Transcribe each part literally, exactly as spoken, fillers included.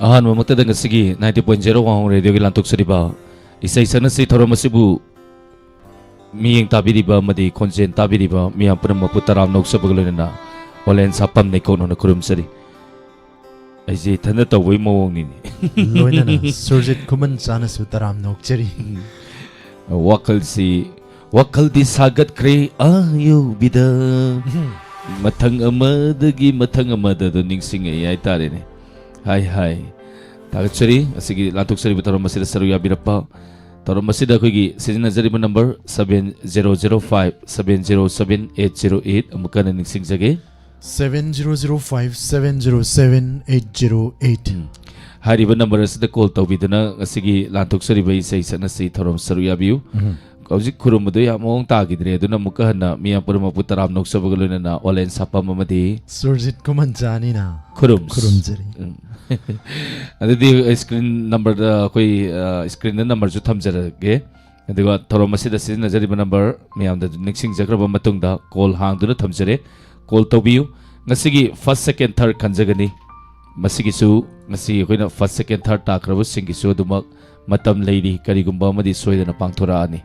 ꯑꯍꯥꯟꯕꯃꯛꯇꯗ ꯉꯁꯤꯒꯤ ninety point zero ꯋꯥꯍꯣꯡ ꯔꯦꯗꯤꯑꯣꯒꯤ ꯂꯥꯟꯊꯣꯛꯆꯔꯤꯕ ꯏꯁꯩ ꯁꯛꯅꯁꯤ ꯊꯧꯔꯝ ꯑꯁꯤꯕꯨ ꯃꯤꯠꯌꯦꯡ ꯇꯥꯕꯤꯔꯤꯕ ꯑꯃꯗꯤ ꯈꯣꯟꯖꯦꯜ ꯇꯥꯕꯤꯔꯤꯕ ꯃꯤꯌꯥꯝ ꯄꯨꯝꯅꯃꯛꯄꯨ ꯇꯔꯥꯝꯅ ꯑꯣꯛꯆꯕꯒ ꯂꯣꯏꯅꯅ ꯑꯣꯂꯦꯟ ꯁꯥꯄꯝ ꯅꯩꯀꯣꯛꯅꯅ ꯈꯨꯔꯨꯝꯖꯔꯤ꯫ ꯑꯩꯁꯦ ꯏꯊꯟꯗ ꯇꯧꯕꯒꯤ ꯃꯑꯣꯡꯅꯤꯅꯦ꯫ ꯂꯣꯏꯅꯅ ꯁꯨꯔꯖꯤꯠ ꯈꯨꯃꯟꯆꯥꯅꯁꯨ ꯇꯔꯥꯝꯅ ꯑꯣꯛꯆꯔꯤ꯫ ꯋꯥꯈꯜꯁꯤ, ꯋꯥꯈꯜꯗꯤ ꯁꯥꯒꯠꯈ꯭ꯔꯦ ꯑꯌꯨꯕꯤꯗ꯫ ꯃꯊꯪ ꯑꯃꯗꯒꯤ ꯃꯊꯪ ꯑꯃꯗ ꯑꯗꯨ ꯅꯤꯡꯁꯤꯡꯉꯛꯏ ꯍꯥꯏꯇꯥꯔꯦꯅꯦ꯫ ꯍꯥꯏ ꯍꯥꯏ꯫ ꯊꯥꯒꯠꯆꯔꯤ꯫ ꯑꯁꯤꯒꯤ ꯂꯥꯟꯊꯣꯛꯆꯔꯤꯕ ꯊꯧꯔꯝ ꯑꯁꯤꯗ ꯁꯔꯨꯛ ꯌꯥꯕꯤꯔꯛꯄ꯫ ꯊꯧꯔꯝ ꯑꯁꯤꯗ ꯑꯩꯈꯣꯏꯒꯤ ꯁꯤꯖꯤꯟꯅꯖꯔꯤꯕ number seven zero zero five seven zero seven eight zero eight, ꯑꯃꯨꯛꯀ ꯍꯟꯅ ꯅꯤꯡꯁꯤꯡꯖꯒꯦ꯫ Seven zero zero five seven zero seven eight zero eight꯫ ꯎꯝ꯫ ꯍꯥꯏꯔꯤꯕ ꯅꯝꯕꯔ ꯑꯁꯤꯗ ꯀꯣꯜ ꯇꯧꯕꯤꯗꯨꯅ ꯉꯁꯤꯒꯤ ꯂꯥꯟꯊꯣꯛꯆꯔꯤꯕ ꯏꯁꯩ ꯁꯛꯅꯁꯤ ꯊꯧꯔꯝ ꯁꯔꯨꯛ ꯌꯥꯕꯤꯌꯨ꯫ ꯎꯝ꯫ ꯍꯧꯖꯤꯛ ꯈꯨꯔꯨꯝꯕꯗꯨ ꯌꯥꯝ ꯃꯑꯣꯡ ꯇꯥꯈꯤꯗ꯭ꯔꯦ, ꯑꯗꯨꯅ ꯑꯃꯨꯛꯀ ꯍꯟꯅ ꯃꯤꯌꯥꯝ ꯄꯨꯝꯅꯃꯛꯄꯨ ꯇꯔꯥꯝꯅ ꯑꯣꯛꯆꯕꯒ ꯂꯣꯏꯅꯅ ꯑꯣꯂꯦꯟ ꯁꯥꯄꯝ ꯑꯃꯗꯤ ꯁꯨꯔꯖꯤꯠ ꯈꯨꯃꯟꯆꯥꯅꯤꯅ ꯈꯨꯔꯨꯝꯁ-, ꯈꯨꯔꯨꯝꯖꯔꯤ꯫ ꯎꯝ꯫ ꯑꯗꯨꯗꯤ ꯁ꯭ꯀ꯭ꯔꯤꯟ ꯅꯝꯕꯔꯗ ꯑꯩꯈꯣꯏ, ꯑ, ꯁ꯭ꯀ꯭ꯔꯤꯟꯗ ꯅꯝꯕꯔꯁꯨ ꯊꯝꯖꯔꯒꯦ꯫ ꯑꯗꯨꯒ ꯊꯧꯔꯝ ꯑꯁꯤꯗ ꯁꯤꯖꯤꯟꯅꯖꯔꯤꯕ ꯅꯝꯕꯔ ꯃꯌꯥꯝꯗ ꯅꯤꯡꯁꯤꯡꯖꯈ꯭ꯔꯕ ꯃꯇꯨꯡꯗ ꯀꯣꯜ ꯍꯥꯡꯗꯨꯅ ꯊꯝꯖꯔꯦ꯫ ꯀꯣꯜ ꯇꯧꯕꯤꯌꯨ꯫ ꯉꯁꯤꯒꯤ first, second, third ꯈꯟꯖꯒꯅꯤ꯫ ꯃꯁꯤꯒꯤꯁꯨ ꯉꯁꯤ ꯑꯩꯈꯣꯏꯅ first, second, third ꯇꯥꯈ꯭ꯔꯕꯁꯤꯡꯒꯤꯁꯨ ꯑꯗꯨꯃꯛ ꯃꯇꯝ ꯂꯩꯔꯤ, ꯀꯔꯤꯒꯨꯝꯕ ꯑꯃꯗꯤ ꯁꯣꯏꯗꯅ ꯄꯥꯡꯊꯣꯔꯛꯑꯅꯤ꯫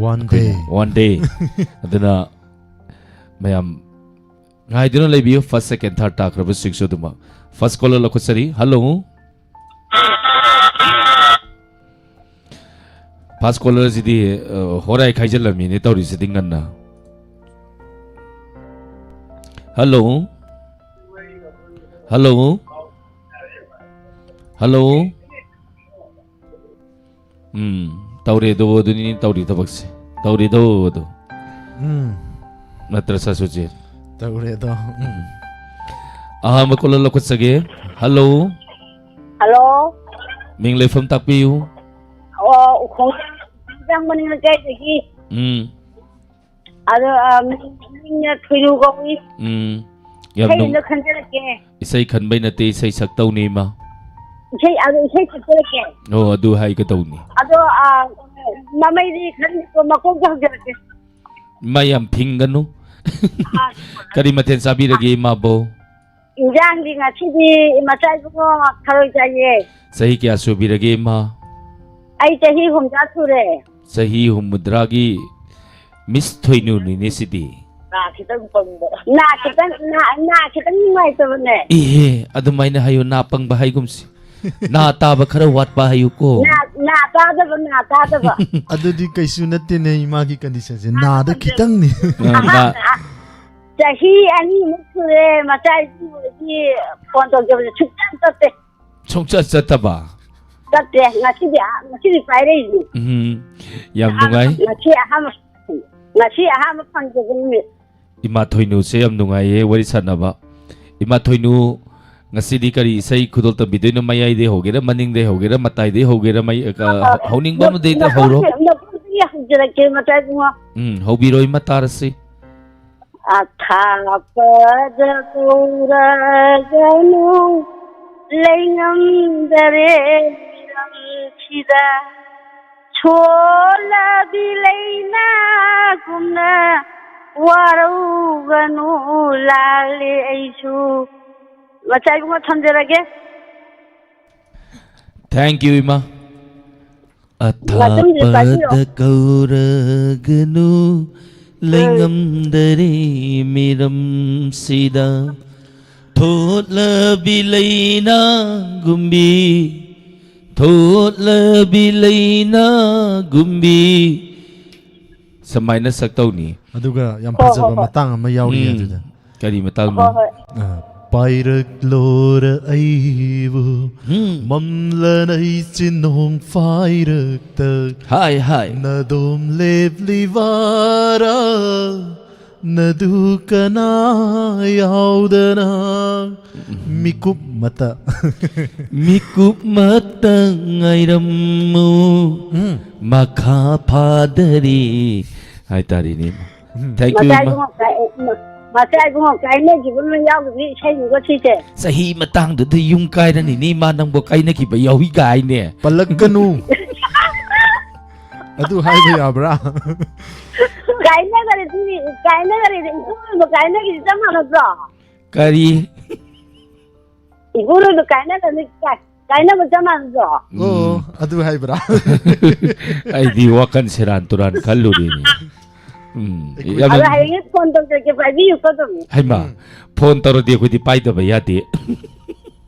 One ꯑꯩꯈꯣꯏꯅ day꯫ One day꯫ ꯑꯗꯨꯅ ꯃꯌꯥꯝ ꯉꯥꯏꯗꯨꯅ ꯂꯩꯕꯤꯌꯨ, first, second, third ꯇꯥꯈ꯭ꯔꯕꯁꯤꯡꯁꯨ ꯑꯗꯨꯃꯛ꯫ First caller ꯂꯧꯈꯠꯆꯔꯤ꯫ Hello꯫ First caller ꯁꯤꯗꯤ, ꯑ, ꯍꯣꯔꯥꯏ ꯈꯥꯏꯖꯤꯜꯂꯝꯃꯤꯅꯦ ꯇꯧꯔꯤꯁꯤꯗꯤ ꯉꯟꯅ꯫ Hello꯫ Hello꯫ Hello꯫ ꯎꯝ, ꯇꯧꯔꯦꯗꯣ ꯑꯗꯨꯅꯤ ꯇꯧꯔꯤ ꯊꯕꯛꯁꯦ꯫ ꯇꯧꯔꯦꯗꯣ ꯑꯗꯣ꯫ ꯎꯝ꯫ ꯅꯠꯇ꯭ꯔ ꯁꯥꯁꯨꯁꯦ? ꯇꯧꯔꯦꯗꯣ꯫ ꯎꯝ꯫ ꯑꯍꯥꯟꯕ caller ꯂꯧꯈꯠꯆꯒꯦ꯫ Hello꯫ Hello꯫ ꯃꯤꯡ ꯂꯩꯐꯝ ꯇꯥꯛꯄꯤꯌꯨ꯫ ꯑꯣ, ꯎꯈꯣꯡ ꯆꯪꯕꯅꯤ ꯂꯩꯀꯥꯏꯗꯒꯤ꯫ ꯎꯝ꯫ ꯑꯗꯣ, ꯑ, ꯃꯤꯡ, ꯃꯤꯡꯅ ꯊꯣꯏꯔꯨ ꯀꯧꯏ꯫ ꯎꯝ꯫ ꯌꯥꯝ ꯏꯁꯩ ꯅꯨꯡ-, ꯑꯝꯇ ꯈꯟꯖꯔꯛꯀꯦ꯫ ꯏꯁꯩ ꯈꯟꯕꯩ ꯅꯠꯇꯦ, ꯏꯁꯩ ꯁꯛꯇꯧꯅꯤ, ꯏꯃꯥ꯫ ꯏꯁꯩ, ꯑꯗꯣ ꯏꯁꯩ ꯁꯛꯆꯔꯛꯀꯦ꯫ ꯑꯣ, ꯑꯗꯨ ꯍꯥꯏꯒꯗꯧꯅꯤ꯫ ꯑꯗꯣ, ꯑ, ꯃꯃꯩꯗꯤ ꯈꯟ-, ꯃꯀꯣꯛꯇ ꯍꯧꯖꯔꯛꯀꯦ꯫ ꯏꯃꯥ, ꯌꯥꯝ ꯐꯤꯡꯒꯅꯨ꯫ ꯑ꯫ ꯀꯔꯤ ꯃꯊꯦꯜ ꯆꯥꯕꯤꯔꯒꯦ, ꯏꯃꯥꯕꯣ? ꯏꯟꯖꯥꯡꯗꯤ ꯉꯁꯤꯗꯤ ꯃꯆꯥ ꯏꯕꯨꯡꯉꯣ ꯊꯔꯣꯏ ꯆꯥꯏꯌꯦ꯫ ꯆꯍꯤ ꯀꯌꯥ ꯁꯨꯕꯤꯔꯒꯦ, ꯏꯃꯥ? ꯑꯩ ꯆꯍꯤ ꯍꯨꯝꯗ꯭ꯔꯥ ꯁꯨꯔꯦ꯫ ꯆꯍꯤ ꯍꯨꯝꯐꯨꯇꯔꯥꯒꯤ ꯃꯤꯁ ꯊꯣꯏꯅꯨꯅꯤꯅꯦ ꯁꯤꯗꯤ꯫ ꯅꯥ ꯈꯤꯇꯪ ꯄꯪꯕ꯫ ꯅꯥ ꯈꯤꯇꯪ, ꯅꯥ, ꯅꯥ ꯈꯤꯇꯪ ꯅꯨꯡꯉꯥꯏꯇꯕꯅꯦ꯫ ꯏꯍꯦ, ꯑꯗꯨꯃꯥꯏꯅ ꯍꯥꯏꯌꯨ, ꯅꯥ ꯄꯪꯕ ꯍꯥꯏꯒꯨꯝꯁꯤ꯫ ꯅꯥ ꯇꯥꯕ ꯈꯔ ꯋꯥꯠꯄ ꯍꯥꯏꯌꯨꯀꯣ꯫ ꯅꯥ, ꯅꯥ ꯇꯥꯗꯕ, ꯅꯥ ꯇꯥꯗꯕ꯫ ꯑꯗꯨꯗꯤ ꯀꯩꯁꯨ ꯅꯠꯇꯦꯅꯦ, ꯏꯃꯥꯒꯤ ꯀꯟꯗꯤꯁꯟꯁꯦ ꯅꯥꯗ ꯈꯤꯇꯪꯅꯤ꯫ ꯑ, ꯅꯥ- ꯆꯍꯤ ꯑꯅꯤꯃꯨꯛ ꯁꯨꯔꯦ, ꯃꯆꯥ ꯏꯁꯨꯒꯤ ꯐꯣꯟ ꯇꯧꯖꯕꯁꯦ ꯁꯨꯡꯆꯠ ꯆꯠꯇꯦ꯫ ꯁꯨꯡꯆꯠ ꯆꯠꯇꯕ? ꯆꯠꯇꯦ꯫ ꯉꯁꯤꯗꯤ ꯑꯍ-, ꯉꯁꯤꯗꯤ ꯄꯥꯏꯔꯛꯏꯁꯤꯅꯤ꯫ ꯎꯝ, ꯌꯥꯝ ꯅꯨꯡꯉꯥꯏ꯫ ꯉꯁꯤ ꯑꯍꯥꯟꯕ, ꯉꯁꯤ ꯑꯍꯥꯟꯕ ꯐꯪꯖꯕ ꯅꯨꯃꯤꯠ꯫ ꯏꯃꯥ ꯊꯣꯏꯅꯨꯁꯦ ꯌꯥꯝ ꯅꯨꯡꯉꯥꯏꯌꯦ ꯋꯥꯔꯤ ꯁꯥꯟꯅꯕ꯫ ꯏꯃꯥ ꯊꯣꯏꯅꯨ, ꯉꯁꯤꯗꯤ ꯀꯔꯤ ꯏꯁꯩ ꯈꯨꯗꯣꯜ ꯇꯝꯕꯤꯗꯣꯏꯅꯣ? ꯃꯌꯥꯏꯗꯩ ꯍꯧꯒꯦꯔꯥ, ꯃꯅꯤꯡꯗꯩ ꯍꯧꯒꯦꯔꯥ, ꯃꯇꯥꯏꯗꯩ ꯍꯧꯒꯦꯔꯥ, ꯃꯩ-, ꯑ, ꯍꯧꯅꯤꯡꯕ ꯑꯃꯗꯩꯗ ꯍꯧꯔꯣ꯫ ꯃꯐꯝꯁꯦ, ꯃꯐꯝꯁꯦ ꯍꯧꯖꯔꯛꯀꯦ, ꯃꯆꯥ ꯏꯕꯨꯡꯉꯣ꯫ ꯎꯝ, ꯍꯧꯕꯤꯔꯣ, ꯏꯃꯥ, ꯇꯥꯔꯁꯤ꯫ ꯑꯊꯥꯞꯄꯗ ꯀꯧꯔꯒꯅꯨ, ꯂꯩꯉꯝꯗꯔꯦ ꯂꯝꯁꯤꯗ꯫ ꯁꯣꯜꯂꯕꯤ ꯂꯩꯅꯥꯒꯨꯝꯅ ꯋꯥꯔꯧꯒꯅꯨ, ꯂꯥꯜꯂꯦ ꯑꯩꯁꯨ꯫ ꯃꯆꯥ ꯏꯕꯨꯡꯉꯣ, ꯊꯝꯖꯔꯒꯦ꯫ Thank you, ꯏꯃꯥ꯫ ꯃꯇꯨꯡꯗꯁꯨ ꯄꯥꯏꯕꯤꯔꯣ꯫ ꯑꯊꯥꯞꯄꯗ ꯀꯧꯔꯒꯅꯨ, ꯎꯝ꯫ ꯂꯩꯉꯝꯗꯔꯦ ꯃꯤꯔꯝꯁꯤꯗ꯫ ꯊꯣꯠꯂꯕꯤ ꯂꯩꯅꯥꯒꯨꯝꯕꯤ, ꯊꯣꯠꯂꯕꯤ ꯂꯩꯅꯥꯒꯨꯝꯕꯤ꯫ ꯁꯨꯃꯥꯏꯅ ꯁꯛꯇꯧꯅꯤ꯫ ꯑꯗꯨꯒ ꯌꯥꯝ ꯍꯣ, ꯍꯣ, ꯐꯖꯕ ꯍꯣ꯫ ꯃꯇꯥꯡ ꯑꯃ ꯌꯥꯎꯔꯤ ꯎꯝ꯫ ꯑꯗꯨꯗ꯫ ꯀꯔꯤ ꯃꯇꯥꯡꯅꯣ? ꯍꯣ, ꯍꯣꯏ꯫ ꯑ, ꯄꯥꯏꯔꯛꯂꯣꯔ ꯑꯩꯕꯨ ꯎꯝ꯫ ꯃꯝꯂꯅꯩ ꯆꯤꯟꯅꯣꯡ ꯐꯥꯏꯔꯛꯇ ꯍꯥꯏ, ꯍꯥꯏ꯫ ꯅꯗꯣꯝ ꯂꯦꯞꯂꯤꯕꯔꯥ? ꯅꯗꯨ ꯀꯅꯥ ꯌꯥꯎꯗꯅ ꯃꯤꯀꯨꯞ ꯃꯇ꯫ ꯃꯤꯀꯨꯞ ꯃꯇ ꯉꯥꯏꯔꯝꯃꯨ, ꯎꯝ꯫ ꯃꯈꯥ ꯐꯥꯗꯔꯤ ꯍꯥꯏꯇꯥꯔꯦꯅꯦ꯫ ꯎꯝ꯫ Thank you, ꯃꯆꯥ ꯏꯃꯥ꯫ ꯏꯕꯨꯡꯉꯣ ꯀꯥꯏ-, ꯃ-, ꯃꯆꯥ ꯏꯕꯨꯡꯉꯣ ꯀꯥꯏꯅꯈꯤꯕ ꯑꯃ ꯌꯥꯎꯈꯤꯕꯅꯤ ꯏꯁꯩꯗꯨꯒ ꯁꯤꯁꯦ꯫ ꯆꯍꯤ ꯃꯇꯥꯡꯗꯨꯗ ꯌꯨꯝ ꯀꯥꯏꯔꯅꯤꯅꯦ ꯏꯃꯥ, ꯅꯪꯕꯨ ꯀꯥꯏꯅꯈꯤꯕ ꯌꯥꯎꯏ ꯀꯥꯏꯅꯦ꯫ ꯄꯜꯂꯛꯀꯅꯨ꯫ ꯑꯗꯨ ꯍꯥꯏꯕ ꯌꯥꯕ꯭ꯔꯥ? ꯀꯥꯏꯅꯈ꯭ꯔꯗꯤ, ꯀꯥꯏꯅꯈ꯭ꯔꯗꯤ ꯏꯕꯨꯡꯉꯣ ꯀꯥꯏꯅꯈꯤꯕ ꯆꯞ ꯃꯥꯟꯅꯗ꯭ꯔꯣ? ꯀꯔꯤ? ꯏꯄꯨꯔꯣꯏꯕ ꯀꯥꯏꯅꯗꯕꯅꯤ ꯀꯥꯏ-, ꯀꯥꯏꯅꯕ ꯆꯞ ꯃꯥꯟꯅꯗ꯭ꯔꯣ? ꯑꯣ, ꯎꯝ꯫ ꯑꯗꯨ ꯍꯥꯏꯕ꯭ꯔꯥ? ꯑꯩꯗꯤ ꯋꯥꯈꯜ ꯁꯦꯔꯥꯟ ꯇꯨꯔꯥꯟ ꯈꯜꯂꯨꯔꯤꯅꯦ꯫ ꯎꯝ꯫ ꯑꯩꯈꯣꯏ ꯌꯥꯝ ꯑꯗꯣ ꯍꯌꯦꯡ ꯐꯣꯟ ꯇꯧꯖꯔꯛꯀꯦ, ꯄꯥꯏꯕꯤꯌꯨꯀꯣ ꯑꯗꯨꯝ꯫ ꯍꯩꯃ, ꯎꯝ꯫ ꯐꯣꯟ ꯇꯧꯔꯗꯤ ꯑꯩꯈꯣꯏꯗꯤ ꯄꯥꯏꯗꯕ ꯌꯥꯗꯦ꯫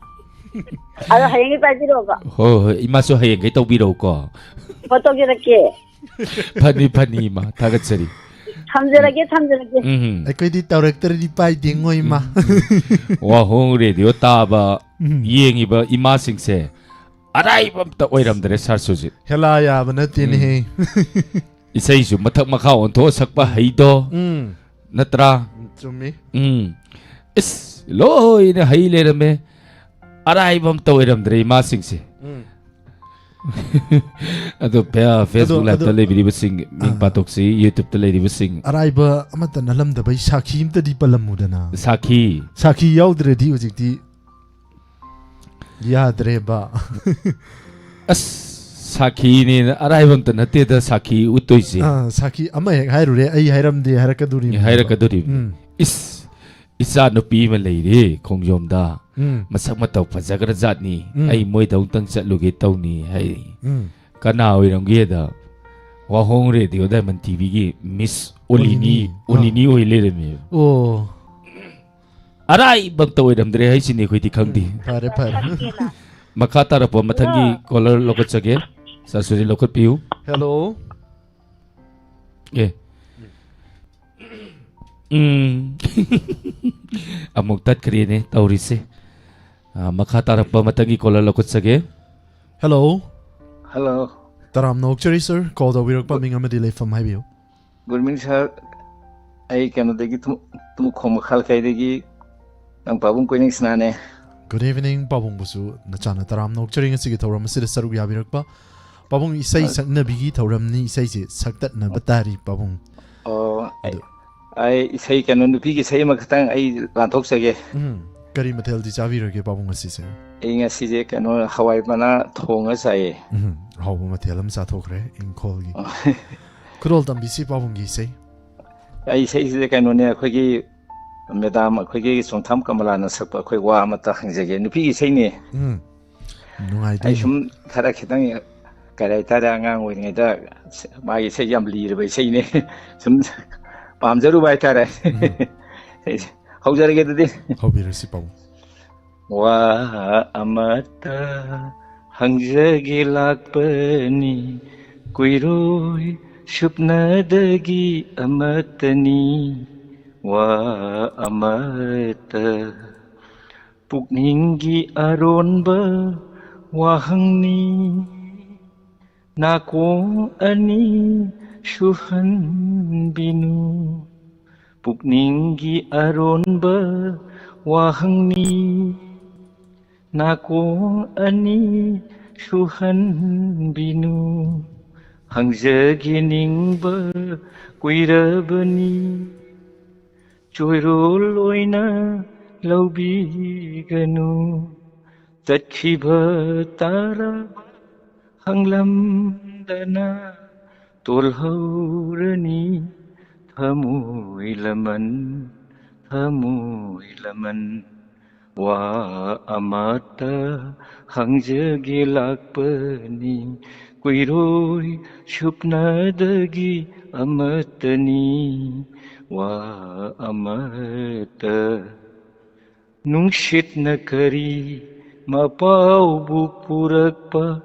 ꯑꯗꯣ ꯍꯌꯦꯡꯗꯤ ꯄꯥꯏꯕꯤꯔꯛꯑꯣꯀꯣ꯫ ꯍꯣꯏ, ꯍꯣꯏ, ꯏꯃꯥꯁꯨ ꯍꯌꯦꯡꯈꯩ ꯇꯧꯕꯤꯔꯛꯎꯀꯣ꯫ ꯍꯣꯏ, ꯇꯧꯖꯔꯛꯀꯦ꯫ ꯐꯅꯤ, ꯐꯅꯤ, ꯏꯃꯥ, ꯊꯥꯒꯠꯆꯔꯤ꯫ ꯊꯝꯖꯔꯒꯦ, ꯊꯝꯖꯔꯒꯦ꯫ ꯎꯝ꯫ ꯑꯩꯈꯣꯏꯗꯤ ꯇꯧꯔꯛꯇ꯭ꯔꯗꯤ ꯄꯥꯏꯗꯦ, ꯉꯣ, ꯏꯃꯥ꯫ ꯎꯝ꯫ ꯋꯥꯍꯣꯡ ꯔꯦꯗꯤꯑꯣ ꯇꯥꯕ, ꯎꯝ꯫ ꯌꯦꯡꯉꯤꯕ ꯏꯃꯥꯁꯤꯡꯁꯦ ꯑꯔꯥꯏꯕ ꯑꯝꯇ ꯑꯣꯏꯔꯝꯗ꯭ꯔꯦ, ꯁꯥꯔ ꯁꯨꯖꯤꯠ꯫ ꯍꯦꯂꯥ ꯌꯥꯕ ꯅꯠꯇꯦꯅꯦꯍꯦ꯫ ꯎꯝ꯫ ꯏꯁꯩꯁꯨ ꯃꯊꯛ ꯃꯈꯥ ꯑꯣꯟꯊꯣꯛꯑ ꯁꯛꯄ ꯍꯩꯗꯣ꯫ ꯎꯝ꯫ ꯅꯠꯇ꯭ꯔꯥ? ꯎꯝ, ꯆꯨꯝꯃꯤ꯫ ꯎꯝ꯫ ꯏꯁ, ꯂꯣꯏꯅ ꯍꯩ ꯂꯩꯔꯝꯃꯦ꯫ ꯑꯔꯥꯏꯕ ꯑꯝꯇ ꯑꯣꯏꯔꯝꯗ꯭ꯔꯦ ꯏꯃꯥꯁꯤꯡꯁꯦ꯫ ꯎꯝ꯫ ꯑꯗꯣ ꯐꯦ-, ꯑꯗꯣ, Facebook Live-ꯇ ꯑꯗꯣ, ꯂꯩꯕꯤꯔꯤꯕꯁꯤꯡ, ꯃꯤꯡ ꯑꯥ꯫ ꯄꯥꯊꯣꯛꯁꯤ, YouTube-ꯇ ꯂꯩꯔꯤꯕꯁꯤꯡ꯫ ꯑꯔꯥꯏꯕ ꯑꯃꯠꯇ ꯅꯠꯂꯝꯗꯕꯩ ꯁꯥꯈꯤ ꯑꯝꯇꯗꯤ ꯄꯜꯂꯝꯃꯨꯗꯅ꯫ ꯁꯥꯈꯤ꯫ ꯁꯥꯈꯤ ꯌꯥꯎꯗ꯭ꯔꯗꯤ ꯍꯧꯖꯤꯛꯇꯤ ꯌꯥꯗ꯭ꯔꯦꯕ꯫ ꯑꯁ, ꯁꯥꯈꯤꯅꯦꯅ ꯑꯔꯥꯏꯕ ꯑꯝꯇ ꯅꯠꯇꯦꯗ ꯁꯥꯈꯤ ꯎꯠꯇꯣꯏꯁꯦ꯫ ꯑꯥ, ꯁꯥꯈꯤ ꯑꯃ ꯍꯦꯛ ꯍꯥꯏꯔꯨꯔꯦ, "ꯑꯩ ꯍꯥꯏꯔꯝꯗꯦ" ꯍꯥꯏꯔꯛꯀꯗꯣꯔꯤꯕꯅꯦꯕ꯫ ꯍꯥꯏꯔꯛꯀꯗꯣꯔꯤꯕꯅꯤ꯫ ꯎꯝ꯫ ꯏꯁ, ꯏꯆꯥ ꯅꯨꯄꯤ ꯑꯃ ꯂꯩꯔꯦ ꯈꯣꯡꯖꯣꯝꯗ꯫ ꯎꯝ꯫ ꯃꯁꯛ ꯃꯇꯧ ꯐꯖꯈ꯭ꯔꯖꯥꯠꯅꯤ꯫ ꯎꯝ꯫ ꯑꯩ ꯃꯣꯏꯗ ꯑꯃꯨꯛꯇꯪ ꯆꯠꯂꯨꯒꯦ ꯇꯧꯅꯤ ꯍꯥꯏ꯫ ꯎꯝ꯫ ꯀꯅꯥ ꯑꯣꯏꯔꯝꯒꯦꯗ? ꯋꯥꯍꯣꯡ ꯔꯦꯗꯤꯑꯣ ꯗꯥꯏꯃꯟ ꯇꯤ ꯚꯤꯒꯤ ꯃꯤꯁ ꯑꯣꯂꯤꯅꯤ, ꯑꯣꯂꯤꯅꯤ꯫ ꯑꯥ꯫ ꯑꯣꯂꯤꯅꯤ ꯑꯣꯏ ꯂꯩꯔꯝꯃꯦꯕ꯫ ꯑꯣ꯫ ꯑꯔꯥꯏꯕ ꯑꯝꯇ ꯑꯣꯏꯔꯝꯗ꯭ꯔꯦ ꯍꯥꯏꯁꯤꯅꯤ ꯑꯩꯈꯣꯏꯗꯤ ꯈꯪꯗꯦ꯫ ꯎꯝ, ꯐꯔꯦ, ꯐꯔꯦ꯫ ꯃꯈꯥ ꯇꯥꯔꯛꯄ ꯃꯊꯪꯒꯤ ꯍꯜꯂꯣ꯫ ꯀꯣꯂꯔ ꯂꯧꯈꯠꯆꯒꯦ꯫ ꯁꯥꯔ ꯁꯨꯖꯤꯠ ꯂꯧꯈꯠꯄꯤꯌꯨ꯫ ꯍꯦꯜꯂꯣ꯫ ꯑꯦ꯫ ꯎꯝ꯫ ꯑꯃꯨꯛ ꯇꯠꯈ꯭ꯔꯦꯅꯦ ꯇꯧꯔꯤꯁꯦ꯫ ꯑ, ꯃꯈꯥ ꯇꯥꯔꯛꯄ ꯃꯊꯪꯒꯤ ꯀꯣꯂꯔ ꯂꯧꯈꯠꯆꯒꯦ꯫ ꯍꯦꯜꯂꯣ꯫ ꯍꯜꯂꯣ꯫ ꯇꯔꯥꯝꯅ ꯑꯣꯛꯆꯔꯤ ꯁꯥꯔ, ꯀꯣꯜ ꯇꯧꯕꯤꯔꯛꯄ ꯃꯤꯡ ꯑꯃꯗꯤ ꯂꯩꯐꯝ ꯍꯥꯏꯕꯤꯌꯨ꯫ ꯒꯨꯗ ꯃꯣꯔꯅꯤꯡ ꯁꯥꯔ, ꯑꯩ ꯀꯩꯅꯣꯗꯒꯤ ꯊꯨꯝ-, ꯇꯨꯃꯈꯣꯡ ꯃꯈꯥ ꯂꯩꯀꯥꯏꯗꯒꯤ ꯅꯪ ꯄꯥꯕꯨꯡ ꯀꯣꯏꯅꯤꯡꯁꯅꯥꯅꯦ꯫ ꯒꯨꯗ ꯏꯚꯤꯅꯤꯡ ꯄꯥꯕꯨꯡꯕꯨꯁꯨ ꯅꯆꯥꯅ ꯇꯔꯥꯝꯅ ꯑꯣꯛꯆꯔꯤ ꯉꯁꯤꯒꯤ ꯊꯧꯔꯝ ꯑꯁꯤꯗ ꯁꯔꯨꯛ ꯌꯥꯕꯤꯔꯛꯄ꯫ ꯄꯥꯕꯨꯡ ꯏꯁꯩ ꯑ-, ꯁꯛꯅꯕꯤꯒꯤ ꯊꯧꯔꯝꯅꯤ, ꯏꯁꯩꯁꯦ ꯁꯛꯇꯠꯅꯕ ꯇꯥꯔꯤ ꯄꯥꯕꯨꯡ꯫ ꯑꯣ, ꯑꯩ, ꯑꯗꯨ ꯑꯩ ꯏꯁꯩ ꯀꯩꯅꯣ ꯅꯨꯄꯤꯒꯤ ꯏꯁꯩ ꯑꯃꯈꯛꯇꯪ ꯑꯩ ꯂꯥꯟꯊꯣꯛꯆꯒꯦ꯫ ꯎꯝ, ꯀꯔꯤ ꯃꯊꯦꯜꯗꯤ ꯆꯥꯕꯤꯔꯒꯦ ꯄꯥꯕꯨꯡ ꯉꯁꯤꯁꯦ? ꯑꯩ ꯉꯁꯤꯁꯦ ꯀꯩꯅꯣ ꯍꯋꯥꯏ ꯃꯅꯥ ꯊꯣꯡꯉ ꯆꯥꯏꯌꯦ꯫ ꯎꯝ, ꯑꯍꯥꯎꯕ ꯃꯊꯦꯜ ꯑꯃ ꯆꯥꯊꯣꯛꯈ꯭ꯔꯦ ꯏꯪꯈꯣꯜꯒꯤ꯫ ꯑꯣ꯫ ꯈꯨꯗꯣꯜ ꯇꯝꯕꯤꯁꯤ ꯄꯥꯕꯨꯡꯒꯤ ꯏꯁꯩ꯫ ꯑꯩ ꯏꯁꯩꯁꯤꯗꯤ ꯀꯩꯅꯣꯅꯦ, ꯑꯩꯈꯣꯏꯒꯤ ꯃꯦꯗꯥꯝ ꯑꯩꯈꯣꯏꯒꯤ ꯆꯣꯡꯊꯥꯝ ꯀꯃꯂꯥꯅ ꯁꯛꯄ ꯑꯩꯈꯣꯏ ꯋꯥ ꯑꯃꯇ ꯍꯪꯖꯒꯦ꯫ ꯅꯨꯄꯤꯒꯤ ꯏꯁꯩꯅꯦ꯫ ꯎꯝ꯫ ꯑꯩ ꯅꯨꯡꯉꯥꯏꯗꯣꯏꯅꯤ꯫ ꯁꯨꯝ ꯈꯔ ꯈꯤꯇꯪ ꯀꯔꯤ ꯍꯥꯏꯇꯥꯔꯦ, ꯑꯉꯥꯡ ꯑꯣꯏꯔꯤꯉꯩꯗ ꯃꯥꯒꯤ ꯏꯁꯩ ꯌꯥꯝ ꯂꯤꯔꯕ ꯏꯁꯩꯅꯦ꯫ ꯁꯨꯝ ꯄꯥꯝꯖꯔꯨꯕ ꯍꯥꯏꯇꯥꯔꯦ꯫ ꯍꯧꯖꯔꯒꯦ ꯑꯗꯨꯗꯤ꯫ ꯍꯧꯕꯤꯔꯁꯤ ꯄꯥꯕꯨꯡ꯫ ꯋꯥ ꯑꯃꯇ ꯍꯪꯖꯒꯦ ꯂꯥꯛꯄꯅꯤ, ꯀꯨꯏꯔꯣꯏ ꯁꯨꯞꯅꯗꯒꯤ ꯑꯃꯇꯅꯤ꯫ ꯋꯥ ꯑꯃꯇ, ꯄꯨꯛꯅꯤꯡꯒꯤ ꯑꯔꯣꯟꯕ ꯋꯥꯍꯪꯅꯤ, ꯅꯥꯀꯣꯡ ꯑꯅꯤ ꯁꯨꯍꯟꯕꯤꯅꯨ꯫ ꯄꯨꯛꯅꯤꯡꯒꯤ ꯑꯔꯣꯟꯕ ꯋꯥꯍꯪꯅꯤ, ꯅꯥꯀꯣꯡ ꯑꯅꯤ ꯁꯨꯍꯟꯕꯤꯅꯨ꯫ ꯍꯪꯖꯒꯦ ꯅꯤꯡꯕ ꯀꯨꯏꯔꯕꯅꯤ, ꯆꯣꯏꯔꯣꯜ ꯑꯣꯏꯅ ꯂꯧꯕꯤꯒꯅꯨ꯫ ꯆꯠꯈꯤꯕ ꯇꯥꯔꯕ ꯍꯪꯂꯝꯗꯅ ꯇꯣꯜꯍꯧꯔꯅꯤ ꯊꯃꯣꯏ ꯂꯃꯟ, ꯊꯃꯣꯏ ꯂꯃꯟ꯫ ꯋꯥ ꯑꯃꯇ ꯍꯪꯖꯒꯦ ꯂꯥꯛꯄꯅꯤ, ꯀꯨꯏꯔꯣꯏ ꯁꯨꯞꯅꯗꯒꯤ ꯑꯃꯇꯅꯤ꯫ ꯋꯥ ꯑꯃꯇ, ꯅꯨꯡꯁꯤꯠꯅ ꯀꯔꯤ ꯃꯄꯥꯎꯕꯨ ꯄꯨꯔꯛꯄ,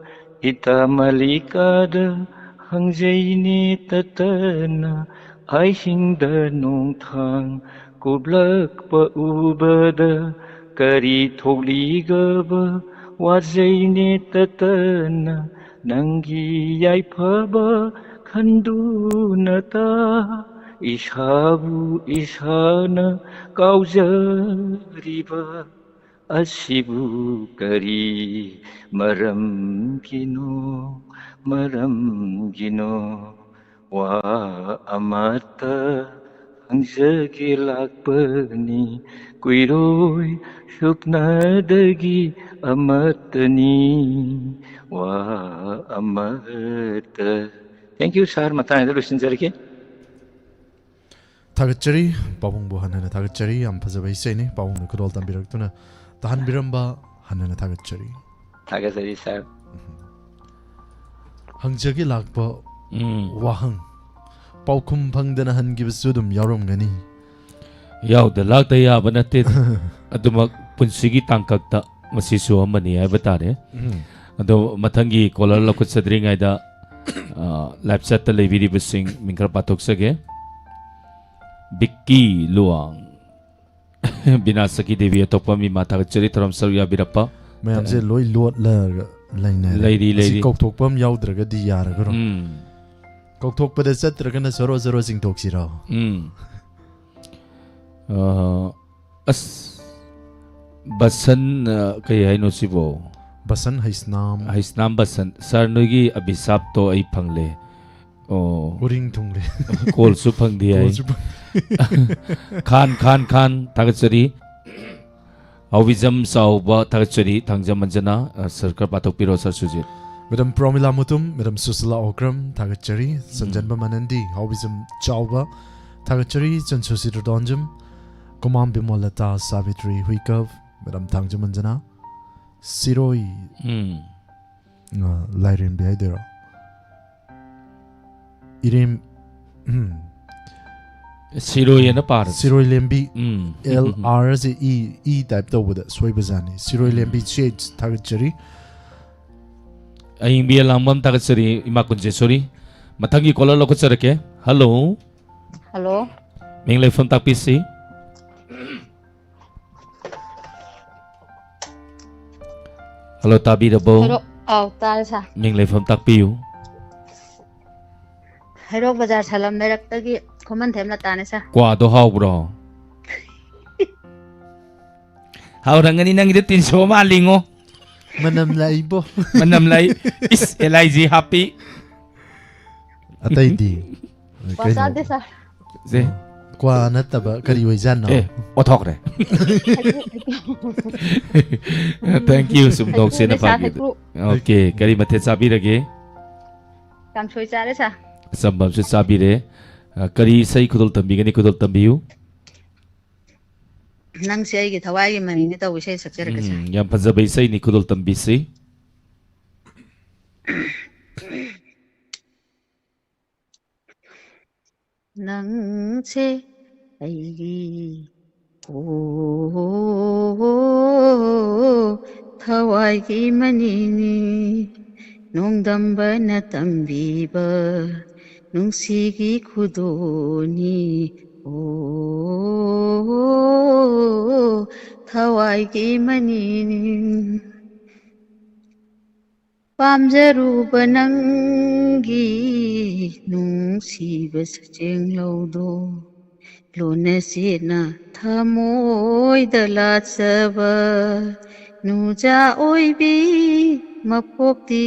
ꯏꯇꯥ ꯃꯂꯤꯀꯥꯗ ꯍꯪꯖꯩꯅꯦ ꯇꯠꯇꯅ꯫ ꯑꯍꯤꯡꯗ ꯅꯣꯡꯊꯥꯡ ꯀꯨꯞꯂꯛꯄ ꯎꯕꯗ, ꯀꯔꯤ ꯊꯣꯛꯂꯤꯒꯕ ꯋꯥꯖꯩꯅꯦ ꯇꯠꯇꯅ꯫ ꯅꯪꯒꯤ ꯌꯥꯏꯐꯕ ꯈꯟꯗꯨꯅꯇ ꯏꯁꯥꯕꯨ ꯏꯁꯥꯅ ꯀꯥꯎꯖꯔꯤꯕ ꯑꯁꯤꯕꯨ ꯀꯔꯤ ꯃꯔꯝꯒꯤꯅꯣ, ꯃꯔꯝꯒꯤꯅꯣ? ꯋꯥ ꯑꯃꯇ ꯍꯪꯖꯒꯦ ꯂꯥꯛꯄꯅꯤ, ꯀꯨꯏꯔꯣꯏ ꯁꯨꯞꯅꯗꯒꯤ ꯑꯃꯇꯅꯤ꯫ ꯋꯥ ꯑꯃꯇ꯫ Thank you, sir. ꯃꯇꯥꯡꯗ ꯂꯣꯏꯁꯤꯟꯖꯔꯒꯦ꯫ ꯊꯥꯒꯠꯆꯔꯤ꯫ ꯄꯥꯕꯨꯡꯕꯨ ꯍꯟꯅ ꯍꯟꯅ ꯊꯥꯒꯠꯆꯔꯤ꯫ ꯌꯥꯝ ꯐꯖꯕ ꯏꯁꯩꯅꯤ꯫ ꯄꯥꯕꯨꯡꯅ ꯈꯨꯗꯣꯜ ꯇꯝꯕꯤꯔꯛꯇꯨꯅ ꯇꯥꯍꯟꯕꯤꯔꯝꯕ ꯍꯟꯅ ꯍꯟꯅ ꯊꯥꯒꯠꯆꯔꯤ꯫ ꯊꯥꯒꯠꯆꯔꯤ ꯁꯥꯔ꯫ ꯍꯪꯖꯒꯦ ꯂꯥꯛꯄ ꯎꯝ꯫ ꯋꯥꯍꯪ, ꯄꯥꯎꯈꯨꯝ ꯐꯪꯗꯅ ꯍꯟꯈꯤꯕꯁꯨ ꯑꯗꯨꯝ ꯌꯥꯎꯔꯝꯒꯅꯤ꯫ ꯌꯥꯎꯗ ꯂꯥꯛꯇ ꯌꯥꯕ ꯅꯠꯇꯦ꯫ ꯑꯗꯨꯃꯛ ꯄꯨꯟꯁꯤꯒꯤ ꯇꯥꯡꯀꯛꯇ ꯃꯁꯤꯁꯨ ꯑꯃꯅꯤ ꯍꯥꯏꯕ ꯇꯥꯔꯦ꯫ ꯎꯝ꯫ ꯑꯗꯣ ꯃꯊꯪꯒꯤ ꯀꯣꯂꯔ ꯂꯧꯈꯠꯆꯗ꯭ꯔꯤꯉꯩꯗ ꯂꯥꯏꯞ ꯆꯠꯇ ꯂꯩꯕꯤꯔꯤꯕꯁꯤꯡ ꯃꯤꯡ ꯈꯔ ꯄꯥꯊꯣꯛꯆꯒꯦ꯫ ꯕꯤꯛꯀꯤ ꯂꯨꯋꯥꯡ, ꯕꯤꯅꯥ ꯁꯈꯤ ꯗꯦꯕꯤ, ꯑꯇꯣꯞꯄ ꯃꯤ ꯃꯥ ꯊꯥꯒꯠꯆꯔꯤ ꯊꯧꯔꯝ ꯁꯔꯨꯛ ꯌꯥꯕꯤꯔꯛꯄ꯫ ꯃꯌꯥꯝꯁꯦ ꯂꯣꯏ ꯂꯣꯠꯂꯒ ꯂꯩꯅꯔꯦ꯫ ꯂꯩꯔꯤ, ꯃꯁꯤ ꯂꯩꯔꯤ꯫ ꯀꯧꯊꯣꯛꯄ ꯑꯃ ꯌꯥꯎꯗ꯭ꯔꯒꯗꯤ ꯌꯥꯔꯒꯔꯣ? ꯎꯝ꯫ ꯀꯧꯊꯣꯛꯄꯗ ꯆꯠꯇ꯭ꯔꯒꯅ ꯁꯣꯔꯣ ꯁꯣꯔꯣ ꯆꯤꯡꯊꯣꯛꯁꯤꯔꯣ? ꯎꯝ꯫ ꯑ, ꯑꯁ, ꯕꯁꯟ, ꯑ, ꯀꯩ ꯍꯥꯏꯅꯣ ꯁꯤꯕꯣ? ꯕꯁꯟ ꯍꯩꯁꯅꯥꯝ꯫ ꯍꯩꯁꯅꯥꯝ ꯕꯁꯟ꯫ ꯁꯥꯔ, ꯅꯣꯏꯒꯤ ꯑꯕꯤꯁꯥꯞꯇꯣ ꯑꯩ ꯐꯪꯂꯦ꯫ ꯑꯣ꯫ ꯎꯔꯤꯡ ꯊꯨꯡꯂꯦ꯫ ꯀꯣꯜꯁꯨ ꯐꯪꯗꯦ ꯍꯥꯏ꯫ ꯀꯣꯜꯁꯨ ꯐꯪ- ꯈꯥꯟ, ꯈꯥꯟ, ꯈꯥꯟ, ꯊꯥꯒꯠꯆꯔꯤ꯫ ꯍꯥꯎꯕꯤꯖꯝ ꯆꯥꯎꯕ, ꯊꯥꯒꯠꯆꯔꯤ꯫ ꯊꯥꯡꯖꯝ ꯑꯟꯖꯅꯥ, ꯑ, ꯁꯥꯔ ꯈꯔ ꯄꯥꯊꯣꯛꯄꯤꯔꯣ, ꯁꯥꯔ ꯁꯨꯖꯤꯠ꯫ ꯃꯦꯗꯥꯝ ꯄ꯭ꯔꯣꯃꯤꯂꯥ ꯃꯨꯇꯨꯝ, ꯃꯦꯗꯥꯝ ꯁꯨꯁꯤꯂꯥ ꯑꯣꯀ꯭ꯔꯝ, ꯊꯥꯒꯠꯆꯔꯤ꯫ ꯆꯟꯖꯟꯕ ꯃꯅꯟꯗꯤ, ꯍꯥꯎꯕꯤꯖꯝ ꯆꯥꯎꯕ, ꯊꯥꯒꯠꯆꯔꯤ꯫ ꯆꯟꯁꯨꯁꯤ ꯔꯣꯗꯣꯟꯖꯝ, ꯀꯨꯃꯥꯝ ꯕꯤꯃꯣꯂꯇꯥ, ꯁꯥꯕꯤꯇ꯭ꯔꯤ ꯍꯨꯏꯀꯞ, ꯃꯦꯗꯥꯝ ꯊꯥꯡꯖꯝ ꯑꯟꯖꯅꯥ, ꯁꯤꯔꯣꯏ, ꯎꯝ꯫ ꯑ, ꯂꯥꯏꯔꯦꯝꯕꯤ ꯍꯥꯏꯗꯣꯏꯔꯣ? ꯏꯔꯦꯝ, ꯎꯝ꯫ ꯁꯤꯔꯣꯏ ꯑꯅ ꯄꯥꯔꯁꯤ꯫ ꯁꯤꯔꯣꯏ ꯂꯦꯝꯕꯤ, ꯎꯝ꯫ ꯑꯦꯜ ꯑꯥꯔ ꯁꯦ ꯏ, ꯏ ꯇꯥꯏꯞ ꯇꯧꯕꯗ ꯁꯣꯏꯕꯖꯥꯠꯅꯤ꯫ ꯁꯤꯔꯣꯏ ꯂꯦꯝꯕꯤ ꯆꯦꯠꯁ, ꯊꯥꯒꯠꯆꯔꯤ꯫ ꯑꯌꯤꯡꯕꯤ ꯑꯂꯥꯡꯕꯝ, ꯊꯥꯒꯠꯆꯔꯤ꯫ ꯏꯃꯥ ꯀꯨꯟꯖꯦꯁꯣꯔꯤ꯫ ꯃꯊꯪꯒꯤ ꯀꯣꯂꯔ ꯂꯧꯈꯠꯆꯔꯛꯀꯦ꯫ ꯍꯜꯂꯣ꯫ ꯍꯜꯂꯣ꯫ ꯃꯤꯡ ꯂꯩꯐꯝ ꯇꯥꯛꯄꯤꯁꯤ꯫ ꯍꯜꯂꯣ, ꯇꯥꯕꯤꯔꯕꯣ? ꯍꯩꯔꯣꯛ, ꯑꯥꯎ, ꯇꯥꯔꯦ ꯁꯥꯔ꯫ ꯃꯤꯡ ꯂꯩꯐꯝ ꯇꯥꯛꯄꯤꯌꯨ꯫ ꯍꯩꯔꯣꯛ ꯕꯖꯥꯔ ꯁꯂꯝ ꯂꯩꯔꯛꯇꯒꯤ ꯈꯨꯃꯟꯊꯦꯝ ꯂꯇꯥꯅꯦ ꯁꯥꯔ꯫ ꯀ꯭ꯋꯥꯗꯣ ꯍꯥꯎꯕ꯭ꯔꯣ? ꯍꯥꯎꯔꯝꯒꯅꯤ, ꯅꯪꯒꯤꯗꯣ ꯇꯤꯟꯁꯣ ꯃꯥꯜꯂꯤꯉꯣ꯫ ꯃꯅꯝ ꯂꯥꯛꯏꯕꯣ꯫ ꯃꯅꯝ ꯂꯥꯛꯏ꯫ ꯏꯁ, ꯑꯦꯜ ꯑꯥꯏ ꯖꯤ ꯍꯥꯞꯄꯤ꯫ ꯑꯇꯩꯗꯤ? ꯀ꯭ꯋꯥ ꯀꯩꯅꯣ? ꯆꯥꯗꯦ ꯁꯥꯔ꯫ ꯁꯦ, ꯀ꯭ꯋꯥ ꯅꯠꯇꯕ ꯀꯔꯤ ꯑꯣꯏꯖꯥꯠꯅꯣ? ꯑꯦ, ꯑꯣꯊꯣꯛꯈ꯭ꯔꯦ꯫ Thank you, ꯁꯨꯝ ꯅꯣꯛꯁꯦꯅ ꯍꯩꯀ꯭ꯔꯨꯅꯦ ꯁꯥꯔ, ꯐꯥꯒꯤꯗ꯫ ꯍꯩꯀ꯭ꯔꯨ꯫ ꯑꯣꯀꯦ, ꯀꯔꯤ ꯃꯊꯦꯜ ꯆꯥꯕꯤꯔꯒꯦ? ꯀꯥꯡꯁꯣꯏ ꯆꯥꯔꯦ ꯁꯥꯔ꯫ ꯑꯆꯝꯕ ꯑꯃꯁꯨ ꯆꯥꯕꯤꯔꯦ꯫ ꯑ, ꯀꯔꯤ ꯏꯁꯩ ꯈꯨꯗꯣꯜ ꯇꯝꯕꯤꯒꯅꯤ? ꯈꯨꯗꯣꯜ ꯇꯝꯕꯤꯌꯨ꯫ ꯅꯪꯁꯦ ꯑꯩꯒꯤ ꯊꯋꯥꯏꯒꯤ ꯃꯅꯤꯅꯦ ꯇꯧꯕ ꯏꯁꯩ ꯁꯛꯆꯔꯛꯀꯦꯁꯦ꯫ ꯎꯝ, ꯌꯥꯝ ꯐꯖꯕ ꯏꯁꯩꯅꯤ, ꯈꯨꯗꯣꯜ ꯇꯝꯕꯤꯁꯤ꯫ ꯅꯪꯁꯦ ꯑꯩꯒꯤ, ꯑꯣ, ꯊꯋꯥꯏꯒꯤ ꯃꯅꯤꯅꯤ, ꯅꯣꯡꯗꯝꯕꯅ ꯇꯝꯕꯤꯕ ꯅꯨꯡꯁꯤꯒꯤ ꯈꯨꯗꯣꯜꯅꯤ꯫ ꯑꯣ, ꯊꯋꯥꯏꯒꯤ ꯃꯅꯤꯅꯤ꯫ ꯄꯥꯝꯖꯔꯨꯕ ꯅꯪꯒꯤ ꯅꯨꯡꯁꯤꯕ ꯁꯆꯦꯡꯂꯧꯗꯣ, ꯂꯣꯟꯅ ꯆꯦꯠꯅ ꯊꯃꯣꯏꯗ ꯂꯥꯠꯆꯕ ꯅꯨꯡꯖꯥ ꯑꯣꯏꯕꯤ ꯃꯄꯣꯛꯇꯤ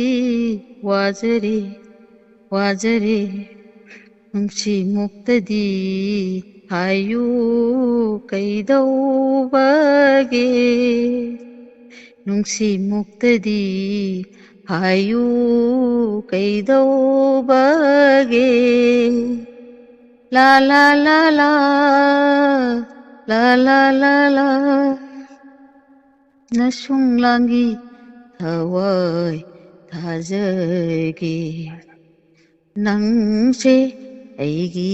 ꯋꯥꯖꯔꯦ, ꯋꯥꯖꯔꯦ꯫ ꯅꯨꯡꯁꯤꯃꯨꯛꯇꯗꯤ ꯍꯥꯏꯌꯨ ꯀꯩꯗꯧꯕꯒꯦ? ꯅꯨꯡꯁꯤꯃꯨꯛꯇꯗꯤ ꯍꯥꯏꯌꯨ ꯀꯩꯗꯧꯕꯒꯦ? ꯂꯥ ꯂꯥ ꯂꯥ ꯂꯥ, ꯂꯥ ꯂꯥ ꯂꯥ ꯂꯥ꯫ ꯅꯁꯨꯡ ꯂꯥꯡꯒꯤ ꯊꯋꯥꯏ ꯊꯥꯖꯒꯦ꯫ ꯅꯪꯁꯦ ꯑꯩꯒꯤ,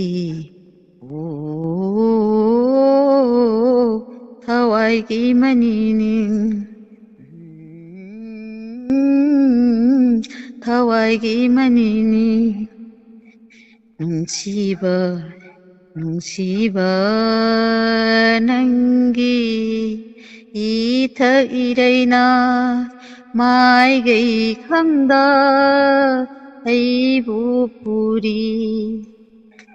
ꯑꯣ, ꯊꯋꯥꯏꯒꯤ ꯃꯅꯤꯅꯤ꯫ ꯎꯝ, ꯊꯋꯥꯏꯒꯤ ꯃꯅꯤꯅꯤ꯫ ꯅꯨꯡꯁꯤꯕ, ꯅꯨꯡꯁꯤꯕ ꯅꯪꯒꯤ ꯏꯊꯛ ꯏꯔꯩꯅ ꯃꯥꯏꯒꯩ ꯈꯪꯗ ꯑꯩꯕꯨ ꯄꯨꯔꯤ꯫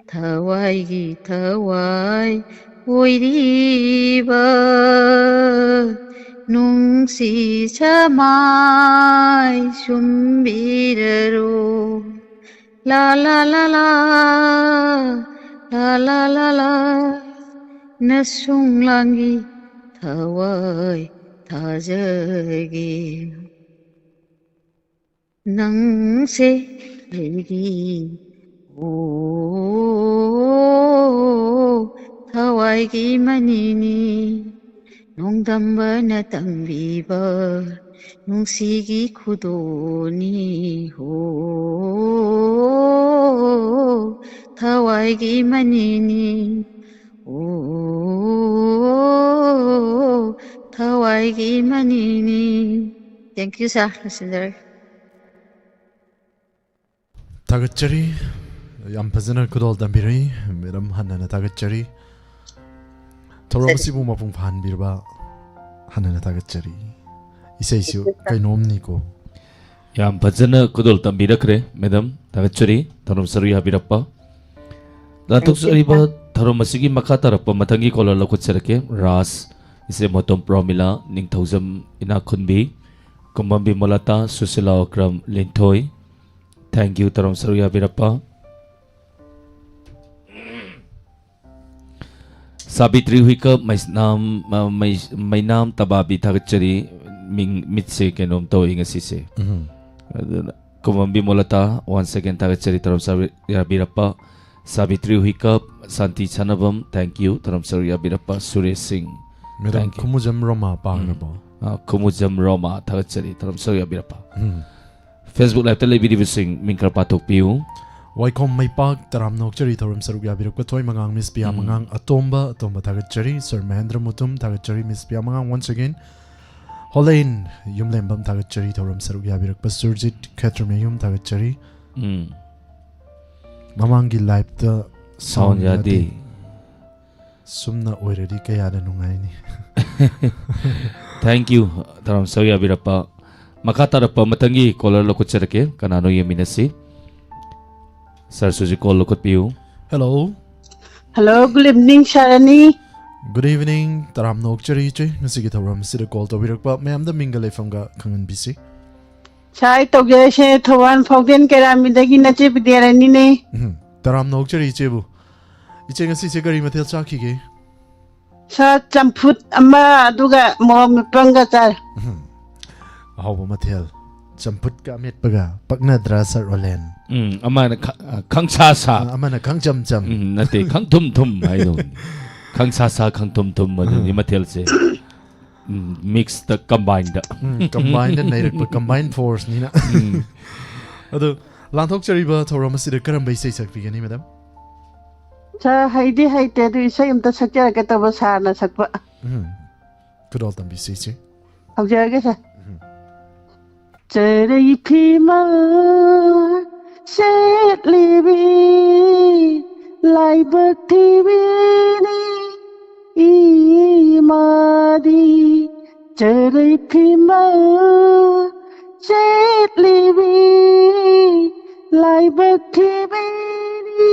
ꯊꯋꯥꯏꯒꯤ ꯊꯋꯥꯏ ꯑꯣꯏꯔꯤꯕ ꯅꯨꯡꯁꯤ ꯁꯃꯥꯏ ꯁꯨꯝꯕꯤꯔꯔꯣ꯫ ꯂꯥ ꯂꯥ ꯂꯥ ꯂꯥ, ꯂꯥ ꯂꯥ ꯂꯥ ꯂꯥ, ꯅꯁꯨꯡ ꯂꯥꯡꯒꯤ ꯊꯋꯥꯏ ꯊꯥꯖꯒꯦ꯫ ꯅꯪꯁꯦ ꯑꯩꯒꯤ, ꯑꯣ, ꯊꯋꯥꯏꯒꯤ ꯃꯅꯤꯅꯤ, ꯅꯣꯡꯗꯝꯕꯅ ꯇꯝꯕꯤꯕ ꯅꯨꯡꯁꯤꯒꯤ ꯈꯨꯗꯣꯜꯅꯤ꯫ ꯍꯣ, ꯊꯋꯥꯏꯒꯤ ꯃꯅꯤꯅꯤ꯫ ꯑꯣ, ꯊꯋꯥꯏꯒꯤ ꯃꯅꯤꯅꯤ꯫ Thank you, sir. ꯂꯣꯏꯁꯤꯟꯖꯔꯒꯦ꯫ ꯊꯥꯒꯠꯆꯔꯤ꯫ ꯌꯥꯝ ꯐꯖꯅ ꯈꯨꯗꯣꯜ ꯇꯝꯕꯤꯔꯛꯏ꯫ ꯃꯦꯗꯥꯝ, ꯍꯟꯅ ꯍꯟꯅ ꯊꯥꯒꯠꯆꯔꯤ꯫ ꯊꯧꯔꯝ ꯑꯁꯤꯕꯨ ꯃꯄꯨꯡ ꯐꯥꯍꯟꯕꯤꯔꯕ ꯍꯟꯅ ꯍꯟꯅ ꯊꯥꯒꯠꯆꯔꯤ꯫ ꯏꯁꯩꯁꯨ ꯀꯩꯅꯣꯝꯅꯤꯀꯣ꯫ ꯌꯥꯝ ꯐꯖꯅ ꯈꯨꯗꯣꯜ ꯇꯝꯕꯤꯔꯛꯈ꯭ꯔꯦ, ꯃꯦꯗꯥꯝ꯫ ꯊꯥꯒꯠꯆꯔꯤ, ꯊꯧꯔꯝ ꯁꯔꯨꯛ ꯌꯥꯕꯤꯔꯛꯄ꯫ ꯂꯥꯟꯊꯣꯛꯆꯔꯤꯕ ꯊꯧꯔꯝ ꯑꯁꯤꯒꯤ ꯃꯈꯥ ꯇꯥꯔꯛꯄ ꯃꯊꯪꯒꯤ ꯀꯣꯂꯔ ꯂꯧꯈꯠꯆꯔꯛꯀꯦ꯫ ꯔꯥꯖ, ꯏꯆꯦ ꯃꯣꯇꯣꯝ, ꯄ꯭ꯔꯣꯃꯤꯂꯥ, ꯅꯤꯡꯊꯧꯖꯝ, ꯏꯅꯥꯛꯈꯨꯟꯕꯤ, ꯀꯨꯝꯕꯝ ꯕꯤꯃꯣꯂꯥꯇꯥ, ꯁꯨꯁꯤꯂꯥ, ꯑꯣꯀ꯭ꯔꯝ, ꯂꯤꯟꯊꯣꯏ꯫ Thank you, ꯊꯧꯔꯝ ꯁꯔꯨꯛ ꯌꯥꯕꯤꯔꯛꯄ꯫ ꯁꯥꯕꯤꯇ꯭ꯔꯤ ꯍꯨꯏꯀꯞ, ꯃꯩꯁꯅꯥꯝ, ꯑ, ꯃꯩ-, ꯃꯩꯅꯥꯝ ꯇꯕꯥꯕꯤ, ꯊꯥꯒꯠꯆꯔꯤ꯫ ꯃꯤꯡ, ꯃꯤꯠꯁꯦ ꯀꯩꯅꯣꯝ ꯇꯧꯏ ꯉꯁꯤꯁꯦ꯫ ꯎꯝ꯫ ꯑꯗꯨꯅ ꯀꯨꯃꯝꯕꯤ ꯃꯣꯂꯇꯥ, once again ꯊꯥꯒꯠꯆꯔꯤ, ꯊꯧꯔꯝ ꯁꯔꯨꯛ ꯌꯥꯕꯤꯔꯛꯄ꯫ ꯁꯥꯕꯤꯇ꯭ꯔꯤ ꯍꯨꯏꯀꯞ, ꯁꯥꯟꯇꯤ ꯁꯥꯟꯅꯕꯝ, thank you, ꯊꯧꯔꯝ ꯁꯔꯨꯛ ꯌꯥꯕꯤꯔꯛꯄ꯫ ꯁꯨꯔꯦꯁ ꯁꯤꯡ, ꯃꯦꯗꯥꯝ, thank you꯫ ꯈꯨꯃꯨꯖꯝ ꯔꯣꯃꯥ ꯄꯥꯡꯉꯕꯣ? ꯑ, ꯈꯨꯃꯨꯖꯝ ꯔꯣꯃꯥ, ꯊꯥꯒꯠꯆꯔꯤ, ꯊꯧꯔꯝ ꯁꯔꯨꯛ ꯌꯥꯕꯤꯔꯛꯄ꯫ ꯎꯝ꯫ Facebook Live-ꯇ ꯂꯩꯕꯤꯔꯤꯕꯁꯤꯡ ꯃꯤꯡ ꯈꯔ ꯄꯥꯊꯣꯛꯄꯤꯌꯨ꯫ ꯋꯥꯏꯈꯣꯝ ꯃꯩꯄꯥꯛ, ꯇꯔꯥꯝꯅ ꯑꯣꯛꯆꯔꯤ, ꯊꯧꯔꯝ ꯁꯔꯨꯛ ꯌꯥꯕꯤꯔꯛꯄ꯫ ꯊꯣꯏ ꯃꯉꯥꯡ, ꯃꯤꯁ ꯄꯤꯌꯥ ꯎꯝ꯫ ꯃꯉꯥꯡ, ꯑꯇꯣꯝꯕ, ꯑꯇꯣꯝꯕ ꯊꯥꯒꯠꯆꯔꯤ꯫ ꯁꯔ ꯃꯍꯦꯟꯗ꯭ꯔ ꯃꯨꯇꯨꯝ, ꯊꯥꯒꯠꯆꯔꯤ, ꯃꯤꯁ ꯄꯤꯌꯥ ꯃꯉꯥꯡ, once again꯫ ꯍꯣꯂꯦꯟ ꯌꯨꯝꯂꯦꯝꯕꯝ, ꯊꯥꯒꯠꯆꯔꯤ, ꯊꯧꯔꯝ ꯁꯔꯨꯛ ꯌꯥꯕꯤꯔꯛꯄ꯫ ꯁꯨꯔꯖꯤꯠ ꯈꯦꯇ꯭ꯔꯤꯃꯌꯨꯝ, ꯊꯥꯒꯠꯆꯔꯤ꯫ ꯎꯝ꯫ ꯃꯃꯥꯡꯒꯤ live-ꯇ Sound ꯌꯥꯗꯦ꯫ ꯁꯨꯝꯅ ꯑꯣꯏꯔꯗꯤ ꯀꯌꯥꯗ ꯅꯨꯡꯉꯥꯏꯅꯤ꯫ Thank you, ꯊꯧꯔꯝ ꯁꯔꯨꯛ ꯌꯥꯕꯤꯔꯛꯄ꯫ ꯃꯈꯥ ꯇꯥꯔꯛꯄ ꯃꯊꯪꯒꯤ ꯀꯣꯂꯔ ꯂꯧꯈꯠꯆꯔꯛꯀꯦ꯫ ꯀꯅꯥꯅꯣ ꯌꯦꯡꯃꯤꯟꯅꯁꯤ꯫ ꯁꯔ, ꯍꯧꯖꯤꯛ ꯀꯣꯜ ꯂꯧꯈꯠꯄꯤꯌꯨ꯫ Hello꯫ Hello, good evening, ꯁꯔꯅꯤ꯫ Good evening, ꯇꯔꯥꯝꯅ ꯑꯣꯛꯆꯔꯤ ꯏꯆꯦ꯫ ꯉꯁꯤꯒꯤ ꯊꯧꯔꯝ ꯑꯁꯤꯗ ꯀꯣꯜ ꯇꯧꯕꯤꯔꯛꯄ ꯃꯌꯥꯝꯗ ꯃꯤꯡꯒ ꯂꯩꯐꯝꯒ ꯈꯪꯍꯟꯕꯤꯁꯤ꯫ ꯁꯥꯏ ꯇꯧꯖꯔꯤꯁꯦ ꯊꯧꯕꯥꯜ ꯐꯥꯎꯗꯦꯟ ꯀꯦꯔꯥꯃꯤꯗꯒꯤ ꯅꯆꯦ ꯕꯤꯗ꯭ꯌꯥꯔꯥꯅꯤꯅꯦ꯫ ꯎꯝ, ꯇꯔꯥꯝꯅ ꯑꯣꯛꯆꯔꯤ ꯏꯆꯦꯕꯨ꯫ ꯏꯆꯦ, ꯉꯁꯤꯁꯦ ꯀꯔꯤ ꯃꯊꯦꯜ ꯆꯥꯈꯤꯒꯦ? ꯁꯥ ꯆꯝꯐꯨꯠ ꯑꯃ ꯑꯗꯨꯒ ꯃꯣꯔꯣꯛ ꯃꯦꯠꯄ ꯑꯃꯒ ꯆꯥꯔꯦ꯫ ꯎꯝ, ꯑꯍꯥꯎꯕ ꯃꯊꯦꯜ꯫ ꯆꯝꯐꯨꯠꯀ ꯑꯃꯦꯠꯄꯒ ꯄꯛꯅꯗ꯭ꯔꯥ, ꯁꯔ ꯑꯣꯂꯦꯟ? ꯎꯝ, ꯑꯃꯅ ꯈ-, ꯑ, ꯈꯪꯁꯥ ꯁꯥ꯫ ꯑ, ꯑꯃꯅ ꯈꯪꯆꯝ ꯆꯝ꯫ ꯎꯝ, ꯅꯠꯇꯦ, ꯈꯪꯊꯨꯝ ꯊꯨꯝ ꯍꯥꯏꯗꯧꯅꯤ꯫ ꯈꯪꯁꯥ ꯁꯥ ꯈꯪꯊꯨꯝ ꯊꯨꯝ ꯑꯗꯨꯅꯤ ꯃꯊꯦꯜꯁꯦ꯫ ꯃꯤꯛꯁꯇ, ꯀꯝꯕꯥꯏꯟꯗ꯫ ꯎꯝ, ꯀꯝꯕꯥꯏꯟꯗ ꯅꯩꯔꯛꯄ, ꯀꯝꯕꯥꯏꯟ ꯐꯣꯔꯁꯅꯤꯅ꯫ ꯑꯗꯣ ꯂꯥꯟꯊꯣꯛꯆꯔꯤꯕ ꯊꯧꯔꯝ ꯑꯁꯤꯗ ꯀꯔꯝꯕ ꯏꯁꯩ ꯁꯛꯄꯤꯒꯅꯤ, ꯃꯦꯗꯥꯝ? ꯁꯥꯔ, ꯍꯩꯗꯤ ꯍꯩꯇꯦ, ꯑꯗꯨ ꯏꯁꯩ ꯑꯝꯇ ꯁꯛꯆꯔꯛꯀꯦ ꯇꯧꯕ, ꯁꯥꯔꯅ ꯁꯛꯄ꯫ ꯎꯝ, ꯈꯨꯗꯣꯜ ꯇꯝꯕꯤꯁꯤ, ꯏꯆꯦ꯫ ꯍꯧꯖꯔꯒꯦ, ꯁꯥꯔ꯫ ꯆꯔꯩ ꯐꯤꯃꯜ ꯁꯦꯠꯂꯤꯕꯤ ꯂꯥꯏꯕꯛ ꯊꯤꯕꯤꯅꯤ ꯏꯃꯥꯗꯤ꯫ ꯆꯔꯩ ꯐꯤꯃꯜ ꯁꯦꯠꯂꯤꯕꯤ ꯂꯥꯏꯕꯛ ꯊꯤꯕꯤꯅꯤ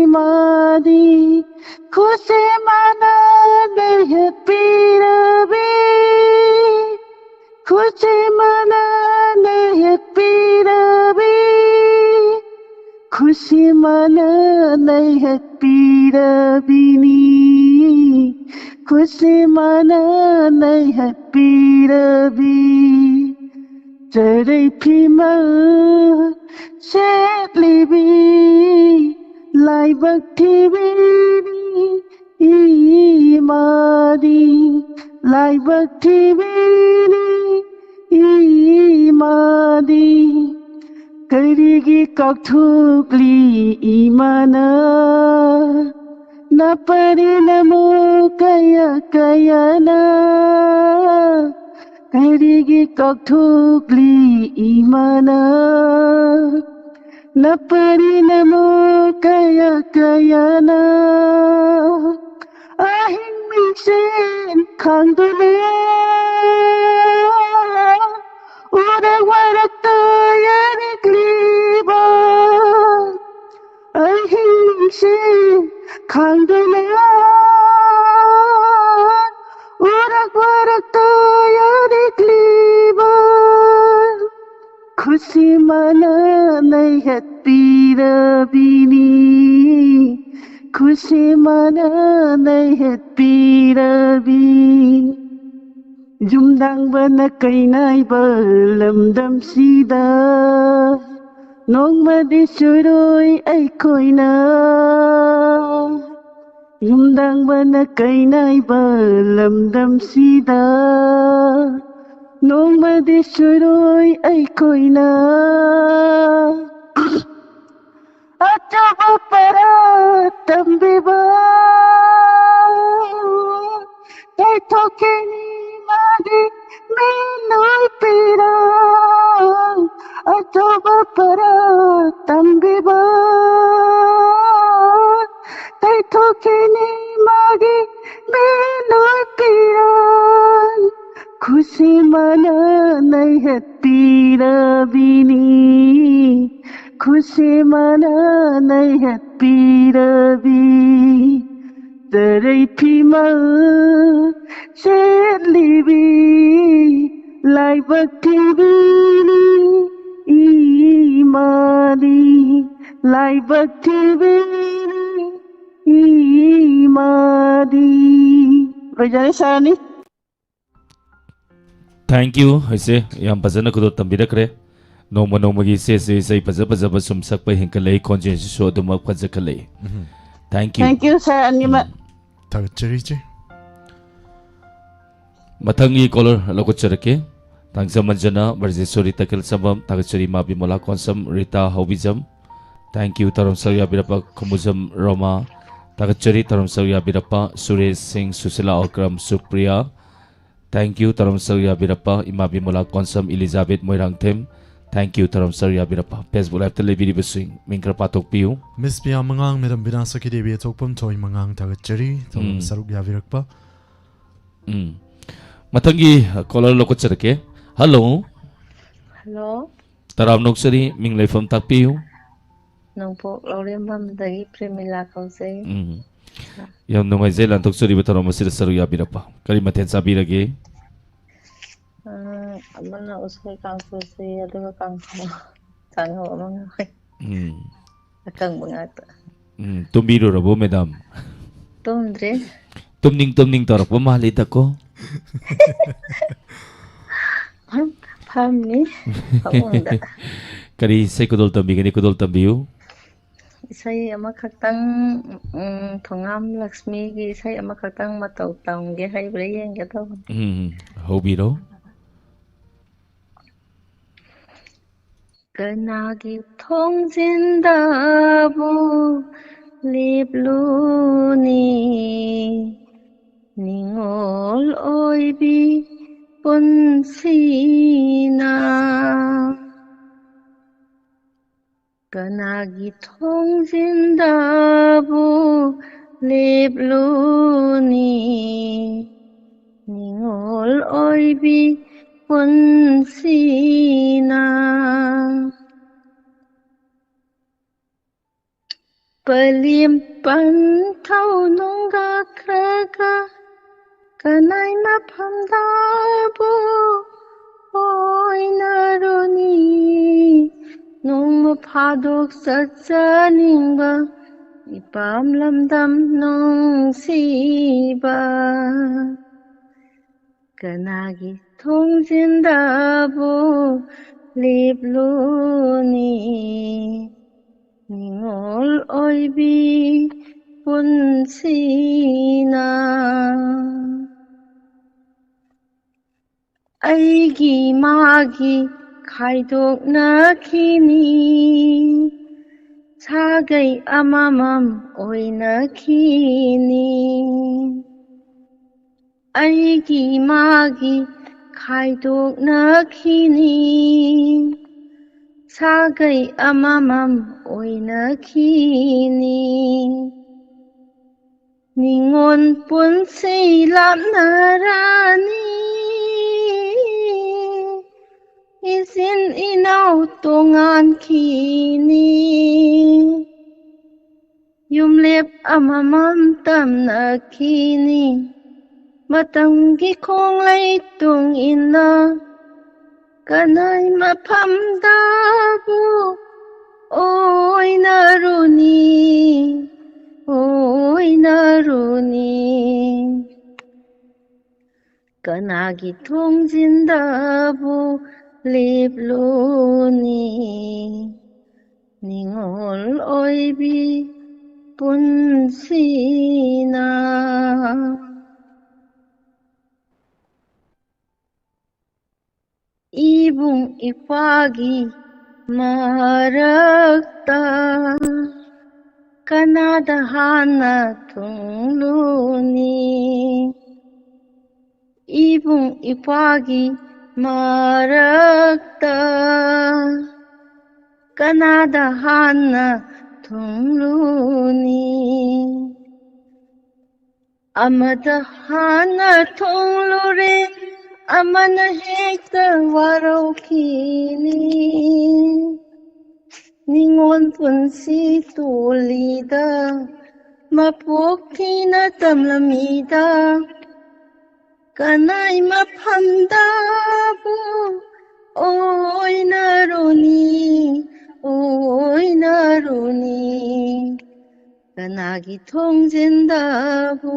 ꯏꯃꯥꯗꯤ꯫ ꯈꯨꯁꯤ ꯃꯅꯥ ꯅꯩꯍꯠꯄꯤꯔꯕꯤ, ꯈꯨꯁꯤ ꯃꯅꯥ ꯅꯩꯍꯠꯄꯤꯔꯕꯤ, ꯈꯨꯁꯤ ꯃꯅꯥ ꯅꯩꯍꯠꯄꯤꯔꯕꯤꯅꯤ, ꯈꯨꯁꯤ ꯃꯅꯥ ꯅꯩꯍꯠꯄꯤꯔꯕꯤ꯫ ꯆꯔꯩ ꯐꯤꯃꯜ ꯁꯦꯠꯂꯤꯕꯤ ꯂꯥꯏꯕꯛ ꯊꯤꯕꯤꯅꯤ ꯏꯃꯥꯗꯤ, ꯂꯥꯏꯕꯛ ꯊꯤꯕꯤꯅꯤ ꯏꯃꯥꯗꯤ꯫ ꯀꯔꯤꯒꯤ ꯀꯥꯎꯊꯣꯛꯂꯤ ꯏꯃꯥꯅ ꯅꯄꯔꯤ ꯅꯃꯨ ꯀꯌꯥ ꯀꯌꯥꯅ? ꯀꯔꯤꯒꯤ ꯀꯥꯎꯊꯣꯛꯂꯤ ꯏꯃꯥꯅ ꯅꯄꯔꯤ ꯅꯃꯨ ꯀꯌꯥ ꯀꯌꯥꯅ? ꯑꯍꯤꯡ ꯃꯤꯡꯁꯦꯟ ꯈꯥꯡꯗꯨꯅ ꯎꯔꯛ ꯋꯥꯔꯛꯇ ꯌꯥꯔꯛꯂꯤꯕ, ꯑꯍꯤꯡꯁꯦ ꯈꯥꯡꯗꯨꯅ ꯎꯔꯛ ꯋꯥꯔꯛꯇ ꯌꯥꯔꯛꯂꯤꯕ, ꯈꯨꯁꯤ ꯃꯅꯥ ꯅꯩꯍꯠꯄꯤꯔꯕꯤꯅꯤ, ꯈꯨꯁꯤ ꯃꯅꯥ ꯅꯩꯍꯠꯄꯤꯔꯕꯤ꯫ ꯌꯨꯝꯗꯥꯡꯕꯅ ꯀꯩꯅꯥꯏꯕ ꯂꯝꯗꯝꯁꯤꯗ ꯅꯣꯡꯃꯗꯤ ꯁꯨꯔꯣꯏ ꯑꯩꯈꯣꯏꯅ꯫ ꯌꯨꯝꯗꯥꯡꯕꯅ ꯀꯩꯅꯥꯏꯕ ꯂꯝꯗꯝꯁꯤꯗ ꯅꯣꯡꯃꯗꯤ ꯁꯣꯏꯔꯣꯏ ꯑꯩꯈꯣꯏꯅ ꯑꯆꯧꯕ ꯄꯔꯥ ꯇꯝꯕꯤꯕ ꯇꯩꯊꯣꯛꯈꯤꯅꯤ ꯃꯥꯒꯤ ꯃꯤꯅꯣꯏ ꯄꯤꯔꯥ ꯑꯆꯧꯕ ꯄꯔꯥ ꯇꯝꯕꯤꯕ ꯇꯩꯊꯣꯛꯈꯤꯅꯤ ꯃꯥꯒꯤ ꯃꯤꯅꯣꯏ ꯄꯤꯔꯥ ꯈꯨꯁꯤ ꯃꯅꯥ ꯅꯩꯍꯠꯄꯤꯔꯕꯤꯅꯤ ꯈꯨꯁꯤ ꯃꯅꯥ ꯅꯩꯍꯠꯄꯤꯔꯕꯤ ꯆꯔꯩ ꯐꯤꯃꯜ ꯁꯦꯠꯂꯤꯕꯤ ꯂꯥꯏꯕꯛ ꯊꯤꯕꯤꯅꯤ ꯏꯃꯥꯗꯤ ꯂꯥꯏꯕꯛ ꯊꯤꯕꯤꯅꯤ ꯏꯃꯥꯗꯤ ꯂꯣꯏꯖꯔꯦ ꯁꯥꯔꯅꯤ꯫ Thank you ꯏꯆꯦ, ꯌꯥꯝ ꯐꯖꯅ ꯈꯨꯗꯣꯜ ꯇꯝꯕꯤꯔꯛꯈ꯭ꯔꯦ꯫ ꯅꯣꯡꯃ ꯅꯣꯡꯃꯒꯤ ꯏꯆꯦꯁꯦ ꯏꯁꯩ ꯐꯖ ꯐꯖꯕ ꯁꯨꯝ ꯁꯛꯄ ꯍꯦꯟꯒꯠꯂꯛꯏ, ꯈꯣꯟꯖꯦꯜꯁꯤꯁꯨ ꯑꯗꯨꯃꯛ ꯐꯖꯈꯠꯂꯛꯏ꯫ Thank you꯫ Thank you ꯁꯥꯔ ꯑꯅꯤꯃꯛ꯫ ꯊꯥꯒꯠꯆꯔꯤ ꯏꯆꯦ꯫ ꯃꯊꯪꯒꯤ ꯀꯣꯂꯔ ꯂꯧꯈꯠꯆꯔꯛꯀꯦ꯫ ꯊꯥꯡꯖꯃꯟꯖꯅ ꯕ꯭ꯔꯖꯦꯁꯣꯔꯤ ꯇꯈꯦꯜ ꯁꯝꯕꯝ, ꯊꯥꯒꯠꯆꯔꯤ ꯏꯃꯥ ꯕꯤꯃꯣꯂꯥ ꯀꯣꯟꯁꯝ, ꯔꯤꯇꯥ ꯍꯧꯕꯤꯖꯝ꯫ Thank you ꯇꯧꯔꯝ ꯁꯔꯨꯛ ꯌꯥꯕꯤꯔꯛꯄ ꯈꯨꯃꯨꯖꯝ ꯔꯣꯃꯥ, ꯊꯥꯒꯠꯆꯔꯤ ꯇꯧꯔꯝ ꯁꯔꯨꯛ ꯌꯥꯕꯤꯔꯛꯄ ꯁꯨꯔꯦꯁ ꯁꯤꯡ, ꯁꯨꯁꯤꯂꯥ ꯑꯣꯀ꯭ꯔꯝ, ꯁꯨꯄ꯭ꯔꯤꯌꯥ꯫ Thank you ꯇꯧꯔꯝ ꯁꯔꯨꯛ ꯌꯥꯕꯤꯔꯛꯄ ꯏꯃꯥ ꯕꯤꯃꯣꯂꯥ ꯀꯣꯟꯁꯝ, ꯏꯂꯤꯖꯥꯕꯦꯠ ꯃꯣꯏꯔꯥꯡꯊꯦꯝ꯫ Thank you ꯇꯧꯔꯝ ꯁꯔꯨꯛ ꯌꯥꯕꯤꯔꯛꯄ꯫ Facebook Liveꯇ ꯂꯩꯕꯤꯔꯤꯕꯁꯤꯡ ꯃꯤꯡ ꯈꯔ ꯄꯥꯊꯣꯛꯄꯤꯌꯨ꯫ ꯃꯤꯁ ꯄꯤꯌꯥ ꯃꯉꯥꯡ, ꯃꯦꯗꯝ ꯕꯤꯅꯥ ꯁꯈꯤꯗꯦꯕꯤ ꯑꯊꯣꯛꯄꯝ, ꯊꯣꯏ ꯃꯉꯥꯡ ꯊꯥꯒꯠꯆꯔꯤ ꯊꯧꯔꯝ ꯎꯝ꯫ ꯁꯔꯨꯛ ꯌꯥꯕꯤꯔꯛꯄ꯫ ꯎꯝ꯫ ꯃꯊꯪꯒꯤ ꯀꯣꯂꯔ ꯂꯧꯈꯠꯆꯔꯛꯀꯦ꯫ ꯍꯜꯂꯣ꯫ ꯍꯜꯂꯣ꯫ ꯇꯔꯥꯝꯅ ꯑꯣꯛꯆꯔꯤ, ꯃꯤꯡ ꯂꯩꯐꯝ ꯇꯥꯛꯄꯤꯌꯨ꯫ ꯅꯣꯡꯄꯣꯛ ꯂꯧꯔꯦꯝꯕꯝꯗꯒꯤ ꯄ꯭ꯔꯦꯃꯤꯂꯥ ꯀꯧꯖꯩ꯫ ꯎꯝ꯫ ꯌꯥꯝ ꯅꯨꯡꯉꯥꯏꯖꯩ ꯂꯥꯟꯊꯣꯛꯆꯔꯤꯕ ꯊꯧꯔꯝ ꯑꯁꯤꯗ ꯁꯔꯨꯛ ꯌꯥꯕꯤꯔꯛꯄ꯫ ꯀꯔꯤ ꯃꯊꯦꯜ ꯆꯥꯕꯤꯔꯒꯦ? ꯑ, ꯑꯃꯅ ꯎꯁꯣꯏ ꯀꯥꯡꯁꯨ ꯆꯥꯏ, ꯑꯗꯨꯒ ꯀꯥꯡꯍꯧ, ꯀꯥꯡꯍꯧ ꯑꯃ ꯉꯧꯋꯦ꯫ ꯎꯝ꯫ ꯑꯀꯪꯕ ꯉꯥꯛꯇ꯫ ꯎꯝ, ꯇꯨꯝꯕꯤꯔꯨꯔꯕꯣ ꯃꯦꯗꯥꯝ? ꯇꯨꯝꯗ꯭ꯔꯤ꯫ ꯇꯨꯝꯅꯤꯡ ꯇꯨꯝꯅꯤꯡ ꯇꯧꯔꯛꯄ ꯃꯥꯜꯂꯤꯗꯀꯣ꯫ ꯐꯝ-, ꯐꯝꯃꯤ ꯐꯃꯨꯡꯗ꯫ ꯀꯔꯤ ꯏꯁꯩ ꯈꯨꯗꯣꯜ ꯇꯝꯕꯤꯒꯅꯤ? ꯈꯨꯗꯣꯜ ꯇꯝꯕꯤꯌꯨ꯫ ꯏꯁꯩ ꯑꯃꯈꯛꯇꯪ, ꯎꯝ, ꯊꯣꯉꯥꯝ ꯂꯛꯁꯃꯤꯒꯤ ꯏꯁꯩ ꯑꯃꯈꯛꯇꯪ ꯃꯇꯧ ꯇꯝꯒꯦ ꯍꯩꯕ꯭ꯔꯥ ꯌꯦꯡꯒꯦ ꯇꯧꯕꯅꯤ꯫ ꯎꯝ, ꯍꯧꯕꯤꯔꯣ꯫ ꯀꯅꯥꯒꯤ ꯊꯣꯡꯖꯤꯟꯗꯕꯨ ꯂꯦꯞꯂꯨꯅꯤ? ꯅꯤꯉꯣꯜ ꯑꯣꯏꯕꯤ ꯄꯨꯟꯁꯤꯅ꯫ ꯀꯅꯥꯒꯤ ꯊꯣꯡꯖꯤꯟꯗꯕꯨ ꯂꯦꯞꯂꯨꯅꯤ? ꯅꯤꯉꯣꯜ ꯑꯣꯏꯕꯤ ꯄꯨꯟꯁꯤꯅ꯫ ꯄꯂꯦꯝ ꯄꯟꯊꯧ ꯅꯣꯡꯗꯥꯈ꯭ꯔꯒ ꯀꯅꯥꯏ ꯃꯐꯝꯗꯕꯨ ꯑꯣꯏꯅꯔꯨꯅꯤ? ꯅꯣꯡꯃ ꯐꯥꯗꯣꯛ ꯆꯠꯆꯅꯤꯡꯕ ꯏꯄꯥꯝ ꯂꯝꯗꯝ ꯅꯨꯡꯁꯤꯕ꯫ ꯀꯅꯥꯒꯤ ꯊꯣꯡꯖꯤꯟꯗꯕꯨ ꯂꯦꯞꯂꯨꯅꯤ? ꯅꯤꯉꯣꯜ ꯑꯣꯏꯕꯤ ꯄꯨꯟꯁꯤꯅ꯫ ꯑꯩꯒꯤ ꯃꯥꯒꯤ ꯈꯥꯏꯗꯣꯛꯅꯈꯤꯅꯤ꯫ ꯁꯥꯒꯩ ꯑꯃꯃꯝ ꯑꯣꯏꯅꯈꯤꯅꯤ꯫ ꯑꯩꯒꯤ ꯃꯥꯒꯤ ꯈꯥꯏꯗꯣꯛꯅꯈꯤꯅꯤ꯫ ꯁꯥꯒꯩ ꯑꯃꯃꯝ ꯑꯣꯏꯅꯈꯤꯅꯤ꯫ ꯅꯤꯉꯣꯜ ꯄꯨꯟꯁꯤ ꯂꯥꯞꯅꯔꯅꯤ꯫ ꯏꯆꯤꯟ ꯏꯅꯥꯎ ꯇꯣꯉꯥꯟꯈꯤꯅꯤ꯫ ꯌꯨꯝꯂꯦꯞ ꯑꯃꯃꯝ ꯇꯝꯅꯈꯤꯅꯤ꯫ ꯃꯇꯝꯒꯤ ꯈꯣꯡꯂꯩ ꯇꯨꯡ ꯏꯟꯅ ꯀꯅꯥꯏ ꯃꯐꯝꯗꯕꯨ ꯑꯣꯏꯅꯔꯨꯅꯤ, ꯑꯣꯏꯅꯔꯨꯅꯤ꯫ ꯀꯅꯥꯒꯤ ꯊꯣꯡꯖꯤꯟꯗꯕꯨ ꯂꯦꯞꯂꯨꯅꯤ? ꯅꯤꯉꯣꯜ ꯑꯣꯏꯕꯤ ꯄꯨꯟꯁꯤꯅ꯫ ꯏꯕꯨꯡ ꯏꯄ꯭ꯋꯥꯒꯤ ꯃꯔꯛꯇ ꯀꯅꯥꯗ ꯍꯥꯟꯅ ꯊꯨꯡꯂꯨꯅꯤ? ꯏꯕꯨꯡ ꯏꯄ꯭ꯋꯥꯒꯤ ꯃꯔꯛꯇ ꯀꯅꯥꯗ ꯍꯥꯟꯅ ꯊꯨꯡꯂꯨꯅꯤ? ꯑꯃꯗ ꯍꯥꯟꯅ ꯊꯨꯡꯂꯨꯔꯦ, ꯑꯃꯅ ꯍꯦꯛꯇ ꯋꯥꯔꯧꯈꯤꯅꯤ꯫ ꯅꯤꯉꯣꯜ ꯄꯨꯟꯁꯤ ꯇꯣꯜꯂꯤꯗ, ꯃꯄꯣꯛ ꯊꯤꯅ ꯇꯝꯂꯝꯃꯤꯗ, ꯀꯅꯥꯏ ꯃꯐꯝꯗꯕꯨ ꯑꯣꯏꯅꯔꯨꯅꯤ, ꯑꯣꯏꯅꯔꯨꯅꯤ? ꯀꯅꯥꯒꯤ ꯊꯣꯡꯖꯤꯟꯗꯕꯨ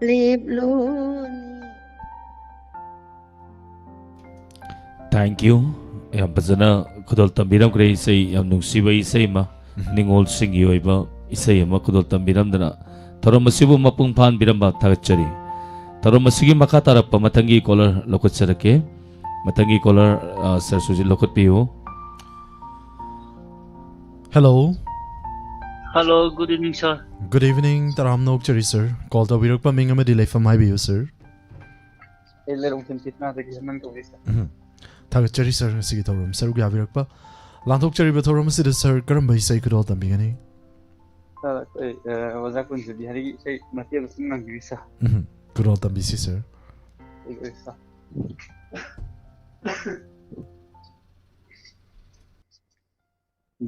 ꯂꯦꯞꯂꯨꯅꯤ? Thank you. ꯌꯥꯝ ꯐꯖꯅ ꯈꯨꯗꯣꯜ ꯇꯝꯕꯤꯔꯝꯈ꯭ꯔꯦ, ꯏꯁꯩ, ꯌꯥꯝ ꯅꯨꯡꯁꯤꯕ ꯏꯁꯩ ꯑꯃ, ꯅꯤꯉꯣꯜꯁꯤꯡꯒꯤ ꯑꯣꯏꯕ ꯏꯁꯩ ꯑꯃ ꯈꯨꯗꯣꯜ ꯇꯝꯕꯤꯔꯝꯗꯅ ꯊꯧꯔꯝ ꯑꯁꯤꯕꯨ ꯃꯄꯨꯡ ꯐꯥꯍꯟꯕꯤꯔꯝꯕ ꯊꯥꯒꯠꯆꯔꯤ꯫ ꯊꯧꯔꯝ ꯑꯁꯤꯒꯤ ꯃꯈꯥ ꯇꯥꯔꯛꯄ ꯃꯊꯪꯒꯤ caller ꯂꯧꯈꯠꯆꯔꯛꯀꯦ꯫ ꯃꯊꯪꯒꯤ caller, ꯑ, sir Sujit ꯂꯧꯈꯠꯄꯤꯌꯨ꯫ Hello. Hello, good evening, sir. Good evening, ꯇꯔꯥꯝꯅ ꯑꯣꯛꯆꯔꯤ sir꯫ Call ꯇꯧꯕꯤꯔꯛꯄ ꯃꯤꯡ ꯑꯃꯗꯤ ꯂꯩꯐꯝ ꯍꯥꯏꯕꯤꯌꯨ sir꯫ ꯑꯩ ꯂꯩꯔꯣꯡꯊꯦꯝ ꯁꯤꯠꯅꯥꯗꯒꯤ ꯍꯦꯃꯟ ꯀꯧꯏ, sir꯫ ꯎꯝ꯫ ꯊꯥꯒꯠꯆꯔꯤ sir, ꯉꯁꯤꯒꯤ ꯊꯧꯔꯝ ꯁꯔꯨꯛ ꯌꯥꯕꯤꯔꯛꯄ꯫ ꯂꯥꯟꯊꯣꯛꯆꯔꯤꯕ ꯊꯧꯔꯝ ꯑꯁꯤꯗ sir ꯀꯔꯝꯕ ꯏꯁꯩ ꯈꯨꯗꯣꯜ ꯇꯝꯕꯤꯒꯅꯤ? Sir, ꯑꯩꯈꯣꯏ, ꯑ, ꯑꯣꯖꯥ ꯀꯨꯟꯖꯕꯤꯍꯥꯔꯤꯒꯤ ꯏꯁꯩ ꯃꯇꯦꯛ ꯑꯃ ꯁꯨꯝ ꯉꯪꯕꯤꯌꯨ, sir꯫ ꯎꯝ꯫ ꯈꯨꯗꯣꯜ ꯇꯝꯕꯤꯁꯤ sir꯫ ꯑꯩ, ꯑꯩ, sir꯫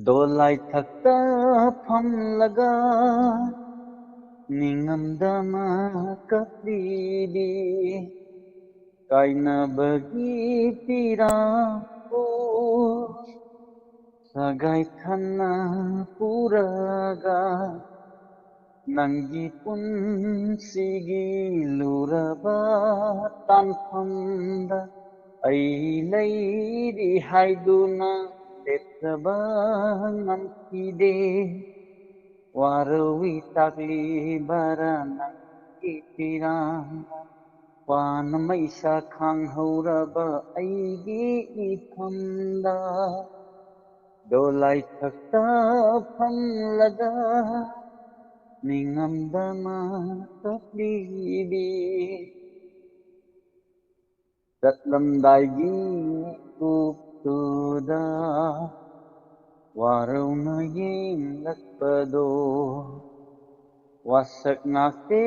ꯗꯣꯂꯥꯏ ꯊꯛꯇ ꯐꯝꯂꯒ ꯅꯤꯡꯉꯝꯗꯅ ꯀꯞꯂꯤꯕꯤ ꯀꯥꯏꯅꯕꯒꯤ ꯄꯤꯔꯥꯡꯕꯨ ꯁꯒꯥꯏ ꯈꯟꯅ ꯄꯨꯔꯒ ꯅꯪꯒꯤ ꯄꯨꯟꯁꯤꯒꯤ ꯂꯨꯔꯕ ꯇꯥꯟꯐꯝꯗ ꯑꯩ ꯂꯩꯔꯤ ꯍꯥꯏꯗꯨꯅ ꯂꯦꯞꯆꯕ ꯉꯝꯈꯤꯗꯦ꯫ ꯋꯥꯔꯧꯏ ꯇꯥꯛꯂꯤꯕꯔꯥ ꯅꯪꯒꯤ ꯄꯤꯔꯥꯡ? ꯋꯥꯅ ꯃꯩꯁꯥ ꯈꯥꯡꯍꯧꯔꯕ ꯑꯩꯒꯤ ꯏꯐꯝꯗ ꯗꯣꯂꯥꯏ ꯊꯛꯇ ꯐꯝꯂꯒ ꯅꯤꯡꯉꯝꯗꯅ ꯀꯞꯂꯤꯕꯤ꯫ ꯆꯠꯂꯝꯗꯥꯏꯒꯤ ꯀꯨꯞꯇꯨꯗ ꯋꯥꯔꯧꯅ ꯌꯦꯡꯂꯛꯄꯗꯣ ꯋꯥꯁꯛ ꯉꯥꯛꯇꯦ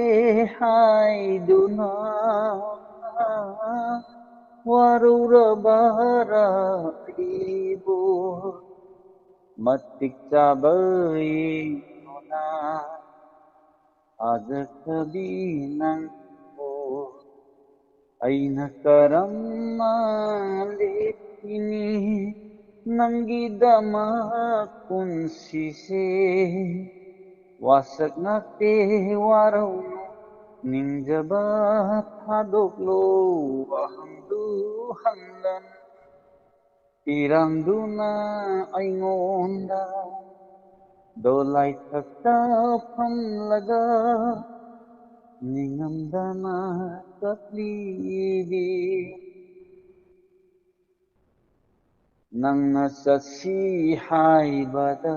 ꯍꯥꯏꯗꯨꯅ ꯋꯥꯔꯧꯔꯕꯔꯥ ꯑꯩꯕꯨ ꯃꯇꯤꯛ ꯆꯥꯕ ꯌꯦꯡꯗꯨꯅ ꯊꯥꯖꯈ꯭ꯔꯕꯤ ꯅꯪꯕꯨ ꯑꯩꯅ ꯀꯔꯝꯅ ꯂꯦꯞꯄꯤꯅꯤ? ꯅꯪꯒꯤꯗꯃꯛ ꯄꯨꯟꯁꯤꯁꯦ ꯋꯥꯁꯛ ꯉꯥꯛꯇꯦ ꯋꯥꯔꯧꯅꯨ, ꯅꯤꯡꯖꯕ ꯊꯥꯗꯣꯛꯂꯣ, ꯋꯥꯍꯪꯗꯨ ꯍꯪꯂꯅꯨ꯫ ꯏꯔꯥꯡꯗꯨꯅ ꯑꯩꯉꯣꯟꯗ ꯗꯣꯂꯥꯏ ꯊꯛꯇ ꯐꯝꯂꯒ ꯅꯤꯡꯉꯝꯗꯅ ꯀꯞꯂꯤꯕꯤ꯫ ꯅꯪꯅ ꯆꯠꯁꯤ ꯍꯥꯏꯕꯗ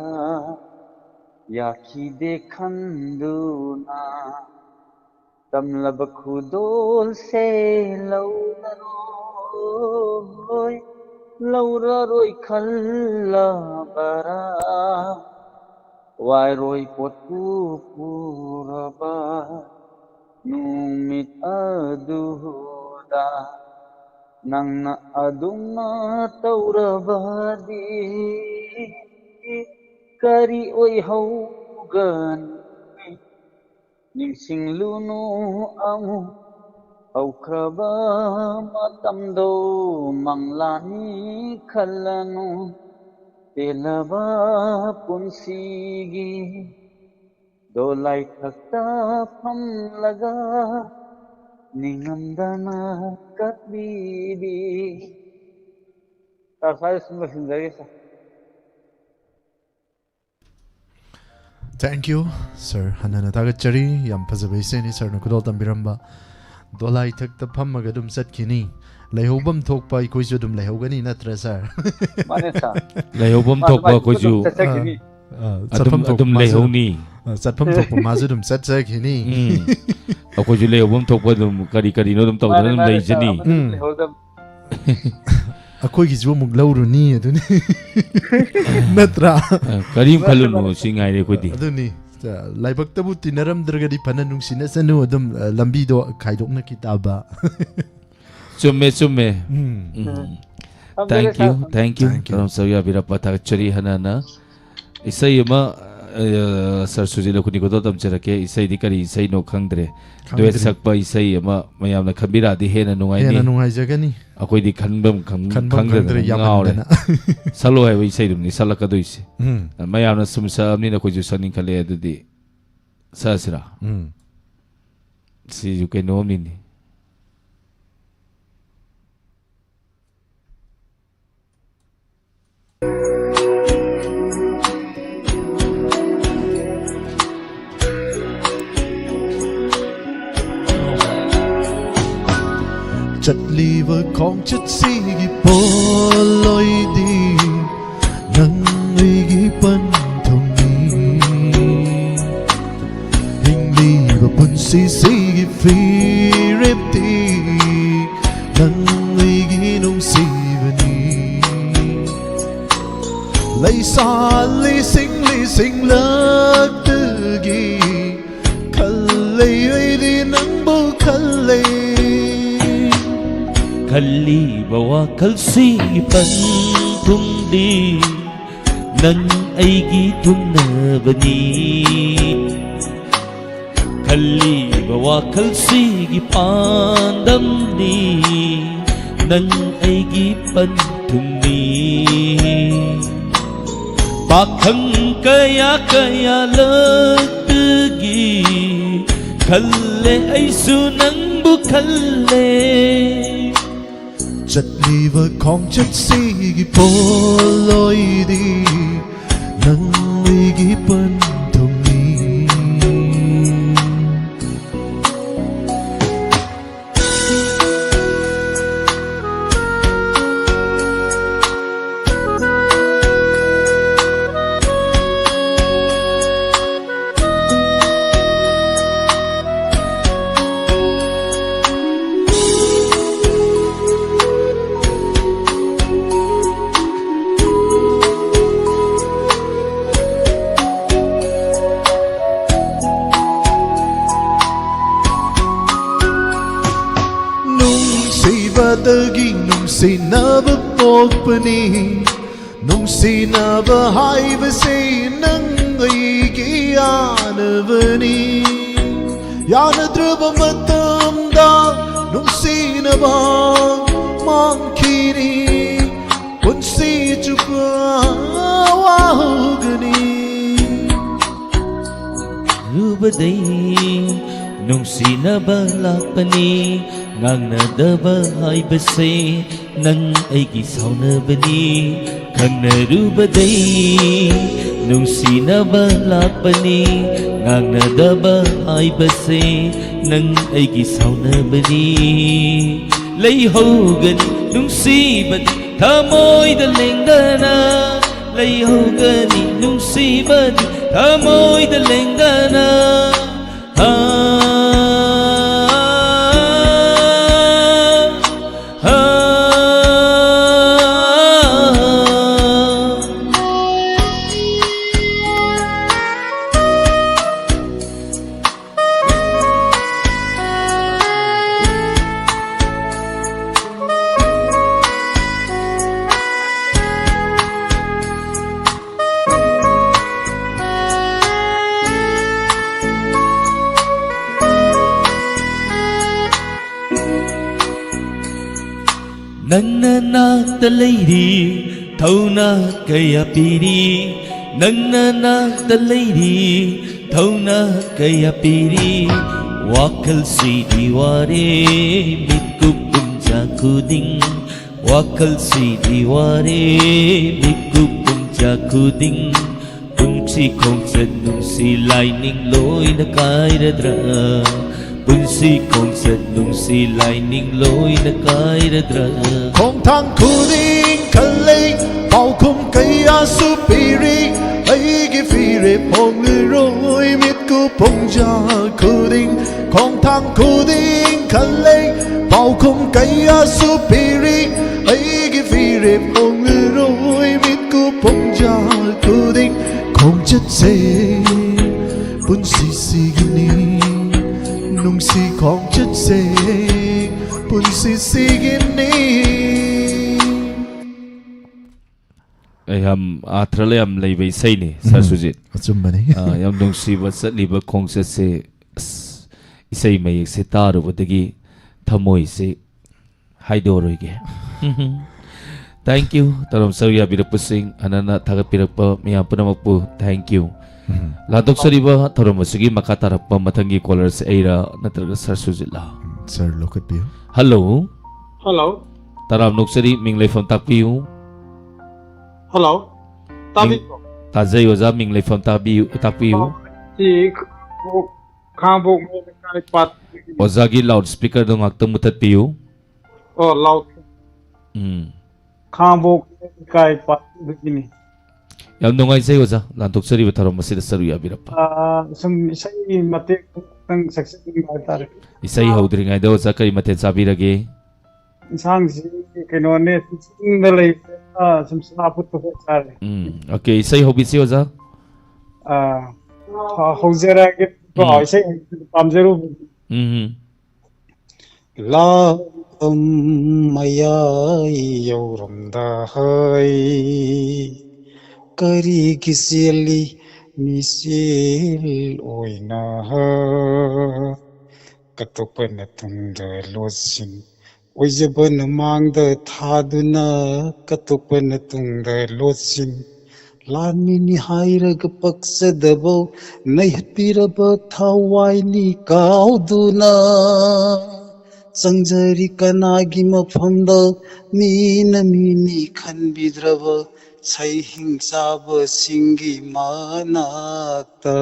ꯌꯥꯈꯤꯗꯦ ꯈꯟꯗꯨꯅ ꯇꯝꯂꯕ ꯈꯨꯗꯣꯜꯁꯦ ꯂꯧꯔꯔꯣꯏ, ꯂꯧꯔꯔꯣꯏ ꯈꯜꯂꯕꯔꯥ? ꯋꯥꯏꯔꯣꯏ ꯄꯣꯠꯄꯨ ꯄꯨꯔꯕ ꯅꯨꯃꯤꯠ ꯑꯗꯨꯗ ꯅꯪꯅ ꯑꯗꯨꯝꯅ ꯇꯧꯔꯕꯗꯤ ꯀꯔꯤ ꯑꯣꯏꯍꯧꯒꯅꯤ? ꯅꯤꯡꯁꯤꯡꯂꯨꯅꯨ ꯑꯃꯨꯛ ꯍꯧꯈ꯭ꯔꯕ ꯃꯇꯝꯗꯣ ꯃꯪꯂꯥꯅꯤ ꯈꯜꯂꯅꯨ꯫ ꯇꯦꯜꯂꯕ ꯄꯨꯟꯁꯤꯒꯤ ꯗꯣꯂꯥꯏ ꯊꯛꯇ ꯐꯝꯂꯒ ꯅꯤꯡꯉꯝꯗꯅ ꯀꯞꯂꯤꯕꯤ꯫ ꯁꯥꯔ, ꯁ꯭ꯋꯥꯏꯗ ꯁꯨꯝ ꯂꯣꯏꯁꯤꯟꯖꯔꯒꯦ, ꯁꯥꯔ꯫ Thank you, sir. ꯍꯟꯅ ꯍꯟꯅ ꯊꯥꯒꯠꯆꯔꯤ꯫ ꯌꯥꯝ ꯐꯖꯕ ꯏꯁꯩꯅꯤ ꯁꯔꯅ ꯈꯨꯗꯣꯜ ꯇꯝꯕꯤꯔꯝꯕ꯫ ꯗꯣꯂꯥꯏ ꯊꯛꯇ ꯐꯝꯃꯒ ꯑꯗꯨꯝ ꯆꯠꯈꯤꯅꯤ꯫ ꯂꯩꯍꯧꯐꯝ ꯊꯣꯛꯄ ꯑꯩꯈꯣꯏꯁꯨ ꯑꯗꯨꯝ ꯂꯩꯍꯧꯒꯅꯤ, ꯅꯠꯇ꯭ꯔꯥ, ꯁꯔ? ꯃꯥꯅꯦ, ꯁꯥꯔ꯫ ꯂꯩꯍꯧꯐꯝ ꯃꯥ- ꯊꯣꯛꯄ ꯃꯥ- ꯑꯩꯈꯣꯏꯁꯨ ꯑꯗꯨꯝ ꯆꯠꯆꯈꯤꯅꯤ꯫ ꯑ, ꯑꯗꯨꯝ ꯆꯠꯐꯝ ꯊꯣꯛꯄ ꯑꯗꯨꯝ ꯃꯥꯁꯨ ꯂꯩꯍꯧꯅꯤ꯫ ꯑ, ꯆꯠꯐꯝ ꯊꯣꯛꯄ ꯃꯥꯁꯨ ꯑꯗꯨꯝ ꯆꯠꯆꯈꯤꯅꯤ꯫ ꯎꯝ꯫ ꯑꯩꯈꯣꯏꯁꯨ ꯂꯩꯍꯧꯐꯝ ꯊꯣꯛꯄ ꯑꯗꯨꯝ ꯀꯔꯤ ꯀꯔꯤꯅꯣ ꯑꯗꯨꯝ ꯇꯧꯗꯅ ꯃꯥꯅꯦ, ꯑꯗꯨꯝ ꯃꯥꯅꯦ, ꯂꯩꯖꯅꯤ꯫ ꯁꯥꯔ꯫ ꯑꯃꯗꯤ ꯎꯝ꯫ ꯂꯩꯍꯧꯗꯕ- ꯑꯩꯈꯣꯏꯒꯤꯁꯨ ꯑꯃꯨꯛ ꯂꯧꯔꯨꯅꯤ ꯑꯗꯨꯅꯤ꯫ ꯅꯠꯇ꯭ꯔꯥ? ꯑ, ꯀꯔꯤꯝ ꯈꯜꯂꯨꯅꯨ, ꯁꯤ ꯉꯥꯏꯔꯦ ꯑꯩꯈꯣꯏꯗꯤ꯫ ꯑꯗꯨꯅꯤ꯫ ꯂꯥꯏꯕꯛꯇꯕꯨ ꯇꯤꯟꯅꯔꯝꯗ꯭ꯔꯒꯗꯤ ꯐꯅ ꯅꯨꯡꯁꯤꯅꯁꯅꯨ, ꯑꯗꯨꯝ, ꯑ, ꯂꯝꯕꯤꯗꯣ ꯈꯥꯏꯗꯣꯛꯅꯈꯤ ꯇꯥꯕ꯫ ꯆꯨꯝꯃꯦ, ꯆꯨꯝꯃꯦ꯫ ꯎꯝ꯫ ꯎꯝ꯫ ꯊꯝꯖꯔꯦ, Thank you, sir. thank you꯫ Thank you. ꯀꯔꯝ ꯁꯔꯨꯛ ꯌꯥꯕꯤꯔꯛꯄ ꯊꯥꯒꯠꯆꯔꯤ ꯍꯟꯅ ꯍꯟꯅ꯫ ꯏꯁꯩ ꯑꯃ, ꯑ, ꯁꯥꯔ ꯁꯨꯖꯤꯠ ꯂꯧꯈꯨꯅꯤꯀꯣꯗꯣ ꯇꯝꯖꯔꯛꯀꯦ꯫ ꯏꯁꯩꯗꯤ ꯀꯔꯤ ꯏꯁꯩꯅꯣ ꯈꯪꯗ꯭ꯔꯦ꯫ ꯈꯪꯗ꯭ꯔꯦ꯫ ꯗꯨꯋꯦꯠ ꯁꯛꯄ ꯏꯁꯩ ꯑꯃ ꯃꯌꯥꯝꯅ ꯈꯟꯕꯤꯔꯛꯑꯗꯤ ꯍꯦꯟꯅ ꯅꯨꯡꯉꯥꯏꯅꯤ꯫ ꯍꯦꯟꯅ ꯅꯨꯡꯉꯥꯏꯖꯒꯅꯤ꯫ ꯑꯩꯈꯣꯏꯗꯤ ꯈꯟꯐꯝ ꯈꯪ- ꯈꯟꯐꯝ ꯈꯪꯗ꯭ꯔꯦ, ꯈꯪꯗ꯭ꯔꯗꯅ ꯉꯥꯎꯔꯦ꯫ ꯌꯥꯝꯃꯟꯗꯅ꯫ ꯁꯛꯂꯣ ꯍꯥꯏꯕ ꯏꯁꯩꯗꯨꯅꯤ ꯁꯛꯂꯛꯀꯗꯣꯏꯁꯦ꯫ ꯎꯝ꯫ ꯃꯌꯥꯝꯅ ꯁꯨꯝ ꯁꯛꯑꯕꯅꯤꯅ ꯑꯩꯈꯣꯏꯁꯨ ꯁꯛꯅꯤꯡꯈꯠꯂꯛꯑꯦ꯫ ꯑꯗꯨꯗꯤ ꯁꯛꯑꯁꯤꯔꯥ? ꯎꯝ꯫ ꯁꯤꯁꯨ ꯀꯩꯅꯣꯝꯅꯤꯅꯦ꯫ ꯆꯠꯂꯤꯕ ꯈꯣꯡꯆꯠꯁꯤꯒꯤ ꯄꯣꯠꯂꯣꯏꯗꯤ ꯅꯪ ꯑꯩꯒꯤ ꯄꯟꯊꯨꯡꯅꯤ꯫ ꯍꯤꯡꯂꯤꯕ ꯄꯨꯟꯁꯤꯁꯤꯒꯤ ꯐꯤꯔꯦꯞꯇꯤ ꯅꯪ ꯑꯩꯒꯤ ꯅꯨꯡꯁꯤꯕꯅꯤ꯫ ꯂꯩꯁꯥ ꯂꯤꯁꯤꯡ ꯂꯤꯁꯤꯡꯂꯛꯇꯒꯤ ꯈꯜꯂꯦ ꯑꯩꯗꯤ ꯅꯪꯕꯨ ꯈꯜꯂꯦ꯫ ꯈꯜꯂꯤꯕ ꯋꯥꯈꯜꯁꯤꯒꯤ ꯄꯟꯊꯨꯡꯗꯤ ꯅꯪ ꯑꯩꯒꯤ ꯊꯨꯡꯅꯕꯅꯤ꯫ ꯈꯜꯂꯤꯕ ꯋꯥꯈꯜꯁꯤꯒꯤ ꯄꯥꯟꯗꯝꯗꯤ ꯅꯪ ꯑꯩꯒꯤ ꯄꯟꯊꯨꯡꯅꯤ꯫ ꯄꯥꯈꯪ ꯀꯌꯥ ꯀꯌꯥ ꯂꯛꯇꯒꯤ ꯈꯜꯂꯦ ꯑꯩꯁꯨ ꯅꯪꯕꯨ ꯈꯜꯂꯦ꯫ ꯆꯠꯂꯤꯕ ꯈꯣꯡꯆꯠꯁꯤꯒꯤ ꯄꯣꯠꯂꯣꯏꯗꯤ ꯅꯪ ꯑꯩꯒꯤ ꯄꯟꯊꯨꯡ ꯄꯗꯒꯤ ꯅꯨꯡꯁꯤꯅꯕ ꯄꯣꯛꯄꯅꯤ꯫ ꯅꯨꯡꯁꯤꯅꯕ ꯍꯥꯏꯕꯁꯤ ꯅꯪ ꯑꯩꯒꯤ ꯌꯥꯅꯕꯅꯤ꯫ ꯌꯥꯅꯗ꯭ꯔꯕ ꯃꯇꯝꯗ ꯅꯨꯡꯁꯤꯅꯕ ꯃꯥꯡꯈꯤꯅꯤ꯫ ꯄꯨꯟꯁꯤ ꯆꯨꯞꯄ ꯋꯥꯍꯧꯒꯅꯤ꯫ ꯔꯨꯕꯗꯩ ꯅꯨꯡꯁꯤꯅꯕ ꯂꯥꯛꯄꯅꯤ꯫ ꯉꯥꯡꯅꯗꯕ ꯍꯥꯏꯕꯁꯦ ꯅꯪ ꯑꯩꯒꯤ ꯁꯥꯎꯅꯕꯅꯤ꯫ ꯈꯪꯅꯔꯨꯕꯗꯩ ꯅꯨꯡꯁꯤꯅꯕ ꯂꯥꯛꯄꯅꯤ꯫ ꯉꯥꯡꯅꯗꯕ ꯍꯥꯏꯕꯁꯦ ꯅꯪ ꯑꯩꯒꯤ ꯁꯥꯎꯅꯕꯅꯤ꯫ ꯂꯩꯍꯧꯒꯅꯤ ꯅꯨꯡꯁꯤꯕꯗꯤ ꯊꯃꯣꯏꯗ ꯂꯦꯡꯗꯅ꯫ ꯂꯩꯍꯧꯒꯅꯤ ꯅꯨꯡꯁꯤꯕꯗꯤ ꯊꯃꯣꯏꯗ ꯂꯦꯡꯗꯅ꯫ ꯅꯪꯅ ꯅꯥꯛꯇ ꯂꯩꯔꯤ, ꯊꯧꯅꯥ ꯀꯌꯥ ꯄꯤꯔꯤ꯫ ꯅꯪꯅ ꯅꯥꯛꯇ ꯂꯩꯔꯤ, ꯊꯧꯅꯥ ꯀꯌꯥ ꯄꯤꯔꯤ꯫ ꯋꯥꯈꯜꯁꯤꯗꯤ ꯋꯥꯔꯦ ꯃꯤꯠꯀꯨꯞ ꯄꯨꯡꯖꯥ ꯈꯨꯗꯤꯡ꯫ ꯋꯥꯈꯜꯁꯤꯗꯤ ꯋꯥꯔꯦ ꯃꯤꯠꯀꯨꯞ ꯄꯨꯡꯖꯥ ꯈꯨꯗꯤꯡ꯫ ꯄꯨꯟꯁꯤ ꯈꯣꯡꯆꯠ ꯅꯨꯡꯁꯤ ꯂꯥꯏꯅꯤꯡ ꯂꯣꯏꯅ ꯀꯥꯏꯔꯗ꯭ꯔꯥ? ꯄꯨꯟꯁꯤ ꯈꯣꯡꯆꯠ ꯅꯨꯡꯁꯤ ꯂꯥꯏꯅꯤꯡ ꯂꯣꯏꯅ ꯀꯥꯏꯔꯗ꯭ꯔꯥ? ꯈꯣꯡꯊꯥꯡ ꯈꯨꯗꯤꯡ ꯈꯜꯂꯤ, ꯄꯥꯎꯈꯨꯝ ꯀꯌꯥꯁꯨ ꯄꯤꯔꯤ꯫ ꯑꯩꯒꯤ ꯐꯤꯔꯦꯞ ꯍꯣꯡꯂꯔꯣꯏ ꯃꯤꯠꯀꯨꯞ ꯄꯨꯡꯖꯥ ꯈꯨꯗꯤꯡ꯫ ꯈꯣꯡꯊꯥꯡ ꯈꯨꯗꯤꯡ ꯈꯜꯂꯤ, ꯄꯥꯎꯈꯨꯝ ꯀꯌꯥꯁꯨ ꯄꯤꯔꯤ꯫ ꯑꯩꯒꯤ ꯐꯤꯔꯦꯞ ꯍꯣꯡꯂꯔꯣꯏ ꯃꯤꯠꯀꯨꯞ ꯄꯨꯡꯖꯥ ꯈꯨꯗꯤꯡ꯫ ꯈꯣꯡꯆꯠꯁꯦ ꯄꯨꯟꯁꯤꯁꯤꯒꯤꯅꯤ, ꯅꯨꯡꯁꯤ ꯈꯣꯡꯆꯠꯁꯦ꯫ ꯄꯨꯟꯁꯤꯁꯤꯒꯤꯅꯤ꯫ ꯑꯩ ꯌꯥꯝ ꯑꯥꯊ꯭ꯔ ꯌꯥꯝ ꯂꯩꯕ ꯏꯁꯩꯅꯤ, ꯁꯥꯔ ꯁꯨꯖꯤꯠ꯫ ꯑꯆꯨꯝꯕꯅꯤ꯫ ꯑꯥ, ꯌꯥꯝ ꯅꯨꯡꯁꯤꯕ ꯆꯠꯂꯤꯕ ꯈꯣꯡꯆꯠꯁꯦ, ꯑꯁ, ꯏꯁꯩ ꯃꯌꯦꯛꯁꯦ ꯇꯥꯔꯨꯕꯗꯒꯤ ꯊꯃꯣꯏꯁꯦ ꯍꯥꯏꯗꯣꯔꯣꯏꯒꯦ꯫ Thank you꯫ ꯊꯧꯔꯝ ꯁꯔꯨꯛ ꯌꯥꯕꯤꯔꯛꯄꯁꯤꯡ, ꯑꯅꯟꯅ ꯊꯥꯒꯠꯄꯤꯔꯛꯄ ꯃꯤꯌꯥꯝ ꯄꯨꯝꯅꯃꯛꯄꯨ thank you꯫ ꯂꯥꯟꯊꯣꯛꯆꯔꯤꯕ ꯊꯧꯔꯝ ꯑꯁꯤꯒꯤ ꯃꯈꯥ ꯇꯥꯔꯛꯄ ꯃꯊꯪꯒꯤ ꯀꯣꯂꯔꯁꯦ ꯑꯩꯔꯥ ꯅꯠꯇ꯭ꯔꯒ ꯁꯥꯔ ꯁꯨꯖꯤꯠꯂꯥ? ꯁꯥꯔ, ꯂꯧꯈꯠꯄꯤꯌꯨ꯫ ꯍꯜꯂꯣ꯫ ꯍꯜꯂꯣ꯫ ꯇꯔꯥꯝ ꯅꯣꯛꯆꯔꯤ, ꯃꯤꯡ ꯂꯩꯐꯝ ꯇꯥꯛꯄꯤꯌꯨ꯫ ꯍꯜꯂꯣ꯫ ꯇꯥꯕꯤꯕ꯭ꯔꯣ? ꯇꯥꯖꯩ ꯑꯣꯖꯥ, ꯃꯤꯡ ꯂꯩꯐꯝ ꯇꯥꯕꯤꯌꯨ, ꯇꯥꯛꯄꯤꯌꯨ꯫ ꯁꯤ ꯈꯥꯡꯕꯣꯛ, ꯈꯥꯡꯕꯣꯛ ꯂꯩꯀꯥꯏ ꯄꯥꯠ꯫ ꯑꯣꯖꯥꯒꯤ ꯂꯥꯎꯠ ꯁ꯭ꯄꯤꯀꯔꯗꯣ ꯉꯥꯛꯇꯪ ꯃꯨꯊꯠꯄꯤꯌꯨ꯫ ꯑꯣ, ꯂꯥꯎꯠ꯫ ꯎꯝ꯫ ꯈꯥꯡꯕꯣꯛ ꯂꯩꯀꯥꯏ ꯄꯥꯠꯇꯒꯤꯅꯤ꯫ ꯌꯥꯝ ꯅꯨꯡꯉꯥꯏꯖꯩ ꯑꯣꯖꯥ, ꯂꯥꯟꯊꯣꯛꯆꯔꯤꯕ ꯊꯧꯔꯝ ꯑꯁꯤꯗ ꯁꯔꯨꯛ ꯌꯥꯕꯤꯔꯛꯄ꯫ ꯑꯥ, ꯁꯨꯝ ꯏꯁꯩ ꯃꯇꯦꯛ ꯑꯃꯇꯪ ꯁꯛꯆꯅꯤꯡꯕ ꯍꯥꯏꯇꯥꯔꯦ꯫ ꯏꯁꯩ ꯍꯧꯗ꯭ꯔꯤꯉꯩꯗ ꯑꯣꯖꯥ ꯀꯔꯤ ꯃꯊꯦꯜ ꯆꯥꯕꯤꯔꯒꯦ? ꯏꯟꯁꯥꯡꯁꯤ ꯀꯩꯅꯣꯅꯦ, ꯆꯤꯡꯗ ꯂꯩꯕꯅꯤꯅ ꯁꯨꯝ ꯁꯥ ꯐꯨꯠꯄ ꯈꯔ ꯆꯥꯔꯦ꯫ ꯎꯝ, ꯑꯣꯀꯦ, ꯏꯁꯩ ꯍꯧꯕꯤꯁꯤ ꯑꯣꯖꯥ꯫ ꯑꯥ, ꯍ-, ꯍꯧꯖꯔꯛꯑꯒꯦ꯫ ꯎꯝ꯫ ꯏꯁꯩ ꯄꯥꯝꯖꯔꯨꯕ꯫ ꯎꯝ꯫ ꯂꯥꯟꯐꯝ ꯃꯌꯥꯏ ꯌꯧꯔꯝꯗꯥ ꯍꯩ, ꯀꯔꯤꯒꯤ ꯆꯦꯜꯂꯤ ꯃꯤꯆꯦꯜ ꯑꯣꯏꯅ? ꯀꯠꯊꯣꯛꯄꯅ ꯇꯨꯡꯗ ꯂꯣꯠꯁꯤꯟ, ꯑꯣꯏꯖꯕꯅ ꯃꯥꯡꯗ ꯊꯥꯗꯨꯅ, ꯀꯠꯊꯣꯛꯄꯅ ꯇꯨꯡꯗ ꯂꯣꯠꯁꯤꯟ꯫ ꯂꯥꯟꯃꯤꯅꯤ ꯍꯥꯏꯔꯒ ꯄꯛꯆꯗꯕ, ꯅꯩꯍꯠꯄꯤꯔꯕ ꯊꯋꯥꯏꯅꯤ ꯀꯥꯎꯗꯨꯅ꯫ ꯆꯪꯖꯔꯤ ꯀꯅꯥꯒꯤ ꯃꯐꯝꯗ, ꯃꯤꯅ ꯃꯤꯅꯤ ꯈꯟꯕꯤꯗ꯭ꯔꯕ, ꯁꯩꯍꯤꯡ ꯆꯥꯕꯁꯤꯡꯒꯤ ꯃꯅꯥꯛꯇ꯫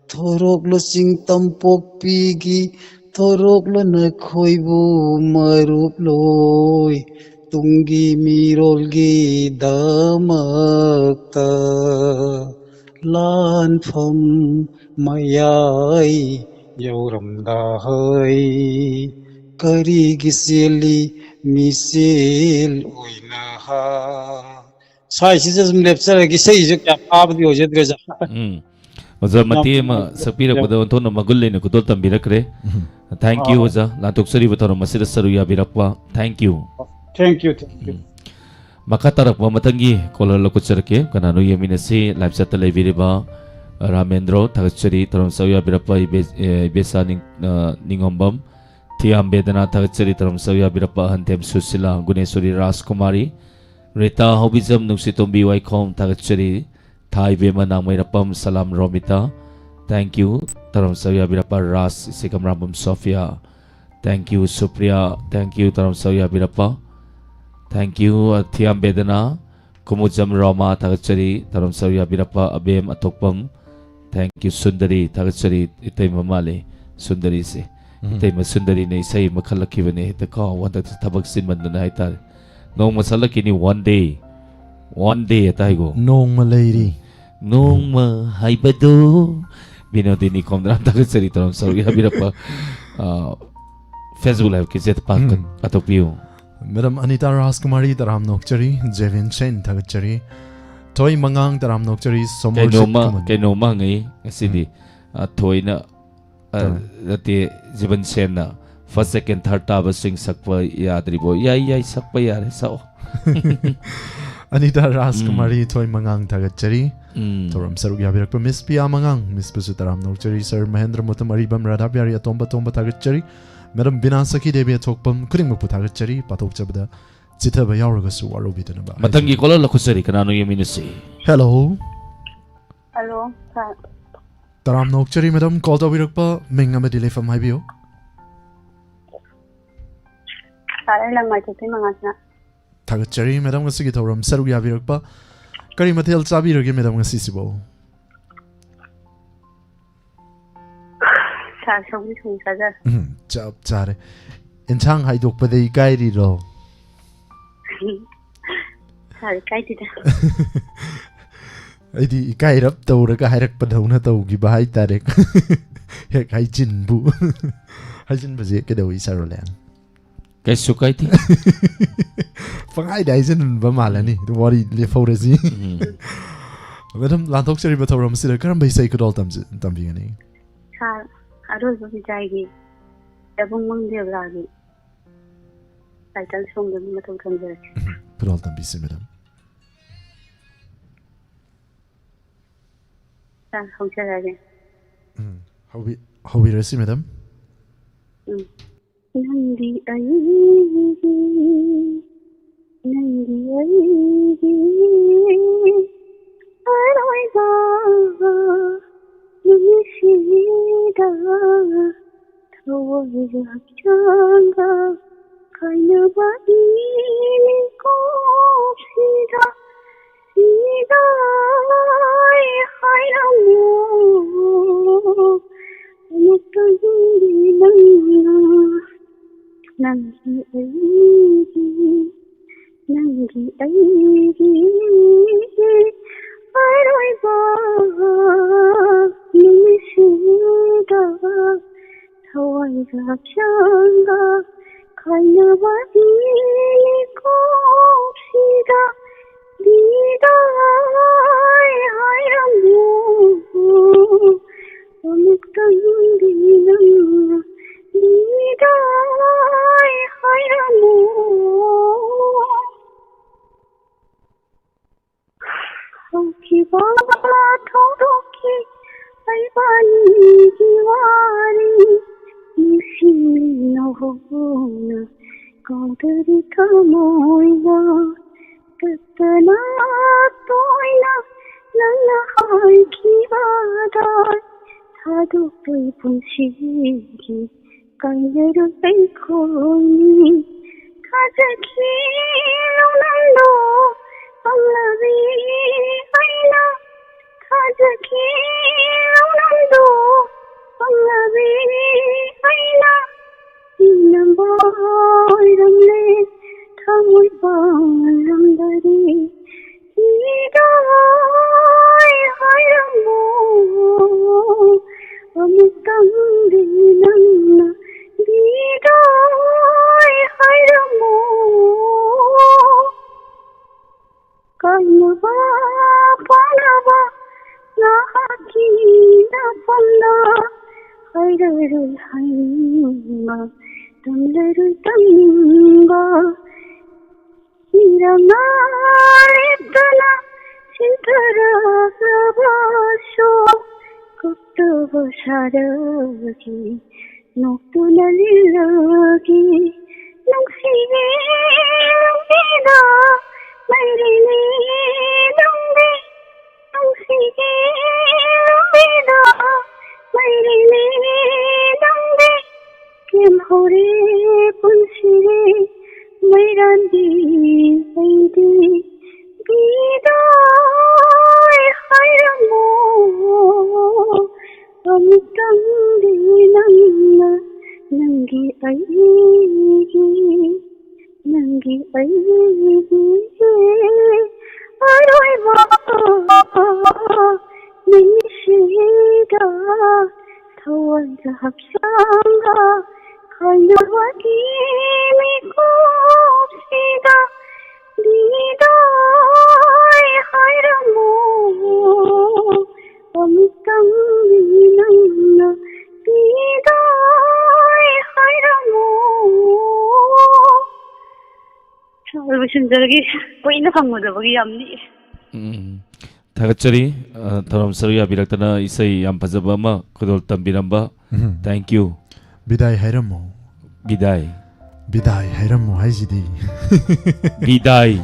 ꯊꯣꯔꯣꯛꯂꯣ ꯆꯤꯡ ꯇꯝꯄꯣꯛꯄꯤꯒꯤ, ꯊꯣꯔꯣꯛꯂꯣ ꯅꯈꯣꯏꯕꯨ ꯃꯔꯨꯞꯂꯣꯏ, ꯇꯨꯡꯒꯤ ꯃꯤꯔꯣꯜꯒꯤꯗꯃꯛꯇ꯫ ꯂꯥꯟꯐꯝ ꯃꯌꯥꯏ ꯌꯧꯔꯝꯗꯥ ꯍꯩ, ꯀꯔꯤꯒꯤ ꯆꯦꯜꯂꯤ ꯃꯤꯆꯦꯜ ꯑꯣꯏꯅ? ꯁ꯭ꯋꯥꯏꯁꯤꯗ ꯁꯨꯝ ꯂꯦꯞꯆꯔꯒꯦ, ꯏꯁꯩꯁꯨ ꯀꯌꯥ ꯐꯥꯕꯗꯤ ꯑꯣꯏꯖꯗ꯭ꯔꯦ, ꯑꯣꯖꯥ꯫ ꯎꯝ꯫ ꯑꯣꯖꯥ, ꯃꯇꯦꯛ ꯑꯃ ꯁꯛꯄꯤꯔꯛꯄꯗ ꯑꯣꯟꯊꯣꯛꯅ ꯃꯒꯨꯟ ꯂꯩꯅ ꯈꯨꯗꯣꯜ ꯇꯝꯕꯤꯔꯛꯈ꯭ꯔꯦ꯫ Thank you, ꯑꯥ꯫ ꯑꯣꯖꯥ꯫ ꯂꯥꯟꯊꯣꯛꯆꯔꯤꯕ ꯊꯧꯔꯝ ꯑꯁꯤꯗ ꯁꯔꯨꯛ ꯌꯥꯕꯤꯔꯛꯄ꯫ Thank you꯫ Thank you, thank you꯫ ꯎꯝ꯫ ꯃꯈꯥ ꯇꯥꯔꯛꯄ ꯃꯊꯪꯒꯤ caller ꯂꯧꯈꯠꯆꯔꯛꯀꯦ꯫ ꯀꯅꯥꯅꯣ ꯌꯦꯡꯃꯤꯟꯅꯁꯤ꯫ Live chat ꯇ ꯂꯩꯕꯤꯔꯤꯕ ꯔꯥꯃꯦꯟꯗ꯭ꯔꯣ, ꯊꯥꯒꯠꯆꯔꯤ꯫ ꯊꯧꯔꯝ ꯁꯔꯨꯛ ꯌꯥꯕꯤꯔꯛꯄ ꯏꯕꯦ-, ꯑꯦ, ꯏꯕꯦꯆꯥ ꯅꯤꯡ-, ꯑ, ꯅꯤꯉꯣꯝꯕꯝ, ꯊꯤꯌꯥꯝ ꯕꯦꯗꯅꯥ, ꯊꯥꯒꯠꯆꯔꯤ꯫ ꯊꯧꯔꯝ ꯁꯔꯨꯛ ꯌꯥꯕꯤꯔꯛꯄ ꯑꯍꯟꯊꯦꯝ ꯁꯨꯁꯤꯂꯥ, ꯒꯨꯅꯦꯁꯣꯔꯤ ꯔꯥꯖꯀꯨꯃꯥꯔꯤ, ꯔꯤꯇꯥ ꯍꯧꯕꯤꯖꯝ, ꯅꯨꯡꯁꯤꯇꯣꯝꯕꯤ ꯋꯥꯏꯈꯣꯝ, ꯊꯥꯒꯠꯆꯔꯤ꯫ ꯊꯥ ꯏꯕꯦꯝꯃ ꯅꯥꯡꯃꯩꯔꯥꯄꯝ, ꯁꯂꯥꯝ ꯔꯣꯃꯤꯇꯥ, thank you꯫ ꯊꯧꯔꯝ ꯁꯔꯨꯛ ꯌꯥꯕꯤꯔꯛꯄ ꯔꯥꯖ, ꯏꯆꯦ ꯀꯃꯔꯥꯝꯕꯝ Sophia, thank you꯫ Supriya, thank you꯫ ꯊꯧꯔꯝ ꯁꯔꯨꯛ ꯌꯥꯕꯤꯔꯛꯄ, thank you꯫ ꯊꯤꯌꯥꯝ ꯕꯦꯗꯅꯥ, ꯀꯨꯃꯨꯖꯝ ꯔꯣꯃꯥ, ꯊꯥꯒꯠꯆꯔꯤ꯫ ꯊꯧꯔꯝ ꯁꯔꯨꯛ ꯌꯥꯕꯤꯔꯛꯄ ꯑꯕꯦꯝ ꯑꯊꯣꯛꯄꯝ, thank you꯫ ꯁꯨꯟꯗꯔꯤ, ꯊꯥꯒꯠꯆꯔꯤ꯫ ꯏꯇꯩꯃ ꯃꯥꯜꯂꯤ ꯁꯨꯟꯗꯔꯤꯁꯦ꯫ ꯎꯝ꯫ ꯏꯇꯩꯃ ꯁꯨꯟꯗꯔꯤꯅ ꯏꯁꯩ ꯑꯃ ꯈꯜꯂꯛꯈꯤꯕꯅꯦ, ꯍꯦꯛꯇ ꯀꯥꯎ, ꯍꯟꯗꯛꯇꯤ ꯊꯕꯛ ꯆꯤꯟꯃꯟꯗꯅ ꯍꯥꯏꯇꯥꯔꯦ꯫ ꯅꯣꯡꯃ ꯁꯛꯂꯛꯈꯤꯅꯤ, one day꯫ One day ꯑꯇꯥꯏꯒꯣ꯫ ꯅꯣꯡꯃ ꯂꯩꯔꯤ꯫ ꯅꯣꯡꯃ ꯍꯥꯏꯕꯗꯨ꯫ ꯕꯤꯅꯣꯗꯤꯅꯤ ꯈꯣꯝꯗ꯭ꯔꯥꯝ, ꯊꯥꯒꯠꯆꯔꯤ꯫ ꯊꯧꯔꯝ ꯁꯔꯨꯛ ꯌꯥꯕꯤꯔꯛꯄ, ꯑ, Facebook Live ꯀꯤ ꯆꯦꯠ ꯄꯥꯛ ꯎꯝ꯫ ꯄꯥꯊꯣꯛꯄꯤꯌꯨ꯫ Madam ꯑꯅꯤꯇꯥ ꯔꯥꯖꯀꯨꯃꯥꯔꯤ, ꯇꯔꯥꯝ ꯅꯣꯛꯆꯔꯤ꯫ ꯖꯦꯕꯤꯟ ꯁꯦꯟ, ꯊꯥꯒꯠꯆꯔꯤ꯫ ꯊꯣꯏ ꯃꯉꯥꯡ, ꯇꯔꯥꯝ ꯅꯣꯛꯆꯔꯤ꯫ ꯁꯣꯃꯣꯔꯖꯤꯠ ꯀꯩꯅꯣꯝꯃ, ꯈꯨꯃꯟ꯫ ꯀꯩꯅꯣꯝꯃ ꯍꯪꯉꯛꯏ ꯉꯁꯤꯗꯤ꯫ ꯎꯝ꯫ ꯑ, ꯊꯣꯏꯅ ꯑ, ꯇꯧꯔꯦ꯫ ꯅꯠꯇꯦ, ꯖꯤꯕꯟ ꯁꯦꯟꯅ first, second, third ꯇꯥꯕꯁꯤꯡ ꯁꯛꯄ ꯌꯥꯗ꯭ꯔꯤꯕꯣ? ꯌꯥꯏ, ꯌꯥꯏ, ꯁꯛꯄ ꯌꯥꯔꯦ, ꯁꯛꯑꯣ꯫ ꯑꯅꯤꯇꯥ ꯔꯥꯖꯀꯨꯃꯥꯔꯤ, ꯎꯝ꯫ ꯊꯣꯏ ꯃꯉꯥꯡ, ꯊꯥꯒꯠꯆꯔꯤ꯫ ꯎꯝ꯫ ꯊꯧꯔꯝ ꯁꯔꯨꯛ ꯌꯥꯕꯤꯔꯛꯄ ꯃꯤꯁ ꯄꯤꯌꯥ ꯃꯉꯥꯡ, ꯃꯤꯁꯄꯨꯁꯨ ꯇꯔꯥꯝ ꯅꯣꯛꯆꯔꯤ꯫ ꯁꯔ ꯃꯍꯦꯟꯗ꯭ꯔ ꯃꯨꯇꯝ, ꯑꯔꯤꯕꯝ ꯔꯥꯙꯥ ꯄꯤꯌꯥꯔꯤ, ꯑꯇꯣꯝꯕ ꯇꯣꯝꯕ, ꯊꯥꯒꯠꯆꯔꯤ꯫ ꯃꯦꯗꯝ ꯕꯤꯅꯥ ꯁꯈꯤ ꯗꯦꯕꯤ, ꯑꯊꯣꯛꯄꯝ, ꯈꯨꯗꯤꯡꯃꯛꯄꯨ ꯊꯥꯒꯠꯆꯔꯤ꯫ ꯄꯥꯊꯣꯛꯆꯕꯗ ꯆꯤꯊꯕ ꯌꯥꯎꯔꯒꯁꯨ ꯋꯥꯔꯧꯕꯤꯗꯅꯕ ꯃꯊꯪꯒꯤ ꯍꯥꯏꯖꯔꯤ꯫ Caller ꯂꯧꯈꯠꯆꯔꯤ, ꯀꯅꯥꯅꯣ ꯌꯦꯡꯃꯤꯟꯅꯁꯤ꯫ Hello꯫ Hello, sir꯫ ꯇꯔꯥꯝꯅ ꯑꯣꯛꯆꯔꯤ, madam꯫ Call ꯇꯧꯕꯤꯔꯛꯄ ꯃꯤꯡ ꯑꯃꯗꯤ ꯂꯩꯐꯝ ꯍꯥꯏꯕꯤꯌꯨ꯫ Sir, ꯑꯩ ꯂꯪꯃꯥꯏꯊꯣꯛꯇꯩ ꯃꯉꯥꯁꯅꯥ꯫ ꯊꯥꯒꯠꯆꯔꯤ, madam, ꯉꯁꯤꯒꯤ ꯊꯧꯔꯝ ꯁꯔꯨꯛ ꯌꯥꯕꯤꯔꯛꯄ꯫ ꯀꯔꯤ ꯃꯊꯦꯜ ꯆꯥꯕꯤꯔꯒꯦ, madam, ꯉꯁꯤꯁꯤꯕꯣ? Sir, ꯁꯧꯒ꯭ꯔꯤ ꯊꯣꯡꯕ ꯆꯥꯖꯔꯦ꯫ ꯎꯝ, ꯆꯞ ꯆꯥꯔꯦ꯫ ꯏꯟꯁꯥꯡ ꯍꯥꯏꯗꯣꯛꯄꯗ ꯏꯀꯥꯏꯔꯤꯔꯣ? Sir, ꯏꯀꯥꯏꯗꯦꯗ꯫ ꯑꯩꯗꯤ ꯏꯀꯥꯏꯔꯞ ꯇꯧꯔꯒ ꯍꯥꯏꯔꯛꯄꯗꯧꯅ ꯇꯧꯈꯤꯕ ꯍꯥꯏꯇꯥꯔꯦ꯫ ꯍꯦꯛ ꯍꯥꯏꯖꯤꯟꯕꯨ꯫ ꯍꯥꯏꯖꯤꯟꯕꯁꯦ ꯀꯩꯗꯧꯏ, Sir Roland? ꯀꯩꯁꯨ ꯀꯥꯏꯗꯦ꯫ ꯄꯪꯍꯥꯏꯗ ꯍꯥꯏꯖꯤꯟꯕ ꯃꯥꯜꯂꯅꯤ꯫ ꯑꯗꯨ ꯋꯥꯔꯤ ꯂꯦꯞꯍꯧꯔꯁꯤ꯫ ꯎꯝ꯫ ꯃꯦꯗꯥꯝ, ꯂꯥꯟꯊꯣꯛꯆꯔꯤꯕ ꯊꯧꯔꯝ ꯑꯁꯤꯗ ꯀꯔꯝꯕ ꯏꯁꯩ ꯈꯨꯗꯣꯜ ꯇꯝꯖ-, ꯇꯝꯕꯤꯒꯅꯤ? ꯁꯥꯔ ꯑꯔꯣꯏꯕ ꯕꯤꯖꯥꯏꯒꯤ ꯗꯥꯕꯨꯡ ꯃꯪꯗꯦꯕꯂꯥꯒꯤ ꯇꯥꯏꯇꯜ ꯁꯣꯡꯗꯨ ꯃꯊꯧ ꯊꯝꯖꯔꯛꯀꯦ꯫ ꯈꯨꯗꯣꯜ ꯇꯝꯕꯤꯁꯤ, ꯃꯦꯗꯥꯝ꯫ ꯁꯥꯔ, ꯍꯧꯖꯔꯛꯑꯒꯦ꯫ ꯎꯝ, ꯍꯧꯕꯤ-, ꯍꯧꯕꯤꯔꯁꯤ, ꯃꯦꯗꯥꯝ꯫ ꯎꯝ꯫ ꯅꯪꯗꯤ ꯑꯩꯒꯤ, ꯅꯪꯗꯤ ꯑꯩꯒꯤ ꯑꯔꯣꯏꯕ ꯅꯨꯃꯤꯠꯁꯤꯗ ꯊꯋꯥꯏꯒ ꯍꯛꯆꯥꯡꯒ ꯈꯥꯏꯅꯕ ꯏꯃꯤꯀꯨꯞꯁꯤꯗ ꯁꯤꯗꯥꯏ ꯍꯥꯏꯔꯝꯃꯨ ꯑꯃꯨꯛꯇꯪꯗꯤ ꯅꯪꯅ ꯅꯪꯒꯤ ꯑꯩꯒꯤ ꯅꯪꯒꯤ ꯑꯩꯒꯤ ꯑꯔꯣꯏꯕ ꯅꯨꯃꯤꯠꯁꯤꯗ ꯊꯋꯥꯏꯒ ꯍꯛꯆꯥꯡꯒ ꯈꯥꯏꯅꯕ ꯏꯃꯤꯀꯨꯞꯁꯤꯗ ꯕꯤꯗꯥꯏ ꯍꯥꯏꯔꯝꯃꯨ ꯑꯃꯨꯛꯇꯪꯗꯤ ꯅꯪꯅ ꯕꯤꯗꯥꯏ ꯍꯥꯏꯔꯝꯃꯨ꯫ ꯍꯧꯈꯤꯕ ꯊꯧꯗꯣꯛꯀꯤ ꯏꯕꯥꯅꯤꯒꯤ ꯋꯥꯔꯤ ꯅꯤꯡꯁꯤꯡꯂꯤꯅ ꯍꯧꯅ ꯀꯥꯎꯗꯔꯤ ꯊꯃꯣꯏꯅ ꯇꯠꯇꯅ ꯇꯣꯏꯅ ꯅꯪꯅ ꯍꯥꯏꯈꯤꯕꯗ ꯊꯥꯗꯣꯛꯄꯩ ꯄꯨꯟꯁꯤꯒꯤ ꯀꯥꯏꯅꯔꯨꯕꯩ ꯈꯣꯡꯅꯤ ꯊꯥꯖꯈꯤꯕ ꯅꯪꯗꯣ ꯄꯪꯂꯕꯤ ꯑꯩꯅ ꯊꯥꯖꯈꯤꯕ ꯅꯪꯗꯣ ꯄꯪꯂꯕꯤ ꯑꯩꯅ ꯏꯅꯝꯕ ꯑꯣꯏꯔꯝꯂꯦ ꯊꯃꯣꯏ ꯄꯥꯜꯂꯝꯗꯔꯦ ꯕꯤꯗꯥꯏ ꯍꯥꯏꯔꯝꯃꯨ ꯑꯃꯨꯛꯇꯪꯗꯤ ꯅꯪꯅ ꯕꯤꯗꯥꯏ ꯂꯩꯔꯣꯏ ꯍꯥꯏꯅꯤꯡꯕ, ꯇꯝꯂꯔꯣꯏ ꯇꯝꯅꯤꯡꯕ, ꯏꯔꯥꯡꯅ ꯂꯦꯞꯇꯅ ꯆꯦꯟꯊꯔꯛꯂꯕꯁꯨ, ꯀꯞꯇꯕ ꯁꯥꯔꯒꯦ, ꯅꯣꯛꯇꯨꯅ ꯂꯤꯔꯒꯦ, ꯅꯨꯡꯁꯤꯒꯦ ꯂꯝꯕꯤꯗ ꯃꯩꯔꯤꯅꯤ ꯅꯪꯗꯤ, ꯅꯨꯡꯁꯤꯒꯦ ꯂꯝꯕꯤꯗ ꯃꯩꯔꯤꯅꯤ ꯅꯪꯗꯤ, ꯀꯦꯝꯍꯧꯔꯦ ꯄꯨꯟꯁꯤꯔꯦ ꯃꯩꯔꯥꯟꯕꯤ ꯑꯩꯗꯤ, ꯕꯤꯗꯥꯏ ꯍꯥꯏꯔꯝꯃꯣ ꯑꯃꯨꯛꯇꯪꯗꯤ ꯅꯪꯅ, ꯅꯪꯒꯤ ꯑꯩꯒꯤ, ꯅꯪꯒꯤ ꯑꯩꯒꯤ ꯑꯔꯣꯏꯕ ꯅꯨꯃꯤꯠꯁꯤꯗ ꯊꯋꯥꯏꯒ ꯍꯛꯆꯥꯡꯒ ꯈꯥꯏꯅꯕꯒꯤ ꯃꯤꯀꯨꯞꯁꯤꯗ ꯕꯤꯗꯥꯏ ꯍꯥꯏꯔꯝꯃꯣ ꯑꯃꯨꯛꯇꯪꯗꯤ ꯅꯪꯅ, ꯕꯤꯗꯥꯏ ꯍꯥꯏꯔꯝꯃꯣ꯫ ꯂꯣꯏꯁꯤꯟꯖꯔꯒꯦ, ꯀꯨꯏꯅ ꯐꯪꯉꯨꯗꯕꯒꯤ ꯌꯥꯝ ꯅꯤꯛꯑꯦ꯫ ꯎꯝ꯫ ꯊꯥꯒꯠꯆꯔꯤ꯫ ꯑ, ꯊꯧꯔꯝ ꯁꯔꯨꯛ ꯌꯥꯕꯤꯔꯛꯇꯅ ꯏꯁꯩ ꯌꯥꯝ ꯐꯖꯕ ꯑꯃ ꯈꯨꯗꯣꯜ ꯇꯝꯕꯤꯔꯝꯕ꯫ ꯎꯝ꯫ Thank you꯫ ꯕꯤꯗꯥꯏ ꯍꯥꯏꯔꯝꯃꯣ꯫ ꯕꯤꯗꯥꯏ꯫ ꯕꯤꯗꯥꯏ ꯍꯥꯏꯔꯝꯃꯣ ꯍꯥꯏꯁꯤꯗꯤ꯫ ꯕꯤꯗꯥꯏ꯫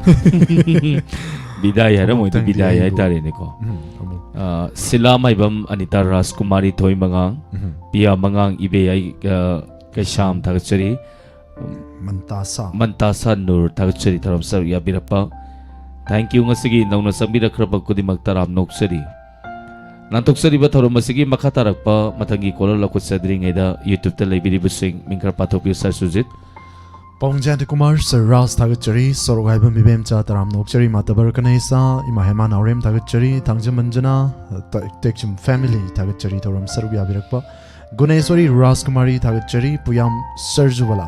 ꯕꯤꯗꯥꯏ ꯍꯥꯏꯔꯝꯃꯣꯏꯗꯤ ꯑꯃꯨꯛꯇꯪꯗꯤ ꯕꯤꯗꯥꯏ ꯑꯩꯕꯨ꯫ ꯍꯥꯏꯇꯥꯔꯦꯅꯦꯀꯣ꯫ ꯎꯝ, ꯑꯃꯨꯛ꯫ ꯑ, ꯁꯤꯂꯥ ꯃꯥꯏꯕꯝ ꯑꯅꯤꯇꯥ ꯔꯥꯖꯀꯨꯃꯥꯔꯤ ꯊꯣꯏꯃꯉꯥꯡ, ꯎꯝ꯫ ꯄꯤꯌꯥ ꯃꯉꯥꯡ ꯏꯕꯦꯌꯥꯏ, ꯑ, ꯀꯩꯁꯥꯝ ꯊꯥꯒꯠꯆꯔꯤ꯫ ꯃꯟꯇꯥꯁꯥ꯫ ꯃꯟꯇꯥꯁꯥ ꯅꯨꯔ ꯊꯥꯒꯠꯆꯔꯤ ꯊꯧꯔꯝ ꯁꯔꯨꯛ ꯌꯥꯕꯤꯔꯛꯄ꯫ Thank you꯫ ꯉꯁꯤꯒꯤ ꯅꯧꯅ ꯆꯪꯕꯤꯔꯛꯈ꯭ꯔꯕ ꯈꯨꯗꯤꯡꯃꯛ ꯇꯔꯥꯝ ꯅꯣꯛꯆꯔꯤ꯫ ꯂꯥꯟꯊꯣꯛꯆꯔꯤꯕ ꯊꯧꯔꯝ ꯑꯁꯤꯒꯤ ꯃꯈꯥ ꯇꯥꯔꯛꯄ ꯃꯊꯪꯒꯤ ꯀꯣꯂꯔ ꯂꯧꯈꯠꯆꯗ꯭ꯔꯤꯉꯩꯗ YouTube-ꯇ ꯂꯩꯕꯤꯔꯤꯕꯁꯤꯡ ꯃꯤꯡ ꯈꯔ ꯄꯥꯊꯣꯛꯄꯤꯌꯨ, ꯁꯥꯔ ꯁꯨꯖꯤꯠ꯫ ꯄꯥꯎꯡꯖꯥ ꯀꯨꯃꯥꯔ, ꯁꯥꯔ ꯔꯥꯖ ꯊꯥꯒꯠꯆꯔꯤ, ꯁꯣꯔꯣꯛ ꯍꯥꯏꯕ ꯃꯤꯕꯦꯝꯆꯥ ꯇꯔꯥꯝ ꯅꯣꯛꯆꯔꯤ, ꯃꯥ ꯇꯕꯔ ꯀꯅꯦꯁꯥ, ꯏꯃꯥ ꯍꯦꯃꯥ ꯅꯥꯎꯔꯦꯝ ꯊꯥꯒꯠꯆꯔꯤ, ꯊꯥꯡꯖꯝ ꯃꯟꯖꯅꯥ, ꯇ-, ꯇꯦꯛꯆꯝ family ꯊꯥꯒꯠꯆꯔꯤ ꯊꯧꯔꯝ ꯁꯔꯨꯛ ꯌꯥꯕꯤꯔꯛꯄ꯫ ꯒꯨꯅꯦꯁꯣꯔꯤ ꯔꯥꯖꯀꯨꯃꯥꯔꯤ ꯊꯥꯒꯠꯆꯔꯤ, ꯄꯨꯌꯥꯝ ꯁꯔꯖꯨꯕꯂꯥ꯫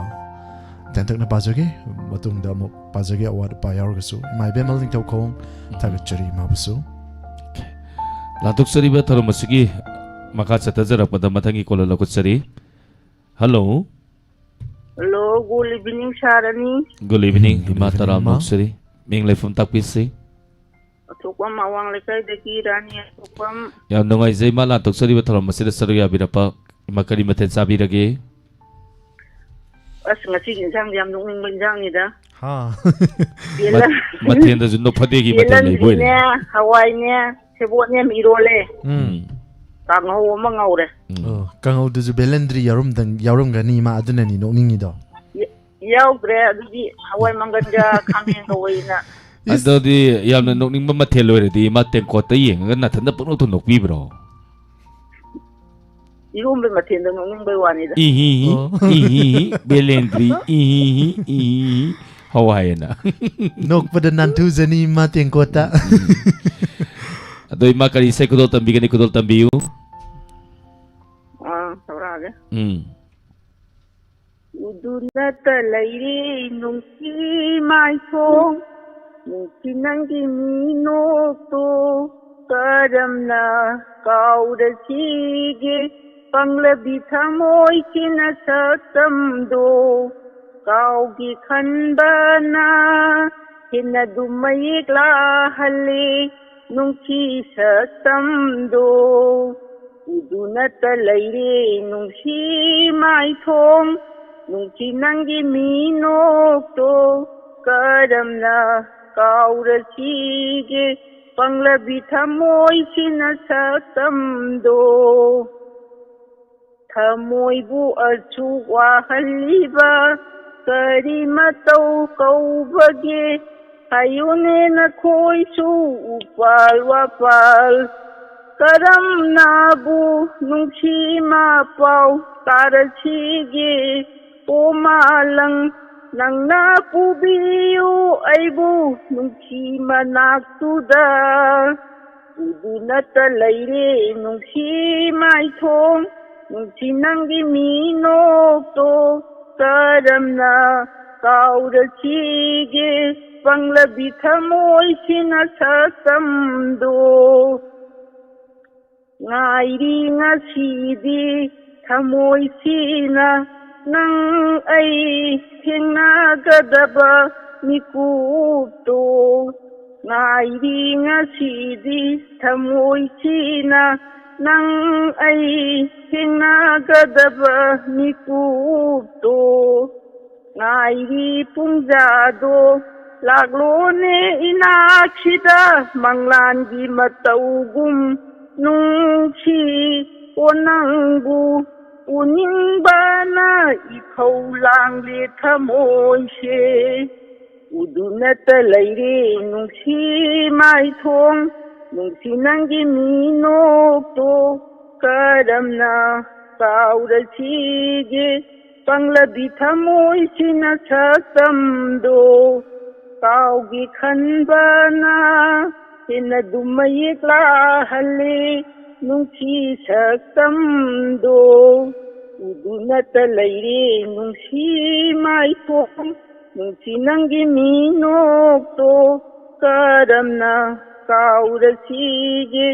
ꯇꯦꯟꯇꯛꯅ ꯄꯥꯖꯒꯦ, ꯃꯇꯨꯡꯗ ꯑꯃꯨꯛ ꯄꯥꯖꯒꯦ, ꯑꯋꯥꯠ ꯑꯄꯥ ꯌꯥꯎꯔꯒꯁꯨ꯫ ꯏꯃꯥ ꯏꯕꯦꯝꯃ ꯅꯤꯡꯊꯧꯈꯣꯡ ꯊꯥꯒꯠꯆꯔꯤ, ꯃꯥꯕꯨꯁꯨ꯫ ꯂꯥꯟꯊꯣꯛꯆꯔꯤꯕ ꯊꯧꯔꯝ ꯑꯁꯤꯒꯤ ꯃꯈꯥ ꯆꯠꯊꯖꯔꯛꯄꯗ ꯃꯊꯪꯒꯤ caller ꯂꯧꯈꯠꯆꯔꯤ꯫ Hello꯫ Hello, good evening, sir ꯑꯅꯤ꯫ Good evening, good evening, ꯏꯃꯥ ꯇꯔꯥꯝꯅ ꯑꯣꯛꯆꯔꯤ꯫ ꯃꯤꯡ ꯂꯩꯐꯝ ꯇꯥꯛꯄꯤꯁꯤ꯫ ꯑꯊꯣꯛꯄꯝ ꯑꯋꯥꯡ ꯂꯩꯀꯥꯏꯗꯒꯤ ꯔꯥꯅꯤ ꯑꯊꯣꯛꯄꯝ꯫ ꯌꯥꯝ ꯅꯨꯡꯉꯥꯏꯖꯩ ꯏꯃꯥ ꯂꯥꯟꯊꯣꯛꯆꯔꯤꯕ ꯊꯧꯔꯝ ꯑꯁꯤꯗ ꯁꯔꯨꯛ ꯌꯥꯕꯤꯔꯛꯄ꯫ ꯏꯃꯥ ꯀꯔꯤ ꯃꯊꯦꯜ ꯆꯥꯕꯤꯔꯒꯦ? ꯑꯁ, ꯉꯁꯤꯒꯤ ꯏꯟꯁꯥꯡꯁꯦ ꯌꯥꯝ ꯅꯣꯛꯅꯤꯡꯕ ꯏꯟꯁꯥꯡꯅꯤꯗ꯫ ꯍꯥ꯫ ꯕꯦꯂꯟ-, ꯃꯠ-, ꯃꯊꯦꯜꯗꯁꯨ ꯅꯣꯛꯐꯗꯦꯒꯤ ꯃꯊꯦꯜ ꯂꯩꯕ ꯑꯣꯏꯔꯦ꯫ ꯕꯦꯂꯟꯗ꯭ꯔꯤꯅꯦ, ꯍꯋꯥꯏꯅꯦ, ꯁꯦꯕꯣꯠꯅꯦ ꯑꯃ ꯏꯔꯣꯜꯂꯦ꯫ ꯎꯝ꯫ ꯎꯝ꯫ ꯀꯥꯡꯍꯧ ꯑꯃ ꯉꯧꯔꯦ꯫ ꯎꯝ꯫ ꯑꯣ, ꯀꯥꯡꯍꯧꯗꯨꯁꯨ ꯕꯦꯂꯟꯗ꯭ꯔꯤ ꯌꯥꯎꯔꯝꯗꯪ-, ꯌꯥꯎꯔꯝꯒꯅꯤ ꯏꯃꯥ, ꯑꯗꯨꯅꯅꯤ ꯅꯣꯛꯅꯤꯡꯉꯤꯗꯣ꯫ ꯌꯥꯎꯗ꯭ꯔꯦ꯫ ꯑꯗꯨꯗꯤ ꯍꯋꯥꯏ ꯃꯪꯒꯟꯒ ꯈꯥꯃꯦꯟꯒ ꯑꯣꯏꯅ꯫ ꯏꯁ꯫ ꯑꯗꯨꯗꯤ ꯌꯥꯝꯅ ꯅꯣꯛꯅꯤꯡꯕ ꯃꯊꯦꯜ ꯑꯣꯏꯔꯗꯤ ꯏꯃꯥ ꯇꯦꯡꯀꯣꯠꯇ ꯌꯦꯡꯉꯒ ꯅꯥꯊꯟꯗ ꯄꯪꯅꯣꯛꯇ ꯅꯣꯛꯄꯤꯕ꯭ꯔꯣ? ꯏꯔꯣꯝꯕꯩ ꯃꯊꯦꯜꯗ ꯅꯣꯛꯅꯤꯡꯕꯩ ꯋꯥꯅꯤꯗ꯫ ꯏꯍꯤ ꯍꯤ, ꯑꯣ꯫ ꯏꯍꯤ ꯍꯤ, ꯕꯦꯂꯦꯟꯗ꯭ꯔꯤ, ꯏꯍꯤ ꯍꯤ, ꯏꯍꯤ ꯍꯤ, ꯍꯋꯥꯏ ꯍꯥꯏꯅ꯫ ꯅꯣꯛꯄꯗ ꯅꯥꯟꯊꯨꯖꯅꯤ ꯏꯃꯥ ꯇꯦꯡꯀꯣꯠꯇ꯫ ꯎꯝ꯫ ꯑꯗꯣ ꯏꯃꯥ ꯀꯔꯤ ꯏꯁꯩ ꯈꯨꯗꯣꯜ ꯇꯝꯕꯤꯒꯅꯤ? ꯈꯨꯗꯣꯜ ꯇꯝꯕꯤꯌꯨ꯫ ꯑꯥ, ꯇꯧꯔꯛꯑꯒꯦ꯫ ꯎꯝ꯫ ꯎꯗꯨꯅꯇ ꯂꯩꯔꯦ ꯅꯨꯡꯁꯤ ꯃꯥꯏꯊꯣꯡ, ꯅꯨꯡꯁꯤ ꯅꯪꯒꯤ ꯃꯤꯅꯣꯛꯇꯣ, ꯀꯔꯝꯅ ꯀꯥꯎꯔꯁꯤꯒꯦ? ꯄꯪꯂꯕꯤ ꯊꯃꯣꯏꯁꯤꯅ ꯁꯛꯇꯝꯗꯣ ꯀꯥꯎꯒꯦ ꯈꯟꯕꯅ ꯍꯦꯟꯅ ꯑꯗꯨꯝ ꯃꯌꯦꯛ ꯂꯥꯍꯜꯂꯦ ꯅꯨꯡꯁꯤ ꯁꯛꯇꯝꯗꯣ꯫ ꯎꯗꯨꯅꯇ ꯂꯩꯔꯦ ꯅꯨꯡꯁꯤ ꯃꯥꯏꯊꯣꯡ, ꯅꯨꯡꯁꯤ ꯅꯪꯒꯤ ꯃꯤꯅꯣꯛꯇꯣ ꯀꯔꯝꯅ ꯀꯥꯎꯔꯁꯤꯒꯦ? ꯄꯪꯂꯕꯤ ꯊꯃꯣꯏꯁꯤꯅ ꯁꯛꯇꯝꯗꯣ꯫ ꯊꯃꯣꯏꯕꯨ ꯑꯁꯨꯛ ꯋꯥꯍꯜꯂꯤꯕ ꯀꯔꯤ ꯃꯇꯧ ꯀꯧꯕꯒꯦ? ꯍꯥꯏꯌꯨꯅꯦ ꯅꯈꯣꯏꯁꯨ ꯎꯄꯥꯜ ꯋꯥꯄꯥꯜ꯫ ꯀꯔꯝꯅꯕꯨ ꯅꯨꯡꯁꯤ ꯃꯄꯥꯎ ꯇꯥꯔꯁꯤꯒꯦ? ꯑꯣ ꯃꯥꯂꯪ, ꯅꯪꯅ ꯄꯨꯕꯤꯌꯨ ꯑꯩꯕꯨ ꯅꯨꯡꯁꯤ ꯃꯅꯥꯛꯇꯨꯗ꯫ ꯎꯗꯨꯅꯇ ꯂꯩꯔꯦ ꯅꯨꯡꯁꯤ ꯃꯥꯏꯊꯣꯡ, ꯅꯨꯡꯁꯤ ꯅꯪꯒꯤ ꯃꯤꯅꯣꯛꯇꯣ ꯀꯔꯝꯅ ꯀꯥꯎꯔꯁꯤꯒꯦ? ꯄꯪꯂꯕꯤ ꯊꯃꯣꯏꯁꯤꯅ ꯁꯛꯇꯝꯗꯣ꯫ ꯉꯥꯏꯔꯤ ꯉꯁꯤꯗꯤ ꯊꯃꯣꯏꯁꯤꯅ ꯅꯪ ꯑꯩ ꯊꯦꯡꯅꯒꯗꯕ ꯃꯤꯀꯨꯞꯇꯣ꯫ ꯉꯥꯏꯔꯤ ꯉꯁꯤꯗꯤ ꯊꯃꯣꯏꯁꯤꯅ ꯅꯪ ꯑꯩ ꯊꯦꯡꯅꯒꯗꯕ ꯃꯤꯀꯨꯞꯇꯣ꯫ ꯉꯥꯏꯔꯤ ꯄꯨꯡꯖꯥꯗꯣ ꯂꯥꯛꯂꯣꯅꯦ ꯏꯅꯥꯛꯁꯤꯗ ꯃꯪꯂꯥꯟꯒꯤ ꯃꯇꯧꯒꯨꯝ ꯅꯨꯡꯁꯤ꯫ ꯑꯣ ꯅꯪꯕꯨ ꯎꯅꯤꯡꯕꯅ ꯏꯊꯧ ꯂꯥꯡꯂꯦ ꯊꯃꯣꯏꯁꯦ꯫ ꯎꯗꯨꯅꯇ ꯂꯩꯔꯦ ꯅꯨꯡꯁꯤ ꯃꯥꯏꯊꯣꯡ꯫ ꯅꯨꯡꯁꯤ ꯅꯪꯒꯤ ꯃꯤꯅꯣꯛꯇꯣ ꯀꯔꯝꯅ ꯀꯥꯎꯔꯁꯤꯒꯦ? ꯄꯪꯂꯕꯤ ꯊꯃꯣꯏꯁꯤꯅ ꯁꯛꯇꯝꯗꯣ ꯀꯥꯎꯒꯦ ꯈꯟꯕꯅ ꯍꯦꯟꯅ ꯑꯗꯨꯝ ꯃꯌꯦꯛ ꯂꯥꯍꯜꯂꯦ ꯅꯨꯡꯁꯤ ꯁꯛꯇꯝꯗꯣ꯫ ꯎꯗꯨꯅꯇ ꯂꯩꯔꯦ ꯅꯨꯡꯁꯤ ꯃꯥꯏꯊꯣꯡ꯫ ꯅꯨꯡꯁꯤ ꯅꯪꯒꯤ ꯃꯤꯅꯣꯛꯇꯣ ꯀꯔꯝꯅ ꯀꯥꯎꯔꯁꯤꯒꯦ?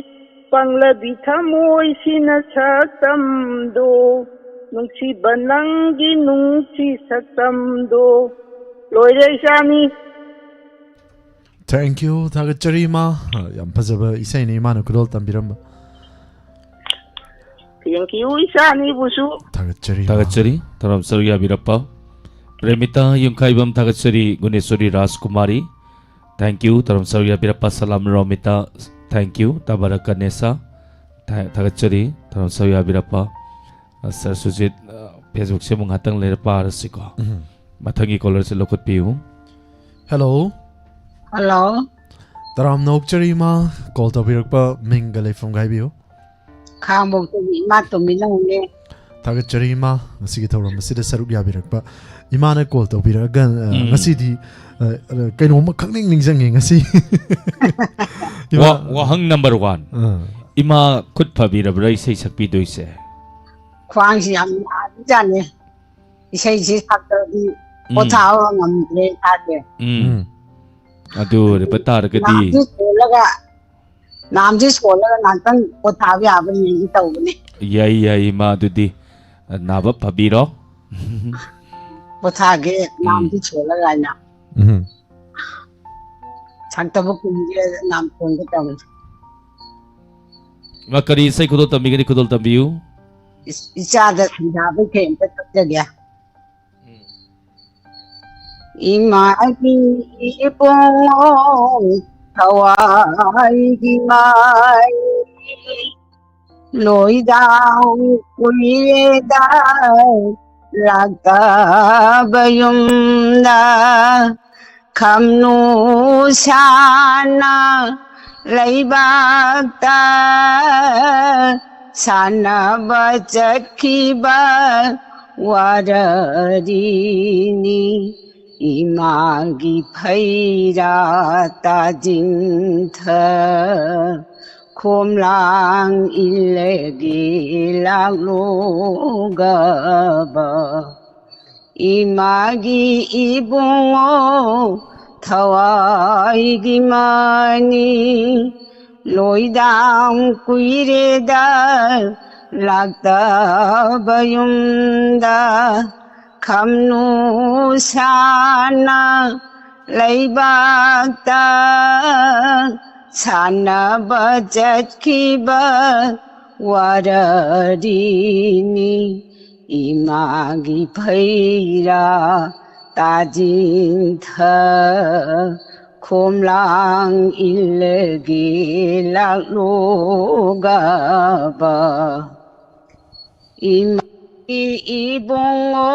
ꯄꯪꯂꯕꯤ ꯊꯃꯣꯏꯁꯤꯅ ꯁꯛꯇꯝꯗꯣ ꯅꯨꯡꯁꯤꯕ ꯅꯪꯒꯤ ꯅꯨꯡꯁꯤ ꯁꯛꯇꯝꯗꯣ꯫ ꯂꯣꯏꯔꯦ ꯏꯆꯥꯅꯤ꯫ Thank you, ꯊꯥꯒꯠꯆꯔꯤ ꯏꯃꯥ꯫ ꯌꯥꯝ ꯐꯖꯕ ꯏꯁꯩꯅꯤ ꯏꯃꯥꯅ ꯈꯨꯗꯣꯜ ꯇꯝꯕꯤꯔꯝꯕ꯫ Thank you ꯏꯆꯥꯅꯤꯕꯨꯁꯨ꯫ ꯊꯥꯒꯠꯆꯔꯤ ꯏꯃꯥ꯫ ꯊꯥꯒꯠꯆꯔꯤ꯫ ꯊꯧꯔꯝ ꯁꯔꯨꯛ ꯌꯥꯕꯤꯔꯛꯄ ꯄ꯭ꯔꯦꯃꯤꯇꯥ ꯌꯨꯝꯈꯥꯏꯕꯝ ꯊꯥꯒꯠꯆꯔꯤ꯫ ꯒꯨꯅꯦꯁꯣꯔꯤ ꯔꯥꯖꯀꯨꯃꯥꯔꯤ, thank you꯫ ꯊꯧꯔꯝ ꯁꯔꯨꯛ ꯌꯥꯕꯤꯔꯛꯄ ꯁꯂꯥꯝ ꯔꯣꯃꯤꯇꯥ, thank you꯫ ꯇꯥꯕꯔ ꯀꯅꯦꯁꯥ, ꯊꯥ- ꯊꯥꯒꯠꯆꯔꯤ꯫ ꯊꯧꯔꯝ ꯁꯔꯨꯛ ꯌꯥꯕꯤꯔꯛꯄ꯫ ꯑ, ꯁꯔ ꯁꯨꯖꯤꯠ, ꯑ, Facebook ꯁꯦ ꯑꯃꯨꯛ ꯉꯥꯛꯇꯪ ꯂꯩꯔ ꯄꯥꯔꯁꯤꯀꯣ꯫ ꯎꯝ꯫ ꯃꯊꯪꯒꯤ caller ꯁꯦ ꯂꯧꯈꯠꯄꯤꯌꯨ꯫ Hello꯫ Hello꯫ ꯇꯔꯥꯝꯅ ꯑꯣꯛꯆꯔꯤ ꯏꯃꯥ꯫ Call ꯇꯧꯕꯤꯔꯛꯄ ꯃꯤꯡꯒ ꯂꯩꯐꯝꯒ ꯍꯥꯏꯕꯤꯌꯨ꯫ ꯈꯥꯡꯕꯣꯛꯇꯒꯤ ꯏꯃꯥ ꯇꯣꯝꯕꯤꯅꯧꯅꯦ꯫ ꯊꯥꯒꯠꯆꯔꯤ ꯏꯃꯥ, ꯉꯁꯤꯒꯤ ꯊꯧꯔꯝ ꯑꯁꯤꯗ ꯁꯔꯨꯛ ꯌꯥꯕꯤꯔꯛꯄ꯫ ꯏꯃꯥꯅ call ꯇꯧꯕꯤꯔꯛꯑꯒ, ꯑ, ꯎꯝ꯫ ꯉꯁꯤꯗꯤ, ꯑ, ꯑ, ꯀꯩꯅꯣꯝꯃ ꯈꯪꯅꯤꯡ ꯅꯤꯡꯁꯤꯡꯉꯦ ꯉꯁꯤ꯫ ꯏꯃꯥ꯫ ꯋꯥ- ꯋꯥꯍꯪ number one, ꯑ, ꯏꯃꯥ ꯈꯨꯠ ꯐꯕꯤꯔꯕ꯭ꯔꯥ ꯏꯁꯩ ꯁꯛꯄꯤꯗꯣꯏꯁꯦ? ꯈ꯭ꯋꯥꯡꯁꯤ ꯌꯥꯝ ꯅꯥꯕꯖꯥꯠꯅꯦ꯫ ꯏꯁꯩꯁꯤ ꯁꯛꯇ꯭ꯔꯗꯤ ꯎꯝ꯫ ꯄꯣꯊꯥꯕ ꯉꯝꯗ꯭ꯔꯦ ꯏꯁꯥꯁꯦ꯫ ꯎꯝ꯫ ꯎꯝ꯫ ꯑꯗꯨ ꯑꯣꯏꯔꯕ ꯇꯥꯔꯒꯗꯤ ꯅꯥꯝꯁꯨ ꯆꯣꯜꯂꯒ ꯅꯥꯝꯁꯦ ꯁꯣꯜꯂꯒ ꯉꯥꯛꯇꯪ ꯄꯣꯊꯥꯕ ꯌꯥꯕ꯭ꯔꯥ ꯌꯦꯡꯒꯦ ꯇꯧꯕꯅꯦ꯫ ꯌꯥꯏ, ꯌꯥꯏ, ꯏꯃꯥ, ꯑꯗꯨꯗꯤ ꯅꯥꯕ ꯐꯕꯤꯔꯣ꯫ ꯄꯣꯊꯥꯒꯦ, ꯅꯥꯝꯁꯦ ꯁꯣꯜꯂꯒ ꯍꯥꯏꯅ꯫ ꯎꯝ. ꯁꯛꯇꯕ ꯀꯨꯏꯔꯦ, ꯅꯥꯝ ꯁꯣꯟꯒꯦ ꯇꯧꯔꯦ꯫ ꯏꯃꯥ, ꯀꯔꯤ ꯏꯁꯩ ꯈꯨꯗꯣꯜ ꯇꯝꯕꯤꯒꯅꯤ? ꯈꯨꯗꯣꯜ ꯇꯝꯕꯤꯌꯨ꯫ ꯏꯁ- ꯏꯆꯥꯗ ꯁꯟꯗꯥꯕꯩ ꯈꯩ ꯑꯝꯇ ꯇꯝꯖꯒꯦ꯫ ꯏꯃꯥꯒꯤ ꯏꯕꯨꯡꯉꯣ ꯊꯋꯥꯏꯒꯤ ꯃꯥꯏ, ꯂꯣꯏꯗꯥꯎ ꯀꯨꯏꯔꯦꯗ ꯂꯥꯛꯇꯕ ꯌꯨꯝꯗ꯫ ꯈꯝꯅꯨ ꯁꯥꯅ ꯂꯩꯕꯥꯛꯇ ꯁꯥꯟꯅꯕ ꯆꯠꯈꯤꯕ ꯋꯥꯔꯔꯤꯅꯤ꯫ ꯏꯃꯥꯒꯤ ꯐꯩꯔꯥ ꯇꯥꯖꯤꯟꯊ ꯈꯣꯝꯂꯥꯡ ꯏꯜꯂꯒꯦ ꯂꯥꯛꯂꯣꯒꯕ꯫ ꯏꯃꯥꯒꯤ ꯏꯕꯨꯡꯉꯣ ꯊꯋꯥꯏꯒꯤ ꯃꯅꯤ, ꯂꯣꯏꯗꯥꯡ ꯀꯨꯏꯔꯦꯗ ꯂꯥꯛꯇꯕ ꯌꯨꯝꯗ꯫ ꯈꯝꯅꯨ ꯁꯥꯅ ꯂꯩꯕꯥꯛꯇ ꯁꯥꯟꯅꯕ ꯆꯠꯈꯤꯕ ꯋꯥꯔꯔꯤꯅꯤ꯫ ꯏꯃꯥꯒꯤ ꯐꯩꯔꯥ ꯇꯥꯖꯤꯟꯊ ꯈꯣꯝꯂꯥꯡ ꯏꯜꯂꯒꯦ ꯂꯥꯛꯂꯣꯒꯕ꯫ ꯏꯃꯥꯒꯤ ꯏꯕꯨꯡꯉꯣ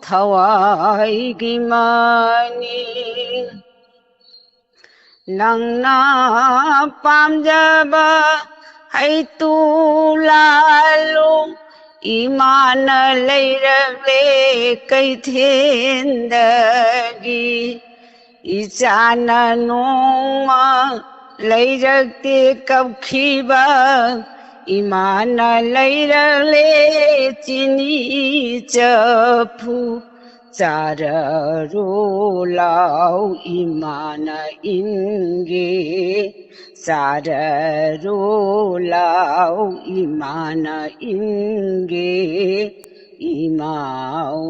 ꯊꯋꯥꯏꯒꯤ ꯃꯅꯤ, ꯅꯪꯅ ꯄꯥꯝꯖꯕ ꯍꯩꯇꯨ ꯂꯥꯜꯂꯨ꯫ ꯏꯃꯥꯅ ꯂꯩꯔꯛꯂꯦ ꯀꯩꯊꯦꯟꯗꯒꯤ, ꯏꯆꯥꯅ ꯅꯣꯡꯃ ꯂꯩꯔꯛꯇꯦ ꯀꯞꯈꯤꯕ꯫ ꯏꯃꯥꯅ ꯂꯩꯔꯛꯂꯦ ꯆꯤꯅꯤ ꯆꯐꯨ, ꯆꯥꯔꯔꯣ ꯂꯥꯎ ꯏꯃꯥꯅ ꯏꯟꯒꯦ, ꯆꯥꯔꯔꯣ ꯂꯥꯎ ꯏꯃꯥꯅ ꯏꯟꯒꯦ, ꯏꯃꯥꯎ꯫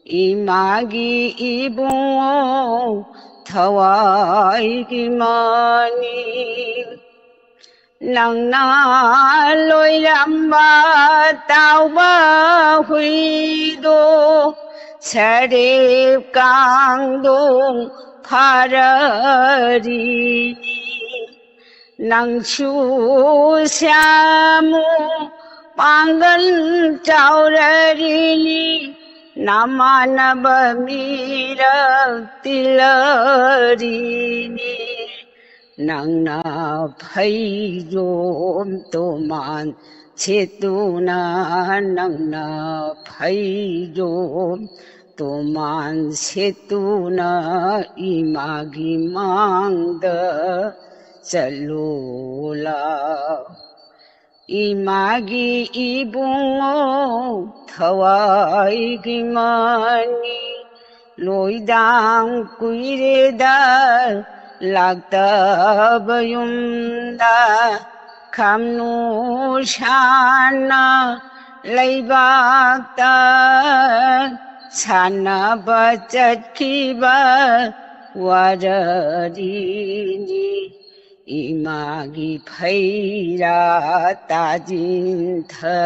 ꯏꯃꯥꯒꯤ ꯏꯕꯨꯡꯉꯣ ꯊꯋꯥꯏꯒꯤ ꯃꯅꯤ, ꯅꯪꯅ ꯂꯣꯏꯔꯝꯕ ꯇꯥꯎꯕ ꯍꯨꯏꯗꯣ ꯁꯔꯦꯞ ꯀꯥꯡꯗꯣꯡ ꯐꯥꯔꯔꯤꯅꯤ꯫ ꯅꯪꯁꯨ ꯁ꯭ꯌꯥꯃꯨ ꯄꯥꯡꯒꯜ ꯆꯥꯎꯔꯔꯤꯅꯤ, ꯅꯃꯥꯟꯅꯕ ꯃꯤꯔꯛ ꯇꯤꯜꯂꯔꯤꯅꯤ꯫ ꯅꯪꯅ ꯐꯩꯖꯣꯝ ꯇꯣꯃꯥꯟ ꯁꯦꯠꯇꯨꯅ, ꯅꯪꯅ ꯐꯩꯖꯣꯝ ꯇꯣꯃꯥꯟ ꯁꯦꯠꯇꯨꯅ ꯏꯃꯥꯒꯤ ꯃꯥꯡꯗ ꯆꯠꯂꯨ ꯂꯥꯎ꯫ ꯏꯃꯥꯒꯤ ꯏꯕꯨꯡꯉꯣ ꯊꯋꯥꯏꯒꯤ ꯃꯅꯤ, ꯂꯣꯏꯗꯥꯡ ꯀꯨꯏꯔꯦꯗ ꯂꯥꯛꯇꯕ ꯌꯨꯝꯗ, ꯈꯝꯅꯨ ꯁꯥꯅ ꯂꯩꯕꯥꯛꯇ ꯁꯥꯟꯅꯕ ꯆꯠꯈꯤꯕ ꯋꯥꯔꯔꯤꯅꯤ꯫ ꯏꯃꯥꯒꯤ ꯐꯩꯔꯥ ꯇꯥꯖꯤꯟꯊ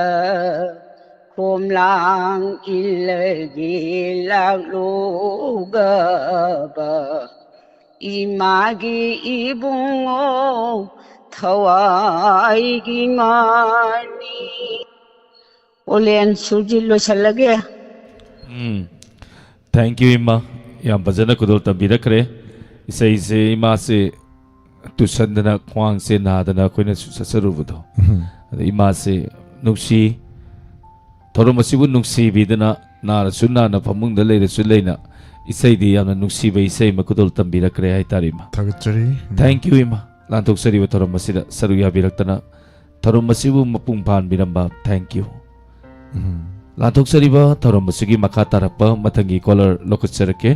ꯈꯣꯝꯂꯥꯡ ꯏꯜꯂꯒꯦ ꯂꯥꯛꯂꯣꯒꯕ꯫ ꯏꯃꯥꯒꯤ ꯏꯕꯨꯡꯉꯣ ꯊꯋꯥꯏꯒꯤ ꯃꯅꯤ꯫ ꯑꯣꯂꯦꯟ ꯁꯨꯔꯖꯤꯠ ꯂꯣꯏꯁꯜꯂꯒꯦ꯫ ꯎꯝ, thank you ꯏꯃꯥ, ꯌꯥꯝ ꯐꯖꯅ ꯈꯨꯗꯣꯜ ꯇꯝꯕꯤꯔꯛꯈ꯭ꯔꯦ꯫ ꯏꯁꯩꯁꯦ ꯏꯃꯥꯁꯦ ꯇꯨꯁꯟꯗꯅ ꯈ꯭ꯋꯥꯡꯁꯦ ꯅꯥꯗꯅ ꯑꯩꯈꯣꯏꯅꯁꯨ ꯆꯠꯆꯔꯨꯕꯗꯣ, ꯑꯗ ꯏꯃꯥꯁꯦ ꯅꯨꯡꯁꯤ, ꯊꯧꯔꯝ ꯑꯁꯤꯕꯨ ꯅꯨꯡꯁꯤꯕꯤꯗꯅ ꯅꯥꯔꯁꯨ ꯅꯥꯅ ꯐꯃꯨꯡꯗ ꯂꯩꯔꯁꯨ ꯂꯩꯅ ꯏꯁꯩꯗꯤ ꯌꯥꯝꯅ ꯅꯨꯡꯁꯤꯕ ꯏꯁꯩ ꯑꯃ ꯈꯨꯗꯣꯜ ꯇꯝꯕꯤꯔꯛꯈ꯭ꯔꯦ ꯍꯥꯏꯇꯥꯔꯦ ꯏꯃꯥ꯫ ꯊꯥꯒꯠꯆꯔꯤ꯫ Thank you ꯏꯃꯥ, ꯂꯥꯟꯊꯣꯛꯆꯔꯤꯕ ꯊꯧꯔꯝ ꯑꯁꯤꯗ ꯁꯔꯨꯛ ꯌꯥꯕꯤꯔꯛꯇꯅ ꯊꯧꯔꯝ ꯑꯁꯤꯕꯨ ꯃꯄꯨꯡ ꯐꯥꯍꯟꯕꯤꯔꯝꯕ thank you꯫ ꯎꯝ꯫ ꯂꯥꯟꯊꯣꯛꯆꯔꯤꯕ ꯊꯧꯔꯝ ꯑꯁꯤꯒꯤ ꯃꯈꯥ ꯇꯥꯔꯛꯄ ꯃꯊꯪꯒꯤ ꯀꯣꯂꯔ ꯂꯧꯈꯠꯆꯔꯛꯀꯦ꯫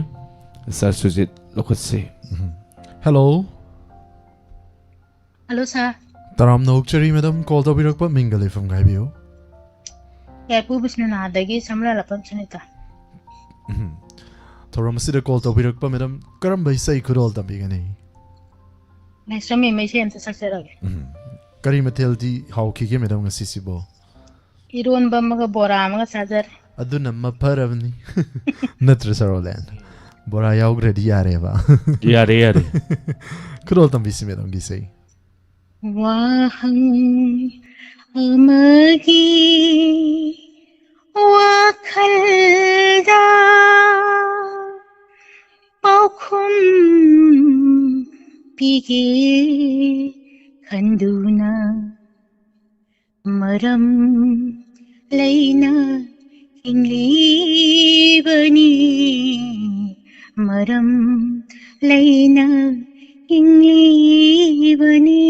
ꯁꯥꯔ ꯁꯨꯖꯤꯠ, ꯂꯧꯈꯠꯁꯤ꯫ ꯎꯝ꯫ ꯍꯦꯜꯂꯣ꯫ ꯍꯜꯂꯣ, ꯁꯥꯔ꯫ ꯇꯔꯥꯝꯅ ꯑꯣꯛꯆꯔꯤ, ꯃꯦꯗꯥꯝ꯫ ꯀꯣꯜ ꯇꯧꯕꯤꯔꯛꯄ ꯃꯤꯡꯒ ꯂꯩꯐꯝꯒ ꯍꯥꯏꯕꯤꯌꯨ꯫ ꯌꯥꯏꯄꯣꯛ ꯕꯤꯁ꯭ꯋꯥꯅꯥꯊꯗꯒꯤ ꯁꯝꯂꯥꯂꯥꯛꯄꯝ ꯁꯨꯅꯤꯇꯥ꯫ ꯎꯝ꯫ ꯊꯧꯔꯝ ꯑꯁꯤꯗ ꯀꯣꯜ ꯇꯧꯕꯤꯔꯛꯄ ꯃꯦꯗꯥꯝ, ꯀꯔꯝꯕ ꯏꯁꯩ ꯈꯨꯗꯣꯜ ꯇꯝꯕꯤꯒꯅꯤ? ꯂꯥꯏꯁ꯭ꯔꯝ ꯏꯃꯩ ꯏꯁꯩ ꯑꯝꯇ ꯁꯛꯆꯔꯒꯦ꯫ ꯎꯝ꯫ ꯀꯔꯤ ꯃꯊꯦꯜꯗꯤ ꯍꯥꯎꯈꯤꯒꯦ ꯃꯦꯗꯥꯝ ꯉꯁꯤꯁꯤꯕꯣ? ꯏꯔꯣꯟꯕ ꯑꯃꯒ ꯕꯣꯔꯥ ꯑꯃꯒ ꯆꯥꯖꯔꯦ꯫ ꯑꯗꯨꯅ ꯃꯐꯔꯕꯅꯤ꯫ ꯅꯠꯇ꯭ꯔ, ꯁꯥꯔ ꯔꯣꯂꯦꯟ? ꯕꯣꯔꯥ ꯌꯥꯎꯈ꯭ꯔꯗꯤ ꯌꯥꯔꯦꯕ꯫ ꯌꯥꯔꯦ, ꯌꯥꯔꯦ꯫ ꯈꯨꯗꯣꯜ ꯇꯝꯕꯤꯁꯤ ꯃꯦꯗꯥꯝꯒꯤ ꯏꯁꯩ꯫ ꯋꯥꯍꯪ ꯑꯃꯒꯤ ꯋꯥꯈꯜꯗ ꯄꯥꯎꯈꯨꯝ ꯄꯤꯒꯦ ꯈꯟꯗꯨꯅ ꯃꯔꯝ ꯂꯩꯅ ꯍꯤꯡꯂꯤꯕꯅꯤ, ꯃꯔꯝ ꯂꯩꯅ ꯍꯤꯡꯂꯤꯕꯅꯤ꯫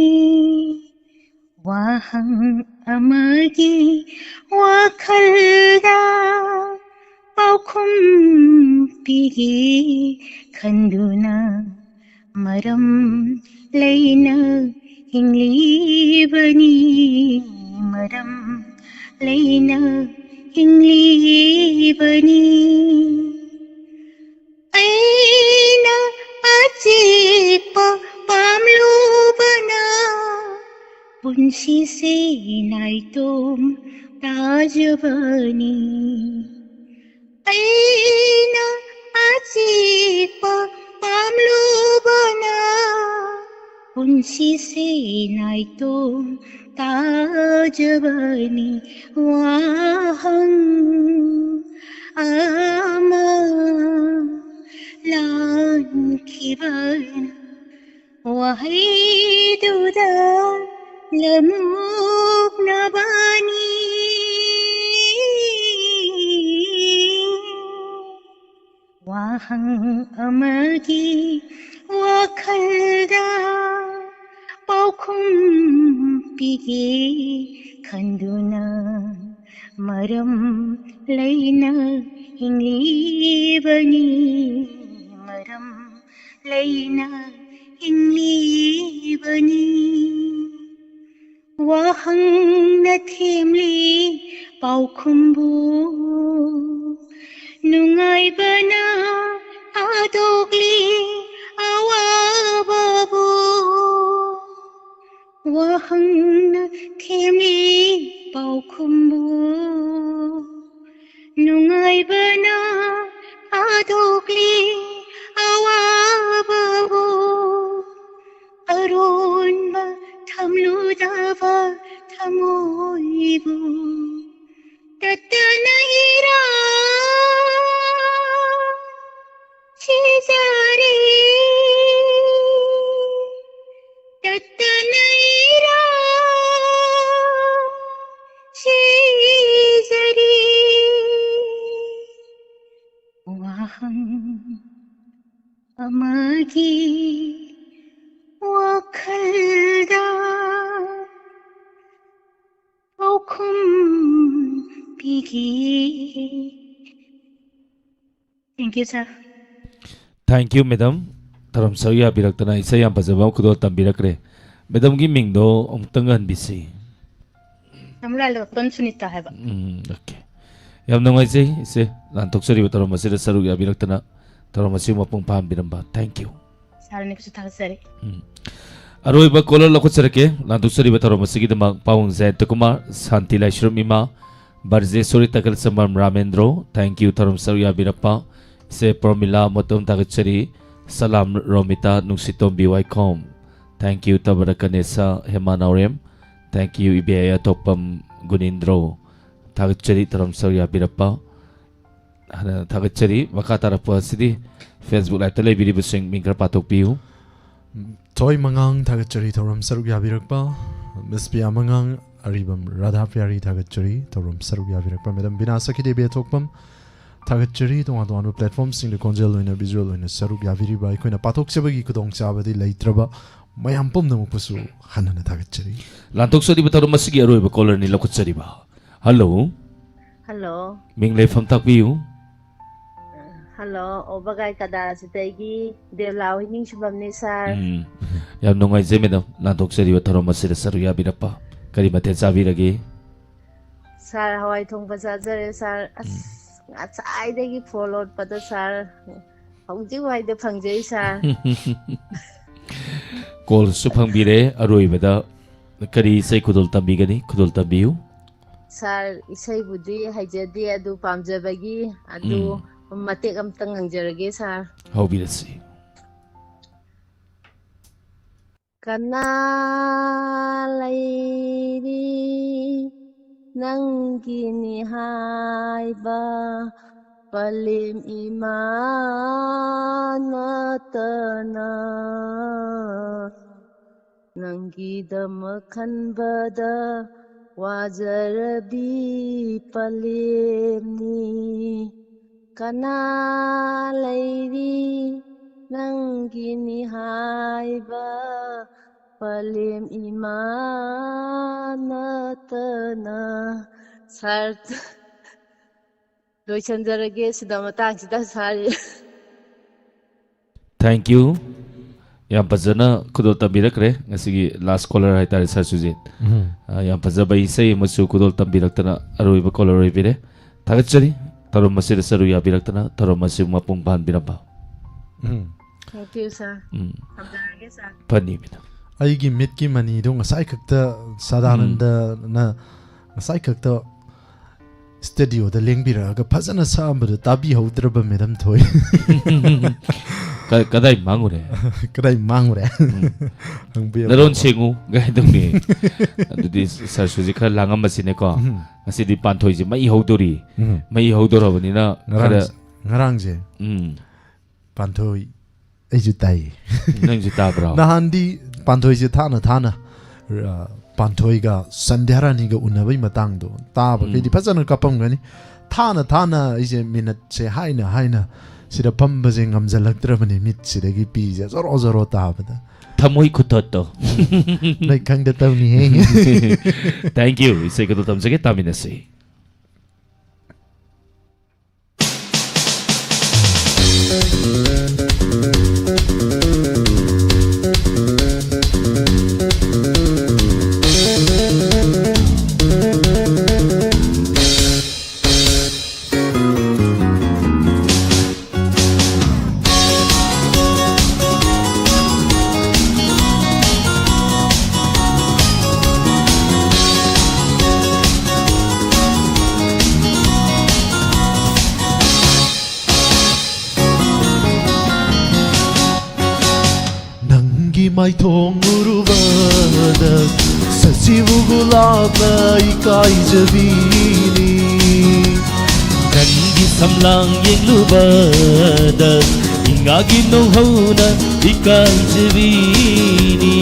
ꯋꯥꯍꯪ ꯑꯃꯒꯤ ꯋꯥꯈꯜꯗ ꯄꯥꯎꯈꯨꯝ ꯄꯤꯒꯦ ꯈꯟꯗꯨꯅ ꯃꯔꯝ ꯂꯩꯅ ꯍꯤꯡꯂꯤꯕꯅꯤ, ꯃꯔꯝ ꯂꯩꯅ ꯍꯤꯡꯂꯤꯕꯅꯤ꯫ ꯑꯩꯅ ꯑꯆꯦꯠꯄ ꯄꯥꯝꯂꯨꯕꯅ ꯄꯨꯟꯁꯤꯁꯦ ꯅꯥꯏꯇꯣꯝ ꯇꯥꯖꯕꯅꯤ꯫ ꯑꯩꯅ ꯑꯆꯦꯠꯄ ꯄꯥꯝꯂꯨꯕꯅ ꯄꯨꯟꯁꯤꯁꯦ ꯅꯥꯏꯇꯣꯝ ꯇꯥꯖꯕꯅꯤ꯫ ꯋꯥꯍꯪ ꯑꯃ ꯂꯥꯟꯈꯤꯕꯅ ꯋꯥꯍꯩꯗꯨꯗ ꯂꯃꯨꯛꯅꯕꯅꯤ꯫ ꯋꯥꯍꯪ ꯑꯃꯒꯤ ꯋꯥꯈꯜꯗ ꯄꯥꯎꯈꯨꯝ ꯄꯤꯒꯦ ꯈꯟꯗꯨꯅ ꯃꯔꯝ ꯂꯩꯅ ꯍꯤꯡꯂꯤꯕꯅꯤ, ꯃꯔꯝ ꯂꯩꯅ ꯍꯤꯡꯂꯤꯕꯅꯤ꯫ ꯋꯥꯍꯪꯅ ꯊꯦꯝꯂꯤ ꯄꯥꯎꯈꯨꯝꯕꯨ, ꯅꯨꯡꯉꯥꯏꯕꯅ ꯊꯥꯗꯣꯛꯂꯤ ꯑꯋꯥꯕꯕꯨ꯫ ꯋꯥꯍꯪꯅ ꯊꯦꯝꯂꯤ ꯄꯥꯎꯈꯨꯝꯕꯨ, ꯅꯨꯡꯉꯥꯏꯕꯅ ꯊꯥꯗꯣꯛꯂꯤ ꯑꯋꯥꯕꯕꯨ꯫ ꯑꯔꯣꯟꯕ ꯊꯝꯂꯨꯗꯕ ꯊꯃꯣꯏꯕꯨ, ꯇꯠꯇꯅ ꯏꯔꯥ ꯁꯤꯖꯔꯤ, ꯇꯠꯇꯅ ꯏꯔꯥ ꯁꯤꯖꯔꯤ꯫ ꯋꯥꯍꯪ ꯑꯃꯒꯤ ꯋꯥꯈꯜꯗ ꯄꯥꯎꯈꯨꯝ ꯄꯤꯒꯦ꯫ Thank you, sir. Thank you, madam. ꯊꯧꯔꯝ ꯁꯔꯨꯛ ꯌꯥꯕꯤꯔꯛꯇꯅ ꯏꯁꯩ ꯌꯥꯝ ꯐꯖꯕ ꯑꯃ ꯈꯨꯗꯣꯜ ꯇꯝꯕꯤꯔꯛꯈ꯭ꯔꯦ꯫ Madamꯒꯤ ꯃꯤꯡꯗꯣ ꯑꯃꯨꯛꯇꯪ ꯍꯟꯕꯤꯁꯤ꯫ ꯁꯝꯔꯥꯏꯂꯣꯏꯄꯝ ꯁꯨꯅꯤꯇꯥ ꯍꯥꯏꯕ꯫ ꯎꯝ, okay. ꯌꯥꯝ ꯅꯨꯡꯉꯥꯏꯖꯩ ꯏꯆꯦ, ꯂꯥꯟꯊꯣꯛꯆꯔꯤꯕ ꯊꯧꯔꯝ ꯑꯁꯤꯗ ꯁꯔꯨꯛ ꯌꯥꯕꯤꯔꯛꯇꯅ ꯊꯧꯔꯝ ꯑꯁꯤꯕꯨ ꯃꯄꯨꯡ ꯐꯥꯍꯟꯕꯤꯔꯝꯕ꯫ Thank you. ꯁꯥꯔꯅꯤꯕꯨꯁꯨ ꯊꯥꯒꯠꯆꯔꯤ꯫ ꯎꯝ꯫ ꯑꯔꯣꯏꯕ caller ꯂꯧꯈꯠꯆꯔꯛꯀꯦ꯫ ꯂꯥꯟꯊꯣꯛꯆꯔꯤꯕ ꯊꯧꯔꯝ ꯑꯁꯤꯒꯤꯗꯃꯛ ꯄꯥꯕꯨꯡ ꯖꯌꯟꯇ ꯀꯨꯃꯥꯔ, ꯁꯥꯟꯇꯤ ꯂꯥꯏꯁ꯭ꯔꯝ ꯏꯃꯥ, ꯕꯔꯖꯦꯁꯣꯔꯤ ꯇꯈꯦꯜꯁꯝꯕꯝ ꯔꯥꯃꯦꯟꯗ꯭ꯔꯣ, thank you ꯊꯧꯔꯝ ꯁꯔꯨꯛ ꯌꯥꯕꯤꯔꯛꯄ꯫ ꯏꯆꯦ ꯄ꯭ꯔꯣꯃꯤꯂꯥ ꯃꯣꯇꯣꯝ ꯊꯥꯒꯠꯆꯔꯤ꯫ ꯁꯂꯥꯝ ꯔꯣꯃꯤꯇꯥ ꯅꯨꯡꯁꯤꯇꯣꯝꯕꯤ ꯋꯥꯏꯈꯣꯝ, thank you ꯇꯕꯔ ꯀꯅꯦꯁꯥ ꯍꯦꯃꯥ ꯅꯥꯎꯔꯦꯝ, thank you ꯏꯕꯦꯌꯥ ꯊꯣꯛꯄꯝ ꯒꯨꯅꯤꯟꯗ꯭ꯔꯣ, ꯊꯥꯒꯠꯆꯔꯤ ꯊꯧꯔꯝ ꯁꯔꯨꯛ ꯌꯥꯕꯤꯔꯛꯄ꯫ ꯍꯥꯟꯅ ꯊꯥꯒꯠꯆꯔꯤ꯫ ꯃꯈꯥ ꯇꯥꯔꯛꯄ ꯑꯁꯤꯗꯤ Facebook Liveꯇ ꯂꯩꯕꯤꯔꯤꯕꯁꯤꯡ ꯃꯤꯡ ꯈꯔ ꯄꯥꯊꯣꯛꯄꯤꯌꯨ꯫ ꯊꯣꯏ ꯃꯉꯥꯡ ꯊꯥꯒꯠꯆꯔꯤ ꯊꯧꯔꯝ ꯁꯔꯨꯛ ꯌꯥꯕꯤꯔꯛꯄ꯫ Miss ꯄꯤꯌꯥ ꯃꯉꯥꯡ, ꯑꯔꯤꯕꯝ ꯔꯥꯙꯥ ꯄꯤꯌꯥꯔꯤ ꯊꯥꯒꯠꯆꯔꯤ ꯊꯧꯔꯝ ꯁꯔꯨꯛ ꯌꯥꯕꯤꯔꯛꯄ꯫ Madam ꯕꯤꯅꯥ ꯁꯈꯤꯗꯦꯕꯤ ꯊꯣꯛꯄꯝ ꯊꯥꯒꯠꯆꯔꯤ ꯇꯣꯉꯥꯟ ꯇꯣꯉꯥꯟꯕ platformꯁꯤꯡꯗ ꯈꯣꯟꯖꯦꯜ ꯑꯣꯏꯅ visual ꯑꯣꯏꯅ ꯁꯔꯨꯛ ꯌꯥꯕꯤꯔꯤꯕ ꯑꯩꯈꯣꯏꯅ ꯄꯥꯊꯣꯛꯆꯕꯒꯤ ꯈꯨꯗꯣꯡꯆꯥꯕꯗꯤ ꯂꯩꯇ꯭ꯔꯕ ꯃꯌꯥꯝ ꯄꯨꯝꯅꯃꯛꯄꯨꯁꯨ ꯍꯟꯅ ꯍꯟꯅ ꯊꯥꯒꯠꯆꯔꯤ꯫ ꯂꯥꯟꯊꯣꯛꯆꯔꯤꯕ ꯊꯧꯔꯝ ꯑꯁꯤꯒꯤ ꯑꯔꯣꯏꯕ caller ꯅꯤ ꯂꯧꯈꯠꯆꯔꯤꯕ꯫ Hello꯫ ꯍꯜꯂꯣ꯫ ꯃꯤꯡ ꯂꯩꯐꯝ ꯇꯥꯛꯄꯤꯌꯨ꯫ ꯍꯜꯂꯣ, ꯑꯣꯕꯒꯥꯏ ꯀꯗꯥꯁꯤꯗꯒꯤ ꯗꯦꯕꯂꯥ ꯍꯣꯏꯅꯤꯡ ꯁꯨꯕꯝꯅꯤ, ꯁꯥꯔ꯫ ꯎꯝ, ꯌꯥꯝ ꯅꯨꯡꯉꯥꯏꯖꯩ, ꯃꯦꯗꯥꯝ, ꯂꯥꯟꯊꯣꯛꯆꯔꯤꯕ ꯊꯧꯔꯝ ꯑꯁꯤꯗ ꯁꯔꯨꯛ ꯌꯥꯕꯤꯔꯛꯄ꯫ ꯀꯔꯤ ꯃꯊꯦꯜ ꯆꯥꯕꯤꯔꯒꯦ? ꯁꯥꯔ, ꯍꯋꯥꯏ ꯊꯣꯡꯕ ꯆꯥꯖꯔꯦ, ꯁꯥꯔ꯫ ꯑꯁ, ꯉꯁꯥꯏꯗꯒꯤ ꯐꯣꯟ ꯂꯣꯠꯄꯗ, ꯁꯥꯔ, ꯍꯧꯖꯤꯛ ꯋꯥꯏꯗ ꯐꯪꯖꯩ, ꯁꯥꯔ꯫ ꯀꯣꯜꯁꯨ ꯐꯪꯕꯤꯔꯦ꯫ ꯑꯔꯣꯏꯕꯗ ꯀꯔꯤ ꯏꯁꯩ ꯈꯨꯗꯣꯜ ꯇꯝꯕꯤꯒꯅꯤ? ꯈꯨꯗꯣꯜ ꯇꯝꯕꯤꯌꯨ꯫ ꯁꯥꯔ, ꯏꯁꯩꯕꯨꯗꯤ ꯍꯩꯖꯗꯦ, ꯑꯗꯨ ꯄꯥꯝꯖꯕꯒꯤ ꯑꯗꯨ ꯎꯝ꯫ ꯃꯇꯦꯛ ꯑꯝꯇ ꯉꯪꯖꯔꯒꯦ, ꯁꯥꯔ꯫ ꯍꯧꯕꯤꯔꯁꯤ꯫ ꯀꯅꯥ ꯂꯩꯔꯤ ꯅꯪꯒꯤꯅꯤ ꯍꯥꯏꯕ ꯄꯂꯦꯝ ꯏꯃꯥ ꯅꯠꯇꯅ? ꯅꯪꯒꯤꯗꯃꯛ ꯈꯟꯕꯗ ꯋꯥꯖꯔꯕꯤ ꯄꯂꯦꯝꯅꯤ꯫ ꯀꯅꯥ ꯂꯩꯔꯤ ꯅꯪꯒꯤꯅꯤ ꯍꯥꯏꯕ ꯄꯂꯦꯝ ꯏꯃꯥ ꯅꯠꯇꯅ? ꯁꯥꯔ, ꯂꯣꯏꯁꯤꯟꯖꯔꯒꯦ ꯁꯤꯗ, ꯃꯇꯥꯡꯁꯤꯗ, ꯁꯥꯔ꯫ Thank you꯫ ꯌꯥꯝ ꯐꯖꯅ ꯈꯨꯗꯣꯜ ꯇꯝꯕꯤꯔꯛꯈ꯭ꯔꯦ ꯉꯁꯤꯒꯤ last caller ꯍꯥꯏꯇꯥꯔꯦ, ꯁꯥꯔ ꯁꯨꯖꯤꯠ꯫ ꯎꯝ꯫ ꯑ, ꯌꯥꯝ ꯐꯖꯕ ꯏꯁꯩ ꯑꯃꯁꯨ ꯈꯨꯗꯣꯜ ꯇꯝꯕꯤꯔꯛꯇꯅ ꯑꯔꯣꯏꯕ caller ꯑꯣꯏꯕꯤꯔꯦ꯫ ꯊꯥꯒꯠꯆꯔꯤ, ꯊꯧꯔꯝ ꯑꯁꯤꯗ ꯁꯔꯨꯛ ꯌꯥꯕꯤꯔꯛꯇꯅ ꯊꯧꯔꯝ ꯑꯁꯤ ꯃꯄꯨꯡ ꯐꯥꯍꯟꯕꯤꯔꯝꯕ꯫ ꯎꯝ꯫ Thank you, ꯁꯥꯔ꯫ ꯎꯝ, ꯊꯝꯖꯔꯒꯦ, ꯁꯥꯔ꯫ ꯐꯅꯤ, ꯃꯦꯗꯥꯝ꯫ ꯑꯩꯒꯤ ꯃꯤꯠꯀꯤ ꯃꯅꯤꯗꯣ ꯉꯁꯥꯏ ꯈꯛꯇ ꯁꯗꯥꯅꯟꯗꯅ ꯉꯁꯥꯏ ꯈꯛꯇ ꯁ꯭ꯇꯨꯗꯤꯑꯣꯗ ꯂꯦꯡꯕꯤꯔꯛꯑꯒ ꯐꯖꯅ ꯁꯛꯑꯝꯕꯗꯣ ꯇꯥꯕꯤꯍꯧꯗ꯭ꯔꯕ, ꯃꯦꯗꯥꯝ ꯊꯣꯏ? ꯀ-, ꯀꯗꯥꯏ ꯃꯥꯡꯉꯨꯔꯦ? ꯀꯗꯥꯏ ꯃꯥꯡꯉꯨꯔꯦ? ꯍꯪꯕꯤꯌꯨ꯫ ꯅꯔꯣꯟ ꯁꯦꯡꯉꯨ ꯀꯥꯏ ꯇꯧꯅꯤ꯫ ꯑꯗꯨꯗꯤ ꯁꯥꯔ ꯁꯨꯖꯤꯠ ꯈꯔ ꯂꯥꯡꯉꯝꯕꯁꯤꯅꯦꯀꯣ꯫ ꯎꯝ꯫ ꯉꯁꯤꯗꯤ ꯄꯥꯟꯊꯣꯏꯁꯦ ꯃꯩ ꯍꯧꯗꯣꯔꯤ꯫ ꯎꯝ꯫ ꯃꯩ ꯍꯧꯗꯣꯔꯕꯅꯤꯅ ꯉꯔꯥꯡ ꯈꯔ, ꯉꯔꯥꯡꯁꯦ ꯎꯝ, ꯄꯥꯟꯊꯣꯏ ꯑꯩꯁꯨ ꯇꯥꯏꯌꯦ꯫ ꯅꯪꯁꯨ ꯇꯥꯕ꯭ꯔꯣ? ꯅꯍꯥꯟꯗꯤ ꯄꯥꯟꯊꯣꯏꯁꯦ ꯊꯥꯅ ꯊꯥꯅ, ꯑ, ꯄꯥꯟꯊꯣꯏꯒ ꯁꯟꯙ꯭ꯌꯥꯔꯥꯅꯤꯒ ꯎꯅꯕꯩ ꯃꯇꯥꯡꯗꯣ ꯇꯥꯕꯈꯩꯗꯤ ꯎꯝ꯫ ꯐꯖꯅ ꯀꯞꯄꯝꯒꯅꯤ꯫ ꯊꯥꯅ ꯊꯥꯅ ꯑꯩꯁꯦ ꯃꯤꯅꯠꯁꯦ ꯍꯥꯏꯅ ꯍꯥꯏꯅ ꯁꯤꯗ ꯐꯝꯕꯁꯦ ꯉꯝꯖꯜꯂꯛꯇ꯭ꯔꯕꯅꯤ, ꯃꯤꯠꯁꯤꯗꯒꯤ ꯄꯤꯁꯦ ꯖꯣꯔꯣ ꯖꯣꯔꯣ ꯇꯥꯕꯗ꯫ ꯊꯃꯣꯏ ꯈꯨꯊꯠꯇꯣ꯫ ꯅꯣꯏ ꯈꯪꯗ ꯇꯧꯅꯤꯍꯦ꯫ Thank you꯫ ꯏꯁꯩ ꯈꯨꯗꯣꯜ ꯇꯝꯖꯒꯦ, ꯇꯥꯃꯤꯟꯅꯁꯤ꯫ ꯃꯥꯏꯊꯣꯡ ꯎꯔꯨꯕꯗ ꯁꯖꯤꯕꯨ ꯒꯨꯂꯥꯞꯅ ꯏꯀꯥꯏꯖꯕꯤꯅꯤ꯫ ꯅꯪꯒꯤ ꯁꯝꯂꯥꯡ ꯌꯦꯡꯂꯨꯕꯗ ꯏꯉꯥꯒꯤ ꯅꯣꯡꯍꯧꯅ ꯏꯀꯥꯏꯖꯕꯤꯅꯤ꯫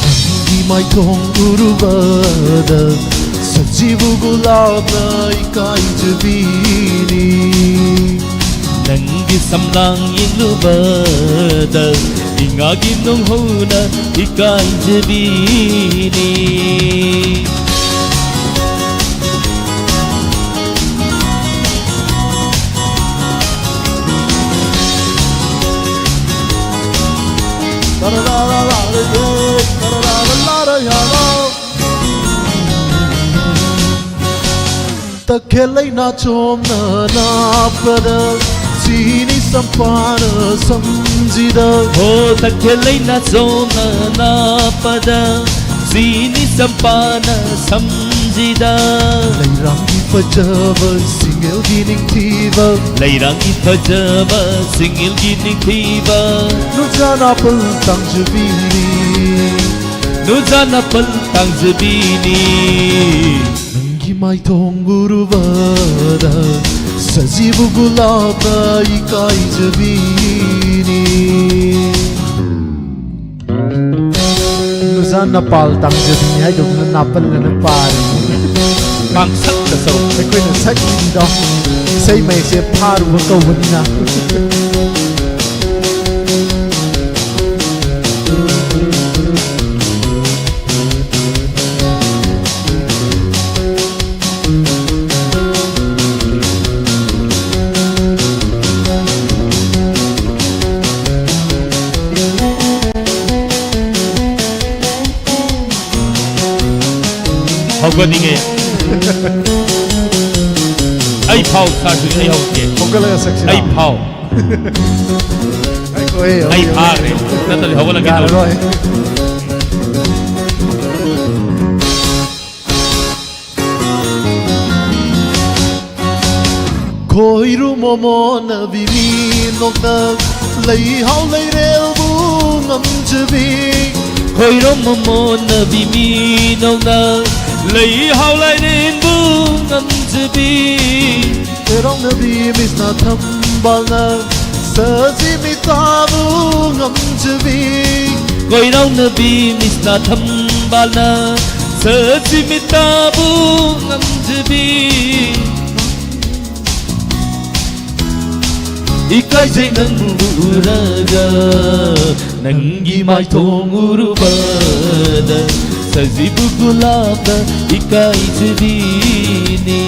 ꯅꯪꯒꯤ ꯃꯥꯏꯊꯣꯡ ꯎꯔꯨꯕꯗ ꯁꯖꯤꯕꯨ ꯒꯨꯂꯥꯞꯅ ꯏꯀꯥꯏꯖꯕꯤꯅꯤ꯫ ꯅꯪꯒꯤ ꯁꯝꯂꯥꯡ ꯌꯦꯡꯂꯨꯕꯗ ꯏꯉꯥꯒꯤ ꯅꯣꯡꯍꯧꯅ ꯏꯀꯥꯏꯖꯕꯤꯅꯤ꯫ ꯇꯈꯦꯜ ꯂꯩꯅꯥ ꯆꯣꯝꯅ ꯅꯥꯞꯄꯗ ꯁꯤꯅꯤ ꯁꯝꯄꯥꯅ ꯁꯝꯖꯤꯗ꯫ ꯍꯣ, ꯇꯈꯦꯜ ꯂꯩꯅꯥ ꯆꯣꯝꯅ ꯅꯥꯞꯄꯗ ꯁꯤꯅꯤ ꯁꯝꯄꯥꯅ ꯁꯝꯖꯤꯗ꯫ ꯂꯩꯔꯥꯡꯒꯤ ꯐꯖꯕ ꯁꯤꯡꯉꯦꯜꯒꯤ ꯅꯤꯡꯊꯤꯕ꯫ ꯂꯩꯔꯥꯡꯒꯤ ꯐꯖꯕ ꯁꯤꯡꯉꯦꯜꯒꯤ ꯅꯤꯡꯊꯤꯕ꯫ ꯅꯨꯡꯖꯥ ꯅꯥꯄꯜ ꯇꯥꯡꯖꯕꯤꯅꯤ꯫ ꯅꯨꯡꯖꯥ ꯅꯥꯄꯜ ꯇꯥꯡꯖꯕꯤꯅꯤ꯫ ꯅꯪꯒꯤ ꯃꯥꯏꯊꯣꯡ ꯎꯔꯨꯕꯗ ꯁꯖꯤꯕꯨ ꯒꯨꯂꯥꯞꯅ ꯏꯀꯥꯏꯖꯕꯤꯅꯤ꯫ ꯅꯨꯡꯖꯥ ꯅꯥꯄꯜ ꯇꯥꯡꯖꯕꯤꯅꯤ ꯍꯥꯏꯗꯧꯅ ꯅꯥꯄꯜ ꯑꯅ ꯄꯥꯔꯤ꯫ ꯄꯥꯡꯁꯛꯇ ꯁꯛꯎ꯫ ꯑꯩꯈꯣꯏꯅ ꯁꯛꯏꯗꯣ ꯏꯁꯩ ꯃꯌꯦꯛꯁꯦ ꯐꯥꯔꯨꯕ ꯀꯧꯕꯅꯤꯅ꯫ ꯍꯧꯒꯠꯅꯤꯡꯉꯦ꯫ ꯑꯩ ꯐꯥꯎ ꯁꯥꯔꯁꯨ ꯏꯁꯩ ꯍꯧꯒꯦ꯫ ꯍꯧꯒꯠꯂꯒ ꯁꯛꯁꯤꯔꯥ? ꯑꯩ ꯐꯥꯎ꯫ ꯉꯥꯏꯈꯣꯍꯦ, ꯑꯩ ꯍꯧꯒꯠꯂꯒ ꯐꯥꯈ꯭ꯔꯦ꯫ ꯅꯠꯇ꯭ꯔꯗꯤ ꯍꯧꯒꯠꯂꯛꯀꯦ ꯇꯧꯔꯤ꯫ ꯌꯥꯔꯔꯣꯏ꯫ ꯈꯣꯏꯔꯨ ꯃꯣꯃꯣꯟꯅꯕꯤ ꯃꯤ ꯅꯣꯛꯅ ꯂꯩꯍꯥꯎ ꯂꯩꯔꯦꯜꯕꯨ ꯉꯝꯖꯕꯤ, ꯈꯣꯏꯔꯣꯝ ꯃꯃꯣꯟꯅꯕꯤ ꯃꯤꯅꯧꯅ ꯂꯩꯍꯥꯎ ꯂꯥꯏꯔꯦꯟꯕꯨ ꯉꯝꯖꯕꯤ, ꯈꯣꯏꯔꯣꯝꯅꯕꯤ ꯃꯤꯁꯅ ꯊꯝꯕꯥꯜꯅ ꯁꯖꯤꯃꯤꯇꯥꯕꯨ ꯉꯝꯖꯕꯤ, ꯈꯣꯏꯔꯣꯝꯅꯕꯤ ꯃꯤꯁꯅ ꯊꯝꯕꯥꯜꯅ ꯁꯖꯤꯃꯤꯇꯥꯕꯨ ꯉꯝꯖꯕꯤ꯫ ꯏꯀꯥꯏꯖꯩ ꯅꯪꯕꯨ ꯎꯔꯒ, ꯅꯪꯒꯤ ꯃꯥꯏꯊꯣꯡ ꯎꯔꯨꯕꯗ ꯁꯖꯤꯕꯨ ꯒꯨꯂꯥꯞꯅ ꯏꯀꯥꯏꯖꯕꯤꯅꯤ꯫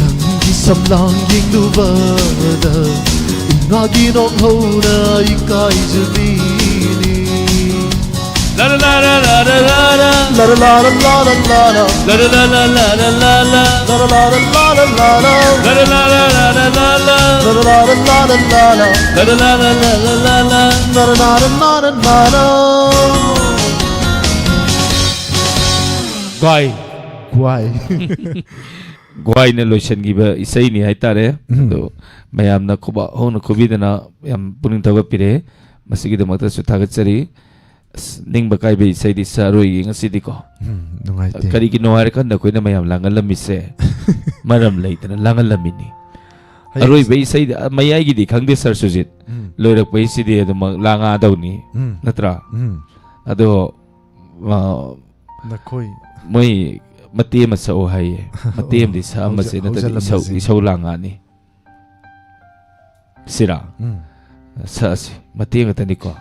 ꯅꯪꯒꯤ ꯁꯝꯂꯥꯡ ꯌꯦꯡꯂꯨꯕꯗ ꯏꯉꯥꯒꯤ ꯅꯣꯡꯍꯧꯅ ꯏꯀꯥꯏꯖꯕꯤꯅꯤ꯫ ꯂꯔ ꯂꯔ ꯂꯔ ꯂꯔ꯫ ꯂꯔ ꯂꯔ ꯂꯔ ꯂꯔ꯫ ꯂꯔ ꯂꯔ ꯂꯔ ꯂꯔ꯫ ꯂꯔ ꯂꯔ ꯂꯔ ꯂꯔ꯫ ꯂꯔ ꯂꯔ ꯂꯔ ꯂꯔ꯫ ꯂꯔ ꯂꯔ ꯂꯔ ꯂꯔ꯫ ꯂꯔ ꯂꯔ ꯂꯔ ꯂꯔ꯫ ꯂꯔ ꯂꯔ ꯂꯔ ꯂꯔ꯫ ꯅꯔ ꯅꯔ ꯅꯔ ꯅꯔ꯫ ꯒ꯭ꯋꯥꯏ꯫ ꯒ꯭ꯋꯥꯏ꯫ ꯒ꯭ꯋꯥꯏꯅ ꯂꯣꯏꯁꯤꯟꯈꯤꯕ ꯏꯁꯩꯅꯤ ꯍꯥꯏꯇꯥꯔꯦ꯫ ꯎꯝ꯫ ꯑꯗꯣ ꯃꯌꯥꯝꯅ ꯈꯨꯕꯥꯛ ꯍꯧꯅ ꯈꯨꯕꯤꯗꯅ ꯌꯥꯝ ꯄꯨꯛꯅꯤꯡ ꯊꯧꯒꯠꯄꯤꯔꯦ꯫ ꯃꯁꯤꯒꯤꯗꯃꯛꯇꯁꯨ ꯊꯥꯒꯠꯆꯔꯤ꯫ ꯑꯁ, ꯅꯤꯡꯕ ꯀꯥꯏꯕ ꯏꯁꯩꯗꯤ ꯁꯛꯑꯔꯣꯏꯒꯦ ꯉꯁꯤꯗꯤꯀꯣ꯫ ꯎꯝ, ꯅꯨꯡꯉꯥꯏꯇꯦ꯫ ꯀꯔꯤꯒꯤꯅꯣ ꯍꯥꯏꯔꯀꯥꯟꯗ ꯑꯩꯈꯣꯏꯅ ꯃꯌꯥꯝ ꯂꯥꯡꯍꯜꯂꯝꯃꯤꯁꯦ ꯃꯔꯝ ꯂꯩꯇꯅ ꯂꯥꯡꯍꯜꯂꯝꯃꯤꯅꯤ꯫ ꯍꯌꯦꯡ ꯑꯔꯣꯏꯕ ꯏꯁꯩꯗꯤ, ꯑ, ꯃꯌꯥꯏꯒꯤꯗꯤ ꯈꯪꯗꯦ, ꯁꯥꯔ ꯁꯨꯖꯤꯠ꯫ ꯎꯝ꯫ ꯂꯣꯏꯔꯛꯄ ꯏꯁꯩꯗꯤ ꯑꯗꯨꯃꯛ ꯂꯥꯡꯉꯛꯑꯗꯧꯅꯤ, ꯎꯝ꯫ ꯅꯠꯇ꯭ꯔꯥ? ꯎꯝ꯫ ꯑꯗꯣ, ꯑ, ꯅꯈꯣꯏ꯫ ꯃꯣꯏ ꯃꯇꯦꯛ ꯑꯃ ꯁꯛꯑꯣ ꯍꯥꯏꯌꯦ꯫ ꯃꯇꯦꯛ ꯑꯃꯗꯤ ꯁꯛꯑꯝꯃꯁꯦ, ꯍꯧꯖ-, ꯅꯠꯇ꯭ꯔꯗꯤ ꯏꯁꯧ, ꯍꯧꯖꯤꯜꯂꯝꯃꯁꯦ꯫ ꯏꯁꯧ ꯂꯥꯡꯉꯛꯑꯅꯤ꯫ ꯁꯤꯔꯥ? ꯎꯝ꯫ ꯁꯛꯑꯁꯤ꯫ ꯃꯇꯦꯛ ꯈꯛꯇꯅꯤꯀꯣ꯫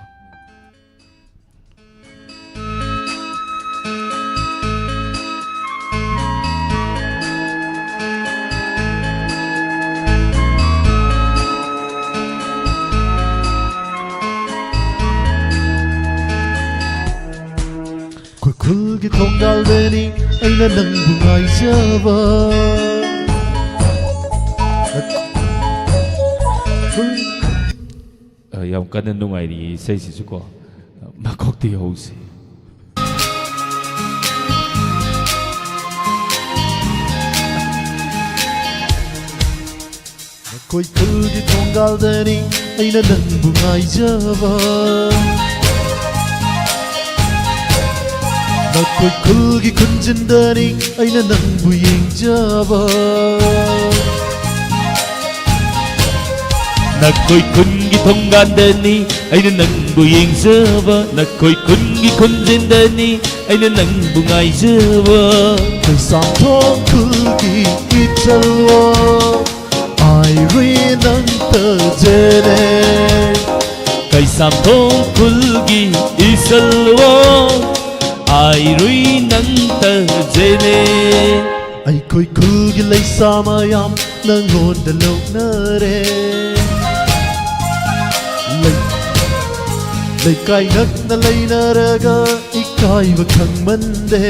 ꯈꯨꯔꯈꯨꯜꯒꯤ ꯊꯣꯡꯒꯥꯜꯗꯅꯤ ꯑꯩꯅ ꯅꯪꯕꯨ ꯉꯥꯏꯖꯕ꯫ ꯑ, ꯌꯥꯝ ꯀꯟꯅ ꯅꯨꯡꯉꯥꯏꯔꯤꯌꯦ ꯏꯁꯩꯁꯤꯁꯨꯀꯣ꯫ ꯃꯀꯣꯛꯇꯤ ꯍꯧꯁꯤ꯫ ꯑꯩꯈꯣꯏ ꯈꯨꯜꯒꯤ ꯊꯣꯡꯒꯥꯜꯗꯅꯤ ꯑꯩꯅ ꯅꯪꯕꯨ ꯉꯥꯏꯖꯕ, ꯅꯈꯣꯏ ꯈꯨꯜꯒꯤ ꯈꯨꯟꯖꯤꯟꯗꯅꯤ ꯑꯩꯅ ꯅꯪꯕꯨ ꯌꯦꯡꯖꯕ꯫ ꯅꯈꯣꯏ ꯈꯨꯟꯒꯤ ꯊꯣꯡꯒꯥꯟꯗꯅꯤ ꯑꯩꯅ ꯅꯪꯕꯨ ꯌꯦꯡꯖꯕ, ꯅꯈꯣꯏ ꯈꯨꯟꯒꯤ ꯈꯨꯟꯖꯤꯟꯗꯅꯤ ꯑꯩꯅ ꯅꯪꯕꯨ ꯉꯥꯏꯖꯕ꯫ ꯀꯩꯁꯥꯝꯊꯣꯡ ꯈꯨꯜꯒꯤ ꯏꯆꯜꯋꯣ, ꯑꯩꯔꯨꯏ ꯅꯪ ꯇꯖꯦꯅꯦ꯫ ꯀꯩꯁꯥꯝꯊꯣꯡ ꯈꯨꯜꯒꯤ ꯏꯆꯜꯋꯣ, ꯑꯩꯔꯨꯏ ꯅꯪ ꯇꯖꯦꯅꯦ꯫ ꯑꯩꯈꯣꯏ ꯈꯨꯜꯒꯤ ꯂꯩꯁꯥ ꯃꯌꯥꯝ ꯅꯪꯉꯣꯟꯗ ꯂꯧꯅꯔꯦ꯫ ꯂꯩ-, ꯂꯩꯀꯥꯏ ꯅꯛꯅ ꯂꯩꯅꯔꯒ ꯏꯀꯥꯏꯕ ꯈꯪꯃꯟꯗꯦ꯫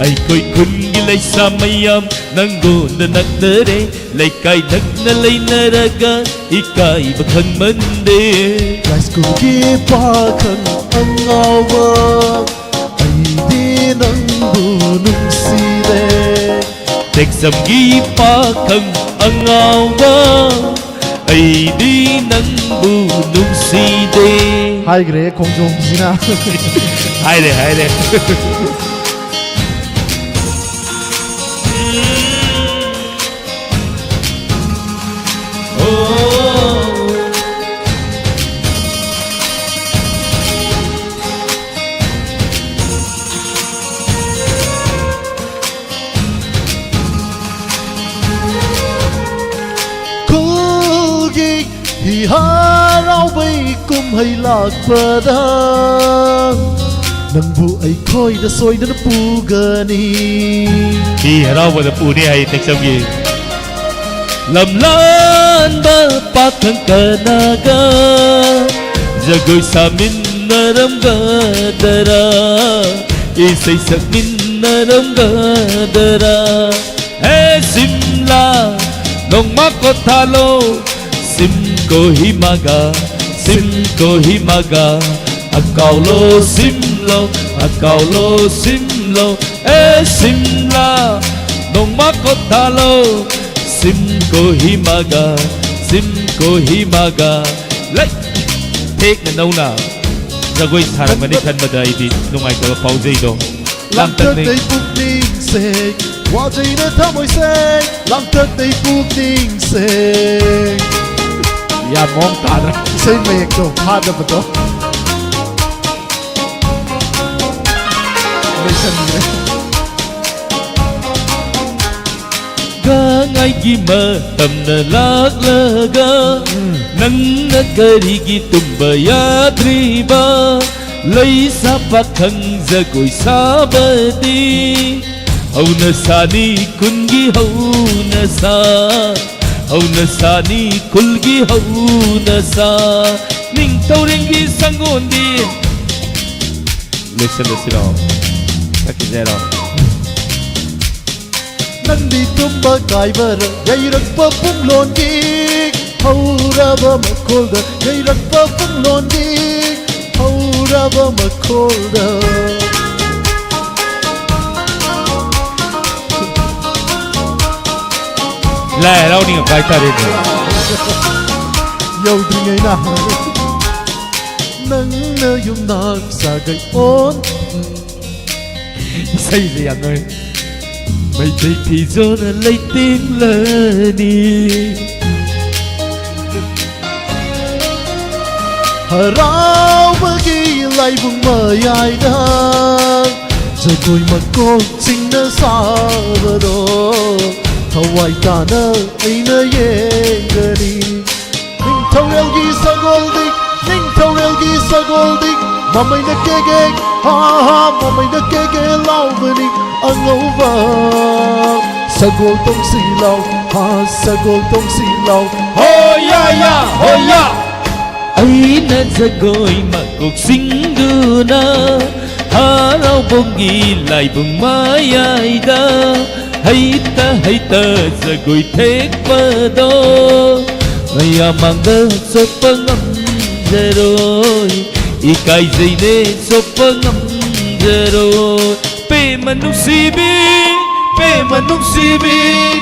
ꯑꯩꯈꯣꯏ ꯈꯨꯟꯒꯤ ꯂꯩꯁꯥ ꯃꯌꯥꯝ ꯅꯪꯉꯣꯟꯗ ꯅꯛꯅꯔꯦ, ꯂꯩꯀꯥꯏ ꯅꯛꯅ ꯂꯩꯅꯔꯒ ꯏꯀꯥꯏꯕ ꯈꯪꯃꯟꯗꯦ꯫ ꯍꯥꯏ ꯁ꯭ꯀꯨꯜꯒꯤ ꯄꯥꯈꯪ ꯑꯉꯥꯎꯕ, ꯑꯩꯗꯤ ꯅꯪꯕꯨ ꯅꯨꯡꯁꯤꯔꯦ꯫ ꯇꯦꯛꯆꯝꯒꯤ ꯄꯥꯈꯪ ꯑꯉꯥꯎꯕ, ꯑꯩꯗꯤ ꯅꯪꯕꯨ ꯅꯨꯡꯁꯤꯗꯦ꯫ ꯍꯥꯏꯈ꯭ꯔꯦ ꯈꯣꯡꯖꯣꯝꯁꯤꯅ꯫ ꯍꯥꯏꯔꯦ, ꯍꯥꯏꯔꯦ꯫ ꯈꯨꯜꯒꯤ ꯍꯤ ꯍꯔꯥꯎꯕꯩ ꯀꯨꯝꯍꯩ ꯂꯥꯛꯄꯗ ꯅꯪꯕꯨ ꯑꯩꯈꯣꯏꯗ ꯁꯣꯏꯗꯅ ꯄꯨꯒꯅꯤ꯫ ꯍꯤ ꯍꯔꯥꯎꯕꯗ ꯄꯨꯅꯤ ꯍꯥꯏ ꯇꯦꯛꯆꯝꯒꯤ꯫ ꯂꯝꯂꯥꯟꯕ ꯄꯥꯈꯪ ꯀꯅꯥꯒ ꯖꯒꯣꯏ ꯁꯥꯃꯤꯟꯅꯔꯝꯒꯗꯔꯥ, ꯏꯁꯩ ꯁꯛꯃꯤꯟꯅꯔꯝꯒꯗꯔꯥ? ꯍꯦ ꯁꯤꯝꯂꯥ, ꯅꯣꯡꯃ ꯀꯣꯊꯥꯂꯣ, ꯁꯤꯝ ꯀꯣꯍꯤꯃꯥꯒ, ꯁꯤꯝ ꯀꯣꯍꯤꯃꯥꯒ, ꯑꯀꯥꯎꯂꯣ ꯁꯤꯝꯂꯣ, ꯑꯀꯥꯎꯂꯣ ꯁꯤꯝꯂꯣ꯫ ꯍꯦ ꯁꯤꯝꯂꯥ, ꯅꯣꯡꯃ ꯀꯣꯊꯥꯂꯣ, ꯁꯤꯝ ꯀꯣꯍꯤꯃꯥꯒ, ꯁꯤꯝ ꯀꯣꯍꯤꯃꯥꯒ꯫ ꯂꯩ꯫ ꯊꯦꯛꯅ ꯅꯧꯅ ꯖꯒꯣꯏ ꯁꯥꯔꯝꯒꯅꯤ ꯈꯟꯕꯗ ꯑꯩꯗꯤ ꯅꯨꯡꯉꯥꯏꯇꯕ ꯐꯥꯎꯖꯩꯗꯣ꯫ ꯂꯥꯡꯇꯛꯅꯩ꯫ ꯂꯥꯡꯇꯛꯅꯩ ꯄꯨꯛꯅꯤꯡꯁꯦ, ꯋꯥꯖꯩꯅ ꯊꯃꯣꯏꯁꯦ, ꯂꯥꯡꯇꯛꯅꯩ ꯄꯨꯛꯅꯤꯡꯁꯦ꯫ ꯌꯥꯝ ꯃꯑꯣꯡ ꯇꯥꯗ꯭ꯔꯥ? ꯏꯁꯩ ꯃꯌꯦꯛꯇꯣ ꯐꯥꯗꯕꯗꯣ꯫ ꯂꯣꯏꯁꯟꯈ꯭ꯔꯦ꯫ ꯒꯥꯡꯉꯥꯏꯒꯤ ꯃꯇꯝꯅ ꯂꯥꯛꯂꯒ ꯎꯝ꯫ ꯅꯪꯅ ꯀꯔꯤꯒꯤ ꯇꯨꯝꯕ ꯌꯥꯗ꯭ꯔꯤꯕ? ꯂꯩꯁꯥ ꯄꯥꯈꯪ ꯖꯒꯣꯏ ꯁꯥꯕꯗꯤ ꯍꯧꯅ ꯁꯥꯅꯤ ꯈꯨꯟꯒꯤ ꯍꯧꯅ ꯁꯥ, ꯍꯧꯅ ꯁꯥꯅꯤ ꯈꯨꯜꯒꯤ ꯍꯧꯅ ꯁꯥ꯫ ꯅꯤꯡꯊꯧꯔꯦꯜꯒꯤ ꯁꯪꯒꯣꯟꯗꯤ ꯂꯣꯏꯁꯤꯜꯂꯁꯤꯔꯣ? ꯁꯛꯈꯤꯁꯦ ꯍꯥꯏꯔꯣ? ꯅꯪꯗꯤ ꯇꯨꯝꯕ ꯀꯥꯏꯕꯔ ꯌꯩꯔꯛꯄ ꯄꯨꯡꯂꯣꯟꯒꯤ ꯍꯧꯔꯕ ꯃꯈꯣꯜꯗ, ꯌꯩꯔꯛꯄ ꯄꯨꯡꯂꯣꯟꯒꯤ ꯍꯧꯔꯕ ꯃꯈꯣꯜꯗ꯫ ꯂꯥꯏ ꯍꯔꯥꯎꯅꯤꯡꯉꯛꯄ ꯍꯥꯏꯇꯥꯔꯦꯅꯦ꯫ ꯌꯧꯗ꯭ꯔꯤꯉꯩꯅ ꯅꯪꯅ ꯌꯨꯝꯅꯥꯛ ꯁꯥꯒꯩ ꯑꯣꯟ ꯏꯁꯩꯁꯦ ꯌꯥꯝ ꯅꯨꯡꯉꯥꯏ꯫ ꯃꯩꯇꯩ ꯐꯤꯖꯣꯜꯅ ꯂꯩꯇꯦꯡꯂꯅꯤ꯫ ꯍꯔꯥꯎꯕꯒꯤ ꯂꯥꯏꯕꯨꯡ ꯃꯌꯥꯏꯗ ꯖꯒꯣꯏ ꯃꯀꯣꯛꯁꯤꯡꯅ ꯁꯥꯕꯗꯣ ꯊꯋꯥꯏ ꯇꯥꯅ ꯑꯩꯅ ꯌꯦꯡꯒꯅꯤ꯫ ꯅꯤꯡꯊꯧꯔꯦꯜꯒꯤ ꯁꯒꯣꯜꯗꯤ, ꯅꯤꯡꯊꯧꯔꯦꯜꯒꯤ ꯁꯒꯣꯜꯗꯤ, ꯃꯃꯩꯅ ꯀꯦꯒꯦ, ꯍꯥ ꯍꯥ, ꯃꯃꯩꯅ ꯀꯦꯒꯦ ꯂꯥꯎꯕꯅꯤ ꯑꯉꯧꯕ꯫ ꯁꯒꯣꯜ ꯇꯣꯡꯁꯤ ꯂꯥꯎ, ꯍꯥ, ꯁꯒꯣꯜ ꯇꯣꯡꯁꯤ ꯂꯥꯎ, ꯍꯣ ꯌꯥ ꯌꯥ, ꯍꯣ ꯌꯥ꯫ ꯑꯩꯅ ꯖꯒꯣꯏ ꯃꯀꯣꯛꯁꯤꯡꯗꯨꯅ ꯍꯔꯥꯎꯕꯣꯡꯒꯤ ꯂꯥꯏꯕꯨꯡ ꯃꯌꯥꯏꯗ ꯍꯩꯇ ꯍꯩꯇ ꯖꯒꯣꯏ ꯊꯦꯛꯄꯗꯣ ꯃꯌꯥꯝ ꯃꯥꯡꯗ ꯆꯣꯞꯄ ꯉꯝꯖꯔꯣꯏ, ꯏꯀꯥꯏꯖꯩꯅꯦ ꯆꯣꯞꯄ ꯉꯝꯖꯔꯣꯏ꯫ ꯄꯦꯝꯃ ꯅꯨꯡꯁꯤꯕꯤ, ꯅꯨꯡꯁꯤꯕꯤ,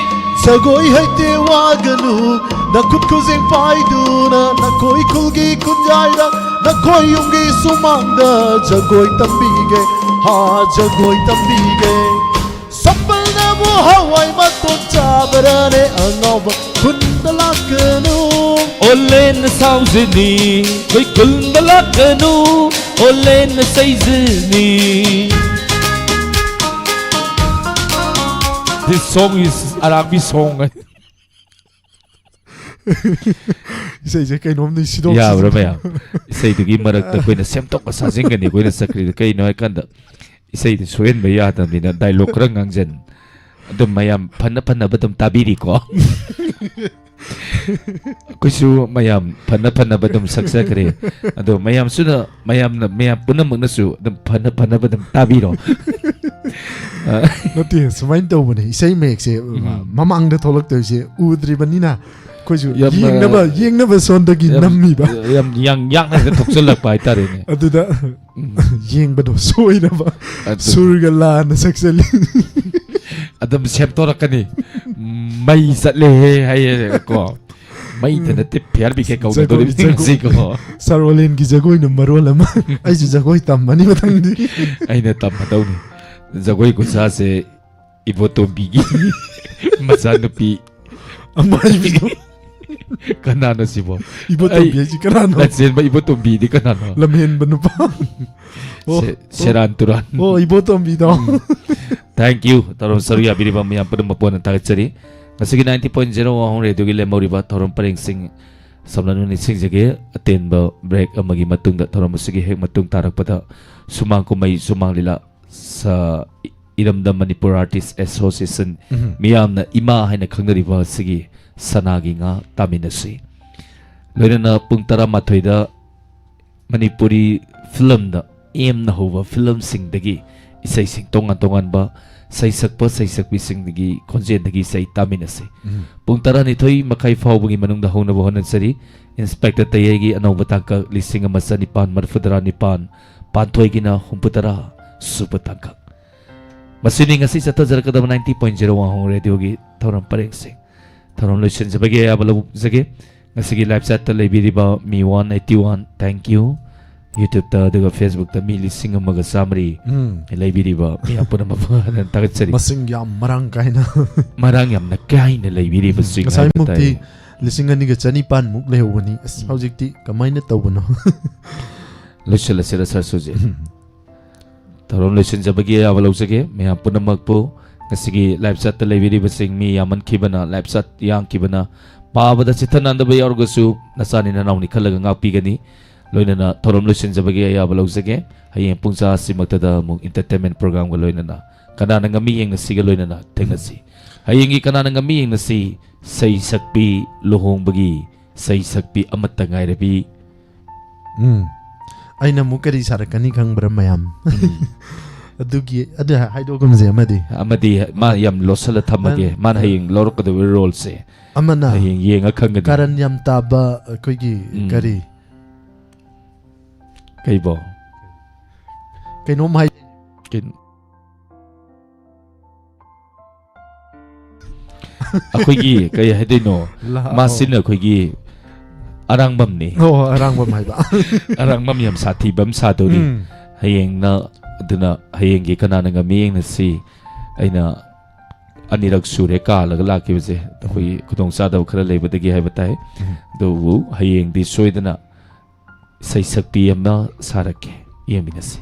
ꯖꯒꯣꯏ ꯍꯩꯇꯦ ꯋꯥꯒꯅꯨ, ꯅꯈꯨꯠ ꯈꯨꯖꯦꯡ ꯄꯥꯏꯗꯨꯅ ꯅꯈꯣꯏ ꯈꯨꯜꯒꯤ ꯈꯨꯟꯖꯥꯏꯗ, ꯅꯈꯣꯏ ꯌꯨꯝꯒꯤ ꯁꯨꯃꯥꯡꯗ ꯖꯒꯣꯏ ꯇꯝꯕꯤꯒꯦ, ꯍꯥ, ꯖꯒꯣꯏ ꯇꯝꯕꯤꯒꯦ꯫ ꯁꯝꯄꯜꯅꯕꯨ ꯍꯋꯥꯏ ꯃꯇꯣꯟ ꯆꯥꯕ꯭ꯔꯥꯅꯦ ꯑꯉꯥꯎꯕ, ꯈꯨꯟꯗ ꯂꯥꯛꯀꯅꯨ꯫ ꯑꯣꯂꯦꯟꯅ ꯁꯥꯎꯖꯅꯤ, ꯑꯩꯈꯣꯏ ꯈꯨꯟꯗ ꯂꯥꯛꯀꯅꯨ, ꯑꯣꯂꯦꯟꯅ ꯆꯩꯖꯅꯤ꯫ This song is ꯑꯔꯥꯡꯕꯤ song꯫ ꯏꯁꯩꯁꯦ ꯀꯩꯅꯣꯝꯅꯤ, ꯁꯤꯗꯣꯛ ꯌꯥꯕ꯭ꯔꯥ ꯁꯤꯖꯤꯟ꯫ ꯃꯌꯥꯝ? ꯏꯁꯩꯗꯨꯒꯤ ꯃꯔꯛꯇ ꯑꯩꯈꯣꯏꯅ ꯁꯦꯝꯗꯣꯛꯄ ꯁꯥꯖꯤꯟꯒꯅꯤ ꯑꯩꯈꯣꯏꯅ ꯆꯠꯈ꯭ꯔꯤꯗꯣ꯫ ꯀꯩꯅꯣ ꯍꯥꯏꯀꯥꯟꯗ ꯏꯁꯩꯗꯨ ꯁꯣꯏꯍꯟꯕ ꯌꯥꯗꯕꯅꯤꯅ dialogue ꯈꯔ ꯉꯥꯡꯖꯟ꯫ ꯑꯗꯨꯝ ꯃꯌꯥꯝ ꯐꯅ ꯐꯅꯕ ꯑꯗꯨꯝ ꯇꯥꯕꯤꯔꯤꯀꯣ꯫ ꯑꯩꯈꯣꯏꯁꯨ ꯃꯌꯥꯝ ꯐꯅ ꯐꯅꯕ ꯑꯗꯨꯝ ꯁꯛꯆꯈ꯭ꯔꯦ꯫ ꯑꯗꯣ ꯃꯌꯥꯝꯁꯨꯅ, ꯃꯌꯥꯝꯅ, ꯃꯌꯥꯝ ꯄꯨꯝꯅꯃꯛꯅꯁꯨ ꯑꯗꯨꯝ ꯐꯅ ꯐꯅꯕ ꯑꯗꯨꯝ ꯇꯥꯕꯤꯔꯣ꯫ ꯑ, ꯅꯠꯇꯦ, ꯁꯨꯃꯥꯏꯅ ꯇꯧꯕꯅꯦ, ꯏꯁꯩ ꯃꯌꯦꯛꯁꯦ ꯎꯝ꯫ ꯃꯃꯥꯡꯗ ꯊꯣꯛꯂꯛꯇꯣꯏꯁꯦ ꯎꯗ꯭ꯔꯤꯕꯅꯤꯅ ꯑꯩꯈꯣꯏꯁꯨ ꯌꯥꯝꯅ, ꯌꯦꯡꯅꯕ, ꯌꯥꯝ, ꯌꯦꯡꯅꯕ ꯁꯣꯝꯗꯒꯤ ꯌꯥꯝ, ꯅꯝꯃꯤꯕ꯫ ꯌꯥꯝ ꯌꯥꯡ-, ꯌꯥꯡꯅ ꯍꯦꯛꯇ ꯊꯣꯛꯆꯜꯂꯛꯄ ꯍꯥꯏꯇꯥꯔꯦꯅꯦ꯫ ꯑꯗꯨꯗ ꯎꯝ꯫ ꯌꯦꯡꯕꯗꯣ ꯁꯣꯏꯔꯕ꯫ ꯑꯗꯨ ꯁꯨꯔꯒ ꯂꯥꯟꯅ ꯁꯛꯆꯜꯂꯤ꯫ ꯑꯗꯨꯝ ꯁꯦꯝꯗꯣꯔꯛꯀꯅꯤ꯫ ꯃꯩ ꯆꯠꯂꯦꯍꯦ ꯍꯥꯏꯌꯦ ꯀꯣ꯫ ꯃꯩꯗ ꯎꯝ꯫ ꯅꯠꯇꯦ, fire brigade ꯀꯧꯅꯗꯣꯔꯤꯕꯅꯤ ꯖꯒꯣꯏ, ꯉꯁꯤ ꯀꯣ꯫ ꯁꯥꯔꯣꯂꯦꯟꯒꯤ ꯖꯒꯣꯏꯅ ꯃꯔꯣꯜ ꯑꯃ꯫ ꯑꯩꯁꯨ ꯖꯒꯣꯏ ꯇꯝꯃꯅꯤ ꯃꯊꯪꯗꯤ꯫ ꯑꯩꯅ ꯇꯝꯃꯗꯧꯅꯤ꯫ ꯖꯒꯣꯏ ꯈꯨꯠꯁꯥꯁꯦ ꯏꯕꯣꯇꯣꯝꯕꯤꯒꯤ ꯃꯆꯥꯅꯨꯄꯤ꯫ ꯑꯃꯥꯏꯕꯤꯗꯣ꯫ ꯀꯅꯥꯅꯣ ꯁꯤꯕꯣ? ꯏꯕꯣꯇꯣꯝꯕꯤ ꯑꯩ ꯍꯥꯏꯁꯤ ꯀꯅꯥꯅꯣ? ꯂꯟꯆꯦꯟꯕ ꯏꯕꯣꯇꯣꯝꯕꯤꯗꯤ ꯀꯅꯥꯅꯣ? ꯂꯝꯍꯦꯟꯕ ꯅꯨꯄꯥ꯫ ꯑꯣ, ꯁꯦ-, ꯑꯣ꯫ ꯁꯦꯔꯥꯟ ꯇꯨꯔꯥꯟ꯫ ꯑꯣ, ꯏꯕꯣꯇꯣꯝꯕꯤꯗꯣ꯫ ꯎꯝ꯫ Thank you꯫ ꯊꯧꯔꯝ ꯁꯔꯨꯛ ꯌꯥꯕꯤꯔꯤꯕ ꯃꯌꯥꯝ ꯄꯨꯝꯅꯃꯛꯄꯨ ꯍꯟꯅ ꯊꯥꯒꯠꯆꯔꯤ꯫ ꯉꯁꯤꯒꯤ ninety point zero ꯋꯥꯍꯣꯡ ꯔꯦꯗꯤꯑꯣꯒꯤ ꯂꯦꯝꯍꯧꯔꯤꯕ ꯊꯧꯔꯝ ꯄꯔꯦꯡꯁꯤꯡ ꯁꯝꯂꯞꯅ ꯅꯤꯡꯁꯤꯡꯖꯒꯦ꯫ ꯑꯇꯦꯟꯕ break ꯑꯃꯒꯤ ꯃꯇꯨꯡꯗ ꯊꯧꯔꯝ ꯑꯁꯤꯒꯤ ꯍꯦꯛ ꯃꯇꯨꯡ ꯇꯥꯔꯛꯄꯗ ꯁꯨꯃꯥꯡ ꯀꯨꯝꯍꯩ, ꯁꯨꯃꯥꯡ ꯂꯤꯂꯥ, ꯁ-, ꯏꯔꯝꯗꯝ ꯃꯅꯤꯄꯨꯔ Artist Association, ꯎꯝ꯫ ꯃꯤꯌꯥꯝꯅ ꯏꯃꯥ ꯍꯥꯏꯅ ꯈꯪꯅꯔꯤꯕ ꯑꯁꯤꯒꯤ ꯁꯅꯥꯒꯤ ꯉꯥ ꯇꯥꯃꯤꯟꯅꯁꯤ꯫ ꯂꯣꯏꯅꯅ ꯄꯨꯡ ꯇꯔꯥꯃꯥꯊꯣꯏꯗ ꯃꯅꯤꯄꯨꯔꯤ ꯐꯤꯂꯝꯗ ꯑꯦꯝꯅ ꯍꯧꯕ ꯐꯤꯂꯝꯁꯤꯡꯗꯒꯤ ꯏꯁꯩꯁꯤꯡ ꯇꯣꯉꯥꯟ ꯇꯣꯉꯥꯟꯕ ꯁꯩꯁꯛꯄ ꯁꯩꯁꯛꯄꯤꯁꯤꯡꯗꯒꯤ ꯈꯣꯟꯖꯦꯜꯗꯒꯤ ꯏꯁꯩ ꯇꯥꯃꯤꯟꯅꯁꯤ꯫ ꯎꯝ꯫ ꯄꯨꯡ ꯇꯔꯥꯅꯤꯊꯣꯏ ꯃꯈꯥꯏ ꯐꯥꯎꯕꯒꯤ ꯃꯅꯨꯡꯗ ꯍꯧꯅꯕ ꯍꯣꯠꯅꯖꯔꯤ꯫ ꯏꯟꯁꯄꯦꯛꯇꯔ ꯇꯌꯩꯒꯤ ꯑꯅꯧꯕ ꯇꯥꯡꯀꯛ ꯂꯤꯁꯤꯡ ꯑꯃ ꯆꯅꯤꯄꯥꯟ ꯃꯔꯤꯐꯨꯇꯔꯥ ꯅꯤꯄꯥꯟ, ꯄꯥꯟꯊꯣꯏꯒꯤꯅ ꯍꯨꯝꯐꯨꯇꯔꯥ ꯁꯨꯕ ꯇꯥꯡꯀꯛ꯫ ꯃꯁꯤꯅꯤ ꯉꯁꯤ ꯆꯠꯊꯖꯔꯛꯀꯗꯕ ninety point zero ꯋꯥꯍꯣꯡ ꯔꯦꯗꯤꯑꯣꯒꯤ ꯊꯧꯔꯝ ꯄꯔꯦꯡꯁꯦ꯫ ꯊꯧꯔꯝ ꯂꯣꯏꯁꯤꯟꯖꯕꯒꯤ ꯑꯌꯥꯕ ꯂꯧꯖꯒꯦ꯫ ꯉꯁꯤꯒꯤ live chat ꯇ ꯂꯩꯕꯤꯔꯤꯕ ꯃꯤ one eighty one, thank you꯫ YouTube ꯇ ꯑꯗꯨꯒ Facebook ꯇ ꯃꯤ ꯂꯤꯁꯤꯡ ꯑꯃꯒ ꯆꯥꯃꯔꯤ ꯎꯝ꯫ ꯂꯩꯕꯤꯔꯤꯕ ꯃꯤꯌꯥꯝ ꯄꯨꯝꯅꯃꯛꯄꯨ ꯍꯟꯅ ꯊꯥꯒꯠꯆꯔꯤ꯫ ꯃꯁꯤꯡ ꯌꯥꯝ ꯃꯔꯥꯡ ꯀꯥꯏꯅ꯫ ꯃꯔꯥꯡ ꯌꯥꯝꯅ ꯀꯥꯏꯅ ꯂꯩꯕꯤꯔꯤꯕꯁꯤꯡ ꯍꯥꯏꯕ ꯉꯁꯥꯏꯃꯨꯛꯇꯤ ꯇꯥꯔꯦ꯫ ꯂꯤꯁꯤꯡ ꯑꯅꯤꯒ ꯆꯅꯤꯄꯥꯟ ꯃꯨꯛ ꯂꯩꯍꯧꯕꯅꯤ꯫ ꯑꯁ, ꯎꯝ꯫ ꯍꯧꯖꯤꯛꯇꯤ ꯀꯃꯥꯏꯅ ꯇꯧꯕꯅꯣ? ꯂꯣꯏꯁꯤꯜꯂꯁꯤꯔ, ꯁꯥꯔ ꯁꯨꯖꯤꯠ? ꯎꯝ꯫ ꯊꯧꯔꯝ ꯂꯣꯏꯁꯤꯟꯖꯕꯒꯤ ꯑꯌꯥꯕ ꯂꯧꯖꯒꯦ꯫ ꯃꯌꯥꯝ ꯄꯨꯝꯅꯃꯛꯄꯨ ꯉꯁꯤꯒꯤ live chat ꯇ ꯂꯩꯕꯤꯔꯤꯕꯁꯤꯡ ꯃꯤ ꯌꯥꯝꯃꯟꯈꯤꯕꯅ, live chat ꯌꯥꯡꯈꯤꯕꯅ, ꯄꯥꯕꯗ ꯆꯤꯠꯊꯅꯗꯕ ꯌꯥꯎꯔꯒꯁꯨ ꯅꯆꯥꯅꯤ ꯅꯅꯥꯎꯅꯤ ꯈꯜꯂꯒ ꯉꯥꯛꯄꯤꯒꯅꯤ꯫ ꯂꯣꯏꯅꯅ ꯊꯧꯔꯝ ꯂꯣꯏꯁꯤꯟꯖꯕꯒꯤ ꯑꯌꯥꯕ ꯂꯧꯖꯒꯦ꯫ ꯍꯌꯦꯡ ꯄꯨꯡ ꯆꯥ ꯑꯁꯤꯃꯛꯇꯗ ꯑꯃꯨꯛ entertainment program ꯒ ꯂꯣꯏꯅꯅ ꯀꯅꯥꯅ ꯉꯝꯃꯤ ꯌꯦꯡꯅꯁꯤꯒ ꯂꯣꯏꯅꯅ ꯊꯦꯡꯅꯁꯤ꯫ ꯍꯌꯦꯡꯒꯤ ꯀꯅꯥꯅ ꯉꯝꯃꯤ ꯌꯦꯡꯅꯁꯤ ꯁꯩꯁꯛꯄꯤ ꯂꯨꯍꯣꯡꯕꯒꯤ ꯁꯩꯁꯛꯄꯤ ꯑꯃꯠꯇ ꯉꯥꯏꯔꯕꯤ꯫ ꯎꯝ꯫ ꯑꯩꯅ ꯑꯃꯨꯛ ꯀꯔꯤ ꯁꯥꯔꯛꯀꯅꯤ ꯈꯪꯕ꯭ꯔꯥ, ꯃꯌꯥꯝ? ꯎꯝ꯫ ꯑꯗꯨꯒꯤ, ꯑꯗꯨ ꯍꯥꯏꯗꯣꯛꯀꯨꯝꯁꯦ ꯑꯃꯗꯤ꯫ ꯑꯃꯗꯤ ꯃꯥ ꯌꯥꯝ ꯂꯣꯠꯁꯤꯜꯂ ꯊꯝꯃꯒꯦ꯫ ꯅꯪ ꯃꯥꯅ ꯍꯌꯦꯡ ꯂꯧꯔꯛꯀꯗꯕ role ꯁꯦ꯫ ꯑꯃꯅ ꯍꯌꯦꯡ ꯌꯦꯡꯉ ꯈꯪꯒꯅꯤ꯫ ꯀꯔꯟ ꯌꯥꯝ ꯇꯥꯕ ꯑꯩꯈꯣꯏꯒꯤ ꯎꯝ꯫ ꯀꯔꯤ? ꯀꯩꯕꯣ? ꯀꯩꯅꯣꯝ ꯍꯥꯏ꯫ ꯀꯩꯅꯣ? ꯑꯩꯈꯣꯏꯒꯤ ꯀꯩ ꯍꯥꯏꯗꯣꯏꯅꯣ? ꯂꯥꯛꯑꯣ꯫ ꯃꯥꯁꯤꯅ ꯑꯩꯈꯣꯏꯒꯤ ꯑꯔꯥꯡꯕꯝꯅꯤ꯫ ꯑꯣ, ꯑꯔꯥꯡꯕꯝ ꯍꯥꯏꯕ꯫ ꯑꯔꯥꯡꯕꯝ ꯌꯥꯝ ꯁꯥꯊꯤꯕ ꯑꯃ ꯁꯥꯗꯣꯔꯤ꯫ ꯎꯝ꯫ ꯍꯌꯦꯡꯅ, ꯑꯗꯨꯅ ꯍꯌꯦꯡꯒꯤ ꯀꯅꯥꯅ ꯉꯝꯃꯤ ꯌꯦꯡꯅꯁꯤ꯫ ꯑꯩꯅ ꯑꯅꯤꯔꯛ ꯁꯨꯔꯦ ꯀꯥꯜꯂꯒ ꯂꯥꯛꯈꯤꯕꯁꯦ, ꯑꯩꯈꯣꯏꯒꯤ ꯈꯨꯗꯣꯡꯆꯥꯗꯕ ꯈꯔ ꯂꯩꯕꯗꯒꯤ ꯍꯥꯏꯕ ꯇꯥꯏ꯫ ꯎꯝ꯫ ꯑꯗꯨꯕꯨ ꯍꯌꯦꯡꯗꯤ ꯁꯣꯏꯗꯅ ꯁꯩꯁꯛꯄꯤ ꯑꯃ ꯁꯥꯔꯛꯀꯦ, ꯌꯦꯡꯃꯤꯟꯅꯁꯤ꯫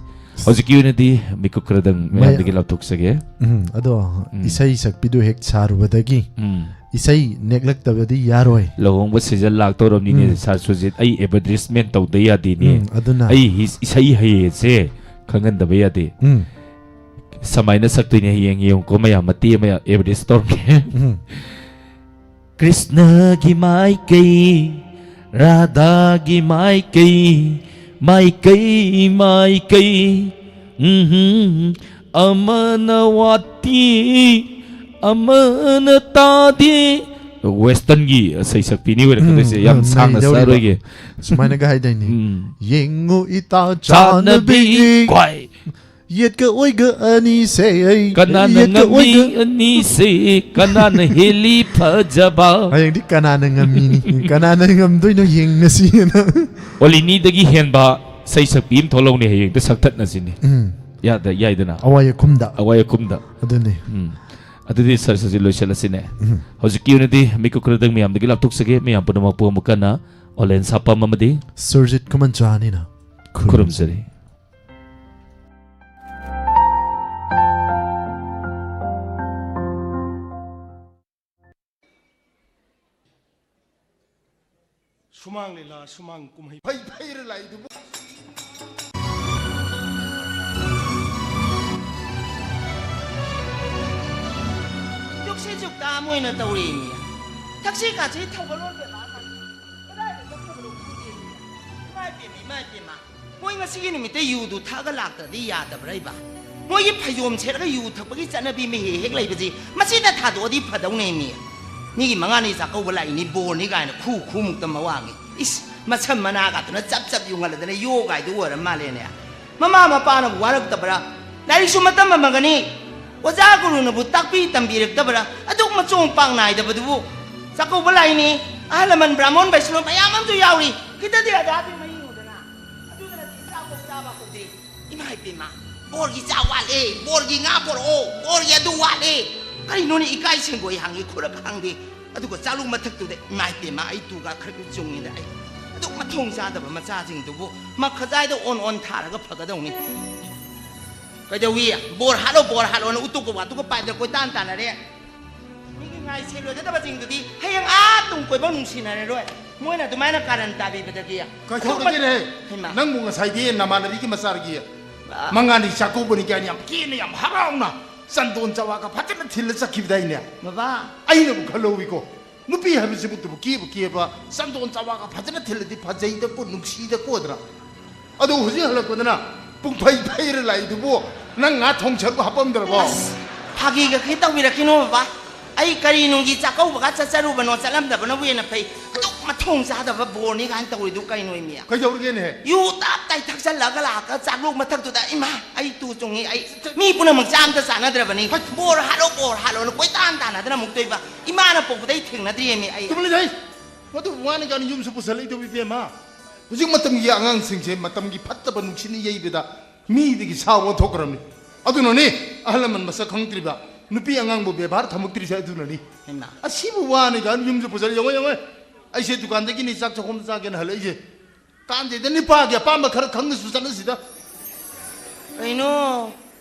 ꯍꯧꯖꯤꯛꯀꯤ ꯑꯣꯏꯅꯗꯤ ꯃꯤꯀꯨꯞ ꯈꯔꯗꯪ ꯃꯌꯥꯝꯗꯒꯤ ꯂꯥꯞꯊꯣꯛꯆꯒꯦ꯫ ꯎꯝ, ꯑꯗꯣ ꯎꯝ꯫ ꯏꯁꯩ ꯁꯛꯄꯤꯗꯨ ꯍꯦꯛ ꯁꯥꯔꯨꯕꯗꯒꯤ ꯎꯝ꯫ ꯏꯁꯩ ꯅꯦꯛꯂꯛꯇꯕꯗꯤ ꯌꯥꯔꯣꯏ꯫ ꯂꯨꯍꯣꯡꯕ season ꯂꯥꯛꯇꯧꯔꯕꯅꯤꯅꯦ, ꯎꯝ꯫ ꯁꯥꯔ ꯁꯨꯖꯤꯠ꯫ ꯑꯩ advertisement ꯇꯧꯗ ꯌꯥꯗꯦꯅꯦ꯫ ꯎꯝ, ꯑꯗꯨꯅ ꯑꯩ ꯍꯤ-, ꯏꯁꯩ ꯍꯩꯌꯦꯁꯦ ꯈꯪꯍꯟꯗꯕ ꯌꯥꯗꯦ꯫ ꯎꯝ꯫ ꯁꯃꯥꯏꯅ ꯁꯛꯇꯣꯏꯅꯦ ꯍꯌꯦꯡ, ꯌꯦꯡꯉꯨꯀꯣ ꯃꯌꯥꯝ, ꯃꯇꯦꯛ ꯑꯃ advertise ꯇꯧꯔꯝꯒꯦ꯫ ꯎꯝ꯫ ꯀ꯭ꯔꯤꯁꯅꯒꯤ ꯃꯥꯏꯀꯩ, ꯔꯥꯙꯥꯒꯤ ꯃꯥꯏꯀꯩ, ꯃꯥꯏꯀꯩ, ꯃꯥꯏꯀꯩ, ꯎꯝꯍꯨꯝ, ꯑꯃꯅ ꯋꯥꯠꯇꯤ, ꯑꯃꯅ ꯇꯥꯗꯦ꯫ Western ꯒꯤ ꯁꯩꯁꯛꯄꯤꯅꯤ ꯑꯣꯏꯔꯛꯀꯗꯣꯏꯁꯦ꯫ ꯎꯝ, ꯌꯥꯝ ꯎꯝ, ꯁꯥꯡꯅ ꯅꯩꯗꯧꯔꯤꯕ꯫ ꯆꯠꯂꯣꯏꯒꯦ꯫ ꯁꯨꯃꯥꯏꯅꯒ ꯍꯥꯏꯗꯥꯏꯅꯦ? ꯎꯝ꯫ ꯌꯦꯡꯉꯨ ꯏꯇꯥ ꯆꯥꯟꯅꯕꯤ꯫ ꯆꯥꯟꯅꯕꯤ꯫ ꯈ꯭ꯋꯥꯏ ꯌꯦꯠꯀ ꯑꯣꯏꯒ ꯑꯅꯤꯁꯦ ꯑꯩ꯫ ꯀꯅꯥꯅ ꯌꯦꯠꯀ ꯉꯝꯃꯤ ꯑꯣꯏꯒ- ꯑꯅꯤꯁꯦ? ꯀꯅꯥꯅ ꯍꯦꯜꯂꯤ ꯐꯖꯕ? ꯍꯌꯦꯡꯗꯤ ꯀꯅꯥꯅ ꯉꯝꯃꯤꯅꯤ? ꯀꯅꯥꯅ ꯉꯝꯗꯣꯏꯅꯣ ꯌꯦꯡꯅꯁꯤꯅ꯫ ꯑꯣꯂꯤꯅꯤꯗꯒꯤ ꯍꯦꯟꯕ ꯁꯩꯁꯛꯄꯤ ꯑꯃ ꯊꯣꯛꯂꯛꯎꯅꯦ, ꯍꯌꯦꯡꯗ ꯁꯛꯊꯠꯅꯁꯤꯅꯦ꯫ ꯎꯝ꯫ ꯌꯥꯗ ꯌꯥꯏꯗꯅ? ꯑꯋꯥꯏ ꯑꯈꯨꯝꯗ꯫ ꯑꯋꯥꯏ ꯑꯈꯨꯝꯗ꯫ ꯑꯗꯨꯅꯤ꯫ ꯎꯝ꯫ ꯑꯗꯨꯗꯤ ꯁꯔꯁꯁꯤ ꯂꯣꯏꯁꯤꯜꯂꯁꯤꯅꯦ꯫ ꯎꯝ꯫ ꯍꯧꯖꯤꯛꯀꯤ ꯑꯣꯏꯅꯗꯤ ꯃꯤꯀꯨꯞ ꯈꯔꯗꯪ ꯃꯌꯥꯝꯗꯒꯤ ꯂꯥꯞꯊꯣꯛꯆꯒꯦ꯫ ꯃꯌꯥꯝ ꯄꯨꯝꯅꯃꯛꯄꯨ ꯑꯃꯨꯛ ꯍꯟꯅ ꯑꯣꯂꯦꯟ ꯁꯥꯄꯝ ꯑꯃꯗꯤ ꯁꯨꯔꯖꯤꯠ ꯈꯨꯃꯟꯆꯥꯅꯤꯅ ꯈꯨꯔꯨꯝꯖꯔꯤ꯫ ꯁꯨꯃꯥꯡ ꯂꯤꯂꯥ, ꯁꯨꯃꯥꯡ ꯀꯨꯝꯍꯩ꯫ ꯐꯩ ꯐꯩꯔ ꯂꯥꯛꯏꯗꯨꯕꯨ꯫ ꯖꯨꯛꯁꯦ ꯖꯨꯛꯇ ꯑꯃ ꯑꯣꯏꯅ ꯇꯧꯔꯦꯃꯤ꯫ ꯊꯛꯁꯤ ꯈꯥꯁꯤ ꯊꯧꯒꯜꯂꯣꯟ ꯕꯦꯕꯥꯔ ꯈꯥꯁꯤ ꯀꯗꯥꯏꯗ ꯆꯠꯈ꯭ꯔꯕꯅꯣ ꯈꯪꯗꯦꯃꯤ꯫ ꯏꯃꯥꯏ ꯄꯦꯝꯃ, ꯏꯃꯥꯏ ꯄꯦꯝꯃ꯫ ꯃꯣꯏ ꯉꯁꯤꯒꯤ ꯅꯨꯃꯤꯠꯇ ꯌꯨꯗꯨ ꯊꯛꯑꯒ ꯂꯥꯛꯇ꯭ꯔꯗꯤ ꯌꯥꯗꯕ꯭ꯔꯥ ꯏꯕ? ꯃꯣꯏꯒꯤ ꯐꯩꯖꯣꯝ ꯁꯦꯠꯂꯒ ꯌꯨ ꯊꯛꯄꯒꯤ ꯆꯠꯅꯕꯤ ꯑꯃ ꯍꯦꯛ ꯍꯦꯛ ꯂꯩꯕꯁꯤ ꯃꯁꯤꯗ ꯊꯥꯗꯣꯛꯑꯗꯤ ꯐꯗꯧꯅꯦꯃꯤ꯫ ꯃꯤꯒꯤ ꯃꯉꯥꯅꯤ ꯆꯥꯛꯀꯧꯕ ꯂꯥꯛꯏꯅꯤ, ꯕꯣꯔꯅꯤ ꯀꯥꯏꯅ ꯈꯨ ꯈꯨꯃꯨꯛꯇ ꯃꯋꯥꯒꯤ꯫ ꯏꯁ, ꯃꯁꯝ ꯃꯅꯥꯒꯗꯨꯅ ꯆꯞ ꯆꯞ ꯌꯨꯡꯍꯜꯂꯗꯅ ꯌꯣꯒꯥꯏꯗꯨ ꯑꯣꯏꯔ ꯃꯥꯜꯂꯦꯅꯦ꯫ ꯃꯃꯥ ꯃꯄꯥꯅꯕꯨ ꯋꯥꯔꯛꯇꯕ꯭ꯔꯥ? ꯂꯥꯏꯔꯤꯛꯁꯨ ꯃꯇꯝ ꯑꯃꯒꯅꯤ꯫ ꯑꯣꯖꯥ ꯒꯨꯔꯨꯅꯕꯨ ꯇꯥꯛꯄꯤ ꯇꯝꯕꯤꯔꯛꯇꯕ꯭ꯔꯥ? ꯑꯗꯨꯛ ꯃꯆꯣꯡ ꯄꯥꯛ ꯅꯥꯏꯗꯕꯗꯨꯕꯨ꯫ ꯆꯥꯛꯀꯧꯕ ꯂꯥꯛꯏꯅꯤ꯫ ꯑꯍꯜ ꯂꯃꯟ ꯕ꯭ꯔꯥꯍꯃꯣꯟ ꯕꯩꯁꯅꯣ ꯃꯌꯥꯝ ꯑꯃꯁꯨ ꯌꯥꯎꯔꯤ꯫ ꯈꯤꯇꯗꯤ ꯑꯗꯥꯗꯤ ꯃꯍꯤꯡ ꯎꯗꯅ꯫ ꯑꯗꯨꯗꯅꯗꯤ ꯆꯥꯛꯐꯧ ꯆꯥꯕ ꯍꯧꯗ꯭ꯔꯤ꯫ ꯏꯃꯥ ꯏꯄꯦꯝꯃ, ꯕꯣꯔꯒꯤ ꯆꯥ ꯋꯥꯠꯂꯦ, ꯕꯣꯔꯒꯤ ꯉꯥ ꯄꯣꯔꯛꯑꯣ, ꯕꯣꯔꯒꯤ ꯑꯗꯨ ꯋꯥꯠꯂꯦ꯫ ꯀꯔꯤꯅꯣꯅꯦ, ꯏꯀꯥꯏ ꯁꯦꯡꯒꯣꯏ ꯍꯥꯡꯉꯤ, ꯈꯨꯔꯛ ꯍꯥꯡꯗꯦ꯫ ꯑꯗꯨꯒ ꯆꯥꯂꯨꯛ ꯃꯊꯛꯇꯨꯗ, ꯏꯃꯥ ꯏꯄꯦꯝꯃ, ꯑꯩ ꯇꯨꯒ ꯈꯔ ꯈꯔ ꯆꯨꯡꯉꯤꯗ ꯑꯩ꯫ ꯑꯗꯨꯛ ꯃꯊꯣꯡ ꯆꯥꯗꯕ ꯃꯆꯥꯁꯤꯡꯗꯨꯕꯨ ꯃꯈꯖꯥꯏꯗ ꯑꯣꯟ ꯑꯣꯟ ꯊꯥꯔꯒ ꯐꯒꯗꯧꯅꯤ꯫ ꯀꯩꯗꯧꯏ? ꯕꯣꯔ ꯍꯥꯠꯂꯣ, ꯕꯣꯔ ꯍꯥꯠꯂꯣꯅ ꯎꯇꯨꯞꯀ ꯋꯥꯇꯨꯞꯀ ꯄꯥꯏꯗꯅ ꯀꯣꯏꯇꯥꯟ ꯇꯥꯟꯅꯔꯦ꯫ ꯃꯤꯒꯤ ꯉꯥꯏ ꯁꯦꯜꯂꯣꯏꯒꯗꯕꯁꯤꯡꯗꯨꯗꯤ ꯍꯌꯦꯡ ꯑꯥ ꯇꯨꯡ ꯀꯣꯏꯕꯧ ꯅꯨꯡꯁꯤꯅꯔꯔꯣꯏ꯫ ꯃꯣꯏꯅ ꯑꯗꯨꯃꯥꯏꯅ ꯀꯥꯔꯟ ꯇꯥꯕꯤꯕꯗꯒꯤ꯫ ꯀꯩꯗꯧꯔꯒꯦꯅꯦ? ꯍꯩꯃꯥ꯫ ꯅꯪꯕꯨ ꯉꯁꯥꯏꯗꯤ ꯅꯃꯥꯟꯅꯕꯤꯒꯤ ꯃꯆꯥꯒꯤ ꯑ- ꯃꯉꯥꯅꯤ ꯆꯥꯛꯀꯧꯕꯅꯤ ꯀꯥꯏꯅ ꯌꯥꯝ ꯀꯦꯅ, ꯌꯥꯝ ꯍꯔꯥꯎꯅ ꯆꯟꯗꯣꯟ ꯆꯋꯥꯒ ꯐꯖꯅ ꯊꯤꯜꯂ ꯆꯠꯈꯤꯕꯗꯥꯏꯅꯦ? ꯕꯕꯥ꯫ ꯑꯩꯅꯕꯨ ꯈꯜꯍꯧꯋꯤꯀꯣ, ꯅꯨꯄꯤ ꯍꯥꯏꯕꯁꯤꯕꯨ ꯇꯨꯕꯨ ꯀꯦꯕꯨ ꯀꯦꯕ, ꯆꯟꯗꯣꯟ ꯆꯋꯥꯒ ꯐꯖꯅ ꯊꯤꯜꯂꯗꯤ ꯐꯖꯩꯗꯀꯣ, ꯅꯨꯡꯁꯤꯗꯀꯣꯗ꯭ꯔꯥ? ꯑꯗꯣ ꯍꯧꯖꯤꯛ ꯍꯜꯂꯛꯄꯗꯅ ꯄꯨꯡꯐꯩ ꯐꯩꯔ ꯂꯥꯛꯏꯗꯨꯕꯨ ꯅꯪ ꯉꯥ ꯊꯣꯡ ꯁꯔꯨꯛ ꯍꯥꯞꯄꯝꯗ꯭ꯔꯕꯣ? ꯑꯁ, ꯐꯥꯒꯤꯒ ꯈꯤꯇ ꯇꯧꯕꯤꯔꯛꯈꯤꯅꯣ ꯕꯕꯥ꯫ ꯑꯩ ꯀꯔꯤ ꯅꯨꯡꯒꯤ ꯆꯥꯛꯀꯧꯕꯒ ꯆꯠꯆꯔꯨꯕꯅꯣ, ꯆꯠꯂꯝꯗꯕꯅꯕꯨ ꯍꯦꯟꯅ ꯐꯩ꯫ ꯑꯗꯨꯛ ꯃꯊꯣꯡ ꯆꯥꯗꯕ ꯕꯣꯔꯅꯤ ꯀꯥꯏꯅ ꯇꯧꯔꯤꯗꯨ ꯀꯩꯅꯣ, ꯏꯃꯤ? ꯀꯩꯗꯧꯔꯒꯦꯅꯦ? ꯌꯨ ꯇꯞ ꯇꯥꯏ ꯊꯛꯆꯜꯂꯒ ꯂꯥꯛꯑꯒ ꯆꯥꯛꯂꯣꯛ ꯃꯊꯛꯇꯨꯗ, "ꯏꯃꯥ, ꯑꯩ ꯇꯨ ꯆꯨꯡꯉꯤ, ꯑꯩ ꯃꯤ ꯄꯨꯝꯅꯃꯛ ꯆꯥ ꯑꯝꯇ ꯆꯥꯅꯗ꯭ꯔꯕꯅꯤ, ꯍꯣꯏ꯫ ꯕꯣꯔ ꯍꯥꯠꯂꯣ, ꯕꯣꯔ ꯍꯥꯠꯂꯣꯅ ꯀꯣꯏꯇꯥꯟ ꯇꯥꯟꯅꯗꯅ ꯑꯃꯨꯛ ꯇꯣꯏꯕ꯫ ꯏꯃꯥꯅ ꯄꯣꯛꯄꯗꯩ ꯊꯦꯡꯅꯗ꯭ꯔꯤꯌꯦꯃꯤ ꯑꯩ"꯫ ꯇꯨꯃꯤꯟ ꯂꯩꯊꯩ꯫ ꯃꯗꯨ ꯋꯥꯅꯤ ꯀꯥꯏꯅ ꯌꯨꯝꯁꯨ ꯄꯨꯁꯜꯂꯛꯏꯗꯨꯕꯨ, ꯏꯕꯦꯝꯃ꯫ ꯍꯧꯖꯤꯛ ꯃꯇꯝꯒꯤ ꯑꯉꯥꯡꯁꯤꯡꯁꯦ ꯃꯇꯝꯒꯤ ꯐꯠꯇꯕ ꯅꯨꯡꯁꯤꯠꯅ ꯌꯩꯕꯗ ꯃꯤꯗꯒꯤ ꯁꯥ ꯑꯣꯟꯊꯣꯛꯈ꯭ꯔꯕꯅꯤ꯫ ꯑꯗꯨꯅꯅꯤ ꯑꯍꯜ ꯂꯃꯟ ꯃꯁꯛ ꯈꯪꯗ꯭ꯔꯤꯕ, ꯅꯨꯄꯤ ꯑꯉꯥꯡꯕꯨ ꯕꯦꯕꯥꯔ ꯊꯝꯃꯛꯇ꯭ꯔꯤꯁꯦ ꯑꯗꯨꯅꯅꯤ꯫ ꯍꯩꯃꯥ꯫ ꯑꯁꯤꯕꯨ ꯋꯥꯅꯤ ꯀꯥꯏꯅ ꯌꯨꯝꯁꯨ ꯄꯨꯁꯜꯂꯛꯏ꯫ ꯌꯦꯡꯉꯣ, ꯌꯦꯡꯉꯣ꯫ ꯑꯩꯁꯦ ꯗꯨꯀꯥꯟꯗꯒꯤꯅꯤ ꯆꯥꯛ ꯆꯥꯛꯈꯨꯝꯗ ꯆꯥꯒꯦꯅ ꯍꯜꯂꯛꯏꯁꯦ꯫ ꯀꯥꯟꯗꯦꯗ, ꯅꯨꯄꯥꯒꯤ ꯑꯄꯥꯝꯕ ꯈꯔ ꯈꯪꯅꯁꯨ ꯆꯠꯅꯁꯤꯗ꯫ ꯀꯩꯅꯣ,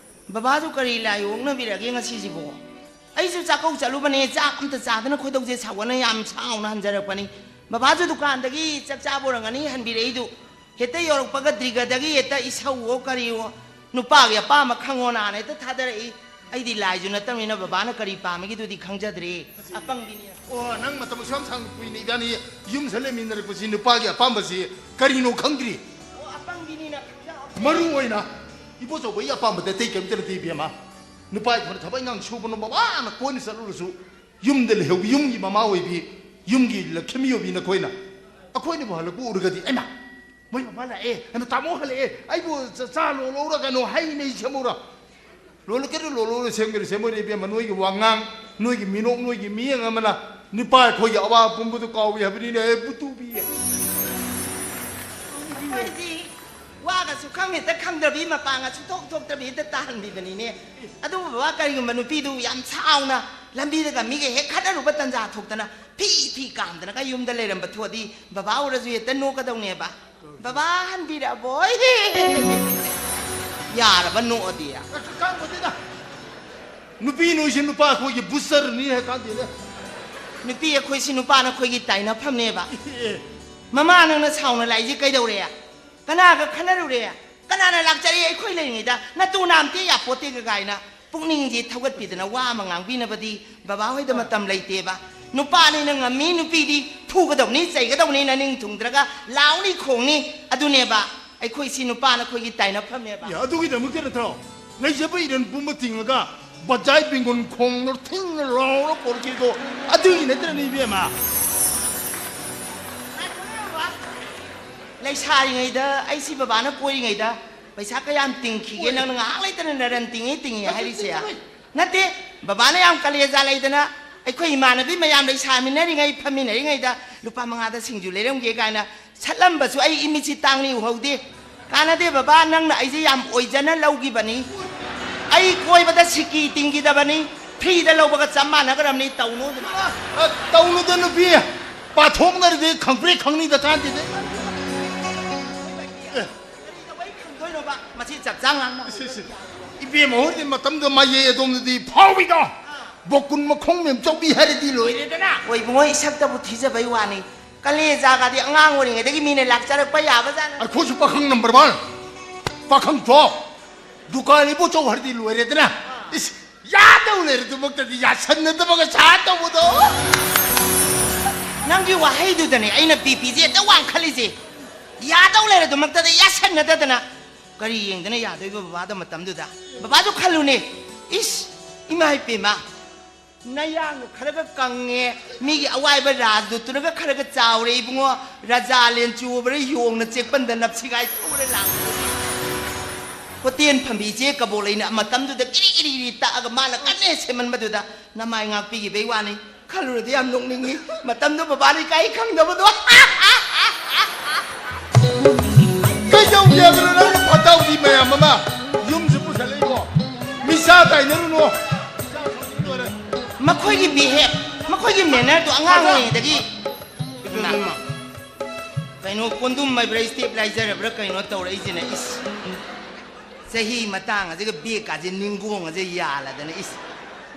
ꯕꯕꯥꯁꯨ ꯀꯔꯤ ꯂꯥꯏ ꯑꯣꯛꯅꯕꯤꯔꯒꯦ ꯉꯁꯤꯁꯤꯕꯣ? ꯑꯩꯁꯨ ꯆꯥꯛꯀꯧ ꯆꯠꯂꯨꯕꯅꯦ, ꯆꯥꯛ ꯑꯝꯇ ꯆꯥꯗꯅ ꯈꯣꯏꯗꯧꯁꯦ ꯁꯥꯎꯒꯠꯅ ꯌꯥꯝ ꯁꯥꯎꯅ ꯍꯟꯖꯔꯛꯄꯅꯤ꯫ ꯕꯕꯥꯁꯨ ꯗꯨꯀꯥꯟꯗꯒꯤ ꯆꯥꯛ ꯆꯥꯕ ꯑꯣꯏꯔꯝꯒꯅꯤ ꯍꯟꯕꯤꯔꯛꯏꯗꯨ꯫ ꯍꯦꯛꯇ ꯌꯧꯔꯛꯄꯒ ꯗ꯭ꯔꯤꯒꯗꯒꯤ ꯍꯦꯛꯇ ꯏꯁꯧꯋꯣ ꯀꯔꯤꯋꯣ, ꯅꯨꯄꯥꯒꯤ ꯑꯄꯥꯝꯕ ꯈꯪꯉꯣꯅ ꯍꯥꯟꯅ ꯍꯦꯛꯇ ꯊꯥꯗꯔꯛꯏ꯫ ꯑꯩꯗꯤ ꯂꯥꯏꯁꯨ ꯅꯠꯇꯕꯅꯤꯅ ꯕꯕꯥꯅ ꯀꯔꯤ ꯄꯥꯝꯃꯤꯒꯤꯗꯨꯗꯤ ꯈꯪꯖꯗ꯭ꯔꯦ꯫ ꯑꯄꯪꯕꯤꯅꯤ꯫ ꯑꯣ, ꯅꯪ ꯃꯇꯝ ꯑꯁꯨꯛ ꯌꯥꯝ ꯁꯥꯡꯅ ꯀꯨꯏꯅ ꯏꯕꯥꯅꯤ ꯌꯨꯝꯁꯤꯗ ꯂꯩꯃꯤꯟꯅꯔꯛꯄꯁꯤ ꯅꯨꯄꯥꯒꯤ ꯑꯄꯥꯝꯕꯁꯤ ꯀꯔꯤꯅꯣ ꯈꯪꯗ꯭ꯔꯤ꯫ ꯑꯣ, ꯑꯄꯪꯕꯤꯅꯤꯅ ꯈꯪꯖ-꯫ ꯃꯔꯨ ꯑꯣꯏꯅ ꯏꯕꯣꯆꯧꯕꯒꯤ ꯑꯄꯥꯝꯕꯗ ꯑꯇꯩ ꯀꯔꯤꯝꯇ ꯅꯠꯇꯦ, ꯏꯕꯦꯝꯃ꯫ ꯅꯨꯄꯥ ꯑꯩꯈꯣꯏꯅ ꯊꯕꯛ ꯏꯪꯈꯥꯡ ꯁꯨꯕꯅꯣ ꯃꯋꯥꯅ ꯀꯣꯟꯅ ꯆꯠꯂꯨꯔꯁꯨ, ꯌꯨꯝꯗ ꯂꯩꯍꯧꯕꯤ, ꯌꯨꯝꯒꯤ ꯃꯃꯥ ꯑꯣꯏꯕꯤ, ꯌꯨꯝꯒꯤ ꯂꯛꯈꯃꯤ ꯑꯣꯏꯕꯤ ꯅꯈꯣꯏꯅ꯫ ꯑꯩꯈꯣꯏꯅꯕꯨ ꯍꯜꯂꯛꯄ ꯎꯔꯒꯗꯤ, "ꯑꯩꯃ, ꯃꯣꯏ ꯃꯃꯥ ꯂꯥꯛꯑꯦ, ꯑꯩꯅ ꯇꯥꯃꯣ ꯍꯜꯂꯛꯑꯦ, ꯑꯩꯕꯨ ꯆ-, ꯆꯥ ꯂꯣꯜꯂꯛꯎꯔꯥ ꯀꯩꯅꯣ, ꯍꯩ ꯃꯍꯤ ꯁꯦꯝꯃꯛꯎꯔꯥ?" ꯂꯣꯜꯂꯛꯀꯦꯔꯥ ꯂꯣꯜꯂꯛꯎꯔꯥ, ꯁꯦꯝꯒꯦꯔꯥ ꯁꯦꯝꯃꯣꯏꯔꯥ, ꯏꯕꯦꯝꯃ, ꯅꯣꯏꯒꯤ ꯋꯥꯉꯥꯡ, ꯅꯣꯏꯒꯤ ꯃꯤꯅꯣꯛ, ꯅꯣꯏꯒꯤ ꯃꯤꯠꯌꯦꯡ ꯑꯃꯅ ꯅꯨꯄꯥ ꯑꯩꯈꯣꯏꯒꯤ ꯑꯋꯥꯕ ꯄꯨꯝꯕꯗꯨ ꯀꯥꯎꯏ ꯍꯥꯏꯕꯅꯤꯅꯦ, ꯑꯦ, ꯕꯨꯇꯨꯕꯤ꯫ ꯑꯩꯈꯣꯏꯗꯤ ꯋꯥꯒꯁꯨ ꯈꯪ ꯍꯦꯛꯇ ꯈꯪꯗ꯭ꯔꯕꯤ, ꯃꯄꯥꯡꯒꯁꯨ ꯊꯣꯛ ꯊꯣꯛꯇ꯭ꯔꯕꯤ ꯍꯦꯛꯇ ꯇꯥꯍꯟꯕꯤꯕꯅꯤꯅꯦ꯫ ꯑꯗꯨꯕꯨ ꯕꯕꯥ, ꯀꯔꯤꯒꯨꯝꯕ ꯅꯨꯄꯤꯗꯨ ꯌꯥꯝ ꯁꯥꯎꯅ ꯂꯝꯕꯤꯗꯒ ꯃꯤꯒ ꯍꯦꯛ ꯈꯠꯅꯔꯨꯕ ꯇꯟꯖꯥ ꯊꯣꯛꯇꯅ ꯐꯤ ꯐꯤ ꯀꯥꯝꯗꯅꯒ ꯌꯨꯝꯗ ꯂꯩꯔꯝꯕ ꯊꯣꯛꯑꯗꯤ, ꯕꯕꯥ ꯎꯔꯁꯨ ꯍꯦꯛꯇ ꯅꯣꯛꯀꯗꯧꯅꯦꯕ꯫ "ꯕꯕꯥ ꯍꯟꯕꯤꯔꯛꯑꯕꯣꯏ?" ꯌꯥꯔꯕ ꯅꯣꯛꯑꯗꯤ? ꯀꯥꯡꯕꯨꯗꯤꯗ꯫ ꯅꯨꯄꯤ ꯅꯣꯏꯁꯦ ꯅꯨꯄꯥ ꯑꯩꯈꯣꯏꯒꯤ ꯕꯨꯁꯇꯔꯅꯤ ꯍꯥꯏ ꯀꯥꯟꯗꯦꯗ꯫ ꯅꯨꯄꯤ ꯑꯩꯈꯣꯏꯁꯤ ꯅꯨꯄꯥ ꯅꯈꯣꯏꯒꯤ ꯇꯥꯏꯅꯐꯝꯅꯦꯕ꯫ ꯑꯦ꯫ ꯃꯃꯥ, ꯅꯪꯅ ꯁꯥꯎꯅ ꯂꯥꯛꯏꯁꯦ ꯀꯩꯗꯧꯔꯦ? ꯀꯅꯥꯒ ꯈꯟꯅꯔꯨꯔꯦ? ꯀꯅꯥꯅ ꯂꯥꯛꯆꯔꯤ? ꯑꯩꯈꯣꯏ ꯂꯩꯔꯤꯉꯩꯗ ꯅꯇꯨ ꯅꯥꯝꯇꯦ ꯌꯥꯄꯣꯠꯇꯦꯒ ꯀꯥꯏꯅ ꯄꯨꯛꯅꯤꯡꯁꯦ ꯊꯧꯒꯠꯄꯤꯗꯅ ꯋꯥ ꯑꯃ ꯉꯥꯡꯕꯤꯅꯕꯗꯤ ꯕꯕꯥ ꯍꯣꯏꯗ ꯃꯇꯝ ꯂꯩꯇꯦꯕ꯫ ꯅꯨꯄꯥꯅꯤꯅ ꯉꯝꯃꯤ, ꯅꯨꯄꯤꯗꯤ ꯐꯨꯒꯗꯧꯅꯤ, ꯆꯩꯒꯗꯧꯅꯤ, ꯅꯅꯤꯡ ꯊꯨꯡꯗ꯭ꯔꯒ ꯂꯥꯎꯅꯤ, ꯈꯣꯡꯅꯤ꯫ ꯑꯗꯨꯅꯦꯕ ꯑꯩꯈꯣꯏꯁꯤ ꯅꯨꯄꯥ ꯅꯈꯣꯏꯒꯤ ꯇꯥꯏꯅꯐꯝꯅꯦꯕ꯫ ꯑꯦ, ꯑꯗꯨꯒꯤꯗꯃꯛꯇ ꯅꯠꯇ꯭ꯔꯣ ꯂꯩꯖꯕ ꯏꯔꯟ ꯄꯨꯝꯕ ꯇꯤꯡꯉꯒ ꯕꯖꯥꯏ ꯕꯤꯡꯒꯨꯟ ꯈꯣꯡꯗꯣ ꯊꯤꯡꯅ ꯂꯥꯎꯔ ꯄꯣꯔꯛꯈꯤꯗꯣ ꯑꯗꯨꯒꯤ ꯅꯠꯇ꯭ꯔꯅꯦ, ꯏꯕꯦꯝꯃ? ꯂꯩꯁꯥꯔꯤꯉꯩꯗ ꯑꯩꯁꯤ ꯕꯕꯥꯅ ꯀꯣꯏꯔꯤꯉꯩꯗ ꯄꯩꯁꯥ ꯀꯌꯥꯝ ꯇꯤꯡꯈꯤꯒꯦ? ꯅꯪꯅ ꯉꯥꯏꯍꯥꯛ ꯂꯩꯇꯅ ꯅꯔꯟ ꯇꯤꯡꯉꯤ ꯇꯤꯡꯉꯤ ꯍꯥꯏꯔꯤꯁꯦ? ꯅꯠꯇꯦ, ꯕꯕꯥꯅ ꯌꯥꯝ ꯀꯂꯦꯖꯥ ꯂꯩꯗꯅ ꯑꯩꯈꯣꯏ ꯏꯃꯥꯟꯅꯕꯤ ꯃꯌꯥꯝ ꯂꯩꯁꯥꯃꯤꯟꯅꯔꯤꯉꯩ ꯐꯝꯃꯤꯟꯅꯔꯤꯉꯩꯗ ꯂꯨꯄꯥ ꯃꯉꯥꯗ ꯁꯤꯡꯖꯨ ꯂꯩꯔꯝꯒꯦ ꯀꯥꯏꯅ ꯁꯠꯂꯝꯕꯁꯨ ꯑꯩ ꯏꯃꯤꯠꯁꯤ ꯇꯥꯡꯅꯤ ꯎꯍꯧꯗꯦ꯫ ꯀꯥꯟꯅꯗꯦ ꯕꯕꯥ, ꯅꯪꯅ ꯑꯩꯁꯦ ꯌꯥꯝ ꯑꯣꯏꯖꯅ ꯂꯧꯈꯤꯕꯅꯤ꯫ ꯑꯩ ꯀꯣꯏꯕꯗ ꯁꯤꯀꯤ ꯇꯤꯡꯈꯤꯗꯕꯅꯤ꯫ ꯐ꯭ꯔꯤꯗ ꯂꯧꯕꯒ ꯆꯞ ꯃꯥꯟꯅꯈ꯭ꯔꯕꯅꯤ꯫ ꯇꯧꯅꯨ ꯑꯗꯨꯃꯥꯏꯅ꯫ ꯑ, ꯇꯧꯅꯨꯗ ꯅꯨꯄꯤ, ꯄꯥꯊꯣꯛꯅꯔꯗꯤ ꯈꯪꯄ꯭ꯔꯦꯛ ꯈꯪꯅꯤꯗ ꯀꯥꯟꯗꯦꯗ꯫ ꯀꯔꯤꯗꯧꯕꯩ ꯈꯪꯗꯣꯏꯅꯣꯕ? ꯃꯁꯤ ꯆꯞ ꯆꯥ ꯉꯥꯡꯅ꯫ ꯏꯁ, ꯏꯁ, ꯏꯕꯦꯝꯃ ꯍꯣꯏꯗꯤ ꯃꯇꯝꯗ ꯃꯌꯥꯏ ꯑꯗꯣꯝꯗꯗꯤ ꯐꯥꯎꯏꯗꯣ꯫ ꯕꯣꯀꯨꯟ ꯃꯈꯣꯡ ꯃꯦꯝ ꯆꯧꯕꯤ ꯍꯥꯏꯔꯗꯤ ꯂꯣꯏꯔꯦꯗꯅ꯫ ꯑꯣꯏ ꯏꯕꯨꯡꯉꯣ, ꯏꯁꯛꯇꯕꯨ ꯊꯤꯖꯕꯩ ꯋꯥꯅꯤ꯫ ꯀꯂꯦꯖꯥꯒꯗꯤ ꯑꯉꯥꯡ ꯑꯣꯏꯔꯤꯉꯩꯗꯒꯤ ꯃꯤꯅ ꯂꯥꯛꯆꯔꯛꯄ ꯌꯥꯕꯖꯥꯠꯅꯤ꯫ ꯑꯩꯈꯣꯏꯁꯨ ꯄꯥꯈꯪ ꯅꯝꯕꯔ ꯋꯥꯟ꯫ ꯄꯥꯈꯪ ꯆꯣ꯫ ꯗꯨꯀꯥꯟ ꯏꯕꯣ ꯆꯧ ꯍꯥꯏꯔꯗꯤ ꯂꯣꯏꯔꯦꯗꯅ꯫ ꯏꯁ, ꯌꯥꯗꯧ ꯂꯩꯔꯗꯨꯃꯛꯇꯗꯤ ꯌꯥꯁꯟꯅꯗꯕꯒ ꯁꯥ ꯇꯧꯕꯗꯣ꯫ ꯅꯪꯒꯤ ꯋꯥꯍꯩꯗꯨꯗꯅꯦ ꯑꯩꯅ ꯕꯤ ꯄꯤꯁꯦ ꯍꯦꯛꯇ ꯋꯥꯡꯈꯠꯂꯤꯁꯦ꯫ ꯌꯥꯗꯧ ꯂꯩꯔꯗꯨꯃꯛꯇꯗ ꯌꯥꯁꯟꯅꯗꯗꯅ ꯀꯔꯤ ꯌꯦꯡꯗꯅ ꯌꯥꯗꯣꯏꯕ ꯕꯕꯥꯗ ꯃꯇꯝꯗꯨꯗ? ꯕꯕꯥꯁꯨ ꯈꯜꯂꯨꯅꯦ꯫ ꯏꯁ, ꯏꯃꯥ ꯏꯄꯦꯝꯃ, ꯅꯌꯥꯡꯅ ꯈꯔꯒ ꯀꯪꯉꯦ, ꯃꯤꯒꯤ ꯑꯋꯥꯏꯕ ꯔꯥꯖꯗꯨꯇꯨꯅꯒ ꯈꯔꯒ ꯆꯥꯎꯔꯦ ꯏꯕꯨꯡꯉꯣ꯫ ꯔꯖꯥ ꯂꯦꯟ ꯆꯨꯕ꯭ꯔꯥ ꯌꯣꯡꯅ ꯆꯦꯛꯄꯟꯗ ꯅꯞꯁꯤꯡꯉꯥꯏ ꯊꯣꯛꯎꯔꯦ ꯂꯥꯛꯄꯗꯗꯤ꯫ ꯍꯣꯇꯦꯜ ꯐꯝꯕꯤ ꯏꯆꯦ ꯀꯕꯣꯛ ꯂꯩꯅ ꯃꯇꯝꯗꯨꯗ ꯀꯤꯔꯤ ꯀꯤꯔꯤ ꯀꯤꯔꯤ ꯇꯛꯑꯒ ꯃꯥꯅ ꯀꯟꯅ ꯍꯦꯛ ꯁꯦꯝꯃꯟꯕꯗꯨꯗ ꯅꯃꯥꯏ ꯉꯥꯛꯄꯤꯈꯤꯕꯩ ꯋꯥꯅꯤ꯫ ꯈꯜꯂꯨꯔꯗꯤ ꯌꯥꯝ ꯅꯣꯛꯅꯤꯡꯉꯤ꯫ ꯃꯇꯝꯗꯨ ꯕꯕꯥꯅ ꯏꯀꯥꯏ ꯈꯪꯗꯕꯗꯣ꯫ ꯀꯩꯗꯧꯒꯦ ꯍꯥꯏꯕꯅꯣ ꯅꯪ ꯐꯠꯇ ꯍꯥꯎꯗꯤ ꯃꯌꯥꯝ ꯑꯃ ꯌꯨꯝꯁꯨ ꯄꯨꯁꯜꯂꯛꯏꯕꯣ? ꯃꯤꯁꯥ ꯇꯥꯏꯅꯔꯨꯅꯨ꯫ ꯃꯈꯣꯏꯒꯤ ꯕꯤꯍꯦꯞ, ꯃꯈꯣꯏꯒꯤ ꯃꯦꯅꯔꯗꯣ ꯑꯉꯥꯡ ꯑꯣꯏꯔꯤꯉꯩꯗꯒꯤ꯫ ꯏꯕꯦꯝꯃ꯫ ꯀꯩꯅꯣ, ꯀꯣꯟꯗꯨꯝ ꯍꯥꯏꯕ꯭ꯔꯥ, ꯏꯁꯇꯦꯞꯂꯥꯏꯖꯔ ꯍꯥꯏꯕ꯭ꯔꯥ ꯀꯩꯅꯣ ꯇꯧꯔꯛꯏꯁꯤꯅ? ꯏꯁ, ꯆꯍꯤ ꯃꯇꯥꯡ ꯑꯁꯤꯒ ꯕꯦꯛꯀꯥꯁꯦ ꯅꯤꯡꯒꯣꯡ ꯑꯁꯦ ꯌꯥꯜꯂꯗꯅ, ꯏꯁ,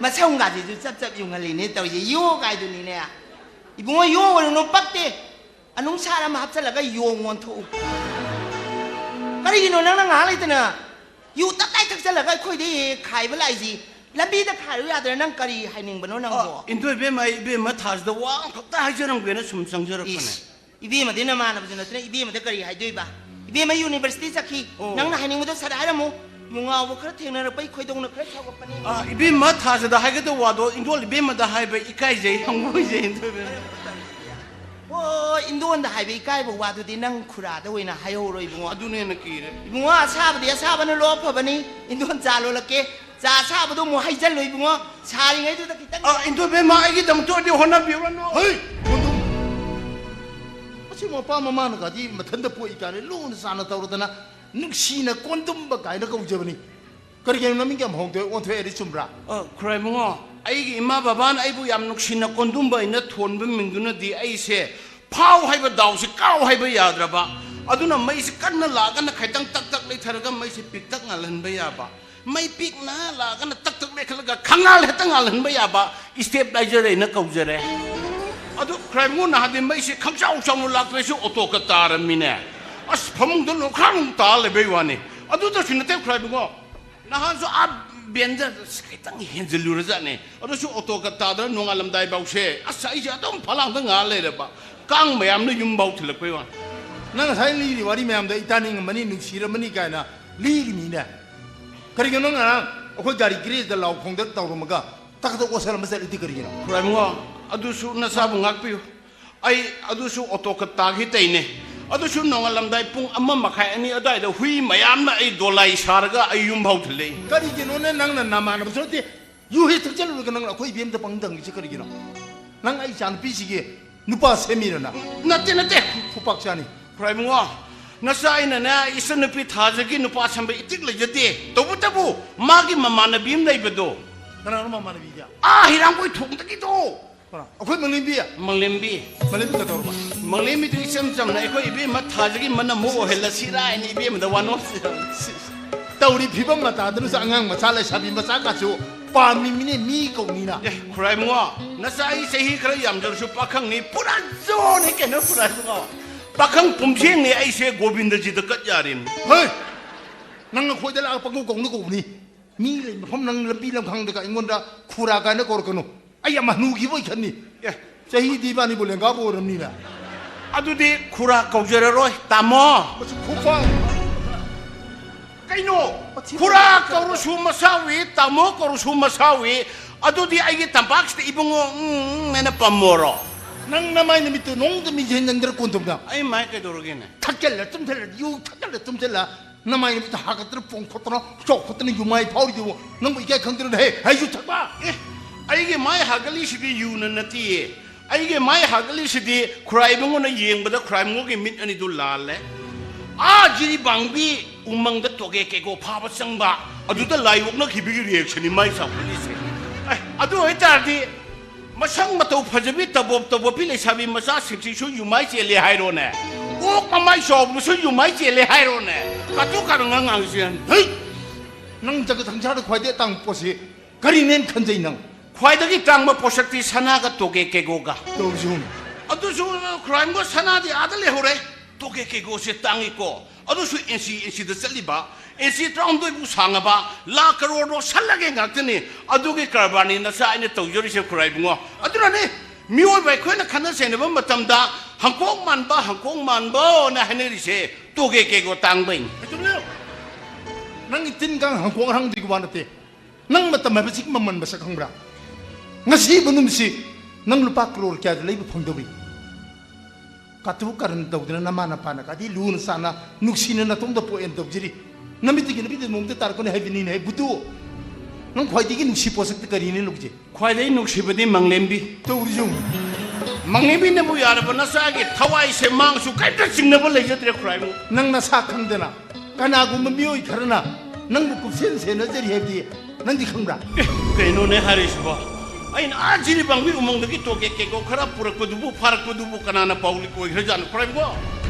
ꯃꯁꯝꯒꯥꯁꯤꯁꯨ ꯆꯞ ꯆꯞ ꯌꯨꯡꯍꯜꯂꯤꯅꯦ ꯇꯧꯔꯤꯁꯦ꯫ ꯌꯣ ꯀꯥꯏꯗꯨꯅꯤꯅꯦ꯫ ꯏꯕꯨꯡꯉꯣ, ꯌꯣ ꯑꯣꯏꯔꯨꯅꯨ, ꯄꯛꯇꯦ꯫ ꯑꯅꯨꯡꯁꯥꯔ ꯑꯃ ꯍꯥꯞꯆꯤꯜꯂꯒ ꯌꯣꯡ ꯑꯣꯟꯊꯣꯛꯎ꯫ ꯀꯔꯤꯒꯤꯅꯣ ꯅꯪꯅ ꯉꯥꯏꯍꯥꯛ ꯂꯩꯇꯅ ꯌꯨ ꯇꯞꯇꯥꯏ ꯊꯛꯆꯜꯂꯒ ꯑꯩꯈꯣꯏꯗ ꯍꯦꯛ ꯈꯥꯏꯕ ꯂꯥꯛꯏꯁꯤ? ꯂꯝꯕꯤꯗ ꯈꯥꯏꯔꯨ ꯌꯥꯗ꯭ꯔꯥ? ꯅꯪ ꯀꯔꯤ ꯍꯥꯏꯅꯤꯡꯕꯅꯣ ꯅꯪꯕꯣ? ꯏꯟꯗꯣ ꯏꯕꯦꯝꯃ, ꯑꯩ ꯏꯕꯦꯝꯃ ꯊꯥꯁꯤꯗ ꯋꯥ ꯑꯃꯈꯛꯇ ꯍꯥꯏꯖꯔꯝꯒꯦꯅ ꯁꯨꯝ ꯆꯪꯖꯔꯛꯄꯅꯦ꯫ ꯏꯁ, ꯏꯕꯦꯝꯃꯗꯤ ꯅꯃꯥꯟꯅꯕꯁꯨ ꯅꯠꯇꯅ ꯏꯕꯦꯝꯃꯗ ꯀꯔꯤ ꯍꯥꯏꯗꯣꯏꯕ? ꯏꯕꯦꯝꯃ ꯌꯨꯅꯤꯚꯔꯁꯤꯇꯤ ꯆꯠꯈꯤ꯫ ꯑꯣ꯫ ꯅꯪꯅ ꯍꯥꯏꯅꯤꯡꯕꯗꯣ ꯁꯠ ꯍꯥꯏꯔꯝꯃꯨ꯫ ꯏꯕꯨꯡꯉꯣꯕꯨ ꯈꯔ ꯊꯦꯡꯅꯔꯛꯄꯩ ꯈꯣꯏꯗꯧꯅ ꯈꯔ ꯁꯥꯎꯒꯠꯄꯅꯤ꯫ ꯑꯥ, ꯏꯕꯦꯝꯃ ꯊꯥꯖꯗ ꯍꯥꯏꯒꯗꯧꯕ ꯋꯥꯗꯣ ꯏꯟꯗꯣꯜ ꯏꯕꯦꯝꯃꯗ ꯍꯥꯏꯕ ꯏꯀꯥꯏꯖꯩ, ꯍꯪꯒꯣꯏꯖꯩ, ꯏꯟꯗꯣꯜ ꯏꯕꯦꯝꯃ꯫ ꯑꯣ, ꯏꯟꯗꯣꯟꯗ ꯍꯥꯏꯕ ꯏꯀꯥꯏꯕ ꯋꯥꯗꯨꯗꯤ ꯅꯪ ꯈꯨꯔꯥꯗ ꯑꯣꯏꯅ ꯍꯥꯏꯍꯧꯔꯣ ꯏꯕꯨꯡꯉꯣ꯫ ꯑꯗꯨꯅ ꯍꯦꯟꯅ ꯀꯤꯔꯦ꯫ ꯏꯕꯨꯡꯉꯣ, ꯑꯁꯥꯕꯗꯤ ꯑꯁꯥꯕꯅ ꯂꯣꯛ ꯐꯕꯅꯤ꯫ ꯏꯟꯗꯣꯟ ꯆꯥ ꯂꯣꯜꯂꯛꯀꯦ꯫ ꯆꯥ ꯑꯁꯥꯕꯗꯣ ꯑꯃꯨꯛ ꯍꯩꯖꯜꯂꯣ ꯏꯕꯨꯡꯉꯣ꯫ ꯁꯥꯔꯤꯉꯩꯗꯨꯗ ꯈꯤꯇꯪ ꯑꯥ, ꯏꯟꯗꯣꯟ ꯏꯕꯦꯝꯃ, ꯑꯩꯒꯤꯗꯃꯛꯇ ꯑꯣꯏꯔꯗꯤ ꯍꯣꯠꯅꯕꯤꯔꯨꯔꯅꯨ꯫ ꯍꯩ! ꯀꯣꯟꯗꯨꯝ! ꯃꯁꯤ ꯃꯄꯥ ꯃꯃꯥꯅꯒꯗꯤ ꯃꯊꯟꯇ ꯄꯣꯛꯏ ꯀꯥꯏꯅ ꯂꯨꯅ ꯆꯥꯟꯅ ꯇꯧꯔꯗꯅ ꯅꯨꯡꯁꯤꯅ ꯀꯣꯟꯗꯨꯝꯕ ꯀꯥꯏꯅ ꯀꯧꯖꯕꯅꯤ꯫ ꯀꯔꯤꯒꯤꯅꯣ ꯅꯃꯤꯡ ꯌꯥꯝ ꯍꯣꯡꯗꯣꯛꯑꯦ, ꯑꯣꯟꯊꯣꯛꯑꯦ, ꯑꯗꯨ ꯆꯨꯝꯕ꯭ꯔꯥ? ꯑ, ꯈꯨꯔꯥꯏꯕꯨꯡꯉꯣ, ꯑꯩꯒꯤ ꯏꯃꯥ ꯕꯕꯥꯅ ꯑꯩꯕꯨ ꯌꯥꯝ ꯅꯨꯡꯁꯤꯅ ꯀꯣꯟꯗꯨꯝꯕ ꯑꯩꯅ ꯊꯣꯟꯕ ꯃꯤꯡꯗꯨꯅꯗꯤ ꯑꯩꯁꯦ ꯐꯥꯎ ꯍꯥꯏꯕ ꯗꯥꯎꯁꯦ ꯀꯥꯎ ꯍꯥꯏꯕ ꯌꯥꯗ꯭ꯔꯕ꯫ ꯑꯗꯨꯅ ꯃꯩꯁꯦ ꯀꯟꯅ ꯂꯥꯛꯑꯒꯅ ꯈꯤꯇꯪ ꯇꯛ ꯇꯛ ꯂꯩꯊꯔꯒ ꯃꯩꯁꯦ ꯄꯤꯛꯇꯛ ꯉꯥꯜꯍꯟꯕ ꯌꯥꯕ꯫ ꯃꯩ ꯄꯤꯛꯅ ꯂꯥꯛꯑꯒꯅ ꯇꯛ ꯇꯛ ꯂꯩꯈꯠꯂꯒ ꯈꯪꯉꯥꯜ ꯍꯦꯛꯇ ꯉꯥꯜꯍꯟꯕ ꯌꯥꯕ stabilizer ꯑꯩꯅ ꯀꯧꯖꯔꯦ꯫ ꯑꯗꯨ ꯈ꯭ꯔꯥꯏꯕꯨꯡꯉꯣ ꯅꯍꯥꯟꯗꯤ ꯃꯩꯁꯦ ꯈꯪꯆꯥꯎ ꯆꯥꯎꯅ ꯂꯥꯛꯇ꯭ꯔꯁꯨ ꯑꯣꯇꯣꯒ ꯇꯥꯔꯝꯃꯤꯅꯦ꯫ ꯑꯁ, ꯐꯃꯨꯡꯗ ꯂꯣꯡꯈ꯭ꯔꯥꯡ ꯇꯥ ꯂꯩꯕꯩ ꯋꯥꯅꯤ꯫ ꯑꯗꯨꯗꯁꯨ ꯅꯠꯇꯦ ꯈ꯭ꯔꯥꯏꯕꯨꯡꯉꯣ꯫ ꯅꯍꯥꯟꯁꯨ ꯑꯥ ꯕꯦꯟꯗ ꯈꯤꯇꯪ ꯍꯦꯟꯖꯤꯜꯂꯨꯔꯖꯥꯠꯅꯦ꯫ ꯑꯗꯨꯁꯨ ꯑꯣꯇꯣꯒ ꯇꯥꯗꯅ ꯅꯣꯡꯉꯥꯜꯂꯝꯗꯥꯏꯐꯥꯎꯁꯦ ꯑꯁ ꯑꯩꯁꯦ ꯑꯗꯨꯝ ꯐꯂꯥꯡꯗ ꯉꯥ ꯂꯩꯔꯕ꯫ ꯀꯥꯡ ꯃꯌꯥꯝꯅ ꯌꯨꯝꯐꯥꯎ ꯊꯤꯜꯂꯛꯄꯩ ꯋꯥꯅꯤ꯫ ꯅꯪ ꯉꯁꯥꯏ ꯂꯤꯔꯤ ꯋꯥꯔꯤ ꯃꯌꯥꯝꯗꯣ ꯑꯩ ꯇꯥꯅꯤꯡꯉꯝꯃꯅꯤ, ꯅꯨꯡꯁꯤꯔꯝꯃꯅꯤ ꯀꯥꯏꯅ ꯂꯤꯔꯤꯃꯤꯅꯦ꯫ ꯀꯔꯤꯒꯤꯅꯣ ꯅꯪ ꯉꯔꯥꯡ ꯑꯩꯈꯣꯏ ꯒꯥꯔꯤ ꯒꯦꯔꯦꯖꯇ ꯂꯥꯎ ꯈꯣꯡꯗ ꯇꯧꯔꯝꯃꯒ ꯇꯛ ꯇꯛ ꯑꯣꯠꯁꯜꯂꯝꯕ ꯆꯠꯂꯤꯗꯤ ꯀꯔꯤꯒꯤꯅꯣ? ꯈꯨꯔꯥꯏꯕꯨꯡꯉꯣ, ꯑꯗꯨꯁꯨ ꯅꯁꯥꯕꯨ ꯉꯥꯛꯄꯤꯌꯨ꯫ ꯑꯩ ꯑꯗꯨꯁꯨ ꯑꯣꯇꯣ ꯀꯠ ꯇꯥꯈꯤ ꯇꯩꯅꯦ꯫ ꯑꯗꯨꯁꯨ ꯅꯣꯡꯉꯥꯜꯂꯝꯗꯥꯏ ꯄꯨꯡ ꯑꯃ ꯃꯈꯥꯏ, ꯑꯅꯤ ꯑꯗꯨꯋꯥꯏꯗ ꯍꯨꯏ ꯃꯌꯥꯝꯅ ꯑꯩ ꯗꯣꯂꯥꯏ ꯁꯥꯔꯒ ꯑꯩ ꯌꯨꯝ ꯐꯥꯎ ꯊꯤꯜꯂꯛꯏ꯫ ꯀꯔꯤꯒꯤꯅꯣꯅꯦ ꯅꯪꯅ ꯅꯃꯥꯟꯅꯕꯁꯨ ꯅꯠꯇꯦ, ꯌꯨ ꯍꯦꯛ ꯊꯛꯆꯜꯂꯨꯔꯒ ꯅꯪꯅ ꯑꯩꯈꯣꯏ ꯏꯕꯦꯝꯗ ꯄꯪ ꯊꯪꯉꯤꯁꯦ ꯀꯔꯤꯒꯤꯅꯣ? ꯅꯪ ꯑꯩ ꯏꯆꯥ ꯅꯨꯄꯤꯁꯤꯒꯤ ꯅꯨꯄꯥ ꯁꯦꯝꯃꯤꯔꯅ? ꯅꯠꯇꯦ, ꯅꯠꯇꯦ꯫ ꯈꯨꯄꯥꯛ ꯆꯥꯅꯤ꯫ ꯈꯨꯔꯥꯏꯕꯨꯡꯉꯣ, ꯅꯆꯥ ꯑꯩꯅꯅꯦ ꯏꯆꯟꯅꯨꯄꯤ ꯊꯥꯖꯒꯤ ꯅꯨꯄꯥ ꯁꯦꯝꯕ ꯏꯇꯤꯛ ꯂꯩꯖꯗꯦ꯫ ꯇꯧꯕꯇꯕꯨ ꯃꯥꯒꯤ ꯃꯃꯥꯟꯅꯕꯤ ꯑꯃ ꯂꯩꯕꯗꯣ꯫ ꯀꯅꯥꯅꯣ ꯃꯃꯥꯟꯅꯕꯤꯗꯤ? ꯑꯥ, ꯍꯤꯔꯥꯡꯒꯣꯏ ꯊꯣꯡꯗꯒꯤꯗꯣ꯫ ꯀꯅꯥ? ꯑꯩꯈꯣꯏ ꯃꯪꯂꯦꯝꯕꯤ? ꯃꯪꯂꯦꯝꯕꯤ꯫ ꯃꯪꯂꯦꯝꯕꯤ ꯀꯩꯗꯧꯔꯕ? ꯃꯪꯂꯦꯝꯕꯤꯗꯨ ꯏꯆꯝ ꯆꯝꯅ ꯑꯩꯈꯣꯏ ꯏꯕꯦꯝꯃ ꯊꯥꯖꯒꯤ ꯃꯅꯝ ꯑꯃ ꯑꯣꯏꯍꯜꯂꯁꯤꯔꯥ ꯍꯥꯏꯅ ꯏꯕꯦꯝꯃꯗ ꯋꯥꯅꯣ꯫ ꯇꯧꯔꯤ ꯐꯤꯕꯝ ꯃꯇꯥꯗꯨꯅꯁꯨ ꯑꯉꯥꯡ ꯃꯆꯥ ꯂꯩꯁꯥꯕꯤ ꯃꯆꯥ ꯀꯥꯁꯨ ꯄꯥꯝꯃꯤꯃꯤꯅꯦ, ꯃꯤ ꯀꯧꯅꯤꯅ꯫ ꯑꯦ, ꯈꯨꯔꯥꯏꯕꯨꯡꯉꯣ, ꯅꯆꯥ ꯑꯩ ꯆꯍꯤ ꯈꯔ ꯌꯥꯝꯖꯔꯁꯨ ꯄꯥꯈꯪꯅꯤ, ꯄꯨꯔꯥ ꯖꯣꯅꯤ ꯀꯩꯅꯣ ꯈꯨꯔꯥꯏꯕꯨꯡꯉꯣ꯫ ꯄꯥꯈꯪ ꯄꯨꯝꯁꯦꯡꯅꯤ ꯑꯩꯁꯦ ꯒꯣꯕꯤꯟꯗꯖꯤꯗ ꯀꯠ ꯌꯥꯔꯦꯅꯤ꯫ ꯍꯣꯏ! ꯅꯪ ꯑꯩꯈꯣꯏꯗ ꯂꯥꯛꯑꯒ ꯄꯪꯀꯧ ꯀꯧꯅ ꯀꯧꯕꯅꯤ꯫ ꯃꯤ ꯂꯩ ꯃꯐꯝ ꯅꯪ ꯂꯝꯕꯤ ꯂꯝꯈꯥꯡꯗꯒ ꯑꯩꯉꯣꯟꯗ ꯈꯨꯔꯥ ꯀꯥꯏꯅ ꯀꯧꯔꯛꯀꯅꯨ꯫ ꯑꯩ ꯌꯥꯝ ꯍꯅꯨꯈꯤꯕ ꯑꯣꯏ ꯈꯟꯅꯤ꯫ ꯑꯦ꯫ ꯆꯍꯤꯗꯤ ꯏꯕꯥꯅꯤꯕꯨ ꯂꯦꯡꯒꯥꯕꯨ ꯑꯣꯏꯔꯝꯅꯤꯅ꯫ ꯑꯗꯨꯗꯤ ꯈꯨꯔꯥ ꯀꯧꯖꯔꯔꯣꯏ, ꯇꯥꯃꯣ꯫ ꯃꯁꯤ ꯈꯨꯄꯥꯛ꯫ ꯀꯩꯅꯣ? ꯈꯨꯔꯥ ꯀꯧꯔꯁꯨ ꯃꯁꯥꯎꯏ, ꯇꯥꯃꯣ ꯀꯧꯔꯁꯨ ꯃꯁꯥꯎꯏ꯫ ꯑꯗꯨꯗꯤ ꯑꯩꯒꯤ ꯇꯝꯄꯥꯛꯁꯤꯗ ꯏꯕꯨꯡꯉꯣ, ꯎꯝ, ꯎꯝ ꯍꯥꯏꯅ ꯄꯝꯃꯣꯔꯣ? ꯅꯪ ꯅꯃꯥꯏ ꯅꯨꯃꯤꯠꯇꯨ ꯅꯣꯡꯃꯇ ꯃꯤꯡꯁꯦꯟ ꯌꯦꯡꯗ꯭ꯔ ꯀꯣꯟꯗꯧꯅ? ꯑꯩ ꯃꯥꯏ ꯀꯩꯗꯧꯔꯒꯦꯅꯦ? ꯊꯛꯆꯜꯂ ꯇꯨꯝꯁꯜꯂ, ꯌꯨ ꯊꯛꯆꯜꯂ ꯇꯨꯝꯁꯜꯂ, ꯅꯃꯥꯏ ꯅꯨꯃꯤꯠꯇ ꯍꯥꯒꯠꯇꯅ ꯄꯣꯡ ꯈꯣꯠꯇꯅ, ꯆꯣꯛ ꯈꯣꯠꯇꯅ ꯌꯨꯃꯥꯏ ꯐꯥꯎꯔꯤꯗꯨꯕꯨ ꯅꯪꯕꯨ ꯏꯀꯥꯏ ꯈꯪꯗ꯭ꯔꯣꯅꯦ? ꯍꯦ, ꯍꯩ ꯌꯨ ꯊꯛꯄ! ꯑꯦ, ꯑꯩꯒꯤ ꯃꯥꯏ ꯍꯥꯒꯠꯂꯤꯁꯤꯗꯤ ꯌꯨꯅ ꯅꯠꯇꯤꯌꯦ꯫ ꯑꯩꯒꯤ ꯃꯥꯏ ꯍꯥꯒꯠꯂꯤꯁꯤꯗꯤ ꯈꯨꯔꯥꯏꯕꯨꯡꯉꯣꯅ ꯌꯦꯡꯕꯗ ꯈꯨꯔꯥꯏꯕꯨꯡꯉꯣꯒꯤ ꯃꯤꯠ ꯑꯅꯤꯗꯨ ꯂꯥꯜꯂꯦ꯫ ꯑꯥ ꯖꯤꯔꯤꯕꯥꯡꯕꯤ ꯎꯃꯪꯗ ꯇꯣꯒꯦ ꯀꯦꯒꯣ ꯐꯥꯕ ꯆꯪꯕ, ꯑꯗꯨꯗ ꯂꯥꯏ ꯑꯣꯛꯅꯈꯤꯕꯒꯤ ꯔꯤꯌꯦꯛꯁꯟꯅꯤ ꯃꯥꯏ ꯆꯥꯎꯈꯠꯂꯤꯁꯦ꯫ ꯑꯦ, ꯑꯗꯨ ꯑꯣꯏꯇꯥꯔꯗꯤ ꯃꯁꯛ ꯃꯇꯧ ꯐꯖꯕꯤ ꯇꯕꯣꯞ ꯇꯕꯣꯞꯄꯤ ꯂꯩꯁꯥꯕꯤ ꯃꯆꯥꯁꯤꯡꯁꯤꯁꯨ ꯌꯨꯃꯥꯏ ꯆꯦꯜꯂꯦ ꯍꯥꯏꯔꯣꯅꯦ? ꯑꯣꯛ ꯃꯃꯥꯏ ꯆꯥꯎꯕꯁꯨ ꯌꯨꯃꯥꯏ ꯆꯦꯜꯂꯦ ꯍꯥꯏꯔꯣꯅꯦ? ꯀꯥꯇꯨ ꯀꯥꯔꯟ ꯉꯥꯡꯉꯤꯁꯦ꯫ ꯍꯩ! ꯅꯪ ꯖꯒꯠ ꯁꯪꯁꯥꯔꯗ ꯈ꯭ꯋꯥꯏꯗꯩ ꯑꯇꯥꯡꯕ ꯄꯣꯠꯁꯤ ꯀꯔꯤꯅꯦꯅ ꯈꯟꯖꯩ ꯅꯪ? ꯈ꯭ꯋꯥꯏꯗꯒꯤ ꯇꯥꯡꯕ ꯄꯣꯠꯁꯛꯇꯤ ꯁꯅꯥꯒ ꯇꯣꯒꯦ ꯀꯦꯒꯣꯒ꯫ ꯇꯧꯔꯤꯁꯤ ꯌꯦꯡꯉꯨ꯫ ꯑꯗꯨꯁꯨ ꯈ꯭ꯔꯥꯏꯝꯒꯣ ꯁꯅꯥꯗꯤ ꯑꯥꯗ ꯂꯩꯍꯧꯔꯦ꯫ ꯇꯣꯒꯦ ꯀꯦꯒꯣꯁꯦ ꯇꯥꯡꯉꯤꯀꯣ꯫ ꯑꯗꯨꯁꯨ ꯏꯟꯆꯤ ꯏꯟꯆꯤꯗ ꯆꯠꯂꯤꯕ, ꯏꯟꯆꯤ ꯇꯔꯥꯍꯨꯝꯗꯣꯏꯕꯨ ꯁꯥꯡꯉꯕ, ꯂꯥ ꯀꯔꯣꯔꯗꯣ ꯁꯜꯂꯒꯦ ꯉꯥꯛꯇꯅꯤ꯫ ꯑꯗꯨꯒꯤ ꯀꯔꯕꯥꯔꯅꯤ ꯅꯆꯥ ꯑꯩꯅ ꯇꯧꯖꯔꯤꯁꯦ ꯈꯨꯔꯥꯏꯕꯨꯡꯉꯣ꯫ ꯑꯗꯨꯅꯅꯤ ꯃꯤꯑꯣꯏꯕ ꯑꯩꯈꯣꯏꯅ ꯈꯠꯅ ꯆꯩꯅꯕ ꯃꯇꯝꯗ ꯍꯪꯀꯣꯛ ꯃꯥꯟꯕ, ꯍꯪꯀꯣꯛ ꯃꯥꯟꯕꯅ ꯍꯥꯏꯅꯔꯤꯁꯦ ꯇꯣꯒꯦ ꯀꯦꯒꯣ ꯇꯥꯡꯕꯩꯅꯤ꯫ ꯆꯨꯝꯂꯦ꯫ ꯅꯪꯒꯤ ꯇꯤꯟ ꯀꯥꯡ ꯍꯪꯀꯣꯛ ꯍꯥꯡꯗ꯭ꯔꯤꯒꯤ ꯋꯥ ꯅꯠꯇꯦ꯫ ꯅꯪ ꯃꯇꯝ ꯍꯥꯏꯕꯁꯤꯒꯤ ꯃꯃꯜ ꯃꯁꯛ ꯈꯪꯕ꯭ꯔꯥ? ꯉꯁꯤ ꯃꯅꯨꯡꯁꯤ ꯅꯪ ꯂꯨꯄꯥ ꯀ꯭ꯔꯣꯔ ꯀꯌꯥꯗ ꯂꯩꯕ ꯐꯪꯗꯧꯔꯤ? ꯀꯥꯇꯨ ꯀꯥꯔꯟ ꯇꯧꯗꯅ ꯅꯃꯥ ꯅꯄꯥꯅ ꯀꯥꯗꯤ ꯂꯨꯅ ꯆꯥꯟꯅ ꯅꯨꯡꯁꯤꯅ ꯅꯇꯣꯝꯗ ꯄꯣꯛꯑꯦꯅ ꯇꯧꯖꯔꯤ꯫ ꯅꯃꯤꯠꯇꯒꯤ ꯅꯨꯄꯤꯗ ꯅꯣꯡꯃꯗ ꯇꯥꯔꯛꯄꯅꯤ ꯍꯥꯏꯕꯅꯤꯅꯦ ꯍꯦ ꯕꯨꯇꯨ꯫ ꯅꯪ ꯈ꯭ꯋꯥꯏꯗꯒꯤ ꯅꯨꯡꯁꯤ ꯄꯣꯠꯁꯛꯇꯤ ꯀꯔꯤꯅꯦ ꯂꯧꯖꯩ? ꯈ꯭ꯋꯥꯏꯗꯒꯤ ꯅꯨꯡꯁꯤꯕꯗꯤ ꯃꯪꯂꯦꯝꯕꯤ꯫ ꯇꯧꯔꯤꯁꯤ ꯌꯦꯡꯉꯨ꯫ ꯃꯪꯂꯦꯝꯕꯤꯅꯕꯨ ꯌꯥꯔꯕ ꯅꯆꯥꯒꯤ ꯊꯋꯥꯏꯁꯦ ꯃꯥꯡꯁꯨ ꯀꯔꯤꯝꯇ ꯆꯤꯡꯅꯕ ꯂꯩꯖꯗ꯭ꯔꯦ ꯈꯨꯔꯥꯏꯕꯨꯡ꯫ ꯅꯪ ꯅꯁꯥ ꯈꯪꯗꯅ ꯀꯅꯥꯒꯨꯝꯕ ꯃꯤꯑꯣꯏ ꯈꯔꯅ ꯅꯪꯕꯨ ꯀꯨꯞꯁꯦꯟ ꯁꯦꯟꯅꯖꯔꯤ ꯍꯥꯏꯕꯗꯤ ꯅꯪꯗꯤ ꯈꯪꯕ꯭ꯔꯥ? ꯑꯦ, ꯀꯩꯅꯣꯅꯦ ꯍꯥꯏꯔꯤꯁꯤꯕꯣ? ꯑꯩꯅ ꯑꯥ ꯖꯤꯔꯤꯕꯥꯡꯕꯤ ꯎꯃꯪꯗꯒꯤ ꯇꯣꯀꯦ ꯀꯦꯀꯣ ꯈꯔ ꯄꯨꯔꯛꯄꯗꯨꯕꯨ, ꯐꯥꯔꯛꯄꯗꯨꯕꯨ ꯀꯅꯥꯅ ꯄꯥꯎꯂꯤꯛ ꯑꯣꯏꯈ꯭ꯔꯖꯥꯠꯅꯣ? ꯈꯨꯔꯥꯏꯕꯨꯡꯉꯣ,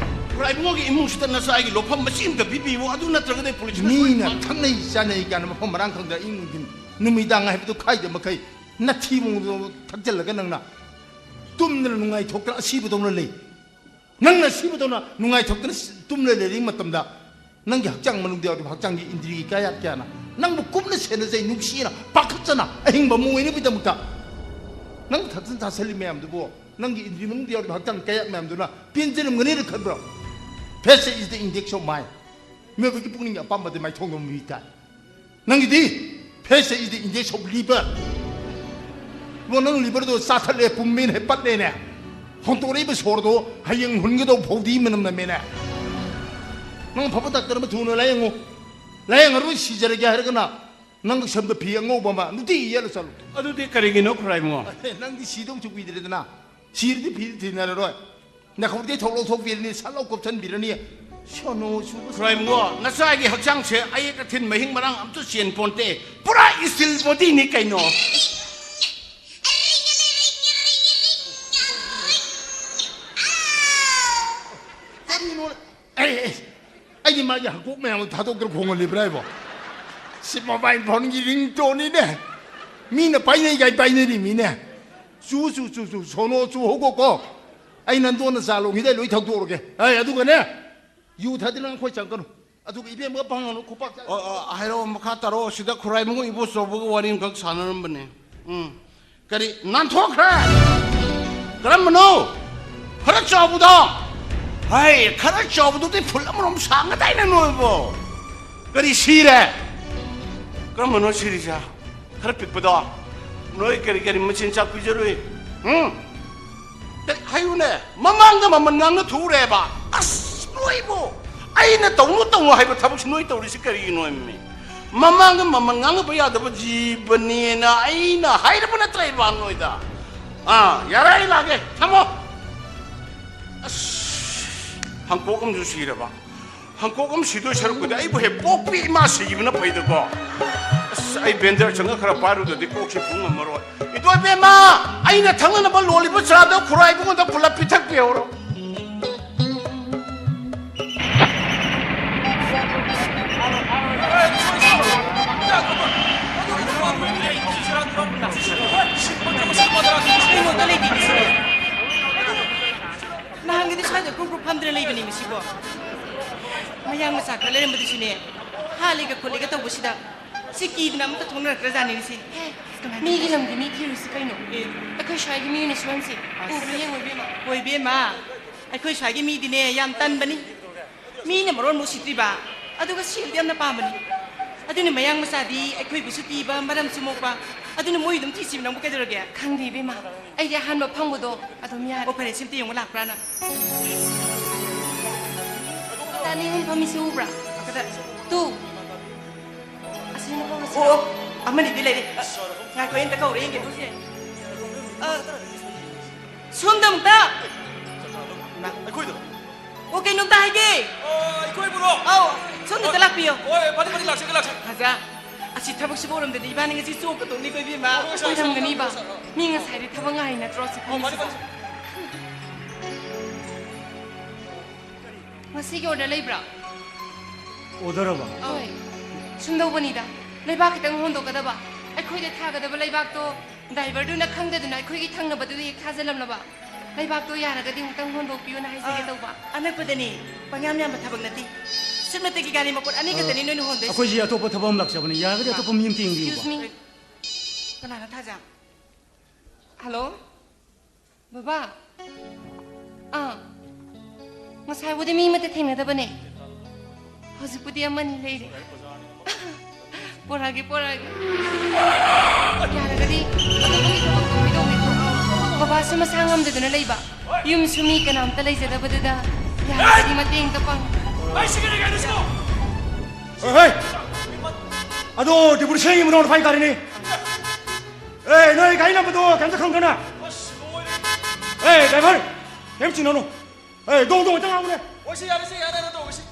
ꯈꯨꯔꯥꯏꯕꯨꯡꯉꯣꯒꯤ ꯏꯃꯨꯡꯁꯤꯗ ꯅꯆꯥꯒꯤ ꯂꯣꯐꯝ ꯃꯆꯤ ꯑꯃꯇ ꯄꯤꯕꯤꯌꯨ, ꯑꯗꯨ ꯅꯠꯇ꯭ꯔꯒꯗꯤ ꯑꯩ ꯄꯨꯂꯤꯁꯅ ꯁꯣꯏꯗꯅ ꯃꯤꯅ ꯊꯛꯅꯩ ꯆꯥꯅꯩ ꯀꯥꯏꯅ ꯃꯐꯝ ꯃꯔꯥꯡ ꯈꯪꯗ ꯑꯌꯨꯛ ꯅꯨꯡꯊꯤꯟ ꯅꯨꯃꯤꯗꯥꯡ ꯍꯥꯏꯕꯗꯨ ꯈꯥꯏꯗ ꯃꯈꯩ ꯅꯊꯤ ꯃꯑꯣꯡꯗꯣ ꯊꯛꯆꯜꯂꯒ ꯅꯪꯅ ꯇꯨꯝꯗꯅ ꯅꯨꯡꯉꯥꯏꯊꯣꯛꯇꯅ ꯑꯁꯤꯕꯗꯧꯅ ꯂꯩ꯫ ꯅꯪꯅ ꯑꯁꯤꯕꯗꯧꯅ ꯅꯨꯡꯉꯥꯏꯊꯣꯛꯇꯅ ꯇꯨꯝꯂ ꯂꯩꯔꯤ ꯃꯇꯝꯗ ꯅꯪꯒꯤ ꯍꯛꯆꯥꯡ ꯃꯅꯨꯡꯗ ꯌꯥꯎꯔꯤꯕ ꯍꯛꯆꯥꯡꯒꯤ ꯏꯟꯗ꯭ꯔꯤꯒꯤ ꯀꯌꯥꯠ ꯀꯌꯥꯅ ꯅꯪꯕꯨ ꯀꯨꯞꯅ ꯁꯦꯟꯅꯖꯩ, ꯅꯨꯡꯁꯤꯅ, ꯄꯥꯈꯠꯆꯅ ꯑꯍꯤꯡꯕ ꯑꯃ ꯑꯣꯏꯅꯕꯒꯤꯗꯃꯛꯇ꯫ ꯅꯪ ꯊꯛꯆꯟ ꯆꯥꯁꯜꯂꯤ ꯃꯌꯥꯝꯗꯨꯕꯨ ꯅꯪꯒꯤ ꯏꯟꯗ꯭ꯔꯤ ꯃꯅꯨꯡꯗ ꯌꯥꯎꯔꯤꯕ ꯍꯛꯆꯥꯡ ꯀꯌꯥꯠ ꯃꯌꯥꯝꯗꯨꯅ ꯄꯦꯟꯖꯔꯝꯒꯅꯤꯅ ꯈꯟꯕ꯭ꯔꯣ? Faith is the index of mind꯫ ꯃꯤꯑꯣꯏꯕꯒꯤ ꯄꯨꯛꯅꯤꯡꯒꯤ ꯑꯄꯥꯝꯕꯗꯤ ꯃꯥꯏꯊꯣꯡꯗ ꯃꯃꯤ ꯇꯥꯏ꯫ ꯅꯪꯒꯤꯗꯤ face is the index of liver꯫ ꯏꯕꯣ, ꯅꯪ liverꯗꯣ ꯆꯥꯊꯠꯂꯦ, ꯄꯨꯝꯃꯦꯅꯦ, ꯄꯠꯂꯦꯅꯦ꯫ ꯍꯣꯟꯇꯣꯔꯛꯏꯕ ꯁꯣꯔꯗꯣ ꯍꯌꯦꯡ ꯍꯨꯟꯒꯗꯧ ꯐꯧꯗꯤ ꯃꯅꯝ ꯅꯝꯃꯦꯅꯦ꯫ ꯅꯪ ꯑꯐꯕ ꯗꯥꯛꯇꯔ ꯑꯃ ꯊꯨꯅ ꯂꯥꯌꯦꯡꯉꯨ꯫ ꯂꯥꯌꯦꯡꯉꯔꯣꯏ, ꯁꯤꯖꯔꯒꯦ ꯍꯥꯏꯔꯒꯅ ꯅꯪ ꯁꯝꯗ ꯐꯤ ꯑꯉꯧꯕ ꯑꯃ ꯅꯨꯡꯇꯤꯒꯤ ꯌꯦꯠꯂ ꯆꯠꯂꯨ꯫ ꯑꯗꯨꯗꯤ ꯀꯔꯤꯒꯤꯅꯣ, ꯈꯨꯔꯥꯏꯕꯨꯡꯉꯣ? ꯅꯪꯗꯤ ꯁꯤꯗꯧꯁꯨ ꯀꯨꯏꯗ꯭ꯔꯦꯗꯅ꯫ ꯁꯤꯔꯗꯤ ꯐꯤꯗꯤ ꯊꯤꯅꯔꯔꯣꯏ꯫ ꯅꯈꯣꯛꯇꯩ ꯊꯣꯛ ꯂꯧꯊꯣꯛꯄꯤꯔꯅꯤ, ꯁꯠ ꯂꯥꯎ ꯀꯨꯞꯁꯟꯕꯤꯔꯅꯤ꯫ ꯁꯣꯅꯣ ꯆꯨꯕ ꯈꯨꯔꯥꯏꯕꯨꯡꯉꯣ, ꯅꯆꯥꯒꯤ ꯍꯛꯆꯥꯡꯁꯦ ꯑꯌꯦꯛ ꯑꯊꯤꯟ ꯃꯍꯤꯡ ꯃꯔꯥꯡ ꯑꯝꯇ ꯆꯦꯟ ꯄꯣꯟꯇꯦ꯫ ꯄꯨꯔꯥ steel bodyꯅꯤ ꯀꯩꯅꯣ꯫ ꯀꯔꯤꯅꯣ? ꯑꯩ, ꯑꯩ, ꯑꯩꯗꯤ ꯃꯥꯒꯤ ꯍꯪꯀꯣꯛ ꯃꯌꯥꯝꯗꯣ ꯊꯥꯗꯣꯛꯇ꯭ꯔ ꯈꯣꯡꯍꯜꯂꯤꯕ꯭ꯔꯥ ꯍꯥꯏꯕꯣ? ꯁꯤ mobile phoneꯒꯤ ringtoneꯅꯤꯅꯦ꯫ ꯃꯤꯅ ꯄꯥꯏꯅꯩ ꯀꯥꯏ ꯄꯥꯏꯅꯔꯤ ꯃꯤꯅꯦ꯫ ꯆꯨ, ꯆꯨ, ꯆꯨ, ꯆꯨ, ꯁꯣꯅꯣ ꯆꯨ ꯍꯧꯒꯣꯀꯣ꯫ ꯑꯩ ꯅꯟꯗꯣꯟꯅ ꯆꯥ ꯂꯣꯡꯈꯤꯗꯩ ꯂꯣꯏ ꯊꯛꯇꯣꯛꯑꯒꯦ꯫ ꯑꯩ ꯑꯗꯨꯒꯅꯦ, ꯌꯨ ꯊꯛꯑꯗꯤ ꯅꯪ ꯑꯩꯈꯣꯏ ꯆꯪꯒꯅꯨ꯫ ꯑꯗꯨꯒ ꯏꯕꯦꯝꯃꯒ ꯄꯪꯉꯅꯨ, ꯈꯨꯄꯥꯛ ꯆꯥ-꯫ ꯑꯣ, ꯑꯣ, ꯍꯥꯏꯔꯛꯑꯣ, ꯃꯈꯥ ꯇꯥꯔꯛꯑꯣ꯫ ꯁꯤꯗ ꯈꯨꯔꯥꯏꯕꯨꯡꯉꯣ ꯏꯕꯣꯆꯧꯕꯒ ꯋꯥꯔꯤ ꯑꯃꯈꯛ ꯁꯥꯟꯅꯔꯝꯕꯅꯦ꯫ ꯎꯝ꯫ ꯀꯔꯤ? ꯅꯥꯟꯊꯣꯛꯈ꯭ꯔꯦ? ꯀꯔꯝꯕꯅꯣ? ꯈꯔ ꯆꯥꯎꯕꯗꯣ? ꯍꯥꯏ, ꯈꯔ ꯆꯥꯎꯕꯗꯨꯗꯤ ꯐꯨꯠ ꯑꯃꯔꯣꯝ ꯁꯥꯡꯒꯗꯥꯏꯅꯦ ꯅꯣꯏꯕꯣ? ꯀꯔꯤ ꯁꯤꯔꯦ? ꯀꯔꯝꯕꯅꯣ ꯁꯤꯔꯤꯁꯦ? ꯈꯔ ꯄꯤꯛꯄꯗꯣ? ꯅꯣꯏ ꯀꯔꯤ ꯀꯔꯤ ꯃꯆꯤꯟꯖꯥꯛ ꯄꯤꯖꯔꯨꯏ? ꯎꯝ? ꯀꯔꯤ ꯍꯥꯏꯌꯨꯅꯦ? ꯃꯃꯥꯡꯗ ꯃꯃꯜ ꯉꯥꯡꯅ ꯊꯣꯛꯎꯔꯦꯕ꯫ ꯑꯁ, ꯅꯣꯏꯕꯨ! ꯑꯩꯅ ꯇꯧꯅꯨ ꯇꯧꯅꯨ ꯍꯥꯏꯕ ꯊꯕꯛꯁꯤ ꯅꯣꯏ ꯇꯧꯔꯤꯁꯤ ꯀꯔꯤꯒꯤꯅꯣ ꯍꯥꯏꯕꯅꯤ? ꯃꯃꯥꯡꯗ ꯃꯃꯜ ꯉꯥꯡꯅꯕ ꯌꯥꯗꯕ ꯖꯤꯕꯅꯦꯅ ꯑꯩꯅ ꯍꯥꯏꯔꯕ ꯅꯠꯇ꯭ꯔ ꯏꯕꯥ ꯅꯣꯏꯗ? ꯑꯥ, ꯌꯥꯔꯦ, ꯑꯩ ꯂꯥꯛꯑꯒꯦ꯫ ꯊꯝꯃꯣ꯫ ꯑꯁ, ꯍꯪꯀꯣꯛ ꯑꯃꯁꯨ ꯁꯤꯔꯕ꯫ ꯍꯪꯀꯣꯛ ꯑꯃ ꯁꯤꯗꯣꯏ ꯁꯔꯨꯛꯄꯨꯗꯤ ꯑꯩꯕꯨ ꯍꯦꯛ ꯄꯣꯛꯄꯤ ꯏꯃꯥ ꯁꯤꯈꯤꯕꯅ ꯐꯩꯗꯀꯣ꯫ ꯑꯁ, ꯑꯩ ꯕꯦꯟꯗꯔ ꯆꯪꯉ ꯈꯔ ꯄꯥꯏꯔꯨꯗ꯭ꯔꯗꯤ ꯀꯣꯛꯁꯦ ꯄꯨ ꯉꯝꯃꯔꯣꯏ꯫ ꯏꯗꯣ ꯏꯕꯦꯝꯃ, ꯑꯩꯅ ꯊꯛꯅꯅꯕ ꯂꯣꯜꯂꯤꯕ ꯆꯥꯗꯣ ꯈꯨꯔꯥꯏꯕꯨꯡꯉꯣꯗ ꯄꯨꯂꯞ ꯄꯤꯊꯛꯄꯤꯍꯧꯔꯣ꯫ ꯀꯩꯅꯣꯗ ꯂꯩꯕꯤꯒꯦ꯫ ꯅꯍꯥꯟꯒꯗꯤ ꯁ꯭ꯋꯥꯏꯗ ꯒ꯭ꯔꯨꯞ ꯒ꯭ꯔꯨꯞ ꯐꯝꯗꯅ ꯂꯩꯕꯅꯦ ꯃꯁꯤꯕꯣ꯫ ꯃꯌꯥꯡ ꯃꯆꯥ ꯈꯔ ꯂꯩꯔꯝꯕꯗꯨꯁꯨꯅꯦ, ꯍꯥꯠꯂꯦꯒ ꯈꯣꯠꯂꯦꯒ ꯇꯧꯕꯁꯤꯗ ꯁꯤ ꯀꯤꯗꯅ ꯑꯝꯇ ꯊꯣꯛꯅꯔꯛꯇ꯭ꯔꯖꯥꯠꯅꯤ ꯁꯤ꯫ ꯍꯦ, ꯀꯃꯥꯏꯅ ꯃꯤꯒꯤ ꯇꯧꯕ? ꯂꯝꯒꯤ ꯃꯤ ꯊꯤꯔꯨꯁꯤ ꯀꯩꯅꯣ? ꯑꯦ꯫ ꯑꯩꯈꯣꯏ ꯁ꯭ꯋꯥꯏꯒꯤ ꯃꯤꯅ ꯁꯨꯍꯟꯁꯤ꯫ ꯑꯁ꯫ ꯎꯕ꯭ꯔꯥ ꯌꯦꯡꯉꯣ ꯏꯕꯦꯝꯃ꯫ ꯍꯣꯏ ꯏꯕꯦꯝꯃ, ꯑꯩꯈꯣꯏ ꯁ꯭ꯋꯥꯏꯒꯤ ꯃꯤꯗꯤꯅꯦ ꯌꯥꯝ ꯇꯟꯕꯅꯤ꯫ ꯃꯤꯅ ꯃꯔꯣꯟ ꯑꯃ ꯎꯁꯤꯠꯇ꯭ꯔꯤꯕ꯫ ꯑꯗꯨꯒ ꯁꯦꯜꯗꯤ ꯌꯥꯝꯅ ꯄꯥꯝꯕꯅꯤ꯫ ꯑꯗꯨꯅ ꯃꯌꯥꯡ ꯃꯆꯥꯗꯤ ꯑꯩꯈꯣꯏꯕꯨꯁꯨ ꯄꯤꯕ, ꯃꯔꯝꯁꯨ ꯃꯣꯛꯄ꯫ ꯑꯗꯨꯅ ꯃꯣꯏ ꯑꯗꯨꯝ ꯊꯤꯁꯤꯕ ꯅꯪꯕꯨ ꯀꯩꯗꯧꯔꯒꯦ? ꯈꯪꯗꯦ ꯏꯕꯦꯝꯃ, ꯑꯩꯗꯤ ꯑꯍꯥꯟꯕ ꯐꯪꯕꯗꯣ ꯑꯗꯨꯝ ꯌꯥꯔꯦ꯫ ꯑꯣ, ꯐꯔꯦ, ꯁꯤꯝꯇ ꯌꯦꯡꯉꯨ ꯂꯥꯛꯄ꯭ꯔꯥꯅ꯫ ꯇꯥꯅꯤꯡ ꯐꯝꯃꯤꯁꯤ ꯎꯕ꯭ꯔꯥ? ꯀꯗꯥꯏ? ꯇꯨ꯫ ꯑꯁꯤꯅ ꯐꯝꯃꯁꯤ꯫ ꯑꯣ, ꯑꯣ, ꯑꯃꯅꯤꯗꯤ ꯂꯩꯔꯦ꯫ ꯉꯥꯏꯈꯣ, ꯑꯩ ꯑꯝꯇ ꯀꯧꯔꯦ ꯌꯦꯡꯒꯦ꯫ ꯑ, ꯁꯣꯝꯗ ꯑꯃꯨꯛꯇ꯫ ꯏꯃꯥ꯫ ꯑꯩꯈꯣꯏꯗꯔꯣ? ꯑꯣ, ꯀꯩꯅꯣꯝꯇ ꯍꯥꯏꯒꯦ꯫ ꯑꯣ, ꯑꯩꯈꯣꯏꯕꯨꯔꯣ? ꯑꯧ, ꯁꯣꯝꯗ ꯑꯝꯇ ꯂꯥꯛꯄꯤꯌꯣ꯫ ꯍꯣꯏ, ꯐꯅꯤ, ꯐꯅꯤ, ꯂꯥꯛꯆꯒꯦ, ꯂꯥꯛꯆꯒꯦ꯫ ꯐꯖ꯫ ꯑꯁꯤ ꯊꯕꯛꯁꯤꯕꯨ ꯑꯣꯏꯔꯝꯗꯗꯤ ꯏꯕꯥꯅꯤ ꯉꯁꯤ ꯆꯣꯞꯀ ꯇꯣꯛꯅꯤꯀꯣ ꯏꯕꯦꯝꯃ꯫ ꯍꯣꯏ, ꯁꯥꯔ, ꯑꯣꯏꯔꯝꯒꯅꯤꯕ꯫ ꯁꯥꯔ, ꯁꯥꯔ, ꯁꯥꯔ꯫ ꯃꯤ ꯉꯁꯥꯏꯗꯤ ꯊꯕꯛ ꯉꯥꯏ ꯅꯠꯇ꯭ꯔꯣ ꯁꯤ ꯑꯣ, ꯐꯅꯤ, ꯐꯝꯃꯤꯁꯤꯕꯣ? ꯐꯅꯤ꯫ ꯉꯁꯤꯒꯤ ꯑꯣꯔꯗꯔ ꯂꯩꯕ꯭ꯔꯥ? ꯑꯣꯔꯗꯔ ꯑꯕ? ꯍꯣꯏ꯫ ꯁꯨꯝꯗꯧꯕꯅꯤꯗ, ꯂꯩꯕꯥꯛ ꯈꯤꯇꯪ ꯍꯣꯟꯗꯣꯛꯀꯗꯕ꯫ ꯑꯩꯈꯣꯏꯗ ꯊꯥꯒꯗꯕ ꯂꯩꯕꯥꯛꯇꯣ ꯗ꯭ꯔꯥꯏꯚꯔꯗꯨꯅ ꯈꯪꯗꯗꯨꯅ ꯑꯩꯈꯣꯏꯒꯤ ꯊꯪꯅꯕꯗꯨꯗ ꯍꯦꯛ ꯊꯥꯖꯤꯜꯂꯝꯂꯕ꯫ ꯂꯩꯕꯥꯛꯇꯣ ꯌꯥꯔꯒꯗꯤ ꯑꯃꯨꯛꯇꯪ ꯍꯣꯟꯗꯣꯛꯄꯤꯌꯣꯅ ꯍꯥꯏꯖꯒꯦ ꯑ, ꯇꯧꯕ꯫ ꯑꯅꯛꯄꯗꯅꯤ, ꯄꯪꯌꯥꯝ ꯌꯥꯝꯕ ꯊꯕꯛ ꯅꯠꯇꯦ꯫ ꯁꯨꯞꯅꯇꯒꯤ ꯒꯥꯔꯤ ꯃꯄꯣꯠ ꯑꯅꯤ ꯈꯛꯇꯅꯤ ꯅꯣꯏꯅ ꯍꯣꯟꯗꯣꯏꯁꯦ꯫ ꯑꯩꯈꯣꯏꯁꯤ ꯑꯇꯣꯞꯄ ꯊꯕꯛ ꯑꯃ ꯂꯥꯛꯆꯕꯅꯤ, ꯌꯥꯔꯒꯗꯤ ꯑꯇꯣꯞꯄ ꯃꯤ ꯑꯝꯇ ꯌꯦꯡꯕꯤꯌꯨꯕ꯫ Excuse me. ꯀꯅꯥꯅꯣ ꯊꯥꯖ? ꯍꯜꯂꯣ? ꯕꯕꯥ? ꯑꯥ, ꯉꯁꯥꯏꯕꯨꯗꯤ ꯃꯤ ꯑꯃꯠꯇ ꯊꯦꯡꯅꯗꯕꯅꯦ꯫ ꯍꯧꯖꯤꯛꯄꯨꯗꯤ ꯑꯃꯅꯤ ꯂꯩꯔꯦ꯫ ꯄꯣꯔꯛꯑꯒꯦ, ꯄꯣꯔꯛꯑꯒꯦ꯫ ꯌꯥꯔꯒꯗꯤ ꯑꯇꯣꯞꯄꯒꯤ ꯊꯕꯛꯇꯣ ꯀꯩꯗꯧꯉꯩ ꯇꯧ-, ꯕꯕꯥꯁꯨ ꯃꯁꯥ ꯉꯝꯗꯗꯅ ꯂꯩꯕ, ꯌꯨꯝꯁꯨ ꯃꯤ ꯀꯅꯥꯝꯇ ꯂꯩꯖꯗꯕꯗꯨꯗ ꯌꯥꯔꯒꯗꯤ ꯃꯇꯦꯡ ꯑꯝꯇ ꯄꯥꯡ-, ꯑꯩ ꯁꯤꯒꯅꯤ ꯀꯥꯏꯅ ꯁꯤꯀꯣ꯫ ꯍꯣꯏ, ꯍꯣꯏ꯫ ꯑꯗꯣ ꯗꯤꯄꯨꯔꯁꯦꯡꯒꯤ ꯃꯅꯥꯎ ꯅꯨꯄꯥꯒꯤ ꯒꯥꯔꯤꯅꯤ꯫ ꯑꯦ, ꯅꯣꯏ ꯒꯥꯔꯤ ꯅꯝꯕꯔꯗꯣ ꯀꯩꯝꯇ ꯈꯪꯗ꯭ꯔꯅ? ꯑꯁ, ꯂꯣꯏꯔꯦ꯫ ꯑꯦ, ꯗ꯭ꯔꯥꯏꯚꯔ, ꯀꯩꯝ ꯆꯤꯡꯅꯅꯨ꯫ ꯑꯦ, ꯗꯣꯡ ꯗꯣꯡ ꯍꯦꯛꯇ ꯉꯥꯡꯉꯨꯅꯦ꯫ ꯍꯣꯏ, ꯁꯤ ꯌꯥꯔꯦ, ꯁꯤ ꯌꯥꯔꯦ, ꯅꯠꯇ꯭ꯔꯣ, ꯁꯤ꯫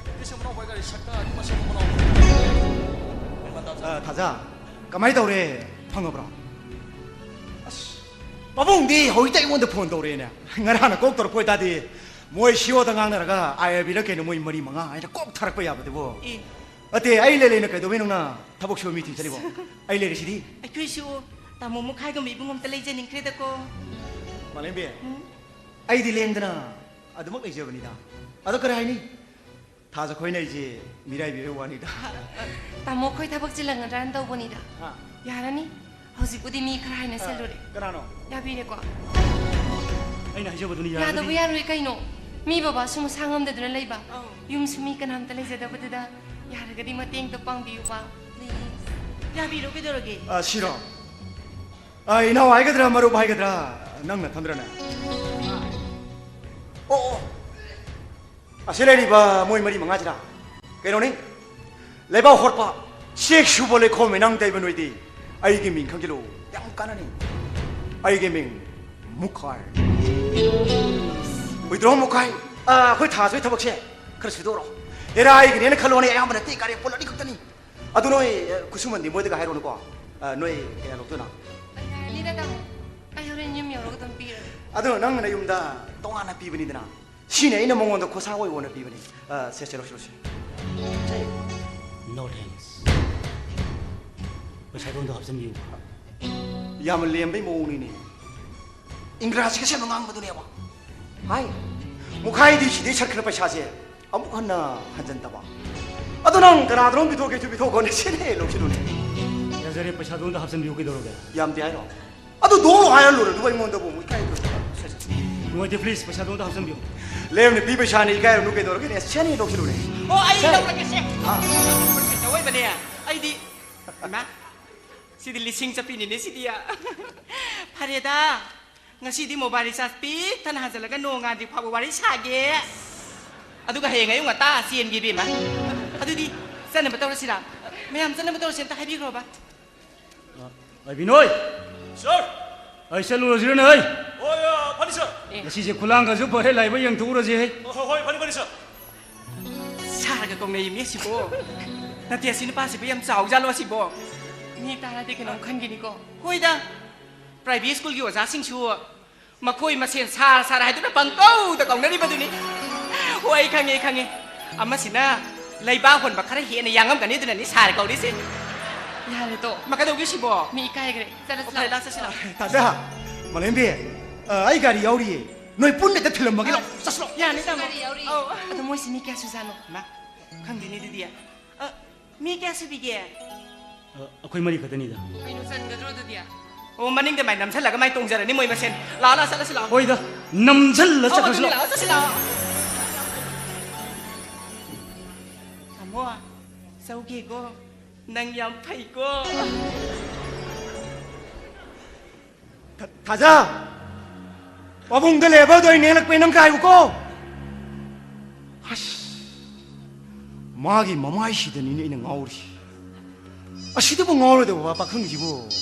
ꯗꯤꯄꯨꯔꯁꯦꯡ ꯃꯅꯥꯎ ꯅꯨꯄꯥꯒꯤ ꯒꯥꯔꯤ ꯁꯛꯇ ꯑꯗꯨꯝ ꯃꯁꯦꯟ ꯃꯅꯥꯎ꯫ ꯑ, ꯊꯥꯖ, ꯀꯃꯥꯏꯅ ꯇꯧꯔꯦ ꯐꯪꯉꯕ꯭ꯔꯣ? ꯑꯁ, ꯄꯥꯕꯨꯡꯗꯤ ꯍꯧꯖꯤꯛꯇ ꯑꯩꯉꯣꯟꯗ ꯐꯣꯟ ꯇꯧꯔꯛꯑꯦꯅꯦ꯫ ꯉꯔꯥꯡꯅ ꯀꯣꯛ ꯇꯧꯔꯛꯄ ꯑꯣꯏꯇꯥꯔꯗꯤ ꯃꯣꯏ ꯁꯤꯑꯣꯗ ꯉꯥꯡꯅꯔꯒ ꯑꯥꯏ ꯑꯥꯔ ꯕꯤꯔ ꯀꯩꯅꯣ ꯃꯣꯏ ꯃꯔꯤ ꯃꯉꯥ ꯍꯥꯏꯅ ꯀꯣꯛ ꯊꯥꯔꯛꯄ ꯌꯥꯕꯗꯨꯕꯨ꯫ ꯑꯦ꯫ ꯑꯇꯦ, ꯑꯩ ꯂꯩ ꯂꯩꯅ ꯀꯩꯗꯧꯕꯩ ꯅꯪꯅ ꯊꯕꯛ ꯁꯨꯕ ꯃꯤ ꯊꯤꯡ ꯆꯠꯂꯤꯕꯣ? ꯑꯩ ꯂꯩꯔꯤꯁꯤꯗꯤ꯫ ꯑꯩꯈꯣꯏꯁꯨ ꯇꯥꯃꯣ ꯃꯨꯈꯥꯏꯒꯨꯝꯕ ꯏꯕꯨꯡ ꯑꯝꯇ ꯂꯩꯖꯅꯤꯡꯈ꯭ꯔꯦꯗꯀꯣ꯫ ꯃꯥꯂꯦꯝꯕꯤ, ꯎꯝ? ꯑꯩꯗꯤ ꯂꯦꯡꯗꯅ ꯑꯗꯨꯃꯛ ꯂꯩꯖꯕꯅꯤꯗ꯫ ꯑꯗꯣ ꯀꯔꯤ ꯍꯥꯏꯅꯤ? ꯊꯥꯖ ꯈꯣꯏꯅ ꯑꯩꯁꯦ ꯃꯤꯔꯥꯏꯕꯤꯕꯩ ꯋꯥꯅꯤꯗ꯫ ꯇꯥꯃꯣ ꯈꯣꯏ ꯊꯕꯛ ꯆꯤꯜꯂꯝꯒꯗ꯭ꯔꯥꯅ ꯇꯧꯕꯅꯤꯗ꯫ ꯍꯥ? ꯌꯥꯔꯅꯤ꯫ ꯍꯧꯖꯤꯛꯄꯨꯗꯤ ꯃꯤ ꯈꯔ ꯍꯥꯏꯅ ꯑ, ꯁꯜꯂꯨꯔꯦ꯫ ꯀꯅꯥꯅꯣ? ꯌꯥꯕꯤꯔꯦꯀꯣ? ꯑꯩꯅ ꯍꯥꯏꯖꯕꯗꯨꯅꯤ ꯌꯥꯔꯒꯗꯤ꯫ ꯌꯥꯗꯕ ꯌꯥꯔꯣꯏ ꯀꯩꯅꯣ? ꯃꯤ ꯕꯕꯥꯁꯨ ꯃꯁꯥ ꯉꯝꯗꯗꯨꯅ ꯂꯩꯕ, ꯑꯧ꯫ ꯌꯨꯝꯁꯨ ꯃꯤ ꯀꯅꯥꯝꯇ ꯂꯩꯖꯗꯕꯗꯨꯗ, ꯌꯥꯔꯒꯗꯤ ꯃꯇꯦꯡꯗꯣ ꯄꯥꯡꯕꯤꯌꯨꯕ, please꯫ ꯌꯥꯕꯤꯔꯣ, ꯀꯩꯗꯧꯔꯒꯦ? ꯑ, ꯁꯤꯔꯣ? ꯑ, ꯏꯅꯥꯎ ꯍꯥꯏꯒꯗ꯭ꯔꯥ, ꯃꯔꯨꯞ ꯍꯥꯏꯒꯗ꯭ꯔꯥ, ꯅꯪ ꯅꯊꯟꯗ꯭ꯔꯅꯦ? ꯑꯣ, ꯑꯣ꯫ ꯑꯁꯤ ꯂꯩꯔꯤꯕ ꯃꯣꯏ ꯃꯔꯤ ꯃꯉꯥꯁꯤꯔ? ꯀꯩꯅꯣꯅꯤ, ꯂꯩꯕꯥꯛ ꯍꯣꯠꯄ, ꯆꯦꯛ ꯁꯨꯕ ꯂꯩꯈꯣꯝ ꯃꯤꯅꯥꯡ ꯇꯩꯕ ꯅꯣꯏꯗꯤ ꯑꯩꯒꯤ ꯃꯤꯡ ꯈꯪꯖꯤꯜꯂꯨ, ꯌꯥꯝ ꯀꯥꯟꯅꯅꯤ꯫ ꯑꯩꯒꯤ ꯃꯤꯡ ꯃꯨꯛꯈꯥꯏ꯫ ꯍꯨꯏꯗ꯭ꯔꯣꯝ ꯃꯨꯛꯈꯥꯏ, ꯑ, ꯑꯩꯈꯣꯏ ꯊꯥꯁꯨꯒꯤ ꯊꯕꯛꯁꯦ ꯈꯔ ꯁꯨꯗꯣꯔꯣ꯫ ꯑꯦꯔꯥ, ꯑꯩꯒꯤꯅꯦꯅ ꯈꯜꯂꯣꯅꯦ, ꯑꯌꯥꯝꯕꯅ ꯇꯦꯛ ꯀꯥꯔꯦ ꯄꯣꯠ ꯑꯅꯤ ꯈꯛꯇꯅꯤ꯫ ꯑꯗꯨ ꯅꯣꯏ, ꯑ, ꯈꯨꯠꯁꯨꯃꯟꯗꯤ ꯃꯣꯏꯗꯒ ꯍꯥꯏꯔꯣꯅꯨꯀꯣ꯫ ꯑ, ꯅꯣꯏ ꯀꯌꯥ ꯂꯧꯗꯣꯏꯅꯣ? ꯌꯥꯔꯅꯤꯗ, ꯇꯥꯃꯣ꯫ ꯑꯩ ꯍꯣꯔꯦꯟ ꯌꯨꯝ ꯌꯧꯔꯒ ꯑꯗꯨꯝ ꯄꯤꯔꯒꯦ꯫ ꯑꯗꯨ ꯅꯪ ꯅꯌꯨꯝꯗ ꯇꯣꯉꯥꯟꯅ ꯄꯤꯕꯅꯤꯗꯅ꯫ ꯁꯤꯅꯦ ꯑꯩꯅ ꯃꯉꯣꯟꯗ ꯈꯣꯔꯁꯥ ꯑꯣꯏ ꯑꯣꯏꯅ ꯄꯤꯕꯅꯤ꯫ ꯑ, ꯁꯦ, ꯁꯦ, ꯂꯧꯁꯤ, ꯂꯧꯁꯤ꯫ ꯁꯦ꯫ No thanks. ꯄꯩꯁꯥꯗꯣ ꯑꯝꯇ ꯍꯥꯞꯆꯤꯟꯕꯤꯌꯨ꯫ ꯌꯥꯝꯅ ꯂꯦꯝꯕꯩ ꯃꯑꯣꯡꯅꯤꯅꯦ꯫ ꯏꯪꯒ꯭ꯔꯥꯖꯤꯒ ꯁꯦꯝꯕ ꯉꯥꯡꯕꯗꯨꯅꯦꯕ꯫ ꯍꯥꯏ꯫ ꯃꯨꯈꯥꯏꯗꯤ ꯁꯤꯗꯩ ꯆꯠꯈ꯭ꯔ ꯄꯩꯁꯥꯁꯦ ꯑꯃꯨꯛ ꯍꯟꯅ ꯍꯟꯖꯟꯗꯕ꯫ ꯑꯗꯣ ꯅꯪ ꯀꯅꯥꯗꯅꯣꯝ ꯄꯤꯊꯣꯛꯀꯦꯁꯨ ꯄꯤꯊꯣꯛꯈꯣꯅꯦ, ꯁꯤꯅꯦ ꯂꯧꯁꯤꯜꯂꯨꯅꯦ꯫ ꯌꯥꯖꯔꯦ, ꯄꯩꯁꯥꯗꯣ ꯑꯝꯇ ꯍꯥꯞꯆꯤꯟꯕꯤꯌꯨ, ꯀꯩꯗꯧꯔꯒꯦ? ꯌꯥꯝꯗꯦ ꯍꯥꯏꯔꯣ? ꯑꯗꯨ ꯗꯣ ꯍꯥꯏꯔ ꯂꯣꯏꯔꯦ, ꯑꯗꯨꯕꯨ ꯑꯩꯉꯣꯟꯗꯕꯨ ꯑꯃꯨꯛ ꯏꯀꯥꯏꯗꯣꯏ꯫ ꯁꯦ, ꯁꯦ, ꯁꯦ꯫ ꯅꯨꯡꯉꯥꯏꯇꯦ, please, ꯄꯩꯁꯥꯗꯣ ꯑꯝꯇ ꯍꯥꯞꯆꯤꯟꯕꯤꯌꯨ꯫ ꯂꯦꯝꯅ ꯄꯤ ꯄꯩꯁꯥꯅꯤ, ꯏꯀꯥꯏꯔꯨꯅꯨ, ꯀꯩꯗꯧꯔꯒꯦꯅꯦ? ꯁꯦꯅꯤ ꯂꯧꯁꯤꯜꯂꯨꯅꯦ꯫ ꯑꯣ, ꯑꯩ ꯁꯦ꯫ ꯂꯧꯔꯒꯦꯁꯦ꯫ ꯑꯥ꯫ ꯀꯩꯗꯧꯋꯦꯕꯅꯦ? ꯑꯩꯗꯤ, ꯏꯃꯥ, ꯁꯤꯗꯤ ꯂꯤꯁꯤꯡ ꯆꯠꯄꯤꯅꯤꯅꯦ ꯁꯤꯗꯤ꯫ ꯐꯔꯦꯗ, ꯉꯁꯤꯗꯤ mobile recharge ꯄꯤꯛ ꯊꯟꯅ ꯍꯥꯟꯖꯜꯂꯒ ꯅꯣꯡꯉꯥꯟꯗ꯭ꯔꯤ ꯐꯥꯎꯕ ꯋꯥꯔꯤ ꯁꯥꯒꯦ꯫ ꯑꯗꯨꯒ ꯍꯌꯦꯡ ꯑꯌꯨꯛ ꯉꯟꯇꯥ ꯆꯦꯟꯒꯦ, ꯏꯕꯦꯝꯃ꯫ ꯑꯗꯨꯗꯤ ꯆꯠꯅꯕ ꯇꯧꯔꯁꯤꯔꯥ? ꯃꯌꯥꯝ ꯆꯠꯅꯕ ꯇꯧꯔꯁꯤ, ꯑꯝꯇ ꯍꯥꯏꯕꯤꯈ꯭ꯔꯣꯕ꯫ ꯑ, ꯕꯤꯅꯣꯏ! ꯁꯥꯔ! ꯑꯩ ꯆꯠꯂꯨꯔꯁꯤꯔꯅꯦ, ꯍꯩ? ꯍꯣꯏ, ꯑ, ꯐꯅꯤ, ꯁꯥꯔ꯫ ꯉꯁꯤꯁꯦ ꯈꯨꯂꯥꯡꯒꯁꯨ ꯐꯔꯦ, ꯂꯥꯏꯕꯛ ꯌꯦꯡꯊꯣꯛꯎꯔꯁꯦ, ꯍꯩ? ꯍꯣꯏ, ꯍꯣꯏ, ꯐꯅꯤ, ꯐꯅꯤ, ꯁꯥꯔ꯫ ꯁꯥꯔꯒ ꯀꯧꯅꯩ ꯃꯤ ꯑꯁꯤꯕꯣ꯫ ꯅꯠꯇꯦ, ꯑꯁꯤ ꯅꯨꯄꯥꯁꯤꯕꯨ ꯌꯥꯝ ꯆꯥꯎꯖꯥꯠꯂꯣ ꯑꯁꯤꯕꯣ? ꯃꯤ ꯇꯥꯔꯗꯤ ꯀꯩꯅꯣꯝ ꯈꯟꯈꯤꯅꯤꯀꯣ꯫ ꯍꯣꯏꯗ, private schoolꯒꯤ ꯑꯣꯖꯥꯁꯤꯡꯁꯨ ꯃꯈꯣꯏ ꯃꯁꯦꯟ ꯁꯥꯔ, ꯁꯥꯔ ꯍꯥꯏꯗꯨꯅ ꯄꯪꯀꯧꯗ ꯀꯧꯅꯔꯤꯕꯗꯨꯅꯤ꯫ ꯍꯣꯏ, ꯑꯩ ꯈꯪꯉꯦ, ꯑꯩ ꯈꯪꯉꯦ꯫ ꯑꯃꯁꯤꯅ ꯂꯩꯕꯥꯛ ꯍꯣꯟꯕ ꯈꯔ ꯍꯦꯟꯅ ꯌꯥꯡꯉꯝꯒꯅꯤ, ꯑꯗꯨꯅꯅꯤ ꯁꯥꯔ ꯀꯧꯔꯤꯁꯦ꯫ ꯌꯥꯔꯦ ꯇꯣ꯫ ꯃꯥ ꯀꯩꯗꯧꯒꯦ ꯁꯤꯕꯣ? ꯃꯤ ꯏꯀꯥꯏꯈ꯭ꯔꯦ꯫ ꯆꯠꯂꯁꯤ ꯑꯣ, ꯐꯔꯦ, ꯂꯥꯛꯑꯣ꯫ ꯂꯥꯛ, ꯆꯠꯁꯤ ꯂꯥꯛꯑꯣ꯫ ꯇꯥꯗ, ꯃꯂꯦꯝꯕꯤ, ꯑ, ꯑꯩ ꯒꯥꯔꯤ ꯌꯥꯎꯔꯤꯌꯦ꯫ ꯅꯣꯏ ꯄꯨꯟꯅ ꯍꯦꯛꯇ ꯊꯤꯜꯂꯝꯃꯒꯦ, ꯂꯥꯛꯑꯣ, ꯆꯠꯁꯤ ꯂꯥꯛꯑꯣ꯫ ꯌꯥꯅꯤ, ꯇꯥꯃꯣ꯫ ꯒꯥꯔꯤ ꯌꯥꯎꯔꯤ꯫ ꯑꯧ꯫ ꯑꯗꯣ ꯃꯣꯏꯁꯤ ꯃꯤ ꯀꯌꯥ ꯁꯨꯖꯥꯠꯅꯣ? ꯃꯥ, ꯈꯪꯗꯦꯅꯦ ꯑꯗꯨꯗꯤ꯫ ꯑ, ꯃꯤ ꯀꯌꯥ ꯁꯨꯕꯤꯒꯦ? ꯑ, ꯑꯩꯈꯣꯏ ꯃꯔꯤ ꯈꯛꯇꯅꯤꯗ꯫ ꯀꯩꯅꯣ, ꯆꯟꯒꯗ꯭ꯔꯣ ꯑꯗꯨꯗꯤ? ꯑꯣ, ꯃꯅꯤꯡꯗ ꯃꯥꯏ ꯅꯝꯁꯜꯂꯒ ꯃꯥꯏ ꯇꯣꯡꯖꯔꯅꯤ ꯃꯣꯏ ꯃꯁꯦꯟ꯫ ꯂꯥꯛꯑꯣ, ꯂꯥꯛꯑꯣ, ꯆꯠꯂꯁꯤ ꯂꯥꯛꯑꯣ꯫ ꯍꯣꯏꯗ, ꯅꯝꯁꯜꯂ ꯑꯣ, ꯆꯠꯈ꯭ꯔꯁꯤ ꯑꯗꯨꯅꯤ, ꯂꯥꯛꯑꯣ꯫ ꯂꯥꯛꯑꯣ, ꯆꯠꯁꯤ ꯂꯥꯛꯑꯣ꯫ ꯇꯥꯃꯣ, ꯆꯧꯒꯦꯀꯣ꯫ ꯅꯪ ꯌꯥꯝ ꯐꯩꯀꯣ꯫ ꯊ-, ꯊꯥꯖ! ꯄꯥꯕꯨꯡꯗ ꯂꯩꯕꯗꯣ ꯑꯩ ꯅꯦꯛꯂꯛꯄꯩ ꯅꯪ ꯀꯥꯏꯌꯨꯀꯣ꯫ ꯑꯁ, ꯃꯥꯒꯤ ꯃꯃꯥꯏꯁꯤꯗꯅꯤꯅꯦ ꯑꯩꯅ ꯉꯥꯎꯔꯤꯁꯤ꯫ ꯑꯁꯤꯗꯕꯨ ꯉꯥꯎꯔꯣꯏꯗꯕ ꯄꯥꯈꯪꯁꯤꯕꯨ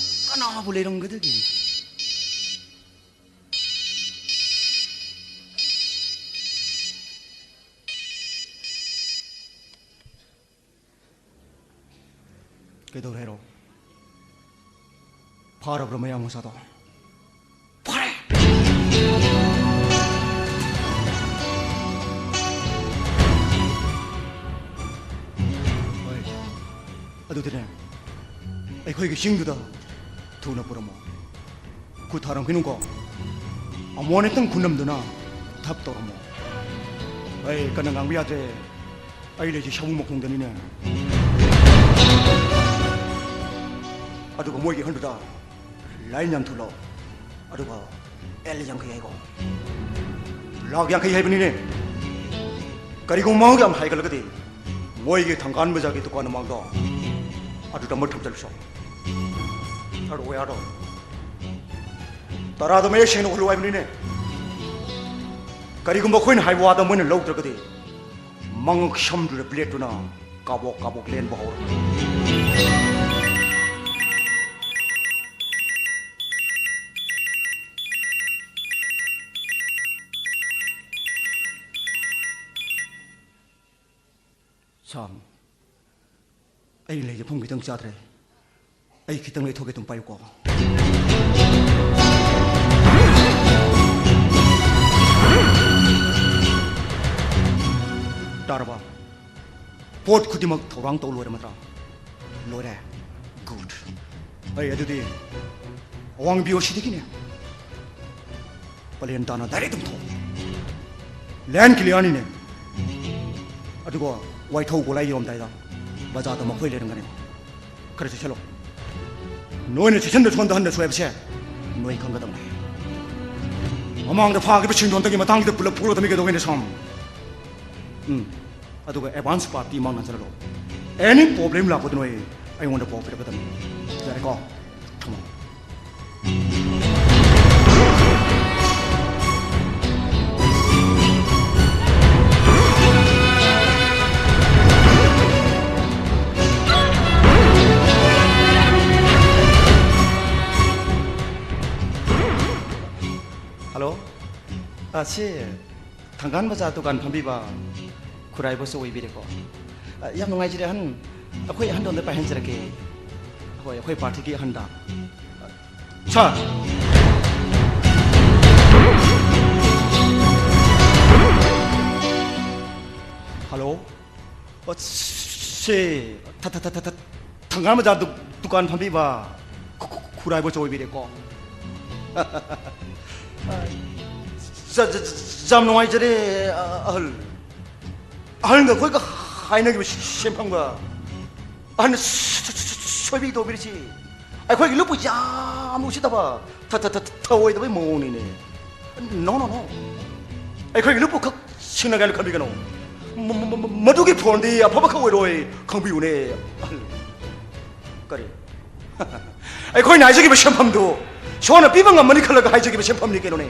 ꯀꯅꯥꯕꯨ ꯂꯩꯔꯝꯒꯗꯒꯦ? ꯀꯩꯗꯧꯔꯦ ꯍꯥꯏꯔꯣ? ꯐꯥꯔꯕ꯭ꯔꯥ ꯃꯌꯥꯡ ꯃꯆꯥꯗꯣ? ꯐꯥꯔꯦ! ꯍꯣꯏ꯫ ꯑꯗꯨꯗꯤꯅꯦ, ꯑꯩꯈꯣꯏꯒꯤ ꯆꯤꯡꯗꯨꯗ ꯊꯨꯅ ꯄꯨꯔꯝꯃꯣ꯫ ꯈꯨꯠ ꯊꯥꯔꯝꯈꯤꯅꯨꯀꯣ꯫ ꯑꯃꯨꯛ ꯍꯦꯛꯇꯪ ꯈꯨꯅꯝꯗꯨꯅ ꯊꯞ ꯇꯧꯔꯝꯃꯣ꯫ ꯑꯩ ꯀꯟꯅ ꯉꯥꯡꯕ ꯌꯥꯗ꯭ꯔꯦ꯫ ꯑꯩ ꯂꯩꯁꯤ ꯁꯥꯃꯨ ꯃꯈꯣꯡꯗꯅꯤꯅꯦ꯫ ꯑꯗꯨꯒ ꯃꯣꯏꯒꯤ ꯑꯍꯟꯗꯨꯗ ꯂꯥꯏꯟ ꯌꯥꯝ ꯊꯨꯂꯣ꯫ ꯑꯗꯨꯒ ꯑꯦꯜ ꯌꯥꯡꯈꯩ ꯍꯥꯏꯀꯣ꯫ ꯂꯥꯛ ꯌꯥꯡꯈꯩ ꯍꯥꯏꯕꯅꯤꯅꯦ꯫ ꯀꯔꯤꯒꯨꯝꯕ ꯃꯥꯡ ꯌꯥꯝ ꯍꯥꯏꯒꯠꯂꯒꯗꯤ ꯃꯣꯏꯒꯤ ꯊꯪꯒꯥꯟ ꯕꯖꯥꯔꯒꯤ ꯗꯨꯀꯥꯟ ꯃꯃꯥꯡꯗꯣ ꯑꯗꯨꯗ ꯑꯃ ꯊꯝꯖꯜꯂꯨꯁꯣ꯫ ꯊꯥꯔꯛꯑꯣ ꯌꯥꯔꯣ? ꯇꯔꯥꯗꯣ ꯃꯌꯦꯛ ꯁꯦꯡꯅ ꯎꯍꯜꯂꯨ ꯍꯥꯏꯕꯅꯤꯅꯦ꯫ ꯀꯔꯤꯒꯨꯝꯕ ꯑꯩꯈꯣꯏꯅ ꯍꯥꯏꯕ ꯋꯥꯗ ꯃꯣꯏꯅ ꯂꯧꯗ꯭ꯔꯒꯗꯤ ꯃꯉꯛ ꯁꯝꯗꯨꯗ ꯕ꯭ꯂꯦꯗꯇꯨꯅ ꯀꯥꯕꯣꯛ ꯀꯥꯕꯣꯛ ꯂꯦꯟꯕ ꯍꯧꯔꯛꯏ꯫ ꯁꯥꯝ, ꯑꯩ ꯂꯩꯖꯐꯝ ꯈꯤꯇꯪ ꯆꯥꯗ꯭ꯔꯦ꯫ ꯑꯩ ꯈꯤꯇꯪ ꯂꯩꯊꯣꯛꯀꯦ, ꯑꯗꯨꯝ ꯄꯥꯏꯌꯨꯀꯣ꯫ ꯇꯥꯔꯕ? ꯄꯣꯠ ꯈꯨꯗꯤꯡꯃꯛ ꯊꯧꯔꯥꯡ ꯇꯧ ꯂꯣꯏꯔꯝꯃꯗ꯭ꯔꯥ? ꯂꯣꯏꯔꯦ꯫ ꯒꯨꯗ꯫ ꯑꯩ ꯑꯗꯨꯗꯤ ꯑꯋꯥꯡ ꯕꯤ ꯑꯣ ꯁꯤꯗꯒꯤꯅꯦ꯫ ꯄꯂꯦꯟ ꯇꯥꯅ ꯗꯥꯏꯔꯦꯛ ꯑꯗꯨꯝ ꯊꯣꯛꯑꯣ꯫ ꯂꯦꯟ ꯀ꯭ꯂꯤꯌꯥꯔꯅꯤꯅꯦ꯫ ꯑꯗꯨꯒ ꯋꯥꯏꯊꯧ ꯒꯣꯂꯥꯏ ꯌꯧꯔꯝꯗꯥꯏꯗ ꯕꯖꯥꯔꯗ ꯃꯈꯣꯏ ꯂꯩꯔꯝꯒꯅꯤ꯫ ꯈꯔ ꯆꯦꯛꯁꯤꯜꯂꯣ꯫ ꯅꯣꯏꯅ ꯁꯦꯁꯟꯗ ꯁꯣꯟꯗ ꯍꯟꯅ ꯁꯣꯏꯕꯁꯦ ꯅꯣꯏ ꯈꯪꯒꯗꯕꯅꯦ꯫ ꯃꯃꯥꯡꯗ ꯐꯥꯈꯤꯕ ꯁꯤꯟꯗꯣꯟꯗꯒꯤ ꯃꯇꯥꯡꯁꯤꯗ ꯄꯨꯂꯞ ꯐꯨꯔꯒ ꯊꯝꯃꯤ ꯀꯩꯗꯧꯒꯦꯅꯦ ꯁꯣꯝ? ꯎꯝ꯫ ꯑꯗꯨꯒ ꯑꯦꯗꯚꯥꯟꯁ ꯄꯥꯔꯇꯤ ꯃꯥꯡꯅ ꯆꯠꯂꯣ꯫ ꯑꯦꯅꯤ ꯄ꯭ꯔꯣꯕ꯭ꯂꯦꯝ ꯂꯥꯛꯄꯗ ꯅꯣꯏ ꯑꯩꯉꯣꯟꯗ ꯄꯥꯎ ꯄꯤꯔꯛꯀꯗꯕꯅꯤ꯫ ꯌꯥꯔꯦꯀꯣ? ꯊꯝꯃꯣ꯫ ꯍꯜꯂꯣ꯫ ꯑ, ꯁꯤ ꯊꯪꯒꯥꯜ ꯕꯖꯥꯔ ꯗꯨꯀꯥꯟ ꯐꯝꯕꯤꯕ ꯈꯨꯔꯥꯏ ꯕꯣꯁꯁꯨ ꯑꯣꯏꯕꯤꯔꯦꯀꯣ? ꯑ, ꯌꯥꯝ ꯅꯨꯡꯉꯥꯏꯖꯔꯦ ꯑꯍꯟ꯫ ꯑꯩꯈꯣꯏ ꯑꯍꯟꯗ ꯑꯝꯇ ꯄꯥꯏꯍꯟꯖꯔꯛꯀꯦ꯫ ꯍꯣꯏ, ꯑꯩꯈꯣꯏ ꯄꯥꯔꯇꯤꯒꯤ ꯑꯍꯟꯗ꯫ ꯁꯥꯔ! ꯍꯜꯂꯣ? ꯑꯣ, ꯁꯦ, ꯊ-, ꯊ-, ꯊ-, ꯊ-, ꯊ-, ꯊꯪꯒꯥꯜ ꯕꯖꯥꯔ ꯗꯨ-, ꯗꯨꯀꯥꯟ ꯐꯝꯕꯤꯕ ꯈꯨ-, ꯈꯨ-, ꯈꯨꯔꯥꯏꯕꯣꯁ ꯑꯣꯏꯕꯤꯔꯦꯀꯣ? ꯖ-, ꯖ-, ꯖ-, ꯌꯥꯝ ꯅꯨꯡꯉꯥꯏꯖꯔꯦ, ꯑ-, ꯑꯍꯜ꯫ ꯑꯍꯜꯒ ꯑꯩꯈꯣꯏꯒ ꯍꯥꯏꯅꯈꯤꯕ ꯁꯦꯟꯐꯝꯒ ꯑꯍꯜꯅ ꯁ-, ꯁ-, ꯁ-, ꯁ-, ꯁꯣꯏꯕꯤ ꯇꯧꯕꯤꯔꯤꯁꯤ ꯑꯩꯈꯣꯏꯒꯤ ꯂꯨꯞꯄꯨ ꯌꯥꯝꯅ ꯎꯁꯤꯠꯇꯕ, ꯊ-, ꯊ-, ꯊ-, ꯊꯑꯣꯏꯗꯕꯩ ꯃꯑꯣꯡꯅꯤꯅꯦ꯫ No, no, no. ꯑꯩꯈꯣꯏꯒꯤ ꯂꯨꯞꯄꯨ ꯈꯛ ꯁꯤꯡꯅ ꯀꯥꯏꯅ ꯈꯟꯕꯤꯒꯅꯨ꯫ ꯃ-, ꯃ-, ꯃ-, ꯃ-, ꯃꯗꯨꯒꯤ ꯐꯣꯟꯗꯤ ꯑꯐꯕ ꯈꯛ ꯑꯣꯏꯔꯣꯏ, ꯈꯪꯕꯤꯌꯨꯅꯦ꯫ ꯑꯍꯜ꯫ ꯀꯔꯤ? ꯑꯩꯈꯣꯏꯅ ꯍꯥꯏꯖꯈꯤꯕ ꯁꯦꯟꯐꯝꯗꯨ ꯁꯣꯟꯅ ꯄꯤꯕ ꯉꯝꯃꯅꯤ ꯈꯜꯂꯒ ꯍꯥꯏꯖꯈꯤꯕ ꯁꯦꯟꯐꯝꯅꯤ ꯀꯩꯅꯣꯅꯦ꯫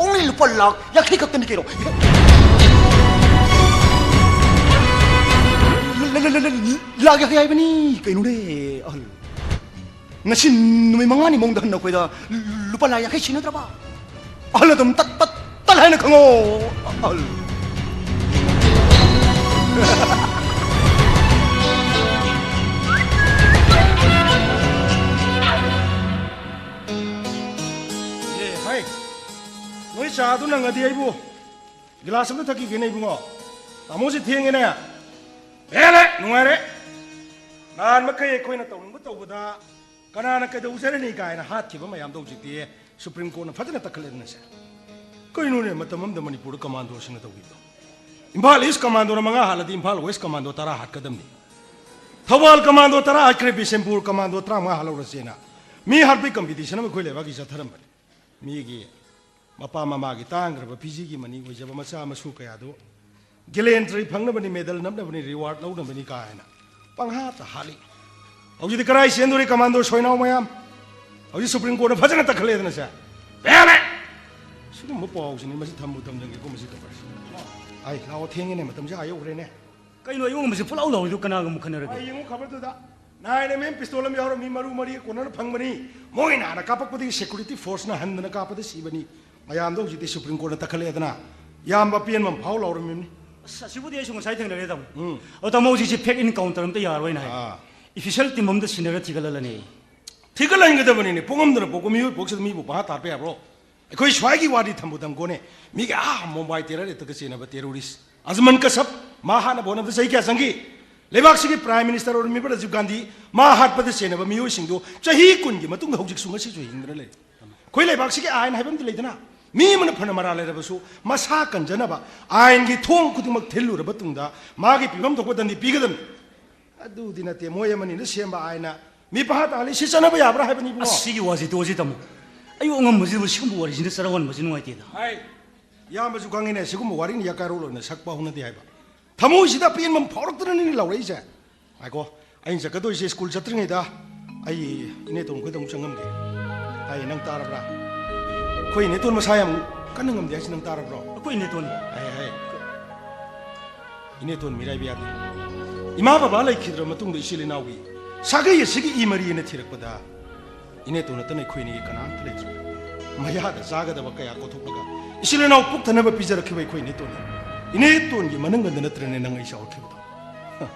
Only ꯂꯨꯄꯥ ꯂꯥꯈ ꯌꯥꯡꯈꯩ ꯈꯛꯇꯅꯤ ꯀꯩꯅꯣ꯫ ꯂ-, ꯂ-, ꯂ-, ꯂ-, ꯂ-, ꯂꯥꯈ ꯌꯥꯡꯈꯩ ꯍꯥꯏꯕꯅꯤ ꯀꯩꯅꯣꯅꯦ, ꯑꯍꯜ꯫ ꯉꯁꯤ ꯅꯨꯃꯤꯠ ꯃꯉꯥꯅꯤ ꯃꯑꯣꯡꯗ ꯍꯟꯅ ꯑꯩꯈꯣꯏꯗ ꯂꯨꯄꯥ ꯂꯥꯈ ꯌꯥꯡꯈꯩ ꯁꯤꯟꯅꯗ꯭ꯔꯕ? ꯑꯍꯜ ꯑꯗꯨꯝ ꯇꯠ, ꯇꯠ, ꯇꯠ ꯍꯥꯏꯅ ꯈꯪꯉꯣ, ꯑꯍꯜ꯫ ꯑꯦ, ꯍꯥꯏ꯫ ꯅꯣꯏ ꯆꯥꯗꯨ ꯅꯪꯉꯗꯤ ꯑꯩꯕꯨ ꯒꯤꯂꯥꯁ ꯑꯝꯇ ꯊꯛꯈꯤꯒꯦꯅꯦ, ꯏꯕꯨꯡꯉꯣ꯫ ꯇꯥꯃꯣꯁꯤ ꯊꯦꯡꯉꯦꯅꯦ꯫ ꯍꯦꯜꯂꯦ, ꯅꯨꯡꯉꯥꯏꯔꯦ꯫ ꯅꯍꯥꯟ ꯃꯈꯩ ꯑꯩꯈꯣꯏꯅ ꯇꯧꯅꯤꯡꯕ ꯇꯧꯕꯗ ꯀꯅꯥꯅ ꯀꯩꯗꯧꯖꯔꯅꯤ ꯀꯥꯏꯅ ꯍꯥꯠꯈꯤꯕ ꯃꯌꯥꯝꯗꯣ ꯍꯧꯖꯤꯛꯇꯤ ꯁꯨꯄ꯭ꯔꯤꯝ ꯀꯣꯔꯠꯅ ꯐꯖꯅ ꯇꯛꯈꯠꯂꯦꯗꯅ ꯁꯦ꯫ ꯀꯩꯅꯣꯅꯦ, ꯃꯇꯝ ꯑꯃꯗ ꯃꯅꯤꯄꯨꯔꯗ ꯀꯃꯥꯟꯗꯣꯁꯤꯡꯅ ꯇꯧꯈꯤꯕꯗꯣ? ꯏꯝꯐꯥꯜ ꯏꯁ ꯀꯃꯥꯟꯗꯣꯅ ꯃꯉꯥ ꯍꯥꯠꯂꯗꯤ ꯏꯝꯐꯥꯜ ꯋꯦꯁ ꯀꯃꯥꯟꯗꯣ ꯇꯔꯥ ꯍꯥꯠꯀꯗꯕꯅꯤ꯫ ꯊꯧꯕꯥꯜ ꯀꯃꯥꯟꯗꯣ ꯇꯔꯥ ꯍꯥꯠꯈ꯭ꯔꯦ, ꯕꯤꯁꯦꯝꯄꯨꯔ ꯀꯃꯥꯟꯗꯣ ꯇꯔꯥꯃꯉꯥ ꯍꯥꯠꯍꯧꯔꯁꯦꯅ ꯃꯤ ꯍꯥꯠꯄꯒꯤ ꯀꯝꯄꯤꯇꯤꯁꯟ ꯑꯃ ꯑꯩꯈꯣꯏ ꯂꯩꯕꯥꯛꯀꯤ ꯆꯠꯊꯔꯝꯕꯅꯤ꯫ ꯃꯤꯒꯤ ꯃꯄꯥ ꯃꯃꯥꯒꯤ ꯇꯥꯡꯈ꯭ꯔꯕ ꯄꯤ ꯖꯤꯒꯤ ꯃꯅꯤ ꯑꯣꯏꯖꯕ ꯃꯆꯥ ꯃꯁꯨ ꯀꯌꯥꯗꯨ ꯒꯦꯂꯦꯟꯇ꯭ꯔꯤ ꯐꯪꯅꯕꯅꯤ, ꯃꯦꯗꯜ ꯅꯝꯅꯕꯅꯤ, ꯔꯤꯋꯥꯔꯗ ꯂꯧꯅꯕꯅꯤ ꯀꯥꯏꯅ ꯄꯪꯍꯥꯠꯇ ꯍꯥꯠꯂꯤ꯫ ꯍꯧꯖꯤꯛꯇꯤ ꯀꯔꯥꯏ ꯆꯦꯟꯗꯣꯔꯤ ꯀꯃꯥꯟꯗꯣ ꯁꯣꯏꯅꯥꯎ ꯃꯌꯥꯝ? ꯍꯧꯖꯤꯛ ꯁꯨꯄ꯭ꯔꯤꯝ ꯀꯣꯔꯠꯅ ꯐꯖꯅ ꯇꯛꯈꯠꯂꯦꯗꯅ ꯁꯦ꯫ ꯄꯦꯜꯂꯦ! ꯁꯤꯒꯨꯝꯕ ꯄꯥꯎꯁꯤꯅꯤ꯫ ꯃꯁꯤ ꯊꯝꯕꯨ ꯊꯝꯖꯟꯒꯦꯀꯣ, ꯃꯁꯤ ꯀꯕꯔꯁꯤ꯫ ꯑꯩ ꯂꯥꯛꯑꯣ, ꯊꯦꯡꯉꯦꯅꯦ, ꯃꯇꯝꯁꯦ ꯑꯥ ꯌꯧꯈ꯭ꯔꯦꯅꯦ꯫ ꯀꯩꯅꯣ ꯑꯌꯣꯟꯕꯁꯦ ꯄꯨꯂꯥꯎ ꯂꯥꯎꯔꯤꯗꯨ ꯀꯅꯥꯒ ꯑꯃꯨꯛ ꯈꯟꯅꯔꯒꯦ? ꯑꯩ ꯌꯦꯡꯉꯨ ꯈꯕꯔꯗꯨꯗ ꯅꯥꯏꯟ ꯑꯦꯝ ꯑꯦꯝ ꯄꯤꯁꯇꯣꯜ ꯑꯃ ꯌꯥꯎꯔꯝꯃꯤ, ꯃꯔꯨ ꯃꯔꯤ ꯀꯣꯟꯅꯅ ꯐꯪꯕꯅꯤ꯫ ꯃꯣꯏꯅ ꯍꯥꯟꯅ ꯀꯥꯞꯄꯛꯄꯗꯒꯤ ꯁꯦꯀ꯭ꯌꯨꯔꯤꯇꯤ ꯐꯣꯔꯁꯅ ꯍꯟꯗꯅ ꯀꯥꯞꯄꯗ ꯁꯤꯕꯅꯤ꯫ ꯃꯌꯥꯝꯗꯣ ꯍꯧꯖꯤꯛꯇꯤ ꯁꯨꯄ꯭ꯔꯤꯝ ꯀꯣꯔꯠꯅ ꯇꯛꯈꯠꯂꯛꯑꯦꯗꯅ꯫ ꯌꯥꯝꯕ ꯄꯦꯟꯕ ꯑꯃ ꯐꯥꯎ ꯂꯥꯎꯔꯝꯃꯤꯕꯅꯤ꯫ ꯑꯁ, ꯑꯁꯤꯕꯨꯗꯤ ꯑꯩꯁꯨ ꯉꯁꯥꯏ ꯊꯦꯡꯅꯔꯦ, ꯇꯥꯃꯣ꯫ ꯎꯝ꯫ ꯑꯣ, ꯇꯥꯃꯣ, ꯍꯧꯖꯤꯛꯁꯤ ꯐꯦꯛ ꯏꯟꯀꯥꯎꯟꯇꯔ ꯑꯝꯇ ꯌꯥꯔꯣꯏꯅ ꯍꯥꯏ꯫ ꯑꯥ꯫ ꯑꯣꯐꯤꯁꯤꯌꯦꯜ ꯇꯤꯝ ꯑꯝꯗ ꯁꯤꯟꯅꯔ ꯊꯤꯒꯠꯍꯜꯂꯅꯤ꯫ ꯊꯤꯒꯠꯍꯟꯒꯗꯕꯅꯤꯅꯦ꯫ ꯄꯣꯛꯉꯝꯗꯅ ꯄꯣꯛꯄ ꯃꯤꯑꯣꯏ ꯄꯣꯛꯁꯤꯗ ꯃꯤꯕꯨ ꯄꯪꯍꯥꯠ ꯍꯥꯠꯄ ꯌꯥꯕ꯭ꯔꯣ? ꯑꯩꯈꯣꯏ ꯁ꯭ꯋꯥꯏꯒꯤ ꯋꯥꯗꯤ ꯊꯝꯕꯨ ꯊꯝꯈꯣꯅꯦ, ꯃꯤꯒꯤ ꯑꯥ ꯃꯨꯝꯕꯥꯏ ꯇꯦꯔꯔ ꯑꯦꯇꯦꯛꯇ ꯆꯦꯟꯅꯕ ꯇꯦꯔꯣꯔꯤꯁ ꯑꯖꯃꯟ ꯀꯁꯕ, ꯃꯥ ꯍꯥꯠꯅꯕ ꯍꯣꯠꯅꯕꯗ ꯆꯍꯤ ꯀꯌꯥ ꯆꯪꯈꯤ? ꯂꯩꯕꯥꯛꯁꯤꯒꯤ ꯄ꯭ꯔꯥꯏꯝ ꯃꯤꯅꯤꯁꯇꯔ ꯑꯣꯏꯔꯝꯃꯤꯕ ꯔꯥꯖꯤꯕ ꯒꯥꯟꯙꯤ, ꯃꯥ ꯍꯥꯠꯄꯗ ꯆꯦꯟꯅꯕ ꯃꯤꯑꯣꯏꯁꯤꯡꯗꯨ ꯆꯍꯤ ꯀꯨꯟꯒꯤ ꯃꯇꯨꯡꯗ ꯍꯧꯖꯤꯛꯁꯨ ꯉꯁꯤꯁꯨ ꯍꯤꯡꯗꯨꯅ ꯂꯩ꯫ ꯑꯩꯈꯣꯏ ꯂꯩꯕꯥꯛꯁꯤꯒꯤ ꯑꯥꯏꯟ ꯍꯥꯏꯕ ꯑꯃꯗꯤ ꯂꯩꯗꯅ, ꯃꯤ ꯑꯃꯅ ꯐꯅ ꯃꯔꯥꯜ ꯂꯩꯔꯕꯁꯨ ꯃꯁꯥ ꯀꯟꯖꯅꯕ ꯑꯥꯏꯟꯒꯤ ꯊꯣꯡ ꯈꯨꯗꯤꯡꯃꯛ ꯊꯤꯜꯂꯨꯔꯕ ꯇꯨꯡꯗ ꯃꯥꯒꯤ ꯄꯤꯐꯝ ꯊꯣꯛꯄ ꯗꯟꯗꯤ ꯄꯤꯒꯗꯕꯅꯤ꯫ ꯑꯗꯨꯗꯤ ꯅꯠꯇꯦ, ꯃꯣꯏ ꯑꯃꯅꯤꯅ ꯁꯦꯝꯕ ꯑꯥꯏꯟꯅ ꯃꯤ ꯄꯪꯍꯥꯠ ꯇꯥꯍꯜꯂꯤ꯫ ꯁꯤ ꯆꯠꯅꯕ ꯌꯥꯕ꯭ꯔꯥ ꯍꯥꯏꯕꯅꯤ, ꯏꯕꯨꯡꯉꯣ? ꯑꯁ, ꯁꯤꯒꯤ ꯋꯥꯁꯤ ꯇꯣꯛꯑꯁꯤ, ꯇꯥꯃꯣ꯫ ꯑꯌꯨꯛ ꯑꯉꯟꯕꯁꯤꯗꯕꯨ ꯁꯤꯒꯨꯝꯕ ꯋꯥꯔꯤꯁꯤꯅ ꯆꯔꯥꯡꯍꯟꯕꯁꯤ ꯅꯨꯡꯉꯥꯏꯇꯦꯗ꯫ ꯍꯥꯏ, ꯏꯌꯥꯝꯕꯁꯨ ꯈꯪꯉꯤꯅꯦ, ꯁꯤꯒꯨꯝꯕ ꯋꯥꯔꯤꯅ ꯌꯥꯀꯥꯏꯔꯣꯜ ꯑꯣꯏꯅ ꯁꯛꯄ ꯍꯧꯅꯗꯦ ꯍꯥꯏꯕ꯫ ꯊꯃꯣꯏꯁꯤꯗ ꯑꯄꯦꯟꯕ ꯑꯃ ꯐꯥꯎꯔꯛꯇꯅꯅꯤ ꯂꯥꯎꯔꯛꯏꯁꯦ꯫ ꯉꯥꯏꯈꯣ, ꯑꯩꯅ ꯆꯠꯀꯗꯣꯏꯁꯦ ꯁ꯭ꯀꯨꯜ ꯆꯠꯇ꯭ꯔꯤꯉꯩꯗ ꯑꯩ ꯏꯅꯦꯇꯣꯟ ꯈꯣꯏꯗ ꯑꯃꯨꯛ ꯆꯪꯉꯝꯒꯦ꯫ ꯍꯥꯏ, ꯅꯪ ꯇꯥꯔꯕ꯭ꯔꯥ? ꯑꯩꯈꯣꯏ ꯏꯅꯦꯇꯣꯟ ꯃꯁꯥ ꯌꯥꯝ ꯀꯟꯅ ꯉꯝꯗꯦ ꯍꯥꯏꯁꯤ ꯅꯪ ꯇꯥꯔꯕ꯭ꯔꯣ? ꯑꯩꯈꯣꯏ ꯏꯅꯦꯇꯣꯟ꯫ ꯍꯥꯏ, ꯍꯥꯏ꯫ ꯏꯅꯦꯇꯣꯟ ꯃꯤꯔꯥꯏꯕ ꯌꯥꯗꯦ꯫ ꯏꯃꯥ ꯕꯕꯥ ꯂꯩꯈꯤꯗ꯭ꯔ ꯃꯇꯨꯡꯗ ꯏꯆꯤꯜ ꯏꯅꯥꯎꯒꯤ ꯁꯥꯒꯩ ꯑꯁꯤꯒꯤ ꯏ ꯃꯔꯤ ꯑꯅ ꯊꯤꯔꯛꯄꯗ ꯏꯅꯦꯇꯣꯟ ꯅꯠꯇꯅ ꯑꯩꯈꯣꯏ ꯑꯅꯤꯒꯤ ꯀꯅꯥꯝꯇ ꯂꯩꯇ꯭ꯔꯦ꯫ ꯃꯌꯥꯗ ꯆꯥꯒꯗꯕ ꯀꯌꯥ ꯀꯣꯊꯣꯛꯂꯒ ꯏꯆꯤꯜ ꯏꯅꯥꯎ ꯄꯨꯛ ꯊꯟꯅꯕ ꯄꯤꯖꯔꯛꯈꯤꯕ ꯑꯩꯈꯣꯏ ꯏꯅꯦꯇꯣꯟꯅꯤ꯫ ꯏꯅꯦꯇꯣꯟꯒꯤ ꯃꯅꯪꯒꯟꯗ ꯅꯠꯇ꯭ꯔꯅꯦ ꯅꯪ ꯑꯩ ꯆꯥꯎꯔꯛꯈꯤꯕꯗꯣ?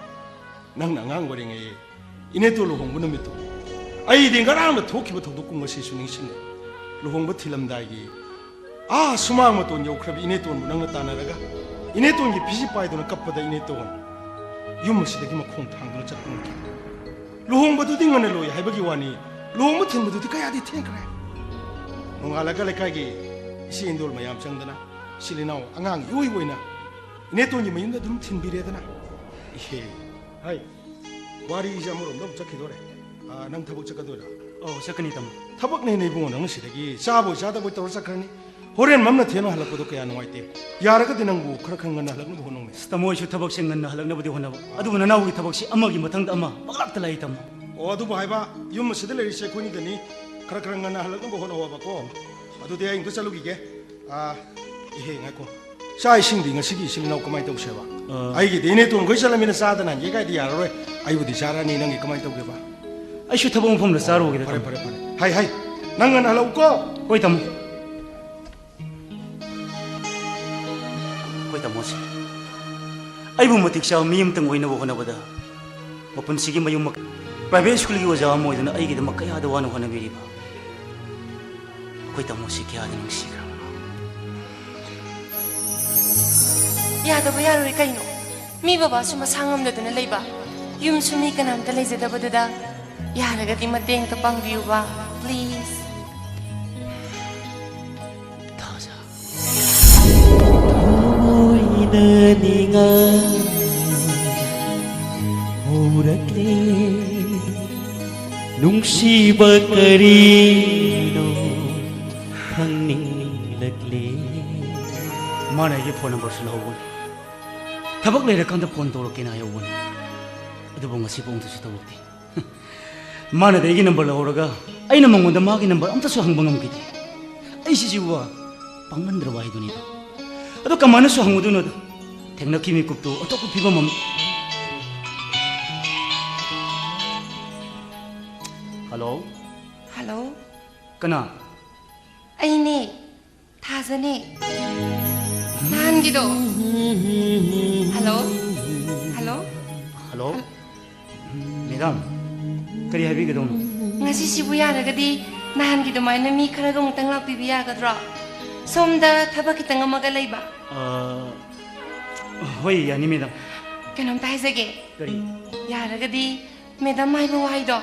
ꯅꯪꯅ ꯑꯉꯥꯡ ꯑꯣꯏꯔꯤꯉꯩ ꯏꯅꯦꯇꯣꯟ ꯂꯨꯍꯣꯡꯕ ꯅꯨꯃꯤꯠꯇꯣ ꯑꯩꯗꯤ ꯉꯔꯥꯡꯗ ꯊꯣꯛꯈꯤꯕ ꯊꯧꯗꯣꯛꯀꯨꯝ ꯉꯁꯤꯁꯨ ꯅꯤꯡꯁꯤꯡꯉꯤ꯫ ꯂꯨꯍꯣꯡꯕ ꯊꯤꯜꯂꯝꯗꯥꯏꯒꯤ ꯑꯥ ꯁꯨꯃꯥꯡ ꯃꯇꯣꯟ ꯌꯧꯈ꯭ꯔꯕ ꯏꯅꯦꯇꯣꯟꯕꯨ ꯅꯪꯅ ꯇꯥꯟꯅꯔꯒ ꯏꯅꯦꯇꯣꯟꯒꯤ ꯐꯤꯖꯤ ꯄꯥꯏꯗꯨꯅ ꯀꯞꯄꯗ ꯏꯅꯦꯇꯣꯟ ꯌꯨꯝ ꯑꯁꯤꯗꯒꯤ ꯃꯈꯣꯡ ꯊꯥꯡꯗꯨꯅ ꯆꯠꯄ ꯉꯝꯈꯤꯗꯦ꯫ ꯂꯨꯍꯣꯡꯕꯗꯨꯗꯤ ꯉꯟꯅ ꯂꯣꯏ ꯍꯥꯏꯕꯒꯤ ꯋꯥꯅꯤ, ꯂꯨꯍꯣꯡꯕ ꯊꯤꯟꯕꯗꯨꯗꯤ ꯀꯌꯥꯗꯤ ꯊꯦꯡꯈ꯭ꯔꯦ꯫ ꯅꯣꯡꯉꯥꯜꯂꯒ ꯂꯩꯀꯥꯏꯒꯤ ꯏꯆꯦ ꯏꯟꯗꯣꯜ ꯃꯌꯥꯝ ꯆꯪꯗꯅ ꯏꯆꯤꯜ ꯏꯅꯥꯎ ꯑꯉꯥꯡ ꯏꯑꯣꯏ ꯑꯣꯏꯅ ꯏꯅꯦꯇꯣꯟꯒꯤ ꯃꯌꯨꯝꯗ ꯑꯗꯨꯝ ꯊꯤꯟꯕꯤꯔꯦꯗꯅ꯫ ꯏꯍꯦ꯫ ꯍꯥꯏ꯫ ꯋꯥꯔꯤꯁꯦ ꯑꯃꯔꯣꯝꯗ ꯑꯃꯨꯛ ꯆꯠꯈꯤꯗꯣꯔꯦ꯫ ꯑꯥ, ꯅꯪ ꯊꯕꯛ ꯆꯠꯀꯗꯣꯏꯔꯥ? ꯑꯧ, ꯆꯠꯀꯅꯤ, ꯇꯥꯃꯣ꯫ ꯊꯕꯛꯅꯦꯅ ꯏꯕꯨꯡꯉꯣ, ꯅꯪ ꯁꯤꯗꯒꯤ ꯆꯥꯕꯣꯏ ꯆꯥꯗꯕꯣꯏ ꯇꯧꯔ ꯆꯠꯈ꯭ꯔꯅꯤ꯫ ꯍꯣꯔꯦꯟ ꯃꯝꯅ ꯊꯦꯡꯅ ꯍꯜꯂꯛꯄꯗꯣ ꯀꯌꯥ ꯅꯨꯡꯉꯥꯏꯇꯦ꯫ ꯌꯥꯔꯒꯗꯤ ꯅꯪꯕꯨ ꯈꯔ ꯈꯔ ꯉꯟꯅ ꯍꯜꯂꯛꯅꯕ ꯍꯣꯠꯅꯧꯅꯦ꯫ ꯑꯁ, ꯇꯥꯃꯣ, ꯑꯩꯁꯨ ꯊꯕꯛꯁꯦ ꯉꯟꯅ ꯍꯜꯂꯛꯅꯕꯗꯤ ꯍꯣꯠꯅꯕ, ꯑꯗꯨꯕꯨ ꯅꯅꯥꯎꯒꯤ ꯊꯕꯛꯁꯤ ꯑꯃꯒꯤ ꯃꯊꯪꯗ ꯑꯃ ꯄꯪꯂꯥꯛꯇ ꯂꯥꯛꯏ, ꯇꯥꯃꯣ꯫ ꯑꯣ, ꯑꯗꯨꯕꯨ ꯍꯥꯏꯕ, ꯌꯨꯝ ꯑꯁꯤꯗ ꯂꯩꯔꯤꯁꯦ ꯑꯩꯈꯣꯏꯅꯤꯗꯅꯤ꯫ ꯈꯔ ꯈꯔ ꯉꯟꯅ ꯍꯜꯂꯛꯅꯕ ꯍꯣꯠꯅꯧ ꯍꯥꯏꯕꯀꯣ꯫ ꯑꯗꯨꯗꯤ ꯑꯩ ꯑꯝꯇ ꯆꯠꯂꯨꯈꯤꯒꯦ꯫ ꯑꯥ, ꯏꯍꯦ, ꯉꯥꯏꯈꯣ꯫ ꯆꯥꯛ ꯏꯁꯤꯡꯗꯤ ꯉꯁꯤꯒꯤ ꯏꯆꯤꯜ ꯏꯅꯥꯎ ꯀꯃꯥꯏꯅ ꯇꯧꯁꯦꯕ? ꯑꯥ꯫ ꯑꯩꯒꯤꯗꯤ ꯏꯅꯦꯇꯣꯟꯈꯣꯏ ꯆꯠꯂꯃꯤꯅ ꯆꯥꯗꯅ ꯍꯟꯒꯦ ꯀꯥꯏꯗꯤ ꯌꯥꯔꯔꯣꯏ꯫ ꯑꯩꯕꯨꯗꯤ ꯆꯥꯔꯅꯤ, ꯅꯪꯒꯤ ꯀꯃꯥꯏꯅ ꯇꯧꯒꯦꯕ? ꯑꯩꯁꯨ ꯊꯕꯛ ꯃꯐꯝꯗ ꯆꯥꯔꯨꯒꯦꯗ, ꯐꯔꯦ, ꯇꯥꯃꯣ꯫ ꯐꯔꯦ, ꯐꯔꯦ꯫ ꯍꯥꯏ, ꯍꯥꯏ꯫ ꯅꯪ ꯉꯟꯅ ꯍꯜꯂꯛꯎꯀꯣ꯫ ꯍꯣꯏ, ꯇꯥꯃꯣ꯫ ꯑꯩꯈꯣꯏ ꯇꯥꯃꯣꯁꯦ ꯑꯩꯕꯨ ꯃꯇꯤꯛ ꯆꯥꯕ ꯃꯤ ꯑꯃꯇꯪ ꯑꯣꯏꯅꯕ ꯍꯣꯠꯅꯕꯗ ꯃꯄꯨꯟꯁꯤꯒꯤ ꯃꯌꯨꯝ ꯃꯀꯩ, private schoolꯒꯤ ꯑꯣꯖꯥ ꯑꯃ ꯑꯣꯏꯗꯨꯅ ꯑꯩꯒꯤꯗꯃꯛ ꯀꯌꯥꯗ ꯋꯥꯅ ꯍꯣꯠꯅꯕꯤꯔꯤꯕ ꯑꯩꯈꯣꯏ ꯇꯥꯃꯣꯁꯤ ꯀꯌꯥꯗ ꯅꯨꯡꯁꯤꯈ꯭ꯔꯕꯅꯣ꯫ ꯌꯥꯗꯕ ꯌꯥꯔꯣꯏ ꯀꯩꯅꯣ? ꯃꯤ ꯕꯕꯥꯁꯨ ꯃꯁꯥ ꯉꯝꯗꯗꯅ ꯂꯩꯕ, ꯌꯨꯝꯁꯨ ꯃꯤ ꯀꯅꯥꯝꯇ ꯂꯩꯖꯗꯕꯗꯨꯗ ꯌꯥꯔꯒꯗꯤ ꯃꯇꯦꯡ ꯑꯝꯇ ꯄꯥꯡꯕꯤꯌꯨꯕ, please꯫ ꯊꯥꯖ꯫ ꯊꯃꯣꯏꯗ ꯅꯤꯡꯉꯥꯏ ꯍꯧꯔꯛꯂꯦ, ꯅꯨꯡꯁꯤꯕ ꯀꯔꯤꯅꯣ ꯈꯪꯅꯤꯡꯂꯛꯂꯦ꯫ ꯃꯥꯅ ꯑꯩꯒꯤ phone numberꯁꯨ ꯂꯧꯍꯧꯕꯅꯤ꯫ ꯊꯕꯛ ꯂꯩꯔꯀꯥꯟꯗ phone ꯇꯧꯔꯛꯀꯦꯅ ꯍꯥꯏꯍꯧꯕꯅꯤ꯫ ꯑꯗꯨꯕꯨ ꯉꯁꯤꯐꯥꯎ ꯑꯃꯨꯛꯇꯁꯨ ꯇꯧꯔꯛꯇꯦ꯫ ꯃꯥꯅꯗꯤ ꯑꯩꯒꯤ number ꯂꯧꯍꯧꯔꯒ ꯑꯩꯅ ꯃꯉꯣꯟꯗ ꯃꯥꯒꯤ number ꯑꯝꯇꯁꯨ ꯍꯪꯕ ꯉꯝꯈꯤꯗꯦ꯫ ꯑꯩ ꯁꯤꯁꯤꯕꯨ ꯄꯥꯡꯃꯟꯗ꯭ꯔꯕ ꯍꯥꯏꯗꯨꯅꯤꯗ꯫ ꯑꯗꯣ ꯀꯃꯥꯏꯅꯁꯨ ꯍꯪꯉꯨꯗꯣꯏꯅꯣꯗ? ꯊꯦꯡꯅꯈꯤ ꯃꯤꯀꯨꯞꯇꯨ ꯑꯇꯣꯞꯄ ꯐꯤꯕꯝ ꯑꯃ꯫ Hello? Hello? ꯀꯅꯥ? ꯑꯩꯅꯦ, ꯊꯥꯖꯅꯦ꯫ ꯅꯍꯥꯟꯒꯤꯗꯣ꯫ Hello? Hello? Hello? Madam, ꯀꯔꯤ ꯍꯥꯏꯕꯤꯒꯗꯧꯅꯣ? ꯉꯁꯤꯁꯤꯕꯨ ꯌꯥꯔꯒꯗꯤ ꯅꯍꯥꯟꯒꯤ ꯑꯗꯨꯃꯥꯏꯅ ꯃꯤ ꯈꯔꯒ ꯑꯃꯨꯛꯇꯪ ꯂꯥꯛꯄꯤꯕ ꯌꯥꯒꯗ꯭ꯔꯣ? ꯁꯣꯝꯗ ꯊꯕꯛ ꯈꯤꯇꯪ ꯑꯃꯒ ꯂꯩꯕ꯫ ꯑ, ꯍꯣꯏ, ꯌꯥꯅꯤ, madam꯫ ꯀꯩꯅꯣꯝꯇ ꯍꯥꯏꯖꯒꯦ꯫ ꯀꯔꯤ? ꯌꯥꯔꯒꯗꯤ madam ꯍꯥꯏꯕ ꯋꯥꯍꯩꯗꯣ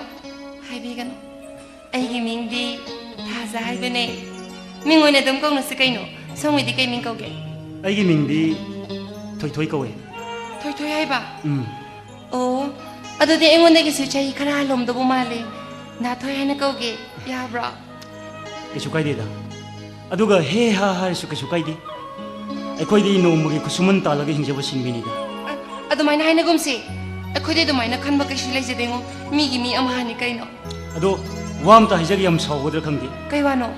ꯍꯥꯏꯕꯤꯒꯅꯨ꯫ ꯑꯩꯒꯤ ꯃꯤꯡꯗꯤ ꯊꯥꯖ ꯍꯥꯏꯕꯅꯦ꯫ ꯃꯤꯡ ꯑꯣꯏꯅ ꯑꯗꯨꯝ ꯀꯧꯅꯁꯤ ꯀꯩꯅꯣ꯫ ꯁꯣꯝꯒꯤꯗꯤ ꯀꯩ ꯃꯤꯡ ꯀꯧꯒꯦ? ꯑꯩꯒꯤ ꯃꯤꯡꯗꯤ ꯊꯣꯏꯊꯣꯏ ꯀꯧꯋꯦ꯫ ꯊꯣꯏꯊꯣꯏ ꯍꯥꯏꯕ? ꯎꯝ꯫ ꯑꯣ, ꯑꯗꯨꯗꯤ ꯑꯩꯉꯣꯟꯗꯒꯤꯁꯨ ꯆꯍꯤ ꯈꯔ ꯍꯜꯂꯝꯗꯧꯕ ꯃꯥꯜꯂꯦ꯫ ꯅꯥꯊꯣꯏ ꯍꯥꯏꯅ ꯀꯧꯒꯦ, ꯌꯥꯕ꯭ꯔꯣ? ꯀꯩꯁꯨ ꯀꯥꯏꯗꯦꯗ꯫ ꯑꯗꯨꯒ ꯍꯦ ꯍꯥ ꯍꯥꯏꯔꯁꯨ ꯀꯩꯁꯨ ꯀꯥꯏꯗꯦ꯫ ꯑꯩꯈꯣꯏꯗꯤ ꯅꯣꯡꯃꯒꯤ ꯈꯨꯠꯁꯨꯃꯟ ꯇꯥꯜꯂꯒ ꯍꯤꯡꯖꯕ ꯁꯤꯟꯃꯤꯅꯤꯗ꯫ ꯑ-, ꯑꯗꯨꯃꯥꯏꯅ ꯍꯥꯏꯅꯒꯨꯝꯁꯤ꯫ ꯑꯩꯈꯣꯏꯗꯤ ꯑꯗꯨꯃꯥꯏꯅ ꯈꯟꯕ ꯀꯩꯁꯨ ꯂꯩꯖꯗꯦꯉꯣ꯫ ꯃꯤꯒꯤ ꯃꯤ ꯑꯃꯍꯥꯅꯤ ꯀꯩꯅꯣ꯫ ꯑꯗꯣ ꯋꯥ ꯑꯝꯇ ꯍꯥꯏꯖꯒꯦ, ꯌꯥꯝ ꯁꯥꯎꯒꯗ꯭ꯔꯥ ꯈꯪꯗꯦ꯫ ꯀꯩ ꯋꯥꯅꯣ?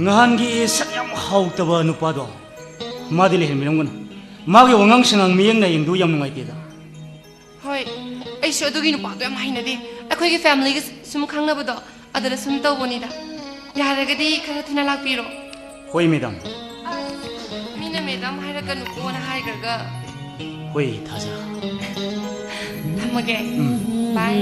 ꯉꯍꯥꯟꯒꯤ ꯁꯛ ꯌꯥꯝ ꯍꯥꯎꯇꯕ ꯅꯨꯄꯥꯗꯣ, ꯃꯥꯗꯤ ꯂꯩꯍꯟꯕꯤꯔꯝꯒꯅꯨ꯫ ꯃꯥꯒꯤ ꯋꯥꯉꯥꯡ ꯁꯉꯥꯡ ꯃꯤꯠꯌꯦꯡ ꯅꯥꯌꯦꯡꯗꯨ ꯌꯥꯝ ꯅꯨꯡꯉꯥꯏꯇꯦꯗ꯫ ꯍꯣꯏ, ꯑꯩꯁꯨ ꯑꯗꯨꯒꯤ ꯅꯨꯄꯥꯗꯣ ꯌꯥꯝ ꯍꯩꯅꯗꯦ꯫ ꯑꯩꯈꯣꯏꯒꯤ ꯐꯦꯃꯤꯂꯤꯒ ꯁꯨꯝ ꯈꯪꯅꯕꯗꯣ, ꯑꯗꯨꯗ ꯁꯨꯝ ꯇꯧꯕꯅꯤꯗ꯫ ꯌꯥꯔꯒꯗꯤ ꯈꯔ ꯊꯨꯅ ꯂꯥꯛꯄꯤꯔꯣ꯫ ꯍꯣꯏ, ꯃꯦꯗꯥꯝ꯫ ꯑꯁ, ꯃꯤꯅ ꯃꯦꯗꯥꯝ ꯍꯥꯏꯔꯛꯀꯅꯨꯀꯣꯅ ꯍꯥꯏꯈ꯭ꯔꯒ꯫ ꯍꯣꯏ, ꯊꯥꯖ꯫ ꯊꯝꯃꯒꯦ꯫ ꯎꯝ꯫ ꯕꯥꯏ꯫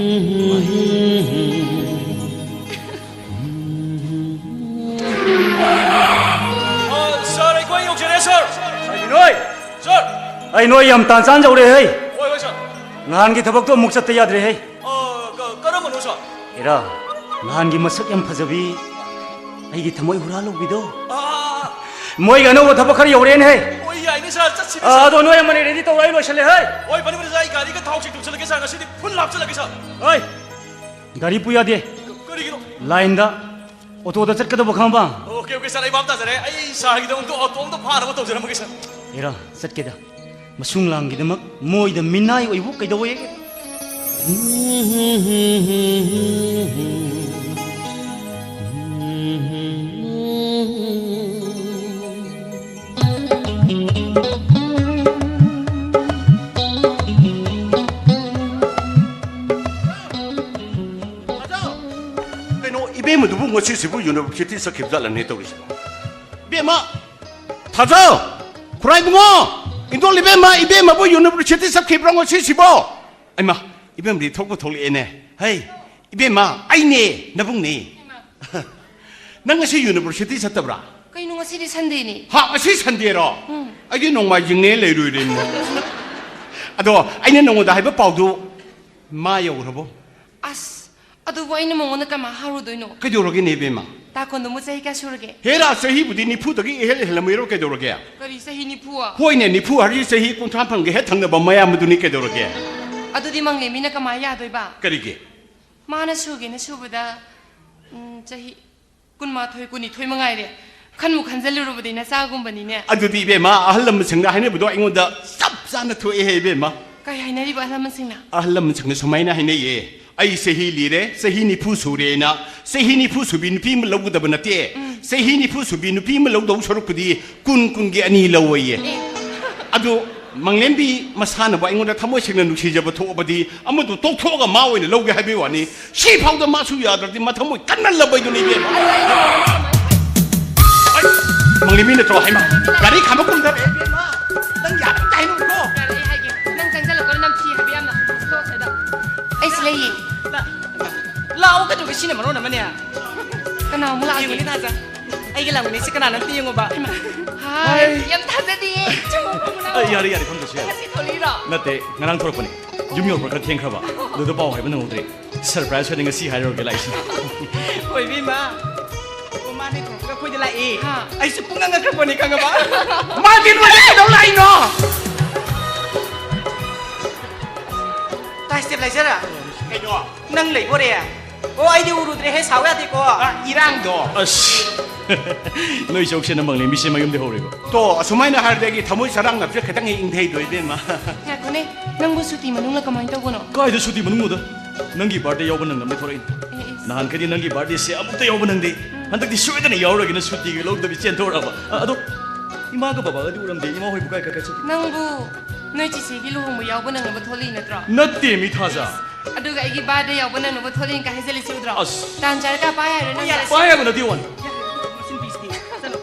ꯑ, ꯁꯥꯔ, ꯑꯩꯈꯣꯏ ꯌꯧꯖꯔꯦ, ꯁꯥꯔ꯫ ꯀꯩꯅꯣ? ꯁꯥꯔ꯫ ꯑꯩ ꯅꯣꯏ ꯌꯥꯝ ꯇꯥꯟ ꯆꯥꯅ ꯌꯧꯔꯦ, ꯍꯩ꯫ ꯍꯣꯏ, ꯍꯣꯏ, ꯁꯥꯔ꯫ ꯅꯍꯥꯟꯒꯤ ꯊꯕꯛꯇꯣ ꯑꯃꯨꯛ ꯆꯠꯇ ꯌꯥꯗ꯭ꯔꯦ, ꯍꯩ꯫ ꯑ, ꯀ-, ꯀꯔꯝꯕꯅꯣ, ꯁꯥꯔ? ꯏꯔꯥ, ꯅꯍꯥꯟꯒꯤ ꯃꯁꯛ ꯌꯥꯝ ꯐꯖꯕꯤ, ꯑꯩꯒꯤ ꯊꯃꯣꯏ ꯍꯨꯔꯥꯜꯍꯧꯕꯤꯗꯣ꯫ ꯑꯥ, ꯑꯥ, ꯑꯥ꯫ ꯃꯣꯏꯒꯤ ꯑꯅꯧꯕ ꯊꯕꯛ ꯈꯔ ꯌꯧꯔꯦꯅꯦ, ꯍꯩ꯫ ꯍꯣꯏ, ꯌꯥꯏꯅꯦ, ꯁꯥꯔ, ꯆꯠꯁꯤꯅꯦ, ꯑ, ꯁꯥꯔ꯫ ꯑꯗꯣ ꯅꯣꯏ ꯑꯃꯅꯤ ꯔꯦꯗꯤ ꯇꯧꯔꯣ, ꯑꯩ ꯂꯣꯏꯁꯜꯂꯦ, ꯍꯩ꯫ ꯍꯣꯏ, ꯐꯅꯤ, ꯐꯅꯤ, ꯁꯥꯔ, ꯑꯩ ꯒꯥꯔꯤꯒ ꯊꯥꯎ ꯆꯦꯛ ꯇꯧꯁꯜꯂꯒꯦ, ꯁꯥꯔ, ꯉꯁꯤꯗꯤ ꯐꯨꯜ ꯍꯥꯞꯆꯜꯂꯒꯦ, ꯁꯥꯔ꯫ ꯍꯩ, ꯒꯥꯔꯤ ꯄꯨ ꯌꯥꯗꯦ꯫ ꯀ-, ꯀꯔꯤꯒꯤꯅꯣ? ꯂꯥꯏꯟꯗ ꯑꯣꯇꯣꯗ ꯆꯠꯀꯗꯕ ꯈꯪꯉꯕ? ꯑꯣꯀꯦ, ꯑꯣꯀꯦ, ꯁꯥꯔ, ꯑꯩ ꯚꯥꯞ ꯇꯥꯖꯔꯦ꯫ ꯑꯩ ꯁꯥꯔꯒꯤꯗꯃꯛꯇ ꯑꯣꯇꯣ ꯑꯝꯇ ꯐꯥꯅꯕ ꯇꯧꯖꯔꯝꯃꯒꯦ, ꯁꯥꯔ꯫ ꯏꯔꯥ, ꯆꯠꯀꯦꯗ꯫ ꯃꯁꯨꯡ ꯂꯥꯡꯒꯤꯗꯃꯛ ꯃꯣꯏꯗ ꯃꯤꯅꯥꯏ ꯑꯣꯏꯕꯨ ꯀꯩꯗꯧꯋꯦꯒꯦ? ꯀꯩꯅꯣ, ꯏꯕꯦꯝꯃꯗꯨꯕꯨ ꯉꯁꯤꯁꯤꯕꯨ ꯌꯨꯅꯤꯚꯔꯁꯤꯇꯤ ꯆꯠꯈꯤꯕ ꯖꯥꯠꯂꯅꯦ ꯇꯧꯔꯤꯁꯤꯕꯣ? ꯏꯕꯦꯝꯃ! ꯊꯥꯖ! ꯈꯨꯔꯥꯏꯕꯨꯡꯉꯣ! ꯏꯟꯗꯣꯜ ꯏꯕꯦꯝꯃ, ꯏꯕꯦꯝꯃꯕꯨ ꯌꯨꯅꯤꯚꯔꯁꯤꯇꯤ ꯆꯠꯈꯤꯕ꯭ꯔꯣ ꯉꯁꯤꯁꯤꯕꯣ? ꯑꯩꯃ, ꯏꯕꯦꯝꯃꯗꯤ ꯊꯣꯛꯄꯨ ꯊꯣꯛꯂꯛꯑꯦꯅꯦ꯫ ꯍꯩ, ꯏꯕꯦꯝꯃ, ꯑꯩꯅꯦ, ꯅꯕꯨꯡꯅꯦ꯫ ꯅꯪ ꯉꯁꯤ ꯌꯨꯅꯤꯚꯔꯁꯤꯇꯤ ꯆꯠꯇꯕ꯭ꯔꯥ? ꯀꯩꯅꯣ, ꯉꯁꯤꯗꯤ ꯁꯟꯗꯦꯅꯤ꯫ ꯍꯥ, ꯉꯁꯤ ꯁꯟꯗꯦꯔꯣ? ꯎꯝ꯫ ꯑꯩꯗꯤ ꯅꯣꯡꯃꯥꯏꯖꯤꯡꯅꯦ ꯂꯩꯔꯨꯔꯦꯅꯦ꯫ ꯑꯗꯣ ꯑꯩꯅ ꯅꯉꯣꯟꯗ ꯍꯥꯏꯕ ꯄꯥꯎꯗꯨ ꯃꯥ ꯌꯧꯈ꯭ꯔꯕꯣ? ꯑꯁ, ꯑꯗꯨꯕꯨ ꯑꯩꯅ ꯃꯉꯣꯟꯗ ꯀꯃꯥꯏ ꯍꯥꯏꯔꯨꯗꯣꯏꯅꯣ? ꯀꯩꯗꯧꯔꯒꯦꯅꯦ ꯏꯕꯦꯝꯃ? ꯇꯥꯀꯣꯟꯗꯨꯕꯨ ꯆꯍꯤ ꯀꯌꯥ ꯁꯨꯔꯒꯦ? ꯍꯦꯔꯥ, ꯆꯍꯤꯕꯨꯗꯤ ꯅꯤꯐꯨꯗꯒꯤ ꯏꯍꯦꯜ ꯍꯦꯜꯂꯝꯃꯣꯏꯔꯣ, ꯀꯩꯗꯧꯔꯒꯦ? ꯀꯔꯤ, ꯆꯍꯤ ꯅꯤꯐꯨ? ꯍꯣꯏꯅꯦ, ꯅꯤꯐꯨ ꯍꯥꯏꯔꯤ, ꯆꯍꯤ ꯀꯨꯟꯊ꯭ꯔꯥ ꯐꯪꯒꯦ ꯍꯦꯛ ꯊꯪꯅꯕ ꯃꯌꯥꯝꯕꯗꯨꯅꯤ, ꯀꯩꯗꯧꯔꯒꯦ? ꯑꯗꯨꯗꯤ ꯃꯪꯂꯦꯝꯕꯤꯅ ꯀꯃꯥꯏ ꯌꯥꯗꯣꯏꯕ? ꯀꯔꯤꯒꯤ? ꯃꯥꯅ ꯁꯨꯒꯦꯅ ꯁꯨꯕꯗ, ꯎꯝ, ꯆꯍꯤ ꯀꯨꯟꯃꯥꯊꯣꯏ, ꯀꯨꯟꯅꯤꯊꯣꯏ ꯃꯉꯥꯏꯔꯦ꯫ ꯈꯟꯕꯨ ꯈꯟꯖꯜꯂꯨꯔꯕꯗꯤ ꯅꯆꯥꯒꯨꯝꯕꯅꯤꯅꯦ꯫ ꯑꯗꯨꯗꯤ ꯏꯕꯦꯝꯃ, ꯑꯍꯜ ꯂꯃꯟꯁꯤꯡꯅ ꯍꯥꯏꯅꯕꯗꯣ ꯑꯩꯉꯣꯟꯗ ꯆꯞ ꯆꯥꯅ ꯊꯣꯛꯑꯦꯍꯦ ꯏꯕꯦꯝꯃ꯫ ꯀꯩ ꯍꯥꯏꯅꯔꯤꯕ ꯑꯍꯜ ꯂꯃꯟꯁꯤꯡꯅ? ꯑꯍꯜ ꯂꯃꯟꯁꯤꯡꯅ ꯁꯨꯃꯥꯏꯅ ꯍꯥꯏꯅꯩꯌꯦ, "ꯑꯩ ꯆꯍꯤ ꯂꯤꯔꯦ, ꯆꯍꯤ ꯅꯤꯐꯨ ꯁꯨꯔꯦꯅ, ꯆꯍꯤ ꯅꯤꯐꯨ ꯁꯨꯕꯤ ꯅꯨꯄꯤ ꯑꯃ ꯂꯧꯒꯗꯕ ꯅꯠꯇꯦ꯫ ꯎꯝ꯫ ꯆꯍꯤ ꯅꯤꯐꯨ ꯁꯨꯕꯤ ꯅꯨꯄꯤ ꯑꯃ ꯂꯧꯗꯧ ꯁꯔꯨꯛꯄꯨꯗꯤ ꯀꯨꯟ, ꯀꯨꯟꯒꯤ ꯑꯅꯤ ꯂꯧꯑꯣꯌꯦ꯫" ꯑꯦ꯫ ꯑꯗꯨ ꯃꯪꯂꯦꯝꯕꯤ ꯃꯁꯥꯅꯕꯨ ꯑꯩꯉꯣꯟꯗ ꯊꯃꯣꯏ ꯁꯦꯡꯅ ꯅꯨꯡꯁꯤꯖꯕ ꯊꯣꯛꯑꯕꯗꯤ ꯑꯃꯗꯨ ꯇꯣꯛꯊꯣꯛꯑꯒ ꯃꯥ ꯑꯣꯏꯅ ꯂꯧꯒꯦ ꯍꯥꯏꯕꯒꯤ ꯋꯥꯅꯤ꯫ ꯁꯤ ꯐꯥꯎꯗ ꯃꯥꯁꯨ ꯌꯥꯗ꯭ꯔꯗꯤ ꯃꯊꯃꯣꯏ ꯀꯟꯃꯜꯂꯕꯩꯗꯨꯅꯤ ꯏꯕꯦꯝꯃ꯫ ꯑꯩ, ꯃꯪꯂꯦꯝꯕꯤ ꯅꯠꯇ꯭ꯔꯣ? ꯍꯩꯃꯥ, ꯒꯥꯔꯤ ꯈꯥꯝꯕ ꯀꯨꯝꯊꯔꯛꯑꯦ ꯏꯕꯦꯝꯃ꯫ ꯅꯪ ꯌꯥꯗ꯭ꯔꯗꯤ ꯍꯥꯏꯅꯨꯀꯣ꯫ ꯌꯥꯔꯦ, ꯑꯩ ꯍꯥꯏꯒꯦ꯫ ꯅꯪ ꯆꯪꯁꯜꯂꯛꯄꯅ ꯅꯝꯊꯤ ꯍꯥꯏꯕ ꯌꯥꯝꯅ꯫ ꯁꯣꯛꯁꯦꯗ꯫ ꯑꯩꯁꯤ ꯂꯩꯌꯦ꯫ ꯂꯥꯛꯑꯣ, ꯀꯩꯗꯧꯒꯦ? ꯁꯤꯅ ꯃꯔꯣꯟ ꯑꯃꯅꯦ꯫ ꯀꯅꯥ ꯑꯃꯨꯛ ꯂꯥꯛꯑꯒꯦ? ꯌꯦꯡꯉꯨꯅꯦ ꯊꯥꯖ꯫ ꯑꯩꯒ ꯂꯥꯛꯃꯤꯟꯅꯩꯁꯦ ꯀꯅꯥꯅꯣ ꯑꯝꯇ ꯌꯦꯡꯉꯣꯕ꯫ ꯍꯥꯏ, ꯍꯥꯏ꯫ ꯌꯥꯝ ꯊꯥꯖꯗꯤꯌꯦ꯫ ꯆꯨꯝꯃꯕꯣ ꯅꯪ? ꯑ, ꯌꯥꯔꯦ, ꯌꯥꯔꯦ, ꯐꯝꯗ꯭ꯔꯁꯨ ꯌꯥꯔꯦ꯫ ꯉꯁꯤ ꯊꯣꯛꯂꯛꯏꯔꯣ? ꯅꯠꯇꯦ, ꯉꯔꯥꯡ ꯊꯣꯛꯂꯛꯄꯅꯦ꯫ ꯌꯨꯝ ꯌꯧꯔꯛꯄ ꯈꯔ ꯊꯦꯡꯈ꯭ꯔꯕ꯫ ꯑꯗꯨꯗ ꯄꯥꯎ ꯍꯥꯏꯕ ꯅꯪꯍꯧꯗ꯭ꯔꯦ꯫ ꯁꯔꯄ꯭ꯔꯥꯏꯁ ꯑꯣꯏꯅ ꯉꯁꯤ ꯍꯥꯏꯔꯨꯔꯒꯦ ꯂꯥꯛꯏꯁꯤꯅꯦ꯫ ꯍꯣꯏ, ꯏꯕꯦꯝꯃ꯫ ꯑꯣ, ꯃꯥꯅꯦ, ꯊꯣꯛꯂꯛꯄꯒ ꯑꯩꯈꯣꯏꯗ ꯂꯥꯛꯑꯦ꯫ ꯍꯥ꯫ ꯑꯩꯁꯨ ꯄꯨꯡꯉꯛ ꯉꯛꯈ꯭ꯔꯄꯣꯠꯅꯤ, ꯈꯪꯉꯕ? ꯃꯥꯗꯤ ꯅꯣꯏꯗ ꯀꯩꯗꯧ ꯂꯥꯛꯏꯅꯣ? ꯇꯥꯏ, ꯁ꯭ꯇꯦꯕꯤꯂꯥꯏꯖꯔ꯫ ꯀꯩꯅꯣ? ꯅꯪ ꯂꯩꯕꯣꯔꯦ? ꯑꯣ, ꯑꯩꯗꯤ ꯎꯔꯨꯗ꯭ꯔꯦꯍꯦ, ꯁꯥꯎ ꯌꯥꯗꯦꯀꯣ꯫ ꯑ, ꯏꯔꯥꯡꯗꯣ꯫ ꯑꯁ, ꯅꯣꯏ ꯆꯧꯁꯦ ꯅꯪ ꯃꯪꯂꯦꯝꯕꯤꯁꯦ ꯃꯌꯨꯝꯗ ꯍꯧꯔꯦꯕ꯫ ꯇꯣ, ꯑꯁꯨꯃꯥꯏꯅ ꯍꯥꯏꯔꯗꯤ ꯑꯩꯒꯤ ꯊꯃꯣꯏ ꯆꯔꯥꯡꯅꯕꯁꯦ ꯈꯤꯇꯪ ꯍꯦꯛ ꯏꯪꯊꯩꯗꯣ, ꯏꯕꯦꯝꯃ꯫ ꯉꯥꯏꯈꯣꯅꯦ, ꯅꯪꯕꯨ ꯁꯨꯇꯤ ꯃꯅꯨꯡꯅ ꯀꯃꯥꯏꯅ ꯇꯧꯕꯅꯣ? ꯀꯥꯏꯗ ꯁꯨꯇꯤ ꯃꯅꯨꯡꯅꯣꯗ? ꯅꯪꯒꯤ ꯕꯥꯔꯗꯦ ꯌꯥꯎꯕ ꯅꯪꯅꯕ ꯊꯣꯔꯛꯏꯅꯤ꯫ ꯑꯦ, ꯑꯦ꯫ ꯅꯍꯥꯟꯈꯩꯗꯤ ꯅꯪꯒꯤ ꯕꯥꯔꯗꯦꯁꯦ ꯑꯃꯨꯛꯇ ꯌꯥꯎꯕ ꯅꯪꯗꯦ꯫ ꯎꯝ꯫ ꯍꯟꯗꯛꯇꯤ ꯁꯣꯏꯗꯅ ꯌꯥꯎꯔꯒꯦꯅ ꯁꯨꯇꯤꯒ ꯂꯧꯗꯕꯤ ꯆꯦꯟꯊꯣꯔꯛꯑꯕ꯫ ꯑ, ꯑꯗꯣ ꯏꯃꯥꯒ ꯕꯕꯥꯒꯗꯤ ꯎꯔꯝꯗꯦ꯫ ꯏꯃꯥ ꯍꯣꯏꯕꯨ ꯀꯥꯏ ꯀꯥꯏ ꯀꯥꯏ ꯆꯠꯈꯤ? ꯅꯪꯕꯨ ꯅꯣꯏ ꯆꯤꯆꯦꯒꯤ ꯂꯨꯍꯣꯡꯕ ꯌꯥꯎꯕ ꯅꯪꯅꯕ ꯊꯣꯛꯂꯛꯏ ꯅꯠꯇ꯭ꯔꯣ? ꯅꯠꯇꯦ, ꯃꯤ ꯊꯥꯖ꯫ ꯑꯗꯨꯒ ꯑꯩꯒꯤ ꯕꯥꯔꯗꯦ ꯌꯥꯎꯕ ꯅꯪꯅꯕ ꯊꯣꯛꯂꯛꯏꯅ ꯀꯥꯏ ꯍꯥꯏꯖꯜꯂꯤꯁꯤ ꯎꯗ꯭ꯔꯣ? ꯑꯁ꯫ ꯇꯥꯟ ꯆꯥꯔꯀꯥꯟ ꯄꯥꯏ ꯍꯥꯏꯔꯣ ꯅꯪ? ꯌꯥꯔꯦ꯫ ꯄꯥꯏ ꯍꯥꯏꯕ ꯅꯠꯇꯦ, ꯋꯥꯅꯤ꯫ ꯌꯥꯔꯦ, ꯃꯆꯤꯟ ꯄꯤꯁꯤꯗꯤ꯫ ꯆꯠꯂꯣ꯫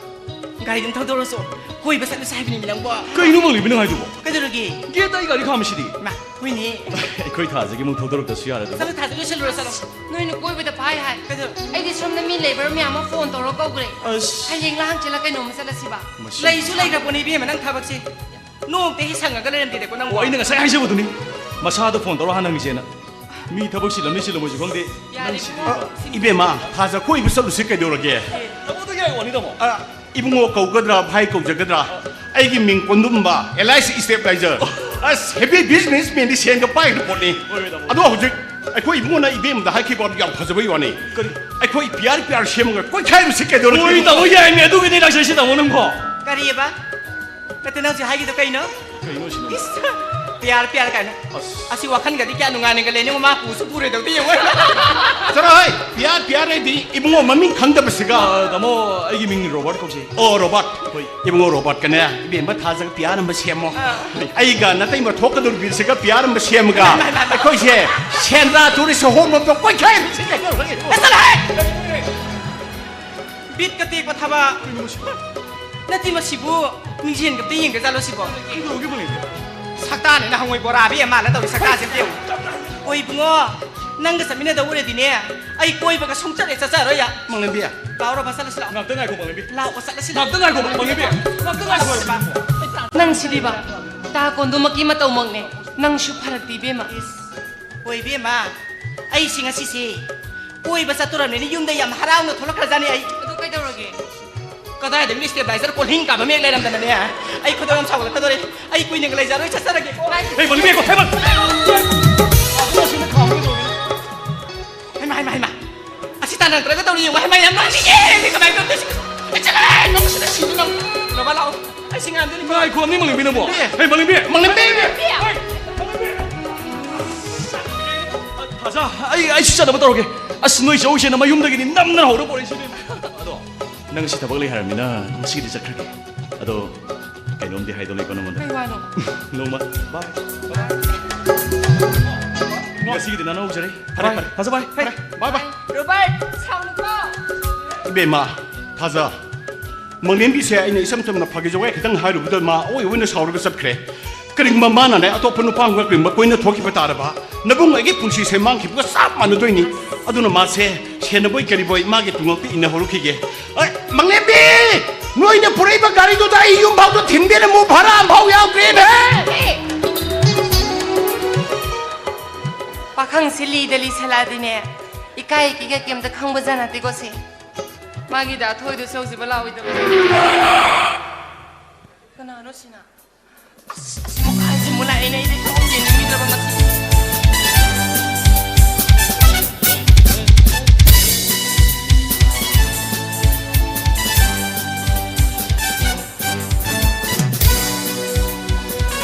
ꯒꯥꯔꯤꯗꯨꯝ ꯊꯧꯗꯣꯔꯛꯑꯣ꯫ ꯀꯣꯏꯕ ꯆꯠꯂꯨꯁꯦ ꯍꯥꯏꯕꯅꯤꯃꯤ ꯅꯪꯕꯣ꯫ ꯀꯩꯅꯣ ꯃꯪꯂꯦꯝꯕꯤ ꯅꯪ ꯍꯥꯏꯗꯨꯕꯣ? ꯀꯩꯗꯧꯔꯒꯦ? ꯒꯦꯠꯇ ꯑꯩ ꯒꯥꯔꯤ ꯈꯥꯝꯃꯤꯁꯤꯗꯤ꯫ ꯃꯥ, ꯍꯣꯏꯅꯦ꯫ ꯑꯩꯈꯣꯏ ꯊꯥꯖꯒꯤ ꯑꯃꯨꯛ ꯊꯧꯗꯣꯔꯛꯇꯁꯨ ꯌꯥꯔꯦ ꯑꯗꯨꯕꯨ꯫ ꯆꯠꯂꯣ, ꯊꯥꯖ, ꯂꯣꯏꯁꯜꯂꯨꯔꯣ, ꯆꯠꯂꯣ꯫ ꯅꯣꯏꯅ ꯀꯣꯏꯕꯗ ꯄꯥꯏ ꯍꯥꯏ꯫ ꯀꯩꯗꯧ-? ꯑꯩꯗꯤ ꯁꯣꯝꯗ ꯃꯤ ꯂꯩꯕ꯭ꯔꯥ ꯃꯌꯥꯝ ꯑꯃ ꯐꯣꯟ ꯇꯧꯔ ꯀꯧꯈ꯭ꯔꯦ꯫ ꯑꯁ꯫ ꯍꯌꯦꯡꯂ ꯍꯪꯆꯤꯠꯂ ꯀꯩꯅꯣꯝꯃ ꯆꯠꯂꯁꯤꯕ꯫ ꯃꯁꯤ ꯂꯩꯁꯨ ꯂꯩꯈ꯭ꯔ ꯄꯣꯠꯅꯤ ꯏꯕꯦꯝꯃ ꯅꯪ ꯊꯕꯛꯁꯦ꯫ ꯅꯣꯡꯃꯇ ꯍꯦꯛ ꯁꯪꯉꯒ ꯂꯩꯔꯝꯗꯦꯗꯀꯣ ꯅꯪꯕꯣ꯫ ꯑꯣ, ꯑꯩꯅ ꯉꯁꯥꯏ ꯍꯥꯏꯖꯕꯗꯨꯅꯤ꯫ ꯃꯁꯥꯗꯣ ꯐꯣꯟ ꯇꯧꯔ ꯍꯥꯟꯅ ꯍꯪꯉꯤꯁꯦꯅ꯫ ꯃꯤ ꯊꯕꯛ ꯆꯤꯜꯂꯝꯅꯤ ꯆꯤꯜꯂꯝꯃꯣꯏꯁꯨ ꯈꯪꯗꯦ꯫ ꯌꯥꯔꯦ, ꯅꯪ ꯁꯤꯗꯤ ꯏꯕꯨꯡꯉꯣ꯫ ꯏꯕꯦꯝꯃ, ꯊꯥꯖ ꯀꯣꯏꯕ ꯆꯠꯂꯨꯁꯤ ꯀꯩꯗꯧꯔꯒꯦ? ꯑꯦ, ꯇꯥꯃꯣꯗꯣ ꯌꯥꯏ ꯋꯥꯅꯤ, ꯇꯥꯃꯣ꯫ ꯑ, ꯏꯕꯨꯡꯉꯣ ꯀꯧꯒꯗ꯭ꯔꯥ, ꯚꯥꯏ ꯀꯧꯖꯒꯗ꯭ꯔꯥ? ꯑꯩꯒꯤ ꯃꯤꯡ ꯀꯣꯟꯗꯨꯝꯕ, ꯑꯦꯂꯥꯏꯁ ꯏꯁꯇꯦꯕꯤꯂꯥꯏꯖꯔ꯫ ꯑꯁ, heavy business manꯗꯤ ꯁꯦꯟꯒ ꯄꯥꯏꯒꯗꯕ ꯄꯣꯠꯅꯤ꯫ ꯍꯣꯏ, ꯍꯣꯏ, ꯇꯥꯃꯣ꯫ ꯑꯗꯣ ꯍꯧꯖꯤꯛ ꯑꯩꯈꯣꯏ ꯏꯕꯨꯡꯉꯣꯅ ꯏꯕꯦꯝꯗ ꯍꯥꯏꯈꯤꯕ ꯌꯥꯝ ꯐꯖꯕꯩ ꯋꯥꯅꯤ꯫ ꯀꯔꯤ? ꯑꯩꯈꯣꯏ ꯄꯤꯌꯥꯔ ꯄꯤꯌꯥꯔ ꯁꯦꯝꯃꯒ ꯀꯣꯏꯈꯥꯏꯔꯨꯁꯤ ꯀꯩꯗꯧꯔꯒꯦ? ꯍꯣꯏ, ꯇꯥꯃꯣ, ꯌꯥꯏꯃꯤ, ꯑꯗꯨꯒꯤꯅꯤ ꯂꯥꯛꯆꯔꯤꯁꯤ, ꯇꯥꯃꯣ, ꯅꯪꯕꯣ꯫ ꯀꯔꯤꯑꯕ? ꯅꯠꯇꯦ, ꯅꯪ ꯍꯧꯖꯤꯛ ꯍꯥꯏꯒꯤꯗꯣ ꯀꯩꯅꯣ? ꯀꯩꯅꯣ ꯁꯤꯅ? ꯏꯁ, ꯄꯤꯌꯥꯔ ꯄꯤꯌꯥꯔ ꯀꯥꯏꯅ꯫ ꯑꯁ꯫ ꯑꯁꯤ ꯋꯥꯈꯜꯒꯗꯤ ꯀꯌꯥ ꯅꯨꯡꯉꯥꯏꯅꯒ ꯂꯩꯅꯤꯡꯉꯣ, ꯃꯥ ꯄꯨꯁꯨ ꯄꯨꯔꯣꯏꯗꯧꯗꯤ ꯌꯦꯡꯉꯣ꯫ ꯆꯠꯂꯣ ꯍꯩ, ꯄꯤꯌꯥꯔ ꯄꯤꯌꯥꯔ ꯍꯥꯏꯗꯤ ꯏꯕꯨꯡꯉꯣ ꯃꯃꯤꯡ ꯈꯪꯗꯕꯁꯤꯒ꯫ ꯑ, ꯇꯥꯃꯣ, ꯑꯩꯒꯤ ꯃꯤꯡ ꯔꯣꯕꯥꯔꯠ ꯀꯧꯖꯩ꯫ ꯑꯣ, ꯔꯣꯕꯥꯔꯠ꯫ ꯍꯣꯏ꯫ ꯏꯕꯨꯡꯉꯣ ꯔꯣꯕꯥꯔꯠꯀꯅꯦ, ꯏꯕꯦꯝꯃ ꯊꯥꯖꯒ ꯄꯤꯌꯥꯔ ꯑꯃ ꯁꯦꯝꯃꯣ꯫ ꯑꯥ꯫ ꯑꯩꯒ ꯅꯇꯩꯃ ꯊꯣꯛꯀꯗꯧꯔꯤꯕꯤꯁꯤꯒ ꯄꯤꯌꯥꯔ ꯑꯃ ꯁꯦꯝꯃꯒ ꯃꯥ, ꯃꯥ, ꯃꯥ, ꯃꯥ꯫ ꯑꯩꯈꯣꯏꯁꯦ ꯁꯦꯟꯗ꯭ꯔꯥ ꯇꯨꯔꯤꯁ ꯍꯣꯝ ꯔꯣꯝꯗ ꯀꯣꯏꯈꯥꯏꯔꯨꯁꯤ ꯀꯩꯗꯧꯔꯒꯦ? ꯆꯠꯂꯣ ꯍꯩ! ꯕꯤꯠꯀ ꯇꯦꯛꯄ ꯊꯕꯛ꯫ ꯅꯠꯇꯦ, ꯃꯁꯤꯕꯨ ꯃꯤꯡꯖꯦꯜꯒ ꯑꯝꯇ ꯌꯦꯡꯒꯖꯥꯠꯂꯣ ꯁꯤꯕꯣ? ꯀꯩꯗꯧꯔꯒꯦ ꯃꯪꯂꯦꯝꯕꯤ? ꯁꯛꯇꯥꯅꯤꯅ ꯍꯪꯉꯣꯏ ꯕꯣꯔꯥ ꯑꯕꯤ ꯑꯃ ꯃꯥꯜꯂ ꯇꯧꯔꯤ ꯁꯛꯇꯥꯁꯦ ꯑꯝꯇ ꯌꯦꯡꯉꯨ꯫ ꯑꯣꯏ ꯏꯕꯨꯡꯉꯣ, ꯅꯪꯒ ꯆꯠꯃꯤꯟꯅꯗꯧ ꯑꯣꯏꯔꯗꯤꯅꯦ, ꯑꯩ ꯀꯣꯏꯕꯒ ꯁꯨꯡꯆꯠ ꯍꯦꯛ ꯆꯠꯆꯔꯣꯏ ꯌꯥ꯫ ꯃꯪꯂꯦꯝꯕꯤ꯫ ꯂꯥꯛꯑꯣ ꯔꯣꯕꯥ, ꯆꯠꯂꯁꯤ ꯂꯥꯛꯑꯣ꯫ ꯉꯥꯛꯇ ꯉꯥꯏꯈꯣ ꯃꯪꯂꯦꯝꯕꯤ꯫ ꯂꯥꯛꯑꯣ, ꯆꯠꯂꯁꯤ ꯂꯥꯛꯑꯣ꯫ ꯉꯥꯛꯇ ꯉꯥꯏꯈꯣ ꯃꯪꯂꯦꯝꯕꯤ꯫ ꯉꯥꯛꯇ ꯉꯥꯏꯈꯣ꯫ ꯅꯪꯁꯤꯗꯤꯕ, ꯇꯥ ꯀꯣꯟꯗꯨꯃꯛꯀꯤ ꯃꯇꯧꯃꯛꯅꯦ꯫ ꯅꯪꯁꯨ ꯐꯔꯛꯇꯤ ꯏꯕꯦꯝꯃ꯫ ꯏꯁ, ꯍꯣꯏ ꯏꯕꯦꯝꯃ, ꯑꯩꯁꯤ ꯉꯁꯤꯁꯦ ꯀꯣꯏꯕ ꯆꯠꯇꯣꯔꯕꯅꯤꯅ ꯌꯨꯝꯗ ꯌꯥꯝ ꯍꯔꯥꯎꯅ ꯊꯣꯛꯂꯛꯈ꯭ꯔꯖꯥꯠꯅꯤ ꯑꯩ꯫ ꯑꯗꯨ ꯀꯩꯗꯧꯔꯒꯦ? ꯀꯗꯥꯏꯗꯒꯤ stabilizer ꯀꯣꯜꯍꯤꯡ ꯀꯥꯕ ꯃꯌꯦꯛ ꯂꯩꯔꯝꯗꯅꯅꯦ, ꯑꯩ ꯈꯣꯏꯗꯧ ꯌꯥꯝ ꯁꯥꯎꯒꯠꯂꯛꯀꯗꯣꯔꯦ꯫ ꯑꯩ ꯀꯨꯏꯅꯒ ꯂꯩꯖꯔꯣꯏ, ꯆꯠꯆꯔꯒꯦꯀꯣ꯫ ꯍꯦ, ꯃꯪꯂꯦꯝꯕꯤ ꯉꯥꯏꯈꯣ, ꯍꯦ, ꯃꯪ-, ꯍꯩꯃꯥ, ꯍꯩꯃꯥ, ꯍꯩꯃꯥ꯫ ꯑꯁꯤ ꯇꯥꯟꯅꯔꯛꯇ꯭ꯔꯒ ꯇꯧꯔꯤ ꯌꯦꯡꯉꯣ, ꯍꯩꯃꯥ, ꯌꯥꯝ ꯅꯣꯛꯅꯤꯡꯉꯦ꯫ ꯑꯩꯗꯤ ꯀꯃꯥꯏꯅ ꯇꯧꯗꯣꯏꯁꯤ? ꯑꯩ ꯆꯠꯂꯦ, ꯅꯣꯛꯄꯁꯤꯗ ꯁꯤꯅꯤ ꯅꯪ꯫ ꯔꯣꯕꯥ ꯂꯥꯛꯑꯣ꯫ ꯑꯩ ꯁꯤ ꯉꯥꯏꯔꯝꯗꯣꯏꯅꯤ꯫ ꯉꯥꯏꯈꯣ, ꯃꯤ ꯃꯪꯂꯦꯝꯕꯤ ꯅꯪꯕꯣ꯫ ꯍꯦ, ꯃꯪꯂꯦꯝꯕꯤ꯫ ꯃꯪꯂꯦꯝꯕꯤ꯫ ꯊꯥꯖ, ꯑꯩ, ꯑꯩ ꯁꯤ ꯆꯠꯅꯕ ꯇꯧꯔꯒꯦ꯫ ꯑꯁ, ꯅꯣꯏ ꯆꯧꯁꯦꯅ ꯃꯌꯨꯝꯗꯒꯤꯗꯤ ꯅꯝꯅ ꯍꯧꯔ ꯄꯣꯔꯛꯏꯁꯤꯅꯦ꯫ ꯑꯗꯣ, ꯅꯪ ꯁꯤ ꯊꯕꯛ ꯂꯩ ꯍꯥꯏꯔꯕꯅꯤꯅ ꯉꯁꯤꯒꯤꯗꯤ ꯆꯠꯈ꯭ꯔꯒꯦ꯫ ꯑꯗꯣ, ꯀꯩꯅꯣꯝꯗꯤ ꯍꯥꯏꯗꯧ ꯂꯩꯀꯣ ꯅꯉꯣꯟꯗ꯫ ꯀꯩ ꯋꯥꯅꯣ? ꯅꯣꯡꯃ, bye꯫ ꯉꯁꯤꯒꯤꯗꯤ ꯅꯪ ꯍꯧꯖꯔꯦ꯫ ꯐꯔꯦ, bye꯫ ꯐꯔꯦ꯫ ꯊꯥꯖ, bye꯫ ꯐꯔꯦ꯫ Bye, bye꯫ ꯔꯣꯕꯥꯔꯠ, ꯁꯥꯎꯅꯨꯀꯣ꯫ ꯏꯕꯦꯝꯃ, ꯊꯥꯖ꯫ ꯃꯪꯂꯦꯝꯕꯤꯁꯦ ꯑꯩꯅ ꯏꯆꯝ ꯆꯝꯅ ꯐꯥꯒꯤ ꯖꯣꯒꯥꯏ ꯈꯤꯇꯪ ꯍꯥꯏꯔꯨꯕꯗ ꯃꯥ ꯑꯑꯣꯏ ꯑꯣꯏꯅ ꯁꯥꯎꯔꯒ ꯆꯠꯈ꯭ꯔꯦ꯫ ꯀꯔꯤꯒꯨꯝꯕ ꯃꯥꯅꯅꯦ ꯑꯇꯣꯞꯄ ꯅꯨꯄꯥ ꯑꯃꯒ ꯀꯔꯤꯒꯨꯝꯕ ꯀꯣꯏꯅ ꯊꯣꯛꯈꯤꯕ ꯇꯥꯔꯕ, ꯅꯕꯨꯡ ꯑꯩꯒꯤ ꯄꯨꯟꯁꯤꯁꯦ ꯃꯥꯡꯈꯤꯕꯒ ꯆꯞ ꯃꯥꯟꯅꯗꯣꯏꯅꯤ꯫ ꯑꯗꯨꯅ ꯃꯥꯁꯦ ꯁꯦꯟꯅꯕꯣꯏ ꯀꯔꯤꯕꯣꯏ ꯃꯥꯒꯤ ꯇꯨꯡꯂꯣꯛꯇ ꯏꯟꯅꯍꯧꯔꯨꯈꯤꯒꯦ꯫ ꯑꯦ, ꯃꯪꯂꯦꯝꯕꯤ! ꯅꯣꯏꯅ ꯄꯨꯔꯛꯏꯕ ꯒꯥꯔꯤꯗꯨꯗ ꯑꯩ ꯌꯨꯝ ꯐꯥꯎꯗ ꯊꯤꯟꯕꯤꯔꯝꯃꯨ, ꯚꯔꯥ ꯑꯃꯐꯥꯎ ꯌꯥꯎꯗ꯭ꯔꯦꯅꯦ! ꯄꯥꯈꯪꯁꯤ ꯂꯤꯗ ꯂꯤꯁꯜꯂꯛꯑꯗꯤꯅꯦ, ꯏꯀꯥꯏ ꯀꯤꯒ ꯀꯩꯝꯇ ꯈꯪꯕꯖꯥꯠ ꯅꯠꯇꯦꯀꯣ ꯁꯤ꯫ ꯃꯥꯒꯤꯗ ꯑꯊꯣꯏꯗꯣ ꯆꯧꯁꯤꯕ ꯂꯥꯛꯑꯣꯏꯗꯕ꯫ ꯀꯅꯥꯅꯣ ꯁꯤꯅ? ꯑꯁ, ꯑꯁꯤ ꯃꯨꯛ ꯍꯥꯏꯁꯤ ꯃꯨꯛ ꯂꯥꯏ ꯑꯩꯅ ꯑꯩꯗꯤ ꯊꯣꯛꯑꯝꯗꯦ ꯅꯨꯃꯤꯠ ꯑꯃ ꯃꯊꯤ꯫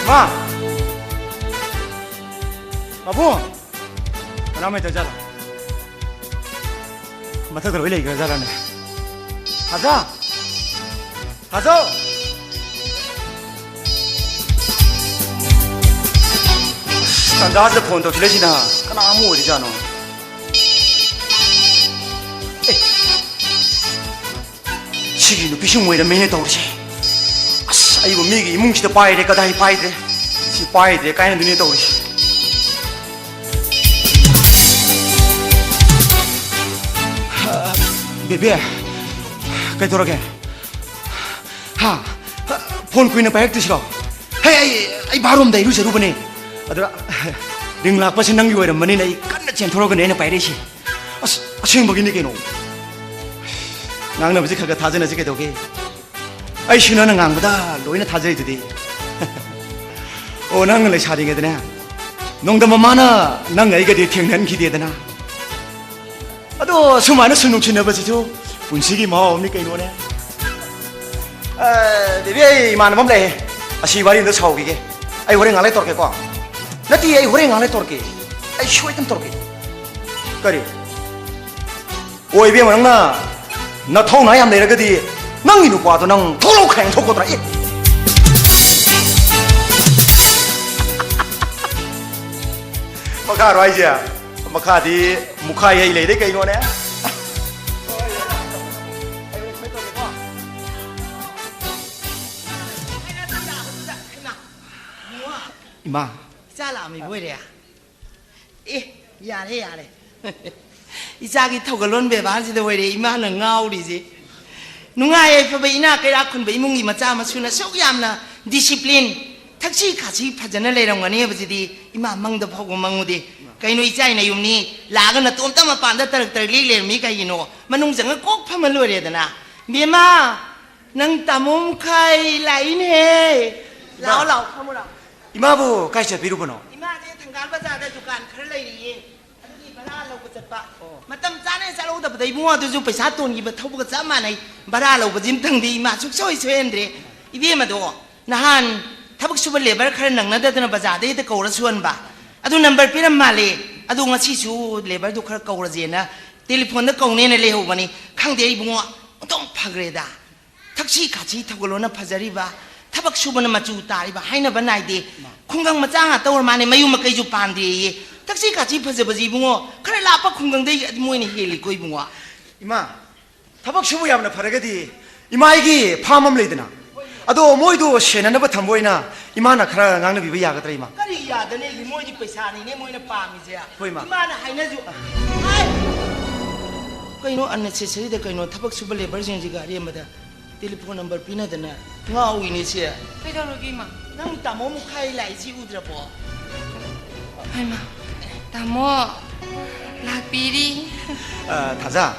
ꯃꯥ! ꯃꯕꯨꯡ! ꯀꯅꯥꯃꯥꯏ ꯇꯧꯖꯥꯠꯂꯣ? ꯃꯊꯛꯇ ꯂꯣꯏ ꯂꯩꯈ꯭ꯔꯖꯥꯠꯂꯅꯦ? ꯍꯖꯥ! ꯍꯖꯥꯎ! ꯑꯁ, ꯇꯥꯟꯖꯥꯁꯤꯗ ꯐꯣꯟ ꯇꯧꯁꯤꯜꯂꯛꯏꯁꯤꯅ ꯀꯅꯥ ꯑꯃ ꯑꯣꯏꯔꯤꯖꯥꯠꯅꯣ? ꯑꯦ! ꯁꯤꯒꯤ ꯅꯨꯄꯤꯁꯤ ꯑꯣꯏꯔꯝꯃꯦꯅꯦ ꯇꯧꯔꯤꯁꯦ꯫ ꯑꯁ, ꯑꯩꯕꯨ ꯃꯤꯒꯤ ꯏꯃꯨꯡꯁꯤꯗ ꯄꯥꯏꯔꯦ, ꯀꯗꯥꯏ ꯄꯥꯏꯗ꯭ꯔꯦ? ꯁꯤ ꯄꯥꯏꯗ꯭ꯔꯦ ꯀꯥꯏꯅꯗꯨꯅꯦ ꯇꯧꯔꯤꯁꯦ꯫ ꯕꯦꯕꯦ, ꯀꯩꯗꯧꯔꯒꯦ? ꯍꯥ? ꯐꯣꯟ ꯀꯨꯏꯅ ꯄꯥꯏꯔꯛꯇ꯭ꯔꯤꯁꯤꯔꯣ? ꯍꯦ, ꯑꯩ, ꯑꯩ ꯕꯥꯠꯔꯨꯝꯗ ꯏꯔꯨꯖꯔꯨꯕꯅꯦ꯫ ꯑꯗꯨꯗ ꯔꯤꯡ ꯂꯥꯛꯄꯁꯦ ꯅꯪꯒꯤ ꯑꯣꯏꯔꯝꯕꯅꯤꯅ ꯑꯩ ꯀꯟꯅ ꯆꯦꯟꯊꯣꯔꯛꯑꯒꯅꯦ ꯑꯩꯅ ꯄꯥꯏꯔꯛꯏꯁꯦ꯫ ꯑꯁ, ꯑꯁꯦꯡꯕꯒꯤꯅꯤ ꯀꯩꯅꯣ꯫ ꯉꯥꯡꯅꯕꯁꯦ ꯈꯔ ꯈꯔ ꯊꯥꯖꯅꯁꯤ ꯀꯩꯗꯧꯒꯦ? ꯑꯩꯁꯨ ꯅꯪꯅ ꯉꯥꯡꯕꯗ ꯂꯣꯏꯅ ꯊꯥꯖꯩꯗꯨꯗꯤ꯫ ꯑꯣ, ꯅꯪꯅ ꯂꯩꯁꯥꯔꯤꯉꯩꯗꯅꯦ, ꯅꯣꯡꯗꯝꯕ ꯃꯥꯅ ꯅꯪ ꯑꯩꯒꯗꯤ ꯊꯦꯡꯅꯍꯟꯈꯤꯗꯦꯗꯅ꯫ ꯑꯗꯣ ꯁꯨꯃꯥꯏꯅ ꯁꯨꯝ ꯅꯨꯡꯁꯤꯅꯕꯁꯤꯁꯨ ꯄꯨꯟꯁꯤꯒꯤ ꯃꯍꯥꯎ ꯑꯃꯅꯤ ꯀꯩꯅꯣꯅꯦ꯫ ꯑ, ꯕꯦꯕꯤ, ꯑꯩ ꯏꯃꯥꯟꯅꯕ ꯑꯃ ꯂꯩꯌꯦ꯫ ꯑꯁꯤ ꯋꯥꯔꯤ ꯑꯝꯇ ꯁꯥꯎꯈꯤꯒꯦ꯫ ꯑꯩ ꯍꯣꯔꯦꯟ ꯉꯥꯛ ꯂꯩ ꯇꯧꯔꯛꯀꯦꯀꯣ꯫ ꯅꯠꯇꯦ, ꯑꯩ ꯍꯣꯔꯦꯟ ꯉꯥꯛ ꯂꯩ ꯇꯧꯔꯛꯀꯦ꯫ ꯑꯩ ꯁꯣꯏꯗꯅ ꯇꯧꯔꯛꯀꯦ꯫ ꯀꯔꯤ? ꯑꯣ, ꯏꯕꯦꯝꯃ, ꯅꯪꯅ ꯅꯊꯧꯅꯥ ꯌꯥꯝ ꯂꯩꯔꯒꯗꯤ ꯅꯪꯒꯤ ꯅꯨꯄꯥꯗꯣ ꯅꯪ ꯊꯣꯛꯂꯥꯎ ꯈꯥꯏꯅ ꯊꯣꯛꯀꯗ꯭ꯔꯥ? ꯑꯦ! ꯃꯈꯥꯔꯣ ꯍꯥꯏꯁꯦ? ꯃꯈꯥꯗꯤ ꯃꯨꯈꯥ ꯌꯩ ꯂꯩꯔꯦ ꯀꯩꯅꯣꯅꯦ? ꯏꯃꯥ꯫ ꯏꯆꯥ ꯂꯥꯛꯑꯝꯃꯤꯕ ꯑꯣꯏꯔꯦ꯫ ꯑꯦ, ꯌꯥꯔꯦ, ꯌꯥꯔꯦ꯫ ꯏꯆꯥꯒꯤ ꯊꯧꯒꯜꯂꯣꯟ ꯕꯦꯕꯥꯔꯁꯤꯗ ꯑꯣꯏꯔꯦ ꯏꯃꯥꯅ ꯉꯥꯎꯔꯤꯁꯦ꯫ ꯅꯨꯡꯉꯥꯏ ꯌꯥꯏꯐꯕ ꯏꯅꯥꯛ ꯀꯩꯔꯥꯛ ꯈꯨꯟꯕ ꯏꯃꯨꯡꯒꯤ ꯃꯆꯥ ꯃꯁꯨꯅ ꯑꯁꯨꯛ ꯌꯥꯝꯅ ꯗꯤꯁꯤꯄ꯭ꯂꯤꯟ, ꯊꯛꯁꯤ ꯈꯥꯁꯤ ꯐꯖꯅ ꯂꯩꯔꯝꯒꯅꯤ ꯍꯥꯏꯕꯁꯤꯗꯤ ꯏꯃꯥ ꯃꯪꯗ ꯐꯥꯎꯕ ꯃꯪꯉꯨꯗꯦ꯫ ꯀꯩꯅꯣ ꯏꯆꯥ ꯏꯅꯥꯏ ꯌꯨꯝꯅꯤ ꯂꯥꯛꯑꯒ ꯅꯇꯣꯝꯇ ꯃꯄꯥꯟꯗ ꯇꯔꯛ ꯇꯔꯛ ꯂꯦꯛ ꯂꯩꯔꯝꯃꯤ ꯀꯩꯒꯤꯅꯣ? ꯃꯅꯨꯡ ꯆꯪꯉ ꯀꯣꯛ ꯐꯝꯃ ꯂꯣꯏꯔꯦꯗꯅ꯫ ꯕꯦꯝꯃ, ꯅꯪ ꯇꯥꯃꯣ ꯃꯈꯥꯏ ꯂꯥꯛꯏꯅꯦꯍꯦ꯫ ꯂꯥꯛꯑꯣ, ꯂꯥꯛꯑꯣ, ꯐꯝꯃꯨ ꯂꯥꯛꯑꯣ꯫ ꯏꯃꯥꯕꯨ ꯀꯥꯏ ꯆꯠꯄꯤꯔꯨꯕꯅꯣ? ꯏꯃꯥꯁꯦ ꯊꯪꯒꯥꯜ ꯕꯖꯥꯔꯗ ꯗꯨꯀꯥꯟ ꯈꯔ ꯂꯩꯔꯤꯌꯦ, ꯑꯗꯨꯒꯤ ꯚꯔꯥ ꯂꯧꯕ ꯆꯠꯄ꯫ ꯑꯣ꯫ ꯃꯇꯝ ꯆꯥꯅ ꯆꯠꯍꯧꯗꯕꯗ ꯏꯕꯨꯡꯉꯣ, ꯑꯗꯨꯁꯨ ꯄꯩꯁꯥ ꯇꯣꯟꯈꯤꯕ ꯊꯧꯕꯒ ꯆꯞ ꯃꯥꯟꯅꯩ꯫ ꯚꯔꯥ ꯂꯧꯕꯁꯤꯃꯇꯪꯗꯤ ꯏꯃꯥ ꯁꯨꯛꯁꯣꯏ ꯁꯣꯏꯍꯟꯗ꯭ꯔꯦ꯫ ꯏꯕꯦꯝꯃꯗꯣ ꯅꯍꯥꯟ ꯊꯕꯛ ꯁꯨꯕ ꯂꯦꯕꯔ ꯈꯔ ꯅꯪꯅꯗꯗꯅ ꯕꯖꯥꯔꯗ ꯍꯦꯛꯇ ꯀꯧꯔ ꯁꯨꯍꯟꯕ꯫ ꯑꯗꯨ ꯅꯝꯕꯔ ꯄꯤꯔꯝ ꯃꯥꯜꯂꯦ꯫ ꯑꯗꯨ ꯉꯁꯤꯁꯨ ꯂꯦꯕꯔꯗꯨ ꯈꯔ ꯀꯧꯔꯁꯦꯅ ꯇꯦꯂꯤꯐꯣꯟꯗ ꯀꯧꯅꯦꯅ ꯂꯩꯍꯧꯕꯅꯤ꯫ ꯈꯪꯗꯦ ꯏꯕꯨꯡꯉꯣ, ꯑꯣꯟꯊꯣꯛ ꯐꯈ꯭ꯔꯦꯗ꯫ ꯊꯛꯁꯤ ꯈꯥꯁꯤ ꯊꯧꯒꯜꯂꯣꯟꯅ ꯐꯖꯔꯤꯕ, ꯊꯕꯛ ꯁꯨꯕꯅ ꯃꯆꯨ ꯇꯥꯔꯤꯕ ꯍꯥꯏꯅꯕ ꯅꯥꯏꯗꯦ꯫ ꯏꯃꯥ꯫ ꯈꯨꯡꯒꯪ ꯃꯆꯥ ꯉꯥꯛꯇ ꯑꯣꯏꯔ ꯃꯥꯅꯦ, ꯃꯌꯨꯝ ꯃꯀꯩꯁꯨ ꯄꯥꯟꯗ꯭ꯔꯦꯌꯦ꯫ ꯊꯛꯁꯤ ꯈꯥꯁꯤ ꯐꯖꯕꯁꯤ ꯏꯕꯨꯡꯉꯣ, ꯈꯔ ꯂꯥꯞꯄ ꯈꯨꯡꯒꯪꯗꯩ ꯃꯣꯏꯅ ꯍꯦꯜꯂꯤꯀꯣ ꯏꯕꯨꯡꯉꯣ꯫ ꯏꯃꯥ, ꯊꯕꯛ ꯁꯨꯕ ꯌꯥꯝꯅ ꯐꯔꯒꯗꯤ ꯏꯃꯥ ꯑꯩꯒꯤ ꯐꯥꯝ ꯑꯃ ꯂꯩꯗꯅ, ꯑꯗꯣ ꯃꯣꯏꯗꯣ ꯁꯦꯟꯅꯅꯕ ꯊꯝꯕ ꯑꯣꯏꯅ ꯏꯃꯥꯅ ꯈꯔ ꯉꯥꯡꯅꯕꯤꯕ ꯌꯥꯒꯗ꯭ꯔꯥ ꯏꯃꯥ? ꯀꯔꯤ ꯌꯥꯗꯅꯦꯒꯤ? ꯃꯣꯏꯗꯤ ꯄꯩꯁꯥꯅꯤꯅꯦ ꯃꯣꯏꯅ ꯄꯥꯝꯃꯤꯁꯦ꯫ ꯍꯣꯏ, ꯏꯃꯥ꯫ ꯏꯃꯥꯅ ꯍꯥꯏꯅꯁꯨ, ꯍꯥꯏ! ꯀꯩꯅꯣ unnecessary ꯗ, ꯀꯩꯅꯣ ꯊꯕꯛ ꯁꯨꯕ ꯂꯦꯕꯔꯁꯤꯡꯁꯤꯒ ꯑꯔꯦꯝꯕꯗ ꯇꯦꯂꯤꯐꯣꯟ ꯅꯝꯕꯔ ꯄꯤꯅꯗꯅ ꯉꯥꯎꯏꯅꯦ ꯁꯦ꯫ ꯀꯩꯗꯧꯔꯒꯦ ꯏꯃꯥ? ꯅꯪ ꯇꯥꯃꯣ ꯃꯨꯈꯥꯏ ꯂꯥꯛꯏꯁꯤ ꯎꯗ꯭ꯔꯕꯣ? ꯍꯩꯃꯥ, ꯇꯥꯃꯣ ꯂꯥꯛꯄꯤꯔꯤ꯫ ꯑ, ꯊꯥꯖ,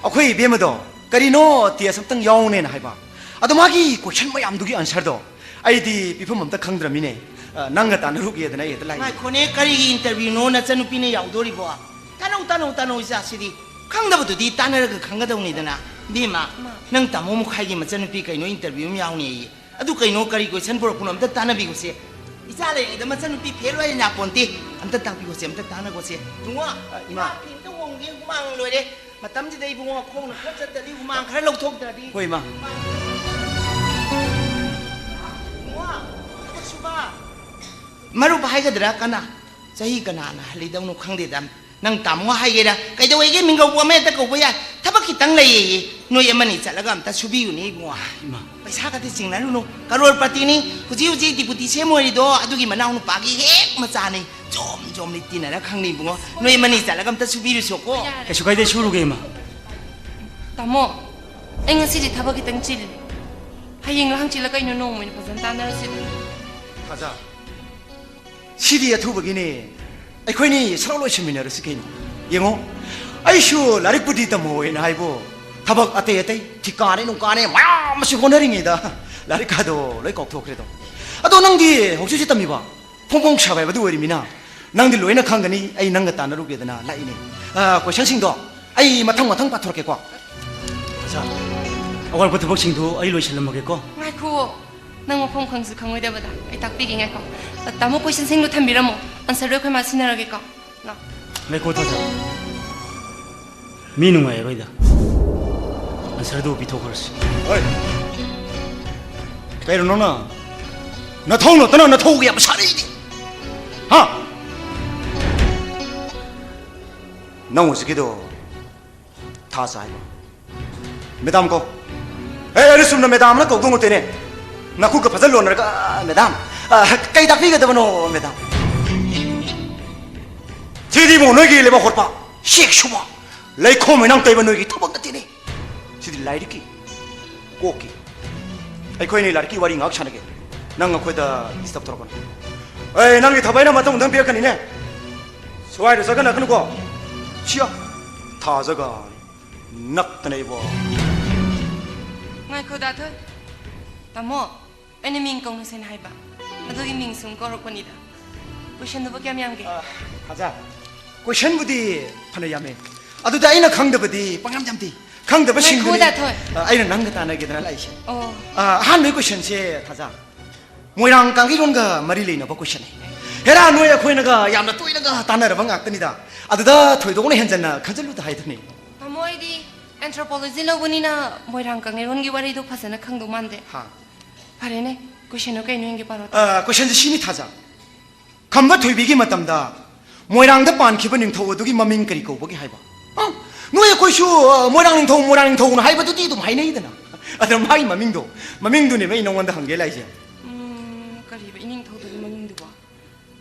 ꯑꯩꯈꯣꯏ ꯏꯕꯦꯝꯃꯗꯣ ꯀꯔꯤꯅꯣ ꯇꯦꯁ ꯑꯝꯇꯪ ꯌꯥꯎꯅꯦꯅ ꯍꯥꯏꯕ꯫ ꯑꯗꯣ ꯃꯥꯒꯤ ꯀꯣꯏꯁꯟ ꯃꯌꯥꯝꯗꯨꯒꯤ ꯑꯟꯁꯔꯗꯣ ꯑꯩꯗꯤ ꯄꯤꯐꯝ ꯑꯝꯇ ꯈꯪꯗ꯭ꯔꯃꯤꯅꯦ꯫ ꯑ, ꯅꯪꯒ ꯇꯥꯟꯅꯔꯨꯒꯦꯗꯅ ꯑꯩ ꯍꯦꯛꯇ ꯂꯥꯛꯏꯅꯦ꯫ ꯉꯥꯏꯈꯣꯅꯦ, ꯀꯔꯤꯒꯤ interview ꯅꯣ ꯅꯆꯟꯅꯨꯄꯤꯅ ꯌꯥꯎꯗꯣꯔꯤꯕꯣ? ꯇꯥꯅꯧ, ꯇꯥꯅꯧ, ꯇꯥꯅꯧ, ꯏꯆꯥꯁꯤꯗꯤ꯫ ꯈꯪꯗꯕꯗꯨꯗꯤ ꯇꯥꯟꯅꯔꯒ ꯈꯪꯒꯗꯧꯅꯤꯗꯅ꯫ ꯏꯕꯦꯝꯃ, ꯃꯥ꯫ ꯅꯪ ꯇꯥꯃꯣ ꯃꯨꯈꯥꯏꯒꯤ ꯃꯆꯟꯅꯨꯄꯤ ꯀꯩꯅꯣ interview ꯑꯃ ꯌꯥꯎꯅꯦꯌꯦ꯫ ꯑꯗꯨ ꯀꯩꯅꯣ, ꯀꯔꯤ ꯀꯣꯏꯁꯟ ꯄꯨꯔꯛꯄꯅꯣ ꯑꯝꯇ ꯇꯥꯟꯅꯕꯤꯈꯣꯁꯦ꯫ ꯏꯆꯥ ꯂꯩꯔꯤꯉꯩꯗ ꯃꯆꯟꯅꯨꯄꯤ ꯐꯦꯜ ꯑꯣꯏ ꯌꯥꯄꯣꯟꯇꯦ꯫ ꯑꯝꯇ ꯇꯥꯛꯄꯤꯈꯣꯁꯦ, ꯑꯝꯇ ꯇꯥꯟꯅꯈꯣꯁꯦ꯫ ꯏꯕꯨꯡꯉꯣ, ꯏꯃꯥ꯫ ꯏꯃꯥ, ꯐꯤ ꯑꯝꯇ ꯍꯣꯡꯒꯦ, ꯍꯨꯃꯥꯡ ꯂꯣꯏꯔꯦ꯫ ꯃꯇꯝꯁꯤꯗ ꯏꯕꯨꯡꯉꯣ ꯈꯣꯡꯅ ꯈꯔ ꯆꯠꯇ꯭ꯔꯗꯤ, ꯍꯨꯃꯥꯡ ꯈꯔ ꯂꯧꯊꯣꯛꯇ꯭ꯔꯗꯤ꯫ ꯍꯣꯏ, ꯏꯃꯥ꯫ ꯏꯕꯨꯡꯉꯣ, ꯊꯕꯛ ꯁꯨꯕ꯫ ꯃꯔꯨꯞ ꯍꯥꯏꯒꯗ꯭ꯔꯥ ꯀꯅꯥ? ꯆꯍꯤ ꯀꯅꯥꯅ ꯍꯜꯂꯤꯗꯧꯅꯣ ꯈꯪꯗꯦꯗ꯫ ꯅꯪ ꯇꯥꯃꯣ ꯍꯥꯏꯒꯦꯔꯥ, ꯀꯩꯗꯧꯋꯦꯒꯦ, ꯃꯤꯡꯒꯧꯕ ꯑꯃ ꯍꯦꯛꯇ ꯀꯧꯕ ꯌꯥꯏ꯫ ꯊꯕꯛ ꯈꯤꯇꯪ ꯂꯩꯌꯦꯌꯦ꯫ ꯅꯣꯏ ꯑꯃꯅꯤ ꯆꯠꯂꯒ ꯑꯝꯇ ꯁꯨꯕꯤꯌꯨꯅꯦ ꯏꯕꯨꯡꯉꯣ꯫ ꯏꯃꯥ꯫ ꯄꯩꯁꯥꯒꯗꯤ ꯆꯤꯡꯅꯔꯨꯅꯨ꯫ ꯀꯔꯣꯔꯄꯇꯤꯅꯤ꯫ ꯍꯧꯖꯤꯛ ꯍꯧꯖꯤꯛ ꯗꯤꯄꯨꯇꯤ ꯁꯦꯝ ꯑꯣꯏꯔꯤꯗꯣ ꯑꯗꯨꯒꯤ ꯃꯅꯥꯎ ꯅꯨꯄꯥꯒꯤ ꯍꯦꯛ ꯃꯆꯥꯅꯤ꯫ ꯖꯣꯝ ꯖꯣꯝꯂꯤ ꯇꯤꯟꯅꯔ ꯈꯪꯅꯤ ꯏꯕꯨꯡꯉꯣ꯫ ꯅꯣꯏ ꯑꯃꯅꯤ ꯆꯠꯂꯒ ꯑꯝꯇ ꯁꯨꯕꯤꯔꯨꯁꯣꯀꯣ꯫ ꯀꯩꯁꯨ ꯀꯥꯏꯗꯦ, ꯁꯨꯔꯨꯒꯦ ꯏꯃꯥ꯫ ꯇꯥꯃꯣ, ꯑꯩ ꯉꯁꯤꯗꯤ ꯊꯕꯛ ꯈꯤꯇꯪ ꯆꯤꯜꯂꯤ꯫ ꯍꯌꯦꯡꯂ ꯍꯪꯆꯤꯠꯂ ꯀꯩꯅꯣ ꯅꯣꯡꯃ ꯑꯣꯏꯅ ꯐꯖꯅ ꯇꯥꯟꯅꯔꯁꯤꯗ꯫ ꯊꯥꯖ꯫ ꯁꯤꯗꯤ ꯑꯊꯨꯕꯒꯤꯅꯦ꯫ ꯑꯩꯈꯣꯏꯅꯤ ꯁꯔꯨꯛ ꯂꯣꯏꯁꯤꯟꯃꯤꯟꯅꯔꯁꯤ ꯀꯩꯅꯣ꯫ ꯌꯦꯡꯉꯣ, ꯑꯩꯁꯨ ꯂꯥꯏꯔꯤꯛꯄꯨꯗꯤ ꯇꯝꯍꯧꯋꯦꯅ ꯍꯥꯏꯕꯨ, ꯊꯕꯛ ꯑꯇꯩ ꯑꯇꯩ ꯊꯤꯀꯥꯅꯦ ꯅꯨꯡꯀꯥꯅꯦ ꯃꯌꯥꯝ ꯑꯃꯁꯨ ꯍꯣꯠꯅꯔꯤꯉꯩꯗ ꯂꯥꯏꯔꯤꯛ ꯀꯥꯗꯣ ꯂꯣꯏ ꯀꯥꯎꯊꯣꯛꯈ꯭ꯔꯦꯗꯣ꯫ ꯑꯗꯣ ꯅꯪꯗꯤ ꯍꯧꯖꯤꯛ ꯍꯧꯖꯤꯛ ꯇꯝꯃꯤꯕ ꯐꯣꯡ ꯐꯣꯡ ꯁꯥꯕ ꯍꯥꯏꯕꯗꯨ ꯑꯣꯏꯔꯤꯃꯤꯅ, ꯅꯪꯗꯤ ꯂꯣꯏꯅ ꯈꯪꯒꯅꯤ꯫ ꯑꯩ ꯅꯪꯒ ꯇꯥꯟꯅꯔꯨꯒꯦꯗꯅ ꯂꯥꯛꯏꯅꯦ꯫ ꯑ, questionꯁꯤꯡꯗꯣ ꯑꯩ ꯃꯊꯪ ꯃꯊꯪ ꯄꯥꯊꯣꯔꯛꯀꯦꯀꯣ꯫ ꯑꯣꯖꯥ, ꯑꯋꯥꯠꯄ ꯊꯕꯛꯁꯤꯡꯗꯨ ꯑꯩ ꯂꯣꯏꯁꯤꯜꯂꯝꯃꯒꯦꯀꯣ꯫ ꯉꯥꯏꯈꯨꯑꯣ, ꯅꯪ ꯃꯐꯝ ꯈꯪꯁꯨ ꯈꯪꯉꯣꯏꯗꯕꯗ꯫ ꯑꯩ ꯇꯥꯛꯄꯤꯒꯦ, ꯉꯥꯏꯈꯣ꯫ ꯇꯥꯃꯣ, questionꯁꯤꯡꯗꯣ ꯊꯝꯕꯤꯔꯝꯃꯣ, answerꯗꯣ ꯑꯩꯈꯣꯏ ꯃꯥ ꯁꯤꯟꯅꯔꯒꯦꯀꯣ꯫ ꯂꯥꯛ꯫ ꯉꯥꯏꯈꯣ, ꯊꯥꯖ꯫ ꯃꯤ ꯅꯨꯡꯉꯥꯏꯔꯣꯏꯗ꯫ Answerꯗꯨ ꯄꯤꯊꯣꯛꯈ꯭ꯔꯁꯤ꯫ ꯍꯣꯏ꯫ ꯀꯩꯅꯣ ꯅꯪꯅ? ꯅꯊꯧ ꯅꯠꯇꯅ ꯅꯊꯧꯒ ꯌꯥꯝ ꯁꯥꯔꯛꯏꯅꯦ꯫ ꯍꯥ? ꯅꯪ ꯍꯧꯖꯤꯛꯀꯤꯗꯣ ꯊꯥꯖ ꯍꯥꯏꯕ? Madam ꯀꯣ꯫ ꯑꯦ, ꯑꯩꯅ ꯆꯨꯝꯅ madamꯅ ꯀꯧꯗꯧ ꯅꯠꯇꯦꯅꯦ꯫ ꯅꯈꯨꯠꯀ ꯐꯖꯅ ꯂꯣꯟꯅꯔꯒ, "ꯑ, madam, ꯑ, ꯀꯩ ꯇꯥꯛꯄꯤꯒꯗꯕꯅꯣ, madam?" ꯁꯤꯗꯤ ꯏꯕꯨꯡꯉꯣ ꯅꯣꯏꯒꯤ ꯂꯩꯕꯥꯛ ꯍꯣꯠꯄ, ꯆꯦꯛ ꯁꯨꯕ, ꯂꯩꯈꯣꯝ ꯂꯩꯅꯥꯡ ꯇꯩꯕ ꯅꯣꯏꯒꯤ ꯊꯕꯛ ꯅꯠꯇꯦꯅꯦ꯫ ꯁꯤꯗꯤ ꯂꯥꯏꯔꯤꯛꯀꯤ, ꯀꯣꯛꯀꯤ꯫ ꯑꯩꯈꯣꯏ ꯑꯅꯤ ꯂꯥꯏꯔꯤꯛꯀꯤ ꯋꯥꯔꯤ ꯉꯥꯏꯍꯥꯛ ꯁꯥꯟꯅꯒꯦ꯫ ꯅꯪ ꯑꯩꯈꯣꯏꯗ disturb ꯇꯧꯔꯛꯀꯅꯨ꯫ ꯑꯦ, ꯅꯪꯒꯤ ꯊꯕꯛ ꯑꯩꯅ ꯃꯊꯪ ꯃꯊꯪ ꯄꯤꯔꯛꯀꯅꯤꯅꯦ꯫ ꯁ꯭ꯋꯥꯏꯗ ꯆꯠꯀꯅꯨꯀꯣ꯫ ꯁꯤꯌꯥ, ꯊꯥꯖꯒ ꯅꯞꯇꯅ ꯏꯕꯣ꯫ ꯉꯥꯏꯈꯣ, ꯗꯥ ꯊꯣꯏ꯫ ꯇꯥꯃꯣ, ꯑꯩꯅ ꯃꯤꯡ ꯀꯧꯅꯁꯦꯅ ꯍꯥꯏꯕ꯫ ꯑꯗꯨꯒꯤ ꯃꯤꯡ ꯁꯨꯝ ꯀꯧꯔꯛꯄꯅꯤꯗ꯫ Questionꯗꯨꯕꯨ ꯀꯌꯥꯝ ꯌꯥꯝꯒꯦ? ꯑ, ꯊꯥꯖ, questionꯕꯨꯗꯤ ꯐꯅ ꯌꯥꯝꯃꯦ꯫ ꯑꯗꯨꯗ ꯑꯩꯅ ꯈꯪꯗꯕꯗꯤ ꯄꯪꯌꯥꯝ ꯌꯥꯝꯗꯦ꯫ ꯈꯪꯗꯕꯁꯤꯡꯗꯨꯅꯤ, ꯉꯥꯏꯈꯣ, ꯗꯥ ꯊꯣꯏ꯫ ꯑ, ꯑꯩꯅ ꯅꯪꯒ ꯇꯥꯟꯅꯒꯦꯗꯅ ꯂꯥꯛꯏꯁꯦ꯫ ꯑꯣ꯫ ꯑ, ꯑꯍꯥꯟꯕꯒꯤ questionꯁꯦ, ꯊꯥꯖ, ꯃꯣꯏꯔꯥꯡ ꯀꯥꯡꯒꯤꯔꯣꯟꯒ ꯃꯔꯤ ꯂꯩꯅꯕ questionꯅꯤ꯫ ꯍꯦꯔꯥ, ꯅꯣꯏ ꯑꯩꯈꯣꯏꯅꯒ ꯌꯥꯝꯅ ꯇꯣꯏꯅꯒ ꯇꯥꯟꯅꯔꯕ ꯉꯥꯛꯇꯅꯤꯗ꯫ ꯑꯗꯨꯗ ꯊꯣꯏꯗꯣꯛꯅ ꯍꯦꯟꯖꯟꯅ ꯈꯟꯖꯜꯂꯨꯗ ꯍꯥꯏꯗꯨꯅꯤ꯫ ꯇꯥꯃꯣ, ꯑꯩꯗꯤ anthropology ꯂꯧꯕꯅꯤꯅ ꯃꯣꯏꯔꯥꯡ ꯀꯪꯂꯩꯔꯣꯟꯒꯤ ꯋꯥꯔꯤꯗꯣ ꯐꯖꯅ ꯈꯪꯗꯧ ꯃꯥꯟꯗꯦ꯫ ꯍꯥ꯫ ꯐꯔꯦꯅꯦ, questionꯗꯣ ꯀꯩꯅꯣ ꯌꯦꯡꯒꯦ, ꯄꯥꯔꯣ꯫ ꯑ, questionꯁꯦ ꯁꯤꯅꯤ, ꯊꯥꯖ꯫ ꯈꯝꯕ ꯊꯣꯏꯕꯤꯒꯤ ꯃꯇꯝꯗ ꯃꯣꯏꯔꯥꯡꯗ ꯄꯥꯟꯈꯤꯕ ꯅꯤꯡꯊꯧ ꯑꯗꯨꯒꯤ ꯃꯃꯤꯡ ꯀꯔꯤ ꯀꯧꯕꯒꯦ ꯍꯥꯏꯕ? ꯑ, ꯅꯣꯏ ꯑꯩꯈꯣꯏꯁꯨ, ꯑ, ꯃꯣꯏꯔꯥꯡ ꯅꯤꯡꯊꯧ, ꯃꯣꯏꯔꯥꯡ ꯅꯤꯡꯊꯧꯅ ꯍꯥꯏꯕꯗꯨꯗꯤ ꯑꯗꯨꯝ ꯍꯥꯏꯅꯩꯗꯅ꯫ ꯑꯗ ꯃꯥꯒꯤ ꯃꯃꯤꯡꯗꯣ, ꯃꯃꯤꯡꯗꯨꯅꯦꯕ ꯑꯩ ꯅꯉꯣꯟꯗ ꯍꯪꯒꯦ ꯂꯥꯛꯏꯁꯦ꯫ ꯎꯝ, ꯀꯔꯤꯕ ꯏꯅꯤꯡꯊꯧꯗꯨꯒꯤ ꯃꯃꯤꯡꯗꯨꯕꯣ?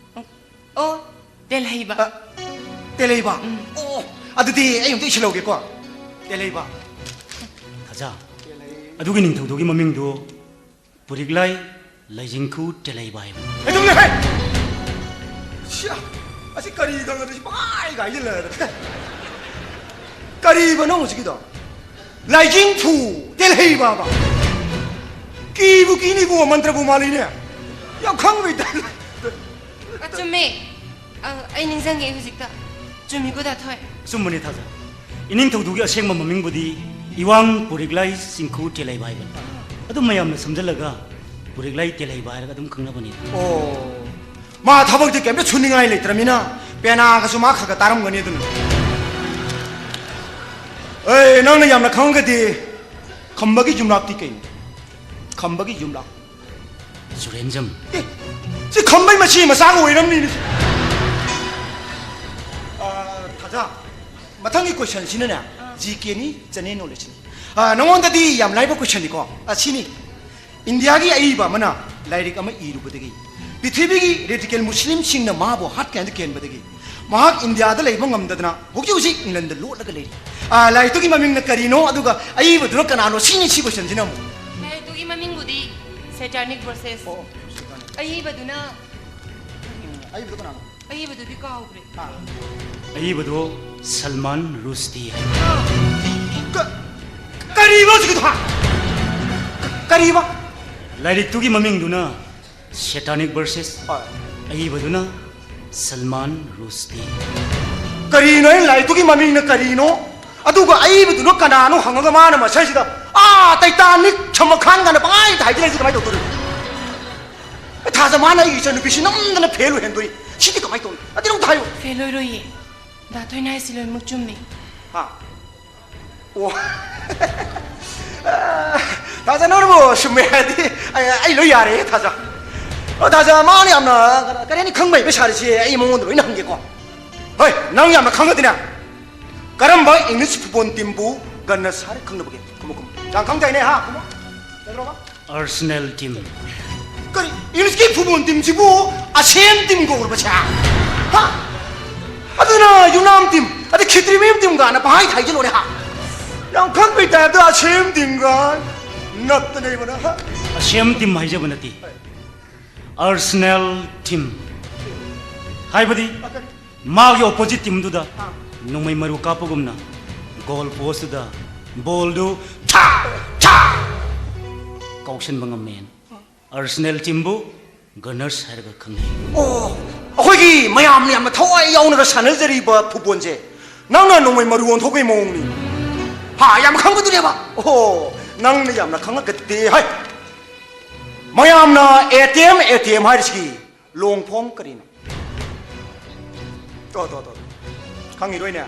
ꯑꯣ, ꯇꯦꯜꯍꯩꯕ꯫ ꯑ, ꯇꯦꯜꯍꯩꯕ? ꯎꯝ꯫ ꯑꯣ, ꯑꯗꯨꯗꯤ ꯑꯩ ꯑꯝꯇ ꯏꯁꯤꯜꯍꯧꯒꯦꯀꯣ꯫ ꯇꯦꯜꯍꯩꯕ꯫ ꯊꯥꯖ, ꯑꯗꯨꯒꯤ ꯅꯤꯡꯊꯧꯗꯨꯒꯤ ꯃꯃꯤꯡꯗꯨ ꯄꯨꯔꯤꯛꯂꯥꯏ ꯂꯥꯏꯖꯤꯡꯈꯨ ꯇꯦꯜꯍꯩꯕ ꯍꯥꯏꯕ꯫ ꯀꯩꯗꯧꯅꯦ ꯍꯦ? ꯁꯤꯌꯥ, ꯑꯁꯤ ꯀꯔꯤ ꯈꯪꯉꯗꯤ ꯁꯤ ꯄꯪꯍꯥꯏ ꯍꯥꯏꯖꯤꯜꯂꯗ꯫ ꯀꯔꯤꯕꯅꯣ ꯍꯧꯖꯤꯛꯀꯤꯗꯣ? ꯂꯥꯏꯖꯤꯡꯐꯨ ꯇꯦꯜꯍꯩꯕꯕ? ꯀꯤꯕꯨ ꯀꯤꯅꯤꯕꯨ, ꯃꯟꯇ꯭ꯔꯕꯨ ꯃꯥꯜꯂꯤꯅꯦ꯫ ꯌꯥꯝ ꯈꯪꯕꯩ ꯇꯥꯏꯞꯇ꯫ ꯑ, ꯆꯨꯝꯃꯦ꯫ ꯑ, ꯑꯩ ꯅꯤꯡꯁꯤꯡꯉꯦ ꯍꯧꯖꯤꯛꯇ꯫ ꯆꯨꯝꯃꯤꯀꯣ, ꯗꯥ ꯊꯣꯏ? ꯑꯆꯨꯝꯕꯅꯤ ꯊꯥꯖ꯫ ꯏꯅꯤꯡꯊꯧꯗꯨꯒꯤ ꯑꯁꯦꯡꯕ ꯃꯃꯤꯡꯕꯨꯗꯤ ꯏꯋꯥꯡ ꯄꯨꯔꯤꯛꯂꯥꯏ ꯆꯤꯡꯈꯨ ꯇꯦꯜꯍꯩꯕ ꯍꯥꯏꯕꯅꯤ꯫ ꯑꯗꯨꯝ ꯃꯌꯥꯝꯅ ꯁꯝꯖꯜꯂꯒ ꯄꯨꯔꯤꯛꯂꯥꯏ ꯇꯦꯜꯍꯩꯕ ꯍꯥꯏꯔꯒ ꯑꯗꯨꯝ ꯈꯪꯅꯕꯅꯤ꯫ ꯑꯣ, ꯃꯥ ꯊꯕꯛꯇꯤ ꯀꯩꯝꯇ ꯁꯨꯅꯤꯡꯉꯥꯏ ꯂꯩꯇ꯭ꯔꯃꯤꯅ ꯄꯦꯅꯥꯒꯁꯨ ꯃꯥ ꯈꯔ ꯈꯔ ꯇꯥꯔꯝꯒꯅꯤ꯫ ꯑꯗꯨꯅ, ꯑꯦ, ꯅꯪꯅ ꯌꯥꯝꯅ ꯈꯪꯉꯒꯗꯤ, ꯈꯝꯕꯒꯤ ꯌꯨꯝꯂꯥꯛꯇꯤ ꯀꯩꯅꯣ? ꯈꯝꯕꯒꯤ ꯌꯨꯝꯂꯥꯛ꯫ ꯖꯨꯔꯦꯟꯖꯝ꯫ ꯑꯦ, ꯁꯤ ꯈꯝꯕꯩ ꯃꯆꯦ ꯃꯆꯥꯒ ꯑꯣꯏꯔꯝꯅꯤꯅꯦ꯫ ꯑ, ꯊꯥꯖ, ꯃꯊꯪꯒꯤ ꯀꯣꯏꯁꯟꯁꯤꯅꯅꯦ, ꯖꯤ ꯀꯦꯅꯤ, ꯖꯦꯅꯔꯦꯜ ꯅꯣꯂꯦꯖꯅꯤ꯫ ꯑ, ꯅꯉꯣꯟꯗꯗꯤ ꯌꯥꯝ ꯂꯥꯏꯕ ꯀꯣꯏꯁꯟꯅꯤꯀꯣ꯫ ꯑ, ꯁꯤꯅꯤ, ꯏꯟꯗꯤꯌꯥꯒꯤ ꯑꯏꯕ ꯑꯃꯅ ꯂꯥꯏꯔꯤꯛ ꯑꯃ ꯏꯔꯨꯕꯗꯒꯤ, ꯄ꯭ꯔꯤꯊꯤꯕꯤꯒꯤ ꯔꯦꯗꯤꯀꯦꯜ ꯃꯨꯁꯂꯤꯝꯁꯤꯡꯅ ꯃꯥꯕꯨ ꯍꯥꯠꯀꯦ ꯍꯥꯏꯅ ꯀꯤꯍꯟꯕꯗꯒꯤ, ꯃꯍꯥꯛ ꯏꯟꯗꯤꯌꯥꯗ ꯂꯩꯕ ꯉꯝꯗꯗꯅ ꯍꯧꯖꯤꯛ ꯍꯧꯖꯤꯛ ꯏꯪꯂꯟꯗ ꯂꯣꯠꯂꯒ ꯂꯩꯔꯤ꯫ ꯑ, ꯂꯥꯏꯔꯤꯛꯇꯨꯒꯤ ꯃꯃꯤꯡꯅ ꯀꯔꯤꯅꯣ, ꯑꯗꯨꯒ ꯑꯏꯕꯗꯨꯅ ꯀꯅꯥꯅꯣ? ꯁꯤꯅꯤ, ꯁꯤ ꯀꯣꯏꯁꯟꯁꯤꯅ ꯑꯃꯨꯛ꯫ ꯂꯥꯏꯔꯤꯛꯇꯨꯒꯤ ꯃꯃꯤꯡꯕꯨꯗꯤ Satanic Verses꯫ ꯑꯣ, ꯑꯏꯕꯗꯨꯅ, ꯑꯏꯕꯗꯨ ꯀꯅꯥꯅꯣ? ꯑꯏꯕꯗꯨꯗꯤ ꯀꯥꯎꯈ꯭ꯔꯦ꯫ ꯑꯏꯕꯗꯣ ꯁꯜꯃꯥꯟ ꯔꯨꯁꯇꯤ ꯍꯥꯏ꯫ ꯀ-, ꯀꯔꯤꯕ ꯍꯧꯖꯤꯛꯀꯤꯗꯣ, ꯍꯥ? ꯀꯔꯤꯕ? ꯂꯥꯏꯔꯤꯛꯇꯨꯒꯤ ꯃꯃꯤꯡꯗꯨꯅ Satanic Verses꯫ ꯍꯣꯏ꯫ ꯑꯏꯕꯗꯨꯅ ꯁꯜꯃꯥꯟ ꯔꯨꯁꯇꯤ꯫ ꯀꯔꯤꯅꯣ? ꯑꯩꯅ ꯂꯥꯏꯔꯤꯛꯇꯨꯒꯤ ꯃꯃꯤꯡꯅ ꯀꯔꯤꯅꯣ, ꯑꯗꯨꯒ ꯑꯏꯕꯗꯨꯅ ꯀꯅꯥꯅꯣ ꯍꯪꯉꯒ ꯃꯥꯅ ꯃꯁꯩꯁꯤꯗ ꯑꯥ ꯇꯩꯇꯥꯅꯤꯛ ꯁꯃꯈꯥꯟ ꯀꯥꯏꯅ ꯄꯪꯍꯥꯏꯗ ꯍꯥꯏꯖꯤꯜꯂꯛꯏꯁꯦ ꯀꯃꯥꯏꯅ ꯇꯧꯗꯣꯔꯤꯅꯣ? ꯑꯦ, ꯊꯥꯖ, ꯃꯥꯅ ꯑꯩꯒꯤ ꯏꯆꯟꯅꯨꯄꯤꯁꯤ ꯅꯝꯗꯅ ꯐꯦꯜ ꯑꯣꯏꯍꯟꯗꯣꯏ꯫ ꯁꯤꯗꯤ ꯀꯃꯥꯏꯅ ꯇꯧꯅꯤ? ꯑꯗꯨ ꯑꯝꯇ ꯍꯥꯏꯌꯨ꯫ ꯐꯦꯜ ꯑꯣꯏꯔꯣꯏꯌꯦ꯫ ꯗꯥ ꯊꯣꯏꯅ ꯍꯥꯏꯁꯤ ꯂꯣꯏꯅꯃꯛ ꯆꯨꯝꯃꯤ꯫ ꯍꯥ? ꯑꯣ꯫ ꯊꯥꯖ, ꯅꯪꯅꯕꯨ ꯆꯨꯝꯃꯦ ꯍꯥꯏꯔꯗꯤ ꯑꯩ, ꯑꯩ ꯂꯣꯏ ꯌꯥꯔꯦ, ꯊꯥꯖ꯫ ꯑꯣ, ꯊꯥꯖ, ꯃꯥꯅ ꯌꯥꯝꯅ ꯀꯔꯤ ꯍꯥꯏꯅꯤ, ꯈꯪꯕ ꯍꯩꯕ ꯁꯥꯔꯤꯁꯦ ꯑꯩ ꯃꯉꯣꯟꯗ ꯂꯣꯏꯅ ꯍꯪꯒꯦꯀꯣ꯫ ꯍꯣꯏ, ꯅꯪ ꯌꯥꯝꯅ ꯈꯪꯉꯗꯤꯅꯦ, ꯀꯔꯝꯕ ꯏꯪꯂꯤꯁ ꯐꯨꯠꯕꯣꯜ ꯇꯤꯝꯕꯨ ꯒꯟꯅ ꯁꯥꯔ ꯈꯪꯅꯕꯒꯦ? ꯈꯨꯝꯃꯨ, ꯈꯨꯝꯃꯨ꯫ ꯌꯥꯝ ꯈꯪꯗꯥꯏꯅꯦ, ꯍꯥ? ꯈꯨꯝꯃꯨ꯫ ꯀꯩꯗꯧꯔꯕ? Arsenal team꯫ ꯀꯔꯤ? ꯏꯪꯂꯤꯁꯀꯤ ꯐꯨꯠꯕꯣꯜ ꯇꯤꯝꯁꯤꯕꯨ ꯑꯁꯦꯝ ꯇꯤꯝ ꯀꯧꯔꯕꯁꯦ? ꯍꯥ? ꯑꯗꯨꯅ ꯌꯨꯅꯥꯝ ꯇꯤꯝ, ꯑꯗꯩ ꯈꯦꯇ꯭ꯔꯤꯃꯌꯨꯝ ꯇꯤꯝ ꯀꯥꯏꯅ ꯄꯪꯍꯥꯏ ꯍꯥꯏꯖꯤꯜꯂꯣꯅꯦ, ꯍꯥ? ꯌꯥꯝ ꯈꯪꯕꯩ ꯇꯥꯏꯞꯇ ꯑꯁꯦꯝ ꯇꯤꯝ ꯀꯥꯏ ꯅꯞꯇꯅ ꯏꯕꯅ, ꯍꯥ? ꯑꯁꯦꯝ ꯇꯤꯝ ꯍꯥꯏꯖꯕ ꯅꯠꯇꯦ, Arsenal team ꯍꯥꯏꯕꯗꯤ ꯃꯥꯒꯤ ꯑꯣꯄꯣꯖꯤꯠ ꯇꯤꯝꯗꯨꯗ ꯅꯣꯡꯃꯩ ꯃꯔꯨ ꯀꯥꯞꯄꯒꯨꯝꯅ ꯒꯣꯜ ꯄꯣꯁꯇꯨꯗ ꯕꯣꯜꯗꯨ ꯊꯥ ꯊꯥ ꯀꯥꯎꯁꯟꯕ ꯉꯝꯃꯦꯅ꯫ Arsenal teamꯕꯨ ꯒꯅꯔꯁ ꯍꯥꯏꯔꯒ ꯈꯪꯅꯩ꯫ ꯑꯣ, ꯑꯩꯈꯣꯏꯒꯤ ꯃꯌꯥꯝꯅ ꯌꯥꯝꯅ ꯊꯋꯥꯏ ꯌꯥꯎꯅꯒ ꯁꯥꯟꯅꯖꯔꯤꯕ ꯐꯨꯠꯕꯣꯜꯁꯦ ꯅꯪꯅ ꯅꯣꯡꯃꯩ ꯃꯔꯨ ꯑꯣꯟꯊꯣꯛꯄꯒꯤ ꯃꯑꯣꯡꯅꯤ꯫ ꯍꯥ, ꯌꯥꯝ ꯈꯪꯕꯗꯨꯅꯦꯕ꯫ ꯑꯣꯍꯣ, ꯅꯪꯅ ꯌꯥꯝꯅ ꯈꯪꯉꯒꯗꯤ ꯍꯥꯏ꯫ ꯃꯌꯥꯝꯅ A T M, A T M ꯍꯥꯏꯔꯤꯁꯤꯒꯤ ꯂꯣꯡ ꯐꯣꯝ ꯀꯔꯤꯅꯣ? ꯇꯣ, ꯇꯣ, ꯇꯣ, ꯇꯣ꯫ ꯈꯪꯉꯤꯔꯣꯏꯅꯦ?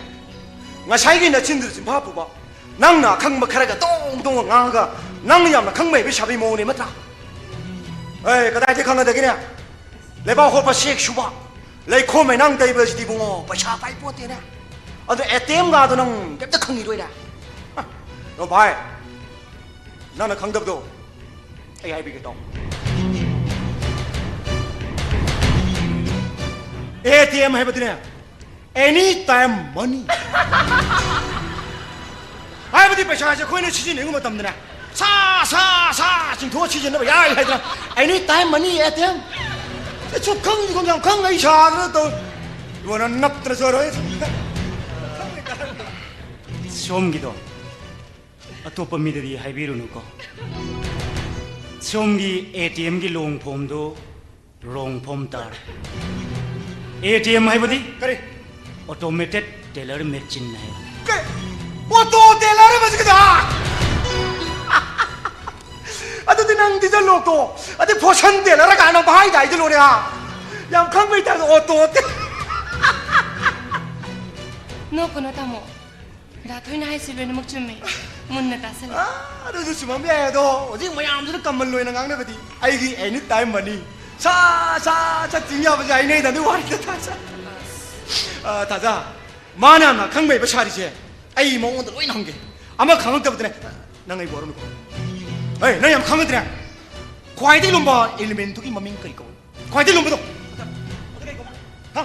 ꯉꯁꯥꯏꯒꯤ ꯅꯆꯤꯟꯗꯨ ꯆꯤꯟꯐꯥ ꯄꯨꯕ꯫ ꯅꯪꯅ ꯑꯈꯪꯕ ꯈꯔꯒ ꯗꯣꯡ ꯗꯣꯡ ꯉꯥꯡꯉꯒ ꯅꯪꯅ ꯌꯥꯝꯅ ꯈꯪꯕ ꯍꯩꯕ ꯁꯥꯕꯩ ꯃꯑꯣꯡꯅꯦ, ꯅꯠꯇ꯭ꯔꯥ? ꯑꯦ, ꯀꯗꯥꯏꯗꯒꯤ ꯈꯪꯒꯗꯒꯦꯅꯦ? ꯂꯩꯕꯥꯛ ꯍꯣꯠꯄ, ꯁꯦꯛ ꯁꯨꯕ, ꯂꯩꯈꯣꯝ ꯂꯩꯅꯥꯡ ꯇꯩꯕꯁꯤꯗꯤ ꯏꯕꯨꯡꯉꯣ, ꯄꯩꯁꯥ ꯄꯥꯏ ꯄꯣꯠꯇꯦꯅꯦ꯫ ꯑꯗꯣ ꯑꯦ ꯇꯤ ꯑꯦꯝꯒꯗꯣ ꯅꯪ ꯀꯩꯝꯇ ꯈꯪꯉꯤꯔꯣꯏꯅꯦ? ꯍ, ꯑꯗꯣ ꯚꯥꯏ, ꯅꯪꯅ ꯈꯪꯗꯕꯗꯣ ꯑꯩ ꯍꯥꯏꯕꯤꯒꯦ ꯇꯥꯎ꯫ ꯑꯦ ꯇꯤ ꯑꯦꯝ ꯍꯥꯏꯕꯗꯨꯅꯦ, ꯑꯦꯅꯤ ꯇꯥꯏꯝ ꯃꯅꯤ꯫ ꯍꯥꯏꯕꯗꯤ ꯄꯩꯁꯥꯁꯦ ꯑꯩꯈꯣꯏꯅ ꯁꯤꯖꯤꯟꯅꯅꯤꯡꯕ ꯃꯇꯝꯗꯅꯦ, ꯁꯥ, ꯁꯥ, ꯁꯥ ꯆꯤꯡꯊꯣꯛꯑ ꯁꯤꯖꯤꯟꯅꯕ ꯌꯥꯏ ꯍꯥꯏꯗꯅ, ꯑꯦꯅꯤ ꯇꯥꯏꯝ ꯃꯅꯤ ꯑꯦ ꯇꯤ ꯑꯦꯝ꯫ ꯁꯨꯛꯈꯪ ꯈꯪ-, ꯌꯥꯝ ꯈꯪ ꯑꯩ ꯁꯥꯗꯅ ꯇꯧ-, ꯌꯣꯟꯅ ꯅꯞꯇꯅ ꯆꯣꯏꯔꯣꯏ꯫ ꯁꯣꯝꯒꯤꯗꯣ ꯑꯇꯣꯞꯄ ꯃꯤꯗꯗꯤ ꯍꯥꯏꯕꯤꯔꯨꯅꯨꯀꯣ꯫ ꯁꯣꯝꯒꯤ ꯑꯦ ꯇꯤ ꯑꯦꯝꯒꯤ ꯂꯣꯡ ꯐꯣꯝꯗꯨ ꯔꯣꯡ ꯐꯣꯝ ꯇꯥꯔꯦ꯫ ꯑꯦ ꯇꯤ ꯑꯦꯝ ꯍꯥꯏꯕꯗꯤ ꯀꯔꯤ? ꯑꯣꯇꯣꯃꯦꯇꯦꯠ ꯇꯦꯂꯔ ꯃꯦꯆꯤꯟ ꯍꯥꯏꯕ꯫ ꯀꯩ? ꯑꯣꯇꯣ ꯇꯦꯂꯔ ꯍꯥꯏꯕꯁꯤ ꯀꯩꯗ? ꯑꯗꯨꯗꯤ ꯅꯪ ꯗꯤꯖꯜ ꯂꯣꯛꯇꯣ, ꯑꯗꯨ ꯐꯣꯁꯟ ꯇꯦꯂꯔ ꯀꯥꯏꯅ ꯅꯪ ꯍꯥꯏꯗꯥꯏꯗ ꯂꯣꯏꯔꯦ, ꯍꯥ? ꯌꯥꯝ ꯈꯪꯕꯩ ꯇꯥꯏꯞꯇ ꯑꯣꯇꯣ ꯇꯦ-, ꯅꯣꯛꯀꯅꯣ, ꯇꯥꯃꯣ꯫ ꯗꯥ ꯊꯣꯏꯅ ꯍꯥꯏꯁꯤ ꯂꯣꯏꯅꯃꯛ ꯆꯨꯝꯃꯤ꯫ ꯃꯨꯟꯅ ꯇꯥꯁꯜꯂꯨ꯫ ꯑꯥ, ꯑꯗꯨꯁꯨ ꯆꯨꯝꯃꯝꯕ ꯌꯥꯏ, ꯑꯗꯣ ꯍꯧꯖꯤꯛ ꯃꯌꯥꯝꯁꯤꯅ ꯀꯃꯟ ꯑꯣꯏꯅ ꯉꯥꯡꯅꯕꯗꯤ ꯑꯩꯒꯤ ꯑꯦꯅꯤ ꯇꯥꯏꯝ ꯃꯅꯤ꯫ ꯁꯥ, ꯁꯥ, ꯁꯥ ꯆꯤꯡ ꯌꯥꯕꯁꯦ ꯍꯥꯏꯅꯩꯗ, ꯑꯗꯨ ꯋꯥꯔꯤꯗ ꯊꯥꯖ-, ꯑꯥ, ꯊꯥꯖ꯫ ꯃꯥꯅ ꯌꯥꯝꯅ ꯈꯪꯕ ꯍꯩꯕ ꯁꯥꯔꯤꯁꯦ ꯑꯩ ꯃꯉꯣꯟꯗ ꯂꯣꯏꯅ ꯍꯪꯒꯦ꯫ ꯑꯃ ꯈꯪꯉꯛꯇꯕꯗꯅꯦ, ꯅꯪ ꯑꯩ ꯋꯥꯔꯧꯅꯨꯀꯣ꯫ ꯍꯩ, ꯅꯪ ꯌꯥꯝ ꯈꯪꯉꯗ꯭ꯔꯦ꯫ ꯈ꯭ꯋꯥꯏꯗꯒꯤ ꯂꯨꯝꯕ ꯑꯦꯂꯤꯃꯦꯟꯇꯨꯒꯤ ꯃꯃꯤꯡ ꯀꯔꯤ ꯀꯧꯏ? ꯈ꯭ꯋꯥꯏꯗꯒꯤ ꯂꯨꯝꯕꯗꯣ꯫ ꯍꯥ?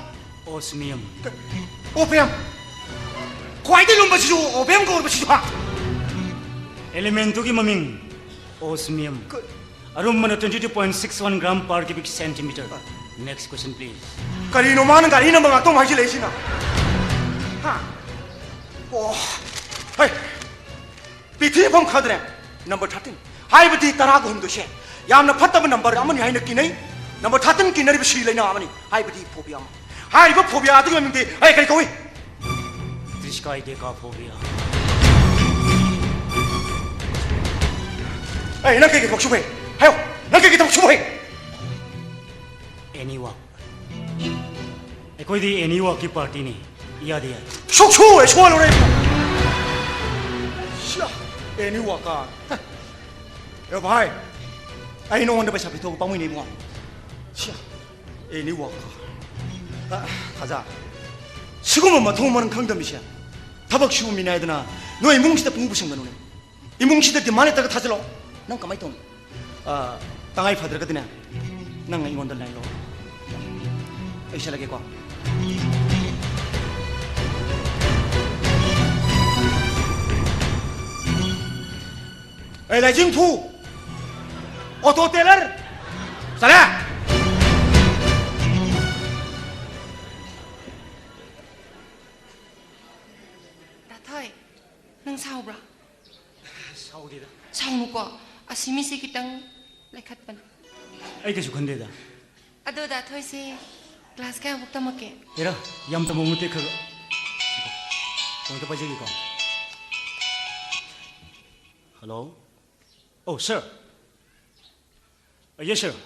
ꯑꯣꯁꯃꯤꯌꯝ꯫ ꯑꯣꯄꯤꯌꯝ꯫ ꯈ꯭ꯋꯥꯏꯗꯒꯤ ꯂꯨꯝꯕꯁꯤꯁꯨ ꯑꯣꯄꯤꯌꯝ ꯀꯧꯔꯕꯁꯤꯁꯨ, ꯍꯥ? ꯑꯦꯂꯤꯃꯦꯟꯇꯨꯒꯤ ꯃꯃꯤꯡ ꯑꯣꯁꯃꯤꯌꯝ꯫ ꯀ- ꯑꯔꯨꯝꯕꯅ twenty two point six one gram per cubic centimeter. Next question, please. ꯀꯔꯤꯅꯣ ꯃꯥꯅ ꯒꯥꯔꯤ ꯅꯝꯕꯔ ꯉꯥꯛꯇ ꯑꯃꯨꯛ ꯍꯥꯏꯖꯤꯜꯂꯛꯏꯁꯤꯅ? ꯍꯥ? ꯑꯣ, ꯍꯩ, ꯄꯤꯊꯤ ꯃꯐꯝ ꯈꯪꯗ꯭ꯔꯦ꯫ ꯅꯝꯕꯔ ꯊꯥꯔꯇꯤꯟ ꯍꯥꯏꯕꯗꯤ ꯇꯔꯥꯒ ꯍꯨꯝꯗꯣꯏꯁꯦ ꯌꯥꯝꯅ ꯐꯠꯇꯕ ꯅꯝꯕꯔ ꯑꯃꯅꯤ ꯍꯥꯏꯅ ꯀꯤꯅꯩ꯫ ꯅꯝꯕꯔ ꯊꯥꯔꯇꯤꯟ ꯀꯤꯟꯅꯔꯤꯕ ꯁꯤ ꯂꯥꯏꯅꯥ ꯑꯃꯅꯤ꯫ ꯍꯥꯏꯕꯗꯤ ꯐꯣꯕꯤꯌꯥ ꯑꯃ꯫ ꯍꯥꯏꯔꯤꯕ ꯐꯣꯕꯤꯌꯥ ꯑꯗꯨꯒꯤ ꯃꯃꯤꯡꯗꯤ ꯑꯩ ꯀꯔꯤ ꯀꯧꯏ? ꯇ꯭ꯔꯤꯁꯀꯥꯏ ꯗꯦꯀꯥ ꯐꯣꯕꯤꯌꯥ꯫ ꯑꯩ ꯅꯪ ꯀꯩꯒꯤ ꯊꯕꯛ ꯁꯨꯕ ꯍꯩ? ꯍꯥꯏꯌꯣ, ꯅꯪ ꯀꯩꯒꯤ ꯊꯕꯛ ꯁꯨꯕ ꯍꯩ? ꯑꯦꯅꯤ ꯋꯥꯛ꯫ ꯑꯩꯈꯣꯏꯗꯤ ꯑꯦꯅꯤ ꯋꯥꯛꯀꯤ ꯄꯥꯔꯇꯤꯅꯤ꯫ ꯏꯌꯥꯗ ꯌꯥꯏ꯫ ꯁꯨꯛꯁꯨ ꯍꯦꯛ ꯁꯨꯍꯜꯂꯨꯔꯦ ꯏꯕꯨꯡꯉꯣ꯫ ꯁꯤꯌꯥ, ꯑꯦꯅꯤ ꯋꯥꯛꯀ꯫ ꯑꯦ ꯚꯥꯏ, ꯑꯩ ꯅꯉꯣꯟꯗ ꯄꯩꯁꯥ ꯄꯤꯊꯣꯛꯄ ꯄꯥꯝꯃꯨꯏꯅꯦ ꯏꯕꯨꯡꯉꯣ꯫ ꯁꯤꯌꯥ, ꯑꯦꯅꯤ ꯋꯥꯛꯀ꯫ ꯑ, ꯊꯥꯖ, ꯁꯤꯒꯨꯝꯕ ꯃꯊꯣꯡ ꯃꯔꯝ ꯈꯪꯗꯕ ꯃꯤꯁꯦ ꯊꯕꯛ ꯁꯨꯕ ꯃꯤꯅꯦ ꯍꯥꯏꯗꯅ ꯅꯣꯏ ꯏꯃꯨꯡꯁꯤꯗ ꯄꯨꯡ ꯄꯨꯁꯟꯒꯅꯨꯅꯦ꯫ ꯏꯃꯨꯡꯁꯤꯗ ꯗꯤꯃꯥꯟ ꯂꯩꯇ꯭ꯔꯒ ꯊꯥꯖꯤꯜꯂꯣ꯫ ꯅꯪ ꯀꯃꯥꯏ ꯇꯧꯅꯤ? ꯑ, ꯇꯉꯥꯏ ꯐꯗ꯭ꯔꯒꯗꯤꯅꯦ, ꯅꯪ ꯑꯩꯉꯣꯟꯗ ꯂꯥꯏꯟ ꯂꯧꯔꯣ꯫ ꯑꯩ ꯆꯠꯂꯒꯦꯀꯣ꯫ ꯑꯩ ꯂꯥꯏꯖꯤꯡ ꯐꯨ꯫ Auto tailor. ꯆꯠꯂꯦ꯫ ꯗꯥ ꯊꯣꯏ, ꯅꯪ ꯁꯥꯎꯕ꯭ꯔꯥ? ꯁꯥꯎꯗꯦꯗ꯫ ꯁꯥꯎꯅꯨꯀꯣ, ꯑꯁꯤ ꯃꯤꯁꯦ ꯈꯤꯇꯪ ꯂꯩꯈꯠꯄꯅꯦ꯫ ꯑꯩ ꯀꯩꯁꯨ ꯈꯟꯗꯦꯗ꯫ ꯑꯗꯣ ꯗꯥ ꯊꯣꯏꯁꯦ ꯀ꯭ꯂꯥꯁ ꯀꯌꯥꯐꯥꯎ ꯇꯝꯃꯛꯀꯦ? ꯍꯦꯔꯥ, ꯌꯥꯝ ꯇꯝꯃꯛꯄ ꯅꯠꯇꯦ, ꯈꯔ ꯈꯔ꯫ ꯐꯣꯟ ꯑꯝꯇ ꯄꯥꯏꯖꯒꯦꯀꯣ꯫ ꯍꯜꯂꯣ꯫ ꯑꯣ, ꯁꯥꯔ꯫ ꯑ, ꯌꯦꯁ, ꯁꯥꯔ꯫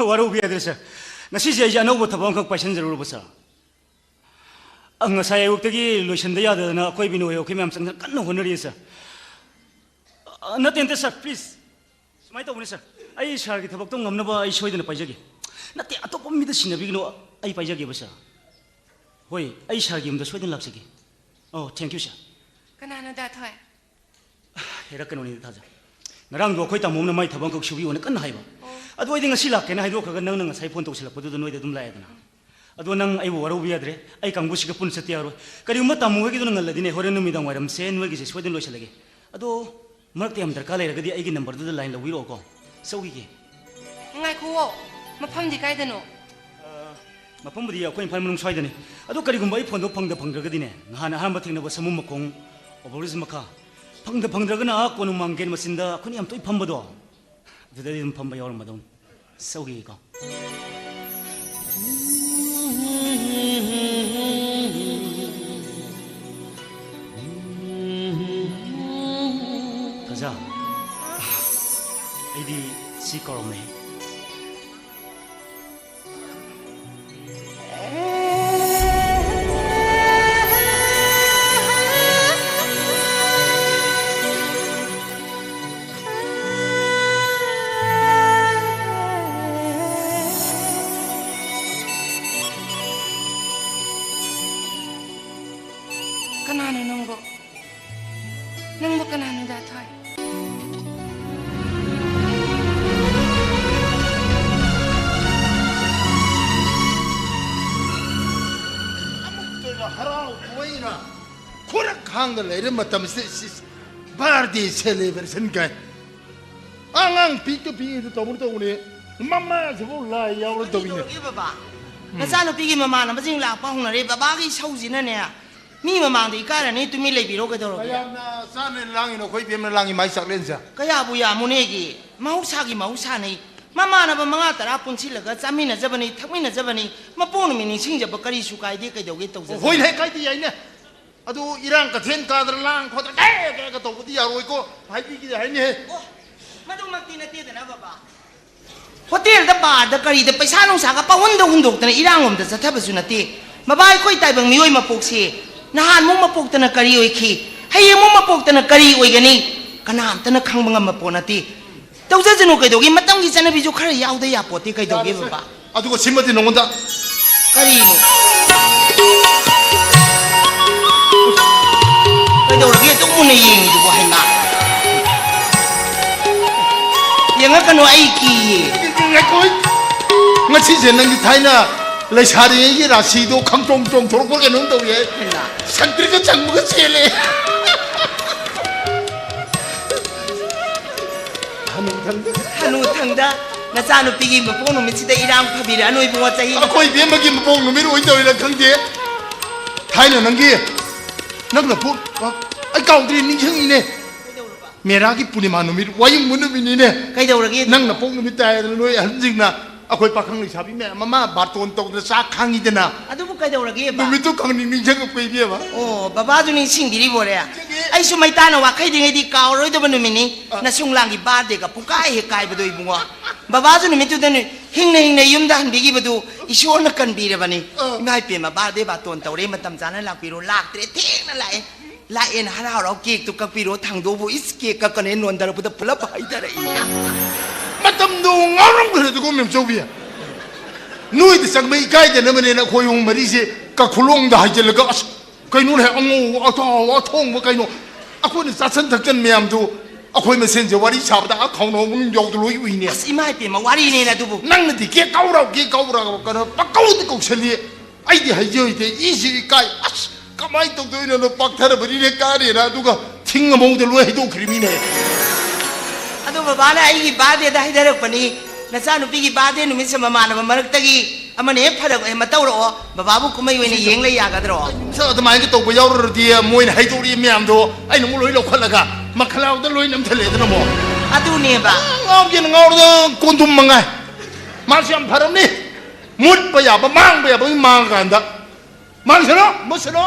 ꯋꯥꯔꯧꯕ ꯌꯥꯗ꯭ꯔꯦ, ꯁꯥꯔ꯫ ꯉꯁꯤꯁꯦ ꯑꯩꯁꯦ ꯑꯅꯧꯕ ꯊꯕꯛ ꯑꯃꯈꯛ ꯄꯥꯏꯁꯟꯖꯔꯨꯔꯕ, ꯁꯥꯔ꯫ ꯑ, ꯉꯁꯥꯏ ꯑꯌꯨꯛꯇꯒꯤ ꯂꯣꯏꯁꯤꯟꯗ ꯌꯥꯗꯗꯅ ꯑꯩꯈꯣꯏ ꯕꯤꯅꯣꯏ ꯍꯣꯏ ꯃꯌꯥꯝ ꯆꯪꯗꯅ ꯀꯟꯅ ꯍꯣꯠꯅꯔꯤ, ꯁꯥꯔ꯫ ꯑ, ꯅꯠꯇꯦ, ꯅꯠꯇꯦ, ꯁꯥꯔ, ꯄ꯭ꯂꯤꯖ꯫ ꯁꯨꯃꯥꯏꯅ ꯇꯧꯕꯅꯤ, ꯁꯥꯔ꯫ ꯑꯩ ꯁꯥꯔꯒꯤ ꯊꯕꯛꯇꯣ ꯉꯝꯅꯕ ꯑꯩ ꯁꯣꯏꯗꯅ ꯄꯥꯏꯖꯒꯦ꯫ ꯅꯠꯇꯦ, ꯑꯇꯣꯞꯄ ꯃꯤꯗ ꯁꯤꯟꯅꯕꯤꯒꯅꯨ, ꯑꯩ ꯄꯥꯏꯖꯒꯦꯕ, ꯁꯥꯔ꯫ ꯍꯣꯏ, ꯑꯩ ꯁꯥꯔꯒꯤ ꯌꯨꯝꯗ ꯁꯣꯏꯗꯅ ꯂꯥꯛꯆꯒꯦ꯫ ꯑꯣ, ꯊꯦꯡꯀ꯭ꯌꯨ, ꯁꯥꯔ꯫ ꯀꯅꯥꯅꯣ ꯗꯥ ꯊꯣꯏ? ꯍꯦꯔꯥ, ꯀꯩꯅꯣꯅꯤꯗ ꯊꯥꯖ꯫ ꯉꯔꯥꯡꯗꯣ ꯑꯩꯈꯣꯏ ꯇꯥꯃꯣ ꯑꯃꯅ ꯃꯥꯏ ꯊꯕꯛ ꯑꯃꯈꯛ ꯁꯨꯕꯤꯌꯣꯅ ꯀꯟꯅ ꯍꯥꯏꯕ꯫ ꯑꯣ꯫ ꯑꯗꯣ ꯑꯩꯗꯤ ꯉꯁꯤ ꯂꯥꯛꯀꯦꯅ ꯍꯥꯏꯗꯣꯛꯈ꯭ꯔꯒ ꯅꯪꯅ ꯉꯁꯥꯏ ꯐꯣꯟ ꯇꯧꯁꯤꯜꯂꯛꯄꯗꯨꯗ ꯅꯣꯏꯗ ꯑꯗꯨꯝ ꯂꯥꯛꯑꯦꯗꯅ꯫ ꯑꯗꯣ ꯅꯪ ꯑꯩꯕꯨ ꯋꯥꯔꯧꯕ ꯌꯥꯗ꯭ꯔꯦ꯫ ꯑꯩ ꯀꯥꯡꯕꯨꯁꯤꯒ ꯄꯨꯟꯅ ꯆꯠꯇ ꯌꯥꯔꯣꯏ꯫ ꯀꯔꯤꯒꯨꯝꯕ ꯇꯥꯃꯣ ꯍꯣꯏꯒꯤꯗꯨꯅ ꯉꯜꯂꯗꯤꯅꯦ, ꯍꯣꯔꯦꯟ ꯅꯨꯃꯤꯗꯥꯡ ꯋꯥꯏꯔꯝꯁꯦ ꯅꯣꯏꯒꯤꯁꯦ ꯁꯣꯏꯗꯅ ꯂꯣꯏꯁꯤꯜꯂꯒꯦ꯫ ꯑꯗꯣ ꯃꯔꯛꯇ ꯌꯥꯝ ꯗꯔꯀꯥꯔ ꯂꯩꯔꯒꯗꯤ ꯑꯩꯒꯤ ꯅꯝꯕꯔꯗꯨꯗ ꯂꯥꯏꯟ ꯂꯧꯕꯤꯔꯛꯑꯣꯀꯣ꯫ ꯆꯧꯈꯤꯒꯦ꯫ ꯉꯥꯏꯈꯨꯋꯣ, ꯃꯐꯝꯗꯤ ꯀꯥꯏꯗꯅꯣ? ꯑ, ꯃꯐꯝꯕꯨꯗꯤ ꯑꯩꯈꯣꯏ ꯏꯝꯐꯥꯜ ꯃꯅꯨꯡ ꯁ꯭ꯋꯥꯏꯗꯅꯤ꯫ ꯑꯗꯣ ꯀꯔꯤꯒꯨꯝꯕ ꯑꯩ ꯐꯣꯟꯗꯣ ꯐꯪꯗ ꯐꯪꯗ꯭ꯔꯒꯗꯤꯅꯦ, ꯅꯍꯥꯟ ꯑꯍꯥꯟꯕ ꯊꯦꯡꯅꯕ ꯁꯃꯨ ꯃꯈꯣꯡ ꯑꯣꯚꯔꯕ꯭ꯔꯤꯖ ꯃꯈꯥ, ꯐꯪꯗ ꯐꯪꯗ꯭ꯔꯒꯅ ꯑꯥ ꯀꯣꯅꯨꯡ ꯃꯥꯡꯒꯦꯟ ꯃꯆꯤꯟꯗ ꯑꯩꯈꯣꯏꯅ ꯌꯥꯝ ꯇꯣꯏ ꯐꯝꯕꯗꯣ, ꯑꯗꯨꯗꯗꯤ ꯑꯗꯨꯝ ꯐꯝꯕ ꯌꯥꯎꯔꯝꯃꯗꯧꯅꯤ꯫ ꯁꯧꯒꯤꯀꯣ꯫ ꯀꯖꯥ, ꯑꯩꯗꯤ ꯁꯤ ꯀꯧꯔꯝꯃꯦ꯫ ꯀꯅꯥꯅꯣ ꯅꯪꯕꯣ? ꯅꯪꯕꯨ ꯀꯅꯥꯅꯣ ꯗꯥ ꯊꯣꯏ? ꯑꯃꯨꯛꯇꯣꯏꯕ ꯍꯔꯥꯎ ꯀꯨꯝꯍꯩꯅ ꯈꯨꯔꯛ ꯍꯥꯡꯗ ꯂꯩꯔ ꯃꯇꯝꯁꯤꯗ ꯁꯤ birthday celebration ꯀꯥꯏ꯫ ꯑꯉꯥꯡ ꯄꯤꯛꯇ ꯄꯤꯛꯏꯗꯨ ꯇꯧꯕꯅ ꯇꯧꯕꯅꯦ꯫ ꯃꯃꯥꯁꯤꯕꯨ ꯂꯥꯏ ꯌꯥꯎꯔ ꯇꯧꯏꯅꯦ꯫ ꯀꯩꯗꯧꯔꯒꯦ ꯕꯕꯥ? ꯎꯝ꯫ ꯅꯆꯥꯅꯨꯄꯤꯒꯤ ꯃꯃꯥꯟꯅꯕꯁꯤꯡ ꯂꯥꯛꯄ ꯍꯧꯅꯔꯦ꯫ ꯕꯕꯥꯒꯤ ꯏꯁꯧꯁꯤꯅꯅꯦ꯫ ꯃꯤ ꯃꯃꯥꯡꯗ ꯏꯀꯥꯏꯔꯅꯤ, ꯇꯨꯃꯤꯟ ꯂꯩꯕꯤꯔꯣ, ꯀꯩꯗꯧꯔꯒꯦ? ꯀꯌꯥꯝꯅ ꯆꯥꯟꯅ ꯂꯥꯡꯉꯤꯅꯣ ꯑꯩꯈꯣꯏ ꯏꯕꯦꯝꯅ ꯂꯥꯡꯉꯤ ꯃꯥꯏ ꯆꯥꯛꯂꯦꯟꯁꯦ? ꯀꯌꯥꯕꯨ ꯌꯥꯝꯃꯨꯅꯦꯒꯤ? ꯃꯍꯧꯁꯥꯒꯤ ꯃꯍꯧꯁꯥꯅꯤ꯫ ꯃꯃꯥꯟꯅꯕ ꯃꯉꯥ ꯇꯔꯥ ꯄꯨꯟꯁꯤꯜꯂꯒ ꯆꯥꯃꯤꯟꯅꯖꯕꯅꯤ, ꯊꯛꯃꯤꯟꯅꯖꯕꯅꯤ, ꯃꯄꯣꯛ ꯅꯨꯃꯤꯠ ꯅꯤꯡꯁꯤꯡꯖꯕ ꯀꯔꯤꯁꯨ ꯀꯥꯏꯗꯦ, ꯀꯩꯗꯧꯒꯦ ꯇꯧꯖꯁꯅꯨ꯫ ꯍꯣꯏꯅꯦ, ꯀꯥꯏꯗꯦ, ꯌꯥꯏꯅꯦ꯫ ꯑꯗꯨ ꯏꯔꯥꯡ ꯀꯊꯦꯟ ꯀꯥꯗꯅ ꯂꯥꯡ ꯈꯣꯠꯇꯅ ꯀꯦ ꯀꯦꯒ ꯇꯧꯕꯗꯤ ꯌꯥꯔꯣꯏꯀꯣ, ꯍꯥꯏꯕꯤꯒꯦ ꯍꯥꯏꯅꯦꯍꯦ꯫ ꯑꯣ, ꯃꯗꯨꯃꯛꯇꯤ ꯅꯠꯇꯦꯗꯅ, ꯕꯕꯥ꯫ ꯍꯣꯇꯦꯜꯗ, ꯕꯥꯔꯗ, ꯀꯔꯤꯗ ꯄꯩꯁꯥ ꯅꯨꯡꯁꯥꯒ ꯄꯥꯎꯍꯨꯟꯗ ꯍꯨꯟꯗꯣꯛꯇꯅ ꯏꯔꯥꯡꯂꯣꯝꯗ ꯆꯠꯊꯕꯁꯨ ꯅꯠꯇꯦ꯫ ꯕꯕꯥ, ꯑꯩꯈꯣꯏ ꯇꯥꯏꯕꯪ ꯃꯤꯑꯣꯏ ꯃꯄꯣꯛꯁꯤ ꯅꯍꯥꯟꯃꯨꯛ ꯃꯄꯣꯛꯇꯅ ꯀꯔꯤ ꯑꯣꯏꯈꯤ, ꯍꯌꯦꯡꯃꯨꯛ ꯃꯄꯣꯛꯇꯅ ꯀꯔꯤ ꯑꯣꯏꯒꯅꯤ, ꯀꯅꯥꯝꯇꯅ ꯈꯪꯕ ꯉꯝꯕ ꯄꯣꯠ ꯅꯠꯇꯦ꯫ ꯇꯧꯖꯁꯅꯨ ꯀꯩꯗꯧꯒꯦ, ꯃꯇꯝꯒꯤ ꯆꯠꯅꯕꯤꯁꯨ ꯈꯔ ꯌꯥꯎꯗ ꯌꯥꯄꯣꯠꯇꯦ ꯀꯩꯗꯧꯒꯦ, ꯕꯕꯥ? ꯑꯗꯨꯒ ꯁꯤꯃꯗꯤ ꯅꯉꯣꯟꯗ ꯀꯔꯤꯅꯣ? ꯀꯩꯗꯧꯔꯒꯦ ꯑꯗꯨꯛ ꯃꯨꯟꯅ ꯌꯦꯡꯉꯤꯗꯨꯕꯨ ꯍꯩꯃꯥ? ꯌꯦꯡꯉꯛꯀꯅꯨ, ꯑꯩ ꯀꯤꯌꯦ꯫ ꯉꯥꯏꯈꯣ, ꯉꯁꯤꯁꯦ ꯅꯪꯒꯤ ꯊꯥꯏꯅ ꯂꯩꯁꯥꯔꯤꯉꯩꯒꯤ ꯔꯥꯁꯤꯗꯣ ꯈꯪꯆꯣꯡ ꯆꯣꯡꯊꯣꯔꯛꯄ ꯀꯩꯅꯣꯝ ꯇꯧꯔꯤꯌꯦ꯫ ꯍꯩꯃꯥ꯫ ꯁꯟꯇ꯭ꯔꯤꯒ ꯆꯪꯕꯒ ꯆꯦꯜꯂꯦ꯫ ꯍꯅꯨꯊꯪꯗ꯫ ꯍꯅꯨꯊꯪꯗ ꯅꯆꯥꯅꯨꯄꯤꯒꯤ ꯃꯄꯣꯛ ꯅꯨꯃꯤꯠꯁꯤꯗ ꯏꯔꯥꯡ ꯐꯕꯤꯔꯛꯑꯅꯨ ꯏꯕꯨꯡꯉꯣ, ꯆꯍꯤ ꯑꯩꯈꯣꯏ ꯏꯕꯦꯝꯃꯒꯤ ꯃꯄꯣꯛ ꯅꯨꯃꯤꯠ ꯑꯣꯏꯗꯧꯔꯤꯔꯥ ꯈꯪꯗꯦ꯫ ꯊꯥꯏꯅ ꯅꯪꯒꯤ, ꯅꯪꯅ ꯄꯣꯛ-, ꯑ, ꯑꯩ ꯀꯥꯎꯗ꯭ꯔꯤ, ꯅꯤꯡꯁꯤꯡꯉꯤꯅꯦ꯫ ꯀꯩꯗꯧꯔꯕ? ꯃꯦꯔꯥꯒꯤ ꯄꯨꯔꯅꯤꯃꯥ ꯅꯨꯃꯤꯠ, ꯋꯥꯌꯨꯡꯕ ꯅꯨꯃꯤꯠꯅꯤꯅꯦ꯫ ꯀꯩꯗꯧꯔꯒꯦ? ꯅꯪ ꯅꯄꯣꯛ ꯅꯨꯃꯤꯠ ꯇꯥꯏꯗꯅ ꯅꯣꯏ ꯑꯍꯟꯁꯤꯡꯅ ꯑꯩꯈꯣꯏ ꯄꯥꯈꯪ ꯂꯩꯁꯥꯕꯤ ꯃꯌꯥꯝ ꯑꯃ ꯕꯥꯔꯇꯣꯟ ꯇꯧꯗꯅ ꯆꯥꯛ ꯈꯥꯡꯉꯤꯗꯅ꯫ ꯑꯗꯨꯕꯨ ꯀꯩꯗꯧꯔꯒꯦꯕ? ꯅꯨꯃꯤꯠꯇꯨ ꯈꯪꯅꯤꯡ ꯅꯤꯡꯁꯤꯡꯉꯛꯄ ꯏꯕꯦꯝꯃ꯫ ꯑꯣ, ꯕꯕꯥꯗꯨ ꯅꯤꯡꯁꯤꯡꯕꯤꯔꯤꯕꯣꯔꯦ? ꯅꯤꯡꯁꯤꯡꯉꯦ꯫ ꯑꯩꯁꯨ ꯃꯩꯇꯥꯅ ꯋꯥꯈꯩꯗ꯭ꯔꯤꯉꯩꯗꯤ ꯀꯥꯎꯔꯣꯏꯗꯕ ꯅꯨꯃꯤꯠꯅꯤ꯫ ꯑ꯫ ꯅꯁꯨꯡꯂꯥꯡꯒꯤ ꯕꯥꯔꯗꯦꯒ ꯄꯨꯡꯀꯥꯏ ꯍꯦꯛ ꯀꯥꯏꯕꯗꯣ ꯏꯕꯨꯡꯉꯣ꯫ ꯕꯕꯥꯁꯨ ꯅꯨꯃꯤꯠꯇꯨꯗ ꯅꯨ-, ꯍꯤꯡꯅ ꯍꯤꯡꯅ ꯌꯨꯝꯗ ꯍꯟꯕꯤꯈꯤꯕꯗꯨ ꯏꯁꯣꯔꯅ ꯀꯟꯕꯤꯔꯕꯅꯤ꯫ ꯑ꯫ ꯏꯃꯥ ꯏꯄꯦꯝꯃ, ꯕꯥꯔꯗꯦ ꯕꯥꯔꯇꯣꯟ ꯇꯧꯔꯦ, ꯃꯇꯝ ꯆꯥꯅ ꯂꯥꯛꯄꯤꯔꯣ, ꯂꯥꯛꯇ꯭ꯔꯦ, ꯊꯦꯡꯅ ꯂꯥꯛꯑꯦ꯫ ꯂꯥꯛꯑꯦꯅ ꯍꯔꯥꯎ ꯍꯔꯥꯎ ꯀꯦꯛꯇꯨ ꯀꯛꯄꯤꯔꯣ, ꯊꯥꯡꯗꯣꯛꯎ꯫ ꯏꯁ, ꯀꯦꯛ ꯀꯛꯀꯅꯦ ꯅꯣꯟꯊꯔꯛꯄꯗ ꯄꯨꯂꯞ ꯍꯩꯊꯔꯛꯏ꯫ ꯃꯇꯝꯗꯣ ꯉꯥꯎꯔꯝꯈ꯭ꯔꯦꯗꯀꯣ, ꯃꯦꯝꯆꯧꯕꯤ꯫ ꯅꯣꯏꯗ ꯆꯪꯕ ꯏꯀꯥꯏꯗꯅꯕꯅꯦꯅ ꯑꯩꯈꯣꯏ ꯑꯍꯨꯝ ꯃꯔꯤꯁꯦ ꯀꯈꯨꯂꯣꯡꯗ ꯍꯥꯏꯖꯤꯜꯂꯒ, ꯑꯁ, ꯀꯩꯅꯣꯅꯦ, ꯑꯉꯧ ꯑꯇꯥꯎ ꯑꯊꯣꯡꯕ ꯀꯩꯅꯣ, ꯑꯩꯈꯣꯏꯅ ꯆꯥꯁꯟ ꯊꯛꯆꯟ ꯃꯌꯥꯝꯗꯨ ꯑꯩꯈꯣꯏ ꯃꯁꯦꯟꯁꯦ ꯋꯥꯔꯤ ꯁꯥꯕꯗ ꯑ ꯈꯥꯎꯅ ꯃꯅꯨꯡ ꯌꯥꯎꯗ ꯂꯣꯏ ꯎꯏꯅꯦ꯫ ꯑꯁ, ꯏꯃꯥ ꯏꯄꯦꯝꯃ, ꯋꯥꯔꯤꯅꯦꯅ ꯑꯗꯨꯕꯨ꯫ ꯅꯪꯅꯗꯤ ꯀꯦꯛ ꯀꯧꯔꯥꯎ, ꯀꯦꯛ ꯀꯧꯔꯥꯎ ꯀꯩꯅꯣ ꯄꯛꯀꯧꯗ ꯀꯧꯁꯜꯂꯤ꯫ ꯑꯩꯗꯤ ꯍꯩꯖ ꯍꯩꯇꯦ, ꯏꯁꯨ ꯏꯀꯥꯏ꯫ ꯑꯁ, ꯀꯃꯥꯏꯅ ꯇꯧꯗꯣꯏꯅꯣ? ꯄꯥꯛꯊꯔꯕꯅꯤꯅꯦ, ꯀꯥꯔꯦꯅ꯫ ꯑꯗꯨꯒ ꯊꯤꯡ ꯑꯃꯧꯗ ꯂꯣꯏ ꯍꯩꯗꯣꯛꯈ꯭ꯔꯤꯃꯤꯅꯦ꯫ ꯑꯗꯣ ꯕꯕꯥꯅ ꯑꯩꯒꯤ ꯕꯥꯔꯗꯦꯗ ꯍꯥꯏꯊꯔꯛꯄꯅꯤ, "ꯅꯆꯥꯅꯨꯄꯤꯒꯤ ꯕꯥꯔꯗꯦ ꯅꯨꯃꯤꯠꯁꯦ ꯃꯃꯥꯟꯅꯕ ꯃꯔꯛꯇꯒꯤ ꯑꯃꯅ ꯍꯦꯛ ꯐꯔꯛ ꯑꯃ ꯇꯧꯔꯛꯑꯣ, ꯕꯕꯥꯕꯨ ꯀꯨꯝꯍꯩ ꯑꯣꯏꯅ ꯌꯦꯡ ꯂꯩ ꯌꯥꯒꯗ꯭ꯔꯣ?" ꯁ-, ꯑꯗꯨꯃꯥꯏꯅ ꯇꯧꯕ ꯌꯥꯎꯔꯨꯔꯗꯤ ꯃꯣꯏꯅ ꯍꯩꯗꯣꯔꯛꯏ ꯃꯌꯥꯝꯗꯣ ꯑꯩꯅ ꯑꯃꯨꯛ ꯂꯣꯏ ꯂꯧꯈꯠꯂꯒ ꯃꯈꯜ ꯂꯥꯎꯗ ꯂꯣꯏ ꯅꯝꯊꯜꯂꯦꯗꯅ ꯑꯃꯨꯛ꯫ ꯑꯗꯨꯅꯦꯕ꯫ ꯉꯥꯎꯒꯦꯅ ꯉꯥꯎꯔꯗ ꯀꯣꯟꯗꯨꯝ ꯃꯉꯥꯏ꯫ ꯃꯥꯁꯨ ꯌꯥꯝ ꯐꯔꯝꯅꯤ꯫ ꯃꯨꯠꯄ ꯌꯥꯕ, ꯃꯥꯡꯕ ꯌꯥꯕ ꯃꯥꯡꯉꯀꯥꯟꯗ꯫ ꯃꯥꯡꯁꯅꯣ, ꯃꯨꯠꯁꯅꯣ꯫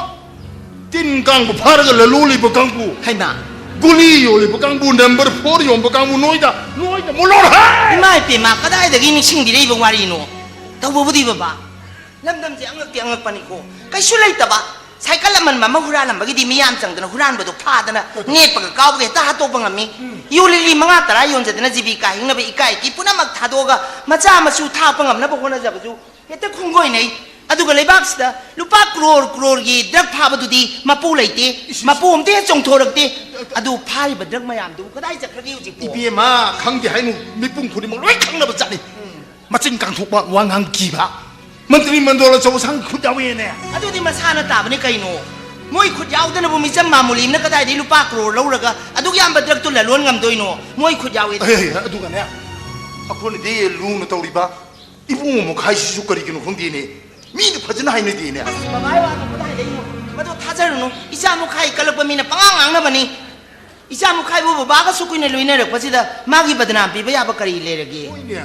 ꯇꯤꯟ ꯀꯥꯡꯕꯨ ꯐꯥꯔꯒ ꯂꯂꯣꯜꯂꯤꯕ ꯀꯥꯡꯕꯨ꯫ ꯍꯩꯃꯥ꯫ ꯒꯨꯂꯤ ꯌꯣꯜꯂꯤꯕ ꯀꯥꯡꯕꯨ, ꯅꯝꯕꯔ ꯐꯣꯔ ꯌꯣꯟꯕ ꯀꯥꯡꯕꯨ, ꯅꯣꯏꯗ, ꯅꯣꯏꯗ ꯃꯨꯠꯂꯣꯔ ꯍꯥꯏ! ꯏꯃꯥ ꯏꯄꯦꯝꯃ, ꯀꯗꯥꯏꯗꯒꯤ ꯅꯤꯡꯁꯤꯡꯕꯤꯔꯛꯏꯕ ꯋꯥꯔꯤꯅꯣ? ꯇꯧꯕꯕꯨꯗꯤ ꯕꯕꯥ, ꯂꯝꯗꯝꯁꯦ ꯑꯉꯛꯇꯤ ꯑꯉꯛꯄꯅꯤꯀꯣ꯫ ꯀꯩꯁꯨ ꯂꯩꯇꯕ ꯁꯥꯏꯀꯜ ꯑꯃꯟꯕ ꯑꯃ ꯍꯨꯔꯥꯜꯂꯝꯕꯒꯤꯗꯤ ꯃꯤꯌꯥꯝ ꯆꯪꯗꯅ ꯍꯨꯔꯥꯟꯕꯗꯣ ꯐꯥꯗꯅ ꯅꯦꯠꯄꯒ ꯀꯥꯎꯕꯒ ꯍꯦꯛꯇ ꯍꯥꯠꯇꯣꯛꯄ ꯉꯝꯃꯤ꯫ ꯎꯝ꯫ ꯌꯨ ꯂꯤꯛꯂꯤ ꯃꯉꯥ ꯇꯔꯥ ꯌꯣꯟꯖꯗꯅ ꯖꯤꯕꯤꯀꯥ ꯍꯤꯡꯅꯕ ꯏꯀꯥꯏ ꯏꯀꯤ ꯄꯨꯝꯅꯃꯛ ꯊꯥꯗꯣꯛꯑꯒ ꯃꯆꯥ ꯃꯁꯨ ꯊꯥꯛꯄ ꯉꯝꯅꯕ ꯍꯣꯠꯅꯖꯕꯁꯨ ꯍꯦꯛꯇ ꯈꯣꯡꯒꯣꯏꯅꯩ꯫ ꯑꯗꯨꯒ ꯂꯩꯕꯥꯛꯁꯤꯗ ꯂꯨꯄꯥ ꯀ꯭ꯔꯣꯔ ꯀ꯭ꯔꯣꯔꯒꯤ ꯗ꯭ꯔꯒ ꯐꯥꯕꯗꯨꯗꯤ ꯃꯄꯨ ꯂꯩꯇꯦ, ꯏꯁ, ꯏꯁ꯫ ꯃꯄꯨ ꯑꯝꯇ ꯍꯦꯛ ꯆꯣꯡꯊꯣꯔꯛꯇꯦ꯫ ꯑꯗꯨ ꯐꯥꯔꯤꯕ ꯗ꯭ꯔꯒ ꯃꯌꯥꯝꯗꯨꯕꯨ ꯀꯗꯥꯏ ꯆꯠꯈ꯭ꯔꯒꯦ ꯍꯧꯖꯤꯛꯄꯨ? ꯏꯕꯦꯝꯃ, ꯈꯪꯗꯦ ꯍꯥꯏꯅꯨ, ꯃꯤꯄꯨꯝ ꯈꯨꯗꯤꯡꯃꯛ ꯂꯣꯏ ꯈꯪꯅꯕ ꯆꯠꯅꯤ꯫ ꯎꯝ꯫ ꯃꯆꯤꯟ ꯀꯥꯡꯊꯣꯛꯄ, ꯋꯥꯉꯥꯡ ꯀꯤꯕ, ꯃꯟꯇ꯭ꯔꯤ ꯃꯟꯗꯣꯜ ꯑꯆꯧꯕ ꯁꯪ ꯈꯨꯠ ꯌꯥꯎꯋꯦꯅꯦ꯫ ꯑꯗꯨꯗꯤ ꯃꯁꯥꯅ ꯇꯥꯕꯅꯤ ꯀꯩꯅꯣ꯫ ꯃꯣꯏ ꯈꯨꯠ ꯌꯥꯎꯗꯅꯕꯨ ꯃꯤꯆꯝ ꯃꯥꯃꯨꯂꯤ ꯑꯃꯅ ꯀꯗꯥꯏꯗꯒꯤ ꯂꯨꯄꯥ ꯀ꯭ꯔꯣꯔ ꯂꯧꯔꯒ ꯑꯗꯨꯛ ꯌꯥꯝꯕ ꯗ꯭ꯔꯒꯇꯨ ꯂꯂꯣꯟ ꯉꯝꯗꯣꯏꯅꯣ? ꯃꯣꯏ ꯈꯨꯠ ꯌꯥꯎꯋꯦ꯫ ꯑꯦ, ꯑꯦ, ꯑꯗꯨꯒꯅꯦ, ꯑꯩꯈꯣꯏꯅꯗꯤ ꯂꯨꯅ ꯇꯧꯔꯤꯕ ꯏꯕꯨꯡꯉꯣ ꯃꯈꯥꯏꯁꯤꯁꯨ ꯀꯔꯤꯒꯤꯅꯣ ꯈꯪꯗꯦꯅꯦ, ꯃꯤꯅ ꯐꯖꯅ ꯍꯥꯏꯅꯗꯦꯅꯦ꯫ ꯑꯁ, ꯕꯕꯥꯒꯤ ꯋꯥꯗꯣ ꯀꯗꯥꯏꯗꯩꯅꯣ? ꯃꯗꯨ ꯊꯥꯖꯔꯨꯅꯨ, ꯏꯆꯥ ꯃꯈꯥꯏ ꯀꯜꯂꯛꯄ ꯃꯤꯅ ꯄꯉꯥꯡ ꯉꯥꯡꯅꯕꯅꯤ꯫ ꯏꯆꯥ ꯃꯨꯈꯥꯏꯕꯨ ꯕꯕꯥꯒ ꯑꯁꯨꯛ ꯀꯨꯏꯅ ꯂꯣꯏꯅꯔꯛꯄꯁꯤꯗ ꯃꯥꯒꯤ ꯕꯗꯅꯥꯝ ꯄꯤꯕ ꯌꯥꯕ ꯀꯔꯤ ꯂꯩꯔꯒꯦ? ꯍꯣꯏꯅꯦ꯫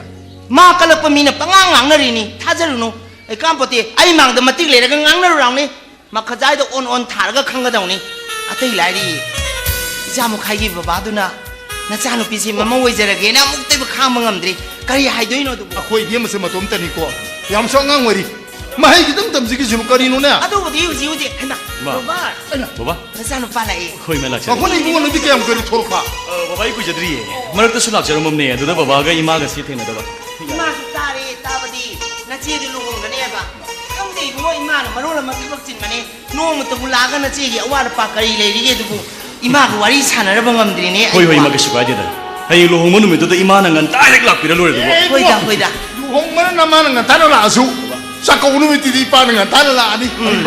ꯃꯥ ꯀꯜꯂꯛꯄ ꯃꯤꯅ ꯄꯉꯥꯡ ꯉꯥꯡꯅꯔꯤꯅꯤ꯫ ꯊꯥꯖꯔꯨꯅꯨ꯫ ꯑꯩ ꯀꯥꯝꯄꯣꯠꯇꯦ꯫ ꯑꯩ ꯃꯥꯡꯗ ꯃꯇꯤꯛ ꯂꯩꯔꯒ ꯉꯥꯡꯅꯔꯨꯔꯥꯎꯅꯤ꯫ ꯃꯈꯖꯥꯏꯗ ꯑꯣꯟ ꯑꯣꯟ ꯊꯥꯔꯒ ꯈꯪꯒꯗꯧꯅꯤ꯫ ꯑꯇꯩ ꯂꯥꯏꯔꯤ, ꯏꯆꯥ ꯃꯨꯈꯥꯏꯒꯤ ꯕꯕꯥꯗꯨꯅ ꯅꯆꯥꯅꯨꯄꯤꯁꯤ ꯃꯃꯧ ꯑꯣꯏꯖꯔꯒꯦꯅ ꯑꯃꯨꯛꯇꯣꯏꯕ ꯈꯥꯡꯕ ꯉꯝꯗ꯭ꯔꯤ꯫ ꯀꯔꯤ ꯍꯥꯏꯗꯣꯏꯅꯣ ꯑꯗꯨꯕꯨ? ꯑꯩꯈꯣꯏ ꯏꯕꯦꯝꯃꯁꯦ ꯃꯇꯣꯝꯇꯅꯤꯀꯣ꯫ ꯌꯥꯝꯁꯨ ꯑꯉꯥꯡ ꯑꯣꯏꯔꯤ꯫ ꯃꯍꯩ ꯈꯤꯇꯪ ꯇꯝꯁꯤꯒꯤꯁꯤꯅꯨ ꯀꯔꯤꯅꯣꯅꯦ? ꯑꯗꯨꯕꯨꯗꯤ ꯍꯧꯖꯤꯛ ꯍꯧꯖꯤꯛ꯫ ꯍꯩꯃꯥ, ꯃꯥ꯫ ꯕꯕꯥ, ꯕꯕꯥ꯫ ꯅꯆꯥꯅꯨꯄꯥ ꯂꯥꯛꯑꯦ꯫ ꯍꯣꯏ, ꯃꯥ ꯂꯥꯛꯆꯔꯦ꯫ ꯑꯩꯈꯣꯏꯅ ꯏꯕꯨꯡꯉꯣ ꯅꯨꯄꯤ ꯀꯌꯥꯝ ꯀꯨꯏꯔꯦ ꯊꯣꯛꯂꯛꯄ? ꯑ, ꯕꯕꯥ, ꯑꯩ ꯀꯨꯏꯖꯗ꯭ꯔꯤꯌꯦ꯫ ꯃꯔꯛꯇ ꯁꯨꯝ ꯂꯥꯛꯆꯔꯝꯃꯕꯅꯦ꯫ ꯑꯗꯨꯗ ꯕꯕꯥꯒ ꯏꯃꯥꯒꯁꯤ ꯊꯦꯡꯅꯗꯕ꯫ ꯏꯃꯥꯁꯨ ꯇꯥꯔꯦ ꯇꯥꯕꯗꯤ ꯅꯆꯦꯗꯨ ꯂꯨꯍꯣꯡꯒꯅꯦꯕ꯫ ꯈꯪꯗꯦ ꯏꯕꯨꯡꯉꯣ, ꯏꯃꯥꯅ ꯃꯔꯣꯜ ꯑꯃ ꯊꯕꯛ ꯆꯤꯟꯕꯅꯦ꯫ ꯅꯣꯡꯃꯇꯕꯨ ꯂꯥꯛꯑꯒ ꯅꯆꯦꯒꯤ ꯑꯋꯥꯠ ꯑꯄꯥ ꯀꯔꯤ ꯂꯩꯔꯤꯒꯦ ꯑꯗꯨꯕꯨ ꯏꯃꯥꯒ ꯋꯥꯔꯤ ꯁꯥꯟꯅꯔꯕ ꯉꯝꯗ꯭ꯔꯤꯅꯦ꯫ ꯍꯣꯏ, ꯍꯣꯏ, ꯑꯩꯕꯨ꯫ ꯏꯃꯥ, ꯀꯩꯁꯨ ꯀꯥꯏꯗꯦꯗ꯫ ꯍꯌꯦꯡ ꯂꯨꯍꯣꯡꯕ ꯅꯨꯃꯤꯠꯇꯨꯗ ꯏꯃꯥꯅ ꯉꯟꯇꯥ ꯍꯦꯛ ꯂꯥꯛꯄꯤꯔ ꯂꯣꯏꯔꯦ ꯑꯗꯨꯕꯨ꯫ ꯑꯦ, ꯍꯣꯏꯗ, ꯏꯕꯨꯡꯉꯣ꯫ ꯍꯣꯏꯗ꯫ ꯂꯨꯍꯣꯡꯕꯅ ꯅꯃꯥꯅ ꯉꯟꯇꯥꯅ ꯂꯥꯛꯑꯁꯨ, ꯆꯥꯛꯀꯧꯕ ꯅꯨꯃꯤꯠꯇꯨꯗꯤ ꯏꯄꯥꯅ ꯉꯟꯇꯥꯅ ꯂꯥꯛꯑꯅꯤ꯫ ꯎꯝ꯫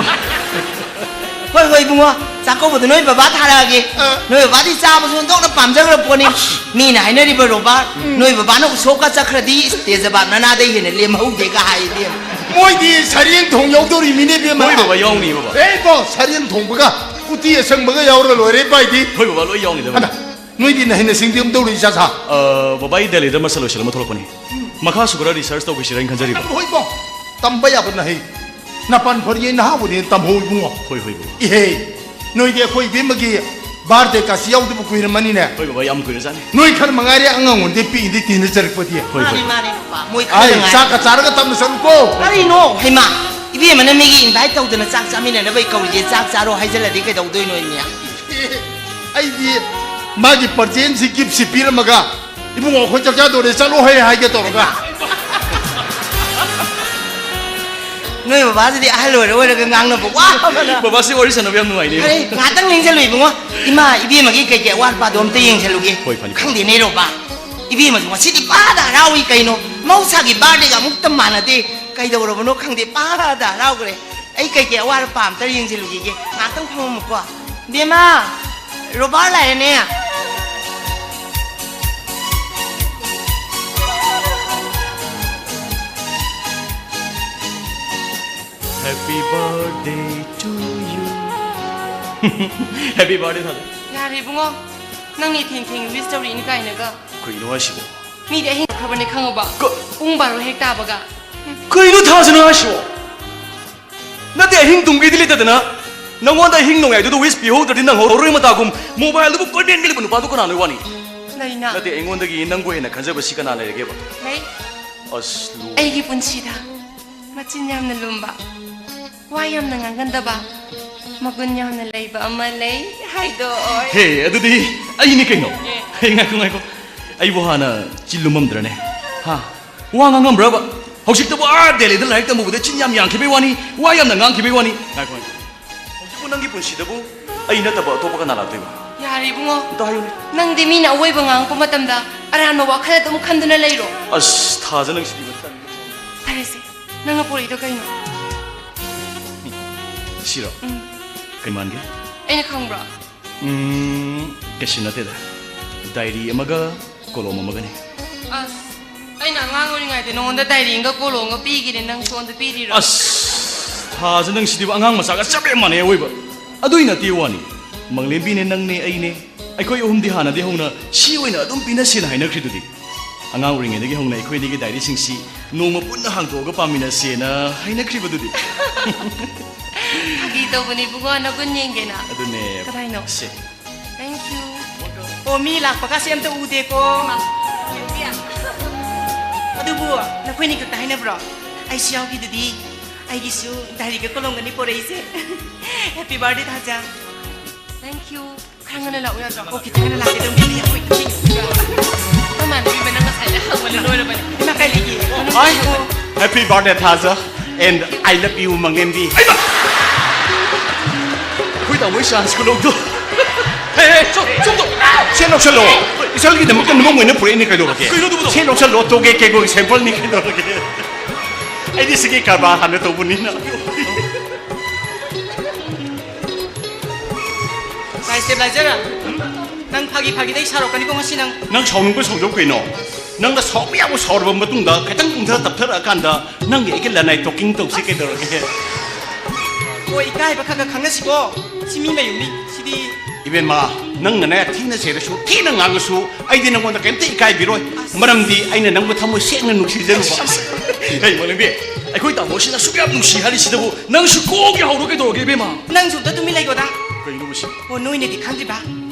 ꯍꯣꯏ, ꯍꯣꯏ, ꯏꯕꯨꯡꯉꯣ꯫ ꯆꯥꯛꯀꯧꯕꯗꯣ ꯅꯣꯏ ꯕꯕꯥ ꯊꯥꯔꯛꯑꯒꯦ꯫ ꯑ꯫ ꯅꯣꯏ ꯕꯕꯥꯗꯤ ꯆꯥꯕꯁꯨ ꯑꯣꯟꯊꯣꯛꯅ ꯄꯥꯝꯖꯈ꯭ꯔ ꯄꯣꯠꯅꯤ꯫ ꯑꯁ꯫ ꯃꯤꯅ ꯍꯥꯏꯅꯔꯤꯕ, ꯔꯣꯕꯥꯔꯠ, ꯎꯝ꯫ ꯅꯣꯏ ꯕꯕꯥꯅ ꯎꯁꯣꯞꯀ ꯆꯠꯈ꯭ꯔꯗꯤ ꯇꯦꯖꯕꯥꯞ ꯅꯅꯥꯗꯩ ꯍꯦꯟꯅ ꯂꯦꯝꯍꯧꯗꯦꯒ ꯍꯥꯏ, ꯏꯕꯦꯝꯃ꯫ ꯃꯣꯏꯗꯤ ꯁꯔꯦꯡ ꯊꯣꯡ ꯌꯧꯗꯧꯔꯤꯃꯤꯅꯦ, ꯏꯕꯦꯝꯃ꯫ ꯍꯣꯏ, ꯕꯕꯥ, ꯌꯥꯎꯅꯤ, ꯕꯕꯥ꯫ ꯑꯦ, ꯏꯕꯣ, ꯁꯔꯦꯡ ꯊꯣꯡꯕꯒ ꯎꯇꯤ ꯑꯁꯪꯕꯒ ꯌꯥꯎꯔ ꯂꯣꯏꯔꯦ, ꯏꯕꯥꯏꯗꯤ꯫ ꯍꯣꯏ, ꯕꯕꯥ, ꯂꯣꯏ ꯌꯥꯎꯅꯤꯗ, ꯕꯕꯥ꯫ ꯑꯗ, ꯅꯣꯏꯗꯤ ꯅꯍꯩꯅ ꯁꯤꯡꯗꯤ ꯑꯝꯇꯧꯔꯣ, ꯏꯆꯥ ꯁꯥ꯫ ꯑ, ꯕꯕꯥ, ꯑꯩ ꯗꯦꯜꯂꯤꯗ ꯃꯁꯇꯔ ꯂꯣꯏꯁꯤꯜꯂꯝꯃ ꯊꯣꯛꯂꯛꯄꯅꯤ꯫ ꯃꯈꯥꯁꯨ ꯈꯔ ꯔꯤꯁꯔꯁ ꯇꯧꯈꯤꯁꯤꯔ ꯍꯥꯏꯅ ꯈꯟꯖꯔꯤꯕ꯫ ꯍꯣꯏ, ꯏꯕꯣ, ꯇꯝꯕ ꯌꯥꯕ ꯅꯍꯩ꯫ ꯅꯄꯥꯟ ꯐꯔꯤꯉꯩ ꯅꯍꯥ ꯑꯣꯏꯔꯤꯉꯩ ꯇꯝꯍꯧ, ꯏꯕꯨꯡꯉꯣ꯫ ꯍꯣꯏ, ꯍꯣꯏ, ꯏꯕꯨꯡꯉꯣ꯫ ꯏꯍꯦ, ꯅꯣꯏꯗꯤ ꯑꯩꯈꯣꯏ ꯏꯕꯦꯝꯃꯒꯤ ꯕꯥꯔꯗꯦ ꯀꯥꯁꯤ ꯌꯥꯎꯗꯕ ꯀꯨꯏꯔꯝꯃꯅꯤꯅꯦ꯫ ꯍꯣꯏ, ꯕꯕꯥ, ꯌꯥꯝ ꯀꯨꯏꯔꯖꯥꯠꯅꯤ꯫ ꯅꯣꯏ ꯈꯔ ꯃꯉꯥꯏꯔꯦ ꯑꯉꯥꯡ ꯑꯣꯏꯔꯤꯉꯩꯗꯩ ꯄꯤꯛꯏꯉꯩꯗꯩ ꯇꯤꯟꯅꯖꯔꯛꯄꯗꯤ꯫ ꯍꯣꯏ, ꯃꯥꯅꯤ, ꯍꯣꯏ꯫ ꯃꯥꯅꯤ, ꯄꯥ, ꯃꯣꯏ ꯈꯔ ꯑꯩ ꯉꯥꯏꯔꯦ꯫ ꯆꯥꯛꯀ ꯆꯥꯔꯒ ꯇꯞꯅ ꯆꯠꯂꯨꯀꯣ꯫ ꯀꯔꯤꯅꯣ? ꯍꯩꯃꯥ, ꯏꯕꯦꯝꯃꯅ ꯃꯤꯒꯤ ꯏꯟꯚꯥꯏꯠ ꯇꯧꯗꯅ ꯆꯥꯛ ꯆꯥꯃꯤꯟꯅꯅꯕ ꯀꯧꯔꯤꯁꯦ, ꯆꯥꯛ ꯆꯥꯔꯣ ꯍꯥꯏꯖꯜꯂꯗꯤ ꯀꯩꯗꯧꯗꯣꯏꯅꯣ, ꯏꯅꯦ? ꯑꯩꯗꯤ ꯃꯥꯒꯤ ꯄꯔꯆꯦꯟꯁꯤ ꯒꯤꯐꯁꯤ ꯄꯤꯔꯝꯃꯒ, "ꯏꯕꯨꯡꯉꯣ, ꯑꯩꯈꯣꯏ ꯆꯥꯛ ꯆꯥꯗꯣꯔꯦ, ꯆꯠꯂꯣ ꯍꯦ" ꯍꯥꯏꯒꯦ ꯇꯧꯔꯒ꯫ ꯅꯣꯏ ꯕꯕꯥꯗꯨꯗꯤ ꯑꯍꯜ ꯑꯣꯏꯔ ꯑꯣꯏꯔꯒ ꯉꯥꯡꯅꯕ ꯋꯥ ꯑꯃꯅ꯫ ꯕꯕꯥꯁꯤ ꯋꯥꯔꯤ ꯁꯥꯟꯅꯕ ꯌꯥꯝ ꯅꯨꯡꯉꯥꯏꯅꯦ꯫ ꯑꯔꯦ, ꯉꯥꯏꯍꯥꯛꯇꯪ ꯂꯦꯡꯁꯤꯜꯂꯨ ꯏꯕꯨꯡꯉꯣ꯫ ꯏꯃꯥ ꯏꯕꯦꯝꯃꯒꯤ ꯀꯩꯀꯩ ꯑꯋꯥꯠ ꯑꯄꯥꯗꯣ ꯑꯝꯇ ꯌꯦꯡꯁꯤꯜꯂꯨꯒꯦ꯫ ꯍꯣꯏ, ꯐꯅꯤ, ꯐꯅꯤ꯫ ꯈꯪꯗꯦꯅꯦ ꯔꯣꯕꯥ, ꯏꯕꯦꯝꯃꯁꯨ ꯉꯁꯤꯗꯤ ꯄꯥꯗ ꯍꯔꯥꯎꯏ ꯀꯩꯅꯣ꯫ ꯃꯍꯧꯁꯥꯒꯤ ꯕꯥꯔꯗꯦꯒ ꯑꯃꯨꯛꯇ ꯃꯥꯟꯅꯗꯦ꯫ ꯀꯩꯗꯧꯔꯕꯅꯣ ꯈꯪꯗꯦ, ꯄꯥꯗ ꯍꯔꯥꯎꯈ꯭ꯔꯦ꯫ ꯑꯩ ꯀꯩꯀꯩ ꯑꯋꯥꯠ ꯑꯄꯥ ꯑꯝꯇ ꯌꯦꯡꯁꯤꯜꯂꯨꯈꯤꯒꯦ꯫ ꯉꯥꯏꯍꯥꯛꯇꯪ ꯐꯝꯃꯝꯃꯨꯀꯣ꯫ ꯕꯦꯝꯃ, ꯔꯣꯕꯥꯔ ꯂꯥꯛꯑꯦꯅꯦ꯫ Happy birthday to you. Happy birthday, father. ꯌꯥꯔꯦ ꯏꯕꯨꯡꯉꯣ, ꯅꯪꯅ ꯊꯦꯡ ꯊꯦꯡ wish ꯇꯧꯔꯛꯏꯅꯤ ꯀꯥꯏꯅꯒ꯫ ꯀꯩꯅꯣ ꯍꯥꯏꯁꯤꯕꯣ? ꯃꯤꯗꯤ ꯑꯍꯤꯡ ꯈꯕꯔꯅꯦ ꯈꯪꯉꯕ? ꯀ- ꯄꯨꯡ ꯕꯥꯔꯣ ꯍꯦꯛ ꯇꯥꯕꯒ꯫ ꯀꯩꯅꯣ ꯊꯥꯖꯅ ꯍꯥꯏꯁꯤꯕꯣ? ꯅꯠꯇꯦ, ꯑꯍꯤꯡ ꯇꯨꯝꯒꯦꯗꯤ ꯂꯩꯇꯗꯅ ꯅꯪꯉꯣꯟꯗ ꯑꯍꯤꯡ ꯅꯣꯡꯌꯥꯏꯗꯨꯗ wish ꯄꯤꯍꯧꯗ꯭ꯔꯗꯤ ꯅꯪ ꯍꯧꯔꯣꯏ ꯃꯇꯥꯒꯨꯝ mobileꯗꯨꯕꯨ ꯀꯣꯏꯃꯦꯟꯒ ꯂꯩꯕ ꯅꯨꯄꯥꯗꯨ ꯀꯅꯥꯅꯣ ꯋꯥꯅꯤ? ꯂꯩꯅ꯫ ꯅꯠꯇꯦ, ꯑꯩꯉꯣꯟꯗꯒꯤ ꯅꯪꯕꯨ ꯍꯦꯟꯅ ꯈꯟꯖꯕ ꯁꯤ ꯀꯅꯥ ꯂꯩꯔꯒꯦꯕ? ꯂꯩ꯫ ꯑꯁ ꯂꯣ꯫ ꯑꯩꯒꯤ ꯄꯨꯟꯁꯤꯗ ꯃꯆꯤꯟ ꯌꯥꯝꯅ ꯂꯨꯝꯕ, ꯋꯥ ꯌꯥꯝꯅ ꯉꯥꯡꯒꯟꯗꯕ, ꯃꯒꯨꯟ ꯌꯥꯝꯅ ꯂꯩꯕ ꯑꯃ ꯂꯩ ꯍꯥꯏꯗꯣ꯫ ꯍꯦ, ꯑꯗꯨꯗꯤ ꯑꯩꯅꯤ ꯀꯩꯅꯣ? ꯍꯦ, ꯉꯥꯏꯈꯣ, ꯉꯥꯏꯈꯣ꯫ ꯑꯩꯕꯨ ꯍꯥꯟꯅ ꯆꯤꯜꯂꯨꯝꯃꯝꯗ꯭ꯔꯅꯦ? ꯍꯥ? ꯋꯥ ꯉꯥꯡꯉꯝꯕ꯭ꯔꯕ? ꯍꯧꯖꯤꯛꯇꯕꯨ ꯑꯥ ꯗꯦꯜꯂꯤꯗ ꯂꯥꯏꯔꯤꯛ ꯇꯝꯃꯨꯕꯗ ꯆꯤꯟ ꯌꯥꯝ ꯌꯥꯡꯈꯤꯕꯩ ꯋꯥꯅꯤ, ꯋꯥ ꯌꯥꯝꯅ ꯉꯥꯡꯈꯤꯕꯩ ꯋꯥꯅꯤ꯫ ꯉꯥꯏꯈꯣ, ꯉꯥꯏꯈꯣ꯫ ꯍꯧꯖꯤꯛꯄꯨ ꯅꯪꯒꯤ ꯄꯨꯟꯁꯤꯗꯕꯨ ꯑꯩ ꯅꯠꯇꯕ ꯑꯇꯣꯞꯄ ꯀꯅꯥ ꯂꯥꯛꯇꯣꯏꯕ? ꯌꯥꯔꯦ ꯏꯕꯨꯡꯉꯣ꯫ ꯑꯝꯇ ꯍꯥꯏꯌꯨꯅꯦ꯫ ꯅꯪꯗꯤ ꯃꯤꯅ ꯑꯋꯣꯏꯕ ꯉꯥꯡꯉꯛꯄ ꯃꯇꯝꯗ ꯑꯔꯥꯟꯕ ꯋꯥꯈꯜ ꯑꯗꯨꯝ ꯈꯟꯗꯨꯅ ꯂꯩꯔꯣ꯫ ꯑꯁ, ꯊꯥꯖ, ꯅꯪꯁꯤꯗꯤ ꯃꯇꯟ꯫ ꯐꯔꯦꯁꯦ, ꯅꯪꯅ ꯄꯨꯔꯛꯏꯗꯣ ꯀꯩꯅꯣ? ꯁꯤꯔꯣ? ꯎꯝ꯫ ꯀꯩ ꯃꯥꯟꯒꯦ? ꯑꯩꯅ ꯈꯪꯕ꯭ꯔꯣ? ꯎꯝ, ꯀꯩꯁꯨ ꯅꯠꯇꯦꯗ꯫ ꯗꯥꯏꯔꯤ ꯑꯃꯒ ꯀꯣꯂꯣꯝ ꯑꯃꯒꯅꯤ꯫ ꯑꯁ, ꯑꯩꯅ ꯑꯉꯥꯡ ꯑꯣꯏꯔꯤꯉꯩꯗ ꯅꯉꯣꯟꯗ ꯗꯥꯏꯔꯤ ꯑꯃꯒ ꯀꯣꯂꯣꯝꯒ ꯄꯤꯒꯤꯅꯦ, ꯅꯪ ꯁꯣꯝꯗ ꯄꯤꯔꯤꯔꯣ? ꯑꯁ, ꯊꯥꯖ, ꯅꯪꯁꯤꯗꯤꯕ ꯑꯉꯥꯡ ꯃꯆꯥꯒ ꯆꯞ ꯍꯦꯛ ꯃꯥꯟꯅꯩ ꯑꯋꯣꯏꯕ꯫ ꯑꯗꯨꯏ ꯅꯠꯇꯦ ꯋꯥꯅꯤ, ꯃꯪꯂꯦꯝꯕꯤꯅꯦ, ꯅꯪꯅꯦ, ꯑꯩꯅꯦ, ꯑꯩꯈꯣꯏ ꯑꯍꯨꯝꯗꯤ ꯍꯥꯟꯅꯗꯤ ꯍꯧꯅ ꯁꯤ ꯑꯣꯏꯅ ꯑꯗꯨꯝ ꯄꯤꯅꯁꯦꯅ ꯍꯥꯏꯅꯈ꯭ꯔꯤꯗꯨꯗꯤ꯫ ꯑꯉꯥꯡ ꯑꯣꯏꯔꯤꯉꯩꯗꯒꯤ ꯍꯧꯅ ꯑꯩꯈꯣꯏ ꯑꯅꯤꯒꯤ ꯗꯥꯏꯔꯤꯁꯤꯡꯁꯤ ꯅꯣꯡꯃ ꯄꯨꯟꯅ ꯍꯥꯡꯗꯣꯛꯑꯒ ꯄꯥꯃꯤꯟꯅꯁꯦꯅ ꯍꯥꯏꯅꯈ꯭ꯔꯤꯕꯗꯨꯗꯤ꯫ ꯐꯥꯒꯤ ꯇꯧꯕꯅꯤ ꯏꯕꯨꯡꯉꯣ, ꯅꯒꯨꯟ ꯌꯦꯡꯒꯦꯅ꯫ ꯑꯗꯨꯅꯦ꯫ ꯀꯗꯥꯏꯅꯣ? ꯁꯦ꯫ Thank you꯫ ꯑꯣ, ꯃꯤ ꯂꯥꯛꯄꯒꯁꯦ ꯑꯝꯇ ꯎꯗꯦꯀꯣ꯫ ꯑꯗꯨꯕꯨ ꯅꯈꯣꯏꯅꯤ ꯈꯛꯇ ꯍꯥꯏꯅꯕ꯭ꯔꯣ? ꯑꯩꯁꯨ ꯌꯥꯎꯈꯤꯗꯨꯗꯤ꯫ ꯑꯩꯒꯤꯁꯨ ꯗꯥꯏꯔꯤꯒ ꯀꯣꯂꯣꯝꯒꯅꯤ ꯄꯣꯔꯛꯏꯁꯦ꯫ Happy birthday, ꯊꯥꯖ꯫ Thank you꯫ ꯈꯔ ꯉꯟꯅ ꯂꯥꯛꯎ ꯌꯥꯗ꯭ꯔꯣ? ꯑꯣ, ꯈꯤꯇꯪ ꯉꯟꯅ ꯂꯥꯛꯀꯦ ꯇꯧꯕꯅꯤ, ꯌꯥꯝ ꯀꯨꯏꯅ ꯊꯦꯡꯅ꯫ ꯑꯩꯈꯣꯏ ꯃꯥꯟꯅꯕꯤ ꯅꯪ ꯉꯁꯥꯏꯗ ꯍꯪꯕꯅ ꯂꯣꯏꯔꯕꯅꯦ꯫ ꯏꯃꯥ, ꯀꯥꯏ ꯂꯩꯒꯦ? Hi, happy birthday, Thaza, and I love you, ꯃꯪꯂꯦꯝꯕꯤ꯫ ꯑꯩꯈꯣꯏ ꯇꯥꯃꯣ ꯆꯥꯟꯁ ꯈꯨꯂꯧꯗꯣ꯫ ꯍꯦ, ꯍꯦ, ꯆꯣ, ꯆꯣ, ꯆꯣ꯫ ꯁꯦ ꯂꯧꯁꯜꯂꯣ꯫ ꯏꯆꯜꯒꯤꯗꯃꯛꯇ ꯅꯨꯃꯪ ꯑꯣꯏꯅ ꯄꯨꯔꯛꯏꯅꯦ, ꯀꯩꯗꯧꯔꯒꯦ? ꯀꯩꯅꯣ ꯑꯗꯨꯕꯨ? ꯁꯦ ꯂꯧꯁꯜꯂꯣ, ꯇꯣꯒꯦ ꯀꯦꯒꯣꯒꯤ sample ꯅꯤ, ꯀꯩꯗꯧꯔꯒꯦ? ꯑꯩꯗꯤ ꯁꯤꯒꯤ ꯀꯔꯕꯥꯔ ꯍꯥꯟꯅ ꯇꯧꯕꯅꯤꯅ꯫ ꯁꯥꯏ ꯁ꯭ꯇꯦꯕꯤꯂꯥꯏꯖꯔ, ꯅꯪ ꯐꯥꯒꯤ ꯐꯥꯒꯤꯗꯩ ꯁꯥꯎꯔꯛꯀꯅꯤꯀꯣ ꯉꯁꯤ ꯅꯪ꯫ ꯅꯪ ꯁꯥꯎꯅꯤꯡꯕ ꯁꯥꯎꯖꯧ ꯀꯩꯅꯣ? ꯅꯪꯅ ꯁꯥꯎꯕ ꯌꯥꯕ ꯁꯥꯎꯔꯕ ꯃꯇꯨꯡꯗ, ꯈꯤꯇꯪ ꯏꯪꯊ ꯇꯞꯊꯔꯛꯑꯀꯥꯟꯗ, ꯅꯪꯒꯤ ꯑꯩꯒꯤ ꯂꯅꯥꯏ talking ꯇꯧꯁꯤ, ꯀꯩꯗꯧꯔꯒꯦ? ꯑꯣ, ꯏꯀꯥꯏꯕ ꯈꯔ ꯈꯔ ꯈꯪꯅꯁꯤꯀꯣ꯫ ꯁꯤ ꯃꯤ ꯃꯌꯨꯝꯅꯤ, ꯁꯤꯗꯤ꯫ ꯏꯕꯦꯝꯃ, ꯅꯪꯅꯅꯦ ꯊꯤꯅ ꯆꯩꯔꯁꯨ, ꯊꯤꯅ ꯉꯥꯡꯉꯁꯨ, ꯑꯩꯗꯤ ꯅꯪꯉꯣꯟꯗ ꯀꯩꯝꯇ ꯏꯀꯥꯏꯕꯤꯔꯣꯏ꯫ ꯃꯔꯝꯗꯤ ꯑꯩꯅ ꯅꯪꯕꯨ ꯊꯃꯣꯏ ꯁꯦꯡꯅ ꯅꯨꯡꯁꯤꯖꯔꯨꯕ꯫ ꯍꯦ, ꯃꯥꯂꯦꯝꯕꯤ, ꯑꯩꯈꯣꯏ ꯇꯥꯃꯣꯁꯤꯅ ꯑꯁꯨꯛ ꯌꯥꯝ ꯅꯨꯡꯁꯤ ꯍꯥꯏꯔꯤꯁꯤꯗꯕꯨ ꯅꯪꯁꯨ ꯀꯣꯛ ꯌꯥꯍꯧꯔꯣ ꯀꯩꯗꯧꯔꯒꯦ, ꯏꯕꯦꯝꯃ? ꯅꯪꯁꯨ ꯑꯝꯇ ꯇꯨꯃꯤꯟ ꯂꯩꯒꯣꯗ꯫ ꯀꯩꯅꯣ ꯃꯁꯤ? ꯑꯣ, ꯅꯣꯏꯅꯗꯤ ꯈꯪꯗ꯭ꯔꯤꯕ?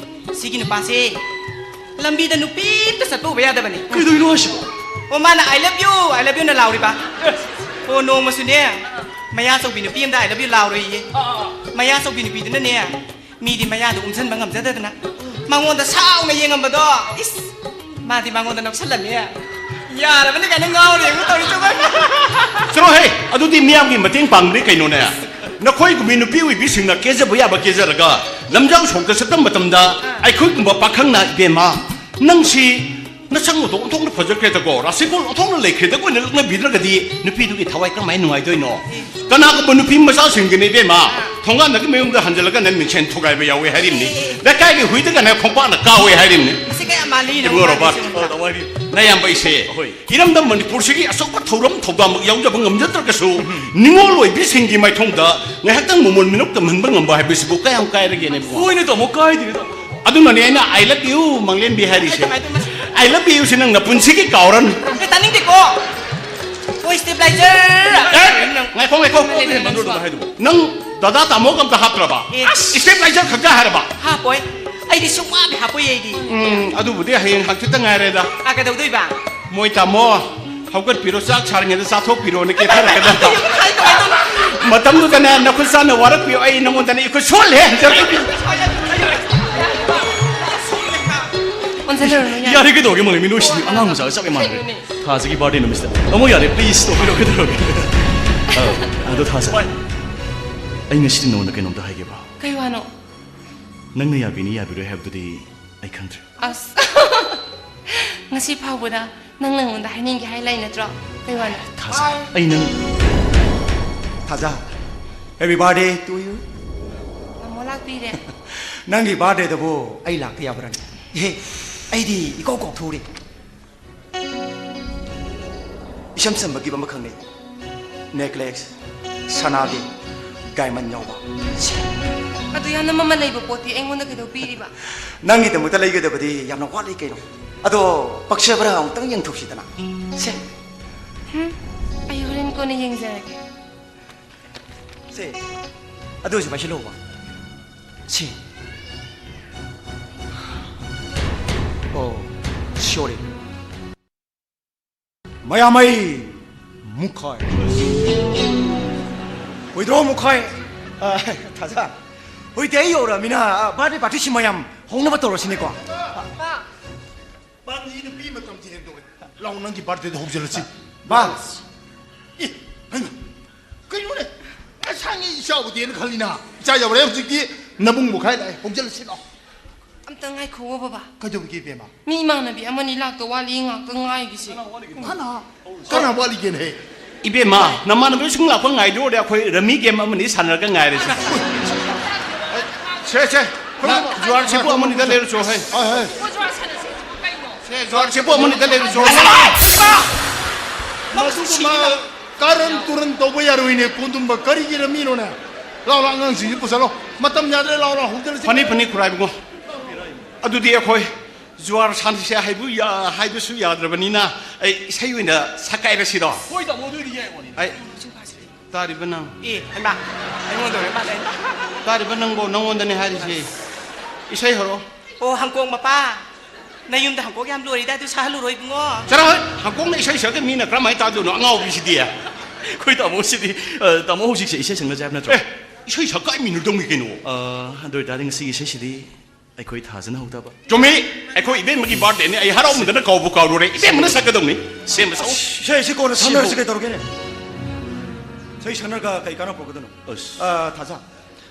ꯁꯤꯒꯤ ꯅꯨꯄꯥꯁꯦ ꯂꯝꯕꯤꯗ ꯅꯨꯄꯤ ꯑꯝꯇ ꯆꯠꯄ ꯎꯕ ꯌꯥꯗꯕꯅꯦ꯫ ꯀꯩꯗꯧꯔꯤꯅꯣ ꯍꯥꯏꯁꯤꯕꯣ? ꯑꯣ, ꯃꯥꯅ "I love you, I love you" ꯅ ꯂꯥꯎꯔꯤꯕ꯫ ꯑꯣ, ꯅꯣꯡꯃꯁꯨꯅꯦ, ꯃꯌꯥ ꯆꯧꯕꯤ ꯅꯨꯄꯤ ꯑꯝꯗ "I love you" ꯂꯥꯎꯔꯣꯏꯌꯦ꯫ ꯃꯌꯥ ꯆꯧꯕꯤ ꯅꯨꯄꯤꯗꯨꯅꯅꯦ, ꯃꯤꯗꯤ ꯃꯌꯥꯗꯣ ꯎꯝꯁꯟꯕ ꯉꯝꯖꯗꯗꯅ ꯃꯉꯣꯟꯗ ꯁꯥꯎꯅ ꯌꯦꯡꯉꯝꯕꯗꯣ, ꯏꯁ, ꯃꯥꯗꯤ ꯃꯉꯣꯟꯗ ꯅꯣꯛꯁꯜꯂꯝꯃꯦ꯫ ꯌꯥꯔꯕꯅꯤ ꯀꯥꯏꯅ ꯉꯥꯎꯔꯦ ꯌꯦꯡꯉꯨ ꯇꯧꯔꯤꯁꯦ꯫ ꯆꯠꯂꯣꯍꯦ, ꯑꯗꯨꯗꯤ ꯃꯤꯌꯥꯝꯒꯤ ꯃꯇꯦꯡ ꯄꯥꯡꯕꯅꯤ ꯀꯩꯅꯣꯅꯦ꯫ ꯅꯈꯣꯏꯒꯨꯝꯕꯤ ꯅꯨꯄꯤ ꯑꯣꯏꯕꯤꯁꯤꯡꯅ ꯀꯦꯖꯕ ꯌꯥꯕ ꯀꯦꯖꯔꯒ ꯂꯝꯖꯥꯎ ꯁꯣꯔꯣꯛꯇ ꯆꯠꯄ ꯃꯇꯝꯗ ꯑꯩꯈꯣꯏꯒꯨꯝꯕ ꯄꯥꯈꯪꯅ, "ꯏꯕꯦꯝꯃ, ꯅꯪꯁꯤ ꯅꯁꯛ ꯃꯇꯧ ꯑꯣꯟꯊꯣꯛꯅ ꯐꯖꯈ꯭ꯔꯦꯗꯀꯣ, ꯔꯥꯁꯤꯐꯣꯜ ꯑꯣꯟꯊꯣꯛꯅ ꯂꯩꯈ꯭ꯔꯦꯗꯀꯣ" ꯍꯥꯏꯅ ꯂꯛꯅꯕꯤꯗ꯭ꯔꯒꯗꯤ ꯅꯨꯄꯤꯗꯨꯒꯤ ꯊꯋꯥꯏ ꯀꯔꯝꯍꯥꯏꯅ ꯅꯨꯡꯉꯥꯏꯗꯣꯏꯅꯣ? ꯀꯅꯥꯒꯨꯝꯕ ꯅꯨꯄꯤ ꯃꯆꯥꯁꯤꯡꯒꯤꯅꯤ ꯏꯕꯦꯝꯃ, ꯊꯣꯡꯒꯥꯟꯗꯒꯤ ꯃꯌꯨꯝꯗ ꯍꯟꯖꯤꯜꯂꯒ ꯅꯪ ꯃꯤꯡꯁꯦꯟ ꯊꯨꯒꯥꯏꯕ ꯌꯥꯎꯋꯦ ꯍꯥꯏꯔꯤꯕꯅꯤ꯫ ꯂꯩꯀꯥꯏꯒꯤ ꯍꯨꯏꯗꯒꯅꯦ ꯈꯣꯡꯄꯥꯛꯅ ꯀꯥꯎꯋꯦ ꯍꯥꯏꯔꯤꯕꯅꯤ꯫ ꯃꯁꯤ ꯀꯌꯥ ꯃꯥꯜꯂꯤ ꯏꯕꯨꯡꯉꯣ ꯅꯪ ꯔꯣꯕꯥꯔꯠ꯫ ꯍꯥꯏꯔꯤꯁꯦ? ꯑꯣ, ꯇꯥꯃꯣ ꯍꯥꯏꯕꯤꯌꯨ꯫ ꯅꯌꯥꯝꯕ ꯑꯩꯁꯦ ꯑꯍꯣꯏ꯫ ꯏꯔꯝꯗꯝ ꯃꯅꯤꯄꯨꯔꯁꯤꯒꯤ ꯑꯆꯧꯕ ꯊꯧꯔꯝ ꯊꯧꯗꯥꯡꯃꯛ ꯌꯥꯎꯖꯕ ꯉꯝꯖꯗ꯭ꯔꯒꯁꯨ, ꯅꯤꯉꯣꯜ ꯑꯣꯏꯕꯤꯁꯤꯡꯒꯤ ꯃꯥꯏꯊꯣꯡꯗ ꯉꯥꯏꯍꯥꯛꯇꯪ ꯃꯃꯣꯟ ꯃꯤꯅꯣꯛ ꯇꯝꯍꯟꯕ ꯉꯝꯕ ꯍꯥꯏꯕꯁꯤꯕꯨ ꯀꯌꯥꯝ ꯀꯥꯏꯔꯒꯦꯅꯦ ꯏꯕꯨꯡꯉꯣ? ꯍꯣꯏꯅꯦ ꯇꯥꯃꯣ, ꯀꯥꯏꯗꯦꯅꯦ ꯇꯥꯃꯣ꯫ ꯑꯗꯨꯅꯅꯦ ꯑꯩꯅ "I love you, ꯃꯪꯂꯦꯝꯕꯤ" ꯍꯥꯏꯔꯤꯁꯦ꯫ ꯀꯃꯥꯏ ꯇꯧꯅꯤ? "I love you" ꯁꯤ ꯅꯪ ꯅꯄꯨꯟꯁꯤꯒꯤ ꯀꯥꯎꯔꯅꯨ꯫ ꯑꯦ, ꯇꯥꯅꯤꯡꯗꯦꯀꯣ꯫ ꯑꯣ, stabilizer꯫ ꯑꯦ, ꯉꯥꯏꯈꯣ, ꯉꯥꯏꯈꯣ꯫ ꯀꯩꯅꯣ ꯅꯪ ꯍꯥꯏꯗꯨꯕꯣ? ꯅꯪ ꯗꯗꯥ ꯇꯥꯃꯣꯒ ꯑꯝꯇ ꯍꯥꯞꯇ꯭ꯔꯕ? ꯑꯦ꯫ Stabilizer ꯈꯛꯇ ꯍꯥꯏꯔꯕ? ꯍꯥꯞꯄꯣꯏ꯫ ꯑꯩꯗꯤ ꯁꯨꯡꯍꯥꯞ ꯍꯥꯞꯄꯣꯏ ꯑꯩꯗꯤ꯫ ꯎꯝ, ꯑꯗꯨꯕꯨꯗꯤ ꯍꯌꯦꯡ ꯍꯪꯆꯤꯠꯇ ꯉꯥꯏꯔꯦꯗ꯫ ꯑꯥ, ꯀꯩꯗꯧꯗꯣꯏꯕ? ꯃꯣꯏ ꯇꯥꯃꯣ, ꯍꯧꯒꯠꯄꯤꯔꯣ, ꯆꯥꯛ ꯁꯥꯔꯤꯉꯩꯗ ꯆꯥꯊꯣꯛꯄꯤꯔꯣꯅ ꯀꯦꯊꯔꯛꯀꯗꯕ꯫ ꯀꯃꯥꯏ ꯇꯧꯅꯤ? ꯃꯇꯝꯗꯨꯗꯅꯦ ꯅꯈꯨꯠ ꯁꯥꯅ ꯋꯥꯔꯛꯄꯤꯌꯣ, ꯑꯩ ꯅꯉꯣꯟꯗꯅꯦ ꯏꯈꯨꯠ ꯁꯣꯜꯂꯦ꯫ ꯑꯣꯟꯁꯤꯜꯂꯨꯔꯅꯨ, ꯌꯥꯔꯦ꯫ ꯌꯥꯔꯦ, ꯀꯩꯗꯧꯔꯒꯦ, ꯃꯣꯂꯦꯝꯕꯤ? ꯅꯣꯏꯁꯤꯗꯤ ꯑꯉꯥꯡ ꯃꯆꯥꯒ ꯆꯞ ꯍꯦꯛ ꯃꯥꯟꯅꯔꯦ꯫ ꯀꯩꯅꯣꯅꯦ? ꯊꯥꯖꯒꯤ birthday ꯅꯨꯃꯤꯠꯁꯤꯗ꯫ ꯇꯥꯃꯣ, ꯌꯥꯔꯦ, please, ꯇꯣꯛꯄꯤꯔꯣ, ꯀꯩꯗꯧꯔꯒꯦ? ꯑ, ꯑꯗꯣ ꯊꯥꯖ, ꯍꯣꯏ꯫ ꯑꯩ ꯉꯁꯤꯗꯤ ꯅꯉꯣꯟꯗ ꯀꯩꯅꯣꯝꯇ ꯍꯥꯏꯒꯦꯕ꯫ ꯀꯩ ꯋꯥꯅꯣ? ꯅꯪꯅ ꯌꯥꯕꯤꯅꯤ ꯌꯥꯕꯤꯔꯣꯏ ꯍꯥꯏꯕꯗꯨꯗꯤ ꯑꯩ ꯈꯪꯗ꯭ꯔꯦ꯫ ꯑꯁ꯫ ꯉꯁꯤ ꯐꯥꯎꯕꯗ ꯅꯪ ꯅꯉꯣꯟꯗ ꯍꯥꯏꯅꯤꯡꯒꯦ ꯍꯥꯏ ꯂꯩ ꯅꯠꯇ꯭ꯔꯣ? ꯀꯩ ꯋꯥꯅꯣ? ꯊꯥꯖ, ꯑꯩ ꯅꯪ ꯊꯥꯖ, happy birthday to you. ꯇꯥꯃꯣ ꯂꯥꯛꯄꯤꯔꯦ꯫ ꯅꯪꯒꯤ birthdayꯗꯕꯨ ꯑꯩ ꯂꯥꯛꯇ ꯌꯥꯕ꯭ꯔꯥꯅꯦ? ꯑꯦ, ꯑꯩꯗꯤ ꯏꯀꯧ ꯀꯧꯊꯣꯛꯎꯔꯦ꯫ ꯏꯁꯝ ꯁꯝꯕ gift ꯑꯃꯈꯛꯅꯦ꯫ Necklace, ꯁꯅꯥꯒꯤ diamond ꯌꯥꯎꯕ꯫ ꯁꯦ꯫ ꯑꯗꯨ ꯌꯥꯝꯅ ꯃꯃꯜ ꯂꯩꯕ ꯄꯣꯠꯇꯤ ꯑꯩꯉꯣꯟꯗ ꯀꯩꯗꯧ ꯄꯤꯔꯤꯕ? ꯅꯪꯒꯤꯗꯃꯛꯇ ꯂꯩꯒꯗꯕꯗꯤ ꯌꯥꯝꯅ ꯋꯥꯠꯂꯤ ꯀꯩꯅꯣ꯫ ꯑꯗꯣ ꯄꯛꯆꯕ꯭ꯔꯥ ꯑꯃꯨꯛꯇꯪ ꯌꯦꯡꯊꯣꯛꯁꯤꯗꯅ꯫ ꯁꯦ꯫ ꯍꯨꯝ, ꯑꯩ ꯍꯣꯔꯦꯟ ꯀꯣꯟꯅ ꯌꯦꯡꯖꯔꯒꯦ꯫ ꯁꯦ꯫ ꯑꯗꯨ ꯍꯧꯖꯤꯛ ꯄꯥꯏꯁꯤꯜꯂꯣꯕ꯫ ꯁꯦ꯫ ꯑꯣ, ꯁꯣꯔꯤ꯫ ꯃꯌꯥꯃꯩ ꯃꯨꯈꯥꯏ꯫ ꯋꯤꯗ꯭ꯔꯣ ꯃꯨꯈꯥꯏ꯫ ꯑ, ꯊꯥꯖ꯫ ꯍꯧꯖꯤꯛꯇꯤ ꯑꯩ ꯌꯧꯔꯛꯑꯃꯤꯅ, ꯑ, ꯕꯥꯔꯗꯦ ꯄꯥꯔꯇꯤꯁꯤ ꯃꯌꯥꯝ ꯍꯧꯅꯕ ꯇꯧꯔꯁꯤꯅꯦꯀꯣ꯫ ꯄꯥ꯫ ꯄꯥ, ꯅꯨꯄꯤ ꯃꯇꯝꯁꯤ ꯍꯦꯟꯗꯣꯛꯑꯦ꯫ ꯂꯥꯎ, ꯅꯪꯒꯤ ꯕꯥꯔꯗꯦꯗ ꯍꯧꯖꯤꯜꯂꯁꯤ꯫ ꯕꯥ꯫ ꯑꯦ, ꯍꯩꯃꯥ꯫ ꯀꯩꯅꯣꯅꯦ? ꯉꯁꯥꯏꯒꯤ ꯏꯆꯥ ꯎꯗꯦꯅ ꯈꯜꯂꯤꯅ꯫ ꯏꯆꯥ ꯌꯧꯔꯦ ꯍꯧꯖꯤꯛꯇꯤ꯫ ꯅꯕꯨꯡ ꯃꯨꯈꯥꯏ ꯂꯥꯛꯑꯦ꯫ ꯍꯧꯖꯤꯜꯂꯁꯤ ꯂꯥꯎ꯫ ꯑꯝꯇ ꯉꯥꯏꯈꯣꯋꯣ ꯕꯕꯥ꯫ ꯀꯩꯗꯧꯔꯤꯒꯦ ꯏꯕꯦꯝꯃ? ꯃꯤ ꯏꯃꯥꯟꯅꯕꯤ ꯑꯃꯅꯤ ꯂꯥꯛꯇꯧ ꯋꯥꯠꯂꯤ, ꯉꯥꯛꯇ ꯉꯥꯏꯈꯤꯁꯤ꯫ ꯀꯅꯥ? ꯀꯅꯥ ꯋꯥꯠꯂꯤꯒꯦꯅꯦ? ꯏꯕꯦꯝꯃ, ꯅꯃꯥꯟꯅꯕꯤꯁꯤꯡ ꯂꯥꯛꯄ ꯉꯥꯏꯗꯣꯏ ꯑꯣꯏꯔꯗꯤ ꯑꯩꯈꯣꯏ ꯔꯃꯤ ꯒꯦꯝ ꯑꯃꯅꯤ ꯁꯥꯟꯅꯔꯒ ꯉꯥꯏꯔꯁꯤ꯫ ꯁꯦ, ꯁꯦ꯫ ꯅꯪ ꯖꯨꯋꯥꯔ ꯁꯦꯄꯨ ꯑꯃꯅꯤꯗ ꯂꯩꯔꯨꯆꯣ, ꯍꯩ꯫ ꯍꯣꯏ, ꯍꯣꯏ꯫ ꯖꯨꯋꯥꯔ ꯁꯦꯄꯨ ꯑꯃꯅꯤꯗ ꯂꯩꯔꯨꯆꯣ꯫ ꯃꯗꯨꯒꯨꯝꯕ ꯀꯥꯔꯟ ꯇꯨꯔꯟ ꯇꯧꯕ ꯌꯥꯔꯣꯏꯅꯦ, ꯀꯣꯟꯗꯨꯝꯕ꯫ ꯀꯔꯤꯒꯤ ꯔꯃꯤꯅꯣꯅꯦ? ꯂꯥꯎ, ꯂꯥꯎ, ꯑꯉꯥꯡꯁꯤꯡꯁꯤ ꯄꯨꯁꯜꯂꯣ꯫ ꯃꯇꯝ ꯌꯥꯗ꯭ꯔꯦ, ꯂꯥꯎ, ꯂꯥꯎ, ꯍꯧꯖꯤꯛ ꯐꯅꯤ, ꯐꯅꯤ, ꯈꯨꯔꯥꯏꯕꯨꯡꯉꯣ꯫ ꯑꯗꯨꯗꯤ ꯑꯩꯈꯣꯏ ꯖꯨꯋꯥꯔ ꯁꯥꯟꯅꯁꯦ ꯍꯥꯏꯕꯨ ꯌꯥ-, ꯍꯥꯏꯕꯁꯨ ꯌꯥꯗ꯭ꯔꯕꯅꯤꯅ, ꯑꯩ ꯏꯁꯩ ꯑꯣꯏꯅ ꯁꯛꯀꯥꯏꯔꯁꯤꯔꯣ? ꯍꯣꯏ, ꯇꯥꯃꯣ, ꯑꯗꯨ ꯑꯣꯏꯗꯤ ꯌꯥꯏ, ꯋꯥꯅꯤ꯫ ꯑꯩ, ꯇꯥꯔꯤꯕ ꯅꯪ? ꯑꯦ, ꯍꯩꯃꯥ, ꯑꯩꯉꯣꯟꯗ ꯑꯣꯏꯔ ꯃꯥꯜꯂꯦ꯫ ꯇꯥꯔꯤꯕ ꯅꯪꯕꯣ, ꯅꯪꯉꯣꯟꯗꯅꯦ ꯍꯥꯏꯔꯤꯁꯦ꯫ ꯏꯁꯩ ꯍꯧꯔꯛꯑꯣ꯫ ꯑꯣ, ꯍꯪꯀꯣꯛ ꯃꯄꯥ, ꯅꯌꯨꯝꯗ ꯍꯪꯀꯣꯛ ꯌꯥꯝ ꯂꯣꯏꯔꯤꯗ, ꯑꯗꯨ ꯁꯥꯍꯜꯂꯨꯔꯣ ꯏꯕꯨꯡꯉꯣ꯫ ꯆꯠꯂꯣ ꯍꯣꯏ, ꯍꯪꯀꯣꯛꯅ ꯏꯁꯩ ꯁꯛꯑꯒ ꯃꯤꯅ ꯀꯔꯝꯍꯥꯏꯅ ꯇꯥꯗꯣꯏꯅꯣ, ꯑꯉꯥꯎꯕꯤꯁꯤꯗꯤ? ꯑꯩꯈꯣꯏ ꯇꯥꯃꯣꯁꯤꯗꯤ, ꯑ, ꯇꯥꯃꯣ ꯍꯧꯖꯤꯛꯁꯦ ꯏꯁꯩ ꯁꯛꯅꯁꯦ ꯍꯥꯏꯕ ꯅꯠꯇ꯭ꯔꯣ? ꯑꯦ, ꯏꯁꯩ ꯁꯛꯀꯥꯏ ꯃꯤꯅꯨꯗꯧꯅꯤ ꯀꯩꯅꯣ꯫ ꯑ, ꯑꯗꯨ ꯑꯣꯏꯇꯥꯔꯗꯤ ꯉꯁꯤꯒꯤ ꯏꯁꯩꯁꯤꯗꯤ ꯑꯩꯈꯣꯏ ꯊꯥꯖꯅ ꯍꯧꯗꯕ꯫ ꯆꯨꯝꯃꯤ, ꯑꯩꯈꯣꯏ ꯏꯕꯦꯝꯃꯒꯤ ꯕꯥꯔꯗꯦꯅꯤ, ꯑꯩ ꯍꯔꯥꯎꯃꯟꯗꯅ ꯀꯥꯎꯕꯨ ꯀꯥꯎꯔꯨꯔꯦ꯫ ꯏꯕꯦꯝꯃꯅ ꯁꯛꯀꯗꯧꯅꯤ꯫ ꯁꯦꯝꯕ ꯁꯛꯎ꯫ ꯁꯦ, ꯁꯤ ꯀꯣꯟꯅ ꯁꯤꯕꯨ꯫ ꯁꯥꯟꯅꯔꯁꯤ, ꯀꯩꯗꯧꯔꯒꯦꯅꯦ? ꯁꯤ ꯁꯥꯟꯅꯔꯒ ꯀꯩ ꯀꯥꯟꯅꯕ ꯄꯨꯔꯛꯀꯗꯣꯏꯅꯣ? ꯑꯁ꯫ ꯑ, ꯊꯥꯖ,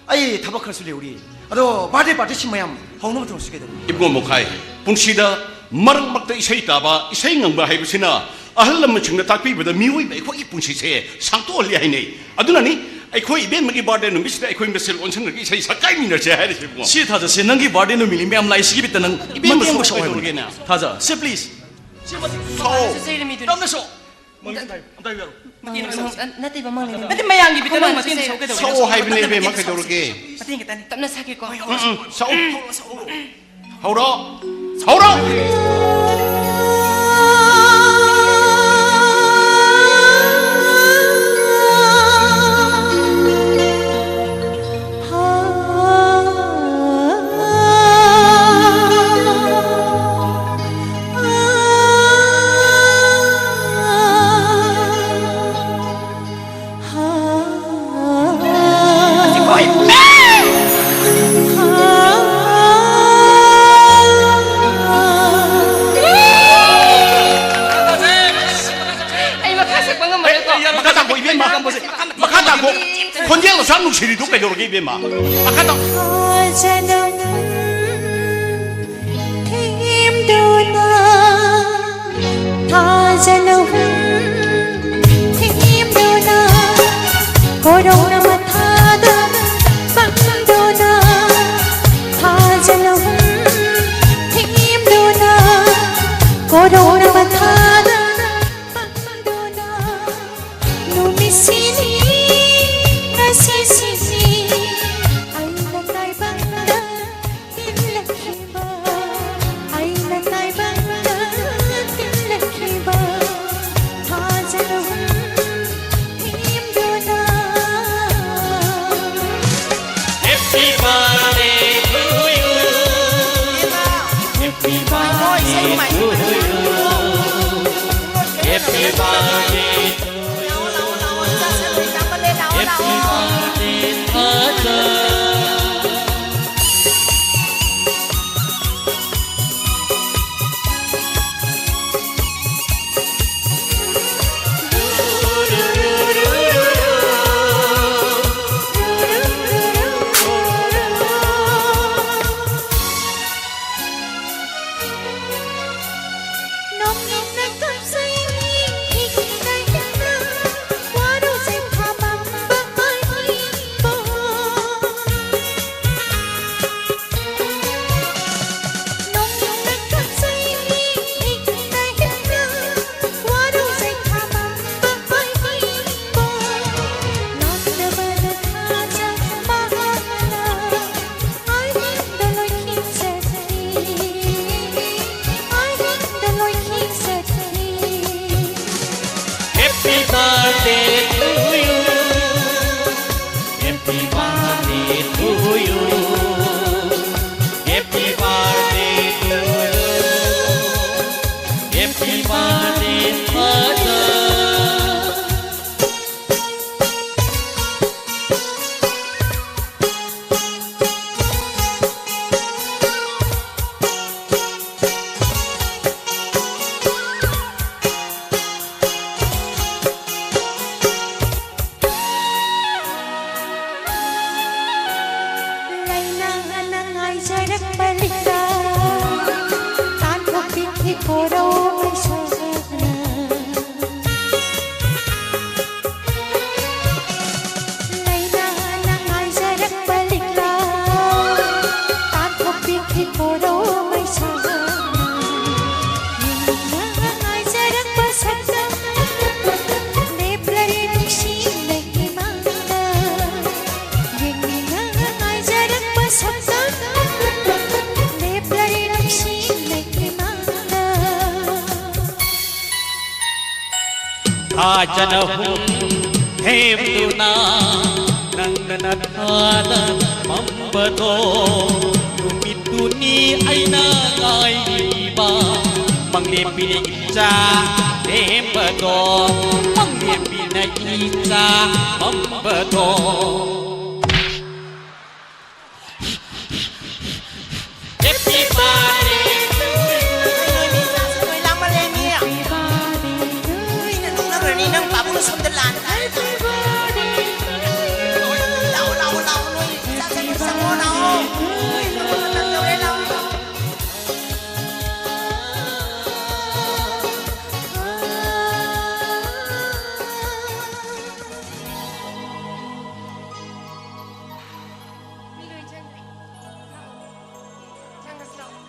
ꯑꯩ ꯊꯕꯛ ꯈꯔꯁꯨ ꯂꯩꯍꯧꯔꯤ꯫ ꯑꯗꯣ ꯕꯥꯔꯗꯦ ꯄꯥꯔꯇꯤꯁꯤ ꯃꯌꯥꯝ ꯍꯧꯅꯕ ꯇꯧꯔꯁꯤ, ꯀꯩꯗꯧꯔꯒꯦ? ꯏꯕꯨꯡꯉꯣ ꯃꯈꯥꯏ, ꯄꯨꯟꯁꯤꯗ ꯃꯔꯛ ꯃꯔꯛꯇ ꯏꯁꯩ ꯇꯥꯕ, ꯏꯁꯩ ꯉꯪꯕ ꯍꯥꯏꯕꯁꯤꯅ ꯑꯍꯜ ꯂꯃꯟꯁꯤꯡꯅ ꯇꯥꯛꯄꯤꯕꯗ ꯃꯤꯑꯣꯏꯕ ꯑꯩꯈꯣꯏꯒꯤ ꯄꯨꯟꯁꯤꯁꯦ ꯁꯥꯡꯇꯣꯛꯍꯜꯂꯤ ꯍꯥꯏꯅꯩ꯫ ꯑꯗꯨꯅꯅꯤ ꯑꯩꯈꯣꯏ ꯏꯕꯦꯝꯃꯒꯤ ꯕꯥꯔꯗꯦ ꯅꯨꯃꯤꯠꯁꯤꯗ ꯑꯩꯈꯣꯏ ꯃꯁꯦꯜ ꯑꯣꯟꯁꯤꯟꯅꯔꯒ ꯏꯁꯩ ꯁꯛꯀꯥꯏꯃꯤꯟꯅꯔꯁꯦ ꯍꯥꯏꯔꯤꯁꯦ, ꯏꯕꯨꯡꯉꯣ꯫ ꯁꯤ ꯊꯥꯖꯁꯦ, ꯅꯪꯒꯤ ꯕꯥꯔꯗꯦ ꯅꯨꯃꯤꯠꯅꯤ, ꯃꯌꯥꯝ ꯂꯥꯛꯏꯁꯤꯒꯤ ꯕꯤꯠꯇ ꯅꯪ ꯏꯕꯦꯝꯃ ꯃꯇꯦꯡ ꯑꯃ ꯁꯛꯑꯣ ꯍꯥꯏꯕꯅꯤ꯫ ꯀꯩꯗꯧꯔꯒꯦꯅꯦ? ꯊꯥꯖ, ꯁꯦ, please꯫ ꯁꯤ ꯃꯇꯦꯡ ꯁꯛꯑꯣ꯫ ꯕꯕꯥꯅꯁꯨ ꯆꯩꯔꯝꯃꯤꯗꯨꯅꯤ꯫ ꯇꯞꯅ ꯁꯛꯑꯣ꯫ ꯃꯃꯤꯡ ꯑꯝꯇ ꯍꯥꯏꯌꯨ, ꯑꯝꯇ ꯍꯥꯏꯕꯤꯔꯣ꯫ ꯃꯇꯦꯡ ꯑꯃ ꯁꯛꯎ꯫ ꯅꯠꯇꯦꯕ, ꯃꯪꯂꯩꯅꯦ꯫ ꯅꯠꯇꯦ, ꯃꯌꯥꯝꯒꯤ ꯃꯤꯗꯨ ꯅꯪ ꯃꯇꯦꯡ ꯁꯛꯎ ꯀꯩꯗꯧꯔꯒꯦ? ꯁꯛꯑꯣ ꯍꯥꯏꯕꯅꯦ, ꯏꯕꯦꯝꯃ, ꯀꯩꯗꯧꯔꯒꯦ? ꯃꯇꯦꯡ ꯈꯤꯇꯅꯤ꯫ ꯇꯞꯅ ꯁꯛꯀꯦꯀꯣ꯫ ꯎꯝ, ꯎꯝ, ꯁꯛꯎ꯫ ꯍꯧꯔꯣ꯫ ꯍꯧꯔꯣ꯫ ꯑꯩ ꯃꯈꯥ ꯁꯛꯄ ꯉꯝꯃꯔꯣꯏꯀꯣ꯫ ꯃꯈꯥ ꯇꯥꯈꯣ, ꯏꯕꯦꯝꯃ꯫ ꯃꯈꯥ ꯇꯥꯈꯣ꯫ ꯈꯣꯟꯖꯦꯜ ꯑꯁꯨꯛ ꯌꯥꯝ ꯅꯨꯡꯁꯤꯔꯤꯗꯨ ꯀꯩꯗꯧꯔꯒꯦ, ꯏꯕꯦꯝꯃ? ꯃꯈꯥ ꯇꯥ- ꯊꯥꯖꯅ ꯊꯦꯝꯗꯨꯅ, ꯊꯥꯖꯅ ꯊꯦꯝꯗꯨꯅ, ꯀꯣꯔꯧꯅ ꯃꯊꯥꯗ ꯄꯪꯗꯨꯅ, ꯊꯥꯖꯅ ꯊꯦꯝꯗꯨꯅ, ꯀꯣꯔꯧꯅ ꯃꯊꯥꯗ ꯄꯪꯗꯨꯅ, ꯅꯨꯃꯤꯠꯁꯤꯅꯤ ꯉꯁꯤꯁꯤꯅꯤ ꯑꯩꯅ ꯇꯥꯏꯕꯪꯗ ꯇꯤꯜꯂꯛꯈꯤꯕ, ꯑꯩꯅ ꯇꯥꯏꯕꯪꯗ ꯇꯤꯜꯂꯛꯈꯤꯕ, ꯊꯥꯖꯅ ꯊꯦꯝꯗꯨꯅ꯫ Happy birthday to you. Happy birthday to you. Happy birthday to you. Happy birthday, Father. ꯊꯥꯖꯅ ꯍꯨꯝ ꯊꯦꯝꯗꯨꯅ ꯅꯪꯅ ꯅꯊꯥꯗ ꯄꯝꯕꯗꯣ, ꯅꯨꯃꯤꯠꯇꯨꯅꯤ ꯑꯩꯅ ꯉꯥꯏꯔꯤꯕ꯫ ꯃꯪꯂꯦꯝꯕꯤꯅ ꯏꯆꯥ ꯊꯦꯝꯕꯗꯣ, ꯃꯪꯂꯦꯝꯕꯤꯅ ꯏꯆꯥ ꯄꯝꯕꯗꯣ꯫ Happy birthday. ꯅꯣꯏ ꯂꯥꯡꯃꯜꯂꯦ, ꯃꯤ꯫ ꯃꯤꯅ ꯅꯣꯛꯅꯈ꯭ꯔꯅꯤ, ꯅꯪ ꯄꯥꯕꯨꯡꯅ ꯁꯣꯝꯗ ꯂꯥꯟ ꯇꯥꯔꯦ꯫ ꯂꯥꯛꯑꯣ, ꯂꯥꯛꯑꯣ, ꯂꯥꯛꯑꯣ, ꯅꯣꯏ ꯏꯆꯥꯁꯤꯡꯗꯣ ꯆꯪꯉꯣ, ꯂꯥꯛꯑꯣ꯫ ꯃꯇꯝ ꯌꯧꯔꯦ, ꯂꯥꯛꯑꯣ, ꯂꯥꯛꯑꯣ꯫ ꯃꯤ ꯂꯣꯏ ꯆꯪꯈ꯭ꯔꯦ꯫ ꯂꯥꯛꯑꯣ꯫ ꯆꯪꯉꯁꯤ ꯂꯥꯛꯑꯣ꯫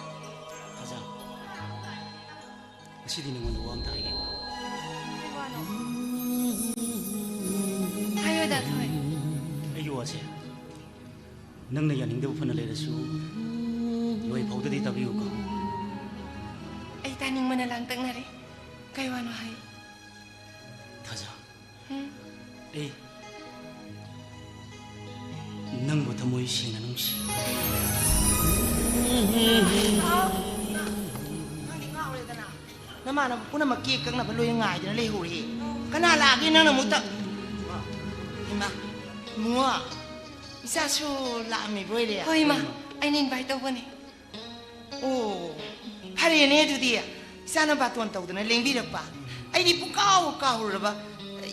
ꯊꯥꯖ, ꯉꯁꯤꯗꯤ ꯅꯉꯣꯟꯗ ꯋꯥ ꯑꯝꯇ ꯍꯥꯏꯒꯦ꯫ ꯀꯩ ꯋꯥꯅꯣ? ꯍꯥꯏꯌꯣ, ꯗꯥ ꯊꯣꯏ꯫ ꯑꯩꯒꯤ ꯋꯥꯁꯦ ꯅꯪꯅ ꯌꯥꯅꯤꯡꯗꯕ ꯐꯅ ꯂꯩꯔꯁꯨ, ꯂꯣꯏ ꯐꯥꯎꯗꯗꯤ ꯇꯥꯕꯤꯌꯨꯀꯣ꯫ ꯑꯩ ꯇꯥꯅꯤꯡꯕꯅ ꯂꯥꯡꯇꯛꯅꯔꯦ꯫ ꯀꯩ ꯋꯥꯅꯣ ꯍꯥꯏꯌꯨ꯫ ꯊꯥꯖ꯫ ꯎꯝ꯫ ꯑꯩ ꯅꯪꯕꯨ ꯊꯃꯣꯏ ꯁꯦꯡꯅ ꯅꯨꯡꯁꯤ꯫ ꯅꯪꯗꯤ ꯉꯥꯎꯔꯦꯗꯅ꯫ ꯅꯃꯥꯟꯅꯕ ꯄꯨꯝꯅꯃꯛ ꯀꯦꯛ ꯀꯛꯅꯕ ꯂꯣꯏꯅ ꯉꯥꯏꯗꯅ ꯂꯩꯍꯧꯔꯦ꯫ ꯀꯅꯥ ꯂꯥꯛꯑꯒꯦ ꯅꯪꯅ ꯑꯃꯨꯛ ꯇꯛ-, ꯏꯃꯥ, ꯏꯕꯨꯡꯉꯣ, ꯏꯆꯥꯁꯨ ꯂꯥꯛꯑꯝꯃꯤꯕ ꯑꯣꯏꯔꯦ꯫ ꯍꯣꯏ, ꯏꯃꯥ, ꯑꯩꯅ invite ꯇꯧꯕꯅꯦ꯫ ꯑꯣ, ꯐꯔꯦꯅꯦ ꯑꯗꯨꯗꯤ꯫ ꯏꯆꯥꯅ ꯕꯥꯇꯣꯟ ꯇꯧꯗꯅ ꯂꯦꯡꯕꯤꯔꯛꯄ꯫ ꯑꯩꯗꯤ ꯄꯨꯡꯀꯥꯎ ꯀꯥꯎꯔꯨꯔꯕ꯫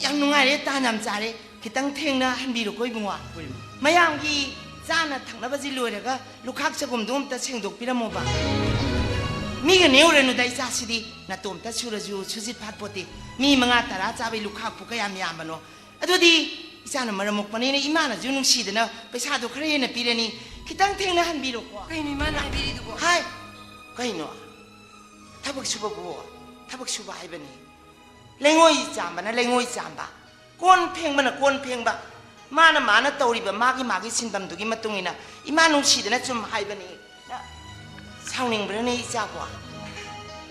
ꯌꯥꯝ ꯅꯨꯡꯉꯥꯏꯔꯦ, ꯇꯥꯟ ꯌꯥꯝ ꯆꯥꯔꯦ꯫ ꯈꯤꯇꯪ ꯊꯦꯡꯅ ꯍꯟꯕꯤꯔꯣꯀꯣ ꯏꯕꯨꯡꯉꯣ꯫ ꯍꯣꯏ, ꯏꯃꯥ꯫ ꯃꯌꯥꯝꯒꯤ ꯆꯥꯅ ꯊꯛꯅꯕꯁꯤ ꯂꯣꯏꯔꯒ ꯂꯨꯈꯥꯛ ꯆꯒꯨꯝꯗꯣ ꯑꯝꯇ ꯁꯦꯡꯗꯣꯛꯄꯤꯔꯝꯃꯣꯕ꯫ ꯃꯤꯒ ꯅꯦꯛꯎꯔꯅꯨꯗ ꯏꯆꯥꯁꯤꯗꯤ꯫ ꯅꯇꯣꯝꯇ ꯁꯨꯔꯁꯨ ꯁꯨꯖꯤꯠ ꯐꯥꯠꯄꯣꯠꯇꯦ꯫ ꯃꯤ ꯃꯉꯥ ꯇꯔꯥ ꯆꯥꯕꯩ ꯂꯨꯈꯥꯛꯄꯨ ꯀꯌꯥꯝ ꯌꯥꯝꯕꯅꯣ? ꯑꯗꯨꯗꯤ ꯏꯆꯥꯅ ꯃꯔꯝ ꯃꯣꯛꯄꯅꯤꯅ ꯏꯃꯥꯅꯁꯨ ꯅꯨꯡꯁꯤꯗꯅ ꯄꯩꯁꯥꯗꯣ ꯈꯔ ꯍꯦꯟꯅ ꯄꯤꯔꯅꯤ꯫ ꯈꯤꯇꯪ ꯊꯦꯡꯅ ꯍꯟꯕꯤꯔꯣꯀꯣ꯫ ꯀꯩꯅꯣ ꯏꯃꯥꯅ ꯍꯥꯏꯕꯤꯔꯤꯗꯨꯕꯣ? ꯍꯥꯏ, ꯀꯩꯅꯣ? ꯊꯕꯛ ꯁꯨꯕꯕꯨ ꯊꯕꯛ ꯁꯨꯕ ꯍꯥꯏꯕꯅꯤ꯫ ꯂꯩꯉꯣꯏ ꯆꯥꯝꯕꯅ ꯂꯩꯉꯣꯏ ꯆꯥꯝꯕ, ꯀꯣꯟ ꯐꯦꯡꯕꯅ ꯀꯣꯟ ꯐꯦꯡꯕ, ꯃꯥꯅ ꯃꯥꯅ ꯇꯧꯔꯤꯕ ꯃꯥꯒꯤ ꯃꯥꯒꯤ ꯁꯤꯟꯐꯝꯗꯨꯒꯤ ꯃꯇꯨꯡ ꯏꯟꯅ ꯏꯃꯥ ꯅꯨꯡꯁꯤꯗꯅ ꯆꯨꯝ ꯍꯥꯏꯕꯅꯤ꯫ ꯁꯥꯎꯅꯤꯡꯕ꯭ꯔꯅꯦ ꯏꯆꯥꯕꯣ?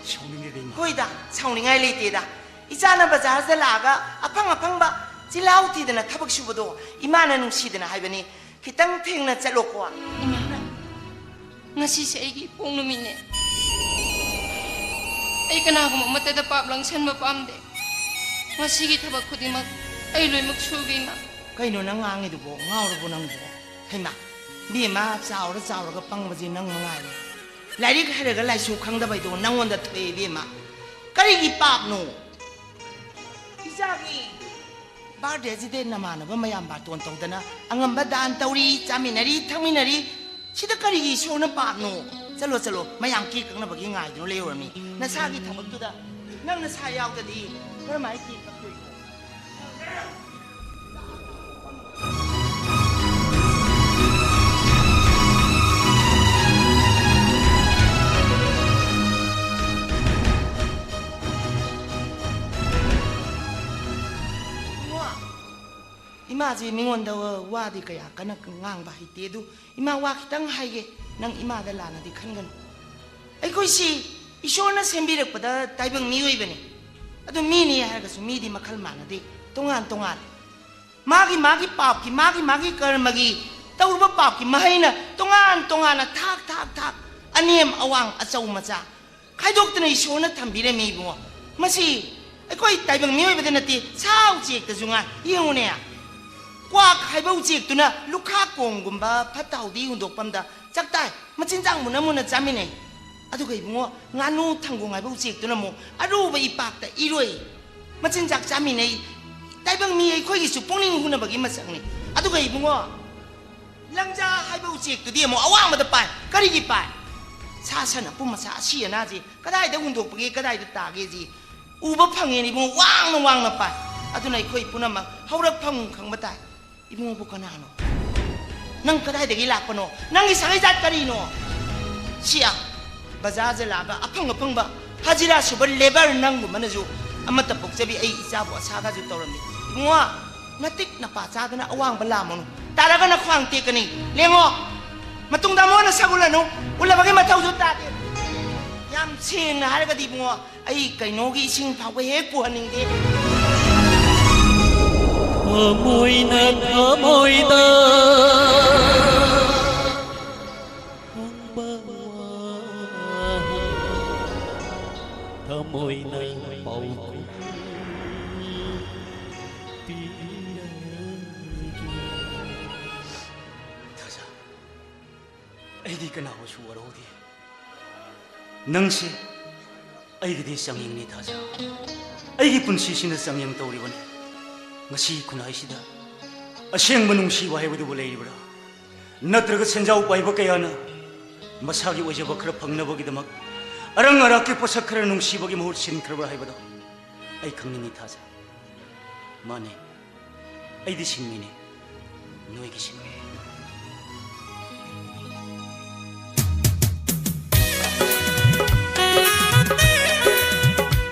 ꯁꯥꯎꯅꯤꯡꯗꯦꯗ, ꯏꯃꯥ꯫ ꯍꯣꯏꯗ, ꯁꯥꯎꯅꯤꯡꯉꯥꯏ ꯂꯩꯇꯦꯗ꯫ ꯏꯆꯥꯅ ꯕꯖꯥꯔꯗ ꯂꯥꯛꯑꯒ ꯑꯐꯪ ꯑꯐꯪꯕ ꯆꯤꯜꯍꯥꯎ ꯊꯤꯗꯅ ꯊꯕꯛ ꯁꯨꯕꯗꯣ ꯏꯃꯥꯅ ꯅꯨꯡꯁꯤꯗꯅ ꯍꯥꯏꯕꯅꯤ, ꯈꯤꯇꯪ ꯊꯦꯡꯅ ꯆꯠꯂꯣꯀꯣ꯫ ꯏꯃꯥ, ꯉꯁꯤꯁꯦ ꯑꯩꯒꯤ ꯏꯄꯣꯛ ꯅꯨꯃꯤꯠꯅꯦ꯫ ꯑꯩ ꯀꯅꯥꯒꯨꯝꯕ ꯑꯃꯠꯇꯗ ꯄꯥꯞ ꯂꯪꯁꯟꯕ ꯄꯥꯝꯗꯦ꯫ ꯉꯁꯤꯒꯤ ꯊꯕꯛ ꯈꯨꯗꯤꯡꯃꯛ ꯑꯩ ꯂꯣꯏꯅꯃꯛ ꯁꯨꯒꯦ, ꯏꯃꯥ꯫ ꯀꯩꯅꯣ ꯅꯪ ꯉꯥꯡꯉꯤꯗꯨꯕꯣ? ꯉꯥꯎꯔꯕꯣ ꯅꯪꯕꯣ? ꯍꯩꯃꯥ, ꯏꯕꯦꯝꯃ, ꯆꯥꯎꯔ ꯆꯥꯎꯔꯒ ꯄꯪꯕꯁꯦ ꯅꯪ ꯃꯉꯥꯏꯔꯦ꯫ ꯂꯥꯏꯔꯤꯛ ꯍꯩꯔꯒ ꯂꯥꯏꯁꯨ ꯈꯪꯗꯕꯩꯗꯣ ꯅꯪꯉꯣꯟꯗ ꯊꯣꯛꯑꯦ ꯏꯕꯦꯝꯃ꯫ ꯀꯔꯤꯒꯤ ꯄꯥꯞꯅꯣ? ꯏꯆꯥꯒꯤ ꯕꯥꯔꯗꯦꯁꯤꯗ ꯅꯃꯥꯟꯅꯕ ꯃꯌꯥꯝ ꯕꯥꯔꯇꯣꯟ ꯇꯧꯗꯅ ꯑꯉꯝꯕ ꯗꯥꯟ ꯇꯧꯔꯤ, ꯆꯥꯃꯤꯟꯅꯔꯤ, ꯊꯛꯃꯤꯟꯅꯔꯤ꯫ ꯁꯤꯗ ꯀꯔꯤꯒꯤ ꯏꯁꯣꯔꯅ ꯄꯥꯞꯅꯣ? ꯆꯠꯂꯣ, ꯆꯠꯂꯣ, ꯃꯌꯥꯝ ꯀꯦꯛ ꯀꯛꯅꯕꯒꯤ ꯉꯥꯏꯗꯨꯅ ꯂꯩꯔꯨꯔꯃꯤ꯫ ꯅꯁꯥꯒꯤ ꯊꯕꯛꯇꯨꯗ ꯅꯪ ꯅꯁꯥ ꯌꯥꯎꯗꯗꯤ ꯀꯔꯝꯍꯥꯏꯅ ꯀꯦꯛ ꯀꯛꯇꯣꯏꯅꯣ? ꯏꯃꯥꯁꯦ ꯃꯤꯉꯣꯟꯗ ꯋꯥꯗꯤ ꯀꯌꯥ ꯀꯟꯅ ꯉꯥꯡꯕ ꯍꯩꯇꯦ꯫ ꯑꯗꯨ ꯏꯃꯥ, ꯋꯥ ꯈꯤꯇꯪ ꯍꯥꯏꯒꯦ, ꯅꯪ ꯏꯃꯥꯗ ꯂꯥꯟꯅꯗꯤ ꯈꯟꯒꯅꯨ꯫ ꯑꯩꯈꯣꯏꯁꯤ ꯏꯁꯣꯔꯅ ꯁꯦꯝꯕꯤꯔꯛꯄꯗ ꯇꯥꯏꯕꯪ ꯃꯤꯑꯣꯏꯕꯅꯤ꯫ ꯑꯗꯨ ꯃꯤꯅꯤ ꯍꯥꯏꯔꯒꯁꯨ ꯃꯤꯗꯤ ꯃꯈꯜ ꯃꯥꯟꯅꯗꯦ, ꯇꯣꯉꯥꯟ ꯇꯣꯉꯥꯟ꯫ ꯃꯥꯒꯤ ꯃꯥꯒꯤ ꯄꯥꯞꯀꯤ, ꯃꯥꯒꯤ ꯃꯥꯒꯤ ꯀꯔꯃꯒꯤ ꯇꯧꯔꯨꯕ ꯄꯥꯞꯀꯤ ꯃꯍꯩꯅ ꯇꯣꯉꯥꯟ ꯇꯣꯉꯥꯟꯅ ꯊꯥꯛ ꯊꯥꯛ ꯊꯥꯛ, ꯑꯅꯦꯝ ꯑꯋꯥꯡ, ꯑꯆꯧ ꯃꯆꯥ ꯈꯥꯏꯗꯣꯛꯇꯅ ꯏꯁꯣꯔꯅ ꯊꯝꯕꯤꯔꯝꯃꯤ ꯏꯕꯨꯡꯉꯣ꯫ ꯃꯁꯤ ꯑꯩꯈꯣꯏ ꯇꯥꯏꯕꯪ ꯃꯤꯑꯣꯏꯕꯗ ꯅꯠꯇꯦ, ꯁꯥ ꯎꯆꯦꯛꯇꯁꯨ ꯉꯥꯏ꯫ ꯌꯦꯡꯉꯨꯅꯦ, ꯀ꯭ꯋꯥꯛ ꯍꯥꯏꯕ ꯎꯆꯦꯛꯇꯨꯅ ꯂꯨꯈꯥ ꯀꯣꯝꯒꯨꯝꯕ ꯐꯠꯇ ꯍꯥꯎꯗꯤ ꯍꯨꯟꯗꯣꯛꯐꯝꯗ ꯆꯥꯛꯇꯥꯏ, ꯃꯆꯤꯟꯖꯥꯛ ꯃꯨꯟꯅ ꯃꯨꯟꯅ ꯆꯥꯃꯤꯟꯅꯩ꯫ ꯑꯗꯨꯒ ꯏꯕꯨꯡꯉꯣ, ꯉꯥꯅꯨ ꯊꯪꯒꯣꯡ ꯍꯥꯏꯕ ꯎꯆꯦꯛꯇꯨꯅ ꯑꯃꯨꯛ ꯑꯔꯨꯕ ꯏꯄꯥꯛꯇ ꯏꯔꯣꯏ, ꯃꯆꯤꯟꯖꯥꯛ ꯆꯥꯃꯤꯟꯅꯩ꯫ ꯇꯥꯏꯕꯪ ꯃꯤ ꯑꯩꯈꯣꯏꯒꯤꯁꯨ ꯄꯨꯛꯅꯤꯡ ꯍꯨꯅꯕꯒꯤ ꯃꯁꯛꯅꯤ꯫ ꯑꯗꯨꯒ ꯏꯕꯨꯡꯉꯣ, ꯂꯪꯖꯥ ꯍꯥꯏꯕ ꯎꯆꯦꯛꯇꯨꯗꯤ ꯑꯃꯨꯛ ꯑꯋꯥꯡꯕꯗ ꯄꯥꯏ꯫ ꯀꯔꯤꯒꯤ ꯄꯥꯏ? ꯁꯥ ꯁꯟ ꯑꯄꯨꯝ ꯑꯁꯥ ꯑꯁꯤ ꯑꯅꯥꯁꯤ ꯀꯗꯥꯏꯗ ꯍꯨꯟꯗꯣꯛꯄꯒꯦ, ꯀꯗꯥꯏꯗ ꯇꯥꯒꯦꯁꯤ ꯎꯕ ꯐꯪꯉꯦꯅ ꯏꯕꯨꯡꯉꯣ, ꯋꯥꯡꯅ ꯋꯥꯡꯅ ꯄꯥꯏ꯫ ꯑꯗꯨꯅ ꯑꯩꯈꯣꯏ ꯄꯨꯝꯅꯃꯛ ꯍꯧꯔꯛꯐꯝ ꯈꯪꯕ ꯇꯥꯏ꯫ ꯏꯕꯨꯡꯉꯣꯕꯨ ꯀꯅꯥꯅꯣ? ꯅꯪ ꯀꯗꯥꯏꯗꯒꯤ ꯂꯥꯛꯄꯅꯣ? ꯅꯪꯒꯤ ꯁꯥꯒꯩ ꯖꯥꯠ ꯀꯔꯤꯅꯣ? ꯁꯤꯌꯥ, ꯕꯖꯥꯔꯗ ꯂꯥꯛꯑꯒ ꯑꯐꯪ ꯑꯐꯪꯕ ꯍꯖꯤꯔꯥ ꯁꯨꯕ ꯂꯦꯕꯔ ꯅꯪꯒꯨꯝꯕꯅꯁꯨ ꯑꯃꯠꯇ ꯄꯣꯛꯆꯕꯤ ꯑꯩ ꯏꯆꯥꯕꯨ ꯑꯁꯥꯒꯁꯨ ꯇꯧꯔꯝꯃꯤ꯫ ꯏꯕꯨꯡꯉꯣ, ꯅꯇꯤꯛ ꯅꯄꯥ ꯆꯥꯗꯅ ꯑꯋꯥꯡꯕ ꯂꯥꯝꯃꯅꯨ꯫ ꯇꯥꯔꯒ ꯅꯈ꯭ꯋꯥꯡ ꯇꯦꯛꯀꯅꯤ꯫ ꯂꯦꯡꯉꯣ꯫ ꯃꯇꯨꯡꯗ ꯑꯃꯨꯛ ꯍꯟꯅ ꯁꯛ ꯎꯠꯂꯅꯨ꯫ ꯎꯠꯂꯕꯒꯤ ꯃꯊꯧꯁꯨ ꯇꯥꯗꯦ꯫ ꯌꯥꯝ ꯁꯦꯡꯅ ꯍꯥꯏꯔꯒꯗꯤ ꯏꯕꯨꯡꯉꯣ, ꯑꯩ ꯀꯩꯅꯣꯒꯤ ꯏꯁꯤꯡ ꯐꯥꯎꯕ ꯍꯦꯛ ꯄꯨꯍꯟꯅꯤꯡꯗꯦ꯫ ꯊꯃꯣꯏꯅ ꯊꯃꯣꯏꯗ ꯐꯣꯡꯕ ꯋꯥꯍꯩ, ꯊꯃꯣꯏꯅ ꯄꯥꯎꯈꯨꯝ ꯄꯤꯔꯒꯦ꯫ ꯊꯥꯖ, ꯑꯩꯗꯤ ꯀꯅꯥꯕꯨꯁꯨ ꯋꯥꯔꯧꯗꯦ꯫ ꯅꯪꯁꯦ ꯑꯩꯒꯤꯗꯤ ꯆꯥꯡꯌꯦꯡꯅꯤ, ꯊꯥꯖ꯫ ꯑꯩꯒꯤ ꯄꯨꯟꯁꯤꯁꯤꯅ ꯆꯥꯡꯌꯦꯡ ꯇꯧꯔꯤꯕꯅꯤ꯫ ꯉꯁꯤ ꯈꯨꯟꯅꯥꯏꯁꯤꯗ ꯑꯁꯦꯡꯕ ꯅꯨꯡꯁꯤꯕ ꯍꯥꯏꯕꯗꯨꯕꯨ ꯂꯩꯔꯤꯕ꯭ꯔꯥ? ꯅꯠꯇ꯭ꯔꯒ ꯁꯦꯟꯖꯥꯎ ꯄꯥꯏꯕ ꯀꯌꯥꯅ ꯃꯁꯥꯒꯤ ꯑꯣꯏꯖꯕ ꯈꯔ ꯐꯪꯅꯕꯒꯤꯗꯃꯛ ꯑꯔꯪ ꯑꯔꯥꯛꯀꯤ ꯄꯣꯠꯁꯛ ꯈꯔ ꯅꯨꯡꯁꯤꯕꯒꯤ ꯃꯍꯨꯠ ꯁꯤꯟꯈ꯭ꯔꯕ꯭ꯔꯥ ꯍꯥꯏꯕꯗꯣ ꯑꯩ ꯈꯪꯅꯤꯡꯏ, ꯊꯥꯖ꯫ ꯃꯥꯅꯤ, ꯑꯩꯗꯤ ꯁꯤꯟꯃꯤꯅꯤ, ꯅꯣꯏꯒꯤ ꯁꯤꯟꯃꯤ꯫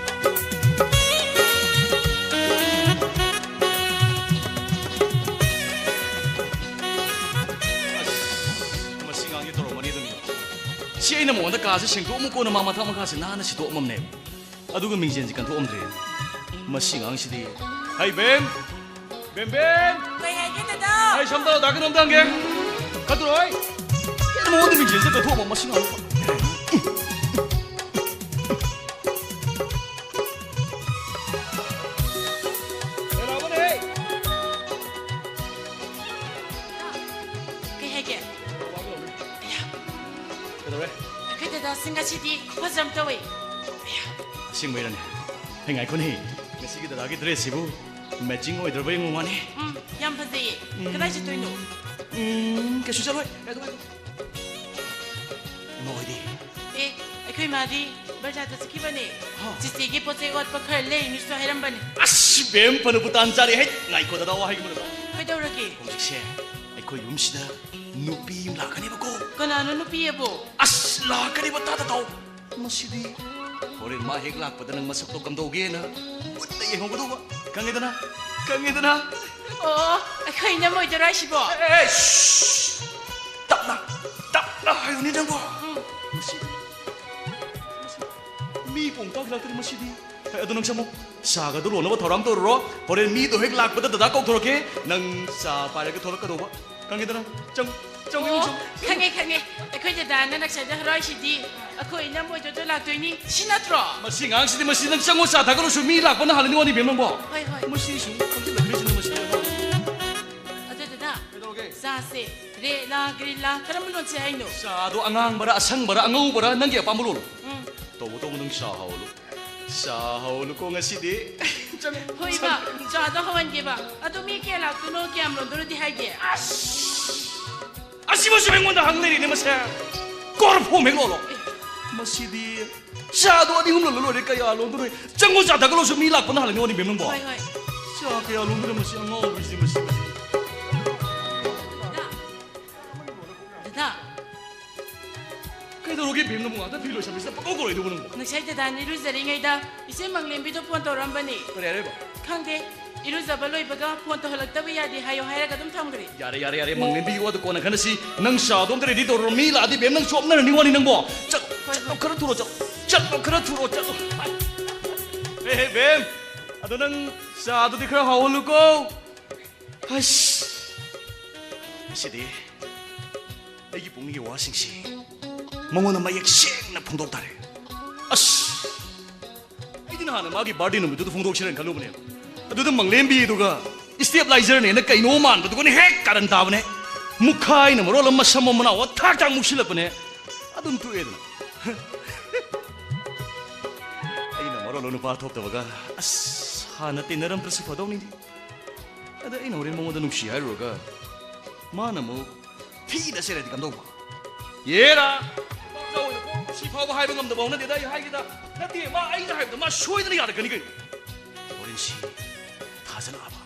ꯑꯁ, ꯃꯁꯤ ꯑꯉꯥꯡꯁꯦ ꯇꯧꯔꯝꯃꯅꯤ ꯑꯗꯨꯝ꯫ ꯁꯤ ꯑꯩꯅ ꯃꯉꯣꯟꯗ ꯀꯥꯁꯦ ꯁꯦꯡꯗꯣꯛꯑꯝꯃꯨꯀꯣꯅ ꯃꯥ ꯃꯊꯛ ꯃꯈꯥꯁꯦ ꯅꯥꯟꯅ ꯁꯤꯗꯣꯛꯑꯝꯃꯝꯅꯦꯕ꯫ ꯑꯗꯨꯒ ꯃꯤꯡꯖꯦꯜꯁꯦ ꯀꯟꯊꯣꯛꯑꯝꯗ꯭ꯔꯦ꯫ ꯃꯁꯤ ꯑꯉꯥꯡꯁꯤꯗꯤ꯫ ꯍꯩ, ꯕꯦꯝ! ꯕꯦꯝ, ꯕꯦꯝ! ꯀꯩ ꯍꯥꯏꯒꯦ, ꯗꯗꯥ? ꯑꯩ ꯁꯝ ꯇꯧꯔ ꯀꯩꯅꯣꯝꯇ ꯍꯪꯒꯦ꯫ ꯀꯠꯇꯨꯔꯣꯏ! ꯀꯩꯅꯣ ꯃꯉꯣꯟꯗ ꯃꯤꯡꯖꯦꯜꯁꯦ ꯀꯟꯊꯣꯛꯑꯝꯃꯣ, ꯃꯁꯤ ꯑꯉꯥꯡꯁꯤ꯫ ꯀꯩ ꯍꯥꯏꯒꯦ? ꯑꯌꯥ꯫ ꯀꯩꯗꯧꯔꯦ? ꯑꯩꯈꯣꯏ ꯗꯗꯥꯁꯤ ꯉꯁꯤꯗꯤ ꯈꯨꯐꯖ ꯑꯃ ꯇꯧꯋꯦ꯫ ꯑꯌꯥ꯫ ꯑꯁꯦꯡꯕꯩꯔꯅꯦ? ꯍꯩ, ꯉꯥꯏꯈꯣꯅꯦ꯫ ꯉꯁꯤꯒꯤ ꯗꯗꯥꯒꯤ dress ꯁꯤꯕꯨ matching ꯑꯣꯏꯗ꯭ꯔꯕ ꯌꯦꯡꯉꯨ ꯋꯥꯅꯤ꯫ ꯎꯝ, ꯌꯥꯝ ꯐꯖꯩꯌꯦ꯫ ꯎꯝ꯫ ꯀꯗꯥꯏ ꯆꯠꯇꯣꯏꯅꯣ? ꯎꯝ, ꯀꯩꯁꯨ ꯆꯠꯂꯣꯏ꯫ ꯀꯩꯗꯧꯉꯥꯏ? ꯏꯃꯥ ꯍꯣꯏꯗꯤ? ꯑꯦ, ꯑꯩꯈꯣꯏ ꯃꯥꯗꯤ ꯕꯖꯥꯔꯗ ꯆꯠꯈꯤꯕꯅꯦ꯫ ꯍꯥ? ꯆꯤꯆꯦꯒꯤ ꯄꯣꯠ ꯆꯩ ꯑꯣꯠꯄ ꯈꯔ ꯂꯩꯅꯤꯁꯨ ꯍꯥꯏꯔꯝꯕꯅꯦ꯫ ꯑꯁ, ꯕꯦꯝ, ꯐꯅꯕꯨ ꯇꯥꯟ ꯆꯥꯔꯦ꯫ ꯍꯩ, ꯉꯥꯏꯈꯣ, ꯗꯗꯥ, ꯋꯥ ꯍꯥꯏꯒꯦ ꯃꯔꯨꯞ꯫ ꯀꯩꯗꯧꯔꯒꯦ? ꯍꯧꯖꯤꯛꯁꯦ ꯑꯩꯈꯣꯏ ꯌꯨꯝꯁꯤꯗ ꯅꯨꯄꯤ ꯑꯃ ꯂꯥꯛꯀꯅꯦꯕꯀꯣ꯫ ꯀꯅꯥꯅꯣ ꯅꯨꯄꯤ ꯑꯕꯣ? ꯑꯁ, ꯂꯥꯛꯀꯅꯦꯕ, ꯇꯥꯗ ꯇꯥꯎ꯫ ꯃꯁꯤꯗꯤ ꯍꯣꯔꯦꯟ ꯃꯥ ꯍꯦꯛ ꯂꯥꯛꯄꯗ ꯅꯪ ꯃꯁꯛꯇꯣ ꯀꯝꯗꯧꯒꯦꯅ ꯃꯨꯟꯅ ꯌꯦꯡꯍꯧꯒꯗꯧꯕ꯫ ꯈꯪꯉꯦꯗꯅ? ꯈꯪꯉꯦꯗꯅ? ꯑꯣ, ꯑꯩꯈꯣꯏ ꯏꯅꯝ ꯑꯣꯏꯗꯣꯏꯔꯣ ꯍꯥꯏꯁꯤꯕꯣ? ꯑꯦ, ꯑꯦ, ꯁ꯭ꯁ! ꯇꯞꯅ, ꯇꯞꯅ ꯍꯥꯏꯌꯨꯅꯦ ꯅꯪꯕꯣ꯫ ꯎꯝ꯫ ꯃꯁꯤꯗꯤ, ꯃꯁꯤꯗꯤ꯫ ꯃꯤ ꯄꯣꯡ ꯇꯥꯈꯤꯂꯛꯇ꯭ꯔꯦ ꯃꯁꯤꯗꯤ꯫ ꯑꯦ, ꯑꯗꯨ ꯅꯪ ꯆꯪꯉꯣ꯫ ꯆꯥꯒꯗꯣ ꯂꯣꯟꯅꯕ ꯊꯧꯔꯥꯡ ꯇꯧꯔꯨꯔꯣ꯫ ꯍꯣꯔꯦꯟ ꯃꯤꯗꯣ ꯍꯦꯛ ꯂꯥꯛꯄꯗ ꯗꯗꯥ ꯀꯧꯊꯣꯔꯛꯀꯦ꯫ ꯅꯪ ꯆꯥ ꯄꯥꯏꯔꯒ ꯊꯣꯛꯂꯛꯀꯗꯧꯕ꯫ ꯈꯪꯉꯦꯗꯅ? ꯆꯪꯉꯣ, ꯆꯪꯉꯣ, ꯑꯣ, ꯆꯪꯉꯣ꯫ ꯈꯪꯉꯦ, ꯈꯪꯉꯦ꯫ ꯑꯩꯈꯣꯏ ꯗꯗꯥꯅ ꯅꯛꯁꯗ ꯍꯔꯥꯏꯁꯤꯗꯤ ꯑꯩꯈꯣꯏ ꯏꯅꯝ ꯑꯣꯏꯗꯣꯏꯗꯣ ꯂꯥꯛꯇꯣꯏꯅꯤ꯫ ꯁꯤ ꯅꯠꯇ꯭ꯔꯣ? ꯃꯁꯤ ꯑꯉꯥꯡꯁꯤꯗꯤ, ꯃꯁꯤ ꯅꯪ ꯆꯪꯉꯣ, ꯆꯥ ꯊꯛꯀꯠꯂꯨꯁꯨ ꯃꯤ ꯂꯥꯛꯄꯅ ꯍꯥꯜꯂꯅꯤ ꯋꯥꯅꯤ ꯕꯦꯝ ꯅꯪꯕꯣ꯫ ꯍꯣꯏ, ꯍꯣꯏ꯫ ꯃꯁꯤ ꯁꯨꯝ ꯈꯪꯖꯤꯜꯂꯛꯂꯤꯁꯤꯅ ꯃꯁꯤ꯫ ꯑꯗꯨ ꯗꯗꯥ, ꯀꯩꯗꯧꯔꯒꯦ? ꯆꯥꯁꯦ ꯔꯦꯗꯂꯥ, ꯒ꯭ꯔꯤꯟꯂꯥ, ꯀꯔꯝꯕ ꯂꯣꯟꯁꯦ ꯍꯥꯏꯅꯣ? ꯆꯥꯗꯣ ꯑꯉꯥꯡꯕꯔꯥ, ꯑꯁꯪꯕꯔꯥ, ꯑꯉꯧꯕꯔꯥ, ꯅꯪꯒꯤ ꯑꯄꯥꯝꯕ ꯂꯣꯜꯂꯣ꯫ ꯎꯝ꯫ ꯇꯧꯕ ꯇꯧꯕ ꯅꯪ ꯆꯥ ꯍꯥꯎꯍꯜꯂꯨ꯫ ꯆꯥ ꯍꯥꯎꯍꯜꯂꯨꯀꯣ ꯉꯁꯤꯗꯤ꯫ ꯆꯪꯉꯣ꯫ ꯍꯣꯏꯕ, ꯆꯥꯗꯣ ꯍꯧꯍꯟꯒꯦꯕ꯫ ꯑꯗꯣ ꯃꯤ ꯀꯌꯥ ꯂꯥꯛꯇꯣꯏꯅꯣ, ꯀꯌꯥꯝ ꯂꯣꯟꯗꯣꯏꯅꯣꯗꯤ ꯍꯥꯏꯒꯦ? ꯑꯁ! ꯑꯁꯤꯃꯁꯨ ꯑꯩꯉꯣꯟꯗ ꯍꯪ ꯂꯩꯔꯤꯅꯦ ꯃꯁꯦ꯫ ꯀꯣꯔꯐꯣꯝ ꯍꯦꯛ ꯂꯣꯜꯂꯣ꯫ ꯃꯁꯤꯗꯤ ꯆꯥꯗꯣ ꯑꯅꯤ ꯑꯍꯨꯝ ꯂꯣꯜꯂ ꯂꯣꯏꯔꯦ, ꯀꯌꯥ ꯂꯣꯟꯗꯣꯏꯅꯣ? ꯆꯪꯉꯣ, ꯆꯥ ꯊꯛꯀꯠꯂꯣꯁꯨ ꯃꯤ ꯂꯥꯛꯄꯅ ꯍꯥꯜꯂꯅꯤ ꯋꯥꯅꯤ ꯕꯦꯝ ꯅꯪꯕꯣ꯫ ꯍꯣꯏ, ꯍꯣꯏ꯫ ꯆꯥ ꯀꯌꯥ ꯂꯣꯟꯗꯣꯏꯅꯣ ꯃꯁꯤ ꯑꯉꯥꯎꯕꯁꯤꯗꯤ ꯃꯁꯤ, ꯃꯁꯤ꯫ ꯗꯗꯥ꯫ ꯀꯩꯗꯧꯔꯒꯦ ꯕꯦꯝ ꯅꯪꯕꯨ ꯉꯥꯛꯇ ꯐꯤ ꯂꯣꯏꯁꯟꯕꯁꯤꯗ ꯄꯪꯀꯧ ꯀꯧꯔꯛꯏꯗꯨꯕꯨ ꯅꯪꯕꯨ? ꯉꯁꯥꯏ ꯗꯗꯥꯅ ꯏꯔꯨꯖꯔꯤꯉꯩꯗ ꯏꯆꯦ ꯃꯪꯂꯦꯝꯕꯤꯗꯣ ꯐꯣꯟ ꯇꯧꯔꯛꯑꯝꯕꯅꯤ꯫ ꯀꯔꯤ ꯍꯥꯏꯔꯛꯏꯕ? ꯈꯪꯗꯦ, ꯏꯔꯨꯖꯕ ꯂꯣꯏꯕꯒ ꯐꯣꯟ ꯇꯧꯍꯜꯂꯛꯇꯕ ꯌꯥꯗꯦ ꯍꯥꯏꯌꯣ ꯍꯥꯏꯔꯒ ꯑꯗꯨꯝ ꯊꯝꯈ꯭ꯔꯦ꯫ ꯌꯥꯔꯦ, ꯌꯥꯔꯦ, ꯌꯥꯔꯦ, ꯃꯪꯂꯦꯝꯕꯤꯒꯤ ꯋꯥꯗꯣ ꯀꯣꯟꯅ ꯈꯟꯅꯁꯤ꯫ ꯅꯪ ꯆꯥꯗꯣ ꯑꯝꯇ ꯔꯦꯗꯤ ꯇꯧꯔꯣ, ꯃꯤ ꯂꯥꯛꯑꯗꯤ ꯕꯦꯝ ꯅꯪ ꯆꯣꯞꯅꯔꯅꯤ ꯋꯥꯅꯤ ꯅꯪꯕꯣ꯫ ꯆꯠ-, ꯍꯣꯏ, ꯆꯠꯂꯣ, ꯍꯣꯏ꯫ ꯈꯔ ꯊꯨꯔꯣ, ꯆꯠꯂꯣ, ꯆꯠꯂꯣ, ꯈꯔ ꯊꯨꯔꯣ, ꯆꯠꯂꯣ꯫ ꯍꯦ, ꯍꯦ, ꯕꯦꯝ, ꯑꯗꯣ ꯅꯪ ꯆꯥꯗꯨꯗꯤ ꯈꯔ ꯍꯥꯎꯍꯜꯂꯨꯀꯣ꯫ ꯑꯁ! ꯉꯁꯤꯗꯤ ꯑꯩꯒꯤ ꯄꯨꯛꯅꯤꯡꯒꯤ ꯋꯥꯁꯤꯡꯁꯤ ꯃꯉꯣꯟꯗ ꯃꯌꯦꯛ ꯁꯦꯡꯅ ꯐꯣꯡꯗꯣꯛ ꯇꯥꯔꯦ꯫ ꯑꯁ! ꯑꯩꯗꯤ ꯅꯍꯥꯟ ꯃꯥꯒꯤ ꯕꯥꯔꯗꯦ ꯅꯨꯃꯤꯠꯇꯨꯗ ꯐꯣꯡꯗꯣꯛꯁꯤꯔꯅ ꯈꯜꯂꯨꯕꯅꯦ꯫ ꯑꯗꯨꯗ ꯃꯪꯂꯦꯝꯕꯤꯗꯨꯒ ꯁ꯭ꯇꯦꯕꯤꯂꯥꯏꯖꯔꯅꯦꯅ ꯀꯩꯅꯣ ꯃꯥꯟꯕꯗꯨꯒꯅ ꯍꯦꯛ ꯀꯥꯔꯟ ꯇꯥꯕꯅꯦ꯫ ꯃꯨꯈꯥꯏꯅ ꯃꯔꯣꯜ ꯑꯃ ꯃꯁꯝ ꯃꯅꯥꯎ ꯊꯥꯛ ꯊꯥꯛ ꯃꯨꯛꯁꯤꯜꯂꯛꯄꯅꯦ꯫ ꯑꯗꯨꯝ ꯇꯣꯛꯑꯦꯗꯅ꯫ ꯑꯩꯅ ꯃꯔꯣꯜ ꯑꯃ ꯅꯨꯄꯥ ꯊꯣꯛꯇꯕꯒ꯫ ꯑꯁ! ꯍꯥꯟꯅ ꯇꯤꯟꯅꯔꯝꯗ꯭ꯔꯁꯨ ꯐꯗꯧꯅꯤꯅꯦ꯫ ꯑꯗ ꯑꯩꯅ ꯍꯣꯔꯦꯟ ꯃꯉꯣꯟꯗ ꯅꯨꯡꯁꯤ ꯍꯥꯏꯔꯨꯔꯒ ꯃꯥꯅ ꯑꯃꯨꯛ ꯊꯤꯅ ꯆꯩꯔꯗꯤ ꯀꯝꯗꯧꯕ? ꯌꯦꯔꯥ! ꯁꯤ ꯐꯥꯎꯕ ꯍꯥꯏꯕ ꯉꯝꯗꯕ ꯍꯧꯅꯗꯦꯗ ꯑꯩ ꯍꯥꯏꯒꯦꯗ꯫ ꯅꯠꯇꯦ, ꯃꯥ ꯑꯩꯅ ꯍꯥꯏꯕꯗ ꯃꯥ ꯁꯣꯏꯗꯅ ꯌꯥꯔꯛꯀꯅꯤ ꯀꯩꯅꯣ꯫ ꯍꯣꯔꯦꯟ ꯁꯤ ꯊꯥꯖꯜꯂꯛꯑꯕ꯫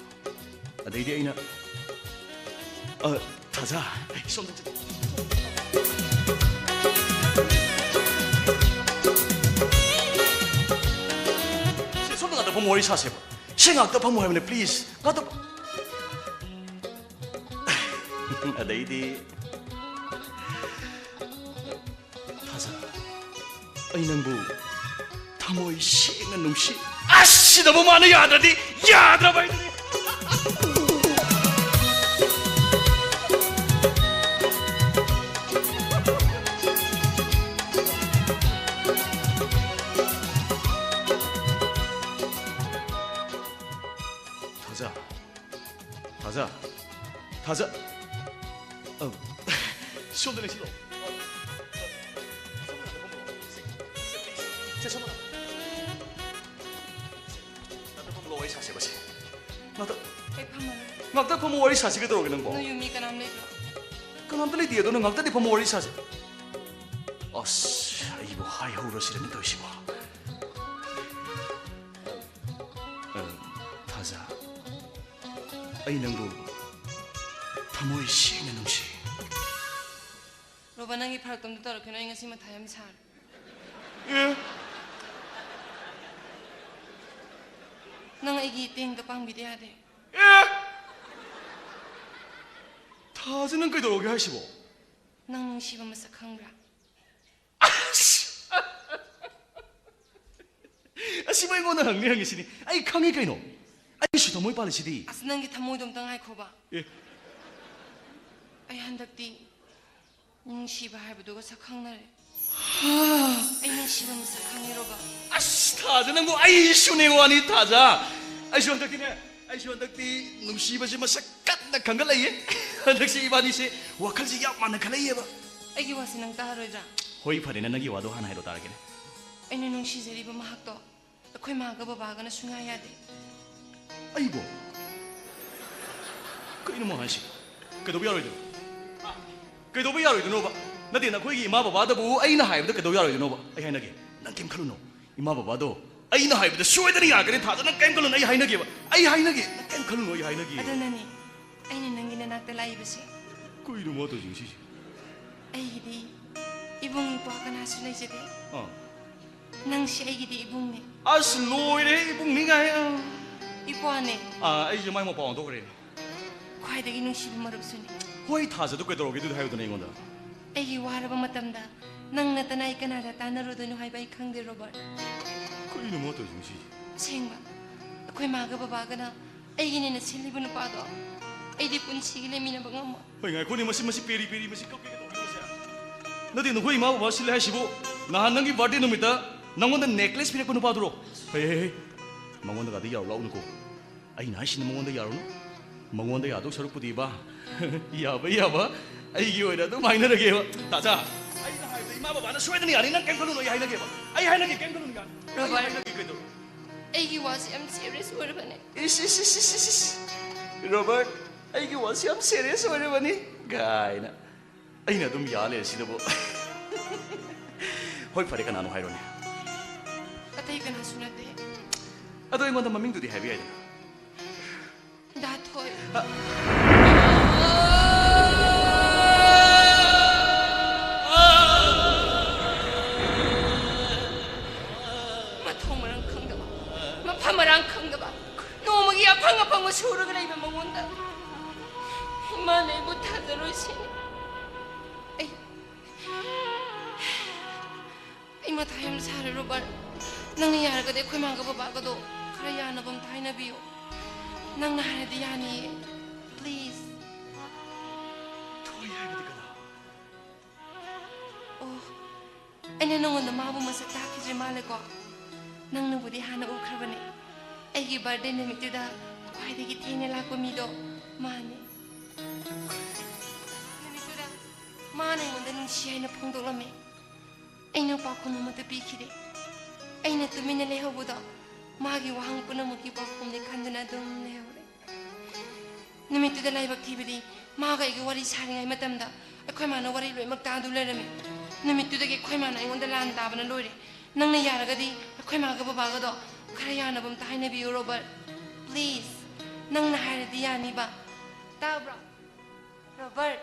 ꯑꯗꯩꯗꯤ ꯑꯩꯅ, ꯑ, ꯊꯥꯖ, ꯁꯣꯝꯗ ꯆꯠ-, ꯁꯦ, ꯁꯣꯝꯗ ꯉꯥꯛꯇ ꯐꯝꯃꯨ, ꯋꯥꯔꯤ ꯁꯥꯁꯦꯕ꯫ ꯁꯤ ꯉꯥꯛꯇ ꯐꯝꯃꯨ ꯍꯥꯏꯕꯅꯦ, please꯫ ꯉꯥꯛꯇ꯫ ꯑꯗꯩꯗꯤ, ꯊꯥꯖ, ꯑꯩ ꯅꯪꯕꯨ ꯊꯃꯣꯏ ꯁꯦꯡꯅ ꯅꯨꯡꯁꯤ꯫ ꯑꯁ, ꯁꯤꯗꯕꯨ ꯃꯥꯅ ꯌꯥꯗ꯭ꯔꯗꯤ ꯌꯥꯗ꯭ꯔꯕ ꯍꯥꯏꯗꯨꯅꯤ꯫ ꯊꯥꯖ, ꯊꯥꯖ, ꯊꯥꯖ꯫ ꯑꯧ꯫ ꯁꯣꯝꯗ ꯂꯩꯁꯤꯜꯂꯣ꯫ ꯁꯦ, ꯁꯣꯝꯗ꯫ ꯉꯥꯛꯇ ꯐꯝꯃꯣ, ꯋꯥꯔꯤ ꯁꯥꯁꯦꯕ ꯁꯦ꯫ ꯉꯥꯛꯇ, ꯑꯩ ꯐꯝꯃꯔꯣꯏ꯫ ꯉꯥꯛꯇ ꯐꯝꯃꯣ, ꯋꯥꯔꯤ ꯁꯥꯁꯤ꯫ ꯀꯩꯗꯧꯔꯒꯦ ꯅꯪꯕꯣ? ꯅꯣꯏ ꯌꯨꯝ ꯃꯤ ꯀꯅꯥꯝ ꯂꯩꯕ꯭ꯔꯣ? ꯀꯅꯥꯝꯇ ꯂꯩꯇꯦ, ꯑꯗꯣ ꯅꯪ ꯉꯥꯛꯇꯗꯤ ꯐꯝꯃꯣ, ꯋꯥꯔꯤ ꯁꯥꯁꯦ꯫ ꯑꯁ, ꯑꯩꯕꯨ ꯍꯥꯏꯍꯧꯔꯁꯤꯔꯅꯦ ꯇꯧꯔꯤꯁꯤꯕꯣ꯫ ꯑ, ꯊꯥꯖ, ꯑꯩ ꯅꯪꯕꯨ ꯊꯃꯣꯏ ꯁꯦꯡꯅ ꯅꯨꯡꯁꯤ꯫ ꯔꯣꯕ, ꯅꯪꯒꯤ ꯐꯔꯛꯇꯣ ꯑꯝꯇ ꯇꯧꯔꯛꯀꯅꯨ, ꯑꯩ ꯉꯁꯤ ꯃꯊꯥ ꯌꯥꯝ ꯁꯥꯔꯦ꯫ ꯑꯦ? ꯅꯪ ꯑꯩꯒꯤ ꯏꯇꯦꯡꯗꯣ ꯄꯥꯡꯕꯤꯗ ꯌꯥꯗꯦ꯫ ꯑꯦ? ꯊꯥꯖ, ꯅꯪ ꯀꯩꯗꯧꯔꯒꯦ ꯍꯥꯏꯁꯤꯕꯣ? ꯅꯪ ꯅꯨꯡꯁꯤꯕ ꯃꯁꯛ ꯈꯪꯕ꯭ꯔꯥ? ꯑꯁ! ꯑꯁꯤꯕꯨ ꯑꯩꯉꯣꯟꯗ ꯍꯪꯅꯤ ꯍꯪꯉꯤꯁꯤꯅꯤ꯫ ꯑꯩ ꯈꯪꯉꯤ ꯀꯩꯅꯣ꯫ ꯑꯩꯁꯨ ꯊꯃꯣꯏ ꯄꯥꯜꯂꯤꯁꯤꯗꯤ꯫ ꯑꯁ, ꯅꯪꯒꯤ ꯊꯃꯣꯏꯗꯣ ꯑꯝꯇ ꯉꯥꯏꯈꯣꯕ꯫ ꯑꯦ꯫ ꯑꯩ ꯍꯟꯗꯛꯇꯤ ꯅꯨꯡꯁꯤꯕ ꯍꯥꯏꯕꯗꯨꯒ ꯁꯛ ꯈꯪꯅꯔꯦ꯫ ꯍꯥ꯫ ꯑꯩ ꯅꯨꯡꯁꯤꯕ ꯃꯁꯛ ꯈꯪꯉꯦ, ꯔꯣꯕ꯫ ꯑꯁ, ꯊꯥꯖ, ꯅꯪꯕꯨ ꯑꯩꯁꯨꯅꯦ ꯋꯥꯅꯤ, ꯊꯥꯖ꯫ ꯑꯩꯁꯨ ꯍꯟꯗꯛꯇꯤꯅꯦ, ꯑꯩꯁꯨ ꯍꯟꯗꯛꯇꯤ ꯅꯨꯡꯁꯤꯕꯁꯦ ꯃꯁꯛ ꯀꯟꯅ ꯈꯪꯒꯠꯂꯛꯏꯌꯦ꯫ ꯍꯟꯗꯛꯁꯤ ꯏꯕꯥꯅꯤꯁꯦ ꯋꯥꯈꯜꯁꯤ ꯌꯥꯝ ꯃꯥꯟꯅ ꯈꯜꯂꯛꯏꯌꯦꯕ꯫ ꯑꯩꯒꯤ ꯋꯥꯁꯦ ꯅꯪ ꯇꯥꯔꯣꯏꯗ꯭ꯔꯥ? ꯍꯣꯏ, ꯐꯔꯦꯅꯦ, ꯅꯪꯒꯤ ꯋꯥꯗꯣ ꯍꯥꯟꯅ ꯍꯥꯏꯔꯣ, ꯇꯥꯔꯒꯦꯅꯦ꯫ ꯑꯩꯅ ꯅꯨꯡꯁꯤꯖꯔꯤꯕ ꯃꯍꯥꯛꯇꯣ ꯑꯩꯈꯣꯏ ꯃꯥꯒ ꯕꯕꯥꯒꯅ ꯁꯨꯡꯌꯥ ꯌꯥꯗꯦ꯫ ꯑꯩꯕꯣ? ꯀꯩꯅꯣ ꯃꯥ ꯍꯥꯏꯁꯤ? ꯀꯩꯗꯧꯕ ꯌꯥꯔꯣꯏꯗꯣꯏꯅꯣ? ꯀꯩꯗꯧꯕ ꯌꯥꯔꯣꯏꯗꯣꯏꯅꯣꯕ? ꯅꯠꯇꯦ, ꯅꯈꯣꯏꯒꯤ ꯏꯃꯥ ꯕꯕꯥꯗꯕꯨ ꯑꯩꯅ ꯍꯥꯏꯕꯗ ꯀꯩꯗꯧ ꯌꯥꯔꯣꯏꯗꯣꯏꯅꯣꯕ? ꯑꯩ ꯍꯥꯏꯅꯒꯦ, ꯅꯪ ꯀꯩꯝ ꯈꯜꯂꯨꯅꯣ꯫ ꯏꯃꯥ ꯕꯕꯥꯗꯣ ꯑꯩꯅ ꯍꯥꯏꯕꯗ ꯁꯣꯏꯗꯅ ꯌꯥꯔꯛꯀꯅꯤ, ꯊꯥꯖ, ꯅꯪ ꯀꯩꯝ ꯈꯜꯂꯨꯅꯨ, ꯑꯩ ꯍꯥꯏꯅꯒꯦꯕ꯫ ꯑꯩ ꯍꯥꯏꯅꯒꯦ, ꯅꯪ ꯀꯩꯝ ꯈꯜꯂꯨꯅꯨ, ꯑꯩ ꯍꯥꯏꯅꯒꯦ꯫ ꯑꯗꯨꯅꯅꯦ ꯑꯩꯅ ꯅꯪꯒꯤ ꯅꯅꯥꯛꯇ ꯂꯥꯛꯏꯕꯁꯦ꯫ ꯀꯩꯅꯣ ꯃꯥ ꯇꯧꯔꯤꯁꯤ ꯉꯁꯤꯁꯦ? ꯑꯩꯒꯤꯗꯤ ꯏꯕꯨꯡ ꯏꯄ꯭ꯋꯥ ꯀꯅꯥꯁꯨ ꯂꯩꯖꯗꯦ꯫ ꯑꯥ꯫ ꯅꯪꯁꯦ ꯑꯩꯒꯤꯗꯤ ꯏꯕꯨꯡꯅꯦ꯫ ꯑꯁ, ꯂꯣꯏꯔꯦ, ꯏꯕꯨꯡꯅꯤ ꯀꯥꯏ꯫ ꯑꯥ꯫ ꯏꯄ꯭ꯋꯥꯅꯦ꯫ ꯑꯥ, ꯑꯩꯁꯦ ꯃꯥꯏ ꯃꯄꯥ ꯑꯣꯟꯊꯣꯛꯈ꯭ꯔꯦꯅꯦ꯫ ꯈ꯭ꯋꯥꯏꯗꯒꯤ ꯅꯨꯡꯁꯤꯕ ꯃꯔꯨꯞꯁꯨꯅꯦ꯫ ꯍꯣꯏ, ꯊꯥꯖꯗꯣ ꯀꯩꯗꯧꯔꯒꯦ ꯑꯗꯨꯗꯤ ꯍꯥꯏꯌꯨꯗꯅ ꯑꯩꯉꯣꯟꯗ꯫ ꯑꯩꯒꯤ ꯋꯥꯔꯕ ꯃꯇꯝꯗ ꯅꯪ ꯅꯠꯇꯅ ꯑꯩ ꯀꯅꯥꯗ ꯇꯥꯟꯅꯔꯨꯗꯣꯏꯅꯣ ꯍꯥꯏꯕ ꯑꯩ ꯈꯪꯗꯦ, ꯔꯣꯕꯔꯠ꯫ ꯀꯩꯅꯣ ꯃꯥ ꯇꯧꯔꯤꯁꯦ ꯉꯁꯤ? ꯑꯁꯦꯡꯕ, ꯑꯩꯈꯣꯏ ꯃꯥꯒ ꯕꯕꯥꯒꯅ ꯑꯩꯒꯤꯅꯦꯅ ꯁꯤꯜꯂꯤꯕ ꯅꯨꯄꯥꯗꯣ ꯑꯩꯗꯤ ꯄꯨꯟꯁꯤꯒꯤ ꯂꯩꯃꯤꯟꯅꯕ ꯉꯝꯃꯣꯏ꯫ ꯍꯣꯏ, ꯉꯥꯏꯈꯣꯅꯦ, ꯃꯁꯤ, ꯃꯁꯤ ꯄꯦꯔꯤ ꯄꯦꯔꯤ, ꯃꯁꯤ ꯀꯞꯀꯦ ꯇꯧꯔꯤꯁꯦ꯫ ꯅꯠꯇꯦ, ꯅꯈꯣꯏ ꯏꯃꯥ ꯕꯕꯥ ꯁꯤꯜꯂꯦ ꯍꯥꯏꯁꯤꯕꯨ ꯅꯍꯥꯟ ꯅꯪꯒꯤ ꯕꯥꯔꯗꯦ ꯅꯨꯃꯤꯠꯇ ꯅꯪꯉꯣꯟꯗ ꯅꯦꯀ꯭ꯂꯦꯁ ꯄꯤꯔꯛꯄ ꯅꯨꯄꯥꯗꯨꯔꯣ? ꯍꯦ, ꯍꯦ, ꯍꯦ, ꯃꯉꯣꯟꯗꯒꯗꯤ ꯌꯥꯔꯨ ꯂꯥꯛꯎꯅꯨꯀꯣ꯫ ꯑꯩꯅ ꯍꯥꯏꯁꯤꯅ ꯃꯉꯣꯟꯗ ꯌꯥꯔꯨꯅꯨ꯫ ꯃꯉꯣꯟꯗ ꯌꯥꯗꯧ ꯁꯔꯨꯛꯄꯨꯗꯤꯕ, ꯌꯥꯕ ꯌꯥꯕ ꯑꯩꯒꯤ ꯑꯣꯏꯅ ꯑꯗꯨꯝ ꯍꯥꯏꯅꯔꯒꯦꯕ꯫ ꯇꯥꯖꯥ, ꯑꯩꯅ ꯍꯥꯏꯕꯗ ꯏꯃꯥ ꯕꯕꯥꯅ ꯁꯣꯏꯗꯅ ꯌꯥꯅꯤ, ꯅꯪ ꯀꯩꯝ ꯈꯜꯂꯨꯅꯨ, ꯑꯩ ꯍꯥꯏꯅꯒꯦꯕ꯫ ꯑꯩ ꯍꯥꯏꯅꯒꯦ, ꯀꯩꯝ ꯈꯜꯂꯨꯅꯨ, ꯌꯥꯅꯤ꯫ ꯑꯩ ꯔꯣꯕꯥꯔꯠ, ꯍꯥꯏꯅꯒꯦ ꯀꯩꯗꯧꯔꯦ? ꯑꯩꯒꯤ ꯋꯥꯁꯦ ꯌꯥꯝ ꯁꯤꯔꯤꯌꯁ ꯑꯣꯏꯔꯕꯅꯦ꯫ ꯏꯁ, ꯏꯁ, ꯏꯁ, ꯏꯁ, ꯏꯁ, ꯏꯁ꯫ ꯔꯣꯕꯥꯔꯠ, ꯑꯩꯒꯤ ꯋꯥꯁꯦ ꯌꯥꯝ ꯁꯤꯔꯤꯌꯁ ꯑꯣꯏꯔꯕꯅꯤ ꯒꯥꯏꯅ꯫ ꯑꯩꯅ ꯑꯗꯨꯝ ꯌꯥ ꯂꯩꯔꯦ ꯁꯤꯗꯕꯨ꯫ ꯍꯣꯏ, ꯐꯔꯦ, ꯀꯅꯥꯅꯣ ꯍꯥꯏꯔꯣꯅꯦ꯫ ꯑꯇꯩ ꯀꯅꯥꯁꯨ ꯅꯠꯇꯦ꯫ ꯑꯗꯣ ꯑꯩꯉꯣꯟꯗ ꯃꯃꯤꯡꯗꯨꯗꯤ ꯍꯥꯏꯕ ꯌꯥꯏꯗꯅ꯫ ꯗꯥ ꯊꯣꯏ꯫ ꯃꯊꯣꯡ ꯃꯔꯝ ꯈꯪꯗꯕ, ꯃꯐꯝ ꯃꯔꯥꯡ ꯈꯪꯗꯕ, ꯅꯣꯡꯃꯒꯤ ꯑꯐꯪ ꯑꯐꯪꯕ ꯁꯨꯔꯒ ꯂꯩꯕ ꯃꯉꯣꯟꯗ ꯏꯃꯥꯅ ꯑꯩꯕꯨ ꯊꯥꯖꯔꯣꯏ ꯁꯤꯅꯤ꯫ ꯑꯩ ꯑꯩ ꯃꯊꯥ ꯌꯥꯝ ꯁꯥꯔꯦ, ꯔꯣꯕꯥꯔꯠ꯫ ꯅꯪꯅ ꯌꯥꯔꯒꯗꯤ ꯑꯩꯈꯣꯏ ꯃꯥꯒ ꯕꯕꯥꯒꯗꯣ ꯈꯔ ꯌꯥꯅꯕ ꯑꯝꯇ ꯍꯥꯏꯅꯕꯤꯌꯨ꯫ ꯅꯪꯅ ꯍꯥꯏꯔꯗꯤ ꯌꯥꯅꯤꯌꯦ꯫ ꯄ꯭ꯂꯤꯖ꯫ ꯊꯣꯏ ꯍꯥꯏꯕꯗꯤ ꯀꯅꯥ? ꯑꯣ, ꯑꯩꯅ ꯅꯉꯣꯟꯗ ꯃꯥꯕꯨ ꯃꯁꯛ ꯇꯥꯛꯈꯤꯗ꯭ꯔꯤ ꯃꯥꯜꯂꯦꯀꯣ꯫ ꯅꯪꯅꯕꯨꯗꯤ ꯍꯥꯟꯅ ꯎꯈ꯭ꯔꯕꯅꯦ꯫ ꯑꯩꯒꯤ ꯕꯥꯔꯗꯦ ꯅꯨꯃꯤꯠꯇꯨꯗ ꯈ꯭ꯋꯥꯏꯗꯒꯤ ꯊꯦꯡꯅ ꯂꯥꯛꯄ ꯃꯤꯗꯣ ꯃꯥꯅꯦ꯫ ꯅꯨꯃꯤꯠꯇꯨꯗ ꯃꯥꯅ ꯑꯩꯉꯣꯟꯗ ꯅꯨꯡꯁꯤ ꯍꯥꯏꯅ ꯐꯣꯡꯗꯣꯛꯂꯝꯃꯦ꯫ ꯑꯩꯅ ꯄꯥꯎꯈꯨꯝ ꯑꯃꯠꯇ ꯄꯤꯈꯤꯗꯦ꯫ ꯑꯩꯅ ꯇꯨꯃꯤꯟꯅ ꯂꯩꯍꯧꯕꯗꯣ ꯃꯥꯒꯤ ꯋꯥꯍꯪ ꯄꯨꯝꯅꯃꯛꯀꯤ ꯄꯥꯎꯈꯨꯝꯅꯤ ꯈꯟꯗꯨꯅ ꯑꯗꯨꯝ ꯂꯩꯍꯧꯔꯦ꯫ ꯅꯨꯃꯤꯠꯇꯨꯗ ꯂꯥꯏꯕꯛ ꯊꯤꯕꯗꯤ ꯃꯥꯒ ꯑꯩꯒ ꯋꯥꯔꯤ ꯁꯥꯔꯤꯉꯩ ꯃꯇꯝꯗ ꯑꯩꯈꯣꯏ ꯃꯥꯅ ꯋꯥꯔꯤ ꯂꯣꯏꯅꯃꯛ ꯇꯥꯗꯨ ꯂꯩꯔꯝꯃꯤ꯫ ꯅꯨꯃꯤꯠꯇꯨꯗꯒꯤ ꯑꯩꯈꯣꯏ ꯃꯥꯅ ꯑꯩꯉꯣꯟꯗ ꯂꯥꯟ ꯇꯥꯕꯅ ꯂꯣꯏꯔꯦ꯫ ꯅꯪꯅ ꯌꯥꯔꯒꯗꯤ ꯑꯩꯈꯣꯏ ꯃꯥꯒ ꯕꯕꯥꯒꯗꯣ ꯈꯔ ꯌꯥꯅꯕ ꯑꯝꯇ ꯍꯥꯏꯅꯕꯤꯌꯨ, ꯔꯣꯕꯔꯠ꯫ ꯄ꯭ꯂꯤꯖ꯫ ꯅꯪꯅ ꯍꯥꯏꯔꯗꯤ ꯌꯥꯅꯤꯕ꯫ ꯇꯥꯕ꯭ꯔꯣ? ꯔꯣꯕꯔꯠ!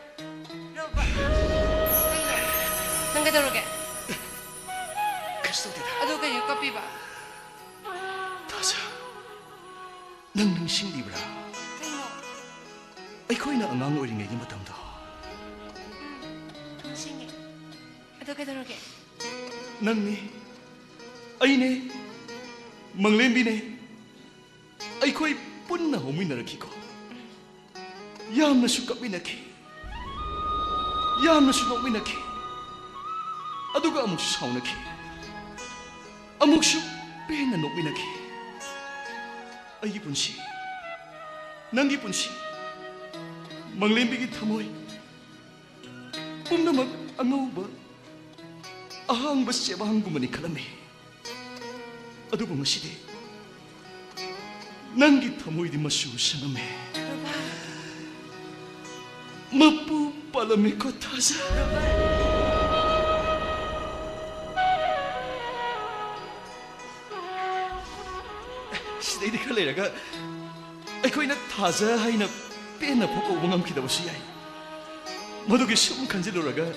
ꯔꯣꯕꯔꯠ! ꯀꯩꯅꯣ? ꯅꯪ ꯀꯩꯗꯧꯔꯒꯦ? ꯀꯩꯁꯨ ꯇꯧꯗꯦꯗ꯫ ꯑꯗꯨ ꯀꯩꯒꯤ ꯀꯞꯄꯤꯕ? ꯇꯥꯖꯥ, ꯅꯪ ꯅꯤꯡꯁꯤꯡꯂꯤꯕ꯭ꯔꯥ? ꯀꯩꯅꯣ? ꯑꯩꯈꯣꯏꯅ ꯑꯉꯥꯡ ꯑꯣꯏꯔꯤꯉꯩꯒꯤ ꯃꯇꯝꯗꯣ꯫ ꯎꯝ, ꯅꯤꯡꯁꯤꯡꯉꯦ꯫ ꯑꯗꯨ ꯀꯩꯗꯧꯔꯒꯦ? ꯅꯪꯅꯦ, ꯑꯩꯅꯦ, ꯃꯪꯂꯦꯝꯕꯤꯅꯦ, ꯑꯩꯈꯣꯏ ꯄꯨꯟꯅ ꯍꯧꯃꯤꯟꯅꯔꯛꯈꯤꯀꯣ꯫ ꯌꯥꯝꯅꯁꯨ ꯀꯞꯃꯤꯟꯅꯈꯤ, ꯌꯥꯝꯅꯁꯨ ꯅꯣꯛꯃꯤꯟꯅꯈꯤ, ꯑꯗꯨꯒ ꯑꯃꯨꯛꯁꯨ ꯁꯥꯎꯅꯈꯤ, ꯑꯃꯨꯛꯁꯨ ꯄꯦꯟꯅ ꯅꯣꯛꯃꯤꯟꯅꯈꯤ꯫ ꯑꯩꯒꯤ ꯄꯨꯟꯁꯤ, ꯅꯪꯒꯤ ꯄꯨꯟꯁꯤ, ꯃꯪꯂꯦꯝꯕꯤꯒꯤ ꯊꯃꯣꯏ, ꯄꯨꯝꯅꯃꯛ ꯑꯉꯧꯕ ꯑꯍꯥꯡꯕ ꯆꯦꯕꯥꯡꯒꯨꯝꯕꯅꯤ ꯈꯜꯂꯝꯃꯤ꯫ ꯑꯗꯨꯕꯨ ꯉꯁꯤꯗꯤ ꯅꯪꯒꯤ ꯊꯃꯣꯏꯗꯤ ꯃꯆꯨ ꯁꯪꯉꯝꯃꯦ, ꯃꯄꯨ ꯄꯥꯜꯂꯝꯃꯦꯀꯣ ꯊꯥꯖ꯫ ꯁꯤꯗꯩꯗꯤ ꯈꯔ ꯂꯩꯔꯒ ꯑꯩꯈꯣꯏꯅ ꯊꯥꯖ ꯍꯥꯏꯅ ꯄꯦꯟꯅ ꯐꯥꯎ ꯀꯧꯕ ꯉꯝꯈꯤꯗꯕꯁꯨ ꯌꯥꯏ꯫ ꯃꯗꯨꯒꯤ ꯁꯨꯝ ꯈꯟꯖꯤꯜꯂꯨꯔꯒ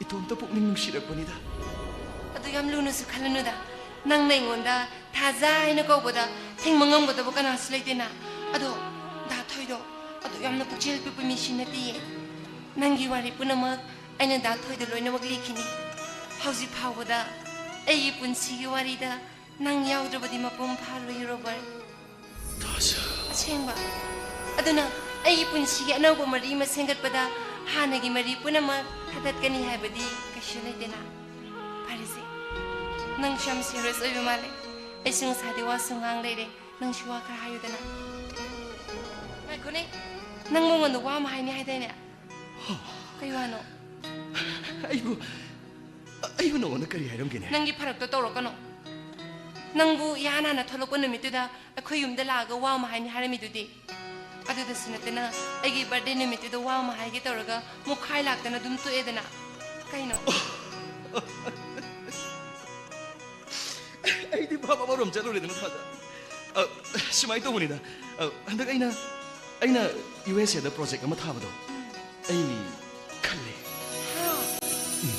ꯏꯇꯣꯝꯇ ꯄꯨꯛꯅꯤꯡ ꯅꯨꯡꯁꯤꯔꯛꯄꯅꯤꯗ꯫ ꯑꯗꯨ ꯌꯥꯝ ꯂꯨꯅꯁꯨ ꯈꯜꯂꯨꯅꯨꯗ꯫ ꯅꯪꯅ ꯑꯩꯉꯣꯟꯗ ꯊꯥꯖ ꯍꯥꯏꯅ ꯀꯧꯕꯗ ꯊꯤꯡꯕ ꯉꯝꯒꯗꯕ ꯀꯅꯥꯁꯨ ꯂꯩꯇꯦꯅ꯫ ꯑꯗꯣ ꯗꯥ ꯊꯣꯏꯗꯣ ꯑꯗꯨ ꯌꯥꯝꯅ ꯄꯨꯛꯆꯦꯜ ꯄꯤꯛꯄ ꯃꯤꯁꯨ ꯅꯠꯇꯤꯌꯦ꯫ ꯅꯪꯒꯤ ꯋꯥꯔꯤ ꯄꯨꯝꯅꯃꯛ ꯑꯩꯅ ꯗꯥ ꯊꯣꯏꯗ ꯂꯣꯏꯅꯃꯛ ꯂꯤꯈꯤꯅꯤ꯫ ꯍꯧꯖꯤꯛ ꯐꯥꯎꯕꯗ ꯑꯩꯒꯤ ꯄꯨꯟꯁꯤꯒꯤ ꯋꯥꯔꯤꯗ ꯅꯪ ꯌꯥꯎꯗ꯭ꯔꯕꯗꯤ ꯃꯄꯨꯡ ꯐꯥꯔꯣꯏ, ꯔꯣꯕꯔꯠ꯫ ꯊꯥꯖ꯫ ꯑꯁꯦꯡꯕ꯫ ꯑꯗꯨꯅ ꯑꯩꯒꯤ ꯄꯨꯟꯁꯤꯒꯤ ꯑꯅꯧꯕ ꯃꯔꯤ ꯑꯃ ꯁꯦꯝꯒꯠꯄꯗ ꯍꯥꯟꯅꯒꯤ ꯃꯔꯤ ꯄꯨꯝꯅꯃꯛ ꯊꯥꯗꯠꯀꯅꯤ ꯍꯥꯏꯕꯗꯤ ꯀꯩꯁꯨ ꯂꯩꯇꯦꯅ꯫ ꯐꯔꯦꯁꯦ꯫ ꯅꯪꯁꯨ ꯌꯥꯝ serious ꯑꯣꯏꯕ ꯃꯥꯜꯂꯦ꯫ ꯑꯩꯁꯨ ꯉꯁꯥꯏꯗꯤ ꯋꯥꯁꯨ ꯉꯥꯡ ꯂꯩꯔꯦ꯫ ꯅꯪꯁꯨ ꯋꯥ ꯈꯔ ꯍꯥꯏꯌꯨꯗꯅ꯫ ꯉꯥꯏꯈꯣꯅꯦ꯫ ꯅꯪ ꯃꯉꯣꯟꯗ ꯋꯥ ꯑꯃ ꯍꯥꯏꯅꯤ ꯍꯥꯏꯗꯥꯏꯅꯦ? ꯀꯩ ꯋꯥꯅꯣ? ꯑꯩꯕꯨ, ꯑꯩꯕꯨ ꯅꯉꯣꯟꯗ ꯀꯔꯤ ꯍꯥꯏꯔꯝꯒꯦꯅꯦ? ꯅꯪꯒꯤ ꯐꯔꯛꯇꯣ ꯇꯧꯔꯛꯀꯅꯣ꯫ ꯅꯪꯕꯨ ꯏꯍꯥꯟ ꯍꯥꯟꯅ ꯊꯣꯛꯂꯛꯄ ꯅꯨꯃꯤꯠꯇꯨꯗ ꯑꯩꯈꯣꯏ ꯌꯨꯝꯗ ꯂꯥꯛꯑꯒ ꯋꯥ ꯑꯃ ꯍꯥꯏꯅꯤ ꯍꯥꯏꯔꯝꯃꯤꯗꯨꯗꯤ꯫ ꯑꯗꯨꯗꯁꯨ ꯅꯠꯇꯅ ꯑꯩꯒꯤ birthday ꯅꯨꯃꯤꯠꯇꯨꯗ ꯋꯥ ꯑꯃ ꯍꯥꯏꯒꯦ ꯇꯧꯔꯒ ꯃꯨꯛꯈꯥꯏ ꯂꯥꯛꯇꯅ ꯑꯗꯨꯝ ꯇꯣꯛꯑꯦꯗꯅ꯫ ꯀꯩꯅꯣ? ꯑꯩꯗꯤ ꯚꯥꯞ ꯑꯃꯔꯣꯝ ꯆꯠꯂꯨꯔꯦꯗꯅ ꯊꯥꯖ꯫ ꯑ, ꯁꯨꯃꯥꯏꯅ ꯇꯧꯕꯅꯤꯗ꯫ ꯑ, ꯍꯟꯗꯛ ꯑꯩꯅ, ꯑꯩꯅ ꯌꯨ ꯑꯦꯁ ꯑꯦꯗ project ꯑꯃ ꯊꯥꯕꯗꯣ ꯑꯩ ꯈꯜꯂꯦ꯫ ꯎꯝ꯫